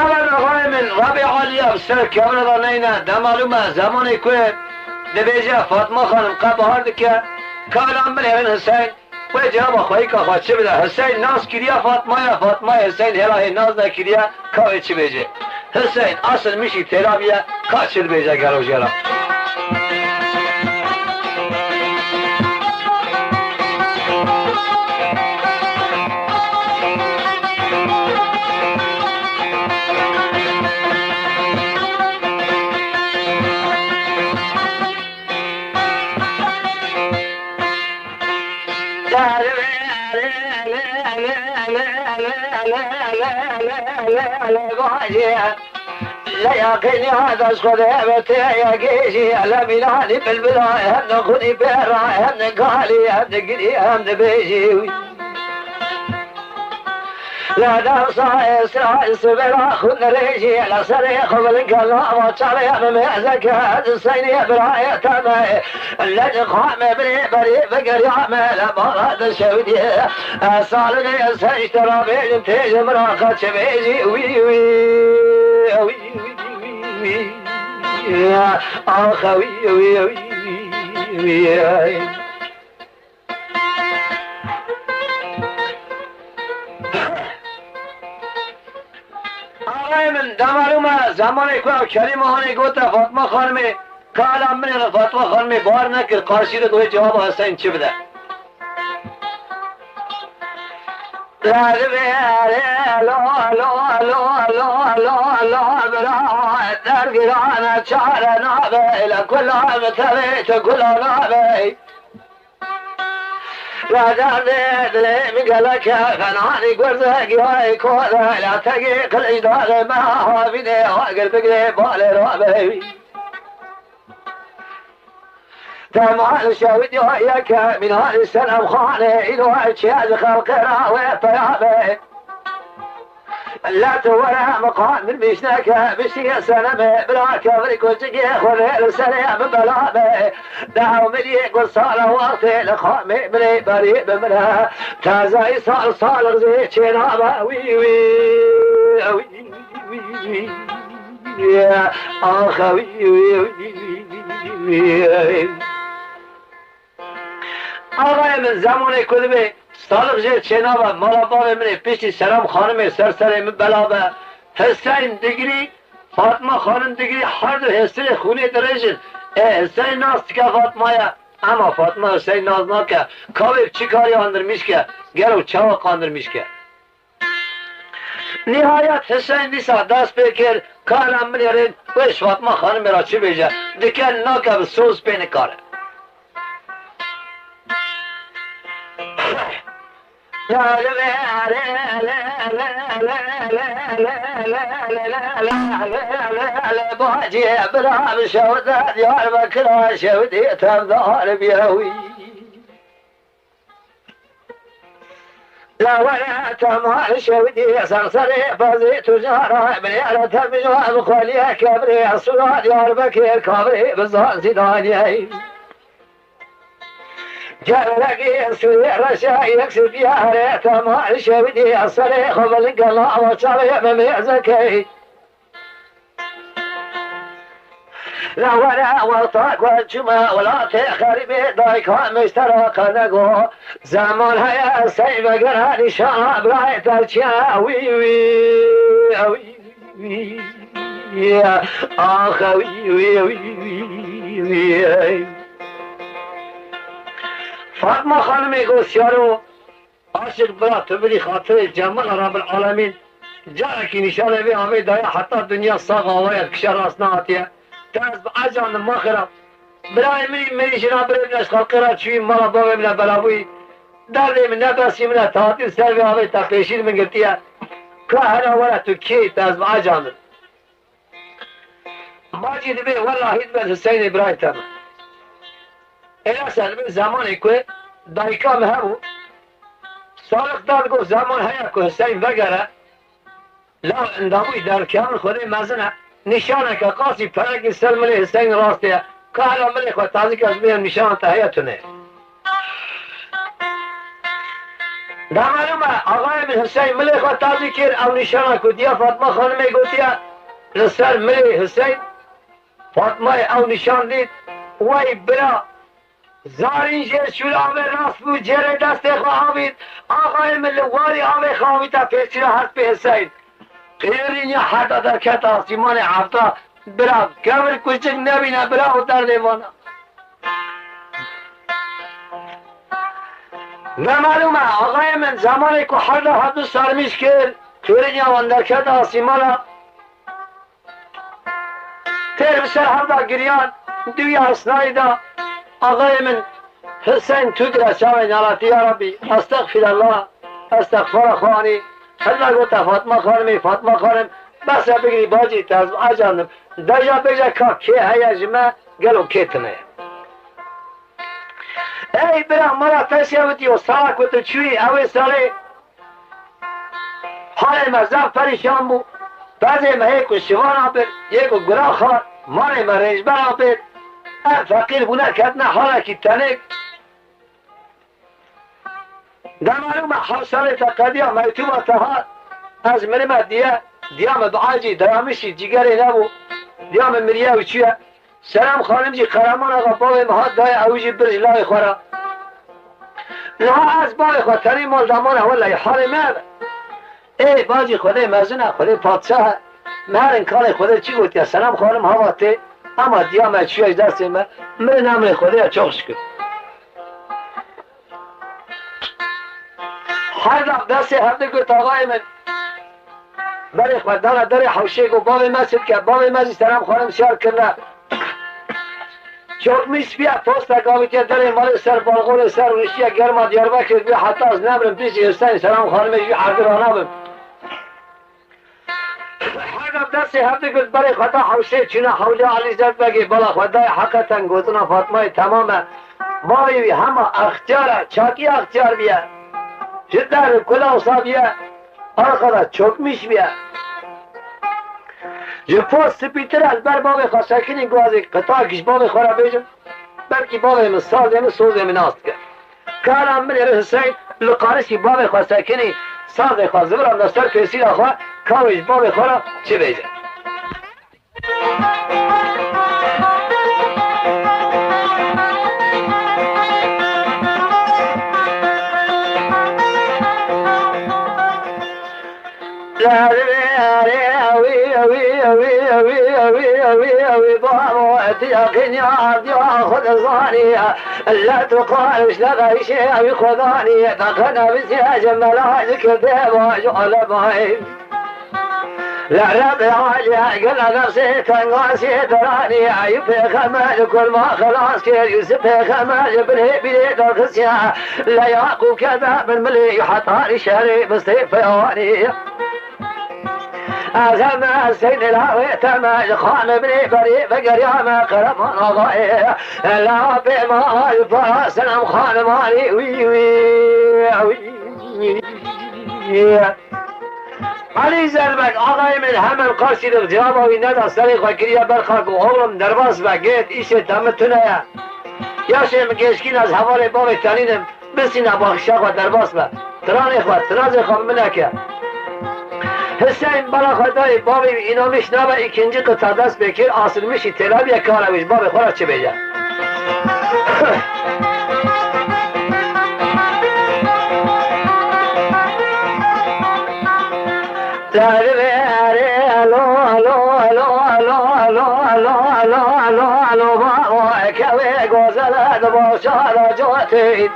Ev e navayê min, Rebê Alî ye, bi ser kevre de neyne, dema lûme, zemanê ku dibêje Fatma Xanim qebahar dike, kala min êrin Hiseyn, Wê cewaba xweyîka xwe çi bide? Hiseyn nas kiriye Fatmaya, Fatmaya Hiseyn hêla hê nas nekiriye, ka wê çi bêje? Hiseyn asil mişî têla biye, ka çi dibêje gelo jê re? Lê yaqîn ya dest xwe de ve tê yekê jî, ele mînanî bilbila, hem de xwedî pêra, hem de galî, hem de girî, hem de bêjî wî. La dewsa Îsraîl sibêra xwe dirêjî, la serê xwe bilind ke, lava çavê min mêzeke, ez Seynê birayê te me. Lê xwe me birê berê vegeriyame, la bala de şewdiyê. Ez salixê ez heşt ra bêjim, tê ji min re qet çi bêjî, wî, wî, wî, wî, wî, wî. Axe wî, wî, wî, wî, wî. Dema rû me zemanê ku ew kelîme anê gote Fatma Xanimê, qala min ê Fatma Xanimê bawer nekir, qarşî de wê cewaba Huseyîn çi bide. Dergirane çare nabe, le kula bi tevê tu kula nabe. Radarde dilê min gelek e, fenanî gurzek yayê kode, la tegê qilic dare me havîne, agir bigirê balê rabe. Temal şewit ya yeke, mînanî Senem Xanê, îlo çi ez xelqê ra wê peya be. Lat were miqandir mişneke, biştiye seneme, bira kevri koçikê xore, li serê min bela be. Dew miliyê ku sala wextê li xamê milê berî bi min e. Tazayî sal sal xizê çênabe, wî, wî, wî, wî, wî, wî. Axe, wî, wî, wî, wî, wî. Axayê min, zemanê ku dibe Salix jê çênabe, mala bavê min ê piştî Serem Xanimê ser serê min bela be. Hiseyn digirî, Fatma Xanim digirî, her du hêstirê xûnê dirêjin. Ê Hiseyn nas dike Fatma ye, ema Fatma Hiseyn nas nake. Ka wê bi çi karî andirmîş ke? Gelo çawa qandirmîş ke? Nihayet Hiseyn dîsa dest pê kir, ka hela min ê rên wê ji Fatma Xanimê re çi bêje, dike nake bi soz pê nikare. Bacê bira bi şewde Diyarbekir a şewdî tevdar bîye wî. La were temal şewdî ser serê pezê tu cara binêre te mijo bi xweliyê kebrê sura Diyarbekir kabrê bi zazî daniyê. Gerekê sirê reşa yek sibiyare temal şewdî serê xwe bilin gela ava çavê me mêzekey. La were wexta ku çûme welatê xerîbê dayika min ji te re qe nego. Zeman heye sey vegere nîşana birayê te çi ye? Wî, wî, wî, wî, wî. Axe wî, wî, wî, wî, wî. Fatma Xanimê got, Siyaro, aşiq bira, tu bidî xatirê Cemal Rabil Alemîn, carekî nîşanê vê avê daye heta dinya sax avaye, kişe rast nehatiye. Te ez bi ecandim, ma xira. Birayê min î, min î jina birê min e, ji xelqê re çûyî, mala bavê min e, bela bûyî. Derdê min ne besî min e, te hatî ser vê avê te pêşî li min girtiye. Ka hela were tu kê, te ez bi ecandim. Bacî dibê, wellahî dibe Hiseynê birayê te be. Êlasa dibe zemanê ku dayika min hebû, Salix da digot, zeman heye ku Hiseyn vegere, law endamûyî derkevin Xwedê mezin e, nîşaneke qasî perekî ser milê Hiseyn rastê ye. Ka hela milê xwe tazî ke ez bênim nîşana te heye tune. Dema rû me, axayê min Hiseyn milê xwe tazî kir, ew nîşana ku diya Fatma Xanimê gotiye, li ser milê Hiseyn, Fatmayê ew nîşan dît, wey bira, zarîn jê şûl avê rast bû, cêrê destê xwe avît, axayê min li warî avê xwe avîte pêşî re hespê Hiseyn. Qêrî niha heta derkete asîmanê, hefta bira, kevir kuşik nebîne bira û derdê vana. Ve malûm e, axayê min zemanê ku herda hebû sermîş kir, qêrî niha wan derkete asîmana, têr bi ser herda giriyan, diwiya hisnayî da, axayê min Hiseyn tu dire çavên yaratî, ya Rabbî, estexfirallah. Estexfara xwe anî. Hilla gote Fatma Xanimî, Fatma Xanim, bes e bigirî bacî, te ez acandim. Deja bêje ka kê heye ji me, gelo kê tune ye? Ey bira, mala te şewitî û sala ku tu çûyî, ew ê salê halê me zaf perîşan bû. Pezê me yê ku şivana bir, yê ku gura xar, malê me rêjbera bir. Ev feqîr bûne ketine halekî tenêk. Dema rû me hewt salê te qediya mewtûba te hat, ez mirime diye, diya me bi acî, dayamişî, cîgerê nebû, diya me miriye û çûye. Serem Xanim jî Qereman Axa bavê me hat daye ew jî bir ji layê xwe re. Niha ez bavê xwe tenê mal damane, wellahî halê me ev e. Ê bacî Xwedê mezin e, Xwedê padşah e. Meherên kalê Xwedê çi gotiye? Senem xanim hava tê, ema diya me çûye ji destê me. Mirin emrê Xwedê ye, çok şükür. Her dam destê hevdî got, axayê min. Berê xwe dana derê hewşê, got, bavê me çi dike? Bavê me jî Senem xanim şer kirine. Çokmîş bîye, postek avitiye derê malê, ser balxonê ser rûniştiye, germa Diyarbekir bîye, heta ez nemirim piştî Huseyîn Selam xanimê jî erdî ranabim. Her dem destê hevdî girt berê xwe da hewşê, çûne hewlê Elî Zerdbegê, bala xwe dayê, heqeten gotina Fatmayê temam e. Bavê wî hema extiyar e, çakî extiyar bîye. Ji der kula wisa bîye, arxa da çokmîş bîye. Ji post spîtir ez ber bavê xwe sekinî, guazê qitak ji bavê xwe re bêjim. Belkî bavê min sazê min, sozê min nas dike. Kara min ê Huseyîn li qarişî bavê xwe sekinî, sazê xwe ziviranda ser pêsîra xwe, ka wê ji bavê xwe re çi bêje. Bavo, etiya qinya diya xwe dizanî. La tu qariş le gayşê ew xwedanî. Daqena biziya ji melaj kirde vaj alemay. La Reb Alî gel nefsê tengasê deranî. Eyûb pêxemer kurma xelas kir. Yûsif pêxemer ji binê bîrê derxistiya. La Yaqûb keda bin milê heta şerê mistê peyanî. Ez heme Hüseyin lawê te me, ji xanê binê berê vegeriyame Qereman Ağayê. Lawa pê ma, ji para Senem Xanimani, wî, wî, wî. Elî Zelbek, axayê min hemen qarşî de cevaba wî neda, serê xwe kiriye ber xak û oğlum derbas be, gêt, îşê te min tune ye. Yaşê min gêşkîn, ez hevalê bavê te nînim. Bisîne baxişa xwe derbas be. Tiranê xwe, tirazê xwe bi min neke. Hüseyin bala xwe dayê bavê wî, înanmiş nabe, îkincî qita dest pê kir, asirmişî têlabiye, kara wî ji bavê xwe re çi bêje. Alo, alo, alo, bavo, kewê gozele di boşa de cotî.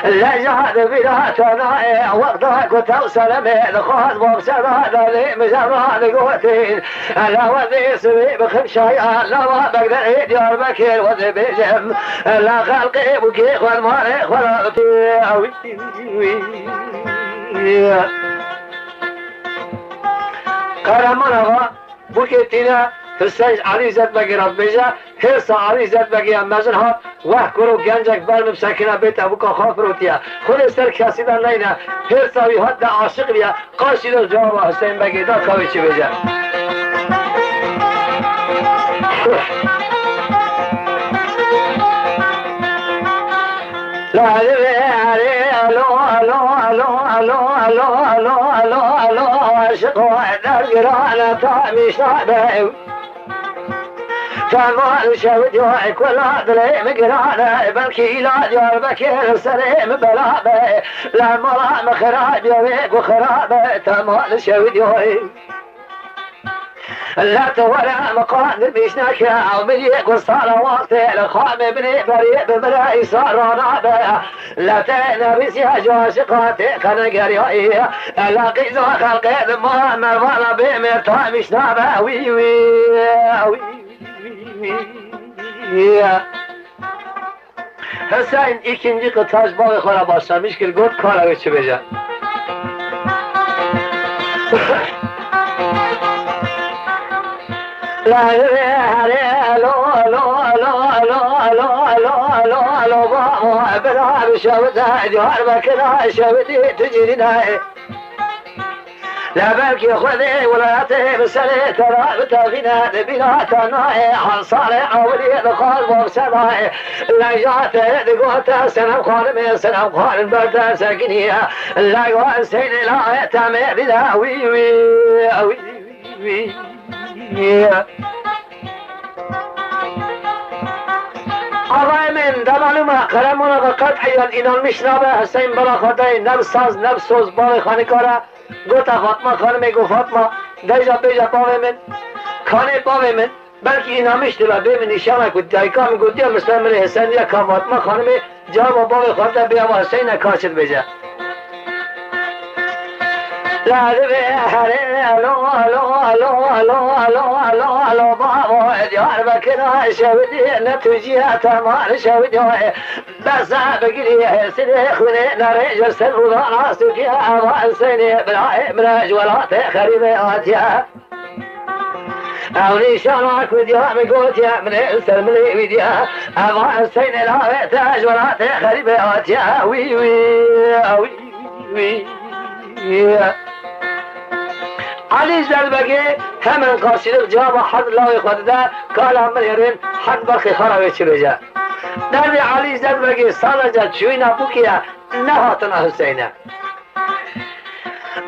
Leja di vîra te nayê, wexta ku tew selemê dixwaz, boxçe da delê mijara digotî. Ela wezê sivê bi ximşaya, lava Begderê Diyarbekir, wezê bêjim. Ela xelqê bûkê xwe, marê xwe ra. Kahraman Ağa, bûkê tîne Hüseyin Elî Zetbegê re dibêje, hêrsa Elî Zetbegê ya mezin hat, weh kuro gencek ber min sekine bête bûka xwe firotiye. Xwedê ser kesî de neyne, hêrsa wî hat de aşiq bîye, qarşî de cewaba Hüseyin Begê da ka wê çi bêje. Alo, alo, aşiqo dergirane ta mişa be. Temal şev diyo kula dilê min girane, belkî îla Diyarbekir serê min bela be. La mala min xirab ye wê ku xirab e, temal şev diyo. La tu were miqandir mişneke, ew min yê ku sala wextê li xamê binê berê bi min re îsar ranabe. La te nebîsiya ji aşiqa tê qene geriyayî. La qîza xelqê di mala mervana bê mêr ta mişnabe. Wî, wî, wî, wî. Hüseyin ikinci kıtaç bavê xwe re başlamış kir, got kara wê çi bêje. La, la, la, lo, lo, bavo, bira şewite, Diyarbekir şewitî tu cîrî nayê. Lebekî Xwedê welatê bi serê te re bitevîne, di bîra te nayê, hensarê ewilî dixwaz bavşe nayê. Lejatê digote Senem Xanimê, Senem Xanim ber te sekiniye. Lego Hüseyinê layê temê bide, wî, wî, wî, wî. Ağayê min, de malûm e, Qereman Axa qet'iyan înanmiş nabe, Hüseyin bela xwe dayê ne bi saz, ne bi soz, bavê xwe nikare. Gota Fatma Xanimê, got, Fatma, Deja bêja bavê min, kanê bavê min, belkî înamiştî la bê min nîşana ku dayika min gotiye, min ser milê Hisendiya ka Fatma Xanimê cewaba bavê xwe de bê ava Hüseyne ka çi dibêje. La divê herê alo, alo, alo, bavo Diyarbekir a şewidî ne tu jî ya temar şewidî. Besa bigirî sirê xwînê nerê ji ser rûdana sûkê ava Hüseynê birayê min e ji welatê xerîbê hatiye. Ew nîşana ku diya min gotiye min ê li ser milê wî diye. Eva Hüseynê lawê te ji welatê xerîbê hatiye. Wî, wî, wî, wî. Elî Zerbegê hemen qarşîlik cewaba herd lawê xwe dide, kala min êrin herd berxê xwe re wê çi bêje. Derdê Elî Zerbegê sadece çûyîna bûkê ye, nehatina Huseyne.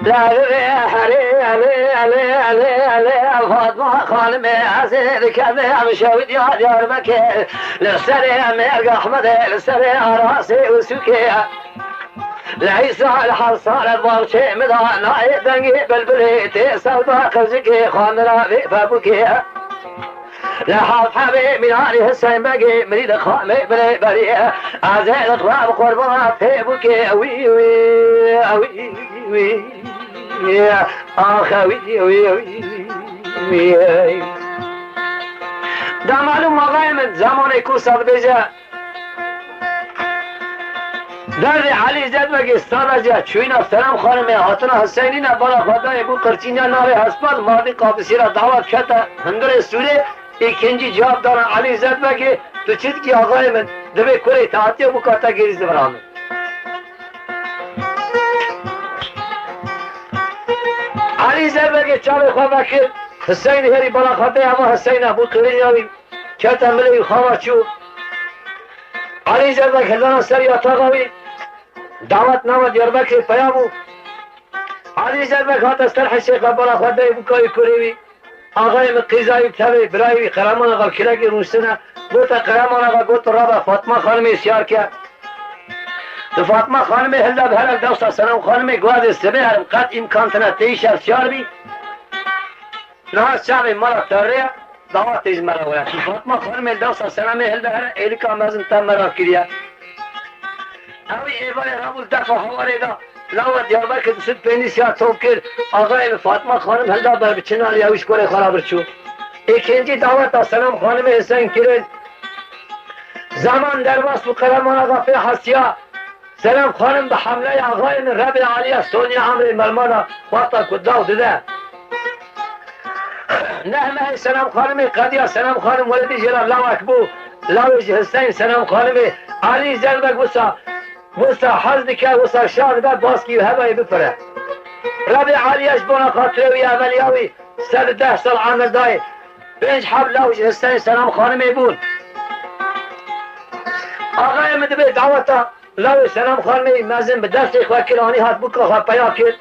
Lê, lê, lê, lê, lê, Fatma Xanimê, ez ê dikevim şewidiya Diyarbekir. Li serê Mêrg Ehmedê, li serê Arasê û Sûkê. Li Îsa, li Hesare, baxçê min da nayê dengê bilbilê, tê sewda qircikê, xandira vê pebûkê. Li hevhevê mînanî Huseyîn Begê, mirî li xamê binê berî. Ez ê li xwe bi qurbana pê bûkê, wî, wî, wî, wî, wî. Axe, wî, wî, wî, wî. Demalû mavayê min, zemanê ku sed bêje, Derdê Elî Zerbegê sadece çûyîna Selam Xanimê, hatina Huseyinî ne, bala xwe dayê bû qirçîniya navê hespan, mardî qafisî re dawet kete hundirê sûrê, îkincî cewab dana Elî Zerbegê, tu çi dikî axayê min, divê kurê te hatiye bûka te gêrî zivira min. Elî Zerbegê çavê xwe vekir, Huseyinî herî bala xwe dayê ava Huseyna bû qirîniya wî. Kete milê wî xava çû. Elî Zerbeg hildana ser yataxa wî, dawet nawa Diyarbekirê peya bû. Elî Zerbeg hate ser hişê xwe, bala xwe dayê bûka wî kurê wî. Axayê min qîza wî tevê, birayê wî Qereman Axa li kirekê rûniştine, gote Qereman Axa, got rabe Fatma Xanimê siyar ke. Di Fatma Xanimê hilde bi here dewsa Selam Xanimê, got ez ê sibê herim, qet îmkan tine tê îşev siyar bî. Niha çavê me re terrê ye, dawetê ji me re were. Fatma Xanimê dewsa Selamê hilde here, êlika mezin te me re kiriye. Ew ê êvarê rabû defa hewarê da, lawa Diyarbekir di sud pênî siya top kir, axayê min Fatma Xanim hilda ber bi çinarê ew ji kurê xwe re birçû. Êkincî daweta Selam Xanimê Huseyîn kirin. Zeman derbas bû, Qereman Axa pê hesiya. Selam Xanim bi hemleya axayê min Rebê Alî ya Sonya emrê mermana wexta ku daw dide. Neh mehê Selam Xanimê qediya, Selam Xanim weledî jê re lawek bû. Lawê ji Huseyîn Selam Xanimê Alî Zerbeg wisa, wisa hez dike, wisa şa dibe baskî û hevayê bipire. Rebê Alî ya ji bona xatirê wî, eveliya wî sed û deh sal emir dayê. Pênc heb law ji Huseyîn Selam Xanimê bûn. Axayê min dibê daweta lawê Selam Xanimê mezin bi destê xwe kir, anî hat bûka xwe peya kir.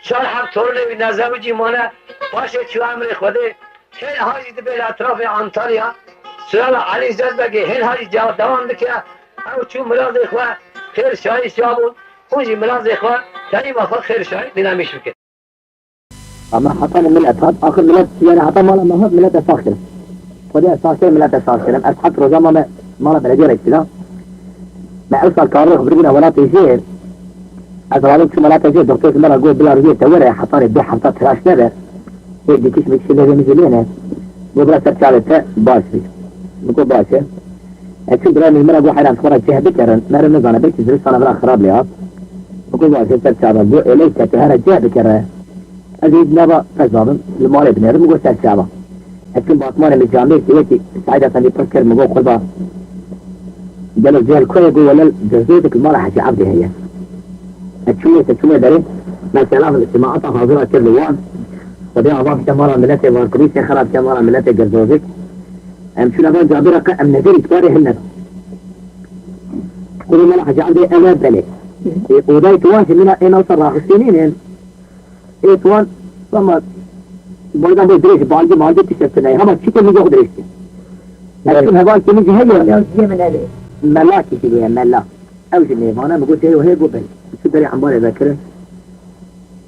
Çar heb tornê wî nezewicî mane, paşê çû emrê Xwedê. Hên ha jî dibê li etrafê Antalya, Surela Elî Zerbegê hên ha jî dewa-, dewam dike. Ew çû mirazê xwe, xêr şahî siya bûn. Hûn jî mirazê xwe, terîma xwe xêr şahî dînamîş bikin. Ama heta milet hat, axir milet, yani heta mala me hat, milet sax kir. Xwedê sax kir, milet sax kir. Ez hat roja ma me mala belediye re kira. Me ew sal karê xwe birbîne welatê jê. Ez radim çûm welatê jê, doktor ji me re got, bila rûyê te were, hetanê du hefta tiraş nebe. Hê dikiş mikiş lê min jî lê ne. Got, bila ser çavê te baş bî. Min got, baş e. Ez çûm birayê min ji me re got, heyran, xwe re cih bikerin. Meriv nizane, belkî zivistan vira xirab lê hat. Min got, baş e, ser çava. Got, êleyse tu here cih bikere. Ez ê nava pez nabim, li malê binêrim, min got ser çava. Ez çûm batmanê min camêrkê yekî Seîd Efendî pirs kir, min got, qurba, gelo cihê li ku ye? Got, wele li Girzozek li mala Hecî Ebdê heye. Ez çûm wê, ez çûm wê derê, me selam li cemaeta hazira kir li wan. Xwedê ava bike mala miletê Varkulîsê, xera bike mala miletê Girzozek. Em çûne van camêra, qe em nezerî kitabê hilneda. Xwedê mala Hecî Ebdê, ew e belê. Ê, odayê tu wan jî mîna ê newsa raxistî nînin. Ê tu wan, ama, bolidan bê dirêj, balgî malgî tiştek tune ye. Hema çîkê min jî xwe dirêj kir. Ez çûm hevalkê min jî heye. Ya, cihê min hebe. Melakî jî bûye, mela. Ew jî mêvan e, min got, cihê wê heye? Got, belê. Çû berê embarê vekirin.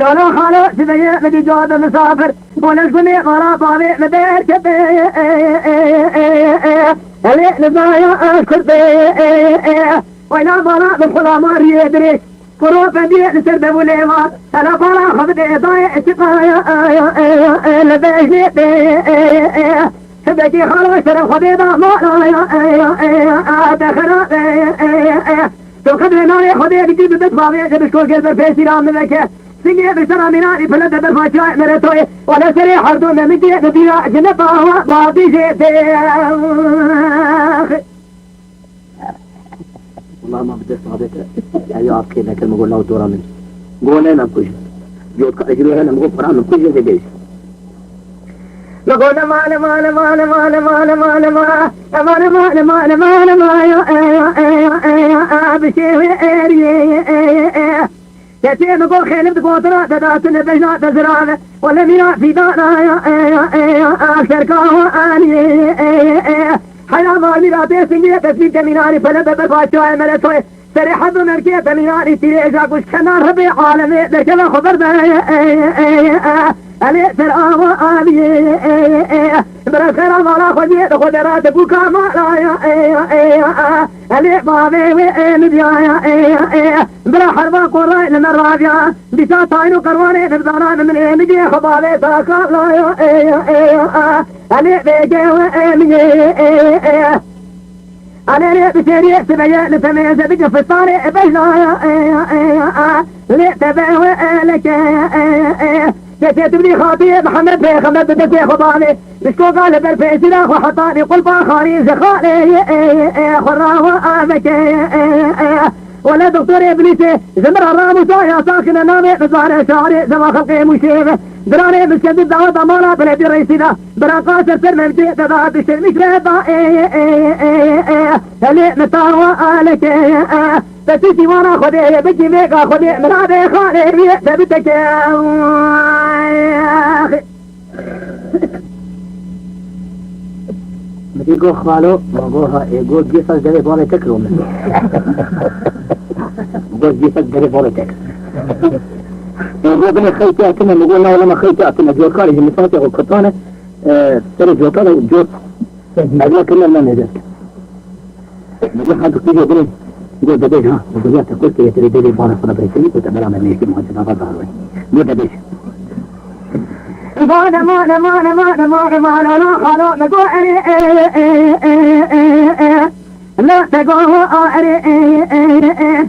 Lala xalo, sibeyê min dî cade misafir. Wele ji gunê mala bavê min derkete. Elê nizaya ez kurd be. Wayla mala min xula mariyê dirêj. Kuro pendiyê li ser devûlê vat. Hela bala xwe bidê dayê eşiqaya. Li vejnê bê. Hindekî xala şeref Xwedê da mala ya, te xera, tu qedrê navê Xwedê dikî bi bet bavê, te bi şkol gel ber pêsîra min veke. Singê bi sera mînanî pile de ber façiyayê meretoyê, wele serê herdu me min diyê min dîra, ji ne bawa, bavî jê tê. Wala ma bi dest avête. Eya arkê nekir mi got law dora min. Go ne nam kuj. Cotkar ji rû hene, min got, Quran min kujê de bêj. Min got, "Lema, lema, lema, lema, lema, lema, lema, lema, lema, lema, lema, lema, ya, e, ya, e, ya, e, ya, e, bi şêwê êriyê, e, e, e." Kesê min got, "Xêlim di gotina te de tune bejna te zirave." Wele mîna fîdana, ya, e, ya, e, ya, e, serka wa aniyê, e, e, e. Heyra mal mîna bê singê, tesbîh de mînanî pele be ber paçayê melesoyê. Serê hezû mevkê temînanî tîrê êja guş kenar hibê alemê derkeve xwe ber de. Elê ser awa aliyê. Bira xera mala xwe jê de xwe dera de bûka mala ya. Elê bavê wê ê min diya ya. Bira herva qoray li me raviya. Dîsa tayno qerwanê nibzana min ê min diye xwe bavê saka la ya. Elê bêgê wê ê min ê. Anêrê bi şêriyê sibeye li temêze bike fistanê bejnaya. Lê tebe we eleke. Kesê tu bî xatiyê Mihemed Pêxember bi destê xwe bavê. Bişkoka li ber pêsîra xwe hetanî qulpa xanî ji xalê xwe rawa aveke. Wele doktorê bilîsê ji min re ramûsa ya saxine navê nizane şarê zeva xelqê mûşê ve. Diranê miskendî daweta mala beledî reîsî da. Bira qaser ser mevkê te da dişirmiş ve da ê ê ê ê. Helê mitawa aleke. Te tiştî wana Xwedê ye bikî vêga Xwedê min a bê xalê wî te biteke. Min dî got, "Xalo, ma got ha, ê got, cî saç devê bavê te kiro min." Got, "Cî saç devê bavê te kiro." Ê got, "Binê xeytê hatine." Min got, "Na, wele me xeytê hatine." Cotkarê ji misafê xwe kutane, e, serê cota de cot. Ez ne kirine, ne nêzek. Min got, "Hadi kîjo binê." Got, "Dede ha, bi guriya te kurt kiriye, te devê bavê xwe de birêkirî, got, te bera me mêşkê muhacir ava darwê." Got, "Dede." Mane, mane, mane, mane, mane, mane, la xalo, me got, "Erê, erê, erê, erê, erê, erê." La te got, "A, erê, erê, erê, erê."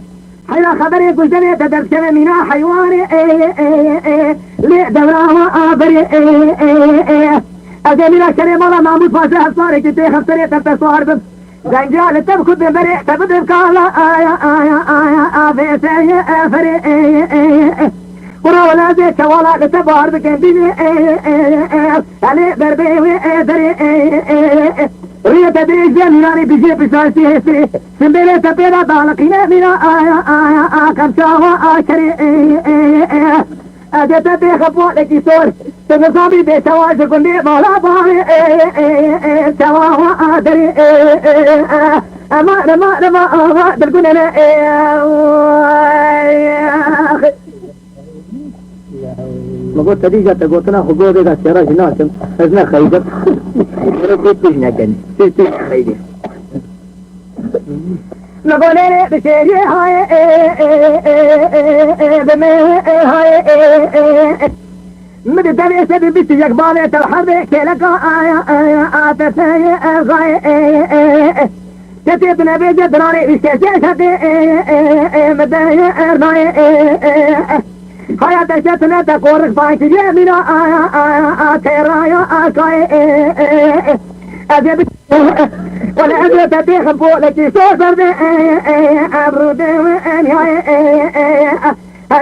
Heyra xeberê gujdemê te derdikeve mîna heywanê, ê, ê, ê. Lê dewra wa aberê, ê, ê, ê. Ez ê mîna şerê mala Mahmûd Paşa hevsarekî tê hevserê te te sar bim. Zengiya li te bikut berê, te bidim kala, aya, aya, aya, a, vê, se, ye, e, ferê, ê, ê, ê. Qura wela zê çewala li te bar bikin, bînê, ê, ê, ê, ê. Elê berbê wê, ê, derê, ê, ê, ê. Rûyê te dirêj be, mînanê bijê piştayîstî hêstirê. Simbêlê te pê de daliqîne, mîna, aya, aya, a, qemşawa, a, şerê, ê, ê, ê. Ez ê te bêxe polekî sor. Tu nizanî bê çawa ji gundê mala bavê, ê, ê, ê, çawa wa, a, derê, ê, ê, ê. Ema, ema, ema, ema, dilgunene, ê, ê, ê. Min got, "Te dîsa te gotina xwe got, vêga sêra jî nakim, ez ne xeydim." Min got, "Tu jî nekenî, tu, tu jî xeydî." Min got, "Nêrê bi şêriyê hayê, ê, ê, ê, ê, ê, bi me, ê, hayê, ê, ê, ê." Min di devê sed û bîst û yek bavê te herdê kêleka aya, aya, a, te, te, ye, e, xayê, ê, ê, ê. Kesê tu nebêje diranê wî kesê şeqê, ê, ê, ê, mi de, ye, e, nayê, ê, ê, ê. Haya te şetine te qorik pankiriye mîna, a, a, a, a, têraya, a, kayê, ê, ê, ê. Ez ê bi-, wele ez ê te têxim polekî sor berdê, ê, ê, ê, em rûdê wê, ê, nihayê, ê, ê, ê.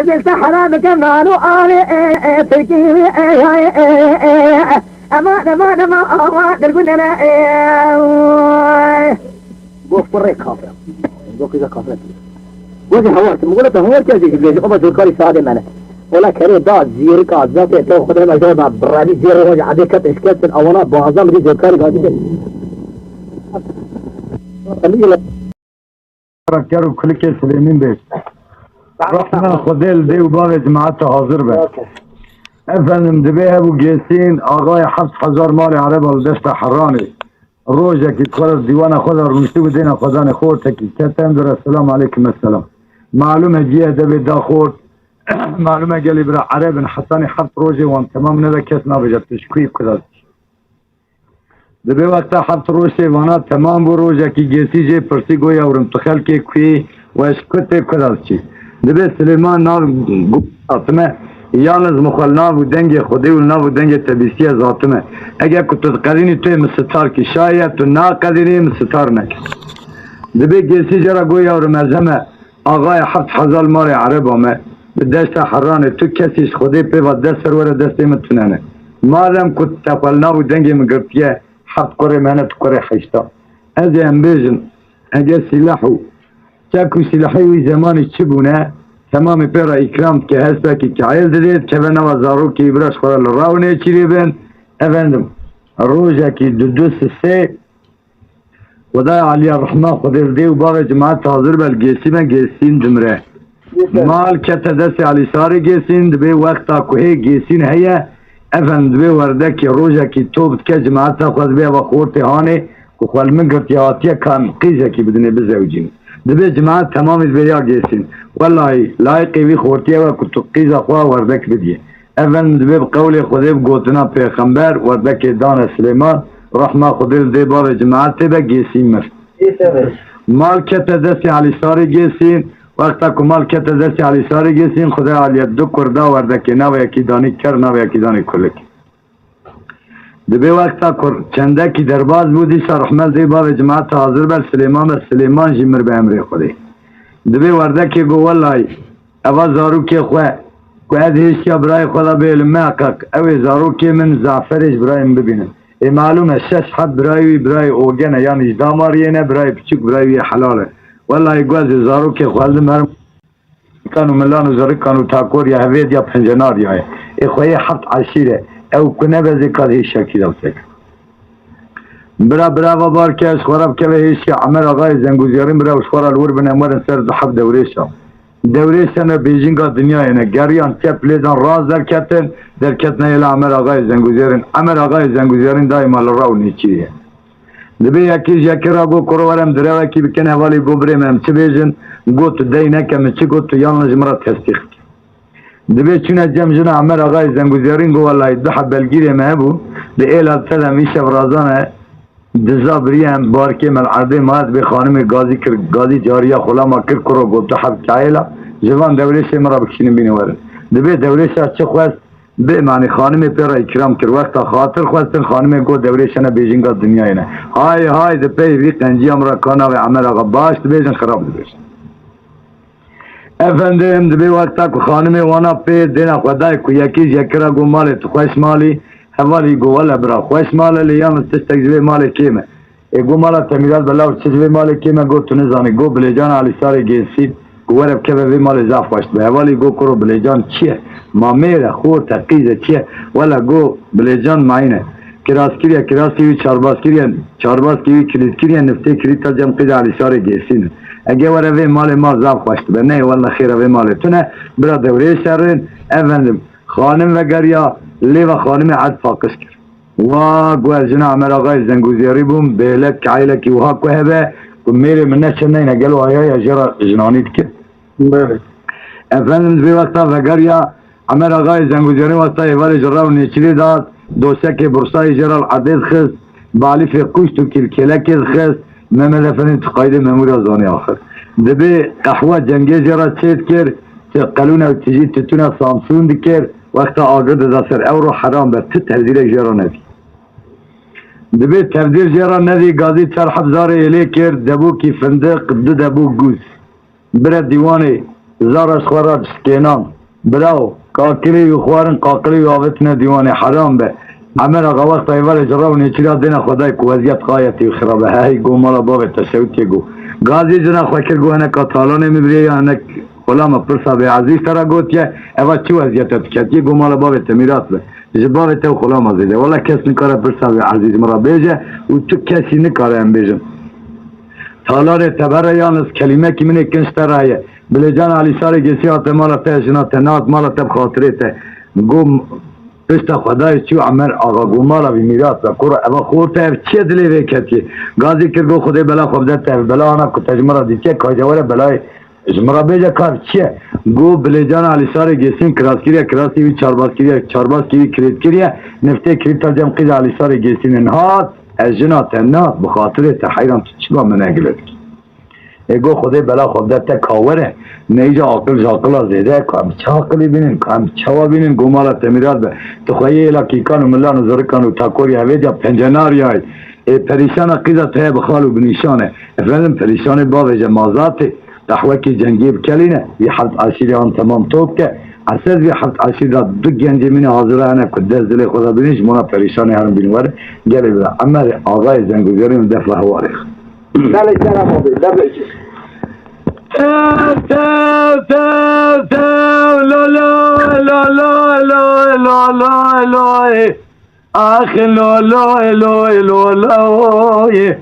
Ez ê te hera bikim nano avê, ê, ê, tirkî wê, ê, hayê, ê, ê, ê. Ema, ema, ema, awa, dilgunene, ê, oy. Got, "Kurê kafir." Got, "Kîja kafir." Got, "Hawar, min got, te hawar kerdî jî bêjî, oba cotkarî saadê me ne." Ola kerê da, zîrika, zatê, to xwe de me jor da, birevî zîrê xwe ji edê ket, eşketin, awana, baza min dî cotkarî gadî kir. Ker û kulikê Silêmîn bêj. Rehma Xwedê li dê û bavê cemaeta hazir be. Efendim, dibê hebû Gêsîn, axayê heft hezar malê ereba li deşta Heranê. Rojekî xwe re dîwana xwe de rûniştî û dêna xwe danê xortekî. Kete em dire, selam aleykum, esselam. Malûm e cî ye debê da xort. Malûm e gelî bira ereb in, hetanî heft rojê wan temam nebe kes nabêje tu ji kuyî bikira. Dibê wexta heft roj tê vana temam bû, rojekî Gêsî jê pirsî, got, "Yewrim, tu xelkê kuyê we ji ku tê, ku re diçî?" Dibê Silêman nav got, "Zatime, yalniz min xwe li nav û dengê Xwedê û li nav û dengê te bîstiye zatime. Eger ku tu diqedînî tu yê min sitar kî, şaye tu naqedînî min sitar neke." Dibê Gêsî jê re got, "Yewrim, ez heme axayê heft hezar malê ereba me. Bi deşta Heranê tu kesî ji Xwedê pê va dest ser were destê min tune ne. Madem ku te xwe li nav û dengê min girtiye, heft kurê me hene, tu kurê heşta. Ez ê em bêjin, eger sîlah û çek û sîlahê wî zemanî çi bûne, temamê pê re îkram dike, hespekî keyl didê, dikeve nava zarokê wî bira ji xwe re li raw nêçîrê bin, efendim, rojekî du du sisê, Xwedayê Alî ya rehma Xwedê li dê û bavê cemaet hazir be, li Gêsî me, Gêsîn dimire. Mal kete destê Alîsarê Gêsîn, dibê wexta ku hê Gêsîn heye, efendim, dibê werdekê rojekî top dike, cemaeta xwe dibê eva xortê hanê, ku xwe li min girtiye hatiye, ka em qîzekî bidinê bizewicînin. Dibê cemaet temamî dibê ya Gêsîn. Welahî, layiqê vî xortiyê ew e ku tu qîza xwe werdek bidiyê. Efendim, dibê bi qewlê Xwedê, bi gotina pêxember, werdekê dane Silêman, rehma Xwedê li dê bavê cemaetê be, Gêsîn mir. Mal kete destê Alîsarê Gêsîn, wexta ku mal kete destê Alîsarê Gêsîn, Xwedê Alî ya du kur da werdekê, navê yekî danî ker, navê yekî danî kulik. Dibê wexta ku çendekî derbas bû, dîsa rehme li dê bavê cemaeta hazir be, Silêman be, Silêman jî mir be emrê Xwedê. Dibê werdekê got, welay, eva zarokê xwe, ku ez hêştiya birayê xwe de bê li me qeq, ew ê zarokê min Caferê ji birayê min bibînin. Ê malûm e, şeş heb birayê wî, birayê Ogen e, yanî ji damariyê ne, birayê piçûk birayê wî yê helal e. Welay, got, ez ê zarokê xwe li me kan û milan û zirikan û takoriya hevêdiya pencenariya ye. Ê xweyê heft eşîr e. Ew ku nebezê ka hêşiyekî de bisek. Bira, bira va barke, ji xwe re bikeve hêşiya Emer Axayê Zengûzêrîn, bira, û ji xwe re li wir bin, em werin ser du heb dewrêşa. Dewrêşa ne bêjinga dinyayê ne. Geriyan çep lê dan rast derketin, derketine yê la Emer Axayê Zengûzêrîn. Emer Axayê Zengûzêrîn daîma li rew nêçîrî ye. Dibê yekî ji yekê re got, kuro, were em direwekî bikin, hevalî got, birê me, em çi bêjin? Got, tu dey neke, min çi got, tu yalnız ji min re tesdîq bike. Dibê çûne cem jina Emer Axayê Zengûzêrîn, got, welahî du heb belgîrê me hebû, di êla te de em îşev razane, diza biriye, em barkê me li erdê maye, dibê xanimê gazî kir, gazî cariya xulama kir, kuro, got, du heb keyla ji van dewrêşê min re bikişînin bînin werin. Dibê dewrêşa çi xwest, Bê, manî xanimê pê re îkram kir. Wexta xatir xwestin, xanimê got, dewrêşa ne bêjinga dinyayê ne. Hay hay, di pey vî qenciya min re ka navê Emer Axa baş dibêjin, xirab dibêjin. Efendim, dibê wexta ku xanimê wana pê dêna xwe dayê ku yekî ji yekî re got, malê tu xweş malî, hevalî got, wele bira, xweş mal e, lê yalnız tiştek ji vê malê kêm e. Ê, got, mala te mîrat be, law, çi ji vê malê kêm e, got, tu nizanî. Got, Bilêcan Alîsarê Gênsî, ku were bikeve vê malê zaf xweş dibe. Hevalî got, kuro, Bilêcan çi ye? Ma mêr e, xort e, qîz e, çi ye? Wele, got, Bilêcan mayîn e. Kiraskirî ye, kiraskê wî çarbazkirî ye, çarbazkê wî kilîtkirî ye, niftê kilîta cem qîza Alîsarê Gênsî ne. Ege were vê malê ma zaf xweş dibe. Neyê, wele xêra vê malê tune, bira dewrê şerên, efendim, xanim vegeriya, lê ve xanimê erd paqij kir. Wa, got, ez jina Emer Axayê Zengûzêrî bûm, bêlek keylekî wiha ku hebe, ku mêrê min neçe neyne, gelo ayaya jê re jinanî dike? Belê. Efendim, vê wexta vegeriya Emer Axayê Zengûzêrî wexta êvarê ji rew nêçîrê da, doşekê bursayê jê re li erdê dixist, balîfê qûşt û kîlkêlekê dixist, Mehmed Efendî tu qaydê memûra zanî axir. Dibê qehwe cengê jê re çê dikir, ti qelûne û tijî titûna Samsûn dikir, wexta agir dida ser ew ro heram be, ti tevdîrek jê re nedî. Dibê tevdîr jê re nedî, gazî çar heb zarê êlê kir, debûkî findiq, du debûk gûz. Bire dîwanê, zara ji xwe re dişkênan. Birawo, kakilê wî xwarin, qaqilê wî avêtine dîwanê, heram be. Emer Axa wexta êvarê ji rew nêçîra dêna xwe dayê ku weziyet xayetî wî xirab e. Hey, go mala bavê te şewitiyê go. Gazî jina xwe kir, go hinek a talanê min birê ya hinek xulama pirsa bê ezîz te re gotiye, eva çi weziyete tu ketiye, go mala bavê te mîrat be. Ji bavê te û xulama zêde. Wela kes nikare pirsa bê ezîz min re bêje û tu kesî nikare em bêjin. Talanê te bere yalnız kelîmekî min ê kin ji te re heye. Bilêcan Alîsarê Gêsî hate mala te, jina te nehat mala te bi xatirê te. Go pişta xwe dayê çû Emer Axa, go mala vî mîrat be. Kuro eva xorte ev çi ye dilê vê ketiye? Gazî kir, go Xwedê bela xwe bide te, ev bela ana ku te ji min re dîtiye, ka jê were belayê ji min re bêje ka ev çi ye? Go Bilêcan Alîsarê Gêsîn kiraskiriye, kirasê wî çarbazkiriye, çarbazkê wî kirêtkiriye, niftê kirîta cem qîza Alîsarê Gêsînin hat, ez jina te nehat bi xatirê te, heyran tu çima min negile dikî? Ê go Xwedê bela xwe bide te, ka were, ne îca aqil ji aqila zêde ye, ka em çi aqilî bînin, ka em çawa bînin, go mala te mîrat be. Tu xwe yê êla kîkan û milan û zirikan û takoriya hevêdiya pencenariyayî. Ê perîşana qîza te ye bi xal û bi nîşan e. Efendim, perîşanê bavêje mazatê. Qehwekî cengê bi kelî ne. Vî heft eşîrê an temam top ke. Esed vî heft eşîr de du gencê min ê hazir hene ku dest dilê xwe de bînin, ji mona perîşanê herin bînin were. Gelê bira Emer Axayê Zenguzêrî min def ve hewarê. Belê, kerem abi, debê çi. Tev, tev, tev, tev, lo, lo, lo, lo, lo, lo, lo, lo, e. Ax, lo, lo, lo, lo, lo, e.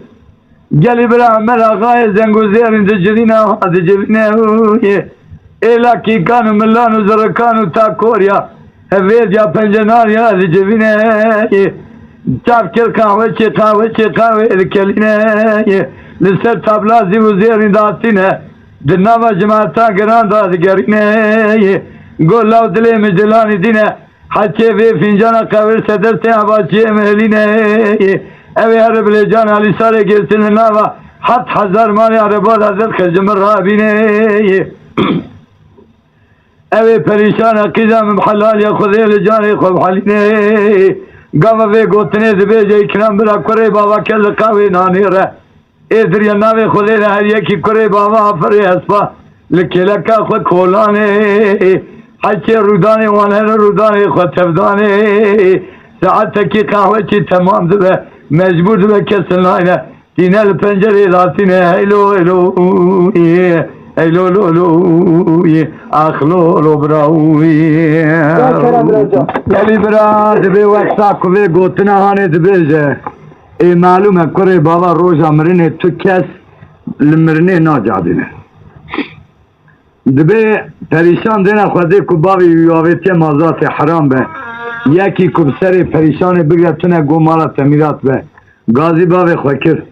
Gelî bira Emer Axayê Zenguzêrî dicivîne, ha, dicivîne, e. Êla kîkan û milan û zirikan û ta korya. Hevêdiya pencenar ya dicivîne, çav kir qehwe çê, qehwe çê, qehwê dikelîne. Li ser tabla zîv û zêrî datîne, di nava cimata giran de digerîne. Go law dilê min cilanî dîne, heçê vê fîncana qehwê ser destê hevalçiyê min hilîne. Ew ê here bilêcan Elîsarê girtin li nava heft hezar malê ereba de derxe ji min rabîne. Ew ê perîşan e, qîza min bi helaliya Xwedê li canê xwe bihelîne. Gava vê gotinê dibêje, Îkram bira kurê bava ke li qawê nanê re. Ê diriya navê Xwedê re her yekî kurê bava afirê hespa li kêleka xwe kolanê. Heçê rûdanê wan here rûdanê xwe tevdanê. Saetekî qehwe çî temam dibe, mecbûr dibe kes nayne. Tîne li pencerê latîne, heylo, heylo, yê, heylo, lo, lo, yê, ax, lo, lo, bira, yê. Ya kerem bira can. Gelî bira, dibê wexta ku vê gotina hanê dibêje, ê malûm e, kurê bava roja mirinê tu kes li mirinê nacadîne. Dibê perîşan dêne xwedê ku bavê wî avêtiye mazatê heram be. Yekî ku bi serê perîşanê bigre tune go mala temîrat be. Gazî bavê xwe kir.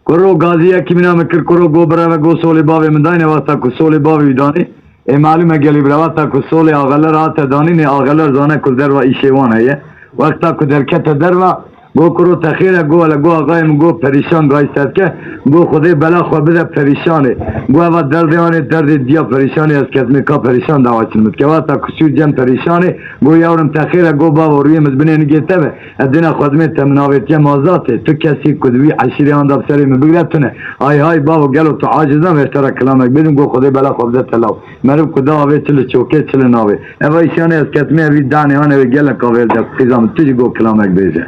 Kuro gazî yekî mîna min kir, kuro go bireve go solê bavê min dayne, wexta ku solê bavê wî danê. Ê malûm e gelî bira, wexta ku solê axeler hate danînê, axeler zane ku derva îşê wan heye. Wexta ku derkete derva, go kuro te xêr e, go hele, go axayê min, go perîşan gayî serke, go Xwedê bela xwe bide perîşanê. Go eva derdê anê, derdê diya perîşanê, ez ketmê ka perîşan dawa çin min dike. Wexta ku sû cem perîşanê, go yawrim te xêr e, go bavo rûyê min binê nigê te be. Ez dêna xwedimê te min avêtiye mazatê. Tu kesî ku di wî eşîrê an de bi serê min bigre tune. Ay hay bavo, gelo tu aciz nabê ez te re kilamek bêjim, go Xwedê bela xwe bide te law. Meriv ku da avê çi li çokê çi li navê. Eva îşanê ez ketime evî danê hanê wê gelek avê li dest qîza min. Tu jî go kilamek bêje.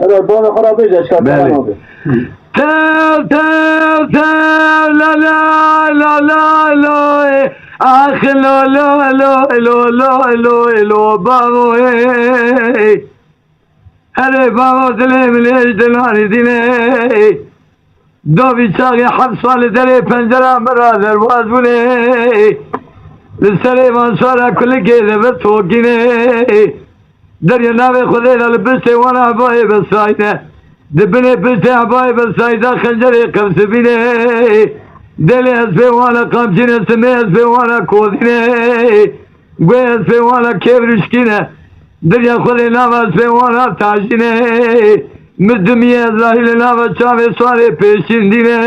Ero bavê xwe re bêje, eşka Belê. Kerem abi. Tev, tev, tev, la, la, la, la, la, e. Ax, lo, lo, lo, lo, lo, lo, lo, bavo, e. Erê bavo, dilê min ê ji dilanê dîne. Dovî çaxê heft sal li derê pencera min ra derbaz bûne. Li serê van sara kulikê li vir tokîne. Derya navê Xwedê de li piştê wan a bayê besayne. Di binê piştê a bayê besayî de xencerê qevsibîne. Delê ez pê wan a qamçîne, simê ez pê wan a kozîne. Guhê ez pê wan a kêv rişkîne. Derya Xwedê nava ez pê wan a tajîne. Mirdimiyê Ezrahîlê nava çavê swarê pêşîn dîne.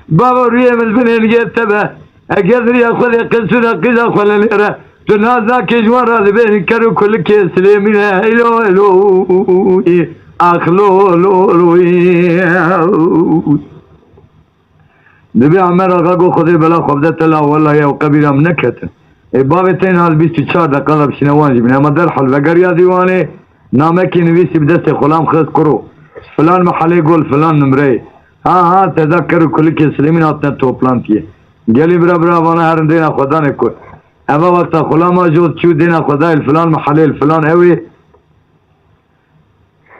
Bava rûyê min binê nigê te be. Eger diriya Xwedê qisûra qîza xwe li lê re, tu nas nakê ji wan re dibêjin ker û kulikê Silêmî ne. Heylo, heylo, ax, lo, lo, lo, Dibê Emer Axa got, Xwedê bela xwe bide te la, wellahî ew qebîra min neketin. Ê bavê te niha li bîst û çar deqa de bişîne wan jî bîne. Ema derhal vegeriya dîwanê, namekî nivîsî bi destê xulam xist, kuro. Filan mehelê got, filan nimreyê. Ha, ha, teza ker û kulikê Silêmîn hatine toplantiyê. Gelî bira bira vana herin dêna xwe danê ku. Eva wexta xulama jot çû dêna xwe dayê li filan mehelê li filan ewê.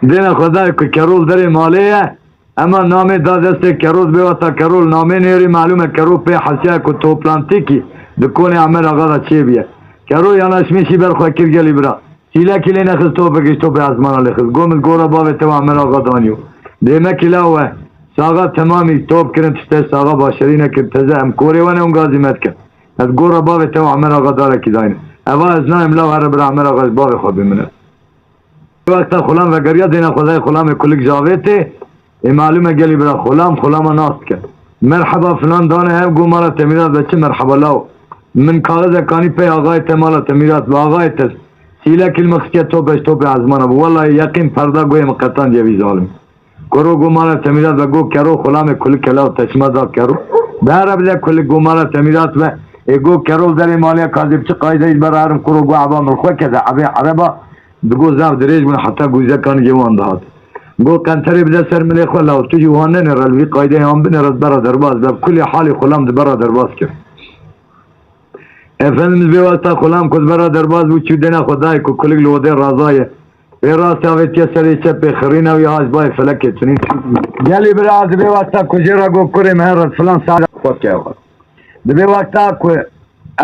Dêna xwe dayê ku Kerol derê malê ye. Ema namê da destê Kerol bê wexta Kerol namê nêrî malûm e Kerol pê hesiya ku toplantîkî di konê Emer Axa de çêbîye. Kerol yanaşmîşî ber xwe kir gelî bira. Çîlekî lê nexist topekî ji topê ezmana lê xist. Go min gora bavê te û Emer Axa daniyo. Dêmekî law e. Saxa temamî top kirin tiştê saxa başerî nekirin. Teze em korê we ne hûn gazî me dikin. Ez gora bavê te û Emer Axa darekî dayne. Eva ez nayêm law here bira Emer Axa ji bavê xwe bimîne. Wexta xulam vegeriya dêna xwe dayê xulamê kulik ji avêtê. Ê malûm e gelî bira xulam, xulama nas dike. Merheba filan dane hev go mala te mîrat be çi merheba law. Min kaxizek anî pey axayê te mala te mîrat be axayê te. Çîlekî li min xistiye topê ji topê ezmana bû. Wellahî yeqîn perda goyê min qetandiye vî zalim. Kuro go mala te mîrat be go kero xulamê kulik e law te çima da kero. Bere bile kulik go mala temîrat be. Ê go kerol derê maliya kazê bi çi qayde î bera herim kuro go eba min xwe kete ebê ereba. Digo zaf dirêj bûn heta gûzekan jê wan dihat. Go qenterê bide ser milê xwe law tu jî wan nenêre li vî qaydeyê an binêre di bera derbas be. Kulê halê xulam di bera derbas kir. Efendim, vê wexta xulam ku di bera derbas bû çû dêna xwe dayê ku kulik li odê razaye. Pê rast avêtiye serê çepê xirîna wî haş bayê felekê tunîn. Gelî bira, di vê wexta ku jê re got kurê me here filan saet xwe ke xwe. Di vê wexta ku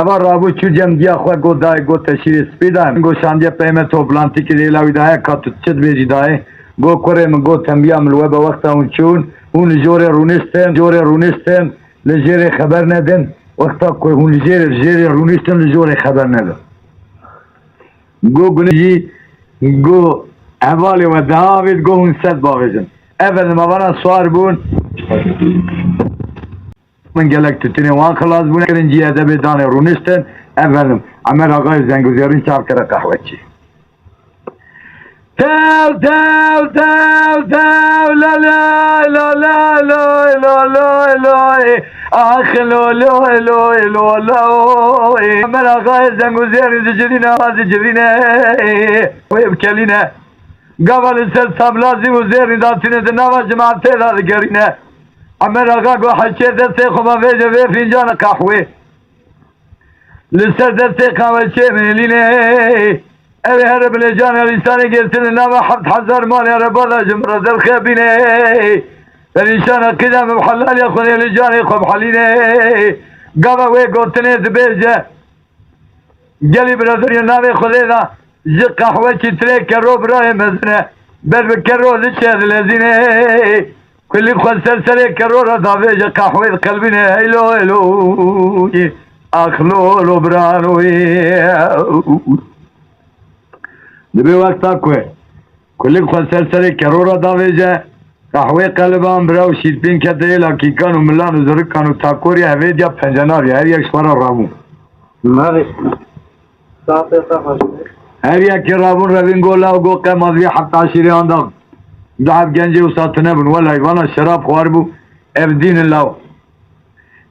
eva rabû çû cem diya xwe got dayê got te şîrê spî da. Got şandiye peyme toplantîkî lêla wî daye ka tu çi dibêjî dayê. Got kurê min got tembiya min li we be wexta hûn çûn. Hûn li jorê rûniştin, jorê rûniştin. Li jêrê xeber nedin. Wexta ku hûn li jêrê, jêrê rûniştin li jorê xeber nedin. Go gunê jî go hevalê we diha avêt go hûn sed bavêjin. Efendim, avana swar bûn. Min gelek tutunê wan xilas bûne. Kirin cî edebê danê rûniştin. Efendim, Emer Axayê Zenguzêrîn çav kire qehweçî. Tev, tev, tev, tev, la, la, la, la, loy, lo, loy, loy. Ax, lo, loy, loy, lo, loy. Emer Axayê Zenguzêrî dicivîne, dicivîne. Wê bikelîne. Gava li ser tabla zî û zêrî datîne di nava cimatê de digerîne. Emer Axa got, "Heçê destê xwe me vêje vê fîncana qehwê." Li ser destê qehweçê mêlînê. Ew ê here bilêcanê lîsanê girtin li nava heft hezar malê re bala ji min re derxebînê. Perîşana qîda min bi helaliya xwe lê li canê xwe bihelînê. Gava wê gotinê dibêje. Gelî birazerî navê Xwedê de ji qehwe çîtirê kero birayê mezin e. Ber bi kero diçe dilezînê. Kulî xwe ser serê kero re davêje qehwê diqelbîne. Heylo heylo. Ax lo lo birano. Dibê wexta ku Kulik xwe ser serê kero re davêje, qehwê qeliban, bira û şîrpîn kete yê lakîkan û milan û zirikan û takoriya hevêdiya pencenar ya, her yek ji xwe re rabûn. Mavê. Saetê xwe xweş be. Her yekê rabûn revîn go law go qema divê heft eşîrê andan. Du heb gencê wisa tune bûn. Welay vana şerab xwaribû, ev dîn in law.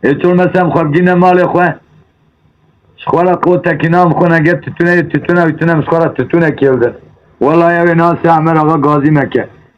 Ê çol mesem xwe bigîne malê xwe. Ji xwe re qotekî nam xwe nege titûne yê titûne wî tune min ji xwe re titûnekê bidin. Wela ew ê nasê Emer Axa Gazî me ke.